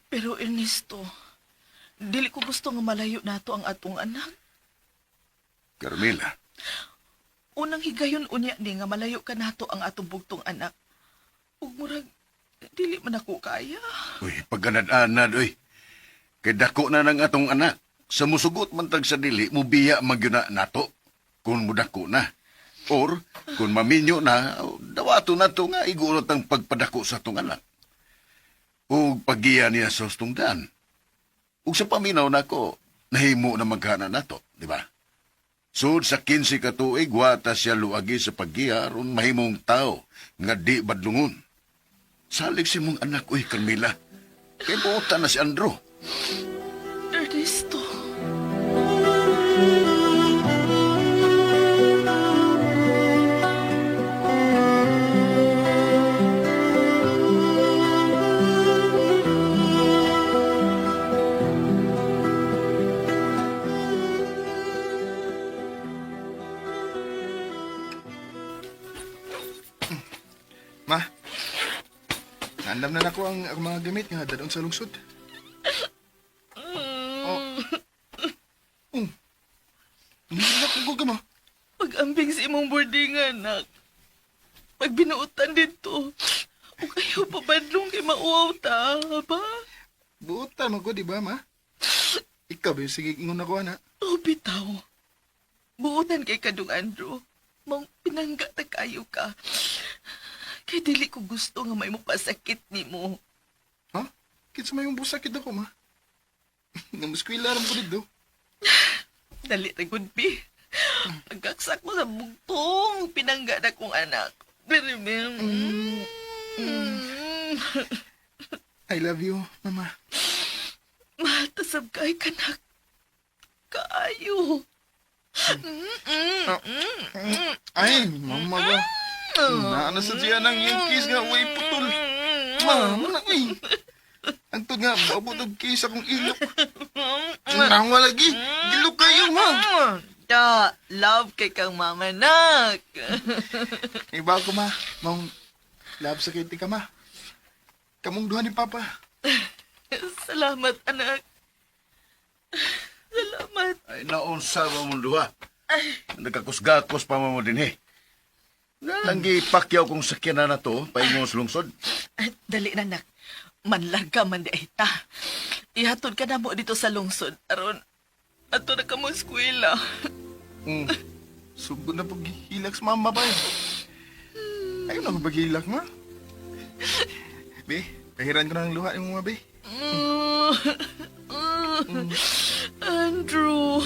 Pero Ernesto, dili ko gusto nga malayo nato ang atong anak. Carmela, Unang higayon unya ni nga malayo ka nato ang atong bugtong anak. Ug murag dili man ako kaya. Uy, pagganad-anad, uy. Kay dako na ng atong anak. Sa musugot man tag sa dili, mubiya magyuna nato. Kung mudako na. Or, kung maminyo na, dawato na to nga igurot ang pagpadako sa atong anak. O paggiya niya sa hustong daan. Ug sa paminaw nako, nahimo na maghana nato, di ba? Sud sa 15 ka tuig, wata siya luagi sa paggiya aron mahimong tao nga di badlungon. Salig si mong anak, uy, Carmela. Kay buota na si Andrew. Ernesto. Nandam na nako ang mga gamit nga dadon sa lungsod. Oh. Oh. Hindi ko ka ma. Pag-ambing sa imong boarding, anak. Pag binuotan dito, o kayo pabadlong kay mauaw ta, ba? Buotan mo ko, di ba, ma? Ikaw ba yung sige ingon ako, anak? Oh, bitaw. Buotan kay kadong Andrew. Mong pinangga ta kayo ka. Kay dili ko gusto nga may mupasakit nimo. Ha? Kinsa may yung busakit ako, ma? Namuskwila ram ko dito. Dali ra gud bi. Pagkaksak ko sa bugtong, pinangga na kong anak. Pero, I love you, mama. Mahal ta sab kay kanak. Kaayo. Ay, mama ba? Naana sa siya ng iyang kiss nga, way putol. Mama na, uy. Antod nga, maabot og kiss akong ilok. Nangwa lagi, gilok kayo, ma. Da, love kay kang mama nak. Iba ko, ma. Mong, love sa kiti ka, ma. Kamong duha ni Papa. Salamat, anak. Salamat. Ay, naunsa ba mong duha? Nagkakusgakos pa mo din eh. Tanggi pakyaw kong sakyanan na to, paingon sa lungsod. Ay, dali na, nak. Manlarga man di ay ta. Ihatod ka na mo dito sa lungsod. Aron, ato na ka mo eskwela. Sugod na paghilak sa mama ba eh. Ayaw na akong paghilak, ma. Be, pahiran ko na ang luha yung mga, be. Andrew.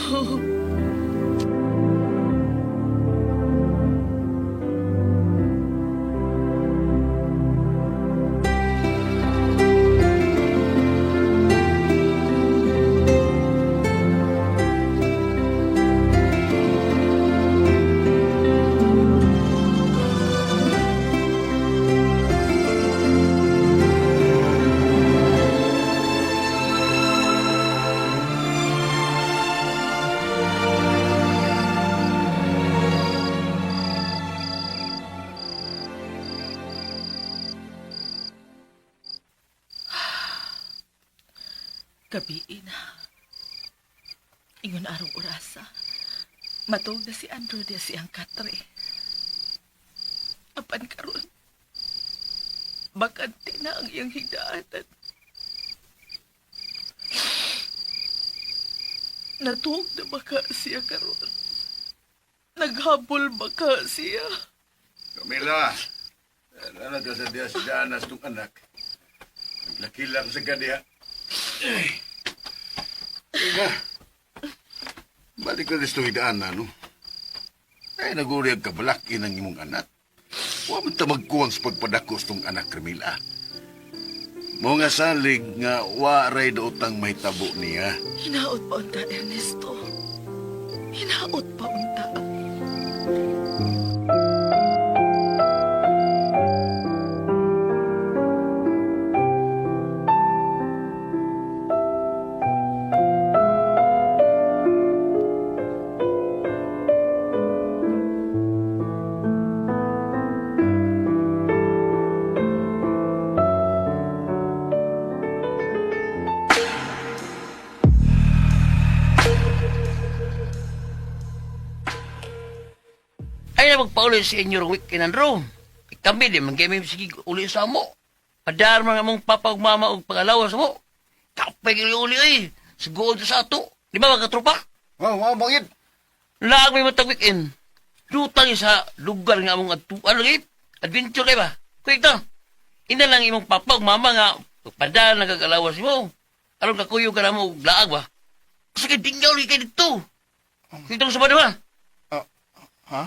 Gabi na. Ingon arong orasa. Matog na si Andrew diya siyang katre. Apan karon. Bakante na ang iyang higdaanan. Natuog na baka siya karon. Naghabol baka siya. Camila, nalaga sa diya si Danas tong anak. Naglaki lang sa gadiya. Ay. Teka, balik na dito hidaan na, no? Ay, naguri ang kabalaki ng imong anak. Wa man ta magkuwang sa pagpadakos tong anak, Camila. Mo nga salig nga wa ray dootang may tabo niya. Hinaot pa unta, Ernesto. Hinaot pa unta. Ay na magpauli sa inyo rong weekend, Andrew. Kami di, manggami sige uli sa mo. Padar mga mong papa ug mama og pangalawas mo. Kapay uli ay. Sugoon sa ato. Di ba mga katropa? Oh, wow, bakit? Laag may matag weekend. Lutang sa lugar nga among adtuan lagi. Adventure kay ba? Kuya ta. Ina lang imong papa ug mama nga padar nagagalawas mo. Aron kakuyog ka na mo og laag ba? Kasi kay dinggaw lagi kay dito. Kitang sa ba? Ha?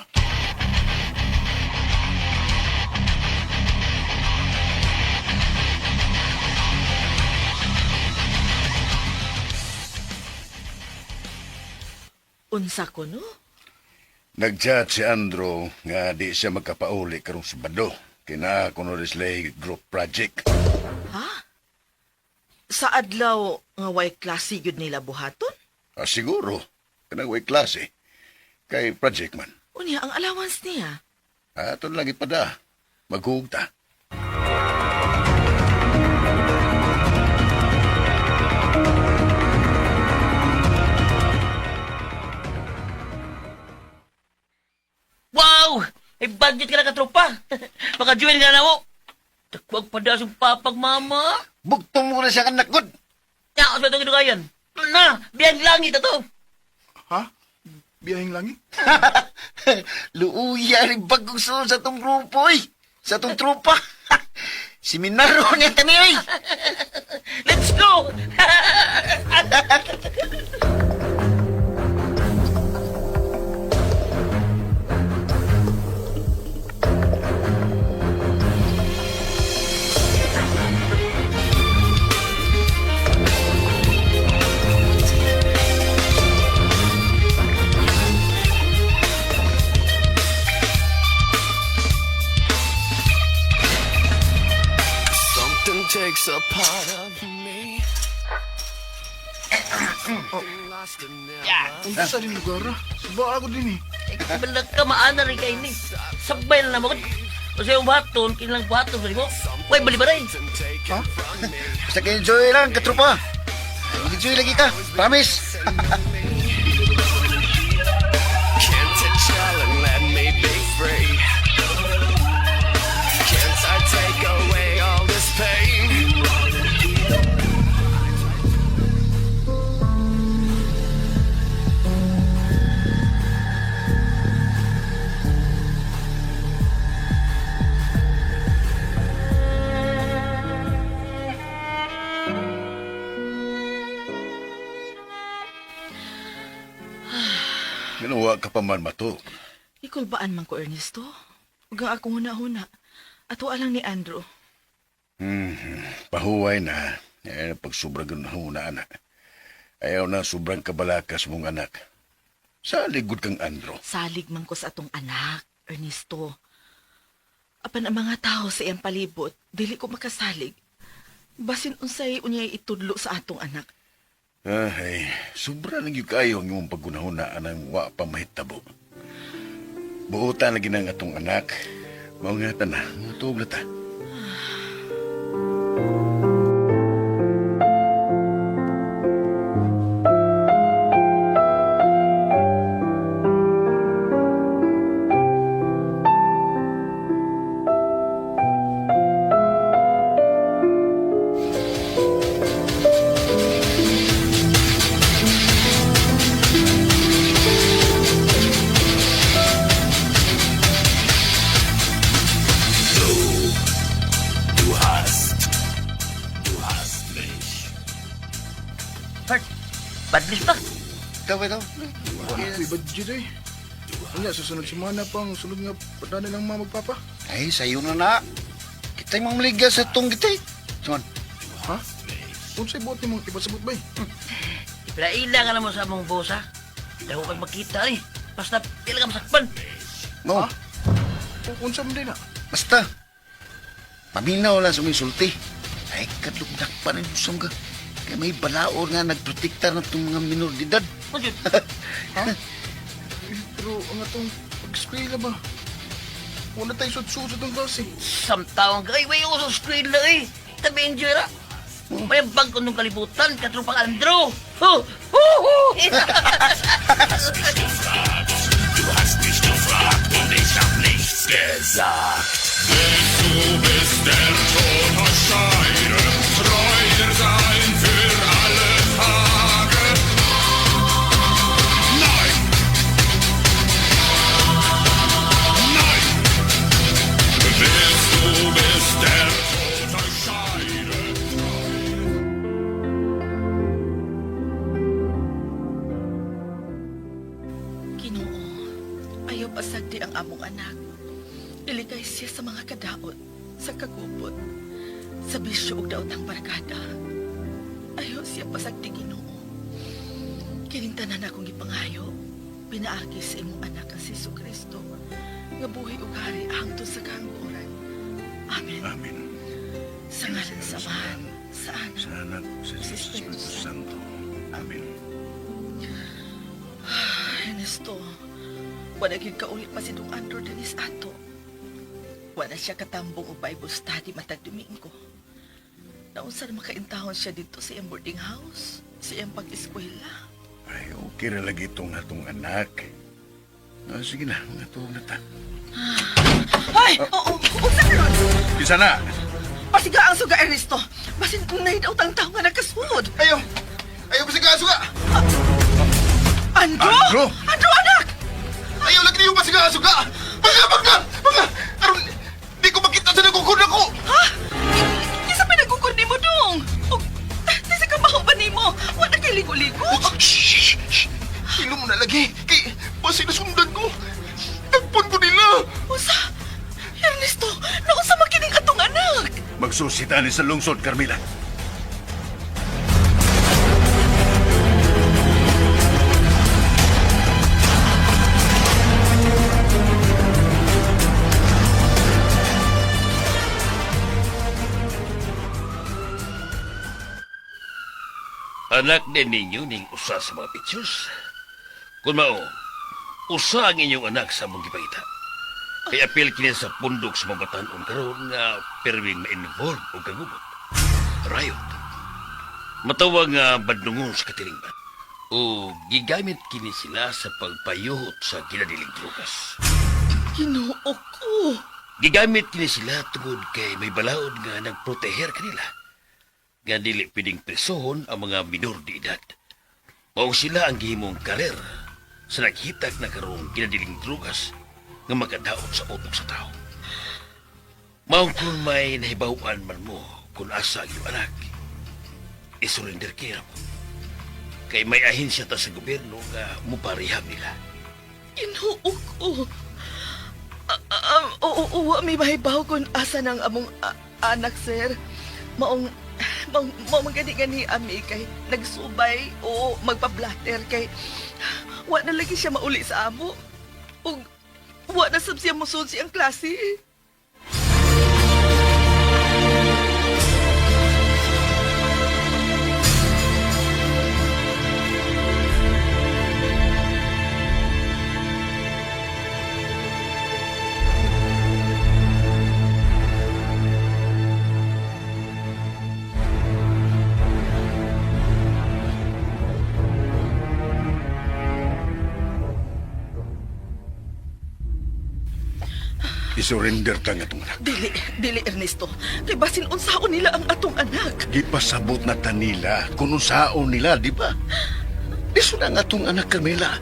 Unsa ko, no? Nagchat si Andrew nga di siya magkapauli karong Sabado. Kina kuno Risley Group Project. Ha? Sa adlaw nga way klase gyud nila buhaton? Ah, siguro. Kanang way klase. Kay project man. Unya ang allowance niya. Ato lang ipada. Maghuhugta. Ay, budget ka na katropa. Baka join ka na mo. Takwag pa daw sa papag mama. Bugtong mo na siyang anak, good. Ya, sa itong ginugayan. Na, biyang langit ato. Ha? Biyahing langit? Luuya rin bagong sunod sa tong grupo, eh. Sa tong tropa. Seminaryo niya kami, oy. Let's go! Something takes a part of me. Ya. Unsa sa din lugar ah? Suba ako din eh. Balak ka, maana rin kayo ni. Sabay na naman. Kasi yung baton, kinilang baton sa mo. Uy, balibaray. Ha? Basta kayo enjoy lang, katropa. Enjoy lagi ka. Promise. Can't it chill and let me be free? Can't I take away all this pain? Ginawa ka pa man mato. Ikulbaan man ko, Ernesto. Ug ang akong huna-huna. Ato alang ni Andrew. Pahuway na. Eh, pag sobrang huna, anak. Ayaw na sobrang kabalakas mong anak. Sa ligod kang Andro. Salig man ko sa atong anak, Ernesto. Apan ang mga tao sa iyang palibot, dili ko makasalig. Basin unsay unyay itudlo sa atong anak. Ay, sobra lang yung kayo ang imong paggunahuna anang wa pa mahitabo. Buotan lagi ng atong anak. Mao nga ta na, tuog na ta. Du hast. Du hast mich. Bert, badlis pa. Ikaw ba ito? Wala ko'y budget eh. Unya, susunod semana pang sunod nga padana ng mga magpapa. Ay, sayo na na. Kita'y mamliga sa tong gitay. Son, Ha? Unsay buot nimong ipasabot bay? Ipinaila ka naman sa among bosa. Dahil kang makita ni. Basta pila ka masakpan. mo, Unsa man din na? basta. Paminaw lang sa mga sulti. Ay, kadlugdak pa rin usong ka. Kaya may balaod nga nagprotekta na itong mga minor de edad. Ano yun? Ha? Eh, pero ang atong pag-eskwela ba? Wala tayo sud-sud sa itong klase. Samtaong ka. Ay, way ako sa screen lang eh. Tabi enjoy ra. May bag ko nung kalibutan, katrupang Andrew. Ho! Ho! Ho! Du hast mich gefragt und ich hab nichts gesagt. Willst du bis der Tod uns scheide, treu dir sein für alle Tage? Nein! Nein! Willst du bis der Tod euch scheide? Ginoo, ayaw pasagdi ang among anak. Ilikay siya sa mga kadaot, sa kagubot, sa bisyo ug daot ang barkada. Ayaw siya pasagdi, Ginoo. Kining tanan akong gipangayo, pinaagi sa imong anak nga si Kristo, nga buhi ug hari hangtod sa kahangguran. Amen. Amen. Sa ngalan sa Amahan, sa Anak, Sa anak, sa sa Diyos Espiritu Espiritu Santo. Santo. Amen. Ernesto, wala gyud kauli pa si Dong Andrew dinis ato. Wala siya katambong og Bible study matag Domingo. Naunsa na makaintahon siya dito sa iyang boarding house, sa iyang pag-eskwela. Ay, okay ra lagi itong atong anak. Ah, sige na, mga tuog na ta. Ah. Ay, oo, unsa karon? Kinsa na? Pasiga ang suga, Ernesto. Basin nay daw tang tao nga nagkasulod. Ayo! Ayo, pasiga ang suga! Andrew! Andrew! Andrew, anak! Ayaw lagi niyo pasiga ang suga! Bangga, bangga! Bangga! Aron, di ko makita sa nagukod ako! Ha? Kinsa pinagukod nimo dong? Og di sa kabaho ba nimo? Wala kay ligo-ligo. Shh! Shh! Ilo mo na lagi. Kay, basi nasundan ko. Tagpon ko nila. Unsa? Ernesto, naunsa man kining atong anak? Magsusita ni sa lungsod, Carmela. Anak din ninyo ning usa sa mga pictures. Kung mao, usa ang inyong anak sa among gipangita. Kay apil kini sa pundok sa mga batan-on karon nga perming ma-involve og kagubot. Riot. Matawag nga badlungon sa katilingban. O gigamit kini sila sa pagpayuhot sa ginadiling drugas. Ginoo ko. Gigamit kini sila tungod kay may balaod nga nagproteher kanila. Nga dili pwedeng presohon ang mga minor de edad. Mao sila ang gihimong karer sa naghitag na karong ginadiling drugas nga makadaot sa utok sa tao. Mao kung may nahibaw-an man mo kung asa ang iyong anak, isurrender kaya mo. Kay may ahensya ta sa gobyerno nga muparehab nila. Ginoo ko. Oo, oo, may mahibaw kung asa ng among anak, sir. Maong, maong, maong gani-gani ami kay nagsubay o magpa-blatter kay wa na lagi siya mauli sa amo. Ug wa na sab siya mosulod siyang klase. Isurrender ta nga itong anak. Dili, dili Ernesto. Kay basin unsaon nila ang atong anak. Gipasabot na ta nila kung unsaon nila, di ba? Di na nga atong anak, Carmela.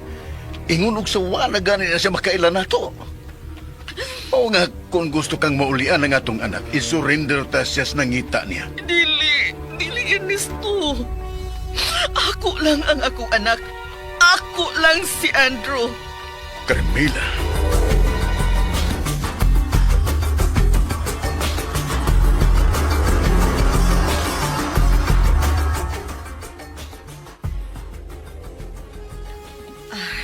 Ingon og sa wala gani na siya makaila nato. Oo nga, kung gusto kang maulian ang atong anak, isurrender ta siya sa nangita niya. Dili, dili Ernesto. Ako lang ang akong anak. Ako lang si Andrew. Carmela.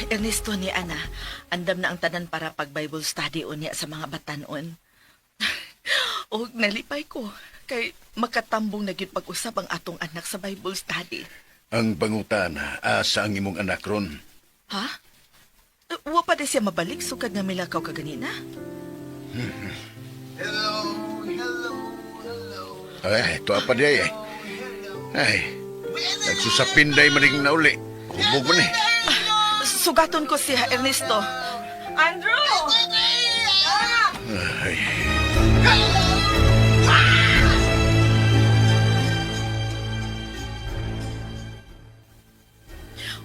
Ernesto ni Ana, andam na ang tanan para pag Bible study unya sa mga batanon. Og nalipay ko kay makatambong na gyud pag-usab ang atong anak sa Bible study. Ang pangutana, asa ang imong anak ron? Ha? Wa pa di siya mabalik sukad nga milakaw kaganina? Ay, ito pa di ay. Ay, nagsusapinday maning nauli. Hubog man eh. Sugaton ko siya, Ernesto. Andrew! Ay.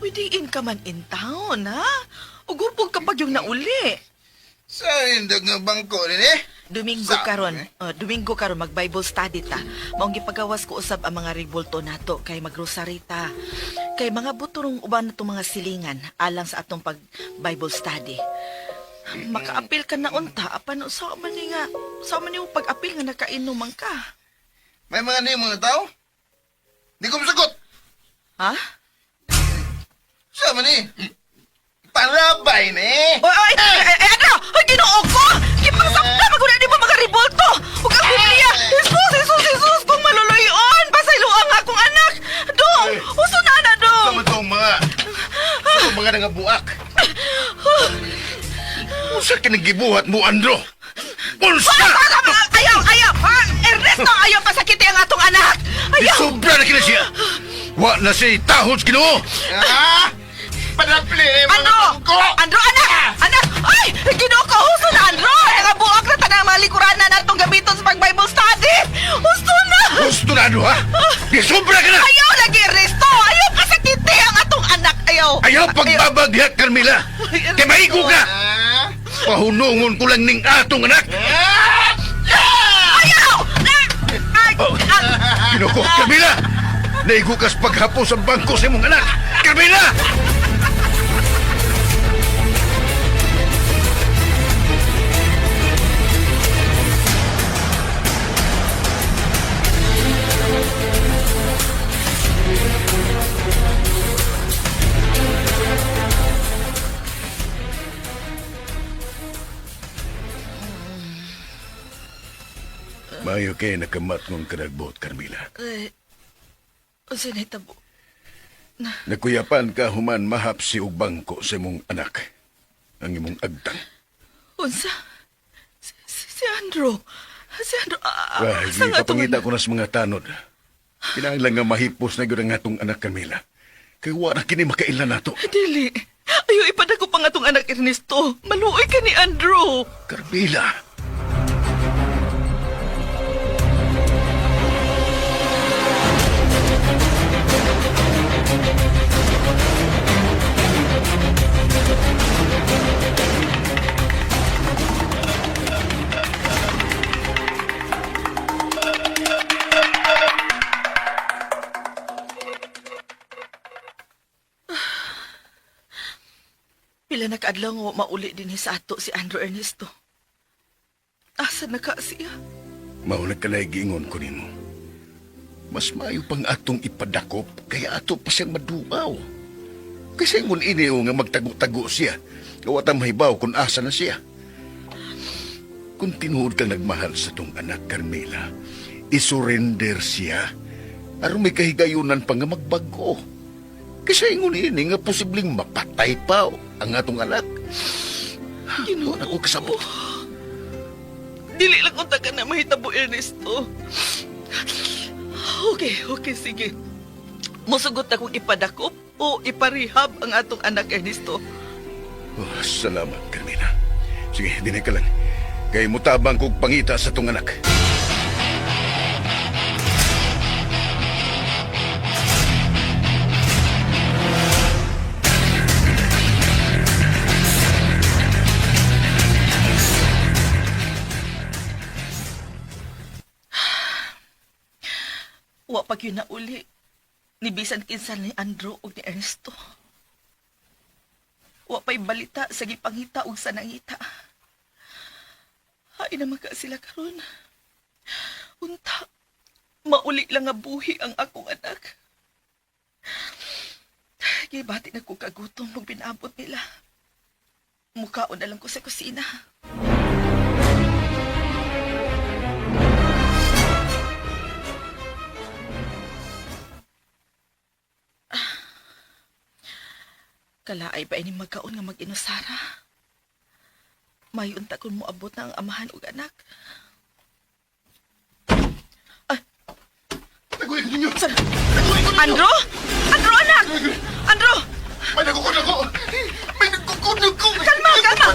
Uy, diin ka man in town, ha? Ugupog kapag yung nauli. Sa indag nga bangko din eh. Domingo karon, oh, Domingo karon mag Bible study ta. Maong gipagawas ko usab ang mga ribulto nato kay magrosary ta. Kay mga butorong uban natong mga silingan alang sa atong pag Bible study. Makaapil ka na unta apan sa man ni nga sa man ni pag-apil nga nakainom man ka. May mga ni mga tao? Di ko masagot. Ha? Sa man ni? Palabay ni. Oy, oy, ay, ay, ano? Ay, Ginoo ko! Gipangsapta maguna di mo mga ribulto! Ug ang Biblia! Jesus, Jesus, Jesus! Kung maluluyon! Pasayloa ang akong anak! Dong! Uso na na, dong! Sama tong mga... Sa mga nangabuak. Unsa kinigibuhat mo, Andro? Unsa? Ayaw, ayaw! Ha? Ernesto, ayaw pasakiti ang atong anak! Ayaw! Sobra na kina siya! Wa na siya tahod sa Ginoo! Ah! Panapli eh, mga Andro! bangko! Andro, anak! Anak! Ay! Ginoo ko! Huso na, Andro! Nangabuak na tanan! mga likurana na atong gamiton sa pag-Bible study. Husto na! Husto na ano, ha? Gisobra ka na! Ayaw lagi, Ernesto! Ayaw pasakiti ang atong anak! Ayaw! Ayaw pagbabaghat, Carmela! Kay maigo ka! Pahunungon ko lang ning atong anak! Ayaw! Ay! Oh, Kinuko, Carmela! Naigo kas paghapos ang bangko sa imong anak! Carmela! Mayo kay nakamat ngong kanagbot, Carmela. Ay, unsa na hitabo? Nakuyapan ka human mahapsi og bangko sa imong anak. Ang imong agtang. Unsa? Si Andrew. Si Andrew. Ay, asa nga atong ipapangita ko na sa mga tanod. Kinahanglan nga mahipos na gyud ang atong anak, Carmela. Kay wa na kini makaila nato. Dili. Ayaw ipadako pa nga atong anak, Ernesto. Maluoy ka ni Andrew. Carmela! Pila na kaadlaw nga wa mauli din sa ato si Andrew Ernesto. Asa na ka siya? Mao na kalay giingon ko nimo. Mas maayo pang atong ipadakop kaya ato pa siyang maduaw. Kasi ingon ini o nga magtago-tago siya. Wa ta mahibaw kung asa na siya. Kung tinuod kang nagmahal sa tong anak, Carmela, isurrender siya. Aron may kahigayunan pa nga magbago. Kasi ingon ini nga posibleng mapatay pa ang atong anak. Ginoo ako kasabot. Dili lang unta ka na mahitabo, Ernesto. Okay, okay, sige. Musugot akong ipadakop o iparehab ang atong anak, Ernesto. Oh, salamat, Carmela. Sige, dinay ka lang. Kay mutabang kog pangita sa tong anak. Wa pa gyud na uli. Ni bisan kinsa ni Andrew ug ni Ernesto. Wa pa'y balita sa gipangita ug sa nangita. Hain naman ka sila karon. Unta, mauli lang nga buhi ang akong anak. Gibati na ko kagutom pag pinaabot nila. Mukaon na lang ko sa kusina. Kalaay ba ini magkaon nga mag-inusara? Mayon ta kung moabot na ang amahan ug anak. Ay. Sir. Andrew? Andrew, anak! Andrew! May nagkukod ako! May nagkukod ako! Kalma, kalma!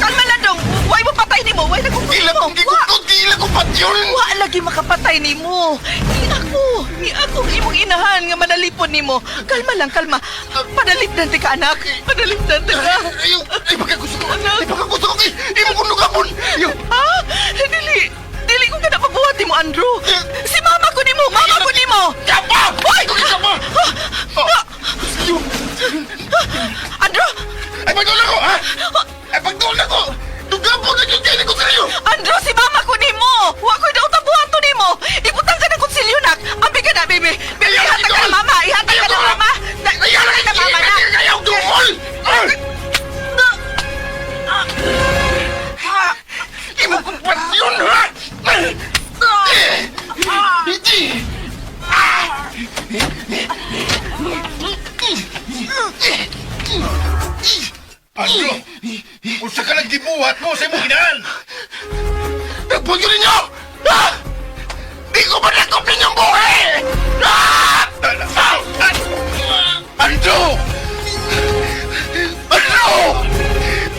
Kalma lang dong! Huwag mo patay nimo! Huwag nagkukod Gila nimo! kong gikukod! Gila ko patyon! Wa lagi makapatay nimo. Ni ako, ni ako ang imong inahan nga manalipon nimo. Kalma lang, kalma. Panalipdan ti ka anak. Panalipdan ti ka. Ayaw, ay baka gusto ko. Ay baka gusto ko. Imo ko nugapon. Ayaw. Ha? Dili. Dili ko kana pabuhat nimo, Andrew. Si mama ko nimo, mama ko nimo. Kapa! Hoy! Kapa! Andrew! Ay pagdula ko, ha? Ay pagdula ko! Dugapon na yung kayo ko sa iyo! Andrew, si mama ko nimo! Wa ko'y daw tabuhan to nimo! Ibutang ka ng kutsilyo, nak! Ambi ka na, baby! Baby, ihatag ka na, mama! Ihatag ka na, mama! Ihatag ka na, mama, na! Ayaw, dungol! Imo kong pasyon, ha? Hindi! Andrew! Unsa ka lang gibuhat mo sa imong inahan? Nagpunyo ninyo! Ha? Di ko ba nakop ninyong buhay? Ah! Andrew! Andrew!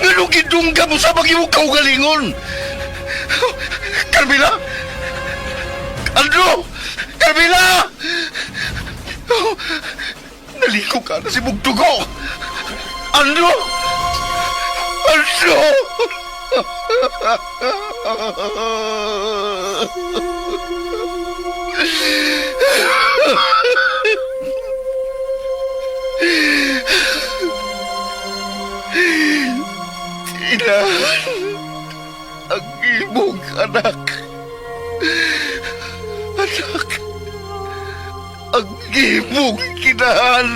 Nganong gidungga mo sa imong kaugalingon? Carmela! Andrew! Carmela! Oh, naliko ka na si Bugtugo! Andrew! Andrew! Inahan ang imong anak. Anak, ang imong kinahan.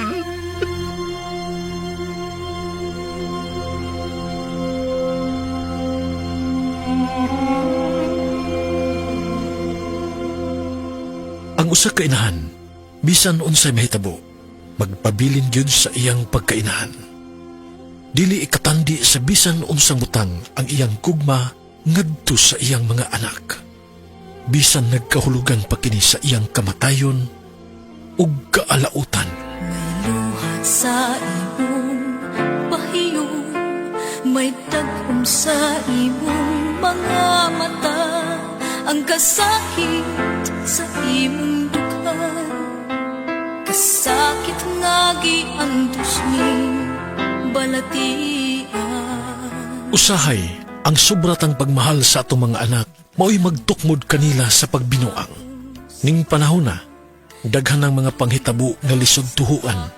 Ang usa ka inahan, bisan unsay mahitabo, magpabilin gyud sa iyang pagkainahan. Dili ikatandi sa bisan unsang butang ang iyang gugma ngadto sa iyang mga anak. Bisan nagkahulugan pa kini sa iyang kamatayon ug kaalautan. Luhat sa imong pahiyong, may tagum sa imong mga mata, ang kasakit sa imong dukhan, kasakit nga giantos ning balatian. Usahay, ang sobratang pagmahal sa atong mga anak mao'y magtukmod kanila sa pagbinuang. Ning panahon na, daghan ng mga panghitabo nga lisod tuhuan.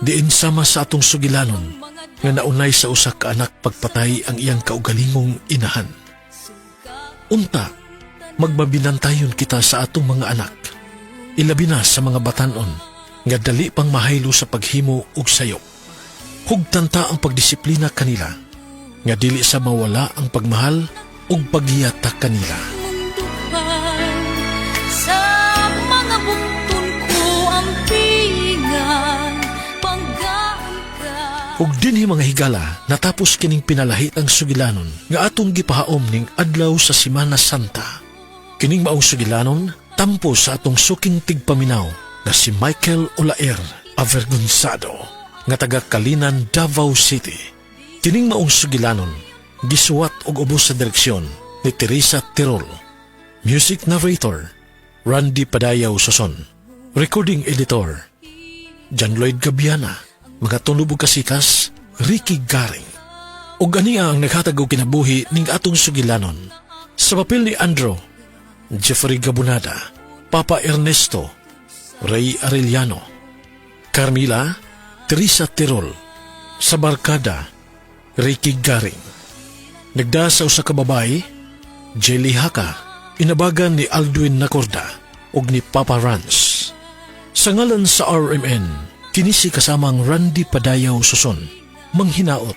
Diin sama sa atong sugilanon nga naunay sa usa ka anak pagpatay ang iyang kaugalingong inahan. Unta, magmabinantayon kita sa atong mga anak. Ilabi na sa mga batanon nga dali pang mahaylo sa paghimo ug sayop. Hugtan ta ang pagdisiplina kanila nga dili sa mawala ang pagmahal ug paghiyata kanila. Sa mga bukton ko ang pingan, panggaan ka. Ug dinhi mga higala, natapos kining pinalahitang sugilanon nga atong gipahaom ning adlaw sa Simana Santa. Kining maong sugilanon, tampo sa atong suking tigpaminaw na si Michael Olaer Avergonzado nga taga Kalinan, Davao City. Kining maong sugilanon, gisuwat og ubos sa direksyon ni Teresa Tirol. Music narrator, Randy Padayaw Soson. Recording editor, John Lloyd Gabiana. Mga tunog ug kasikas, Ricky Garing. Ug ania ang naghatag og kinabuhi ning atong sugilanon. Sa papel ni Andrew, Jeffrey Gabunada, Papa Ernesto, Ray Arellano, Carmila, Teresa Tirol, sa barkada, Ricky Garing. Nagda sa usa ka babae, Jelly Haka, inabagan ni Aldwin Nacorda ug ni Papa Rans. Sa ngalan sa RMN, kini si kasamang Randy Padayaw Suson, manghinaot,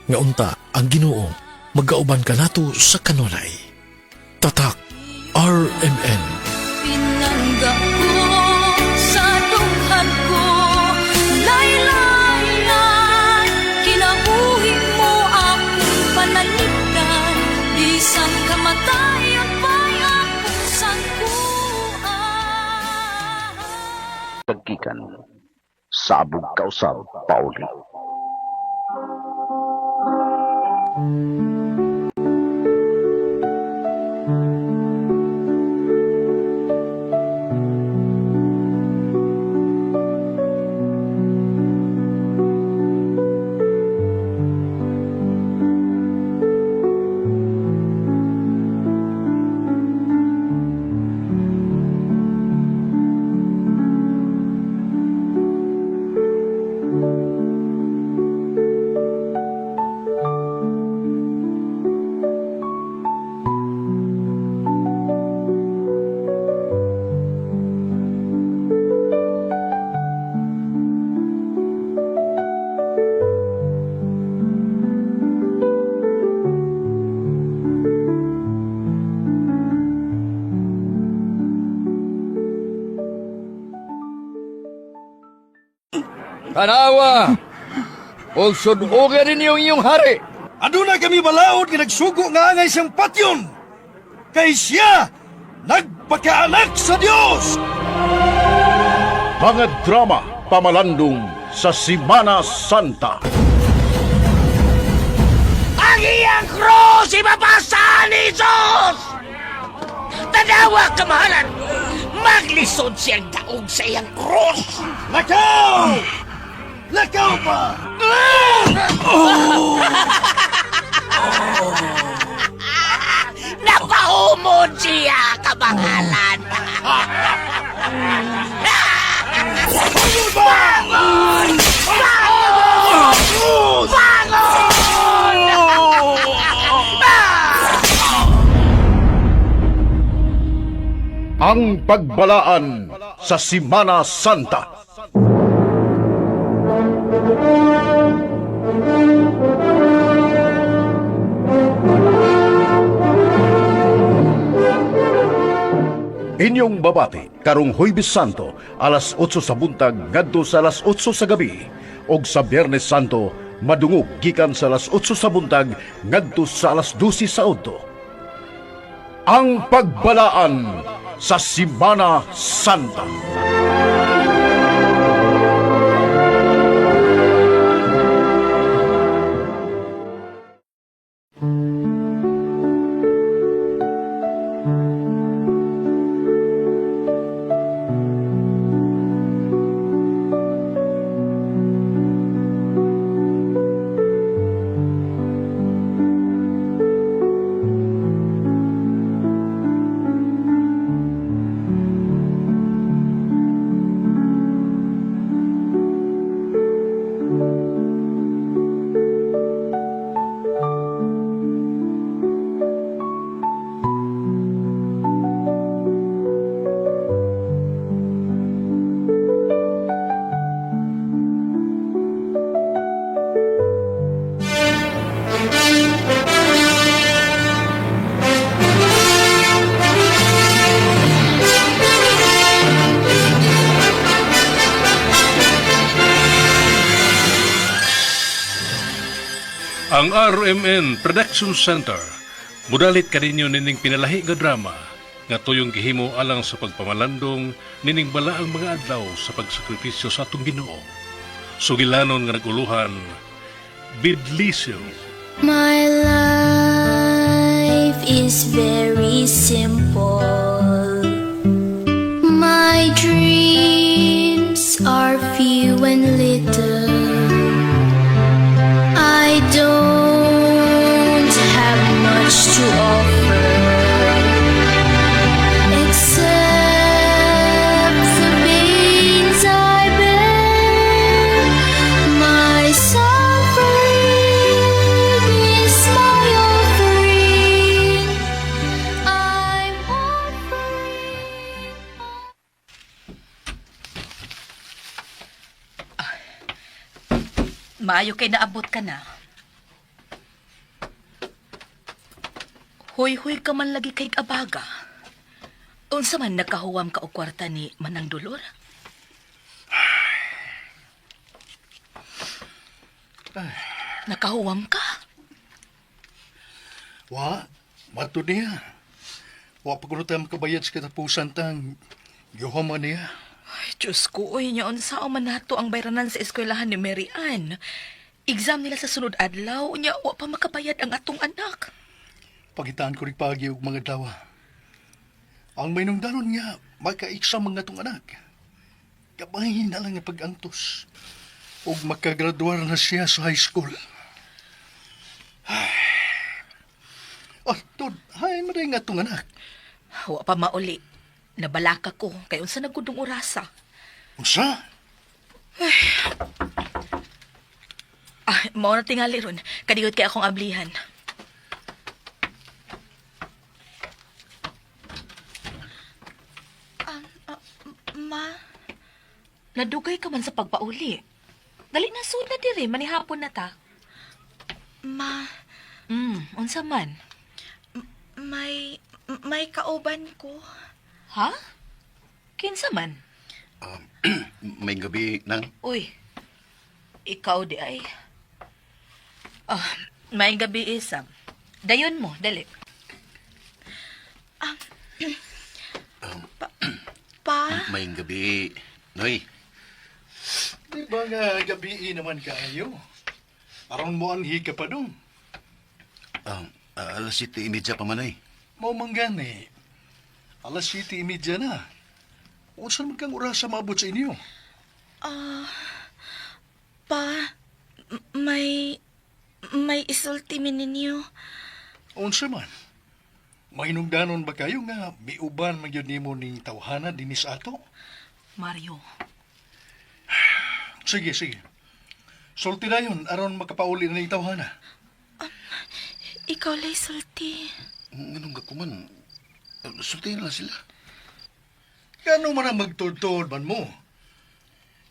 nga unta ang Ginoo magauban kanato sa kanunay. Tatak RMN. Pinangga ko sa dughan ko, laylayan, kinabuhi mo akong panalipdan, bisan kamatayon pa'y akong sangkuan. Pagkikan, sabog kausab pauli. Tanawa! Ug sud-ogan ninyo ang inyong hari. Aduna kami balaod nga nagsugo nga angay siyang patyon. Kay siya nagpakaanak sa Dios. Mga drama pamalandong sa Simana Santa. Ang iyang krus ibabasa ni Jesus! Tanawa, kamahalan! Maglisod siyang daog sa iyang krus! Lakaw! Lakaw pa! Oh! Napahumod siya, kamahalan! Bangon! Bangon! Bangon! Ang pagbalaan sa Simana Santa. Inyong babati karong Huwebes Santo alas 8 sa buntag ngadto sa alas 8 sa gabi ug sa Biyernes Santo madungog gikan sa alas 8 sa buntag ngadto sa alas 12 sa udto. Ang pagbalaan sa Simana Santa. Ang RMN Production Center mudalit kaninyo nining pinalahi nga drama nga tuyong gihimo alang sa pagpamalandong nining balaang mga adlaw sa pagsakripisyo sa atong Ginoo. Sugilanon nga naguluhan, Bidlisyo. My life is very simple. My dreams are few and little. I don't have much to offer except the pains I bear. My suffering is my offering. I'm Maayo kay naabot ka na. Huy-huy ka man lagi kay abaga. Unsa man nakahuwam ka og kwarta ni Manang Dolor? Nakahuwam ka? Wa, mato niya. Wa pa kuno tayo makabayad sa katapusan tang gihuman niya. Ay, Diyos ko, uy, nya unsa man nato ang bayranan sa eskwelahan ni Mary Ann. Exam nila sa sunod adlaw, nya wa pa makabayad ang atong anak. Pagitaan ko rin pagi og mga dawa. Ang may nungdanon nga, maka-exam ang atong anak. Gabay na lang ang pag-antos. Og makagraduar na siya sa high school. Ay. Oh, tod, hay maray nga atong anak. Wa pa mauli. Nabalaka ko kay unsa nagudong orasa. Unsa? Ah, mao na tingali ron. Kadiot kay akong ablihan. Ma, nadugay ka man sa pagpauli. Dali na sud na diri, manihapon na ta. Ma, Unsa man? may kauban ko. Ha? Kinsa man? May gabi nang Uy, ikaw di ay. Ah, may gabi isam. Dayon mo, dali. Pa, may gabi. Noy, Di ba nga gabi naman kayo? Aron mo anhi ka pa dong. alas 7:30 pa man ay. Mao man gani. Alas 7:30 na. Unsa man kang oras sa maabot sa inyo? Ah, pa, may isulti mi ninyo. Unsa man? Mainumdanon ba kayo nga miuban man gyud nimo ni tawhana dinis ato? Mario, Sige, sige. Sulti na yun aron makapauli na ni tawhana. Ikaw lay sulti. Nganong ka man? Sultihin lang sila. Kano man ang magtultol man mo?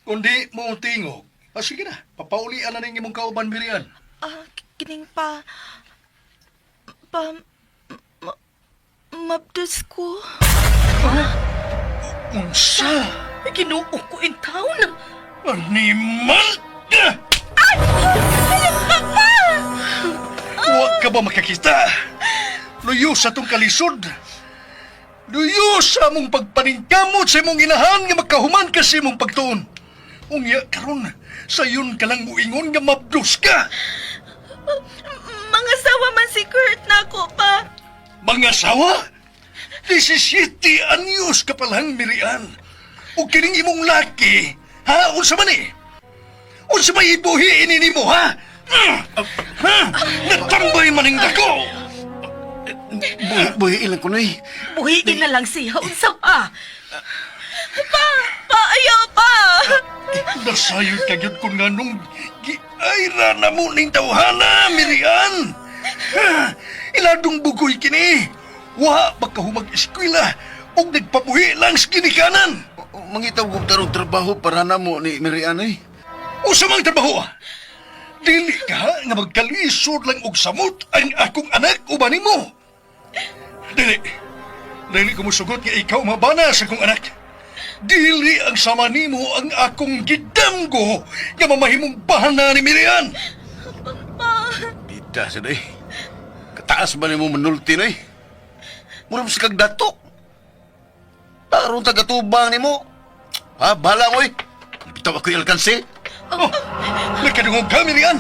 Kundi mo tingog. Ah, sige na, papaulian na ning imong kauban Mirian. Ah, kining pa, pa, ma, mabdos ko. Unsa? Ginoo ko in town. Animal! Ay! Papa! Wa ka ba makakita? Luyo sa tong kalisod. Luyo sa among pagpaningkamot sa imong inahan nga makahuman ka sa imong pagtuon. Unya karon, sayon ka lang muingon nga mabdos ka. Mga sawa man si Kurt na ako pa. Mga sawa? 17 anyos ka palang Mirian. O kining imong laki, ha? Unsa man eh? Unsa may ibuhi ini nimo, ha? Ha? Natambay man ang dako! Buhi, ilang ko na eh. Buhiin na lang siya. Unsa pa? Pa! Pa! Ayaw pa! Nasayod ka gyud kung nganong giayra na mo ning tawhana, Mirian! Ha? Iladong bugoy kini! Wa ba ka humag-eskwela ug nagpabuhi lang sa ginikanan? Mangitaw kong tarong trabaho para na mo ni Mirian eh. Usa mang trabaho ah. Dili ka nga magkalisod lang og samot ang akong anak uban nimo. Dili. Dili ko mosugot nga ikaw mabana sa akong anak. Dili ang sama nimo ang akong gidamgo nga mamahimong bahana ni Mirian. Bida sa day. Kataas ba nimo manulti na eh? Mura mo sa kag dato. Tarong tagatubang nimo. Ha, bahala mo eh. Bitaw ako alkanse. Oh, nakadungog ka, Mirian.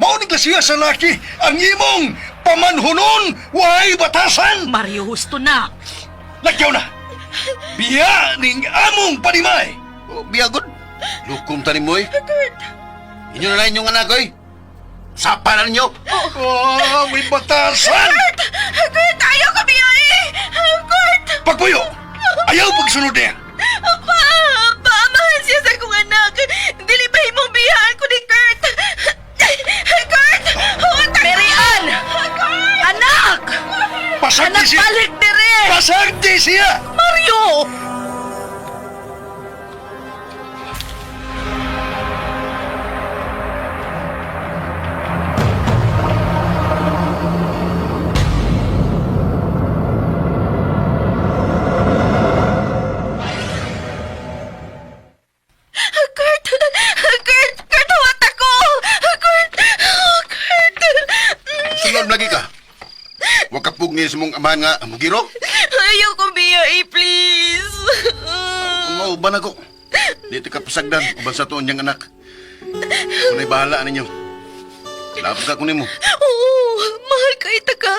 Mao ni klasiya sa laki ang imong pamanhunon way batasan. Mario, husto na. Lagyaw na. Biya ning among panimay. Oh, biya gud. Lukom ta nimo eh. Inyo na lang inyong anak eh. Sapa na ninyo. Oh, may batasan. Kurt! Kurt! Ayaw ko biya eh! Kurt! Pagpuyo! Ayaw pagsunod niya! Pa! Pa! Mahal siya sa akong anak! Dili ba imong biyaan ko ni Kurt? Kurt! Huwag ta! Mary Ann! Anak! Pasagdi Anak, siya! balik dire! Pasagdi siya! Mario! Kurt! Kurt! Kurt! Huwag ako! Kurt! Oh, Kurt! Sunod lagi ka. Huwag ka pugni sa mong amahan nga mugiro. Ayaw ko biya eh, please! Mauban ako. Dito ka pasagdan, uban sa tuon niyang anak. Kuna'y bahala ninyo. Lapos ako nimo. Oo, mahal ka ita ka.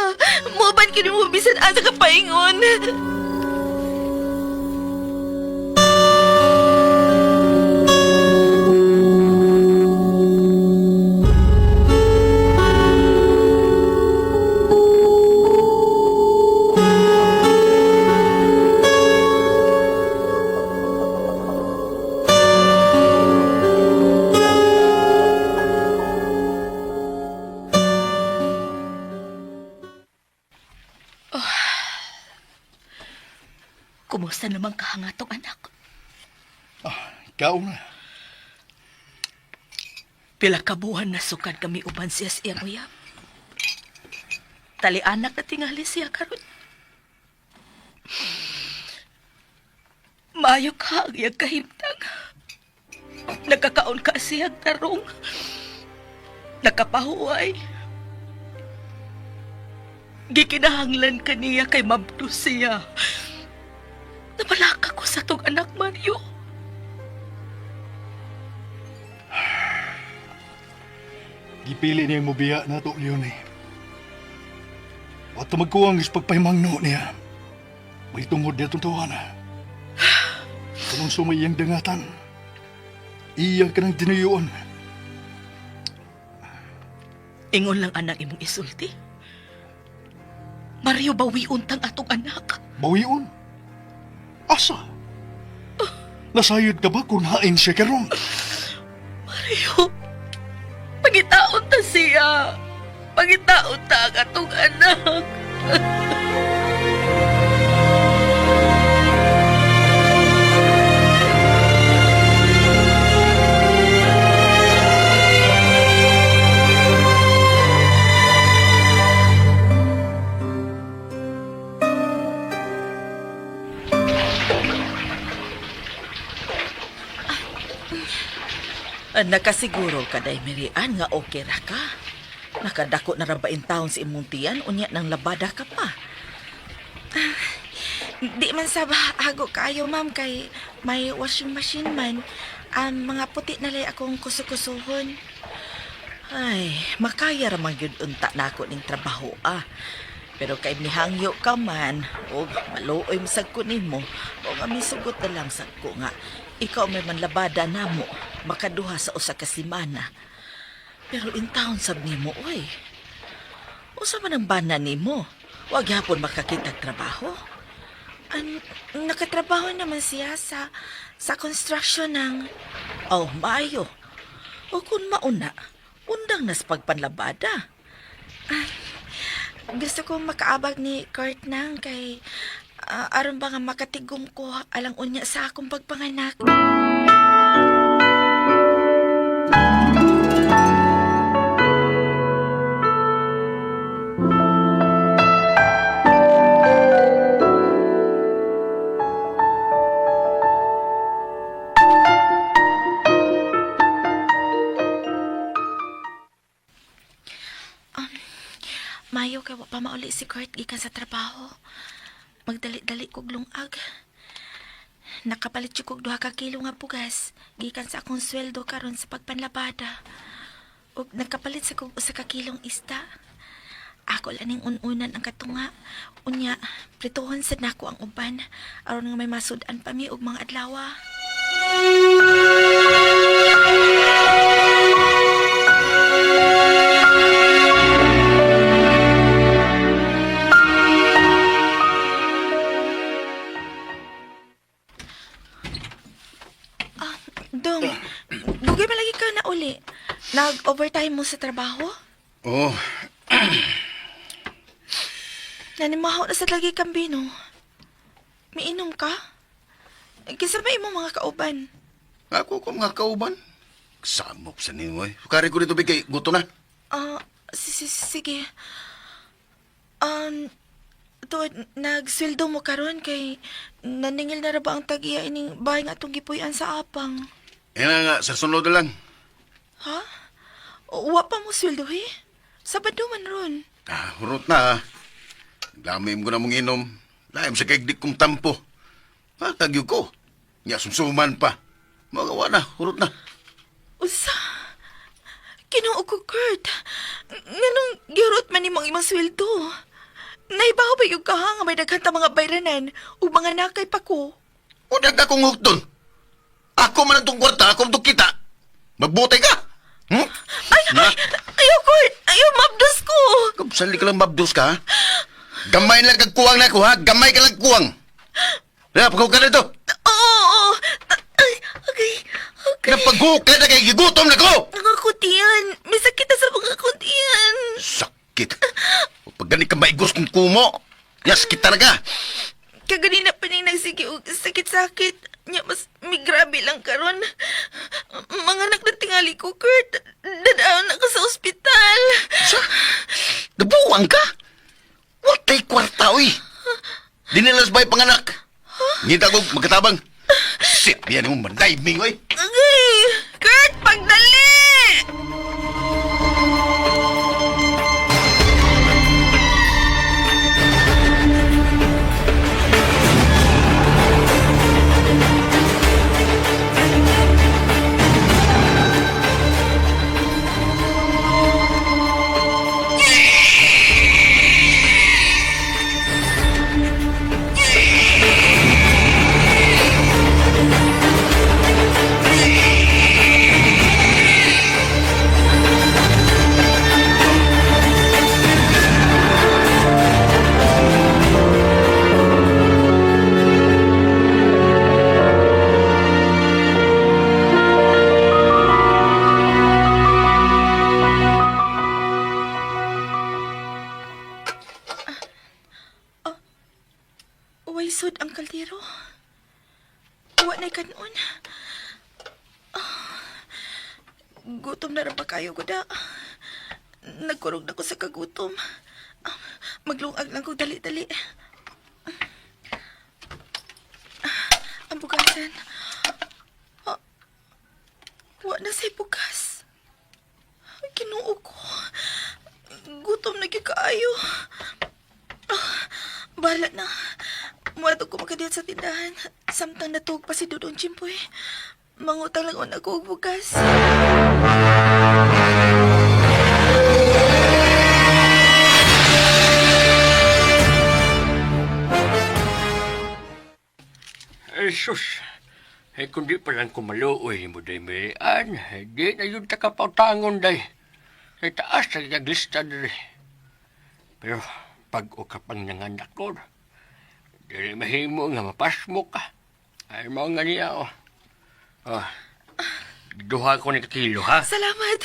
Muban kini mo bisan asa ka paingon. Kumusta naman kahangatong anak? Ikaw na. Pila ka buwan na sukad kami uban siya sa iyang uyab. Tali anak na tingali siya karon. Maayo ka ang iyang kahimtang. Nagkakaon ka siya tarong. Nakapahuway. Gikinahanglan ka niya kay mabdo siya. Namalaka ko sa tong anak, Mario. Gipili niya mo biya na to, Leonie. Wato magkuwang is pagpahimangno niya. May tungod niya itong tawana. Kung sumay iyang dangatan, iya ka ng dinayuan. Ingon lang anak imong isulti. Mario, bawion tang atong anak. Bawion? Asa? Nasayod ka ba kung hain siya karon? Mario, pangitaon ta siya. Pangitaon ta ang atong anak. Nakasiguro ka, day Mirian, nga okay ra ka. Nakadako na ra ba in taon sa imong tiyan, unya nang labada ka pa. Di man sa hago kaayo, ma'am, kay may washing machine man. Ang mga puti na lay akong kusukusuhon. Ay, makaya ra man gyud unta nako ning trabaho ah. Pero kay mihangyo ka man, og maluoy masag ko nimo, o nga misugot na lang sad ko nga ikaw may manlabada namo makaduha sa usa ka semana. Pero in town sab nimo oy. Usa man ang bana nimo? Wa gyapon makakitag trabaho. An nakatrabaho naman siya sa construction ng Oh, maayo. O kung mauna, undang nas pagpanlabada. Gusto ko makaabag ni Kurt nang kay aron ba nga makatigom ko alang unya sa akong pagpanganak. Mayo kay wa pa mauli si Kurt gikan sa trabaho. Magdali-dali kog lungag. Nakapalit jud kog 2 ka kilo nga bugas gikan sa akong sweldo karon sa pagpanlabada. Ug nakapalit sa kog 1 ka kilong isda. Ako lang ning un-unan ang katunga. Unya, prituhon sad nako ang uban aron nga may masud-an pa mi og mga adlaw. Dong, dugay malagi ka na uli. Nag-overtime mo sa trabaho? Oh, Nanimahaw na sa lagi kang bino. Miinom ka? Kinsa ba imong mga kauban? Ako ko mga kauban. Samok sa nimo eh. Sukari ko dito bigay, guto na. Ah, sige. Um, to, nagsweldo mo karon kay naningil na ra ba ang tag-iya ining bahay nga atong gipuy-an sa apang? Yan na nga, sa sunod na lang. Ha? Wa pa mo sweldo eh? Sabado man ron. Ah, hurot na ah. Dami mo na mong inom. Laim sa kaigdik kong tampo. Ha, tagyo ko. Nya sumsuman pa. Magawa na, hurot na. Usa? Kinoo ko, Kurt. Nganong gihurot man nimo ang imong sweldo? Naibaw ba yung kaha nga may daghan ta mga bayranan ug mga nakay pa ko? Udag akong hukton. Ako man ang tong kwarta, ako ang tong kita. Magbutay ka. Hmm? Ay, ay, ayaw, Kurt! Ayaw, mabdos ko! Sali ka lang mabdos ka, ha? Gamay lang kag kuwang na ako, ha? Gamay ka lang kuwang. Ya, paghuka na ito. Oo, oo. Ay, okay, okay. Napaghuka na kay gigutom na ko! Mga kutiyan. May sakit na sa mga kutiyan. Sakit. Pag gani ka maigos kung kumo. Yas, kita talaga. Kaganina pa ning nagsige og sakit-sakit. Nya mas may grabe lang karon. Mga anak na tingali ko, Kurt. Dadaan na ka sa ospital. Sa? Nabuwang ka? Watay kwarta, uy. Dinilas ba'y panganak? Ngita ko magkatabang. Shit, yan mo mandiving, uy. Agay! Kurt, pagdali! gyud ang kaldero. Wa na'y kanon. Ah, gutom na ra ba kayo guda? Nagkurog na ko sa kagutom. Ah, maglungag lang ko dali-dali. Ah, ang bugasan. Ah, wa na say bugas. Ginoo ko. Gutom na gyud kaayo. Ah, bahala na. Muadto ko makadiyot sa tindahan. Samtang natuog pa si Dudong Chimpoy. Mangutang lang una ko og bugas. Ay, sus. Eh, kung di pa lang kumaluoy mo, day, Marian. Eh, di na yun takapautangon, day. Kay taas na naglista diri. Pero, pag o ka pang nanganak ko, dili mahimo nga mapasmo ka. Ay, mao nga niya, oh. Oh, duha ko ni kilo, ha? Salamat.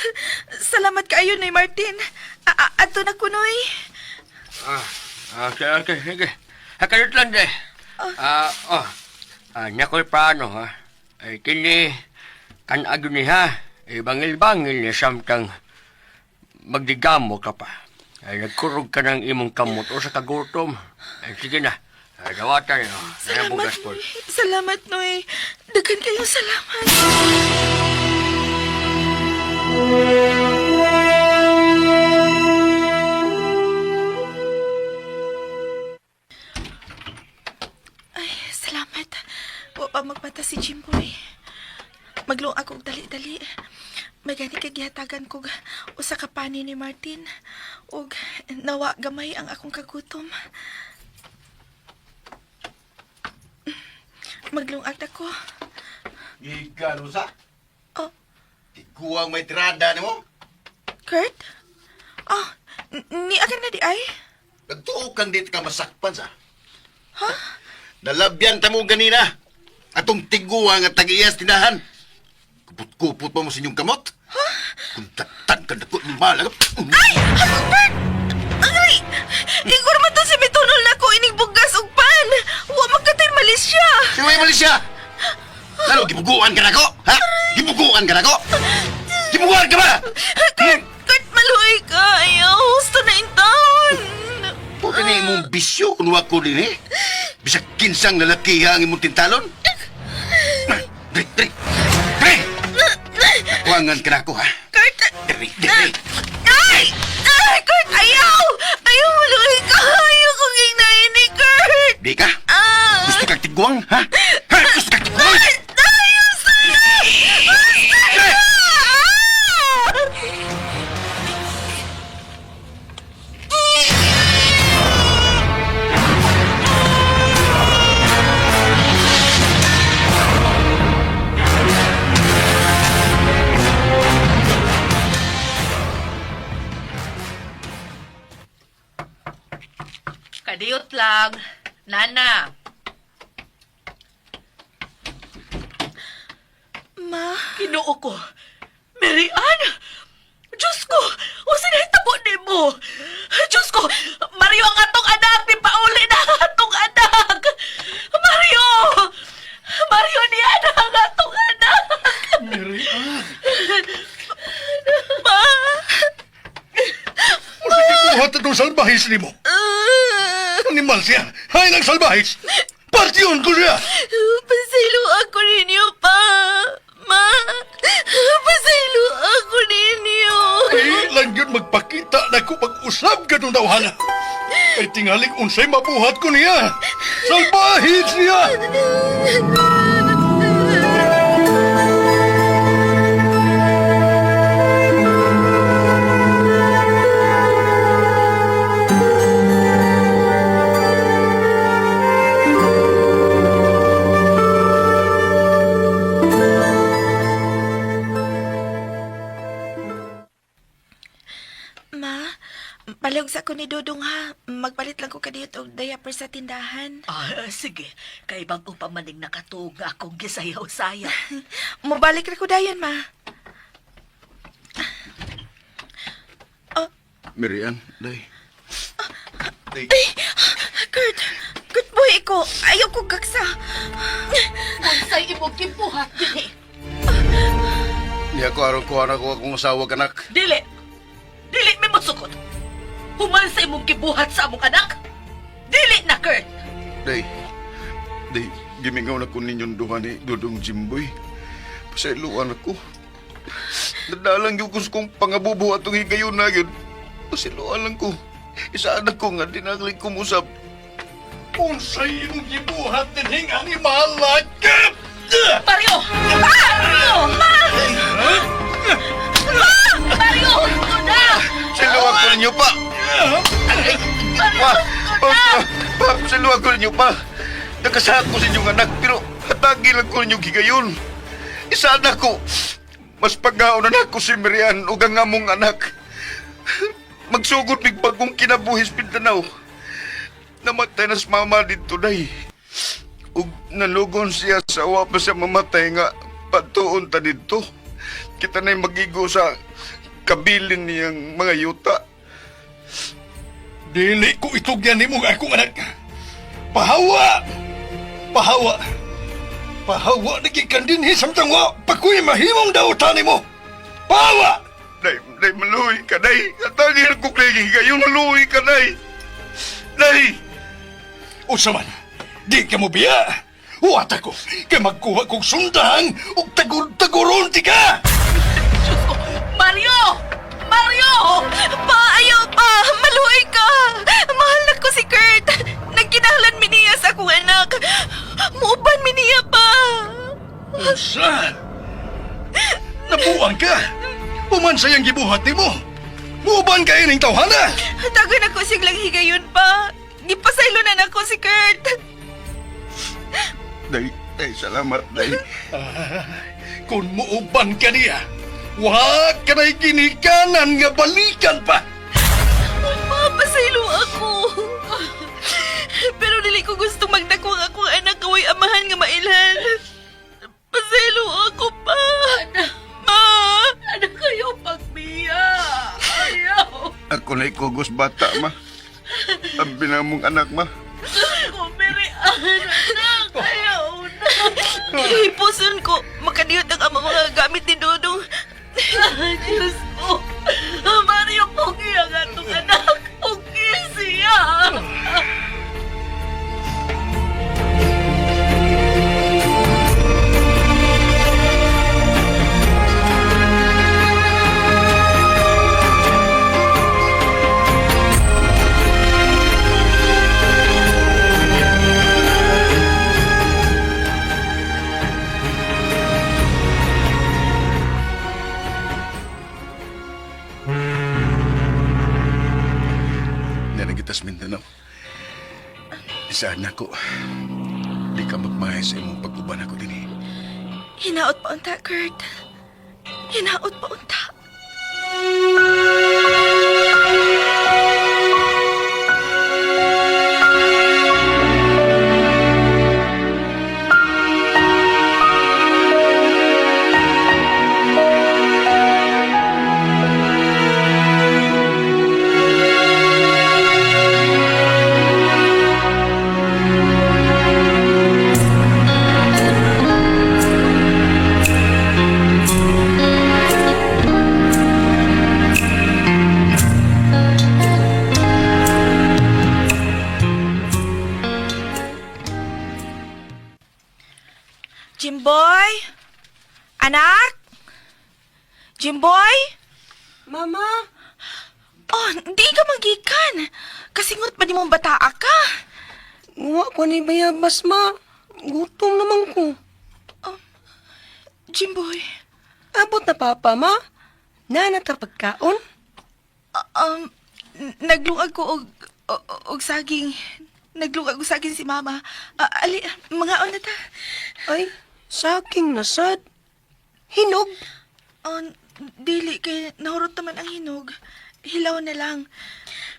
Salamat kaayo, Noy Martin. Adto na ko, Noy. Ah, okay, okay, sige. Hakalot lang, day. Ah, oh. Ah, nakoy paano, ha? Ay, kini, kanag ni, ha? Ay, bangil-bangil ni samtang magdigamo ka pa. Ay, nagkurog ka ng imong kamot o sa kagutom. Ay, sige na. Ay, dawatan, oh. Salamat, Bugas po. Noy. Salamat, Noy. Daghan kayong salamat. Ay, salamat. Wa pa magmata si Jimboy. Magluong ako og dali-dali. May gani kay gihatagan kog usa ka pani ni Martin ug nawa gamay ang akong kagutom. Maglungag na ko. Gikan usa. Oh. Tiguang may tirada nimo. Kurt? Oh, ni akin na di ay? Nagtuo kang dito ka masakpan sa. Ha? Nalabyan ta mo ganina. Atong tiguang at tag-iyas tinahan. Kupot-kupot pa mo sa inyong kamot. Ha? Kung tatan ka dako ni malag. Ay! Kurt! Ay! Igor man to si Bitunol na ko ining bugas ug pan. Wa magkatay malisya. Sino may malisya? Lalo, gibuguan ka na ko? Ha? Gibuguan ka na ko? Gibuguan ka ba? Kurt, Kurt, maluoy ka. Ayaw, husto na in town. Puta na imong bisyo kung wa ko din eh. Bisag kinsang lalakiha ang imong tintalon. Dre, dre, dre! Nakuangan ka na ako, ha? Kurt! Dre, dre! Ay! Ay, Kurt, ayaw! Ayaw, maluoy ka. Ayaw kong hingnain ni Kurt. Di ka? Ah! Gusto kang tigwang, ha? Ha? Gusto kang tigwang? Ayaw, sa'yo! Gusto ka! Kadiyot lang. Nana. Ma? Ginoo ko. Mary Ann! Diyos ko! Usa na hitabo nimo! Diyos ko! Mario ang atong anak! Di pauli na ang atong anak! Mario! Mario niya na ang atong anak! Mary Ann! Ma! Usa kikuha itong salbahis nimo. Animal siya. Hay ng salbahis. Partiyon ko siya. Pasaylo ako ninyo pa! Ma! Pasaylo ako ninyo! Ay, lang yun magpakita na ko pag-usab ka nung dawhana. Ay, tingaling unsay mabuhat ko niya. Salbahis niya! Ma, palihog sa ko ni Dodong ha. Magpalit lang ko kadiyot og diaper sa tindahan. Ah, sige. Kay bago pa maning nakatuog nga akong gisayaw-sayaw. Mobalik ra ko dayon, ma. Mary Ann, day. Day. Ay, Kurt! Kurt boy! Buhi ko. Ayaw ko gaksa. Unsay imong gibuhat dili? Niya ko aron kuha na ko akong asawa kanak. Dili. Dili mi mosukot. Human sa imong gibuhat sa among anak. Dili na, Kurt. Day, day, gimingaw na ko ninyong duha ni Dudong Jimboy. Pasayloan ako. Nadalang yung kus kong pangabubo atong higayon na yun. Pasayloan lang ko. Isaan ako nga dinaglig kumusap. Unsay imong gibuhat dinhing animal? Mario! Mario! Ma! Ma! Mario! Husto na! Siluan ko ninyo pa! Pa! Pa! Pa! Siluan ko ninyo pa! Nakasako sa inyong anak pero hatagi lang ko ninyong higayon. Isaan ako. Mas pagkaon na ako si Marian ug ang among anak. Magsugod mig bagong kinabuhis Mindanao. Namatay na si mama dito day. Ug nalugon siya sa wa pa siya mamatay nga patuon ta dito. Kita na'y magigo sa kabilin niyang mga yuta. Dili ko itugyan nimo ang akong anak. Pahawa! Pahawa! Pahawa na gikan dinhi samtang wa pakoy mahimong dautan nimo. Pahawa! Day, day, maluhi ka, day. Atagin ko kay kayo, maluhi ka, day. Day! Unsa man, di ka mo biya. Huwat ako, kay magkuha kog sundang ug tagur-taguron ti ka! Mario! Mario! Pa, ayaw pa! Maluoy ka! Mahal na ko si Kurt! Nagkinahanglan mi niya sa akong anak! Muuban mi niya pa! Unsa? Nabuang ka! Human sa iyang gibuhat nimo! Muuban ka ining tawhana! Tago na ko siglang higayon pa! Gipasaylo na nako si Kurt! Day, day, salamat, day. Ah, kung muuban ka niya, wa ka na'y ginikanan nga balikan pa! Mapasaylo ako! Pero dili ko gusto magdako ang akong anak kaway amahan nga mailhan. Pasaylo ako pa! Anak! Ma! Anak, ayaw pagbiya! Ayaw! Ako na'y kugos bata, ma. Ang binamong anak, ma. Kumirian, anak! Ayaw na! Ihipuson ko, makadiyot ang amang mga gamit ni Dodong. Diyos ko! Mario, pugi ang atong anak! Pugi siya! Nanagitas Mindanao. Isaan ako. Di ka magmahay sa imong pag-uban ako din eh. Hinaot pa unta, Kurt. Hinaot pa unta. Jimboy? Anak? Jimboy? Mama? Oh, hindi ka magikan. Kasingot pa ni mong bataa ka. Nguha ko ni bayabas, ma. Gutom naman ko. Jimboy. Abot na papa, ma. Nana ta pagkaon? Um, naglungag ko og saging. Naglungag og saging si mama. Ah, ali, mga na ta. Ay, saging na sad. Hinog. Oh, dili kay nahurot naman ang hinog. Hilaw na lang.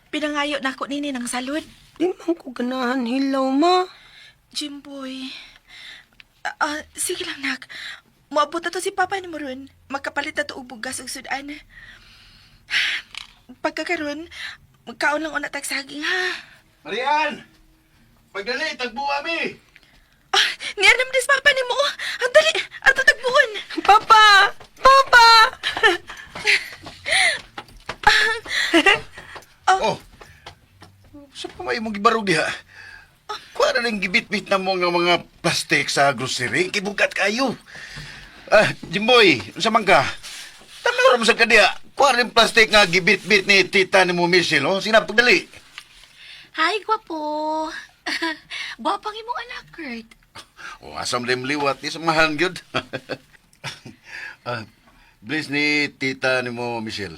Pinangayo na ako nini ng salud. Di man ko ganahan hilaw, ma. Jimboy. Sige lang, nak. Moabot na to si Papa ni mo ron. Magkapalit na to og bugas ug sudan. Pagkakaroon, magkaon lang una tag saging, ha? Marian! Pagdali, tagbuwa mi! Niya naman dis papa ni mo. Ang dali, ato tagbuon. Papa! Papa! Oh. Sa pa may imong gibarog diha? Kuha na ning gibitbit na mo nga mga plastic sa grocery. Kibugat kayo. Ah, Jimboy, unsa man ka? Tanaw ra mo sa kadiha. Kuha rin plastic nga gibitbit ni tita ni mo Michelle, oh. Sina pagdali. Hi, gwapo. Gwapang imong anak, Kurt. Oh, asam lim liwat di samahan gyud. Ah, bless ni tita ni mo Michelle.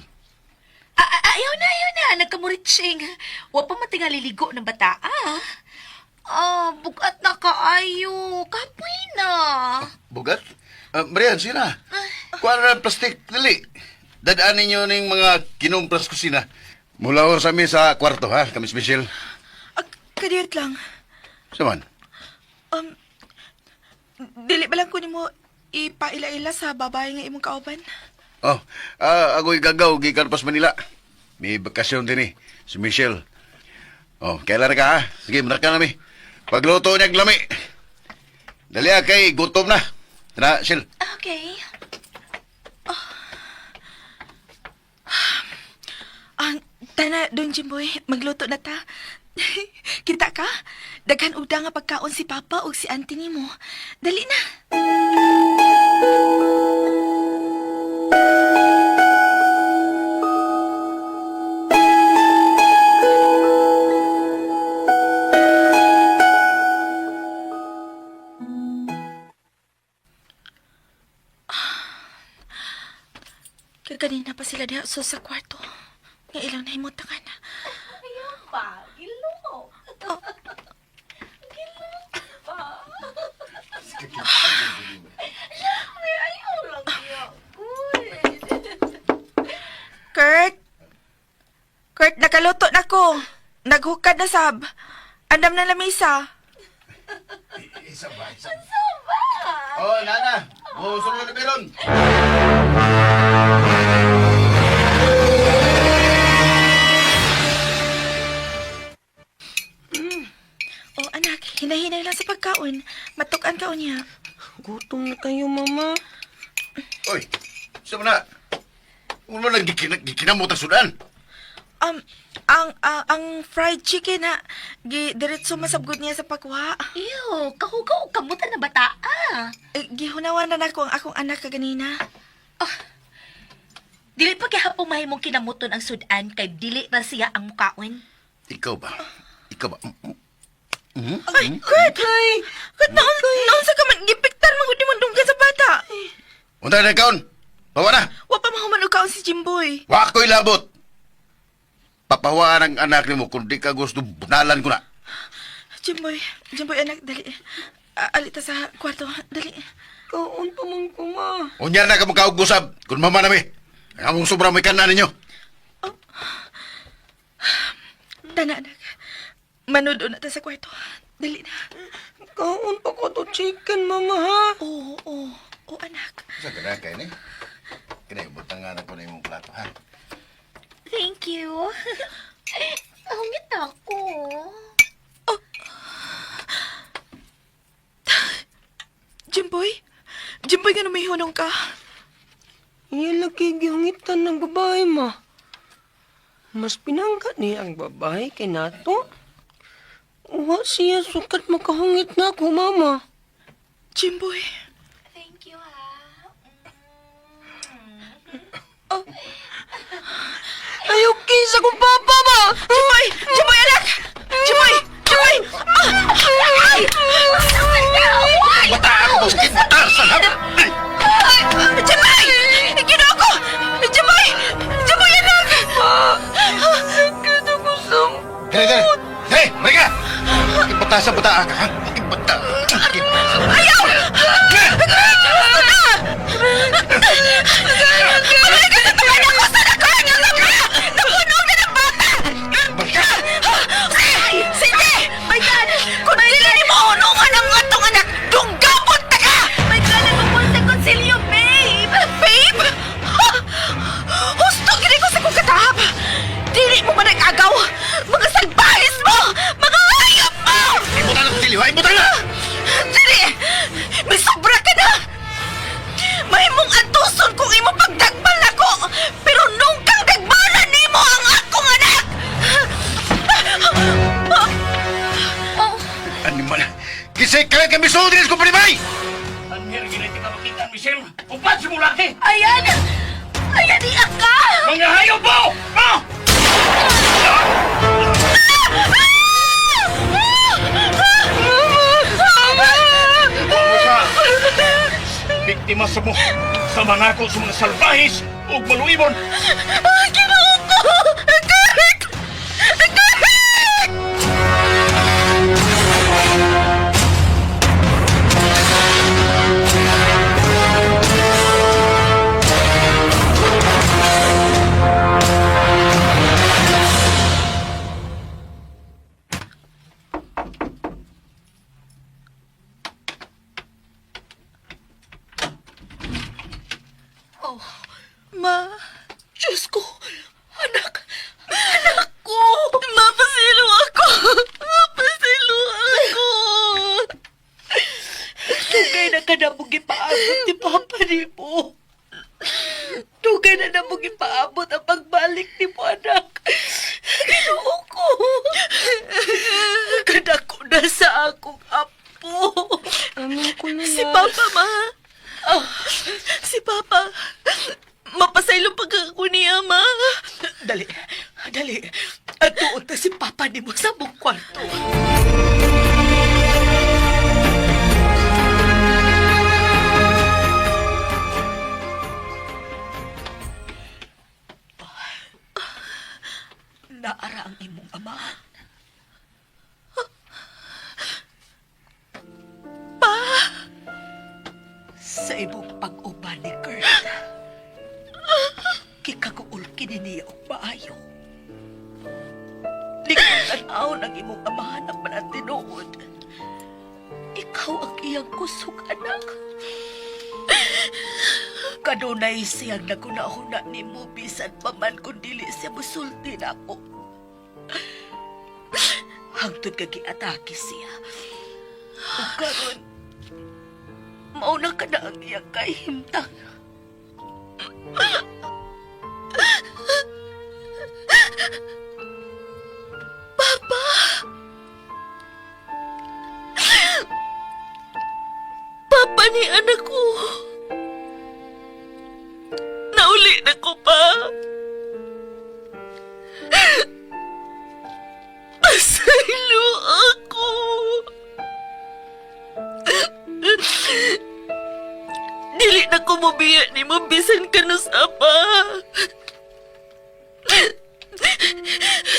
Ah, ah, ayaw na, ayaw na. Nagkamuritsing. Wa pa matingali ligo ng bata, ah. Ah, bugat na kaayo. Kapoy na. Bugat? Ah, Marian, sina? Kuha na ng plastic, dali. Dadaan ninyo ning mga kinumpras kusina. Mula sa mi sa kwarto, ha? Kami si Michelle. Kadiyot lang. Saman? Dili ba lang ko nimo ipaila-ila sa babae nga imong kauban? Oh, ah, ako'y gagaw, gikan pas Manila. May bakasyon din eh, si Michelle. Oh, kailan na ka ha? Sige, manak ka nami. Pagluto niya lami. Dali ah, kay gutom na. Tara, Michelle. Okay. Ang tana don Jimboy, magluto na ta. Kita ka? Daghan uda nga pagkaon si Papa ug si auntie nimo. Dali na. Kaganina pa sila diha so sa kwarto. Nga ilang nahimutangan. Ayaw pa. Gilo. Gilo pa. Lami, ayaw lang niya. Uy. Kurt? Kurt, nakaluto na ko. Naghukad na sab. Andam na lamisa. Isa ba? Isa ba? Oh, nana. Oh, sunod na meron. Oh, anak, hinahinay lang sa pagkaon. Matukan ka niya. Gutom na kayo, mama. Oy, sa na? Ulo lang gikinamot ang sudan. Um, ang fried chicken na gi diretso masabgot niya sa pagkuha. Ew, kahugaw kamutan na bata, ah. Eh, gihunawan na nako ang akong anak kaganina. Dili pa gihapon mahimong kinamuton ang sudan kay dili ra siya ang mukaon. Ikaw ba? Ikaw ba? Mm? Ay, Kurt! Ay! Kurt, naon sa ka man gipiktar man gud nimo dunggan sa bata. Unta na kaon. Bawa na. Wa pa mahuman og kaon si Jimboy. Wa ko'y labot. Papawaan ang anak nimo kung di ka gusto bunalan ko na. Jimboy, Jimboy anak, dali. Alita sa kwarto, dali. Kaon pa man ko, ma. Unya na ka magkaugusab kung mama nami. Ang among sobra may kanan ninyo. Tana anak. Manood na ta sa kwarto. Dali na. Kaon pa ko to chicken, mama, ha? Oo, oo. Oo, anak. Sa ka na kay ni? Kini butang nga na ko na imong plato ha. Thank you. Hungit ako. Jimboy? Jimboy, nga may hunong ka. Iya lagi gihungitan ng babae, ma. Mas pinangga niya ang babae kay nato. Wa siya sukat makahungit na ako, mama. Jimboy. Thank you, ha. Ayaw kiss akong papa, ma! Jimboy! Jimboy, anak! Jimboy! Jimboy! Ah! Ay! Bata ako ba? Bata sa hap. Ay! Jimboy! Ginoo ko! Jimboy! Jimboy, anak! Sakit ako sa... Dere, dere. Dere, balik ka. Bata sa bata ka ha. Bata. Ayaw! Gusto na! Pabalik ka sa tungan ako! Sa nakuha niyo sa ka! Napunog na ng bata! Sige! My God! Kung dili ni mo hunungan ang atong anak, dunggapon ta ka! My God, nagpupul sa konsilyo, babe! Babe! Ha? Husto gini ko sa kong katahap! Dili mo man nag-agaw! Mga salbahis mo! Mga hayop mo! Ikaw din sa kumpanya, bay! Anher, ginay kita makita, Michelle. Upan si mulaki! Ayan! Ayan, iyak ka! Mga hayop mo! Ah! Biktima sa mo sa mga ako sa mga salbahis ug maluibon. Ah, Ginoo ko! Kurt! Kurt! Oh, ma. Diyos ko. Anak. Anak ko. Mapasilo ako. Mapasilo ako. Dugay na ka na mong ipaabot ni Papa ni mo. Dugay na na mong ipaabot ang pagbalik ni mo, anak. Ginoo ko. Kadako na sa akong apo. Amin ko na Si Papa, ma. Ah, si Papa. Mapasaylong pagkako niya, ma. Dali, dali. At tuot na si Papa ni mo sa mong kwarto. Naara ang imong ama. Pa! Sa imong pag-uban ni Kurt, kikaguol kini niya og maayo. Likod tanaw ng imong amahan ang manatinuod. Ikaw ang iyang kusog, anak. Kanunay siyang nagunahuna ni mo bisan pa man kung dili siya musulti na ako. Hangtod ka giatake siya. Ug karon, mauna ka na ang iyang kahimtang. Papa! Papa ni anak ko. Nauli na ko pa. Pasaylo ako. Dili na ko mobiya ni mo bisan kanus apa.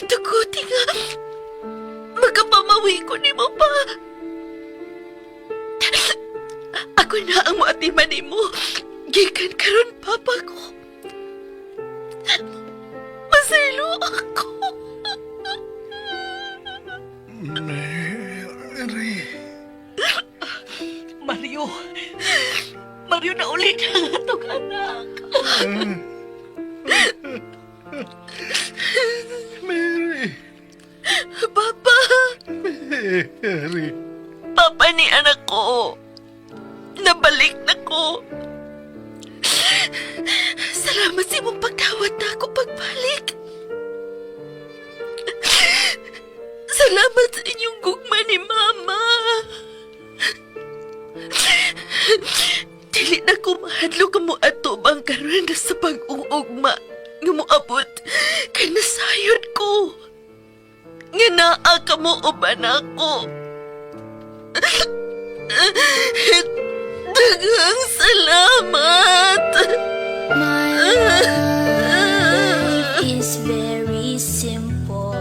Tuguti nga. Magkapamawi ko ni mo pa. Ako na ang moatiman ni mo. Gikan karon papa ko. Masaylo ako. Mary. Mario. Mario na ulit ang atong anak. Mary. Papa. Mary. Papa ni anak ko. Nabalik na ko. Salamat sa imong pagdawat na ako pagbalik. Salamat sa inyong gugma ni Mama. Dili na ko mahadlok mo ato bang karon na sa pag-uugma nga moabot kay nasayod ko. Nga naa ka mo uban ako. Daghang salamat. My life is very simple.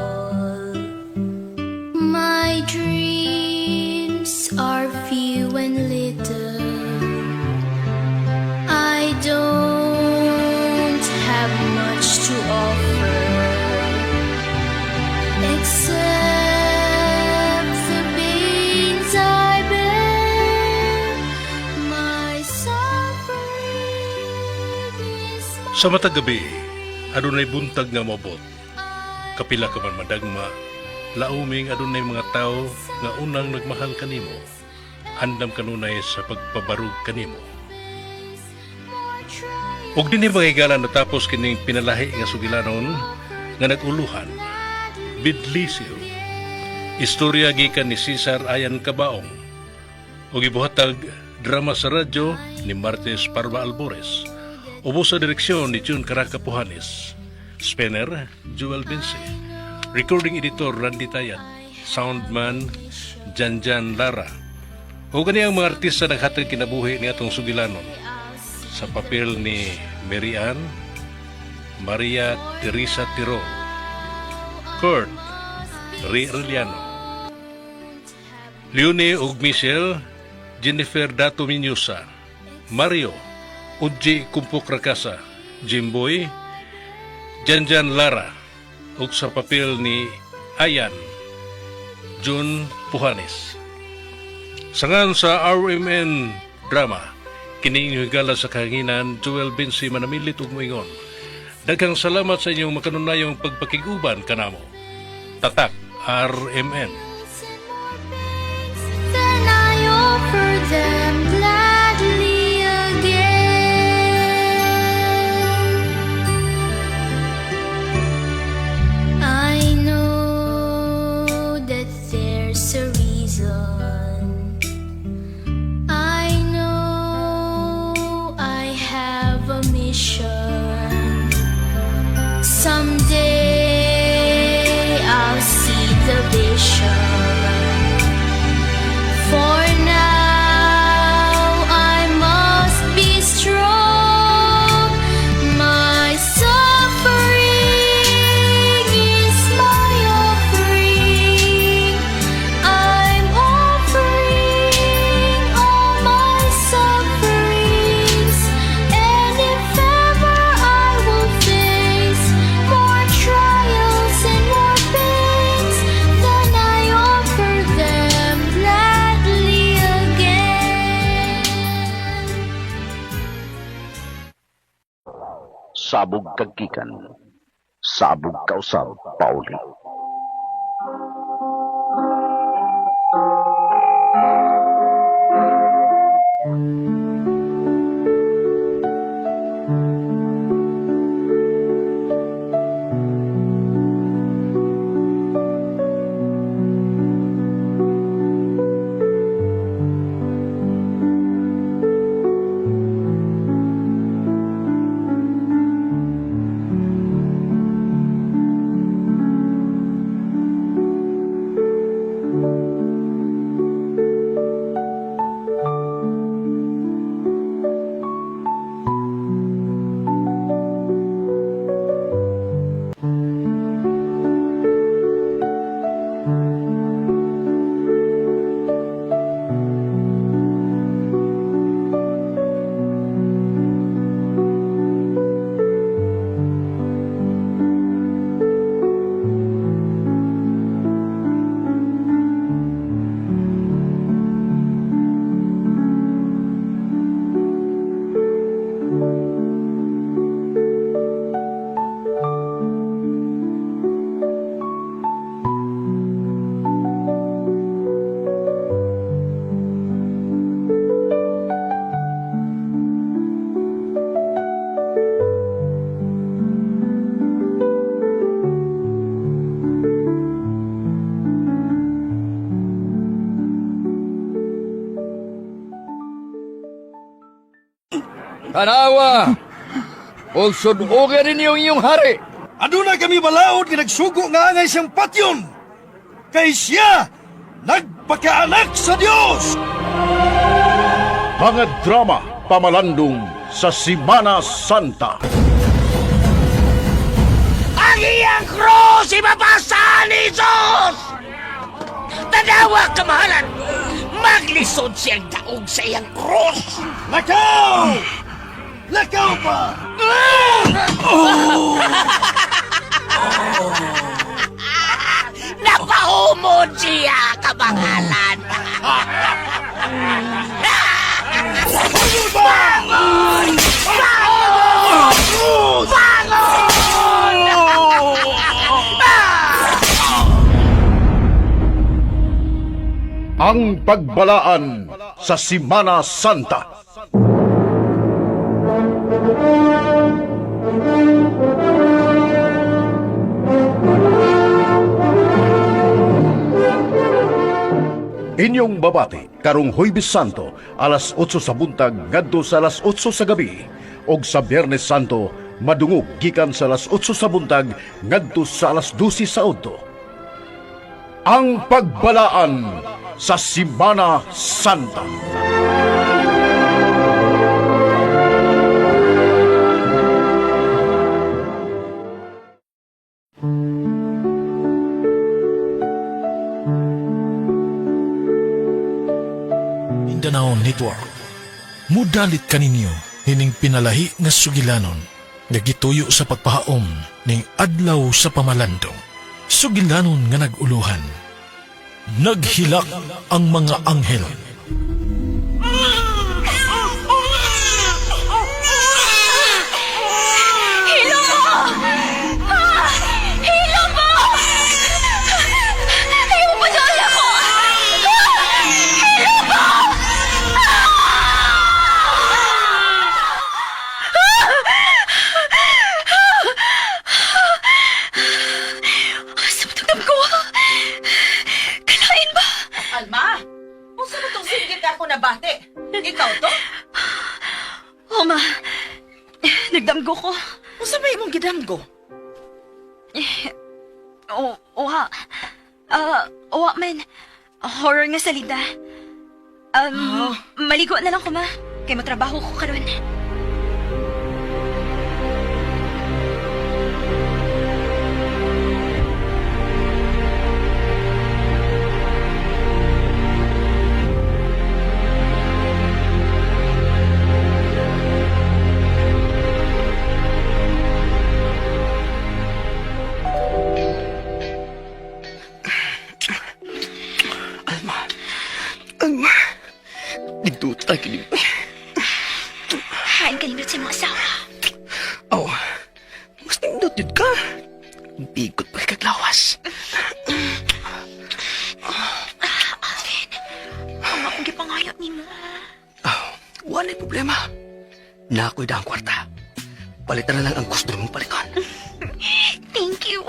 My dreams are few and little. I don't have much to offer except the pains I bear. My suffering is Sa matag gabi, adunay buntag nga moabot. Kapila ka man madagma, lauming adunay mga tawo nga unang nagmahal kanimo. Andam kanunay sa pagpabarug kanimo. Ug dinhi mga higala natapos kining pinalahi nga sugilanon nga nag-uluhan, Bidlisyo. Istorya gikan ni Cesar Ayan Kabaong. Ug gibuhatag drama sa radyo ni Martes Parma Albores. Ubos sa direksyon ni June Caraca Puhanes. Spinner, Jewel Vinci. Recording editor, Randy Tayat. Soundman, Janjan Lara. O gani ang mga artista naghatag kinabuhi ni atong sugilanon. Sa papel ni Mary Ann, Maria Teresa Tirol, Kurt Ray Arellano, Leonie ug Michelle, Jennifer Dato Minyusa, Mario, Udji Kumpok Rakasa, Jimboy, Janjan Lara, ug sa papel ni Ayan, June Puhanes. Sangan sa RMN Drama, kini inyong higala sa kahanginan, Joel Vinci manamilit ug moingon. Daghang salamat sa inyong makanunayong pagpakig-uban kanamo. Tatak RMN. Then I offer them gladly again. I know that there's a reason. I know I have a mission. Someday I'll see the vision. For now I must be strong. My suffering is my offering. I'm offering all my sufferings, and if ever I will face more trials and more pains, then I offer them gladly again. Sabog kag gikan. Sabog kausab pauli. Tanawa! Og sudogan ninyo ang inyong hari. Aduna kami balaod nga nagsugo nga angay siyang patyon. Kay siya nagpakaanak sa Dios. Mga drama pamalandong sa Simana Santa. Ang iyang krus ibabasa ni Jesus! Tanawa, kamahalan! Maglisod siyang daog sa iyang krus! Lakaw! Lakaw pa! Oh! Napahumod siya, kamahalan! Bangon! Bangon! Bangon! Ang pagbalaan sa Simana Santa. Inyong babati karong Huwebes Santo alas 8 sa buntag ngadto sa alas 8 sa gabi og sa Biyernes Santo madungog gikan sa alas 8 sa buntag ngadto sa alas 12 sa udto. Ang pagbalaan sa Simana Santa. Mindanao Network. Mudalit kaninyo nining pinalahi nga sugilanon nga gituyo sa pagpahaom ning adlaw sa pamalandong. Sugilanon nga naguluhan. Naghilak ang mga anghel. Hilo mo! Ah! Hilo mo! Ayaw mo na ako! Ah! Hilo mo! Ah! Sa matagdam ko! Kalain ba? Alma! Unsa mo tong singgit ako nabati? Ikaw to? Oh, ma. Nagdamgo ko. Unsa ba imong gidamgo? O, oha. Ah, owa man. Horror nga salita. Maligo na lang ko, ma. Kay matrabaho ko karon. Alma, nagduta kini. Hain kanindot sa imong asawa. Oh, mas nindot yun ka. Bigot pa kaglawas. Alvin, ang akong gipangayo nimo. Wala problema. Nakoy da ang kwarta. Palitan na lang ang gusto mong palitan. Thank you.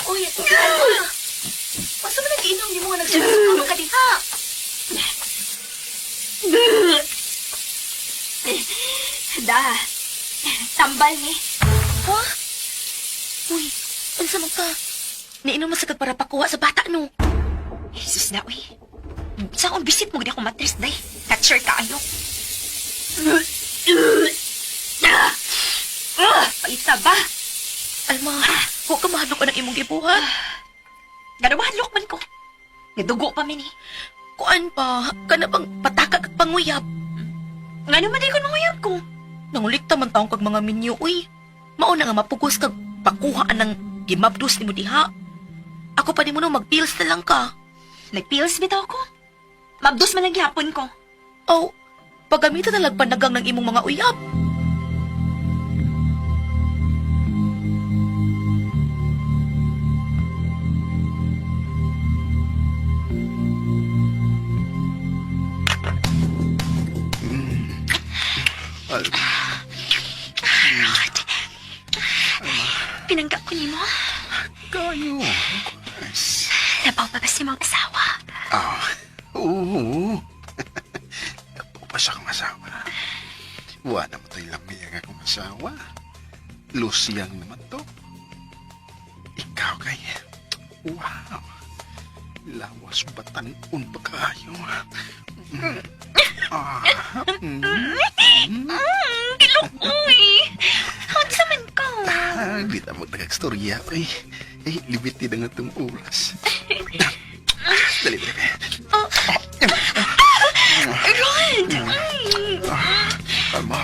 Uy, ano? Unsa man ang giinom nimo nga nagsusuka ka diha? Da. Tambal ni. Ha? Uy, unsa man ka? Niinom man sa kag para pakuha sa bata no. Jesus na, uy. Sa akong bisit mo, gid ako matres, day. Catcher ka ayo. Paita ba? Alma, wa ka mahadlok ang imong gibuhat. Gano mahadlok man ko. Nadugo pa min eh. Kuan pa, kana bang pataka kag panguyab? Ngano man di ko manguyab ko? Nangulikta man taong kag mga minyo, uy. Mao na nga mapugos kag pakuha ang gimabdos nimo diha. Ako pa nimo no magpills na lang ka. Nagpills bitaw ko. Mabdos man lang gihapon ko. Oh, pagamitan na lang panagang ng imong mga uyab. Rod. Pinangga ko nimo. Kayo. Labaw pa ba si mong asawa? Ah, oo. Napupas akong asawa. Wala mo tayo lami ang akong asawa. Lucian naman to. Ikaw kay. Wow. Lawas batanon pa kayo. Ah. Kilok, uy. Unsa man ka? Ah, di ta magdagagstorya. Ay, ay, limited ang atong oras. Dali, dali. Rod! Tama.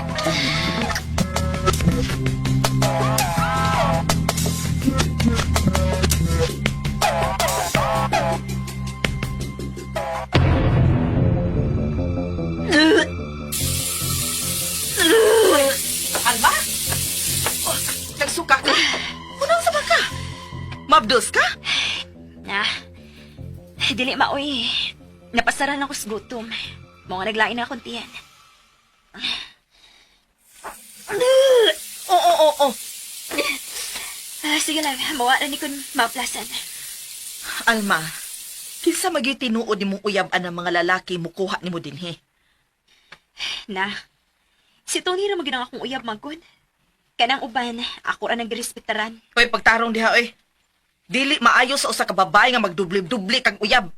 ka? Unang sa ka? Mabdos ka? Na, dili maoy. Napasaran ako sa gutom. Mga naglain na akong tiyan. Oo, oo, oo. Ah, sige lang, mawa na ni kun maplasan. Alma, kinsa magyuy tinuod nimong uyab-an ng mga lalaki mukuha nimo dinhi? Na, si Tony ra magyud ang akong uyab magkon. Kanang uban, ako ra nagrespektaran. Hoy, pagtarong diha oy. Dili maayo sa usa ka babae nga magdubli-dubli kag uyab.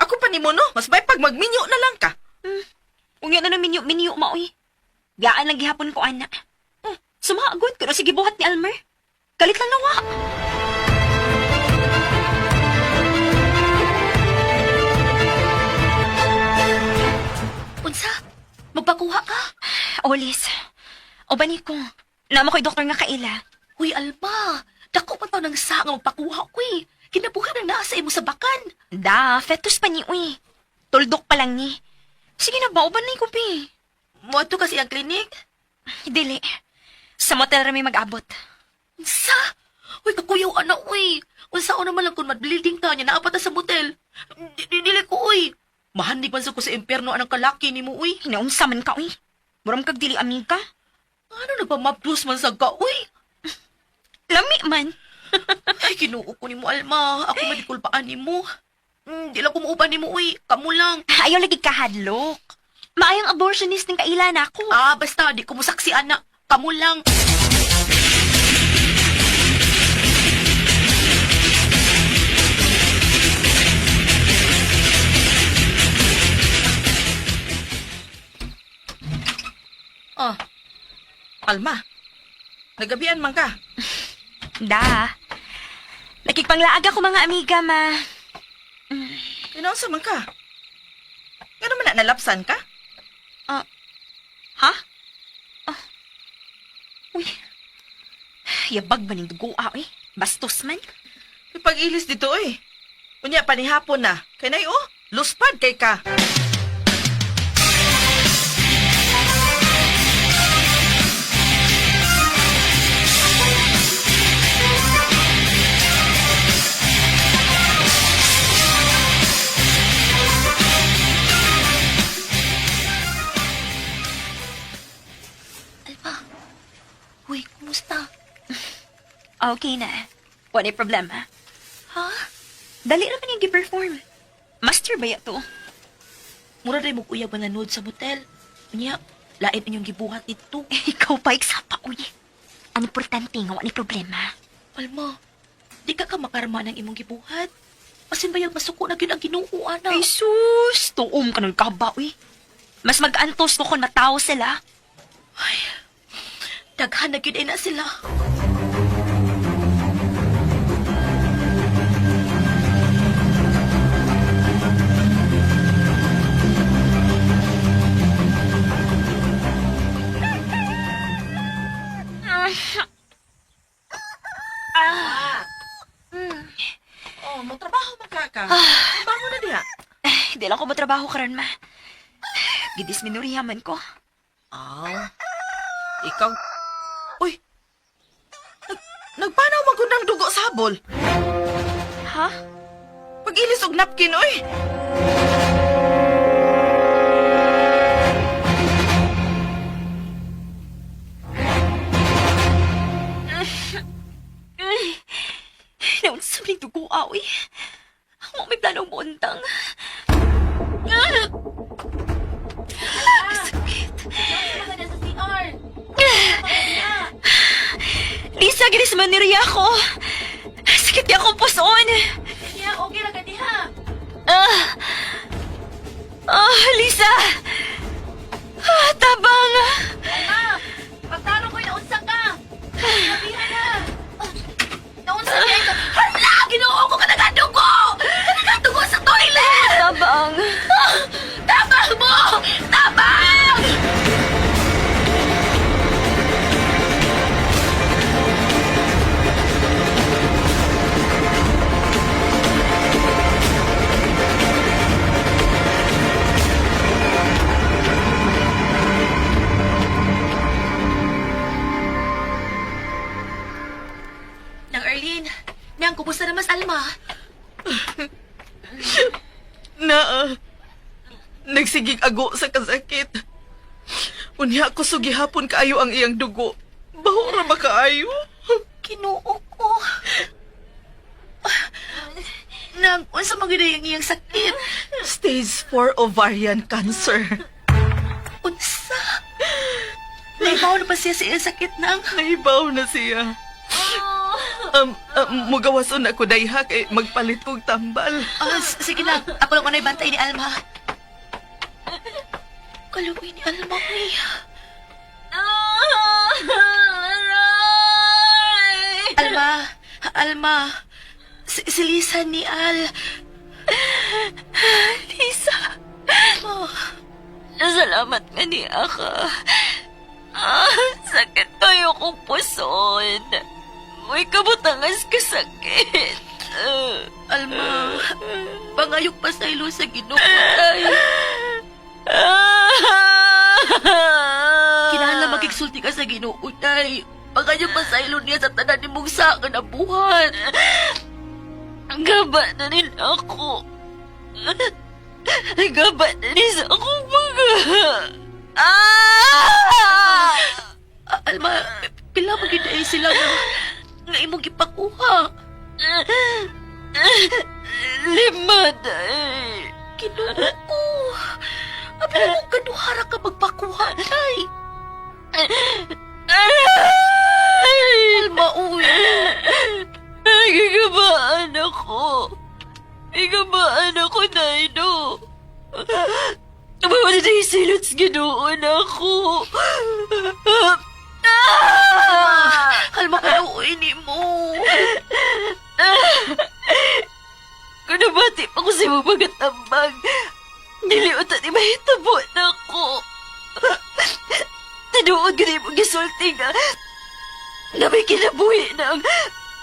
Ako pa nimo no, mas may pag magminyo na lang ka. Unya na nang minyo-minyo maoy. Biyaan lang gihapon ko ana. Sumagod ko na sige buhat ni Almer. Kalit lang nawa. Unsa? Magpakuha ka? Olis, o bani ko. Namo ko'y doktor nga kaila. Uy, Alma, dako pa taw ng sa nga magpakuha ko eh. Kinabuhi na naa sa imo sa bakan. Da, fetus pa ni uy. Tuldok pa lang ni. Sige na ba, uban na ko pi. Moadto kasi ang klinik. Dili. Sa motel ra may mag-abot. Unsa? Uy, kakuyaw ana uy. Unsa o naman lang kung madbleeding ka niya naa pa ta sa motel. Dili ko uy. Mahandig man sa ko sa impyerno anang kalaki nimo uy. Hinaunsa man ka uy. Muram kag dili amiga. Ano nagpamabdos man sa ka uy? Lami man. Ay, Ginoo ko nimo Alma. Ako madikulpaan nimo. Di lang ko muuban nimo uy. Kamo lang. Ayaw lagi kahadlok. Maayong abortionist ng kaila na ako. Ah, basta di ko musaksi ana. Kamo lang. Oh. Alma, nagabian man ka. Da. Nakikpanglaag ako mga amiga, ma. Kinaunsa man ka? Ngano man na nalapsan ka? Ah, ha? Ah. Uy. Yabag ba ning dugo, ah, uy? Bastos man. May pag-ilis dito oy. Unya panihapon na. Kay nay oh, luspad kay ka. Alma. Uy, kumusta? Okay na. Wala problema. Ha? Dali ra man yung gi-perform. Master ba to? Mura rin mo uyab nga nanood sa motel. Unya, lain inyong gibuhat dito. Ikaw pa, iksapa, uy. Ang importante nga, wala problema. Alma, di ka ka makarma ng imong gibuhat. Masin bayag masuko na gyud ang Ginoo ana. Ay, sus! Tuom ka ng kaba, uy. Mas mag-antos ko kung matawo sila. Ay, daghan na gyud ay na sila. Oh, magtrabaho man ka ka. Trabaho na diha. Di lang ko matrabaho karon ma. Gidisminuriya man ko. Aw. Ikaw. Uy. Nagpanaw man gud ng dugo sa habol. Ha? Pag-ilis og napkin oy. Ay, naunsa man yung dugo, ah, uy. Wa may planong buntang. Ah! Sakit. Lisa, ginismaniriya ako. Sakit niya akong puson. Yeah, okay ra ka diha. Ah! Ah, Lisa! Ah, tabang! Alma, pagtarong ko'y naunsa ka. Sabihan na. Naunsa ka ito. Hala! Ginoo ko ka! Kanagadugo sa toilet! Tabang! Ah, tabang mo! Tabang! Nang, kumusta na mas Alma? Naa. Nagsigig ago sa kasakit. Unya ko sugihapon kaayo ang iyang dugo. Baho ra ba kaayo? Kinuo ko. Nang, unsa man gyud ang iyang sakit? Stage 4 ovarian cancer. Unsa? Naibaw na ba siya sa iyang sakit, Nang? Naibaw na siya. Mugawason ako dayha kay magpalit kog tambal. Ah, sige na. Ako lang manay bantay ni Alma. Kaluoy ni Alma, uy. Alma, Alma. Si Lisa ni Al. Lisa. Oh. Salamat nga ni Aka. Ah, sakit kayo kong puson. Uy, kabutangas ka sakit. Alma, pangayok pa sa ilo sa Ginoo tay. Kinahanglan makigsulti ka sa Ginoo tay. Pangayok pa sa ilo niya sa tanan nimong sa nga nabuhat. Gaba na rin ako. Gaba na rin sa akong mga... Ah! Alma, pila man gyud ay sila nga, nga imong gipakuha. 5 na eh. Ginoo ko. Abi kung kaduhara ka magpakuha, tay. Alma, uy. Nagigabaan ako. Igabaan ako, Naino. Mawala na yung silot sa Ginoo na ako. Ah! Alma, kaluoy ni mo. Kung nabati pa ko sa imong mga tambag, dili uta ni mahitabo na ako. Tinuod ka na imong gisulti nga na may kinabuhi na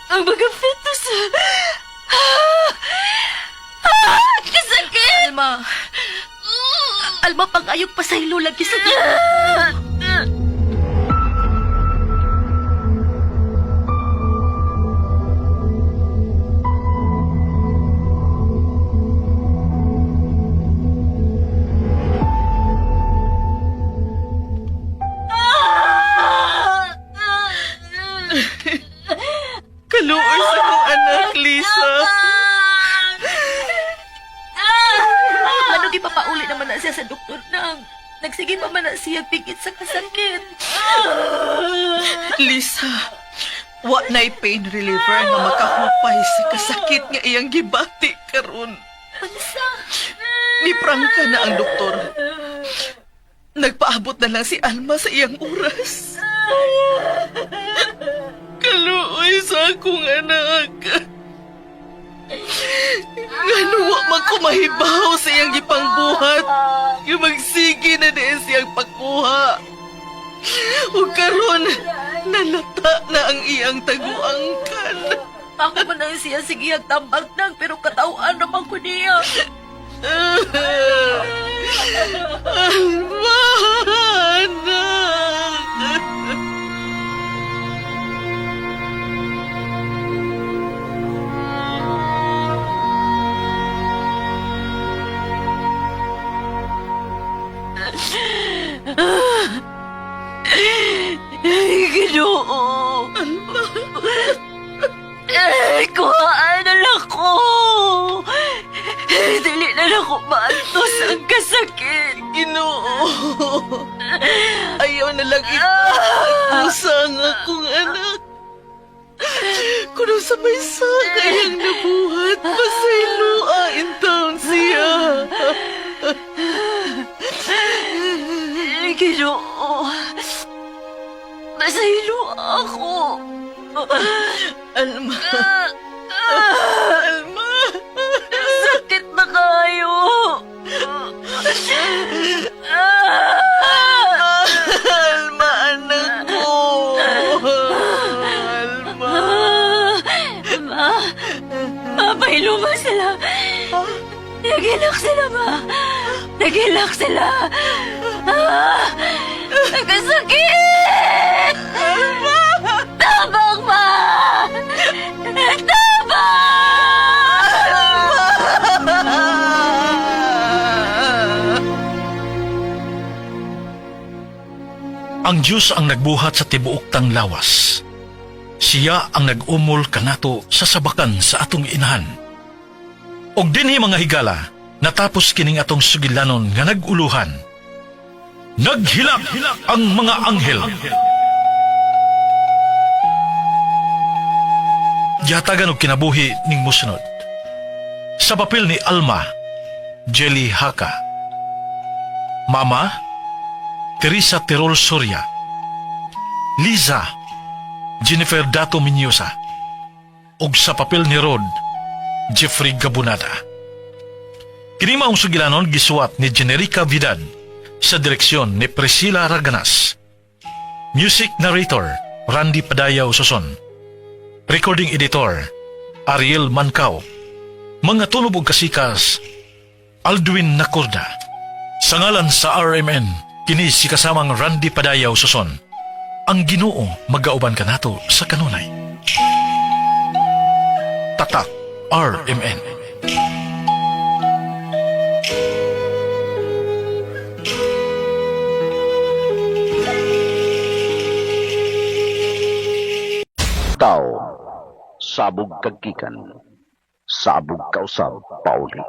ang mga fetus. Ah! Ah! Kasakit! Alma. Alma, pag-ayog pa sa ilo lagi sa Ginoo. Kaluoy sa akong anak, Lisa. Ano gipapauli naman na siya sa doktor nang nagsige pa man na siya pigit sa kasakit. Lisa, wa na'y pain reliever nga makahupay sa kasakit nga iyang gibati karon. Unsa? Ni prangka na ang doktor. Nagpaabot na lang si Alma sa iyang oras. Kaluoy sa akong anak. Ngano wa man ko mahibaw sa iyang gipangbuhat. Nga magsige na din siyang pagkuha. Ug karon nalata na ang iyang taguangkan. Ako man ang siya sige ang tambag nang pero katawaan naman ko niya. Alma, anak. Ginoo! Ay, kuhaan na lang ko! Dili na lang ko maantos ang kasakit! Ginoo! Ayaw na lang ito ang akong anak. Kuno sa may sakay ang nabuhat, pasayloa in town siya. Ginoo! Masaylo ako! Alma! Alma! Sakit na kayo! Alma, anak ko! Alma! Ma! Ma, pahiluma sila! Naghilak sila, ma! Naghilak sila! Ah! Nagkasakit! Alma! Tabang, ma! Tabang! Ang Dios ang nagbuhat sa tibuok tang lawas. Siya ang nag-umol kanato sa sabakan sa atong inahan. Og dinhi mga higala, natapos kining atong sugilanon nga nag-uluhan. Naghilak ang mga anghel. Gihatagan og kinabuhi ning musunod. Sa papel ni Alma, Jelly Haka. Mama, Teresa Tirol Soria. Liza, Jennifer Dato Minyosa. Ug sa papel ni Rod, Jeffrey Gabunada. Kini maong sugilanon gisuwat ni Generica Vidal sa direksyon ni Priscilla Raganas. Music narrator, Randy Padayaw Soson. Recording editor, Ariel Mancao. Mga tunob og kasikas, Aldwin Nacorda. Sa ngalan sa RMN, kini si kasamang Randy Padayaw Soson. Ang Ginoo magauban kanato sa kanunay. Tatak RMN. Tao, sabog kagkikan, sabog kausab pauli.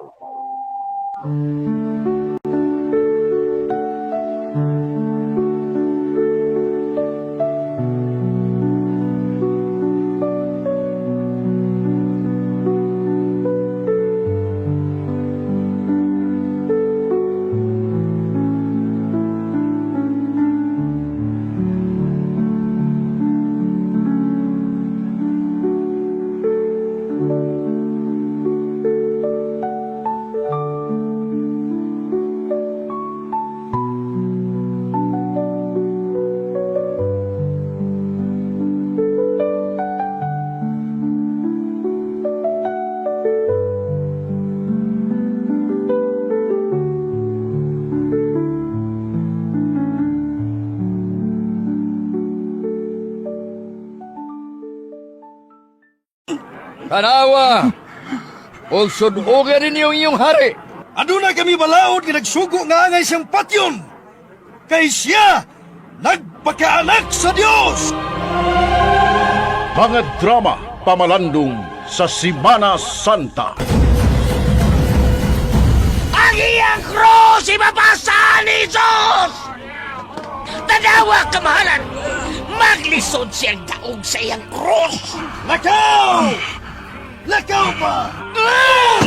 Tanawa! Ug sud-oga ninyo inyong hari. Aduna kami balaod nga nagsugo nga angay siyang patyon. Kay siya nagpakaanak sa Dios. Mga drama pamalandong sa Simana Santa. Ang iyang krus ipapasa ni Jesus! Tanawa, kamahalan! Maglisod siyang daog sa iyang krus! Lakaw! Lakaw pa! Oh!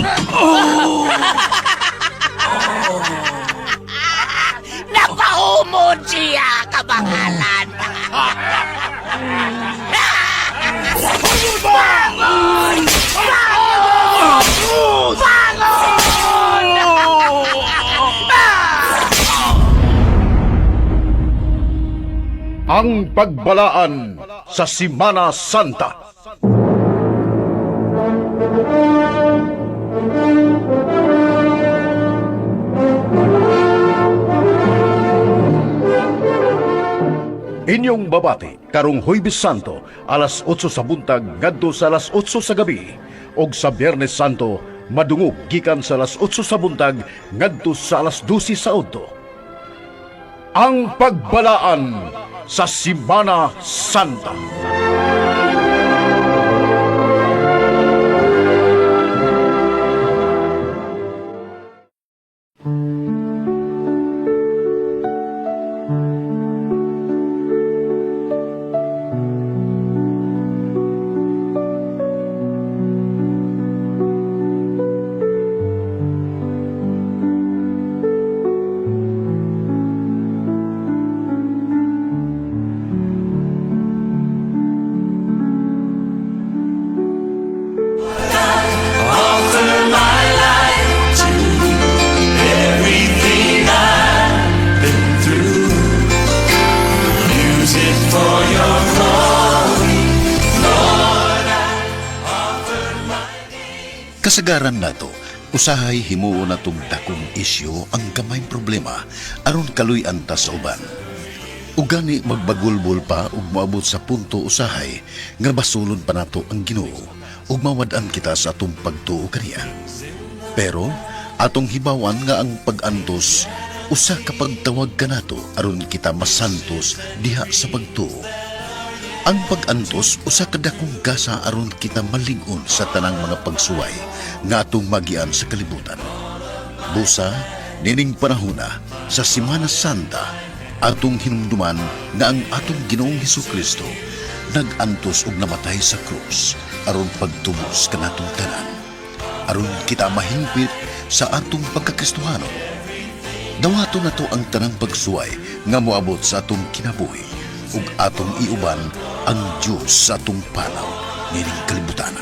Napaumod siya, kamahalan! Bangon! Bangon! Bangon! Ang pagbalaan sa Simana Santa. Inyong babati karong Huwebes Santo alas 8 sa buntag ngadto sa alas 8 sa gabi ug sa Biyernes Santo madungog gikan sa alas 8 sa buntag ngadto sa alas 12 sa udto. Ang pagbalaan sa Simana Santa. Offer my life to you. Everything I've been through. Use it for your glory. Lord, I offer my Kasagaran nato, usahay himuon natong dakong isyu ang gamayng problema aron kaluy-an ta sa uban. Ugani magbagulbol pa ug moabot sa punto usahay nga basulon pa nato ang Ginoo ug mawad-an kita sa atong pagtuo kaniya. Pero atong hibawan nga ang pag-antos Usa ka pagtawag kanato aron kita masantos diha sa pagtuo. Ang pag-antos usa ka dakong gasa aron kita malig-on sa tanang mga pagsuway nga atong magian sa kalibutan. Busa, nining panahona sa Simana Santa, atong hinumduman nga ang atong Ginoong Hesukristo nag-antos og namatay sa krus aron pagtubos kanatong tanan, aron kita mahingpit sa atong pagkakristohanon. Dawato na to ang tanang pagsuway nga moabot sa atong kinabuhi ug atong iuban ang Dios sa atong panaw nining kalibutan.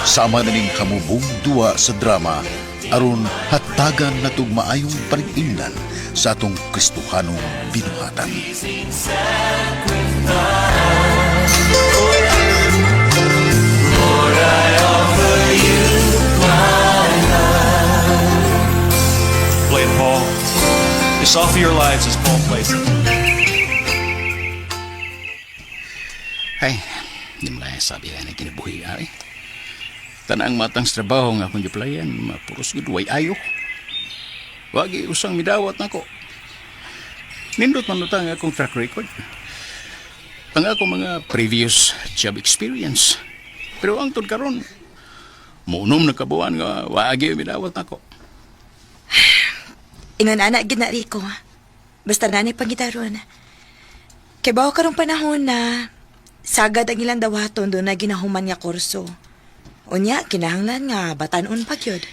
Sama na ning hamubong duwa sa drama aron hatagan natog maayong panig-ingnan sa atong Kristohanong binuhatan. Play it, Paul. It's off of your lives as Paul plays it. Ay, di mo lang sabi na kinabuhi ay. Tanang matang sa trabaho nga akong giplayan, mapuros gud way ayo. Wagi usang midawat nako. Nindot man uta ang akong track record. Ang akong mga previous job experience. Pero ang tud karon, muunom na kabuan nga wagi midawat nako. Ingon ana gid na Rico. Basta na ni pangitaron. Kay bawo karong panahon na sagad ang ilang dawaton do na ginahuman nga kurso. Unya kinahanglan nga batan-on pa gyud.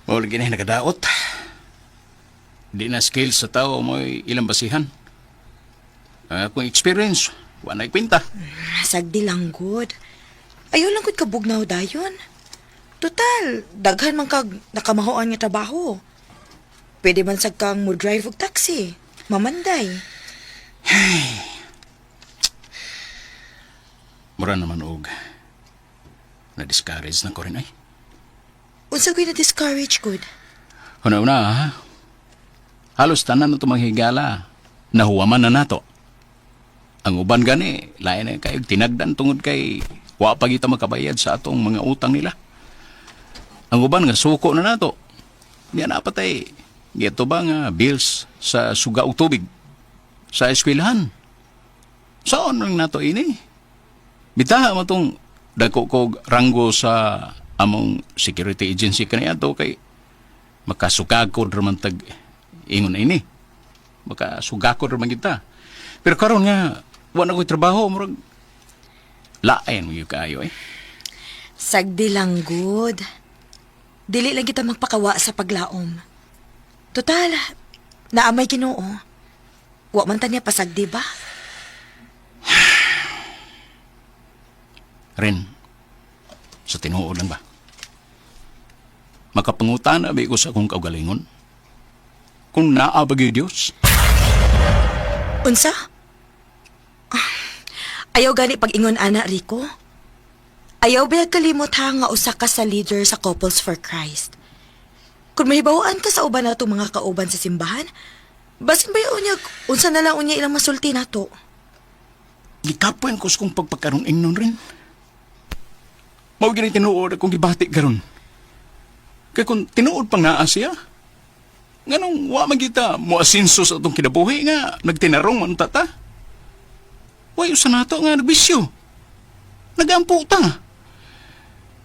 Mao lagi na nagadaot. Di na skill sa tao mo'y ilang basihan. Ang akong experience, wa na'y kwenta. Sagdi lang gud. Ayaw lang gud kabugnaw dayon. Total, daghan man kag nakamahoan nga trabaho. Pwede man sad kang mo drive og taxi. Mamanday. Mura naman og na-discourage na ko rin ay. Unsa ko'y na-discourage gud? Una-una ha, halos tanan na itong higala, nahuwaman na nato. Ang uban gani, lain na kayo tinagdan tungod kay wa pa kita makabayad sa atong mga utang nila. Ang uban nga suko na nato. Niya na patay. Gito ba nga bills sa suga ug tubig sa eskwelahan? Saan lang nato ini? Bitaha mo tong dako kog ranggo sa among security agency kaniadto kay makasugakod raman tag ingon na ini. Makasugakod raman kita. Pero karon nga wa na ko'y trabaho murag lain mo gyud kaayo eh. Sagdi lang gud. Dili lang kita magpakawa sa paglaom. Total, naamay Ginoo. Wa man ta niya pasagdi ba? Ren, sa tinuod lang ba? Makapangutan abi ko sa akong kaugalingon. Kung naa ba gyud Dios? Unsa? Ah, ayaw gani pag-ingon ana Rico. Ayaw ba kalimot ha nga usa ka sa leader sa Couples for Christ. Kung mahibawaan ka sa uban natong mga kauban sa simbahan, basin ba unya unsa na lang unya ilang masulti nato? Gikapoy ko sa kong pagpagkarong ingnon rin. Mao gini tinuod akong gibati karon. Kay kung tinuod pang naa siya, nganong wa man kita mo asinso sa atong kinabuhi nga nagtinarong man ta ta. Way usa nato nga nagbisyo. Nagampo ta.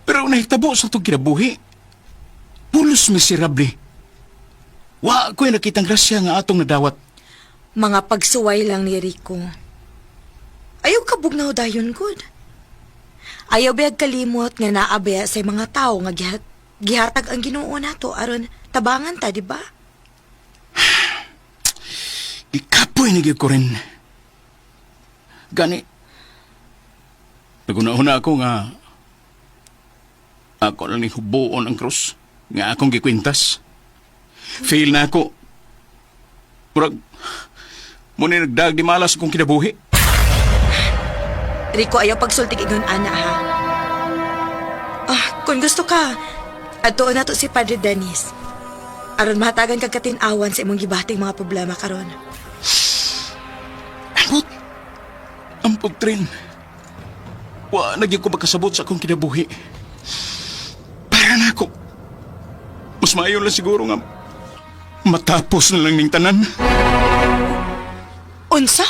Pero nahitabo sa atong kinabuhi, pulos miserable. Wa ko'y nakitang grasya nga atong nadawat. Mga pagsuway lang ni Rico. Ayaw kabugnaw dayon good. Ayaw bayag kalimot nga naabaya sa mga tao nga gihatag ang Ginoo nato aron tabangan ta, di ba? Gikapoy na gyud ko rin. Gani, naguna-una ako nga ako lang ni hubuon ang krus nga akong gikwintas. Fail na ako. Murag, muna nagdag di malas akong kinabuhi. Rico, ayaw pagsultig ingon ana ha. Ah, kung gusto ka, adtuon nato si Padre Dennis. Aron mahatagan kag katin-awan sa imong gibating mga problema karon. Ambot! Ambot rin. Wa na gyud ko makasabot sa akong kinabuhi. Para na ako. Mas maayo lang siguro nga Matapos na lang ning tanan. Unsa?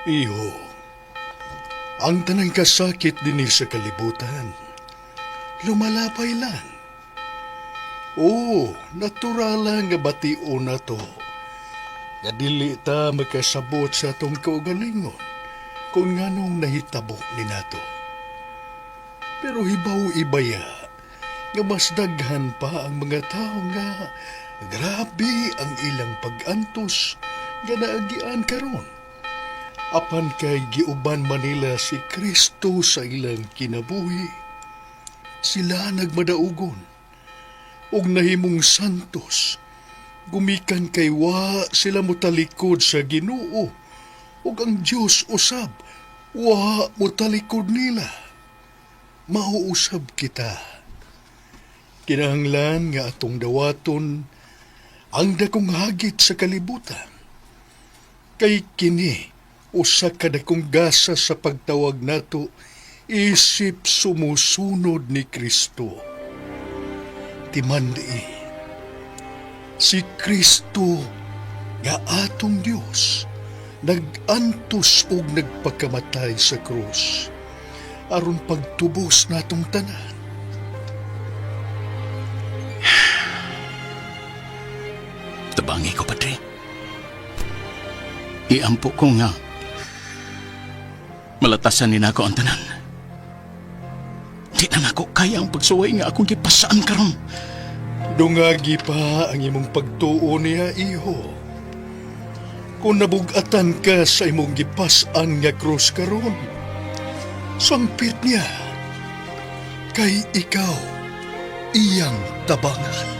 Iho, ang tanang kasakit dinhi sa kalibutan, lumalapay lang. Oo, natural lang nga bation na to. Nga dili ta makasabot sa atong kaugalingon kung nganong nahitabo ni nato. Pero hibaw ibaya nga mas daghan pa ang mga tao nga grabe ang ilang pag-antos nga naagian karon. Apan kay giuban manila si Kristo sa ilang kinabuhi, sila nagmadaugon ug nahimong santos. Gumikan kay wa sila motalikod sa Ginoo ug ang Dios usab wa motalikod nila. Mauusab kita. Kinahanglan nga atong dawaton ang dakong hagit sa kalibutan. Kay kini usa ka dakong gasa sa pagtawag nato isip sumusunod ni Kristo. Timandi, si Kristo nga atong Dios nag-antos ug nagpakamatay sa krus aron pagtubos natong tanan. Tabangi ko, Padre. Iampo ko nga malatasan ni nako ang tanan. Di na nako kaya ang pagsuway nga akong gipasaan karon. Dungagi pa ang imong pagtuo niya, iho. Kung nabugatan ka sa imong gipas-an nga krus karon, sangpit niya, kay ikaw iyang tabangan.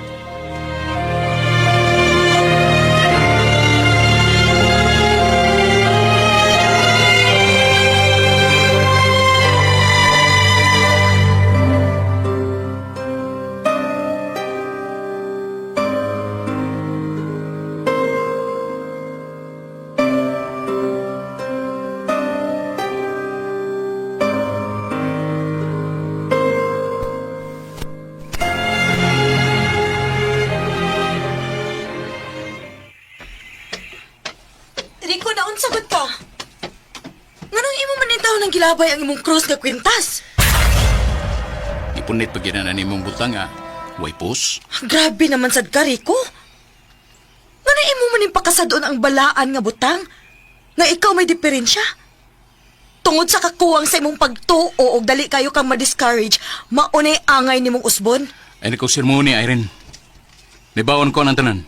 Rico, naunsa gud ka? Nganong imo man taon ang gilabay ang imong cross nga kwintas? Ipunit pag na nimong butang nga, way pos. Grabe naman sad ka, Rico. Nganong imo man pakasadon ang balaan nga butang? Nga ikaw may diferensya? Tungod sa kakuwang sa imong pagtuo og dali kayo kang ma-discourage, maunay angay nimong usbon. Ay nako sermoni, Irene. Nibawon ko ang tanan.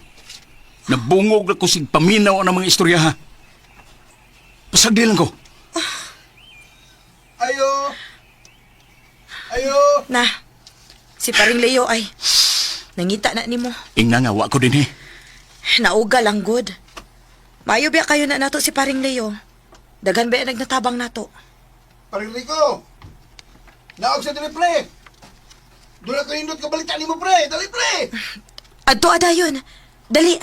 Nabungog na ko sig paminaw ang mga istorya ha. Pasagdi lang ko. Ayo! Ayo! Na, si paring Leo ay nangita na nimo. Ingna nga, wa ko din eh. Nauga lang good. Maayo biya kayo na nato si paring Leo. Daghan ba nagnatabang nato? Paring Rico! Naog sa dili, pre! Doon ako hindot ka balita nimo, pre! Dali, pre! Adto adayon. Dali.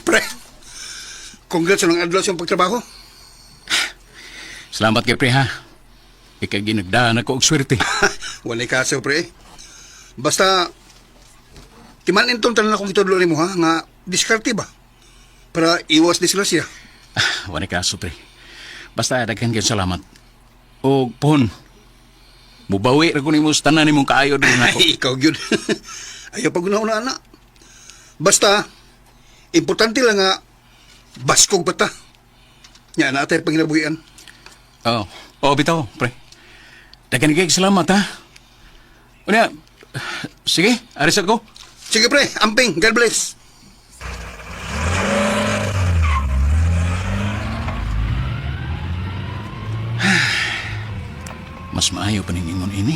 Pre! Congrats sa nang adlaw sa iyong pagtrabaho. Salamat kay pre ha. Ikay ginagdaan ako og swerte. Walay kaso, pre. Basta, timanin tong tanan akong itudlo nimo ha, nga diskarte ba? Para iwas disgrasya. Walay kaso pre. Basta daghan kayong salamat. Og pohon, mubawi ra ko nimo sa tanan nimong kaayo diri nako. Ay, ikaw gyud. Ayaw pag una na. Basta, importante lang nga, Baskog bata. Nya na atay panginabuhian. Oh, oh bitaw, pre. Daghan kay salamat ha. Unya, sige, aris ako. Sige pre, amping, God bless. Mas maayo pa ning ingon ini.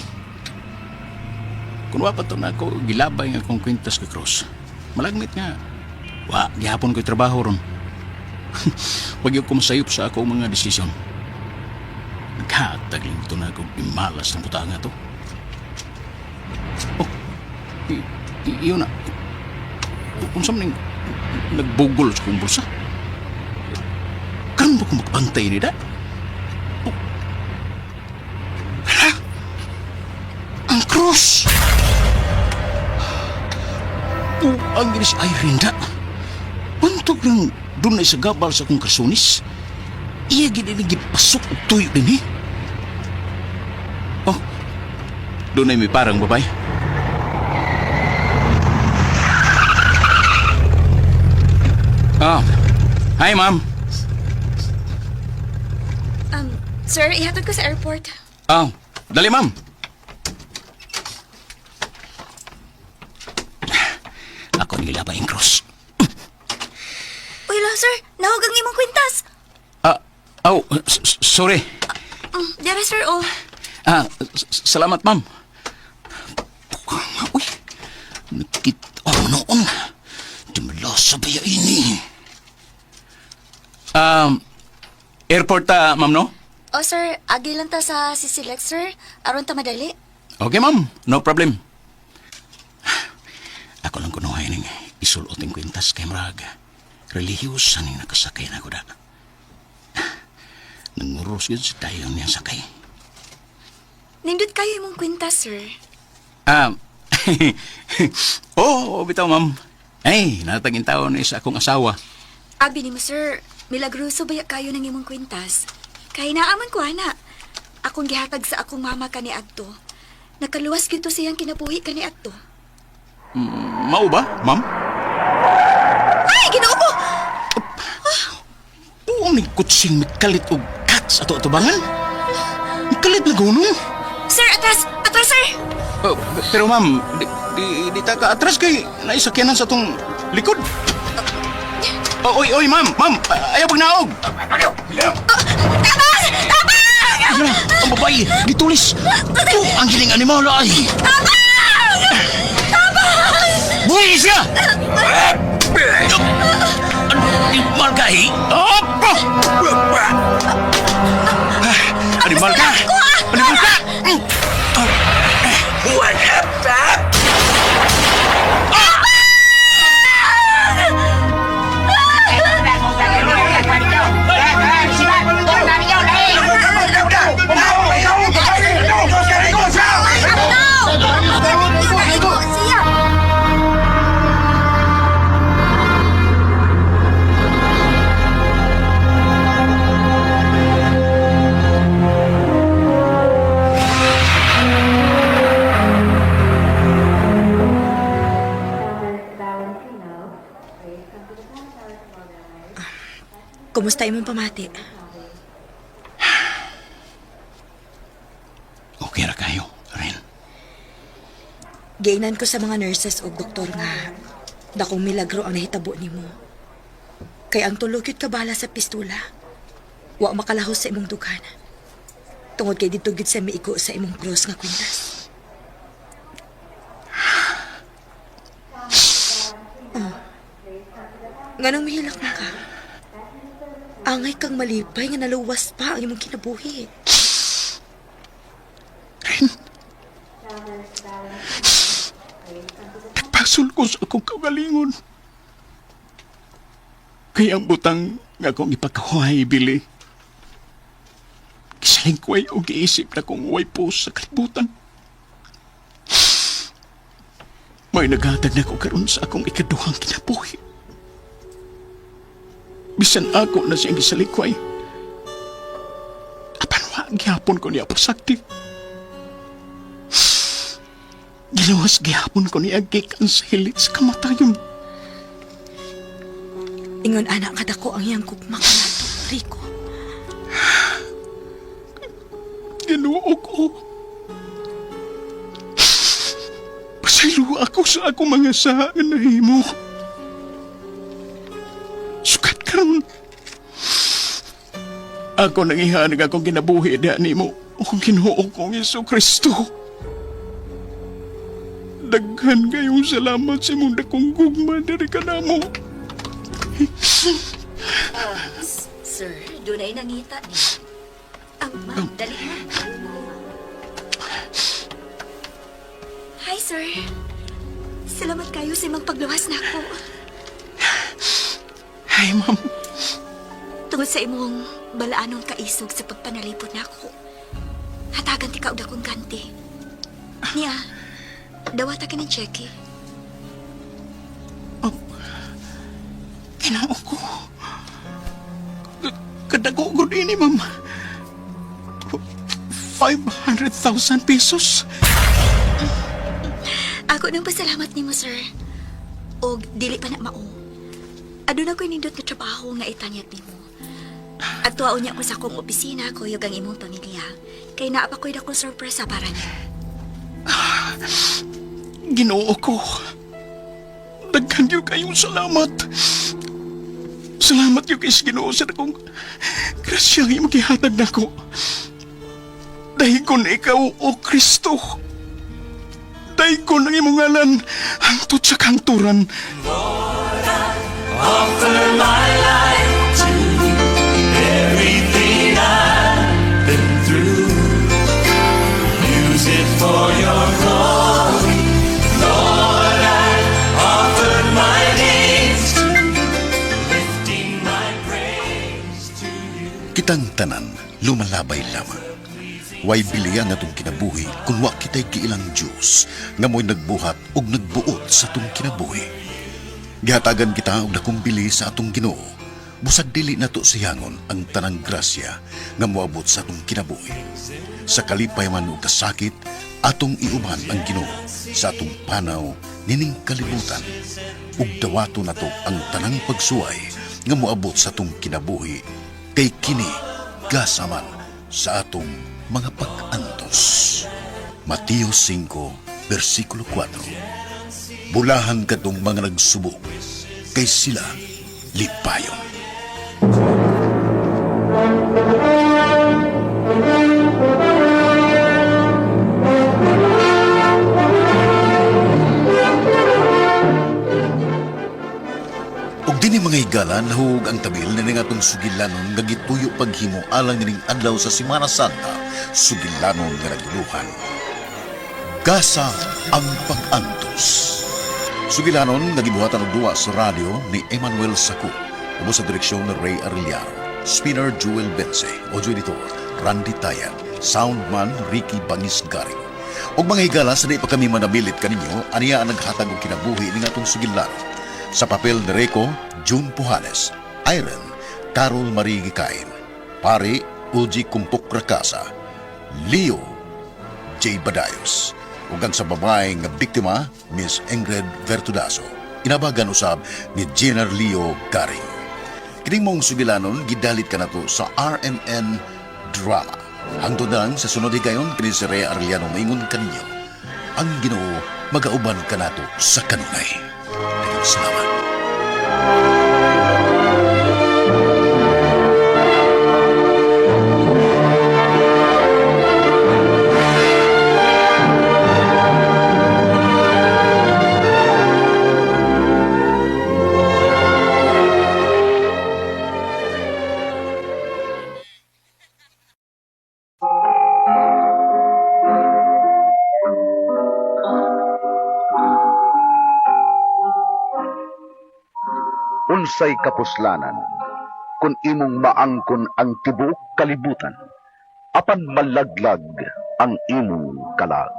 Kung wa pa to na ako gilabay nga akong kwintas kay Cruz. Malagmit nga. Wa, gihapon ko'y trabaho ron. Wag yung kumasayop sa ako mga desisyon. Naghatag lang ito na ako gimalas ng butanga to. Oh, iyon na. Kung saan ning nagbugol sa kong bulsa? Karon ba kong magbantay ni da? Oh. Hala! Ang krus! Oh, ang ginis ay rinda. Bantog lang doon na sa gabal sa akong kasunis. Iya gid ini gipasok og tuyo din eh. Oh, doon ay may parang babay. Ah, hi ma'am. Sir, ihatod ko sa airport. Ah, dali ma'am. Ako ang gilabay ang cross. Uy la, sir. Nahog ang imong kwintas. Ah, oh, sorry. Dere, sir, oh. Ah, salamat ma'am. Uy, nakita oh, noon. Dimala sa baya ini. Airport ta, ma'am, no? Oh, sir, agi lang ta sa Sisilex, sir. Aron ta madali. Okay, ma'am. No problem. Ako lang kunuhay ning isulot ang kwintas kay Murag. Relihiyosa ning nakasakay na ko da. Nanguros yun sa dayon niyang sakay. Nindot kayo imong kwintas, sir. Ah, oh, bitaw, ma'am. Ay, natagin tao ni sa akong asawa. Abi nimo, sir, milagroso baya kayo ng imong kwintas. Kay naaman ko, ana. Akong gihatag sa akong mama kani adto. Nakaluwas gyud to siyang kinabuhi kani adto. Mao ba, ma'am? Ay, Ginoo ko! Buong ni kutsing mikalit og cats ato atubangan. Mikalit na gunong. Sir, atras! Atras, sir! Oh, pero ma'am, di ta ka atras kay naisakyanan sa tong likod. Oh, oy, oy, ma'am, ma'am, ayaw pagnaog. Tabang! Tabang! Ano, ang babae, gitulis. Oh, ang giling animal ay. Tabang! Tabang! Buhay siya! Animal ka, eh? Opo! Animal ka! Animal ka! What up? Siya! Kumusta imong pamati? Okay ra kayo, Ren. Giinan ko sa mga nurses ug doktor nga dakong milagro ang nahitabo nimo. Kay ang tulo gyud ka bala sa pistula. Wa makalahos sa imong dughan. Tungod kay didto gyud sa miigo sa imong cross nga kwintas. Oh. Nganong mihilak man ka? Angay kang malipay nga naluwas pa ang imong kinabuhi. Nagpasol ko sa akong kaugalingon. Kaya ang butang nga akong ipagkahuhay, Billy. Gisaling ko ay og giisip na kung way po sa kalibutan. May naghatag na ko karon sa akong ikaduhang kinabuhi. Bisan ako na siyang gisalikway. Apan wa gihapon ko niya pasakti. Giluwas gihapon ko niya gikan sa hilit sa kamatayon. Ingon anak kadako ang iyang gugma kanato, Rico. Ginoo ko. Pasaylo ako sa akong mga sala nga nahimo. Sukat karon. Ako nang ihanag akong kinabuhi diha nimo. O Ginoo kong Hesus Kristo. Daghan kayong salamat sa imong dakong gugma diri kanamo. Sir, dunay nangita ni. Ang ma'am, dali ma'am. Hi, sir. Salamat kayo sa imong pagluwas nako. Hi, ma'am. Tungod sa imong balaanong kaisog sa pagpanalipod nako. Hatagan ti ka og dakong ganti. Niya, dawata ka ng cheque. Ginoo ko. Kadako gud ini, ma'am. 500,000 pesos. Ako nang pasalamat nimo, sir. Og dili pa na mao. Aduna ko'y nindot nga trabaho nga itanyag nimo. At tuwaon niya ko sa akong opisina kuyog ang imong pamilya. Kay naa pa ko'y dakong sorpresa para niyo. Ginoo ko. Daghan gyud kayong salamat. Salamat gyud kay sa Ginoo sa dakong grasya nga imong gihatag nako. Daygon ikaw, O Kristo. Daygon ang imong ngalan hangtod sa kahangturan. Offer my life to you. Everything I've been through. Use it for your glory. Lord, I offer my days to you. Lifting my praise to you. Kitang tanan, lumalabay lamang. Way biliya nga atong kinabuhi kung wa kita'y giilang Diyos nga mo'y nagbuhat ug nagbuot sa atong kinabuhi. Gihatagan kita og dakong bili sa atong Ginoo. Busag dili nato siyangon ang tanang grasya nga moabot sa atong kinabuhi. Sa kalipay man ug kasakit, atong iuban ang Ginoo sa atong panaw nining kalibutan. Ug dawato nato ang tanang pagsuway nga moabot sa atong kinabuhi kay kini gasaman sa atong mga pag-antos. Mateo 5, versikulo 4. Bulahan katong mga nagsubo, kay sila lipayon. Ug dinhi, mga higala, nahug ang tabil na atong sugilanon nga gituyo paghimo alang nining adlaw sa Semana Santa, sugilanon nga naguluhan. Gasa ang pag-antos. Sugilanon nga gibuhatan og duwa sa radyo ni Emmanuel Saku, ubos sa direksyon ni Ray Arellano, Spinner Jewel Bense, audio editor Randy Tayag, soundman Ricky Bangis Garing. Og mga higala, sa di pa kami manabilit kaninyo, aniya ang naghatag og kinabuhi ning atong sugilanon. Sa papel ni Rico, June Pujanes, Irene, Carol Marie Gikain, Pari, Uji Kumpok Rakasa, Leo, J. Badayos, ug ang sa babae nga biktima, Miss Ingrid Vertudazo. Inabagan usab ni Jenner Leo Garing. Kining mong sugilanon, gidalit kanato sa RMN Drama. Hangtod lang sa sunod higayon, kini si Rhea Arellano maingon kaninyo. Ang Ginoo magauban kanato sa kanunay. Daghang salamat. Unsay kapuslanan kung imong maangkon ang tibuok kalibutan, apan malaglag ang imong kalag?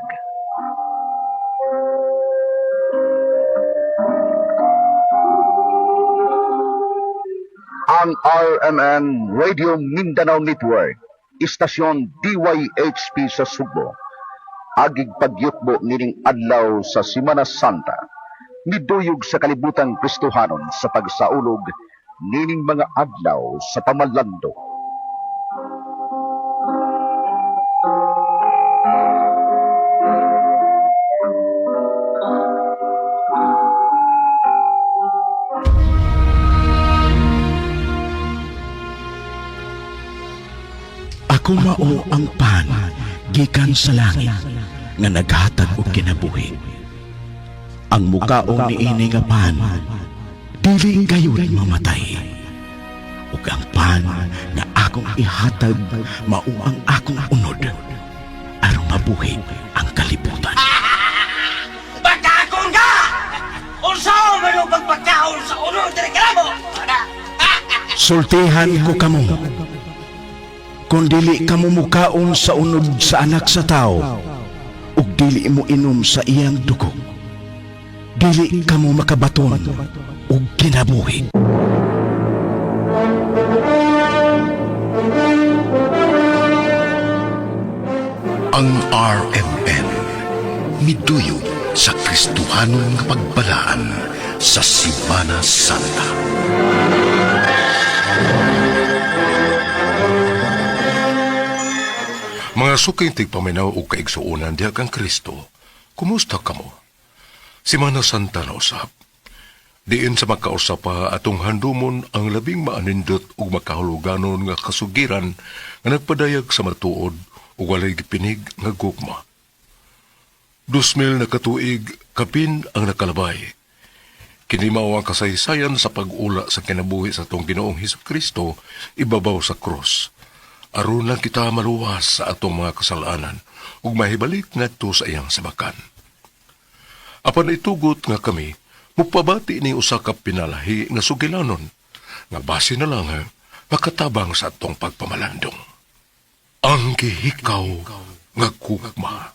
Ang RMN Radio Mindanao Network, istasyon DYHP sa Sugbo, agig pagyukbo nining adlaw sa Semana Santa, niduyog sa kalibutan Kristohanon sa pagsaulog nining mga adlaw sa pamalando. Ako mao ang pan gikan sa langit nga naghatag og kinabuhi. Ang mukaon niini nga pan dili gayud mamatay. Ug ang pan nga akong ihatag mao ang akong unod aron mabuhi ang kalibutan. Bakakon ka! Unsa man ang pagpagkaon sa ulo diri kanamo? Sultihan ko kamo. Kung dili kamo mukaon sa unod sa anak sa tao, ug dili mo inom sa iyang dugo, dili kamo makabaton og kinabuhi. Ang RMN miduyog sa Kristohanon nga pagbalaan sa Simana Santa. Mga suking tigpaminaw o kaigsuonan diha kang Kristo, kumusta kamo? Simana Santa na usap. Diin sa makausap pa atong handumon ang labing maanindot ug makahuluganon nga kasugiran nga nagpadayag sa matuod ug walay gipinig nga gugma. 2000 na katuig kapin ang nakalabay. Kini mao ang kasaysayan sa pag-ula sa kinabuhi sa atong Ginoong Hesus Kristo ibabaw sa krus. Aron lang kita maluwas sa atong mga kasalanan ug mahibalik ngadto sa iyang sabakan. Apan itugot nga kami, mupabati ni usa ka pinalahi nga sugilanon, nga base na lang ha, makatabang sa atong pagpamalandong. Ang gihikaw nga gugma.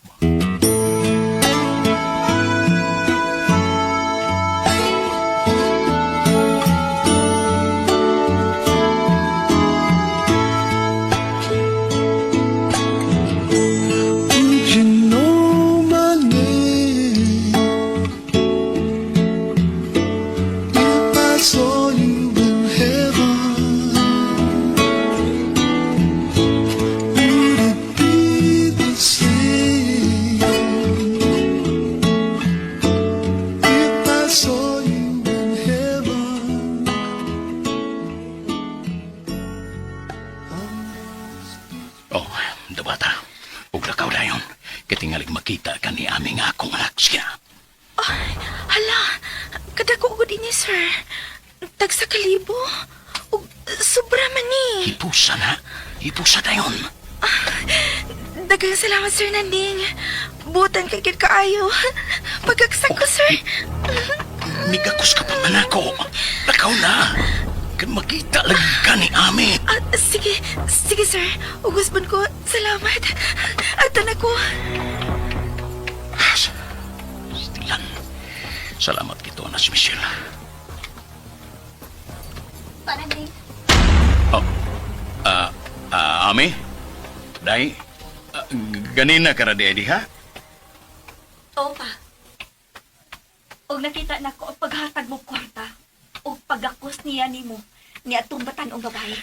Would you know my name if I saw you in heaven? Would it be the same if I saw you in heaven? Oh, dabata. Ug lakaw dayon. Kitingalig makita ka ni aming akong anak siya. Hala, kadako ko din ni sir. Tag sa kalibo. Ug sobra man ni. Hipusa na. Hipusa dayon. Daghang salamat sir Nanding. Butan kay gid kaayo. Pagkaksak ko sir. Migakos ka pa man ako. Lakaw na. Kay makita lagi ka ni Ami. Ah, sige, sige sir. Ugusbon ko. Salamat. At anak ko. Stilan. Salamat kito na si Michelle. Pananding. Oh, Ami? Day, ganina ka ra di ay diha? Oo pa. Og nakita na ko ang paghatag mo kwarta og pagakos niya nimo ni atong batan-ong babae.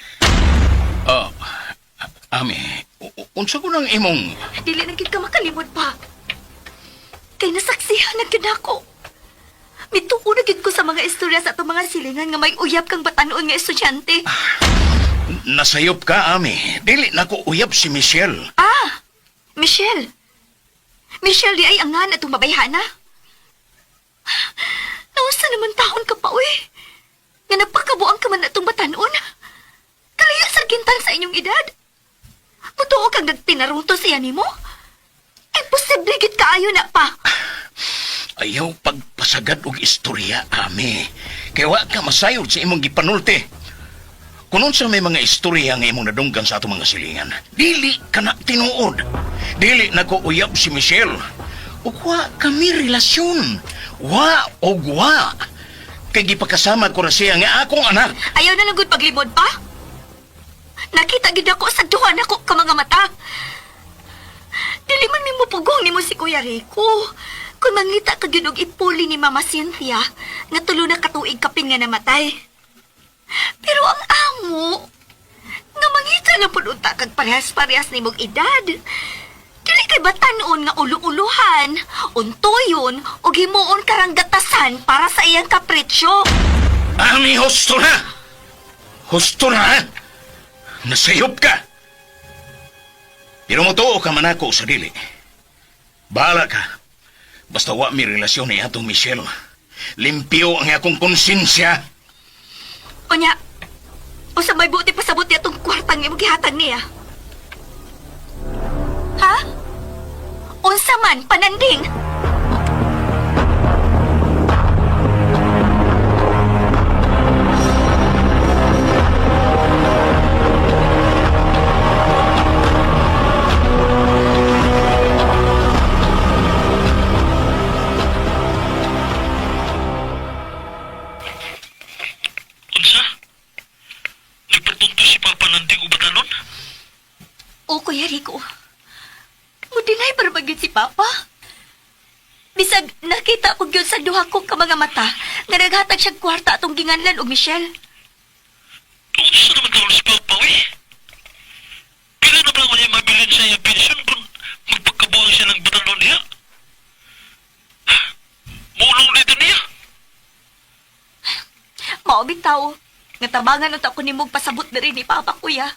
Oh, Ami, unsa ko nang imong... Dili na gid ka makalimot pa. Kay nasaksihan na gid ako. Mituo na gid ko sa mga istorya sa atong mga silingan nga may uyab kang batan-on nga estudyante. Nasayop ka, Ami. Dili na ko uyab si Michelle. Ah, Michelle. Michelle di ay angan atong babayhana. Nausa naman taon ka pa, uy. Nga napakabuang ka man atong batan-on. Kalayo sa gintan sa inyong edad. Mutuo kang nagpinarunto siya nimo? Imposible gid kaayo na pa. Ayaw pagpasagad og istorya, Ami. Kay wa ka masayod sa imong gipanulti. Kung unsa may mga istorya nga imong nadunggan sa atong mga silingan, dili ka na tinuod. Dili na ko uyab si Michelle. Ug wa kami relasyon. Wa og wa. Kay gipakasama ko ra siya nga akong anak. Ayaw na lang gud paglimod pa. Nakita gid ako sa duha nako ka mga mata. Dili man mimo pugong nimo si Kuya Rico. Kung mangita ka gyud og ipuli ni Mama Cynthia, nga tulo na katuig kapin nga namatay. Pero ang amo, nga mangita na pud unta kag parehas-parehas nimong edad. Dili kay batanon nga ulo-uluhan, untoyon ug himuon karang gatasan para sa iyang kapritsyo. Ami, husto na! Husto na, ha? Nasayop ka! Pero motuo ka man ako sa dili. Bahala ka. Basta wa mi relasyon ni atong Michelle. Limpyo ang akong konsensya. Unya, usa may buti pasabot niya tong kwartang imong gihatag niya. Ha? Unsa man pananding? Unsa? Nagpatunto si Papa Nanding og batanon? O Kuya Rico, mudinay para magyud si Papa. Bisag nakita ko gyud sa duha ko ka mga mata nga naghatag siya kwarta atong ginganlan og Michelle. Unsa naman taon si Papa, uy? Pila na ba niya mabilin sa iyang pensyon kung magpagkabuang siya ng batanon niya? Mulong dito niya. Mao bitaw nga tabangan unta ko nimog pasabot diri ni Papa kuya.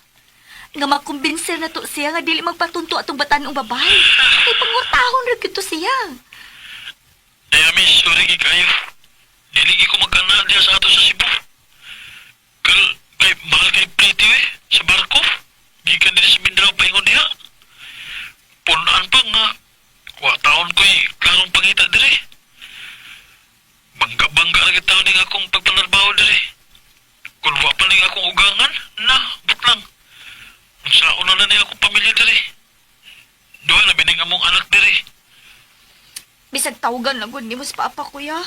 Nga makumbinser na to siya nga dili magpatunto atong batanong babae. Kay pangurtahon ra gyud to siya. Ay, miss, sorry gid kayo. Dili gid ko magkana diya sa ato sa Cebu. Kal, kay mahal kay plate eh, sa barko. Gikan diri sa Mindanao paingon diha. Punaan pa nga, wa taon ko'y klarong pangita diri. Bangga-bangga ra gid taon ning akong pagpanarbaho diri. Kung wa pa ning akong ugangan, na, butlang. Unsaon na na ni akong pamilya diri. Duha na bining among anak diri. Bisag tawagan lang gud nimo sa Papa kuya.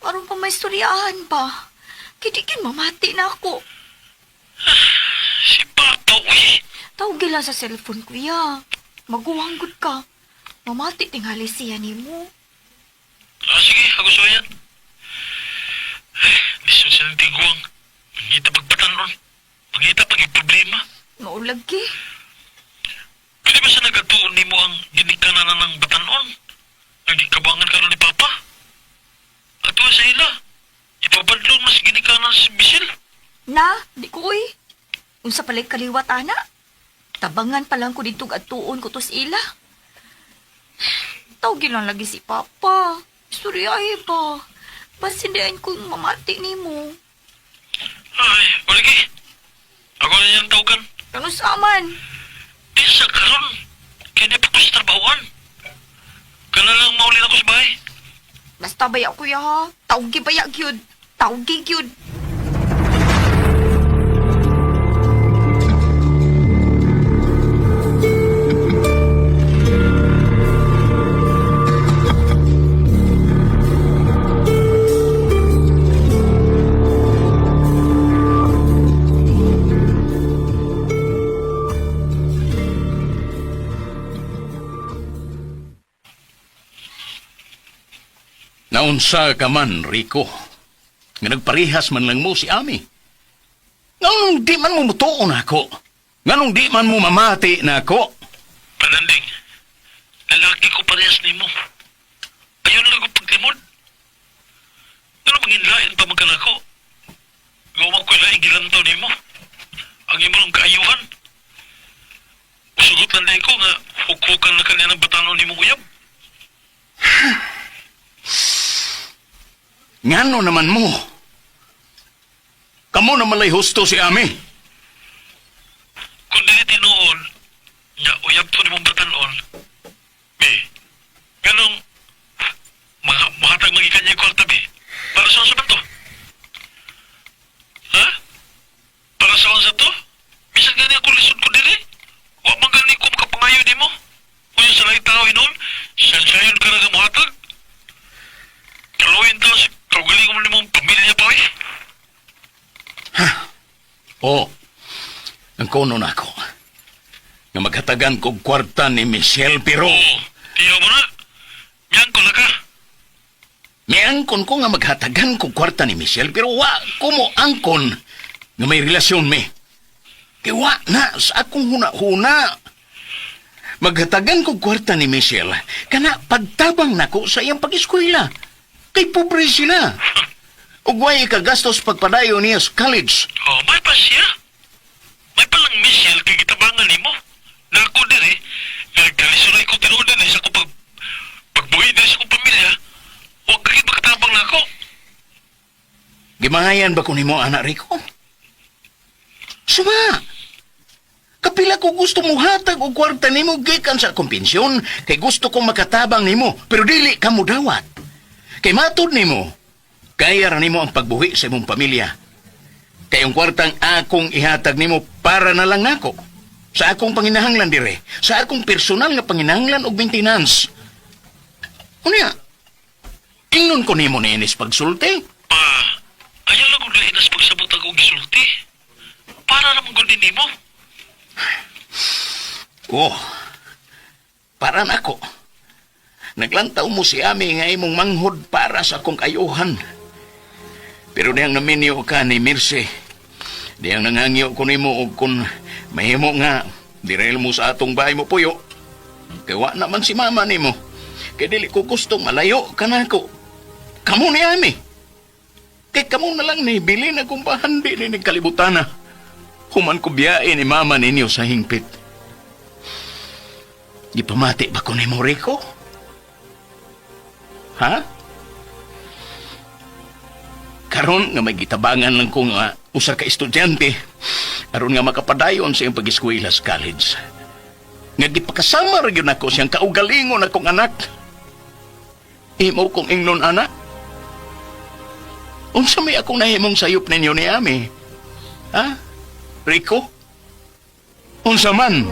Aron pa may istoryahan pa. Kidi mamati na ako. Si Papa, uy. Tawag lang sa cellphone kuya. Maguwang gud ka. Mamati tingali siya nimo. Ah, sige, ako sa yan. Lisod siya ng tiguang. Mangita pagbatanon. Mangita pag problema. Maulag ki. Pwede ba siya nagatuon nimo ang ginikanan na ng batanon? Ang gikabangan karon ni Papa? Ato sa ila. Ipabadlong mas ginikanan si Michelle. Na, di ko uy. Unsa pala'y kaliwat ana? Tabangan pa lang ko dito atuon ko to sa ila. Tawagin lang lagi si Papa. Istoryahe ba? Basindian ko mamati nimo. Ay, waligi. Ako na niyang tawagan. Ano sa aman? Di sa karon. Kaya di pa ko sa trabahoan. Kana lang maulin ako sa bahay. Basta baya kuya ha. Tawgi baya gyud. Tawgi gyud. Naunsa ka man, Rico. Nga nagparihas man lang mo si Ami. Nganong di man mo mutuon ako. Nganong di man mo mamati na ako. Pananding, lalaki ko parehas nimo. Ayun lang ang paglimod. Ano manginlain pa man ko? Gawa ko laing gilantaw nimo. Ang imo lang kaayuhan. Usugot lang dahil ko nga hukukan na kanya ng batanon nimo uyab. Ngano naman mo? Kamo na malay husto si Ami. Kung dili tinuod, nya uyab to nimong batanon. Be, ganong mga mahatag magikan niya kwarta be. Para sa unsa man to? Ha? Para sa unsa to? Bisan gani ako lisod ko dili. Wa man gani ko makapangayo nimo. Unya sa laing tao hinon, sansayon ka na nga mohatag. Kaluin taw sa kaugalingon mo nimong pamilya pa eh. Oo. Ang kono na ako. Nga maghatagan kog kwarta ni Michelle pero... Tiyaw mo na. Miyangkon na ka. Miangkon ko nga maghatagan kog kwarta ni Michelle pero wa ko mo angkon Nga may relasyon mi. Kay wa na sa akong huna-huna. Maghatagan kog kwarta ni Michelle, kana pagtabang nako sa iyang pag-eskwela. Kay pobre sila. Ug way kagastos pagpadayon niya sa college. Oh, may pa siya. May palang Michelle kay gitabangan nimo. Na ako diri, nagkalisuray ko tinuod na sa akong pagbuhi diri sa akong pamilya. Huwag ka makatabang na ako. Gimangayan ba ko nimo anak Rico? Suma. Kapila ko gusto mo hatag og kwarta nimo gikan sa akong pensyon kay gusto kong makatabang nimo pero dili ka mo dawat. Kay matud nimo, kaya ra nimo ang pagbuhi sa imong pamilya. Kay ang kwartang akong ihatag nimo para na lang nako. Sa akong panginahanglan dire, sa akong personal nga panginahanglan og maintenance. Unya, ingnon ko nimo niinis pagsulti. Pa, ayaw lang kong lain as pagsabot ang gisulti. Para naman gud nimo. Oh, para nako. Naglantaw mo si Ami nga imong manghod para sa akong kayuhan. Pero diyang naminyo ka ni Mirce. Diyang nangangyo ko nimo og kun mahimo nga direl mo sa atong bahay mo puyo. Kay wa naman si mama nimo. Kay dili ko gustong malayo ka nako. Kamo ni Ami. Kay kamo na lang ni bilin akong bahandi ni kalibutana. Human ko biyae ni mama ninyo sa hingpit. Gipamati ba ko ni Rico? Ha? Karon nga may gitabangan lang ko nga usa ka estudyante aron nga makapadayon sa iyang pag-eskwela sa college. Nga gipakasama ra gyud nako siyang kaugalingon akong anak. Imo kong ingnon anak. Unsa may akong nahimong sayop ninyo ni Ami? Ha? Rico? Unsa man?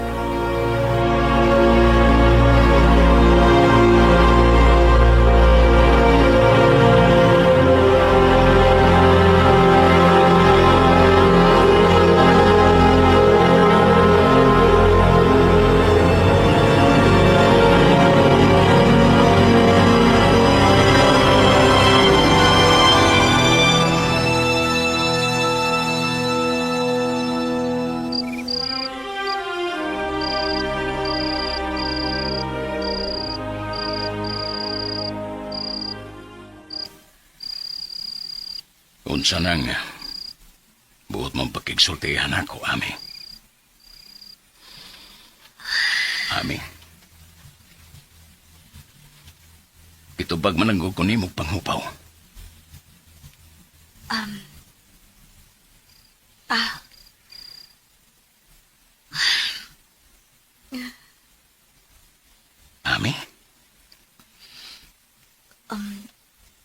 Unsa nang buot mong pakigsultihan ako, Ami. Ami. Itubag man ang ko nimo panghupaw. Pa. Ami?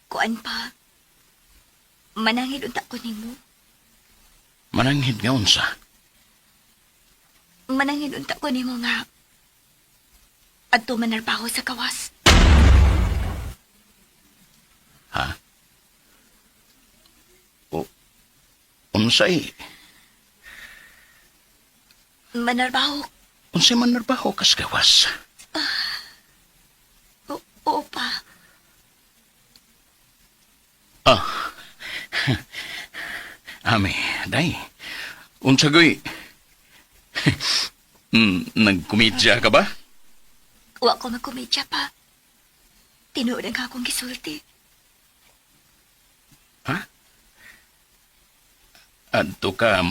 Kuan pa. Manangil unta ko nimo. Mananghid nga unsa. Manangil unta ko nimo nga. Adto manarbaho sa kawas. Ha? O, unsay, Manarbaho. unsay manarbaho kas gawas? Oo pa. Ah. Ami, day. Unsa goy? Nagkomedya ka ba? Wa ko magkomedya pa. Tinuod ang akong gisulti. Ha? Adto ka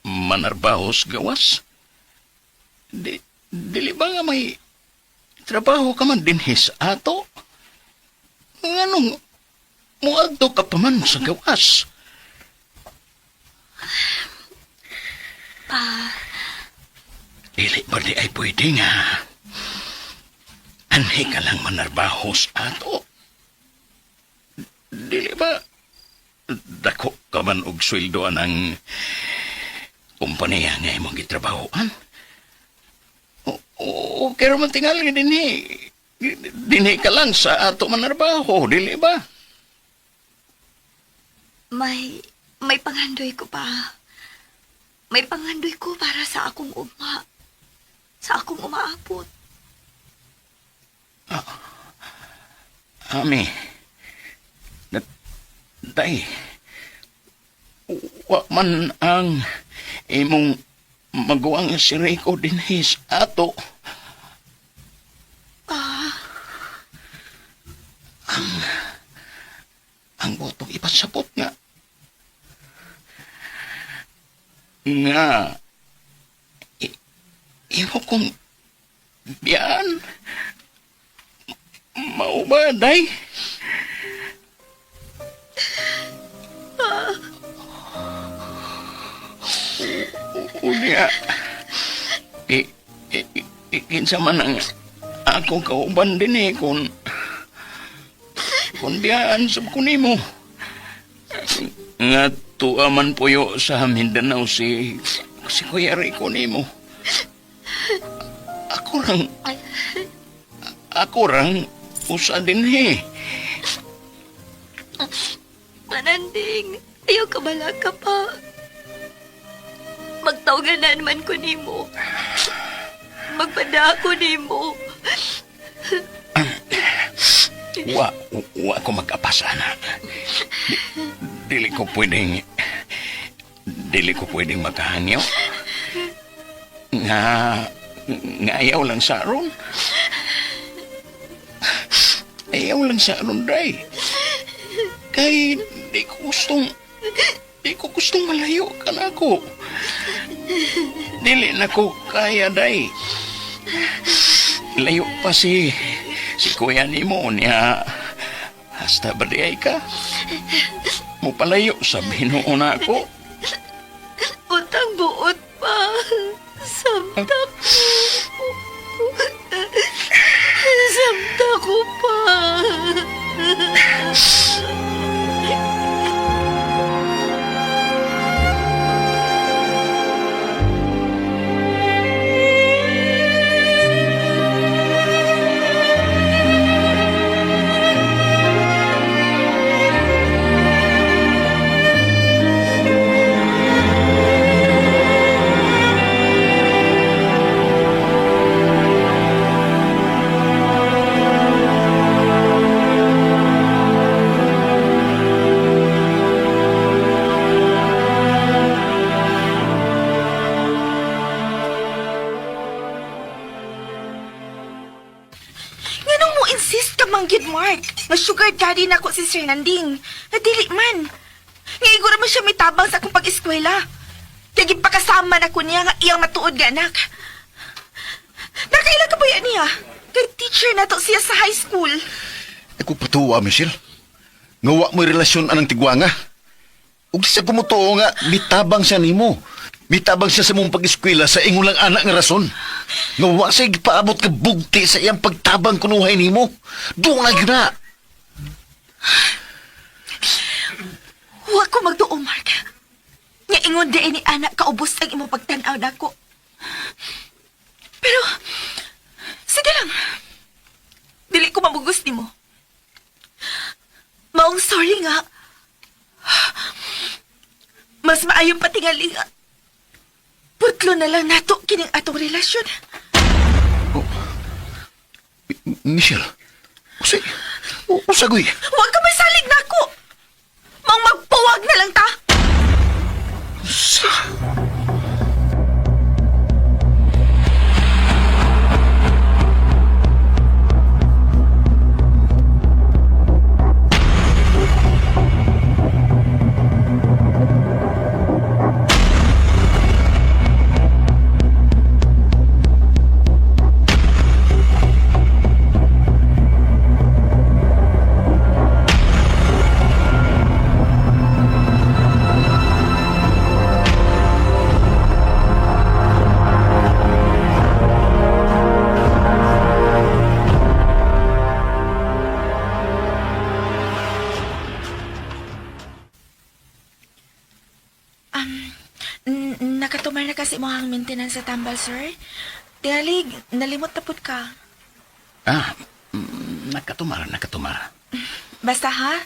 manarbahos gawas? Di, dili ba nga may trabaho ka man dinhi sa ato? Nganong muadto ka pa man sa gawas? Pa, Dili ba di ay pwede nga? Anhi ka lang manarbahos ato. Dili ba dako ka man og sweldo anang kompanya nga imong gitrabahoan? O, pero man tingali nga dinhi. Dinhi ka lang sa ato manarbaho, dili ba? may panghandoy ko pa. May panghandoy ko para sa akong ugma. Sa akong umaabot. Ami, day, Wa man ang imong maguwang si Rico dinhi sa ato. Ah, Ang botong ipasabot nga. Nga imo kong biyaan. Mao ba, day? ah. Unya, i, i, i, kinsa man ang akong kauban din eh, kung biyaan sa kunimo. Nga tuwa man puyo sa Mindanao si Kuya Rico nimo. Ako rang, ako rang usa din eh. Mananding, ayaw ka bala ka pa. Magtawganan man ko nimo. Magpada ko nimo. Wa ko mag-apas, ana. Dili ko pwedeng, dili ko pwedeng makahangyo. Nga, nga ayaw lang sa aron. Ayaw lang sa aron, day. Kay, di ko gustong malayo ka na ako. Dili na ko kaya, day. Layo pa si kuya nimo niya. Hasta ba di ay ka? Mupalayo sa binuo na ako. Utang buot pa. Samta ko. Samta ko pa. Nganong mo insist ka man gyud, Mark? Nga sugar daddy na ako si Sir Nanding. Nga dili man. Nga iguro man siya mitabang sa akong pag-eskwela. Kaya gipakasama na ko niya nga iyang matuod nga anak. Nakaila ka ba yan niya? Kay teacher na to siya sa high school. Ako patuwa, Michelle. Nga wa mo'y relasyon anang tigwanga. Ug sa kumutuo nga, mitabang siya nimo. Mitabang siya sa mong pag-eskwela sa ingon lang anak nga rason. Nga wa siya gipaabot ka bugti sa iyang pagtabang kunuhay nimo. Doon na gyud na. Huwag ko magduo, Mark. Nga ingon di ni anak kaubos ang imong pagtan-aw nako. Pero, sige lang. Dili ko mamugos nimo. Maong sorry nga. Mas maayong patingali nga. Putlo na lang nato kining atong relasyon. Michelle, usay, usagoy. Huwag ka may salig nako. Maong magpuwag na lang ta. Nakatumar na kasi mo ang maintenance sa tambal, sir. Tingali, nalimot na pud ka. Ah, nakatumara, nakatumara. Basta ha,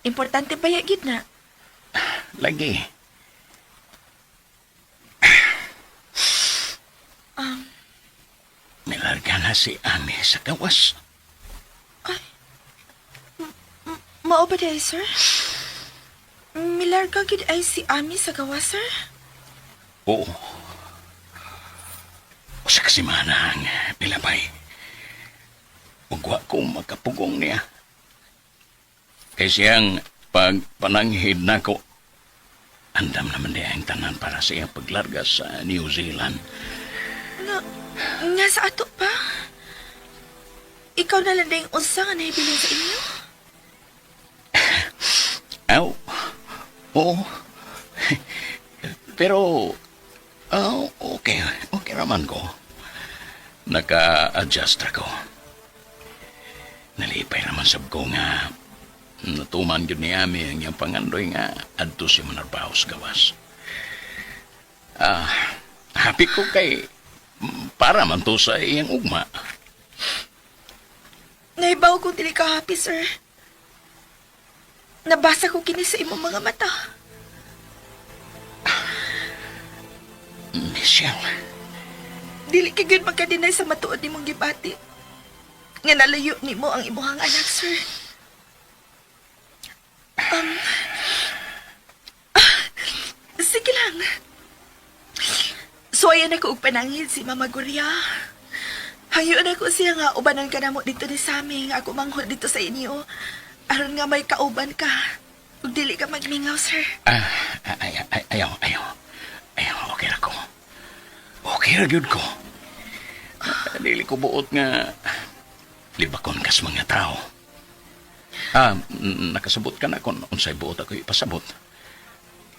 importante ba ya gid na? Lagi. Um, Nilarga na si Ami sa gawas. Mao ba dahil, sir? Nilarga gid ay si Ami sa gawas, sir? Oo. Usa ka semana ang pilabay. Ug wa ko makapugong niya. Kay siyang pagpananghid nako, andam naman niya ang tanan para sa iyang paglarga sa New Zealand. Nga, nga sa ato pa? Ikaw na lang dayong usa nga nahibilin sa inyo? Aw, oo. Pero, oh, okay. Okay raman ko. Naka-adjust ako. Nalipay raman sab ko nga natuman gyud ni Ami ang iyang pangandoy nga adto siya manarbaho sa gawas. Ah, happy ko kay para man to sa iyang ugma. Naibaw kong dili ka happy, sir. Nabasa ko kini sa imong mga mata. Michelle. Dili ka gyud magka-deny sa matuod nimong gibati. Nga nalayo nimo ang imuhang anak, sir. Sige lang. Suwayan ako og panangin si Mama Guria. Hangyoon ako siya nga ubanan ka namo dito ni Sammy nga ako manghod dito sa inyo. Aron nga may kauban ka. Ug dili ka magmingaw, sir. Ah, ay, ay, ayaw, ayaw. Ayaw, okay ra ko. Okay ra gyud ko. Ah, dili ko buot nga libakon kas mga tao. Ah, nakasabot ka na kung unsay buot ako ipasabot.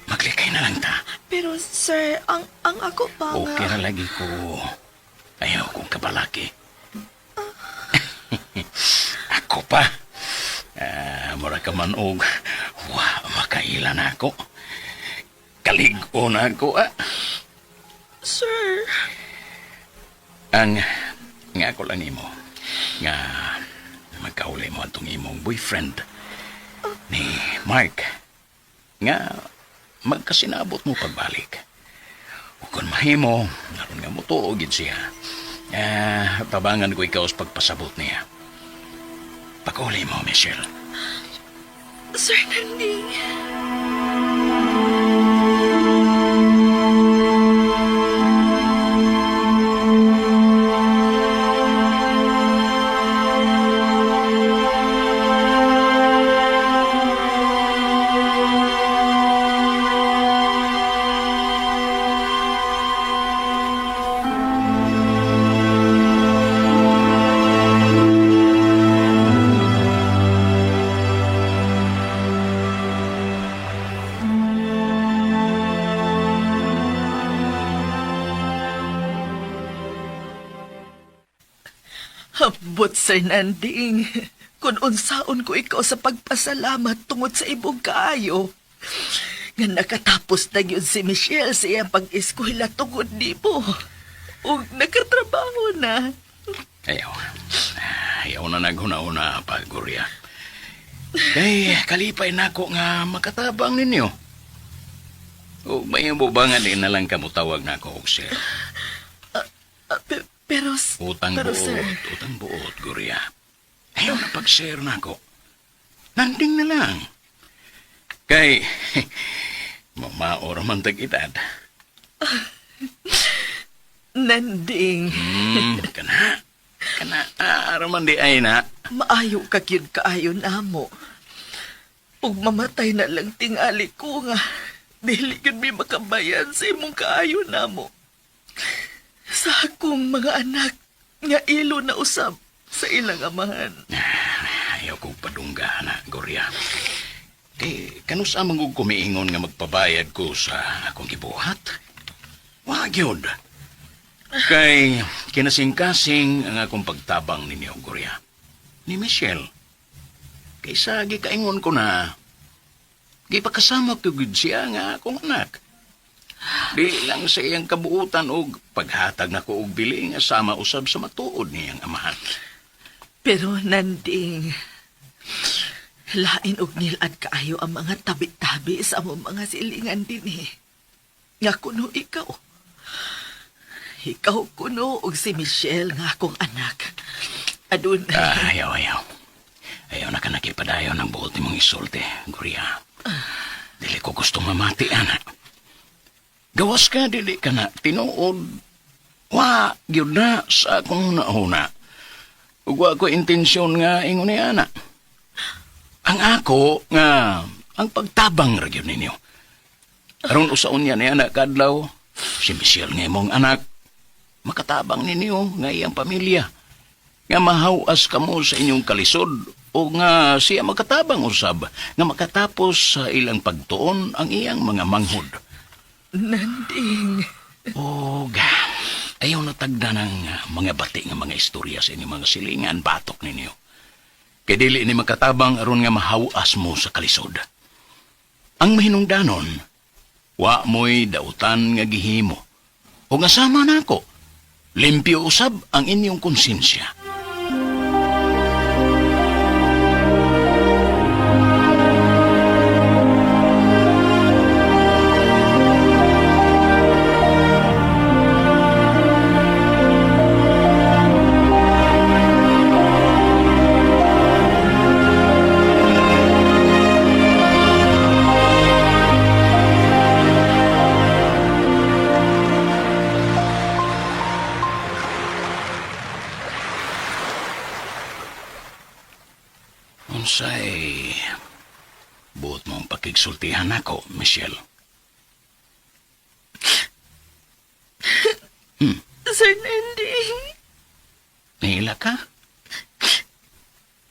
Maglikay na lang ta. Pero sir, ang ako pa nga. Okay ra lagi ko. Ayaw kong kabalaki. Ako pa. Ah, mura ka man og wa makaila na ako. Kalig-o na ako ah. Sir. Ang nga ako lang nimo nga magkaulay mo atong imong boyfriend ni Mark nga magkasinabot mo pagbalik. Ug kung mahimo, aron nga motuo gid siya. Ah, tabangan ko ikaw sa pagpasabot niya. Pag-uli mo, Michelle. Sir Nanding. Ambot, Sir Nanding. Kung unsaon ko ikaw sa pagpasalamat tungod sa imong kaayo. Nga nakatapos na yun si Michelle sa iyang pag-eskwela tungod nimo. Ug nakatrabaho na. Ayaw. Ayaw na naghuna-una pa, Gorya. Kay kalipay na ako nga makatabang ninyo. O may ba nga di na lang kamutawag na ako, og sir. Pero, Utang pero buot, sir, utang buot, Gorya. Ayaw na pag-share na ako. Nanding na lang. Kay, mamaor man tag edad. Nanding, Kana, kana, araman di ay na. maayo ka gyud kaayo namo. Ug mamatay na lang tingali ko nga dili gyud mi makabayan sa imong kaayo namo. Sa akong mga anak nga ilo na usab sa ilang amahan. Ayaw kong padungga na, Gorya. Kay, kanus amang og kumiingon nga magpabayad ko sa akong gibuhat? Wa gyud. Kay, kinasing-kasing ang akong pagtabang ninyo, Gorya. Ni Michelle. Kaysa gikaingon ko na, gipakasama ko gyud siya nga akong anak. Di lang sa iyang kabuutan og paghatag na ko og bili nga sama usab sa matuod niyang amahan. Pero Nanding, lain og nilad kaayo ang mga tabi-tabi sa among mga silingan din eh. Nga kuno ikaw. Ikaw kuno og si Michelle nga akong anak. Adun. Ah, ayaw, ayaw. Ayaw na ka nakipadayon ng buot nimong isulti, Gorya. Dili Dili ko gusto mamati, ana. Gawas ka, dili ka na. Tinuod. Wa, gyud na sa akong huna-huna. Ug wa ko intensyon nga ingon ni ana. Ang ako nga ang pagtabang ra gyud ninyo. Aron usaon niya ni ana kadlaw, si Michelle nga imong anak, makatabang ninyo nga iyang pamilya. Nga mahawas kamo sa inyong kalisod o nga siya makatabang usab nga makatapos sa ilang pagtuon ang iyang mga manghod. Nanding. Og ayaw natagda ng mga bati nga mga istorya sa inyong mga silingan batok ninyo. Kay dili ni makatabang aron nga mahawas mo sa kalisod. Ang mahinungdanon, wa mo'y dautan nga gihimo. O nga sama nako, limpyo usab ang inyong konsensya. Unsay buot mong pakigsultihan ako, Michelle? Sir Nanding. Nahila ka?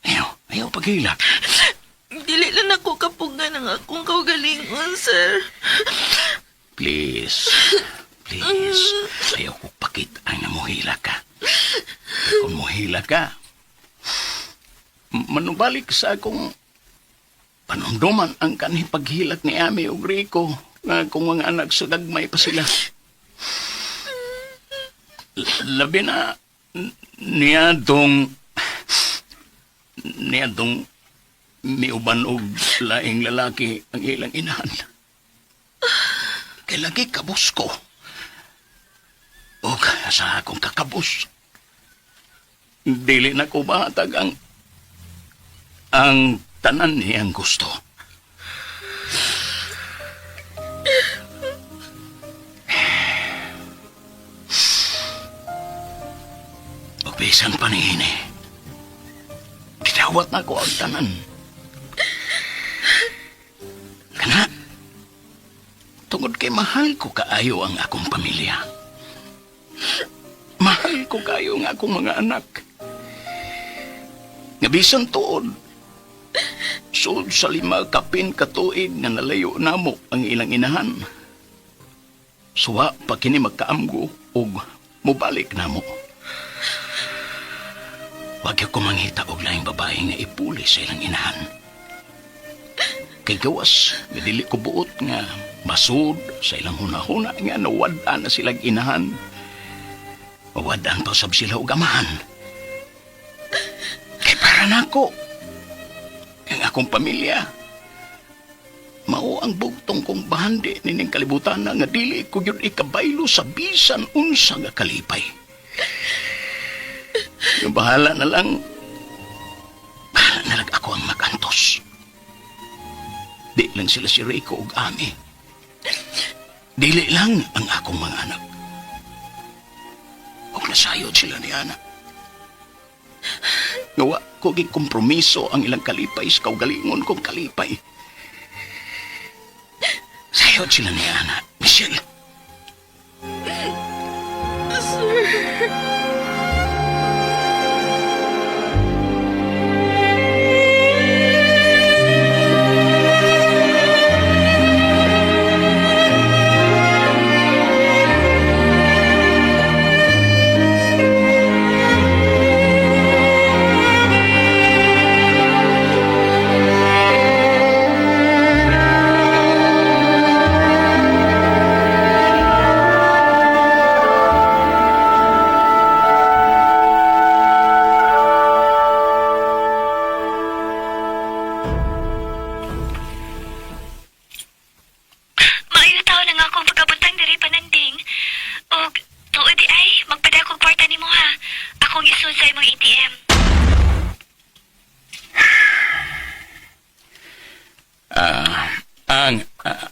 Ayaw, ayaw paghilak. Dili lang ako kapugan ang akong kaugalingon, sir. Please, please, ayaw ko pakita nga muhila ka. Kung muhila ka, manubalik sa akong panumduman ang kanhi paghilak ni Ami ug Rico nga kung mga anak sa gagmay pa sila. Labi na niadtong miuban og laing lalaki ang ilang inahan. Kay lagi kabus ko. Og sa akong kakabus. Dili na ko mahatag ang tanan niyang gusto. Og bisan pa niini, gidawat na ko ang tanan. Kana, tungod kay mahal ko kaayo ang akong pamilya. Mahal ko kaayo ang akong mga anak. Nga bisan tuod, sud sa 5 kapin katuig nga nalayo namo ang ilang inahan. Suwa pa kini magkaamgo og mobalik namo. Wag ko mangita og laing babae nga ipuli sa ilang inahan. Kay gawas, nga dili ko buot nga masud sa ilang hunahuna nga nawad-an na silang inahan. Mawad-an pa sab sila og amahan. Kay para nako, ang akong pamilya, mao ang bugtong kong bahandi nining kalibutan na nga dili ko gyud ikabaylo sa bisan unsa nga kalipay. Yung bahala na lang ako ang makantos. Di lang sila si Rico ug Ami. Dili lang ang akong mga anak. Og nasayod sila ni Ana. Nga wa ko gikompromiso ang ilang kalipay sa kaugalingon kong kalipay. Sayod sila ni Ana, Michelle. Sir.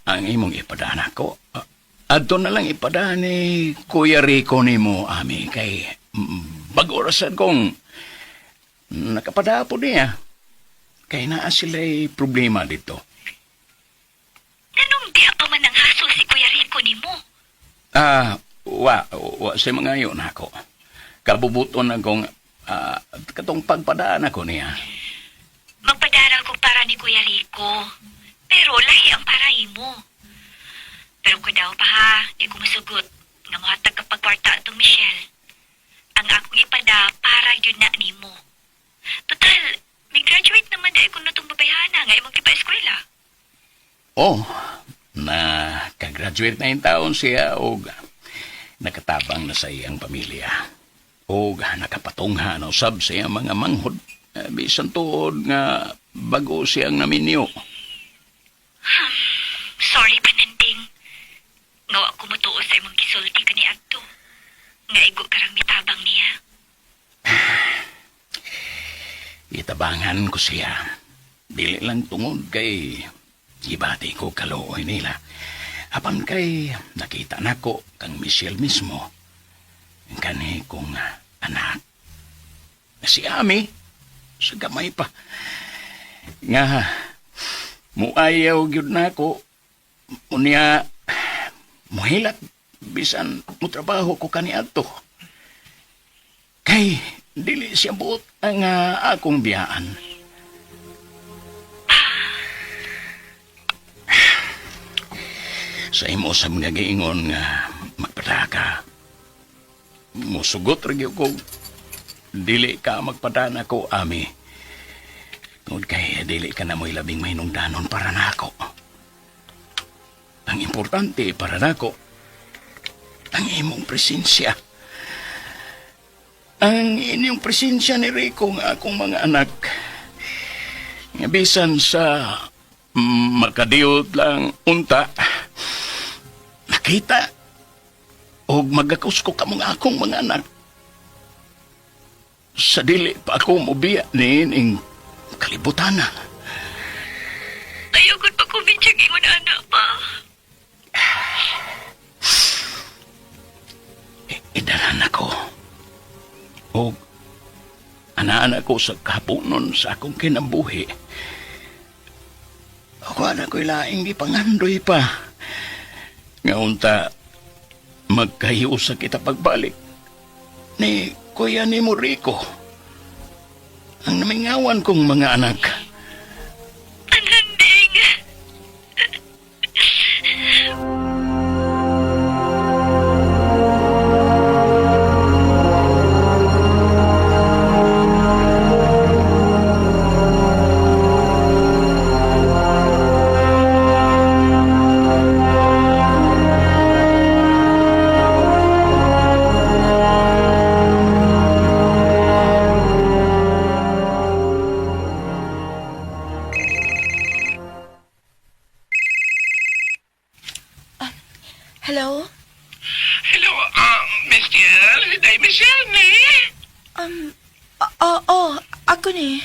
Ang imong ipadaan ako. Adto na lang ipadaan ni Kuya Rico nimo, Ami, kay bago ra sad kong nakapada po niya. Kay naa sila'y problema dito. Nganong diha pa man ang hasol si Kuya Rico nimo? Wa sa mga yun ako. Kabubuton akong katong pagpadaan ako niya. Magpadara ko para ni Kuya Rico. Pero lahi ang para imo. Pero kudaw pa ha, di ko masugot. Nga mohatag ka pagkwarta atong Michelle. Ang akong ipada para yun na nimo. Total, may graduate naman dahil kung natong babayhana nga imong kipa-eskwela. Oh, na kagraduate na yung taon siya og nakatabang na sa iyang pamilya. Og nakapatungha na usab sa iyang mga manghod. Bisan tuod nga bago siyang naminyo. Sorry, Pananding. Nga wa ko motuo sa imong gisulti kaniadto. Nga igo karang mitabang niya. Itabangan ko siya. Dili lang tungod kay gibati ko kaluoy nila. Apan kay nakita nako kang Michelle mismo. Ang kani kong anak. Na si Ami, sa gamay pa. Nga, muayaw gyud nako. Unya, muhilat bisan mutrabaho ko kaniadto. Kay dili siya buot ang akong biyaan. Sa imo sa mga giingon nga magpadaka. Musugot ra gyud ko dili ka magpadana ko, Ami. Tungod kay dili ka na mo'y labing mahinungdanon para nako. Ang importante para nako ang imong presensya. Ang inyong presensya ni Rico nga akong mga anak. Nga bisan sa makadiyot lang unta, nakita og magakos ko kamong akong mga anak. Sa dili pa ako mobiya niining kalibutan na. Ayaw ko pa kuminsyang ingon anak pa. Idaran ako. O anaan ako sa kapunon sa akong kinabuhi. Ako na ko'y laing gipangandoy pa. Nga unta, magkahiusa kita pagbalik. Ni Kuya ni Rico. Ang namingawan kong mga anak. Ananding! Hello? Hello, Michelle? Day Michelle ni? Oo, ako ni.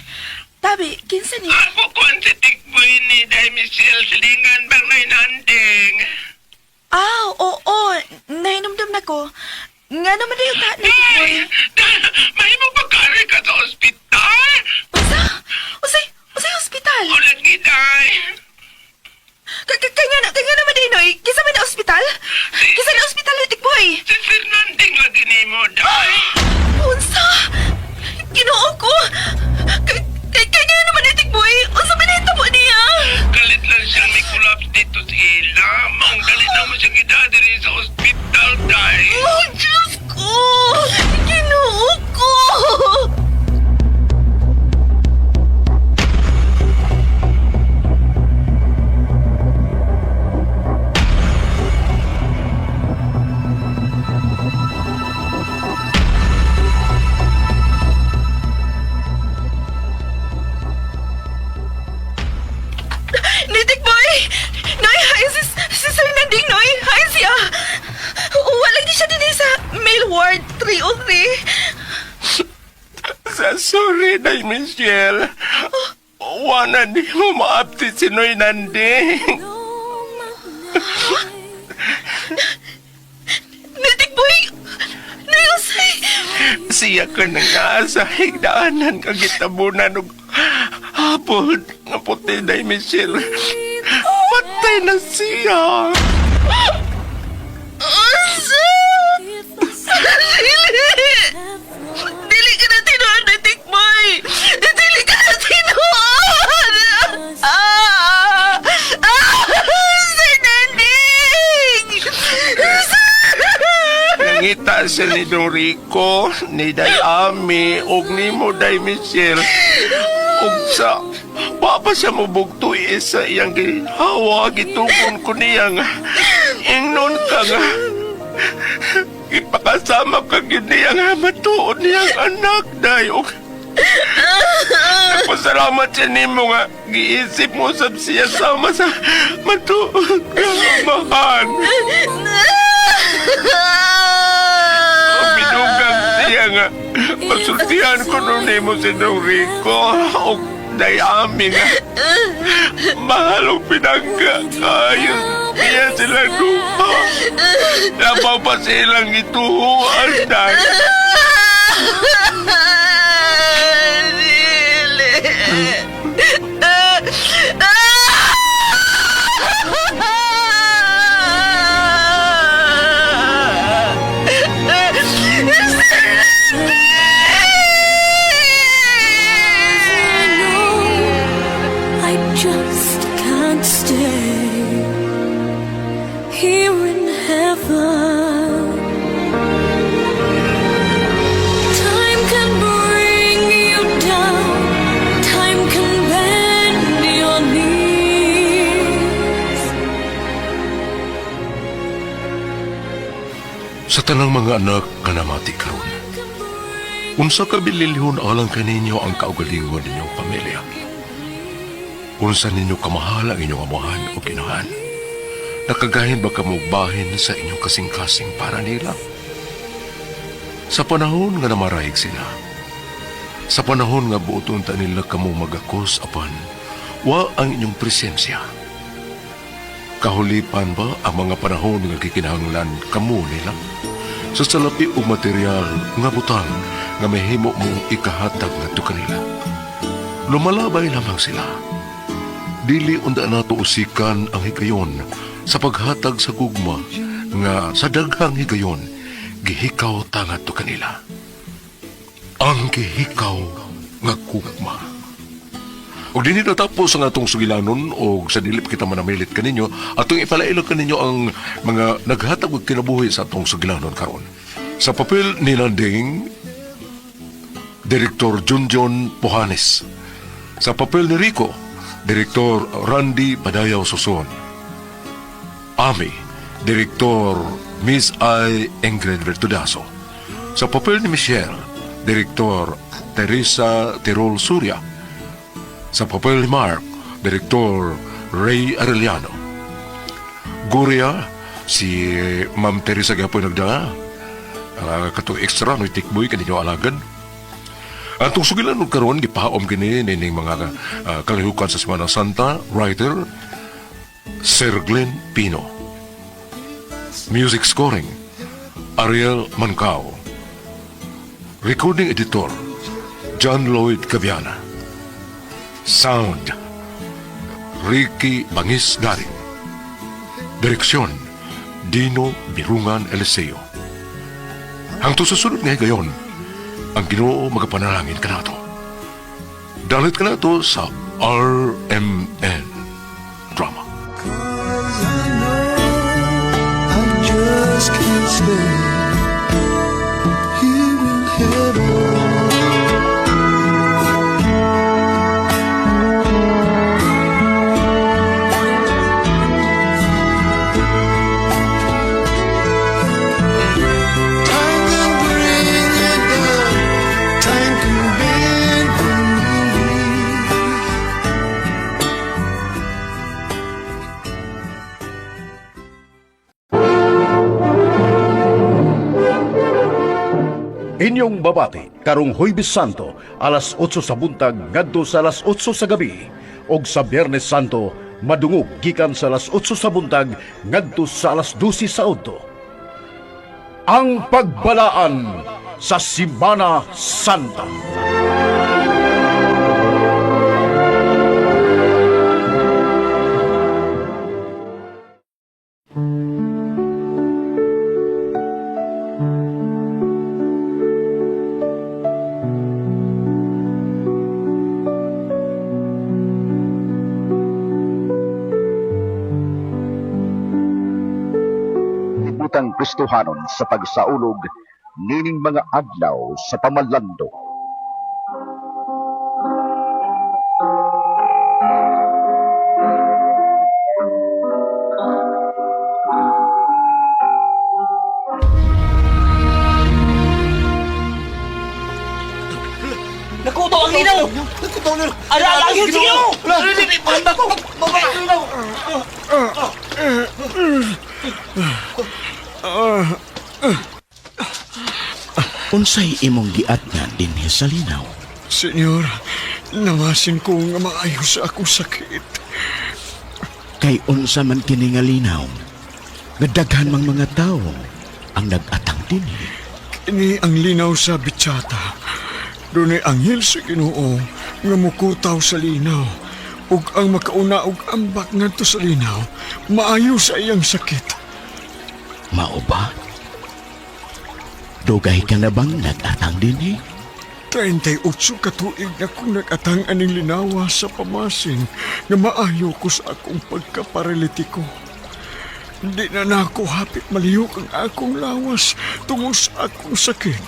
Tabi, kinsa ni? Ako kuan si Tikboy ni Day Michelle. Silingan bang nainanding? Ah, oo, nahinumdum na ko. Nga naman na yung ta ni Tikboy. Mahimo pagkari ka sa ospital? Unsa? Unsay, unsay ospital? Ulat ni Day. Kaya nga naman din, Noy. Kinsa man na ospital? Kinsa na ospital ni Tikboy? Si Fernanding lagi ni mo, Day. Unsa? Ginoo ko. Kay nga naman ni Tikboy. Unsa man nahitabo niya? Galit lang siyang may collapse dito sa ila. Maong galit na mo siyang idadiri sa ospital, Day. Oh, Diyos ko! Ginoo ko! Nitik boy! Noy, hi si Sir Nanding, Noy! Hi siya! Wala di siya din sa mail ward 303. Sa sorry, Day Michelle. Wala di mo maapti si Noy Nanding. Nitik boy! Nayusay! Siya ka nang naa sa higdaanan kang gitabunan og hapon nga puti, Day Michelle. Patay na siya. Unsa? Dili! Dili ka na tinuod, Nitik boy! Dili ka na tinuod! Ah! Ah! Sir Nanding! Nangita siya ni Don Rico, ni Day Ami, og nimo, Day Michelle. Og sa, wa pa siya mubugto sa iyang ginhawa, gitugon ko niya nga, ingnon ka nga, ipakasama ka gyud niya nga matuod niyang anak, Day. Og, nagpasalamat siya nimo nga giisip mo sab siya sama sa matuod nga amahan. Binugang siya nga pasultihan ko nun nimo si Don Rico o Day Ami nga mahal og pinangga kayo niya sila duha. Labaw pa silang ituhuan, Day. Dili! I just can't stay here in heaven. Time can bring you down, time can bend your knees. Sa tanang mga anak nga namati karon, unsa ka bililhon alang kaninyo ang kaugalingon ninyong pamilya? Unsa ninyo kamahal ang inyong amahan o kinahan? Nakagahin ba kamo og bahin sa inyong kasing-kasing para nila? Sa panahon nga namarayeg sila, sa panahon nga buoton ta nila kamo magakos apan wa ang inyong presensya, kahulipan ba ang mga panahon nga gikinahanglan kamo nila? Sa salapi og material nga butang nga mahimo mong ikahatag ngadto kanila, lumalabay lamang sila. Dili unda nato usikan ang higayon sa paghatag sa gugma nga sa daghang higayon gihikaw ta ngadto kanila. Ang gihikaw nga gugma. Og dinhi natapos ang atong sugilanon, og sa dili pa kita manamilit kaninyo, atong ipalailo kaninyo ang mga naghatag og kinabuhi sa atong sugilanon karon. Sa papel ni Nanding, Direktor Junjun Pohanes. Sa papel ni Rico, Direktor Randy Padayaw Suson. Ami, Direktor Miss I. Ingrid Vertudazo. Sa papel ni Michelle, Direktor Teresa Tirol Surya. Sa papel ni Mark, Direktor Ray Arellano. Goria, si Ma'am Teresa Gapoy nagdala. Katong extra no tikboy kaninyo alagad. Atong sugilan og karon gipaom kini nining mga kalihukan sa Semana Santa, writer Sir Glenn Pino. Music scoring Ariel Mancao. Recording editor John Lloyd Caviana. Sound Ricky Bangis Garing. Direksyon Dino Birungan Eliseo. Hangtod sa sunod nga higayon, ang Ginoo magapanalangin kanato. Dalit kanato sa RMN Drama. I just can't stay here in heaven. Time can bring you down, time can bend your knees. Inyong babati karong Huwebes Santo alas 8 sa buntag ngadto sa alas 8 sa gabi ug sa Biyernes Santo Madungog gikan sa alas 8 sa buntag ngadto sa alas 12 sa udto. Ang pagbalaan sa Simana Santa. Libutang Kristohanon sa pagsaulog nining mga adlaw sa pamalando. Nakuto ang linaw! Nakuto ang linaw! Ala, ala, ang sige mo! Banda ko! Unsay imong giatngan dinhi sa linaw? Senyor, namasin ko nga maayo sa akong sakit. Kay unsa man kini nga linaw, nga daghan mang mga tawo ang nag-atang dinhi. Kini ang linaw sa bitsata. Dunay anghel sa Ginoo nga mukutaw sa linaw ug ang makauna og ambak ngadto sa linaw maayo sa iyang sakit. Mao ba? Dugay ka na bang nag-atang dinhi? 38 ka tuig na kong nag-atang aning linawa sa pamasin nga maayo ko sa akong pagkaparalitiko. Di na nako hapit malihok ang akong lawas tungod sa akong sakit.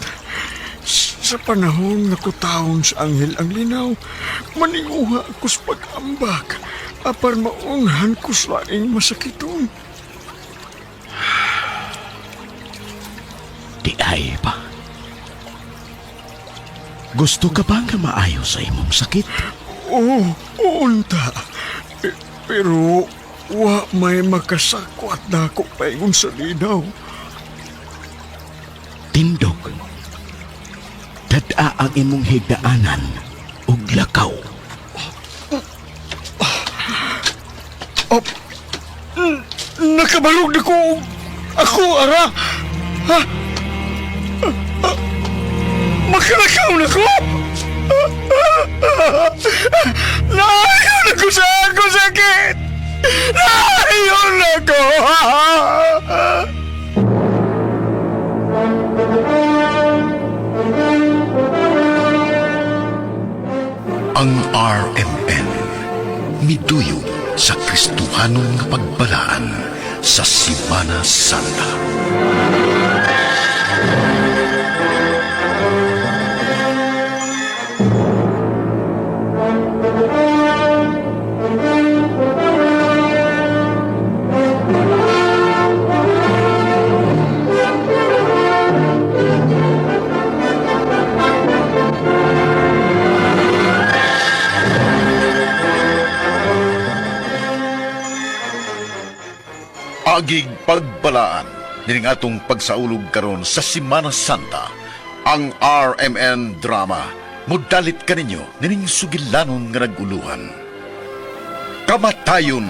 Sa panahon nga kutawon sa anghel ang linaw, maninguha ako sa pag-ambak apar maunhan ko sa laing masakiton. Di ay pa. Gusto ka ba nga maayo sa imong sakit? Oo, unta. Pero wa may makasakwat na ako paingon sa linaw. Tindog. Dada ang imong higdaanan ug lakaw. Op, nakabalog na ko. Ako, ara. Ha? Makalakaw na ko. Naayon na ko sa ako sakit. Naayon na ko. Ang RMN miduyog sa Kristohanon nga pagbalaan sa Simana Santa. Agig pagbalaan nining atong pagsaulog karon sa Simana Santa, ang RMN drama mudalit kaninyo nining sugilanon nga naguluhan. Kamatayon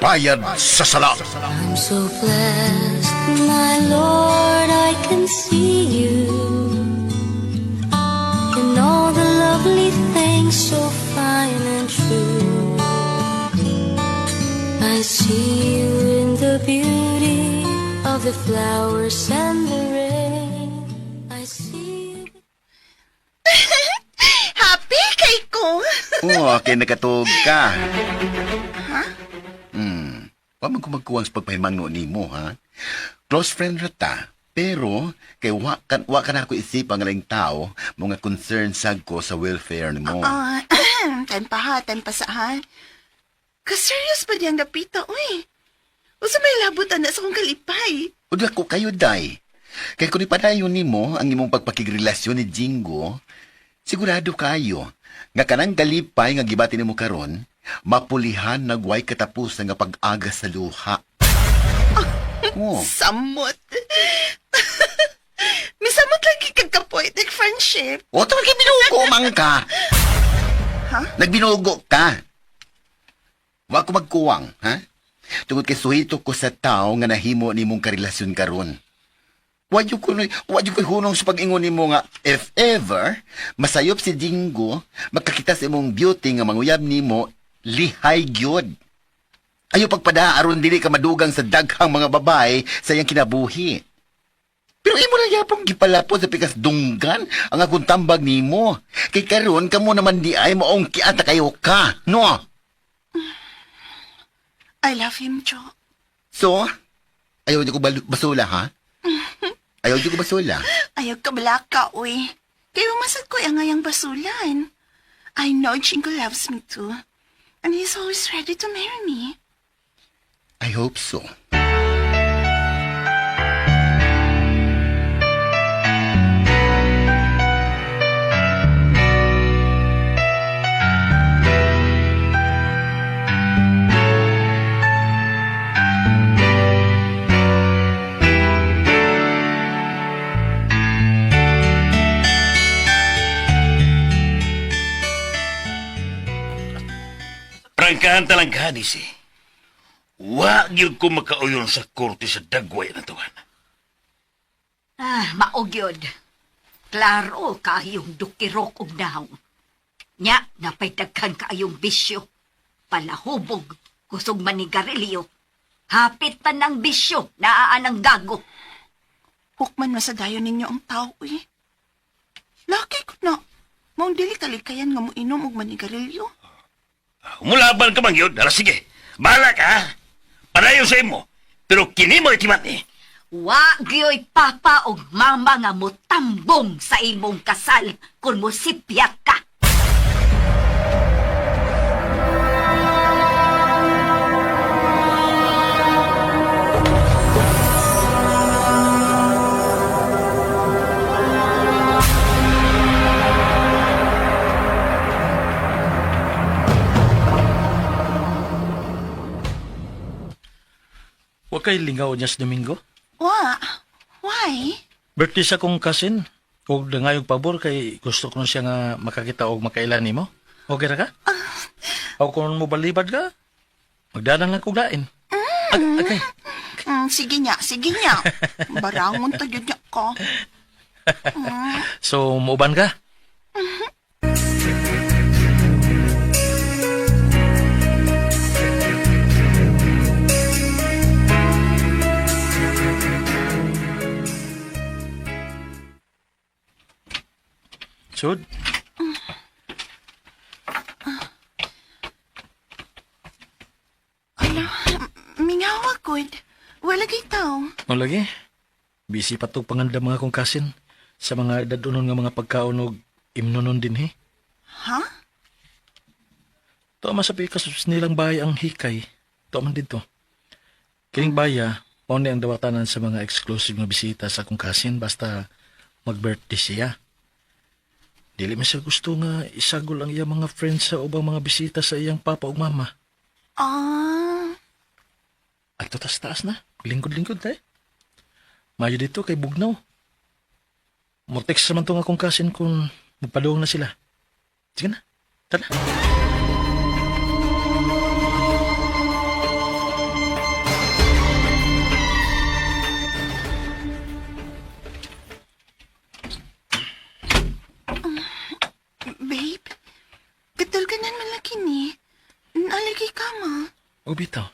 bayad sa sala. I'm so blessed, my Lord, I can see you in all the lovely things so fine and true. I see you in the beauty of the flowers and the rain. I see you. Happy kay ko. Oo, kay nakatug ka. Ha? Wa man ko magkuwang sa pagpahimangno nimo, ha? Close friend ra ta. Pero kay wa ka na ako isipan nga laing tao mga concern sad ko sa welfare nimo. Ah, time pa ha, time pa sa ha. Ka-serious ba diyang dapita, uy? Usa may labot ana sa kong kalipay. Udah ko kayo, day. Kay kung ipadayon nimo ang imong pagpakigrelasyon ni Jingo, sigurado kayo nga kanang galipay nga gibati nimo karon, mapulihan nagway katapusan nga pag-aga sa luha. Oh. Samot. Misamot lagi kag ka-poetic friendship. O, tawag kay binugo man ka. Ha? Nagbinugo ka. Wa ko magkuwang, ha? Tungod kay suhito ko sa tao nga nahimo nimong karelasyon karon. Wa jud ko wa jud ko hunong sa pag-ingon nimo nga if ever masayop si Dingo makakita sa imong beauty nga manguyab nimo lihay gyud. Ayo pagpada aron dili ka madugang sa daghang mga babae sa iyang kinabuhi. Pero imo na yapong gipalapot sa pikas dunggan ang akong tambag nimo. Kay karon kamo naman di ay maong kiata kayo ka, no? I love him, Joe. So, ayaw di ko basula, ha? Ayaw di ko basula. Ayaw ka balaka, uy. Kaya umasad ko ang ngayang basulan. I know Chingo loves me too. And he's always ready to marry me. I hope so. Prangkahan talangka, si. Wa gyud ko makauyon sa korte sa dagway na tuwan. Ah, maogyod. Klaro kaayong dukirok og dahong. Nya, napay daghan kaayong bisyo. Palahubog, kusog manigarilyo. Hapit pa ng bisyo, naa ng gago. Hukman masadayon ninyo ang tao, uy. Laki ko na. Maong dili kalikayan nga moinom og manigarilyo. Mulaban ka man gyud, ala sige. Bahala ka, ha? Padayon sa imo. Pero kini mo itimat ni. Wa gyoy papa og mama nga motambong sa imong kasal kung mosipya ka. Wa kay lingaw niya sa Domingo. Wa? Why? Birthday sa kong cousin. Og dangayog pabor kay gusto ko na siya nga makakita og makaila nimo. Okay ra ka? O kung mo balibad ka, magdadan lang kog lain. Okay. Sige niya, sige niya. Barangon ta gyud niya ka. So, muuban ka? Sud? Ala, mingawa gud. Wala kay tao. O lagi? Busy pa tog pangandam mga kong kasin sa mga dadunon nga mga pagkaon og imnonon din he. Ha? Tuwa man sa pikas nilang bahay ang hikay. Tuwa man dito. Kining baya, mao ni ang dawatanan sa mga exclusive nga bisita sa akong kasin basta mag-birthday siya. Dili man siya gusto nga isagol ang iyang mga friends sa ubang mga bisita sa iyang papa ug mama. Ah, At taas taas na. Lingkod-lingkod tayo. Mayo dito kay Bugnaw. Mo-text naman tong akong kasin kung magpaluong na sila. Sige na. Tara. Babe. Katulganan man lagi ni. Nalagay ka ma. O bitaw.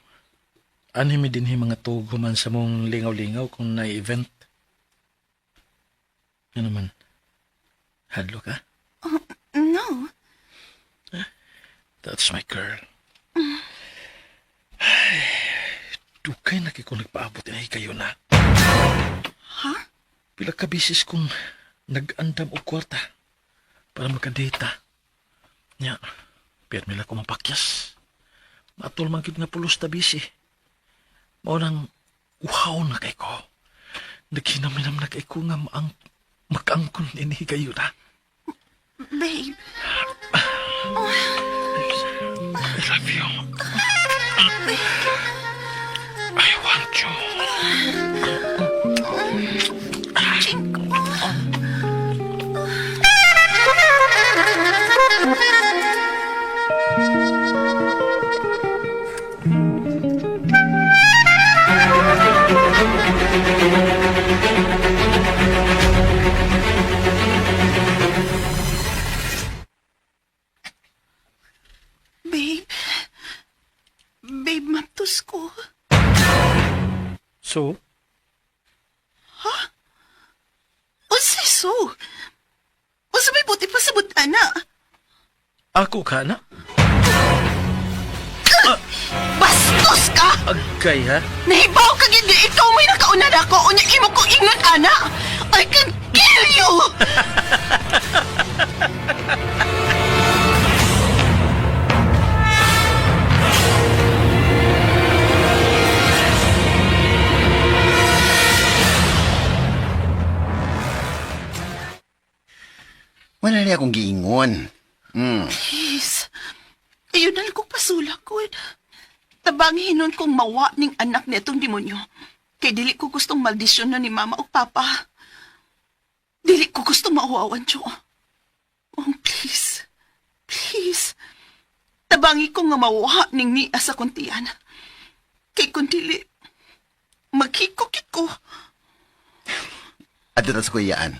Anhi mi dinhi mga tugo man sa mong lingaw-lingaw kung na-event. Ano man? Hadlo ka? Oh, no. That's my girl. Ay, dugay na kay ko nagpaabot inay kayo na. Ha? Pila ka bisis kong nag-andam og kwarta para makadata. Nya, piyat mila ko mapakyas. Matol man gyud nga pulos ta bisi. Mao nang uhaw na kay ko. Naghinam-hinam na kay ko nga maang makaangkon ini kayo na. Babe. I love you. I want you. Chinko. Gibaptos ko. So, Ha? Unsay so? Unsa may buti pa sa ana? Ako ka na? Bastos ka! Agkay ha? Nahibaw ka gid nga ikaw may nakauna na ako unya imo ko ingon ana. I can kill you. Wala niya akong giingon. Please. Ayun na lang kong pasula ko. Tabang hinon kong mawa ning anak nitong demonyo. Kay dili ko gustong maldisyon na ni mama o papa. Dili ko gustong mauwawan, Jo. Oh, please. Please. Tabangi ko nga mawa ning niya sa kuntian. Kay kung dili, maghikokit ko. Adto ta sa kuyaan.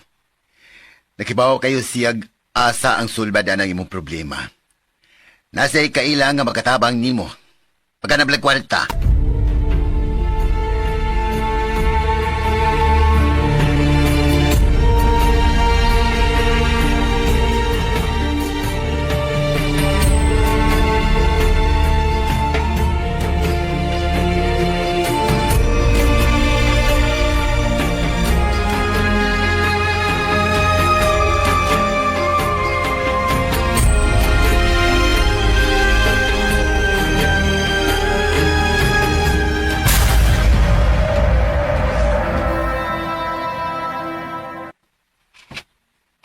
Nakibaw kayo siyag asa ang sulbad ang imong problema. Nasa kaila nga makatabang nimo. Pagka nablag kwarta.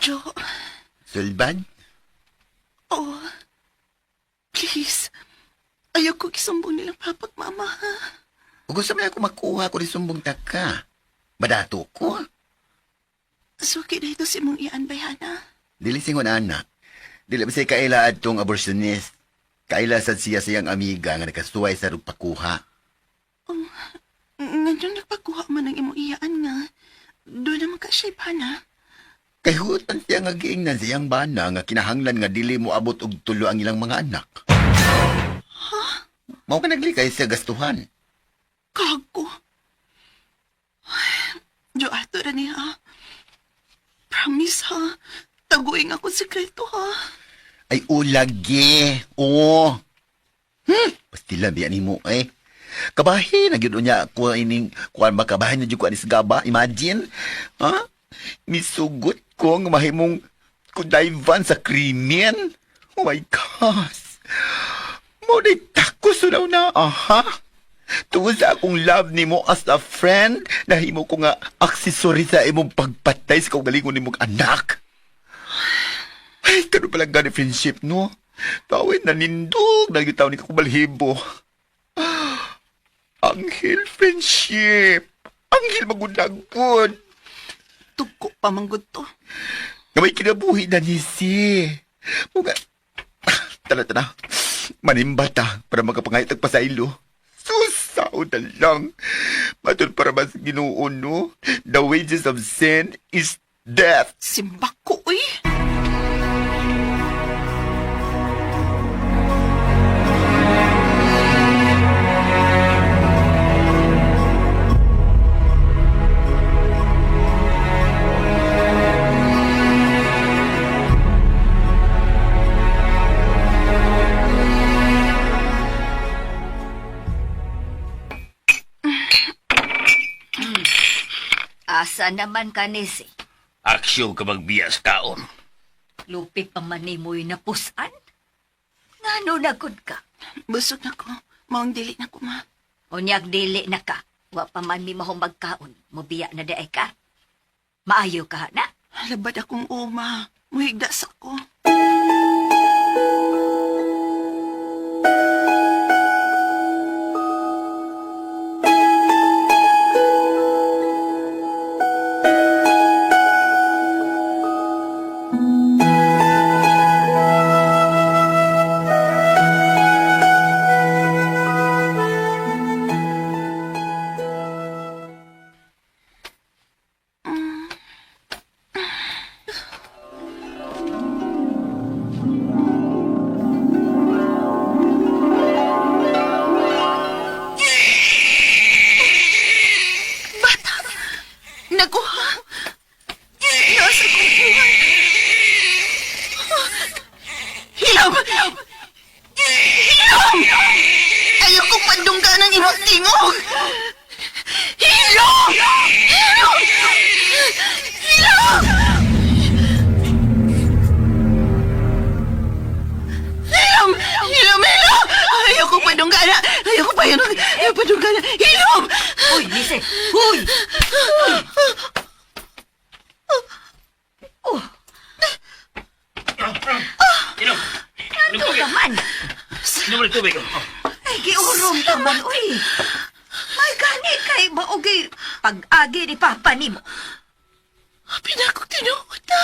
Jo, Sulbad? oh. Please. Ayaw ko gisumbong nilang papag mama, ha? O gusto mo na ako makuha ko ni sumbong taka. Badato ko. Suki na ito si mong ian bayana. Dili singon ana. Dili ba siya kaila adtong abortionist? Kaila sad siya siyang amiga nga nakasuway sa rugpakuha. Oh, ngayon nagpakuha man ang imong iyaan nga. Doon naman ka siya ibana. Kay hutan siya nga giingnan siyang bana nga kinahanglan nga dili mo abot og tulo ang ilang mga anak. Ha? Mao ka naglikay sa gastuhan. Kago. Ay, Jo, ato ra niya. Promise ha. Taguin ako sekreto ha. Ay ulagi. Oo. Pastila biya nimo eh. Kabahin na gyud unya ko ining kuan ba kabahin na gyud ko ani sa gaba. Imagine. Ha? Misugot ko nga mahimong kudayvan sa krimen. Oh my gosh. Mo day takos na na. Aha. Tungod sa akong love nimo as a friend, nahimo ko nga accessory sa imong pagpatay sa kaugalingon nimong anak. Ay, kano pala gani friendship, no? Tawin, nanindog na yung taon ni Kakubalhibo. Anghel friendship. Anghel magunagpon. Tugko pa manggod to. Nga may kinabuhi na ni si. Muga, tala tala. Manimba ta para makapangayat ang pasaylo. Susao na lang. Matun para mas Ginoo, no? The wages of sin is death. Simbak ko, uy. Asa naman ka ni si? Aksyon ka magbiya sa kaon. Lupit pa man ni mo'y napusan. Ngano nagod ka? Busog na ko. Maong dili na ko, ma. Unyag dili na ka. Wa pa man mi mahong magkaon. Mubiya na di ay ka. Maayo ka na. Labad akong uma. Muhigda sa ko. ng imong tingog! Hilo! Hilo! Hilo! Hilom! Hilom! Hilom! Ayoko pa nung gana! Ayoko pa yun! Ayoko pa nung gana! Hilom! Uy, Lise! Uy! Uy! Oh! Inom! Ano ka man? Inom ulit tubig. Ay, giurong ka man, uy! May gani kay maugay pag-agi ni Papa nimo. Pinakong tinuod na.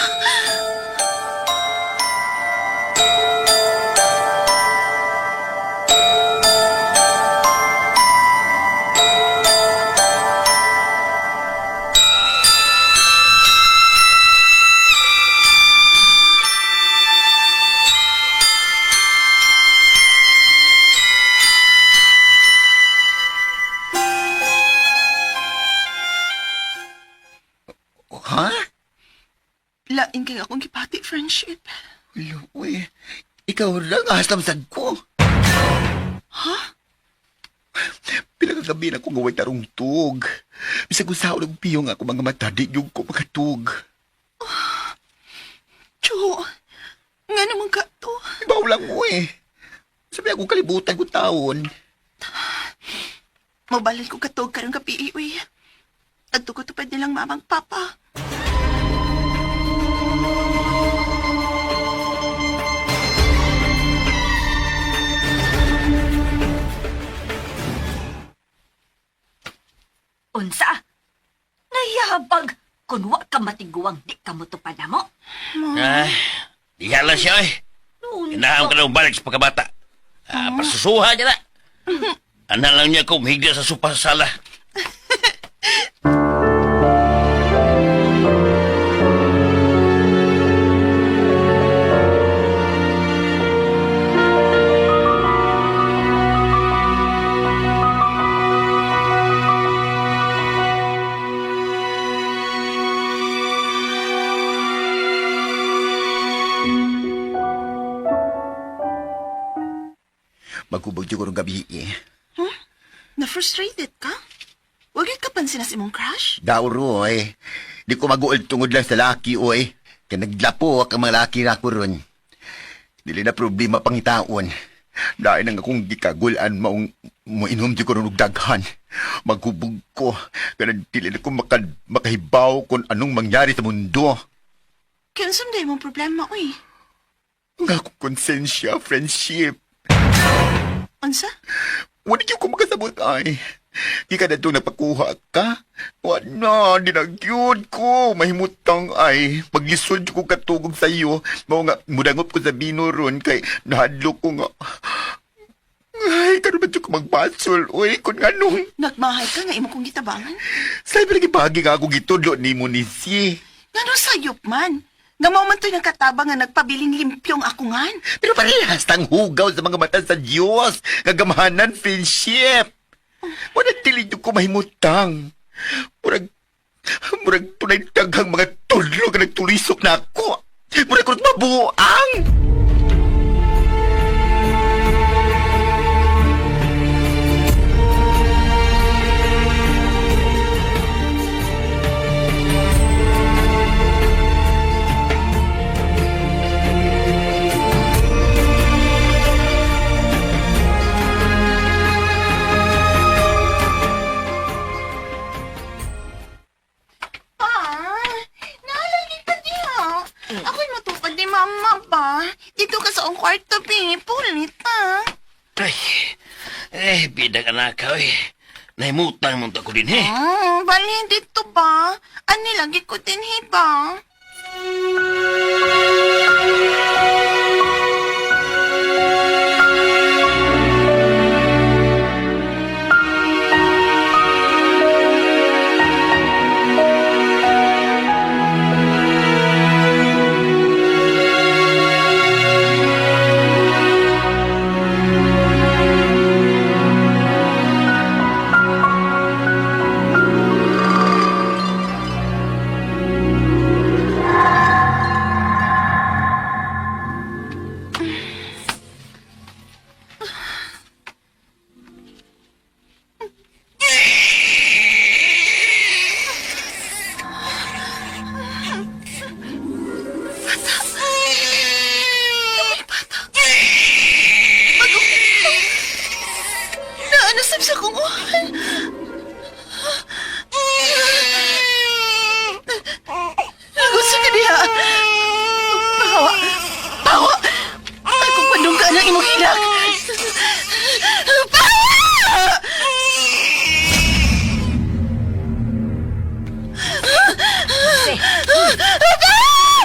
Ha? Lain kay akong gipati, friendship. Uy, ikaw lang ahaslamsad ko. Ha? Pila ka gabi na kong gaway tarong tug. Bisag kung sao ng piyong ako mga mata, di yung ko makatug. Cho, nga naman ka to. Ibaw lang mo eh. Sabi akong kalibutan ko taon. Mabalin ko katog karong gabi, uy. Adto ko tupad nilang mamang papa. Unsa? Nayabag! Kung wa ka matiguang, di ka motupad na mo. Ay, diha lang siya eh. Kinahang ka na balik sa pagkabata. Ah, pasusuha niya na. Ana lang niya kung higla sa sopa sa sala. Magubog yung gabi eh. Huh? Na-frustrated ka? Huwag ka pansin na si imong crush? Daw roy, di ko maguol tungod lang sa laki oy. Kaya naglapo ang mga laki na ko ron. Dili na problema pangitaon. Dahil nang akong gikagulan maong moinom di ko ron og daghan. Maghubog ko. Kaya dili na ko makahibaw kung anong mangyari sa mundo. Kaya unsa mong problema, uy? Ang akong konsensya, friendship. Unsa? Wala ko makasabot ay. Di ka na doon nagpakuha ka. Wala, di na gyud ko. Mahimutang ay. Maglisod ko katugog sa iyo. Mao nga, mudangop ko sa bino ron kay nahadlok ko nga. Ay, karon ba ko magbasol? Uy, kung anong. Nagmahay ka nga imo kong gitabangan? Sabi lagi bahagi nga ako gitudlo ni mo ni si. Ngano sayop man? Nga mao man to'y nagkatabang nga nagpabiling limpyong ako ngan. Pero parehas tang hugaw sa mga mata sa Diyos. Kagamhanan, friendship. Wala dili ko mahimutang. Murag, murag tunay daghang mga tudlo nga nagtulisok na ako. Murag ko mabuang. Ah, naalagi ka diha. Ako'y matupad ni mama ba? Dito ka sa akong kwarto, bi. Pulit, ha? Ay, eh, bidang anak ka, oy. Nahimutang mo ko din, eh. Bali, dito ba? Ani lagi ko din, hi ba? Sab sa kong uhan. Gusto ka diha. Pahawa. Pahawa. Ay, kung pandong ka ng imong hilak. Pahawa!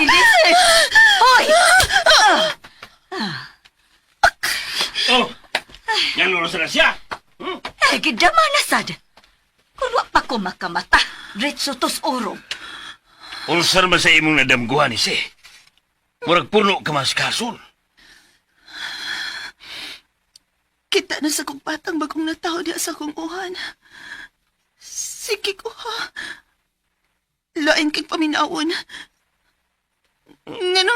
Elise! Hoy! Oh! Yan oras na siya! Eh, gidama na sad. Kung wa pa ko makamata, diretso tos orong. Unsa man sa imong nadamguhan ni si? Murag puno ka mas kason. Kita na sa kong batang bagong nataw diya sa kong uhan. Sige ko ha. Lain kay paminawon. Ngano,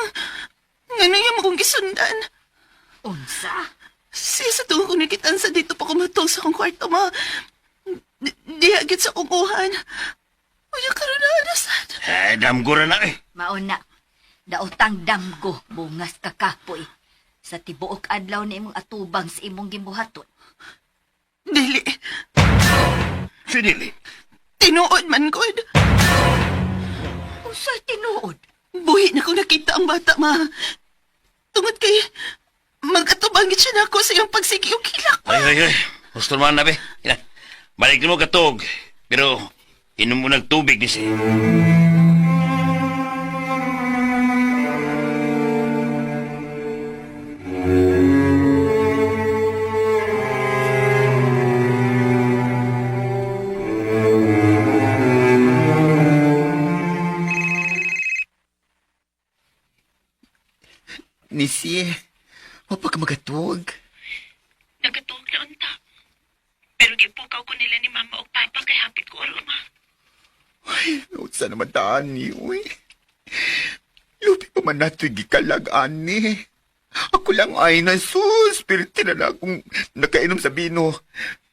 ngano yung akong gisundan? Unsa? Siya sa tuong kong nakitaan sa dito pa kumatong sa akong kwarto, ma. Diya gid sa akong uhan. Uya karon na nasad. Eh, damgo ra na eh. Mauna, daotang damgo, bungas kakapoy. Sa tibuok adlaw na imong atubang sa imong gimbuhaton. Dili. Si dili. Tinuod man gud. Unsa tinuod? Buhi na kong nakita ang bata, ma. Tungod kay mag-atubang gid siya nako sa iyang pagsiki og hilak. Ay, ay, ay. Gusto man na, be. Ina, balik mo katog. Pero, inom mo ng tubig ni si. Nisi, wa pa ka magatuog. Nagatuog na unta. Pero gipukaw ko nila ni mama og papa kay hapit ko aroma. Ay, unsa naman taan ni, uy. Lupi pa man nato'y gikalag, ani. Ako lang ay na sus, pero tinala akong nakainom sa bino.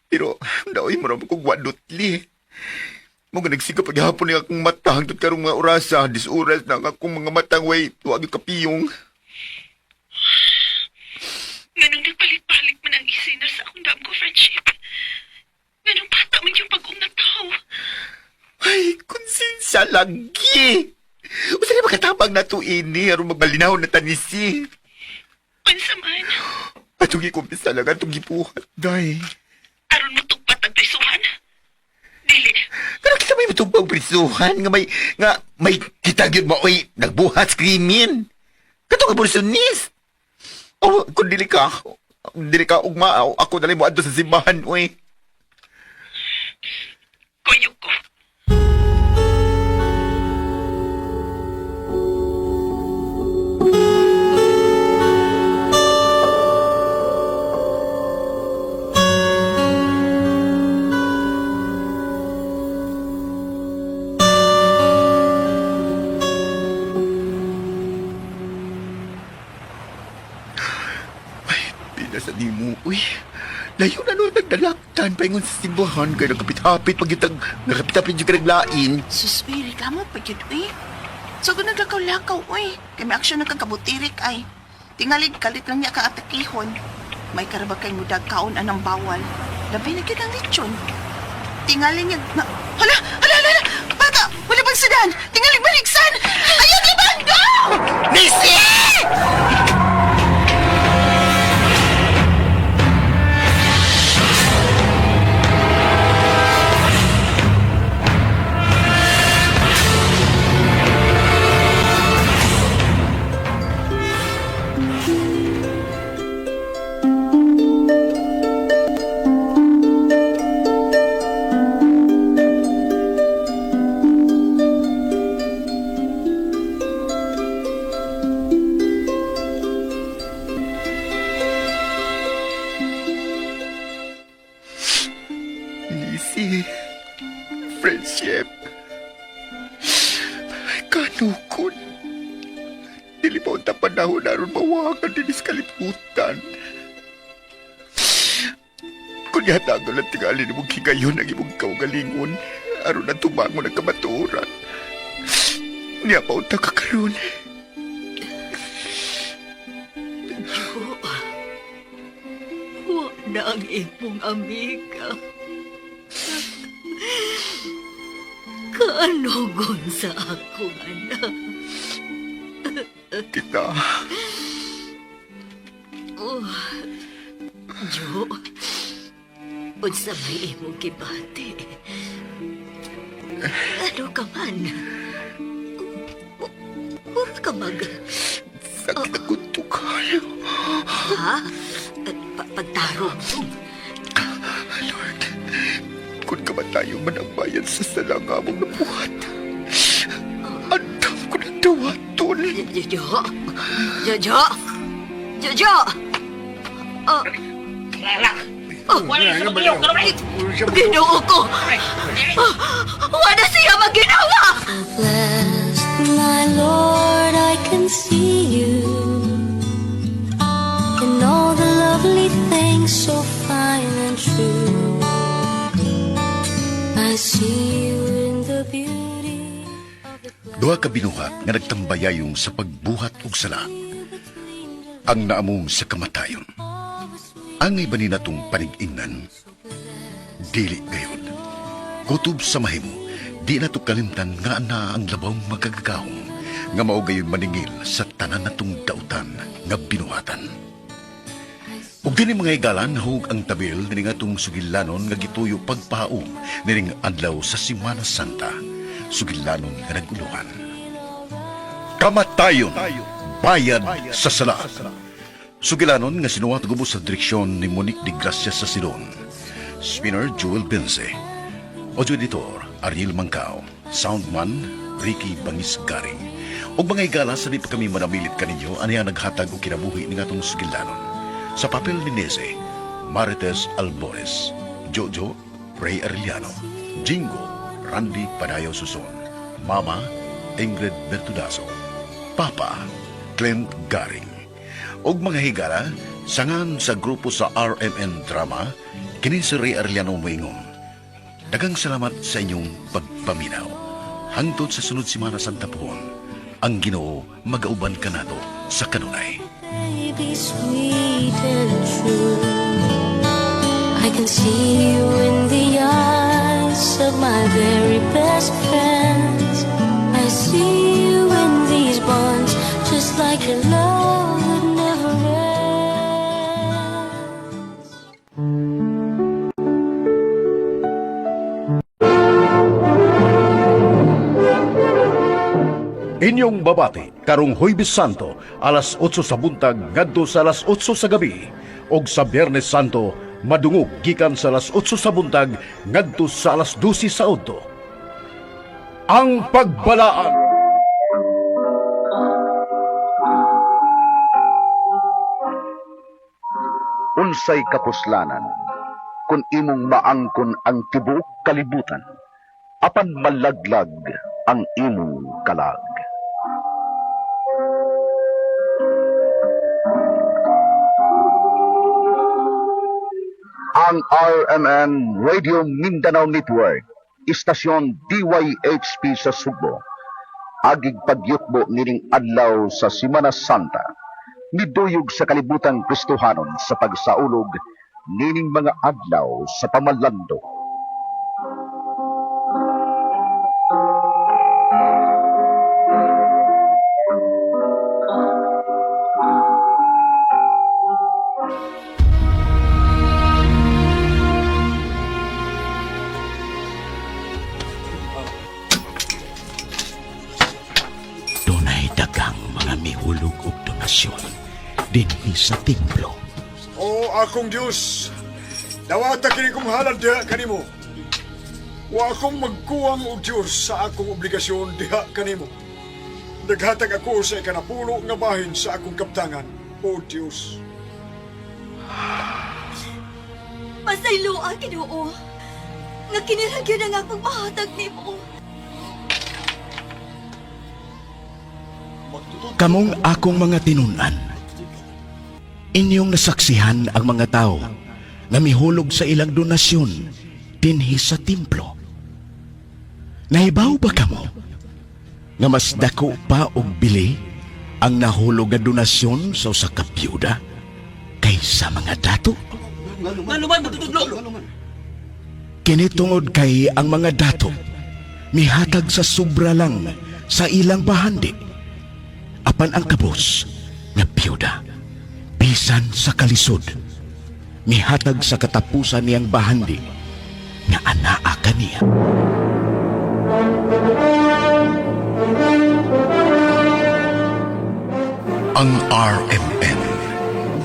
Pero daoy mo ra kong wadutli. Mo nga nagsiga paghapon ni akong mata hangtod karong mga orasa, dis oras na ang akong mga matang way wa gyud kapiyong. Nganong nagpalit-palit man ang isina sa akong damgo friendship. Nganong bata man yung pag-ong nataw. Ay, konsensya lagi. Usa ni makatabang nato ini aron magmalinaw na tanisi. Unsa man, Atong ikumpisa lang atong gibuhat, day. aron mo tugpat ang prisuhan. Dili, Pero kita may matugpang prisuhan nga may kita gyud mo oy nagbuhat sa krimen. Kato ka bursunis. Oh, kung dili ka ugma, ako dali mo adto sa simbahan oy. kuyog ko. Pila sa nimo, uy. Layo na nun nagdalaktan paingon sa simbahan kay nagkapit-hapit pag itag nagkapit-hapit yung naglain. Sus, uy, reklamo pa gyud, uy. So kung naglakaw-lakaw, uy. Kay may aksyon na kang kabutirik ay. Tingalig kalit lang niya kang atakihon. May karaba kay mudag kaon anang bawal. Labi na gyud ang lechon. Tingali niya na... Hala! Hala! Hala! Hala! Bata! Wala bang sedan? Tingali baliksan! Ayaw libando! Nisi! Nisi, friendship, kanukon. Dili pa unta panahon aron mawakan dinis kalibutan. Kung yatago lang tingali ni mong higayon ang imong kaugalingon, aron na tumangon ang kamatuoran. Niya pa unta ka karon. Jo, wa na ang imong amiga. Kaanugon sa akong anak. Tita. Oh, Jo, unsa may imong gibati? Ano ka man? Mura ka mag... Sakit ako tukal. Ha? Pagtarong. Lord, kung kamatayo man ang bayad sa sala nga among nabuhat, andam ko na dawaton. Jojo! Jojo! Jojo! Oh. Oh. Ginoo ko! Wala siya maginawa! Blessed, my Lord, I can see you in all the lovely things so fine and true. I see you in the beauty. Duha ka binuhat nga nagtambayayong sa pagbuhat og sala. Ang naamong sa kamatayon. Ang iba ni natong panig-ingnan. Dili gayon. Kutob sa mahimo, di na to kalimtan nga ana ang labawng magagagahom nga mao gayon maningil sa tanan natong dautan nga binuhatan. Ug dinhi mga higalan hug ang tabil nining atong sugilanon nga gituyo pagpahaom nining adlaw sa Semana Santa, sugilanon nga naguluhan. Kamatayon, bayad sa sala. Sugilanon nga sinuwat gubos sa direksyon ni Monique de Gracia sa Silon. Spinner Jewel Benze. Audio editor Ariel Mangkao. Soundman Ricky Bangis Garing. Ug mga higala sa di pa kami manamilit kaninyo aniya naghatag og kinabuhi ning atong sugilanon. Sa papel ni Neze, Marites Albores, Jojo Ray Arellano, Jingo Randy Padayo Suson, Mama Ingrid Bertudazo, Papa Clint Garing. Og mga higala, sangan sa grupo sa RMN Drama, kini si Ray Arellano moingon. Daghang salamat sa inyong pagpaminaw. Hangtod sa sunod semana sa Puhon, ang Ginoo magauban kanato sa kanunay. Be sweet and true. I can see you in the eyes of my very best friends. I see you in these bonds, just like a love that never ends. Inyong babati karong Huwebes Santo alas 8 sa buntag ngadto sa alas 8 sa gabi ug sa Biyernes Santo madungog gikan sa alas 8 sa buntag ngadto sa alas 12 sa udto. Ang pagbalaan. Unsay kapuslanan kung imong maangkon ang tibuok kalibutan apan malaglag ang imong kalag. Ang RMN Radio Mindanao Network, istasyon DYHP sa Sugbo. Agig pagyutbo nining adlaw sa Semana Santa. Niduyog sa kalibutan Kristohanon sa pagsaulog nining mga adlaw sa pamalando. Dunay daghang mga mihulog og donasyon dinhi sa templo. O akong Dios, dawata kini kong halad diha kanimo. Wa akong magkuwang og Dios sa akong obligasyon diha kanimo. Naghatag ako sa ikanapulo nga bahin sa akong kaptangan, O Dios. Pasayloa, Ginoo. Nga kiniragyan ang akong mahatag nimo. Kamong akong mga tinun-an. Inyong nasaksihan ang mga tao nga mihulog sa ilang donasyon dinhi sa templo. Nahibaw ba kamo nga mas dako pa og bili ang nahulog nga donasyon sa usa ka byuda kaysa mga dato? Ngano man magtutudlo? Kini tungod kay ang mga dato mihatag sa sobra lang sa ilang bahandi. Apan ang kabos nga biyuda bisan sa kalisod mihatag sa katapusan niyang bahandi nga anaa kaniya. Ang RMN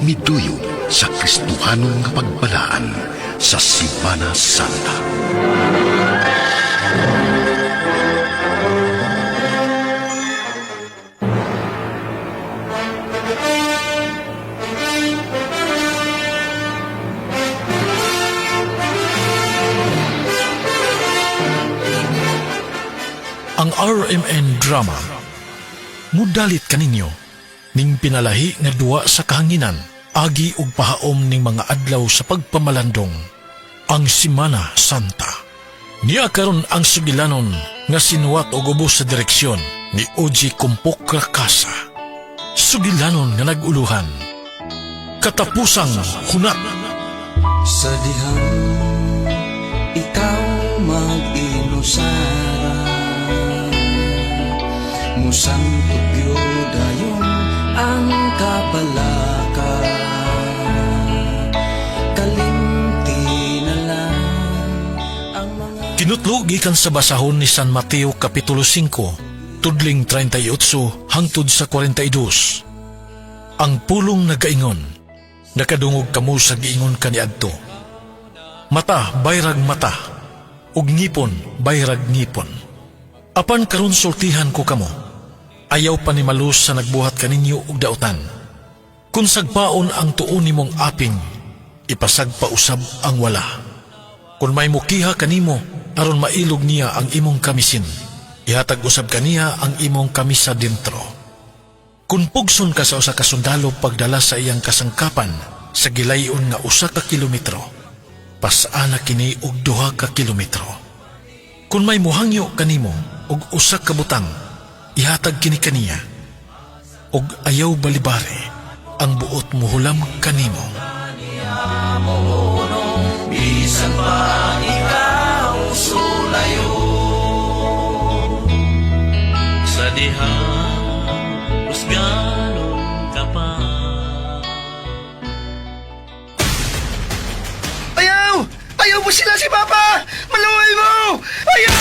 miduyo sa Kristohanon nga pagbalaan sa Simana Santa. Ang RMN Drama Mudalit kaninyo ning pinalahi nga duwa sa kahanginan agi ug pahaom ning mga adlaw sa pagpamalandong ang Simana Santa. Niya karon ang sugilanon nga sinuwat og ubos sa direksyon ni Oji Kumpok Rakasa. Sugilanon nga naguluhan. Katapusang hunat. Sa dihang ikaw mag-inusara, Musantog gyud dayon ang kabalaka. Kalimti na lang ang mga Kinutlo gikan sa basahon ni San Mateo Kapitulo 5, tudling 38 hangtod sa 42. Ang pulong nagaingon, nakadungog kamo sa giingon kaniadto. Mata bayrag mata, ug ngipon bayrag ngipon. Apan karon sultihan ko kamo, ayaw pa ni malus sa nagbuhat kaninyo og dautan. Kung sagpaon ang tuon nimong aping, ipasagpa usab ang wala. Kung may mukiha kanimo, aron mailog niya ang imong kamisin, ihatag usab kaniya ang imong kamisa dentro. Kung pugson ka sa usa ka sundalo pagdala sa iyang kasangkapan sa gilayon nga 1 ka kilometro, pasana kini og 2 ka kilometro. Kung may muhangyo kanimo og 1 ka butang, ihatag kini kaniya. Og ayaw balibari ang buot muhulam kanimo. Bisan pa ikaw sulayo. Sa dihang husganon ka pa. Ayaw! Ayaw mo sila si Papa! Maluwal mo! Ayaw!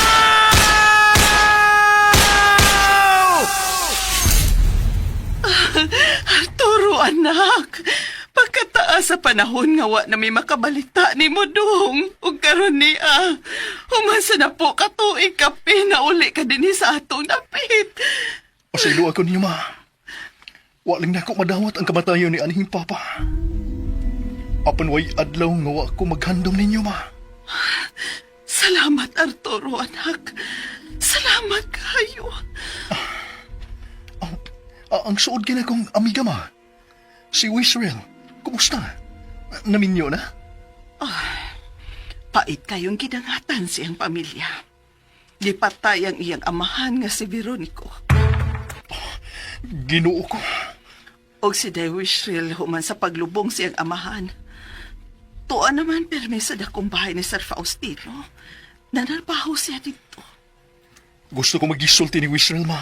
Arturo, anak. Pagkataas sa panahon nga wa na may makabalita ni mo dong. Ug karon niya, human sa na po katuig kape na uli ka dinhi sa atong dapit. Pasaylo ako ninyo, ma. Walang na ako madawat ang kamatayon ni anhing papa. Apan way adlaw nga wa ko maghandom ninyo, ma. Salamat, Arturo, anak. Salamat kayo. Ang suod kina kong amiga, ma. Si Wisrael, kumusta? Naminyo na? Pait kayong gidangatan siyang pamilya. Gipatay ang iyang amahan nga si Veronico. Ginoo ko. Og si Dewishril human sa paglubong siyang amahan. Tuwa naman permi sa dakong bahay ni Sir Faustino. Nanarbaho siya dito. Gusto ko magisulti ni Wisrael, ma.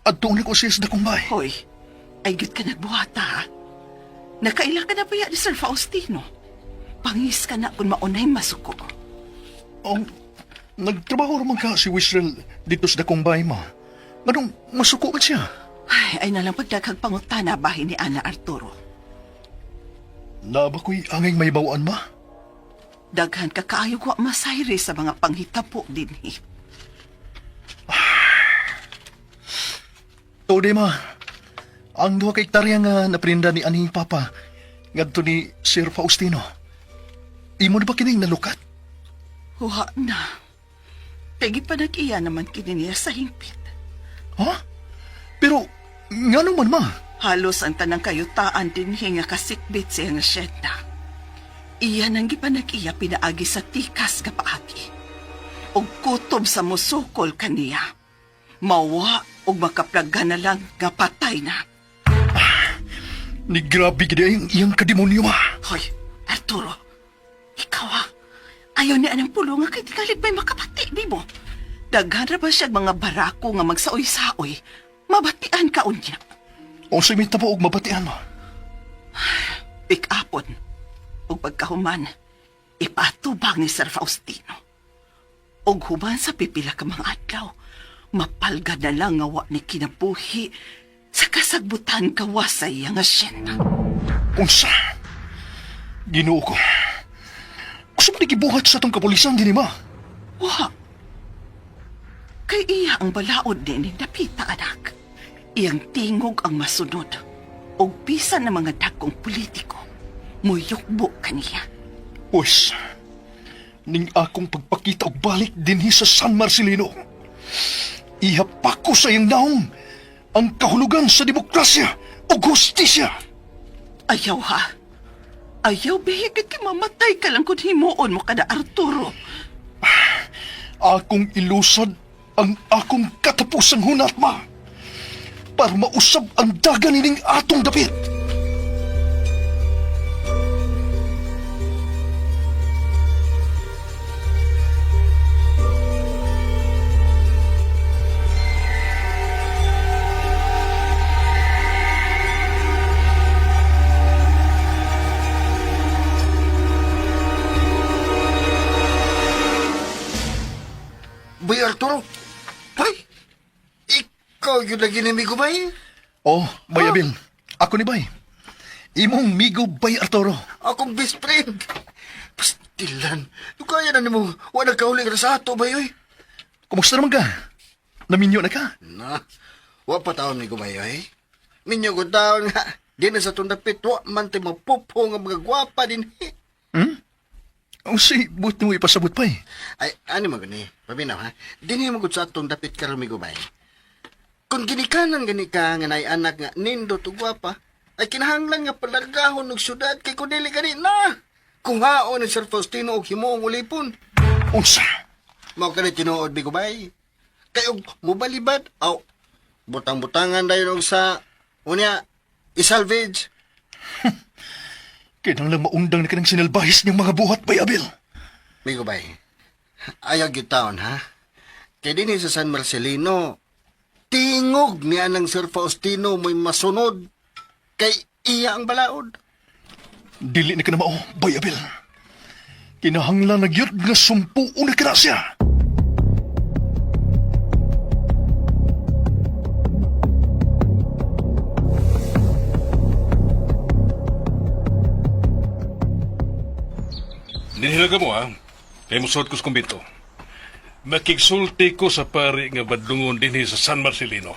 At doon ako siya sa dakong bahay. Hoy, ay gud ka nagbuhata ha? Nakaila ka na ba ya ni Sir Faustino? Pangis ka na kung maunay masuko. Oh, nagtrabaho raman ka si Wisrael dito sa dakong bahay, ma. Anong masuko man siya? Ay, ay nalang pagdaghag pangutana bahin ni Ana Arturo. Naba ko'y angay may bawaan, ma? Daghan ka kaayo wa masayri sa mga panghitabo dinhi. Tuod ma. Ang 2 ka hektarya nga naprinda ni anhing papa ngadto ni Sir Faustino. Imo na ba kining nalukat? Huha na. Kay gipanag-iya naman kini niya sa hingpit. Ha? Pero ngano man ma? Halos ang tanang kayutaan dinhi nga kasikbit siya nga syedna. Iya nang gipanag-iya pinaagi sa tikas nga paagi. Og kutob sa musukol kaniya. Mawa og makaplaga na lang nga patay na. Ni grabe gid ang iyang kademonyo ma. Hoy, Arturo, ikaw ha. Ayaw ni anang pulo nga kay tingalig may makabati, di mo. Daghan ra ba siya mga barako nga magsaoy-saoy? Mabatian ka unya. Unsay may tabo og mabatian mo? Pikapon, ug pagkahuman, ipatubang ni Sir Faustino. Ug human sa pipila ka mga adlaw, mapalga na lang nga wa ni kinabuhi sa kasagbutan gawas sa iyang asyenda. Unsa? Ginoo ko. Gusto mo gibuhat sa atong kapulisan dinhi ma? Wa. Kay iya ang balaod ni Napita, anak. Iyang tingog ang masunod. Og bisan ng mga dagkong politiko, muyukbo kaniya. Pwes, ning akong pagpakita og balik dinhi sa San Marcelino. Ihapak ko sa iyang naong ang kahulugan sa demokrasya ug hustisya. Ayaw ha. Ayaw, bihigit kay mamatay ka lang kung himuon mo kada Arturo. Akong ilusad ang akong katapusang hunat, ma. Para mausab ang dagan nining atong dapit. Boy Arturo, Bay, ikaw yun lagi ni Migo Bay? Oh, Bay Abil. Ako ni Bay. Imong migo Bay Arturo. Akong best friend. Pastilan, yung kaya na nimo, wala kauli ka sa ato, Bay, oy. Kumusta naman ka? Naminyo na ka? Na, wa pa taon ni Bay, oy. Minyo ko taon nga, di na sa tundapit, wa man tayo mapupo nga mga gwapa din. Hmm? Oh, si, buot mo ipasabot pa eh. Ay, ano man gani? Paminaw, ha? Dinhi mo gud sa atong dapit karon migo bay. Kung ginikanan gani ka nga naay anak nga nindot ug gwapa, ay kinahanglan nga palargahon og syudad kay kun dili gani na. Kung haon ni Sir Faustino og himuong ulipon. Unsa? Mao kani tinuod migo bay. Kay og mobalibad aw butang-butangan dayon og sa unya isalvage. Kinahanglan maundang na kanang sinalbahis niyang mga buhat, Bay Abil. Migo bay. Ayaw gyud taon ha. Kay dinhi sa San Marcelino, tingog niya ng Sir Faustino mo'y masunod kay iya ang balaod. Dili na ka na mao, Bay Abil. Kinahanglan na gyud nga sumpuon na ka na siya. Dinhilaga mo ha. Kay musuot ko sa kumbinto. Makigsulti ko sa pari nga badlungon dinhi sa San Marcelino.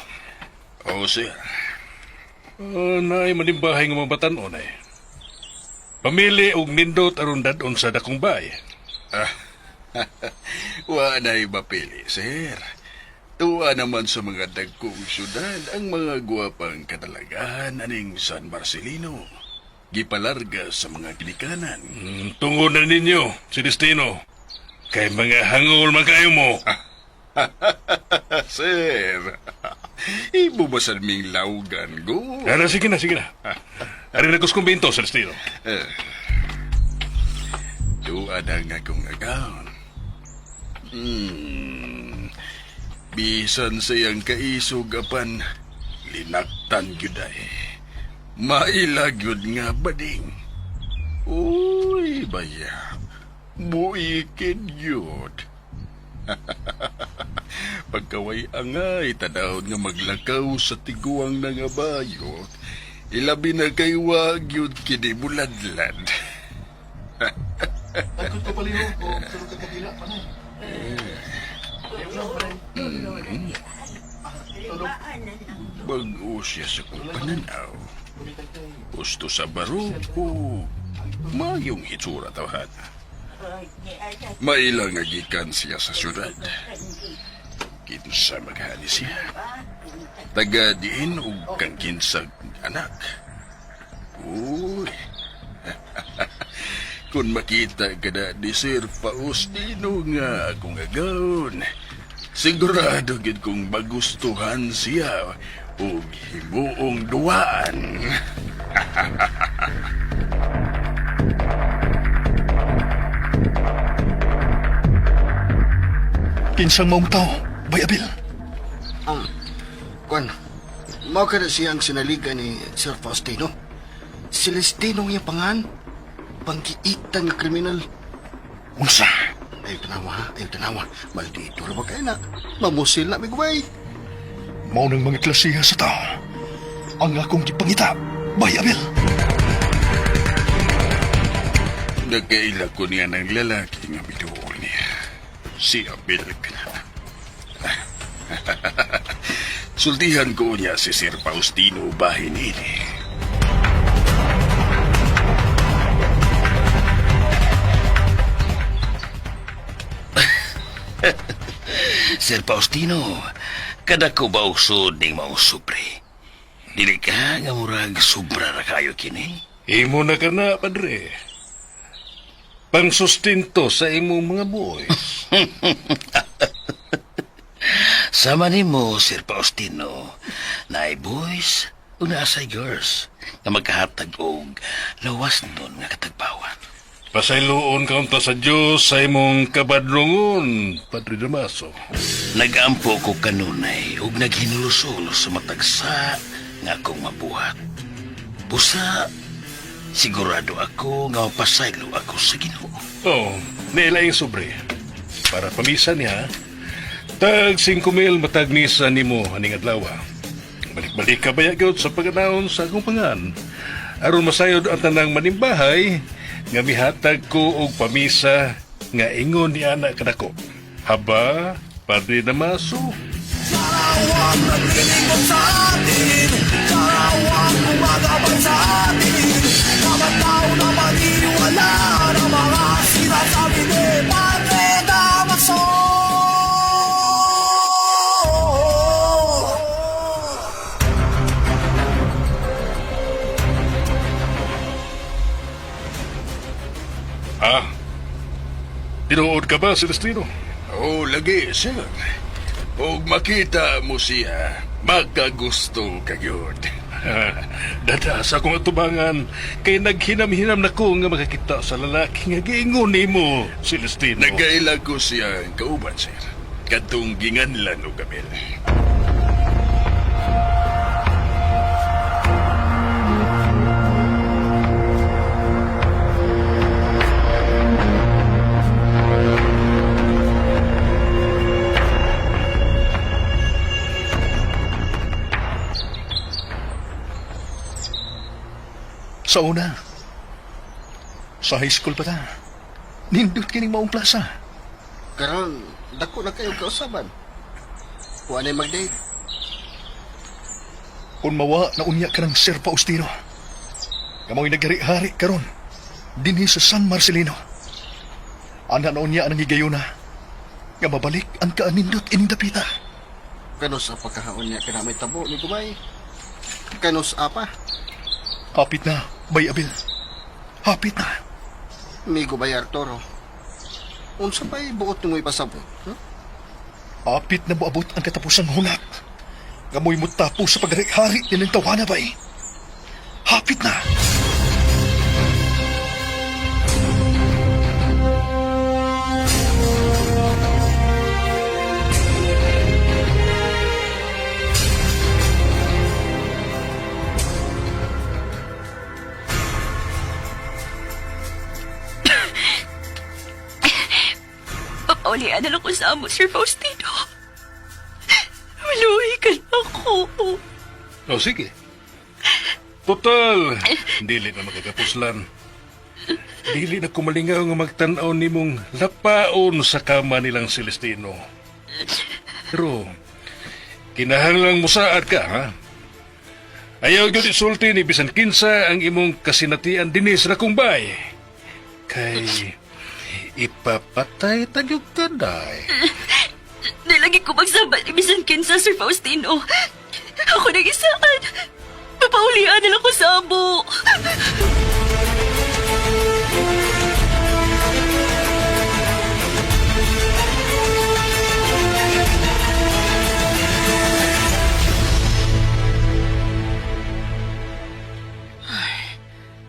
Oo, sir. Naay manimbahay nga mga batan-on ay. Pamili og nindot aron dad-on sa dakong bay. Wa na mapili, sir. Tuwa naman sa mga dagkong syudad ang mga gwapang kadalagan aning San Marcelino. Gipalarga sa mga ginikanan. Tungod na ninyo, si Destino. Kay mga hangol man kayo mo. Sir, ibubasan ming laugan go. Ara, sige na, sige na. Ari na ko sa kumbinto, Celestino. Eh, Tuwa na nga akong account. Bisan sa iyang kaisog apan, linaktan gyud ay. Maila gyud nga bading. Uy, baya. Buikin gyud. Pagkaway angay, tanawon nga maglakaw sa tiguang nga bayot. Ilabi na kay wag gyud kini buladlad. Takot ko palihog o sulod ka kabila pa na. Bag-o siya sa kong pananaw. Gusto sa baroko. Mayong hitsura tawhan. Mailang nagikan siya sa syudad. Kinsa maghani siya. Taga diin og kang kinsag anak. Uy. Kung makita ka na ni Sir Faustino nga akong agawon, sigurado gid kong magustuhan siya og himuong duwaan. Kinsang maong tao, Bay Abel. Ang, kuan, mao ka na siya ang sinaligan ni Sir Faustino. Celestino ang iyang pangan. Panggiitan nga kriminal. Unsa? Ayaw tanawa, ha? Ayaw tanawa. Maldito ra ba kayo na? Mamusil na, migway. Mao ng mga klasiha sa tao. Ang akong gipangita, Bay Abel. Nagkaila ko niya ng lalaki nga biduol niya. Si Abel ka na. Sultihan ko niya si Sir Faustino bahin ini. Sir Faustino, kada ko ba usod ning maong supre? Dili ka nga murag sobra ra kayo kini? Imo na ka na, padre. Pangsustento sa imong mga boys. Sama nimo, Sir Faustino, naay boys ug naasay girls nga magkahatag og lawas nun nga katagbawan. Pasayloon ka unta sa Dios sa imong kabadlongon, Padre Damaso. Nagampo ko kanunay ug naghinulos-ulos sa matagsa nga akong mabuhat. Busa, sigurado ako nga mapasaylo ako sa Ginoo. Oh, nilaing sobre. Para pamisa niya, tag 5 mil matag misa nimo aning adlaw. Balik-balik ka baya gyud sa paganaon sa akong pangan. Aron masayod ang tanang manimbahay nga mihatag ko og pamisa nga ingon ni ana kanako. Haba, Padre Damaso. Karawang naglilingkod sa atin, Karawang gumagabay sa atin, Dapat tao na maniniwala na mga sinasabi ni Padre Damaso. Ah, tinuod ka ba, Celestino? Oh, lagi, sir. Og makita mo siya, magkagusto ka gyud. Dada sa akong atubangan, kay naghinam-hinam na ko nga makakita sa lalaki nga giingon nimo, Celestino. Nagkaila ko siya ang kauban, sir. Katong ginganlan og Abel. Sa una, sa high school pa ta. Nindot kining maong plaza. Karon, dako na kayo kausaban. Kuha na mag-date. Kung mawa na unya ka ng Sir Faustino. Kamoy nagari-hari karon dinhi sa San Marcelino. Ana na unya ang higayuna. Nga mabalik ang kaanindot ining dapita. Kanus apa kahaon niya ka na may tabo ni Gumay? Kanus apa? Hapit na, Bay Abel. Hapit na. Mi Gumay Arturo. Unsa pa'y buot nimo ipasabot? Hmm? Hapit na moabot ang katapusang hulat. Nga mo'y mutapo sa paghari-hari nilang tawana bay. Hapit na. Papaulian na lang ko sa amo, Sir Faustino. Maluhi ka na ako. O sige. Total, dili na magkakapuslan. Dili na kumalingaw nga magtan-aw nimong lapaon sa kama nilang Celestino. Pero, kinahanglang musaad ka, ha? Ayaw gyud isulti ni bisan kinsa ang imong kasinatian dinhi sa Nakumbay. Kay ipapatay tagyog kaday. Nilagi ko magsabat ni bisan kinsa, Sir Faustino. Ako nag-isaan. Papaulian na lang ko sa amo.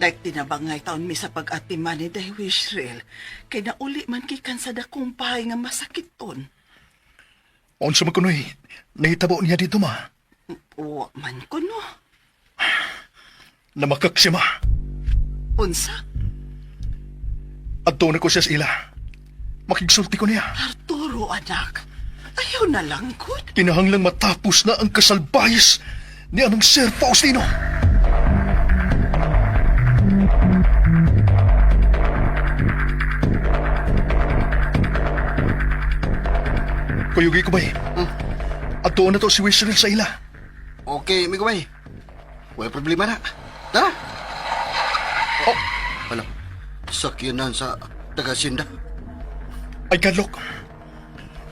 Daik tinabangay taon mi sa pag-atiman ni Day Wishril. Kay nauli man gikan sa dakong bahay nga masakiton. Unsa man kunoy nahitabo niya dito, ma? Wa man ko no. Namakak siya, ma. Unsa? Adto na ko siya sa ila. Makigsulti ko niya. Arturo, anak. Ayaw na lang, gud. Kinahanglang matapos na ang kasalbayes ni anang Sir Faustino. Kuyugi ko ba'y? Adto na to si Wisrel sa ila. Okay, amigo bay. Wala problema na. Tara! Oh! Hala, sakyanan sa taga-sinda. Ay, kadlok.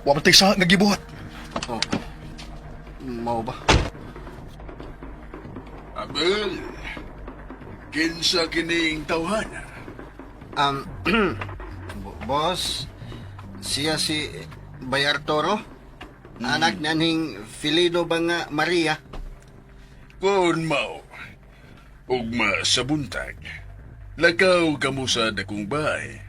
Wa man tay sa nga gibuhat. Oh. Mao ba? Abel, kinsa kining tawhana? Boss, siya si Bayar Toro. Anak naning Filido ba nga Maria? Kung mao, ugma sa buntag, lakaw kamo sa dakong bahay.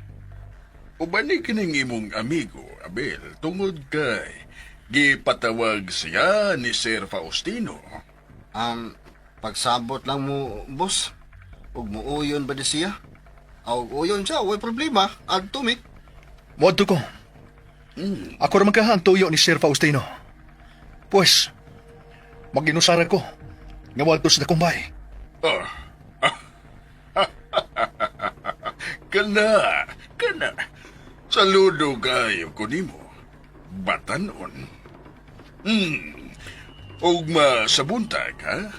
Uban ni kining imong amigo, Abel, tungod kay gipatawag siya ni Sir Faustino. Pagsabot lang mo, boss. Ug muuyon ba di siya? Aw, uyon siya, way problema. Adto mi. Moadto ko. Ako ra man kaha ang tuyo ni Sir Faustino. Pues, maginusara ko nga moadto sa dakong bahay. Oh. Kana, kana. Saludo kayo ko nimo. Batanon. Ugma sa buntag, ha?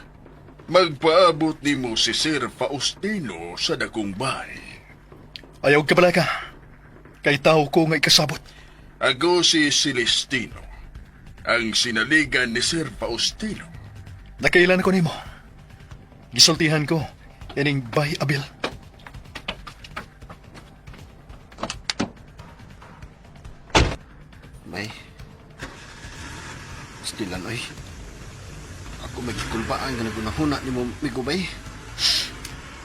Magpaabot nimo si Sir Faustino sa dakong bahay. Ayaw ka pala ka. Kay tao ko nga ikasabot. Ako si Celestino, ang sinaligan ni Sir Faustino. Nakailan ko nimo. Gisultihan ko ining Bay Abel. May. Stilan, oy. Ako may gikulbaan nga nagunahuna ni mo, migo bay.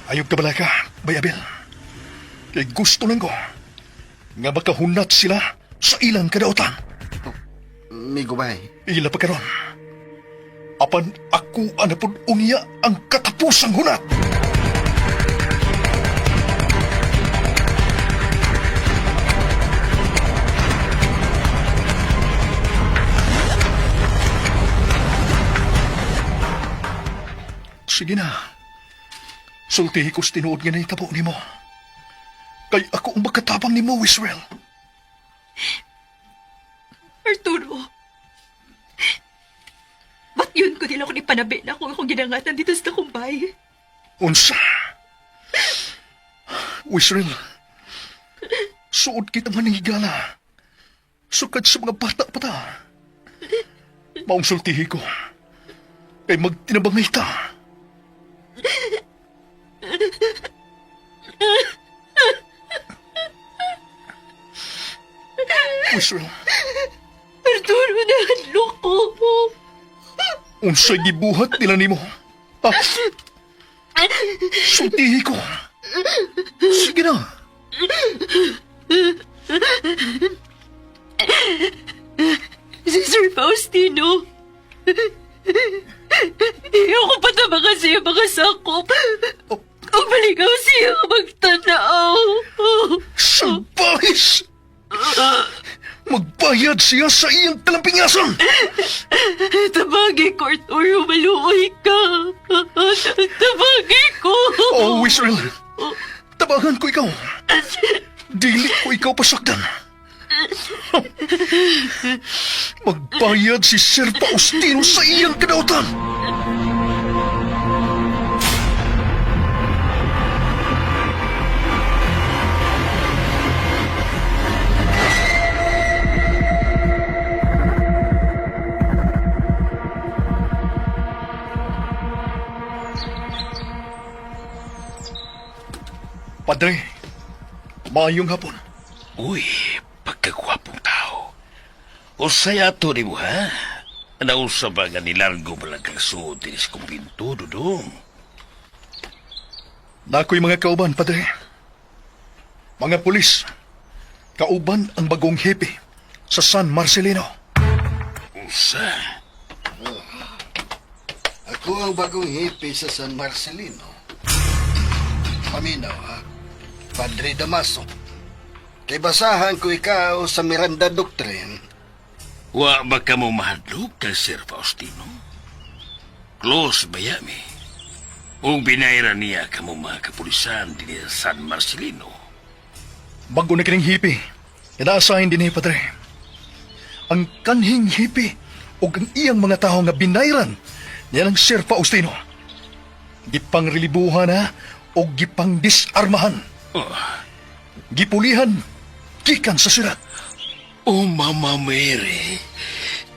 Ayaw ka bala ka, Bay Abel. Kay gusto lang ko nga makahunat sila sa ilang kadautan. Migo bay. Ila pa karon. Apan ako anapod unya ang katapusang hunat. Sige na. Sultihi ko sa tinuod nga nahitabo nimo. Kay ako ang makatabang nimo, Israel. Arturo, ba't yun ko nila ako ni panabi na kung akong ginangatan dito sa Takumbay? Unsa? Israel, suod kita maningigala. Sukad sa mga bata pa ta. Maong sultihi ko. Kay magtinabangay ta. Israel, Arturo, nahadlok ko. unsay gibuhat nila nimo? Ah, sultihi ko. Sige na. Si Sir Faustino. Ayoko pa naman kasi ang mga sakop. Ang baligaw siya magtanaw. Salbahis! Magbayad siya sa iyang kalampingasan! Tabagi ko, Arturo. Maluoy ka. Tabagi ko. Oh, Israel! Tabangan ko ikaw! Dili ko ikaw pasakdan. Magbayad si Sir Faustino sa iyang kadautan! Padre, maayong hapon. Uy, pagkagwapong tao. Usay ato ni mo, ha? Nausa ba nga nilargo mo lang kang suod din sa kumbinto, Dudong? Nako'y mga kauban, Padre. Mga pulis, kauban ang bagong hepe sa San Marcelino. Unsa? Oh. Ako ang bagong hippie sa San Marcelino. Paminaw, ha? Padre Damaso. Kay basahan ko ikaw sa Miranda Doctrine. Wa ba ka mo mahadlok kay Sir Faustino? Close ba yami? Ug binayra niya kamo mga kapulisan dinhi sa San Marcelino. Bago na kining hippie. Inaasahin din eh, padre. Ang kanhing hippie o ang iyang mga tao nga binayran niya ng Sir Faustino. Gipang relibuhan na o gipang disarmahan. Oh. Gipulihan gikan sa syudad. Oh, Mama Mary!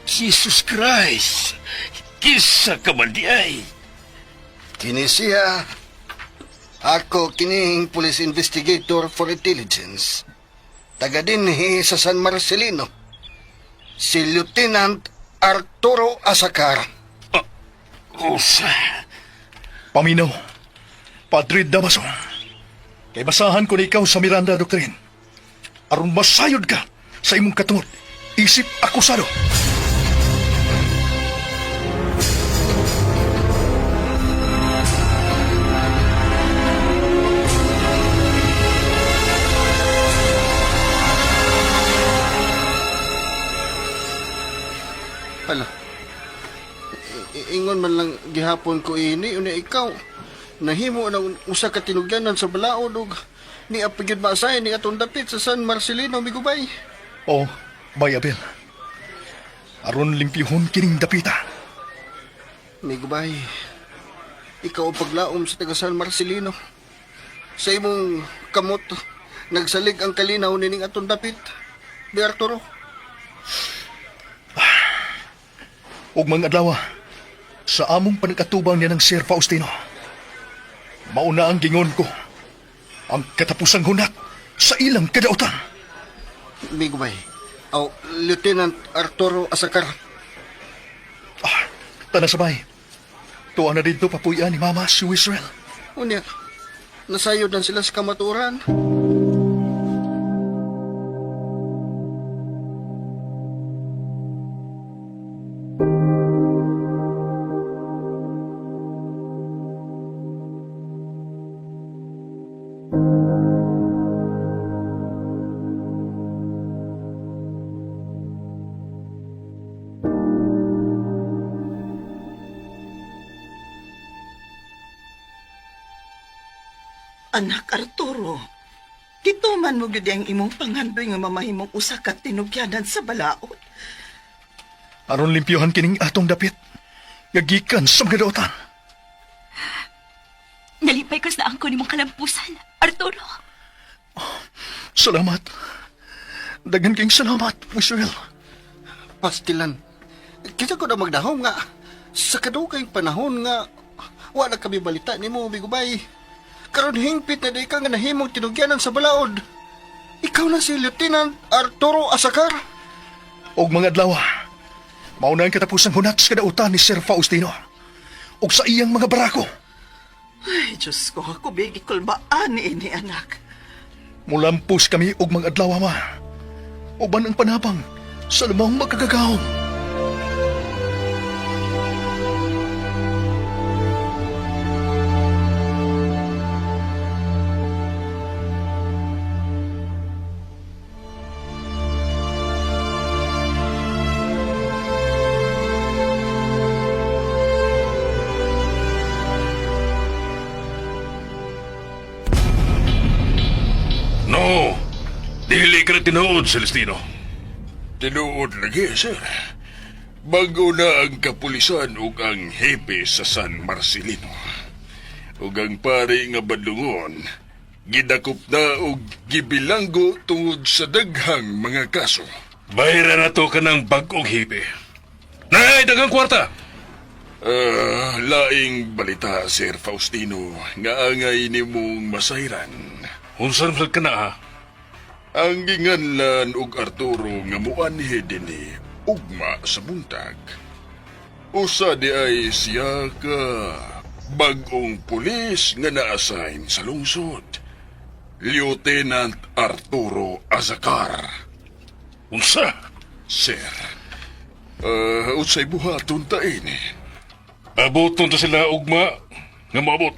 Jesus Christ! Kisa ka man di ay! Kini siya. Ako kining police investigator for intelligence. Taga dinhi sa San Marcelino. Si Lieutenant Arturo Asacar. Usa! Paminaw, Padre Damaso, kay basahan ko na ikaw sa Miranda Doctrine. Aron masayod ka sa imong katungod, isip akusado. Hala. Ingon man lang gihapon ko ini unya ikaw. Nahimo na usa ka tinugyanan sa balaod ug ni apigid maasay ni atong dapit sa San Marcelino Migubay. Oh, Bay Abel. Aron limpyuhon kining dapita. Migubay. Ikaw ang paglaom sa taga San Marcelino. Sa imong kamot nagsalig ang kalinaw nining atong dapit. Di Arturo. Ug mga adlaw, sa among panagkatubang niya ng Sir Faustino. Mauna ang gingon ko, ang katapusang hunat sa ilang kadautan. Migubay. Oh, Lieutenant Arturo Asacar. Tanasabay, tuwa na dito papuyan ni Mama si Israel. Unya, nasayod na sila sa kamaturan. Anak Arturo, gituman mo gyud ang imong pangandoy nga mamahimong usa ka tinugyanan sa balaod. Aron limpyuhan kining atong dapit, gagikan sa mga dautan. Nalipay ko sa angko nimong kalampusan, Arturo. Salamat. Daghan kayong salamat, Israel. Pastilan. Kita ko na magdahom nga. Sa kadugay panahon nga, wala kami balita nimo, Bigubay. Karon hingpit na di ka nga nahimong tinugyanan sa balaod. Ikaw na si Lieutenant Arturo Asacar. Og mga adlaw, mauna ang katapusang hunat sa kadautan ni Sir Faustino. Og sa iyang mga barako, Ay, Diyos ko, ako bigi kulbaan ni ini anak. mulampos kami og mga adlaw, ma. Uban ang panabang sa lumang magkagagawom. No! Dili ka na tinuod, Celestino. Tinuod lagi, sir. Bago na ang kapulisan ug ang hepe sa San Marcelino. Ug ang pare nga badlungon, gidakop na og gibilanggo tungod sa daghang mga kaso. Bayra na to ka ng bag-ong hipi. Nay, daghang kwarta! Ah, laing balita, Sir Faustino, nga angay nimong masayran. Unsan sad ka na, ha? Ang ginganlan og Arturo nga muanhi dinhi ugma sa buntag. Usa di ay siya ka bag-ong pulis nga na-assign sa lungsod. Lieutenant Arturo Azacar. Unsa? Sir, Unsay buhaton ta ini? Abuton ta sila ugma nga moabot.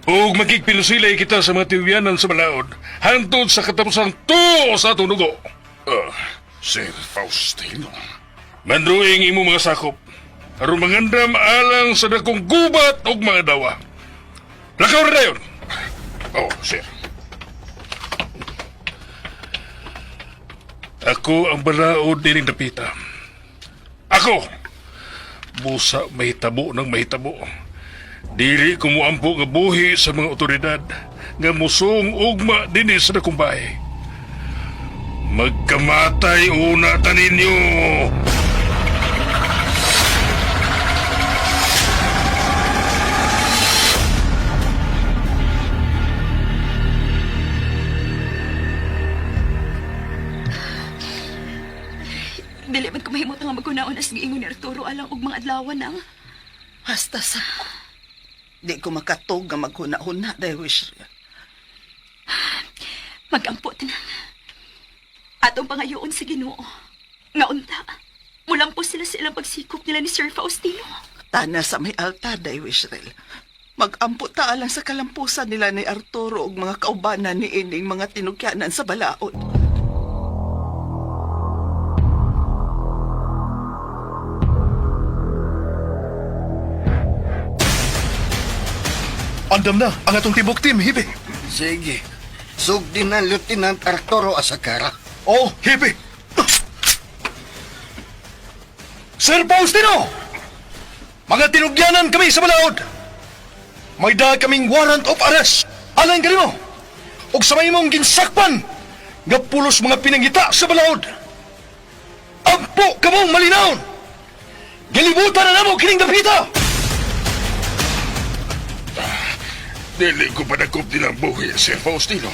Ug magkigpilusilay kita sa mga tiwiyanan sa balaod hantod sa katapusang tuo sa atong dugo. Sir Faustino. Manduing imo mga sakop aron mangandam alang sa dakong gubat ug mga dawa. Lakaw ra dayon. Oh, sir. Ako ang balaod dining dapita. Ako! Busa mahitabo ng mahitabo. Dili ko moampo nga buhi sa mga otoridad nga musong ugma dinhi sa dakong bahay. Magkamatay una ta ninyo! Dili man ko mahimutang nga magkunaon as giingon ni Arturo alang og mga adlawan nang. Hasta sa ko. Di ko makatog nga maghuna-huna dahil wish. Magampo tinang. Atong pangayoon sa Ginoo. Nga unta. Mulampo sila sa ilang pagsikop nila ni Sir Faustino. Tana sa may altar dahil Wishrel. Magampo ta alang sa kalampusan nila ni Arturo ug mga kaubanan ni ining mga tinugyanan sa balaod. Andam na ang atong tibok team, Hibe. Sige. Sugdi na Lieutenant Arturo Asakara. Oh, Hibe. Sir Faustino! Mga tinugyanan kami sa balaod. May daha kaming warrant of arrest. Alang kanimo. Og sa may mong ginsakpan nga pulos mga pinangita sa balaod. Ampo kamong malinawon. Gilibutan na namo kining dapita. Dili ko panakop din ang buhi, Sir Faustino.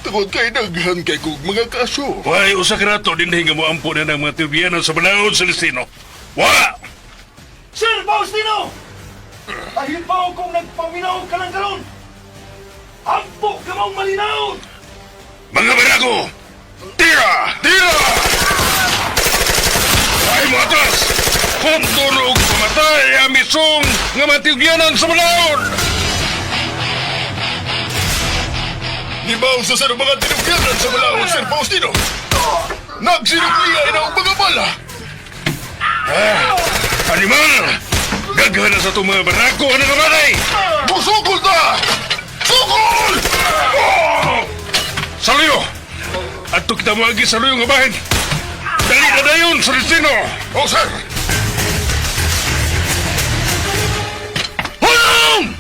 Tungod kay daghan kay kog mga kaso. Way, usa ka rato din nga moampo na ng mga tiwiyanan sa balaod, Celestino. Wa! Sir Faustino! Ahibaw kong nagpaminaw ka lang karon. Ampo kamong malinawon. Mga barako! Tira! Tira! Ay mo atras! Kung og pamatay ang misong nga mga tiwiyanan sa balaod! Nibaw sa sa mga tinugyanan sa balaod, Sir Faustino. Nagsinukliya na ang mga bala. Ah, animal! Gagana sa itong mga barako ang nangamatay! Musukol ta! Sukol! Oh! Saluyo! Adto kita moagi sa luyo nga bahin. Dali na dayon, Celestino! Oh, sir! Hunong!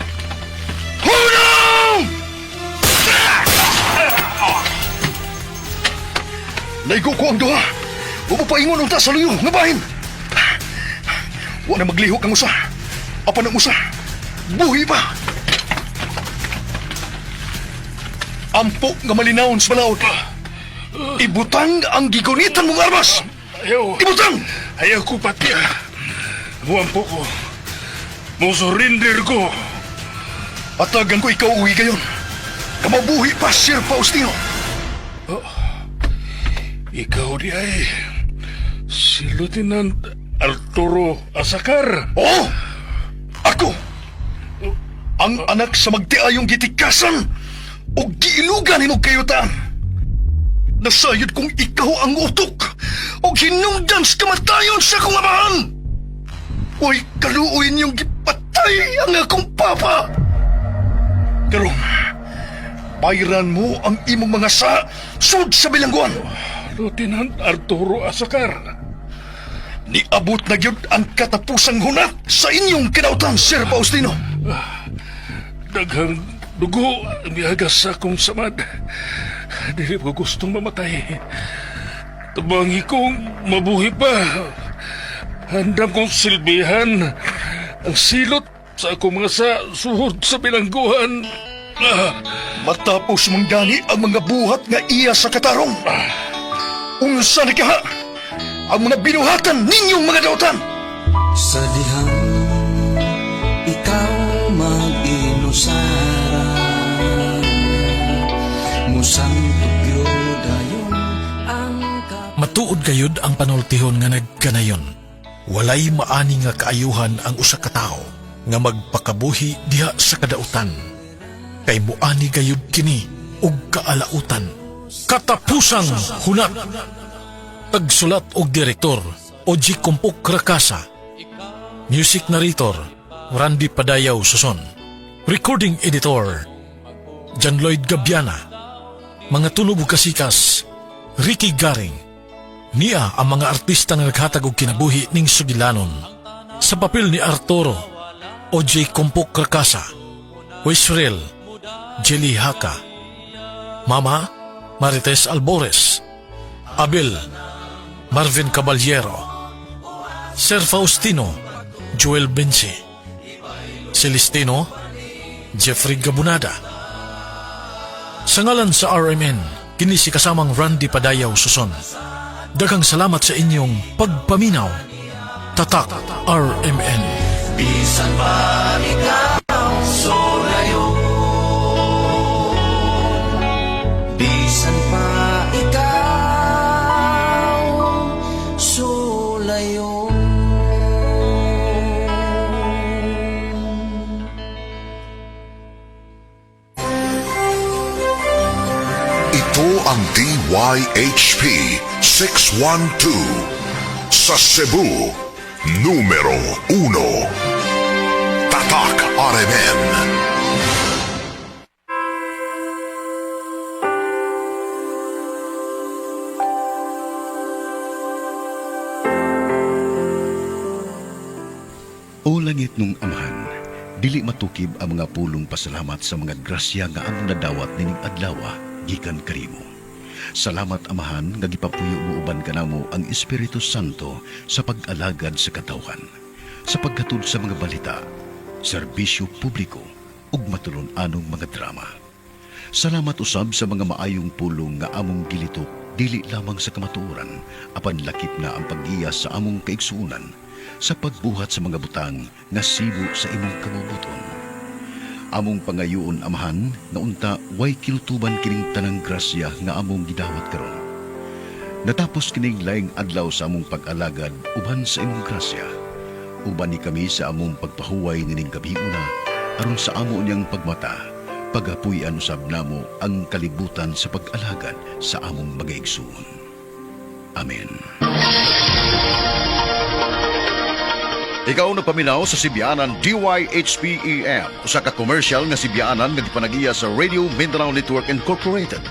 Hunong! Naigo ko ang duha. Wa mo paingon unta sa luyo nga bahin. Wa na maglihok ang usa. Apan ang usa. Buhi pa. Ampo nga malinawon sa balaod. Ibutang ang gigunitan mong armas. Ayaw. Ibutang! Ayaw ko pati. Muampo ko. Musurrender ko. Atagan ko ikaw uwi gayon. Kamabuhi pa, Sir Faustino. Oh, ikaw di ay si Lieutenant Arturo Asakar. Oo! Ako! Ang anak sa magtiayong gitikasan o giilugan imong kayutaan. Nasayod kong ikaw ang utok o hinungdan sa kamatayon sa akong amahan. Uy, kaluoy niyong gipatay ang akong papa. Karon, bayran mo ang imong mga sa sud sa bilangguan. Lieutenant Arturo Asakar. Niabot na gyud ang katapusang hunat sa inyong kinautan, Sir Faustino. Daghang dugo ang mihagas sa akong samad. Dili ko gustong mamatay. Tabangi kong mabuhi pa. Handam kong silbihan ang silot sa akong mga sa suhod sa bilangguhan. Matapos mong gani ang mga buhat nga iya sa katarong. Unsa ni kaha ang mga binuhatan ninyong mga dautan. Sa dihang ikaw mag-inusara, musang tugyo dayon ang. Tuod gayud ang panultihon nga nagkanayon. Walay maani nga kaayuhan ang usa ka tawo nga magpakabuhi diha sa kadautan. Kay muani gayud kini og kaalautan. Katapusang Hunat. Tagsulat og direktor Oji Kumpok Rakasa. Music narrator Randy Padayaw Suson. Recording editor John Lloyd Gabiana. Mga tunog ug kasikas Ricky Garing. Niya ang mga artista nga naghatag og kinabuhi ning sugilanon. Sa papel ni Arturo, OJ Kumpok Rakasa, Wisrel, Jelly Haka, Mama, Marites Albores, Abel, Marvin Caballero, Sir Faustino, Joel Bensi, Celestino, Jeffrey Gabunada. Sa ngalan sa RMN, kini si kasamang Randy Padayaw Suson. Daghang salamat sa inyong pagpaminaw. Tatak RMN. Bisan pa ikaw solayo, bisan pa ikaw solayo. Ito ang DYHP 612 sa Cebu, numero 1. Tatak RMN. O langit nung amahan, dili matukib ang mga pulong pasalamat sa mga grasya nga among nadawat nining adlawa gikan kanimo. Salamat Amahan nga gipapuyo mo uban kanamo ang Espiritu Santo sa pag-alagad sa katawhan, sa paghatod sa mga balita, serbisyo publiko ug matulon-anong mga drama. Salamat usab sa mga maayong pulong nga among gilitok dili lamang sa kamatuoran apan lakip na ang paggiya sa among kaigsuonan sa pagbuhat sa mga butang nga sibo sa imong kabubuton. Among pangayoon Amahan nga unta way kinutuban kining tanang grasya nga among gidawat karon. Natapos kining laing adlaw sa among pag-alagad uban sa imong grasya. Uban ni kami sa among pagpahuway nining gabiuna aron sa amo niyang pagmata, pagapuy-an usab namo ang kalibutan sa pag-alagad sa among mga igsuon. Amen. Ikaw na paminaw sa Sibianan DYHPEM, usa ka commercial nga Sibianan nga gipanagiya sa Radio Mindanao Network Incorporated.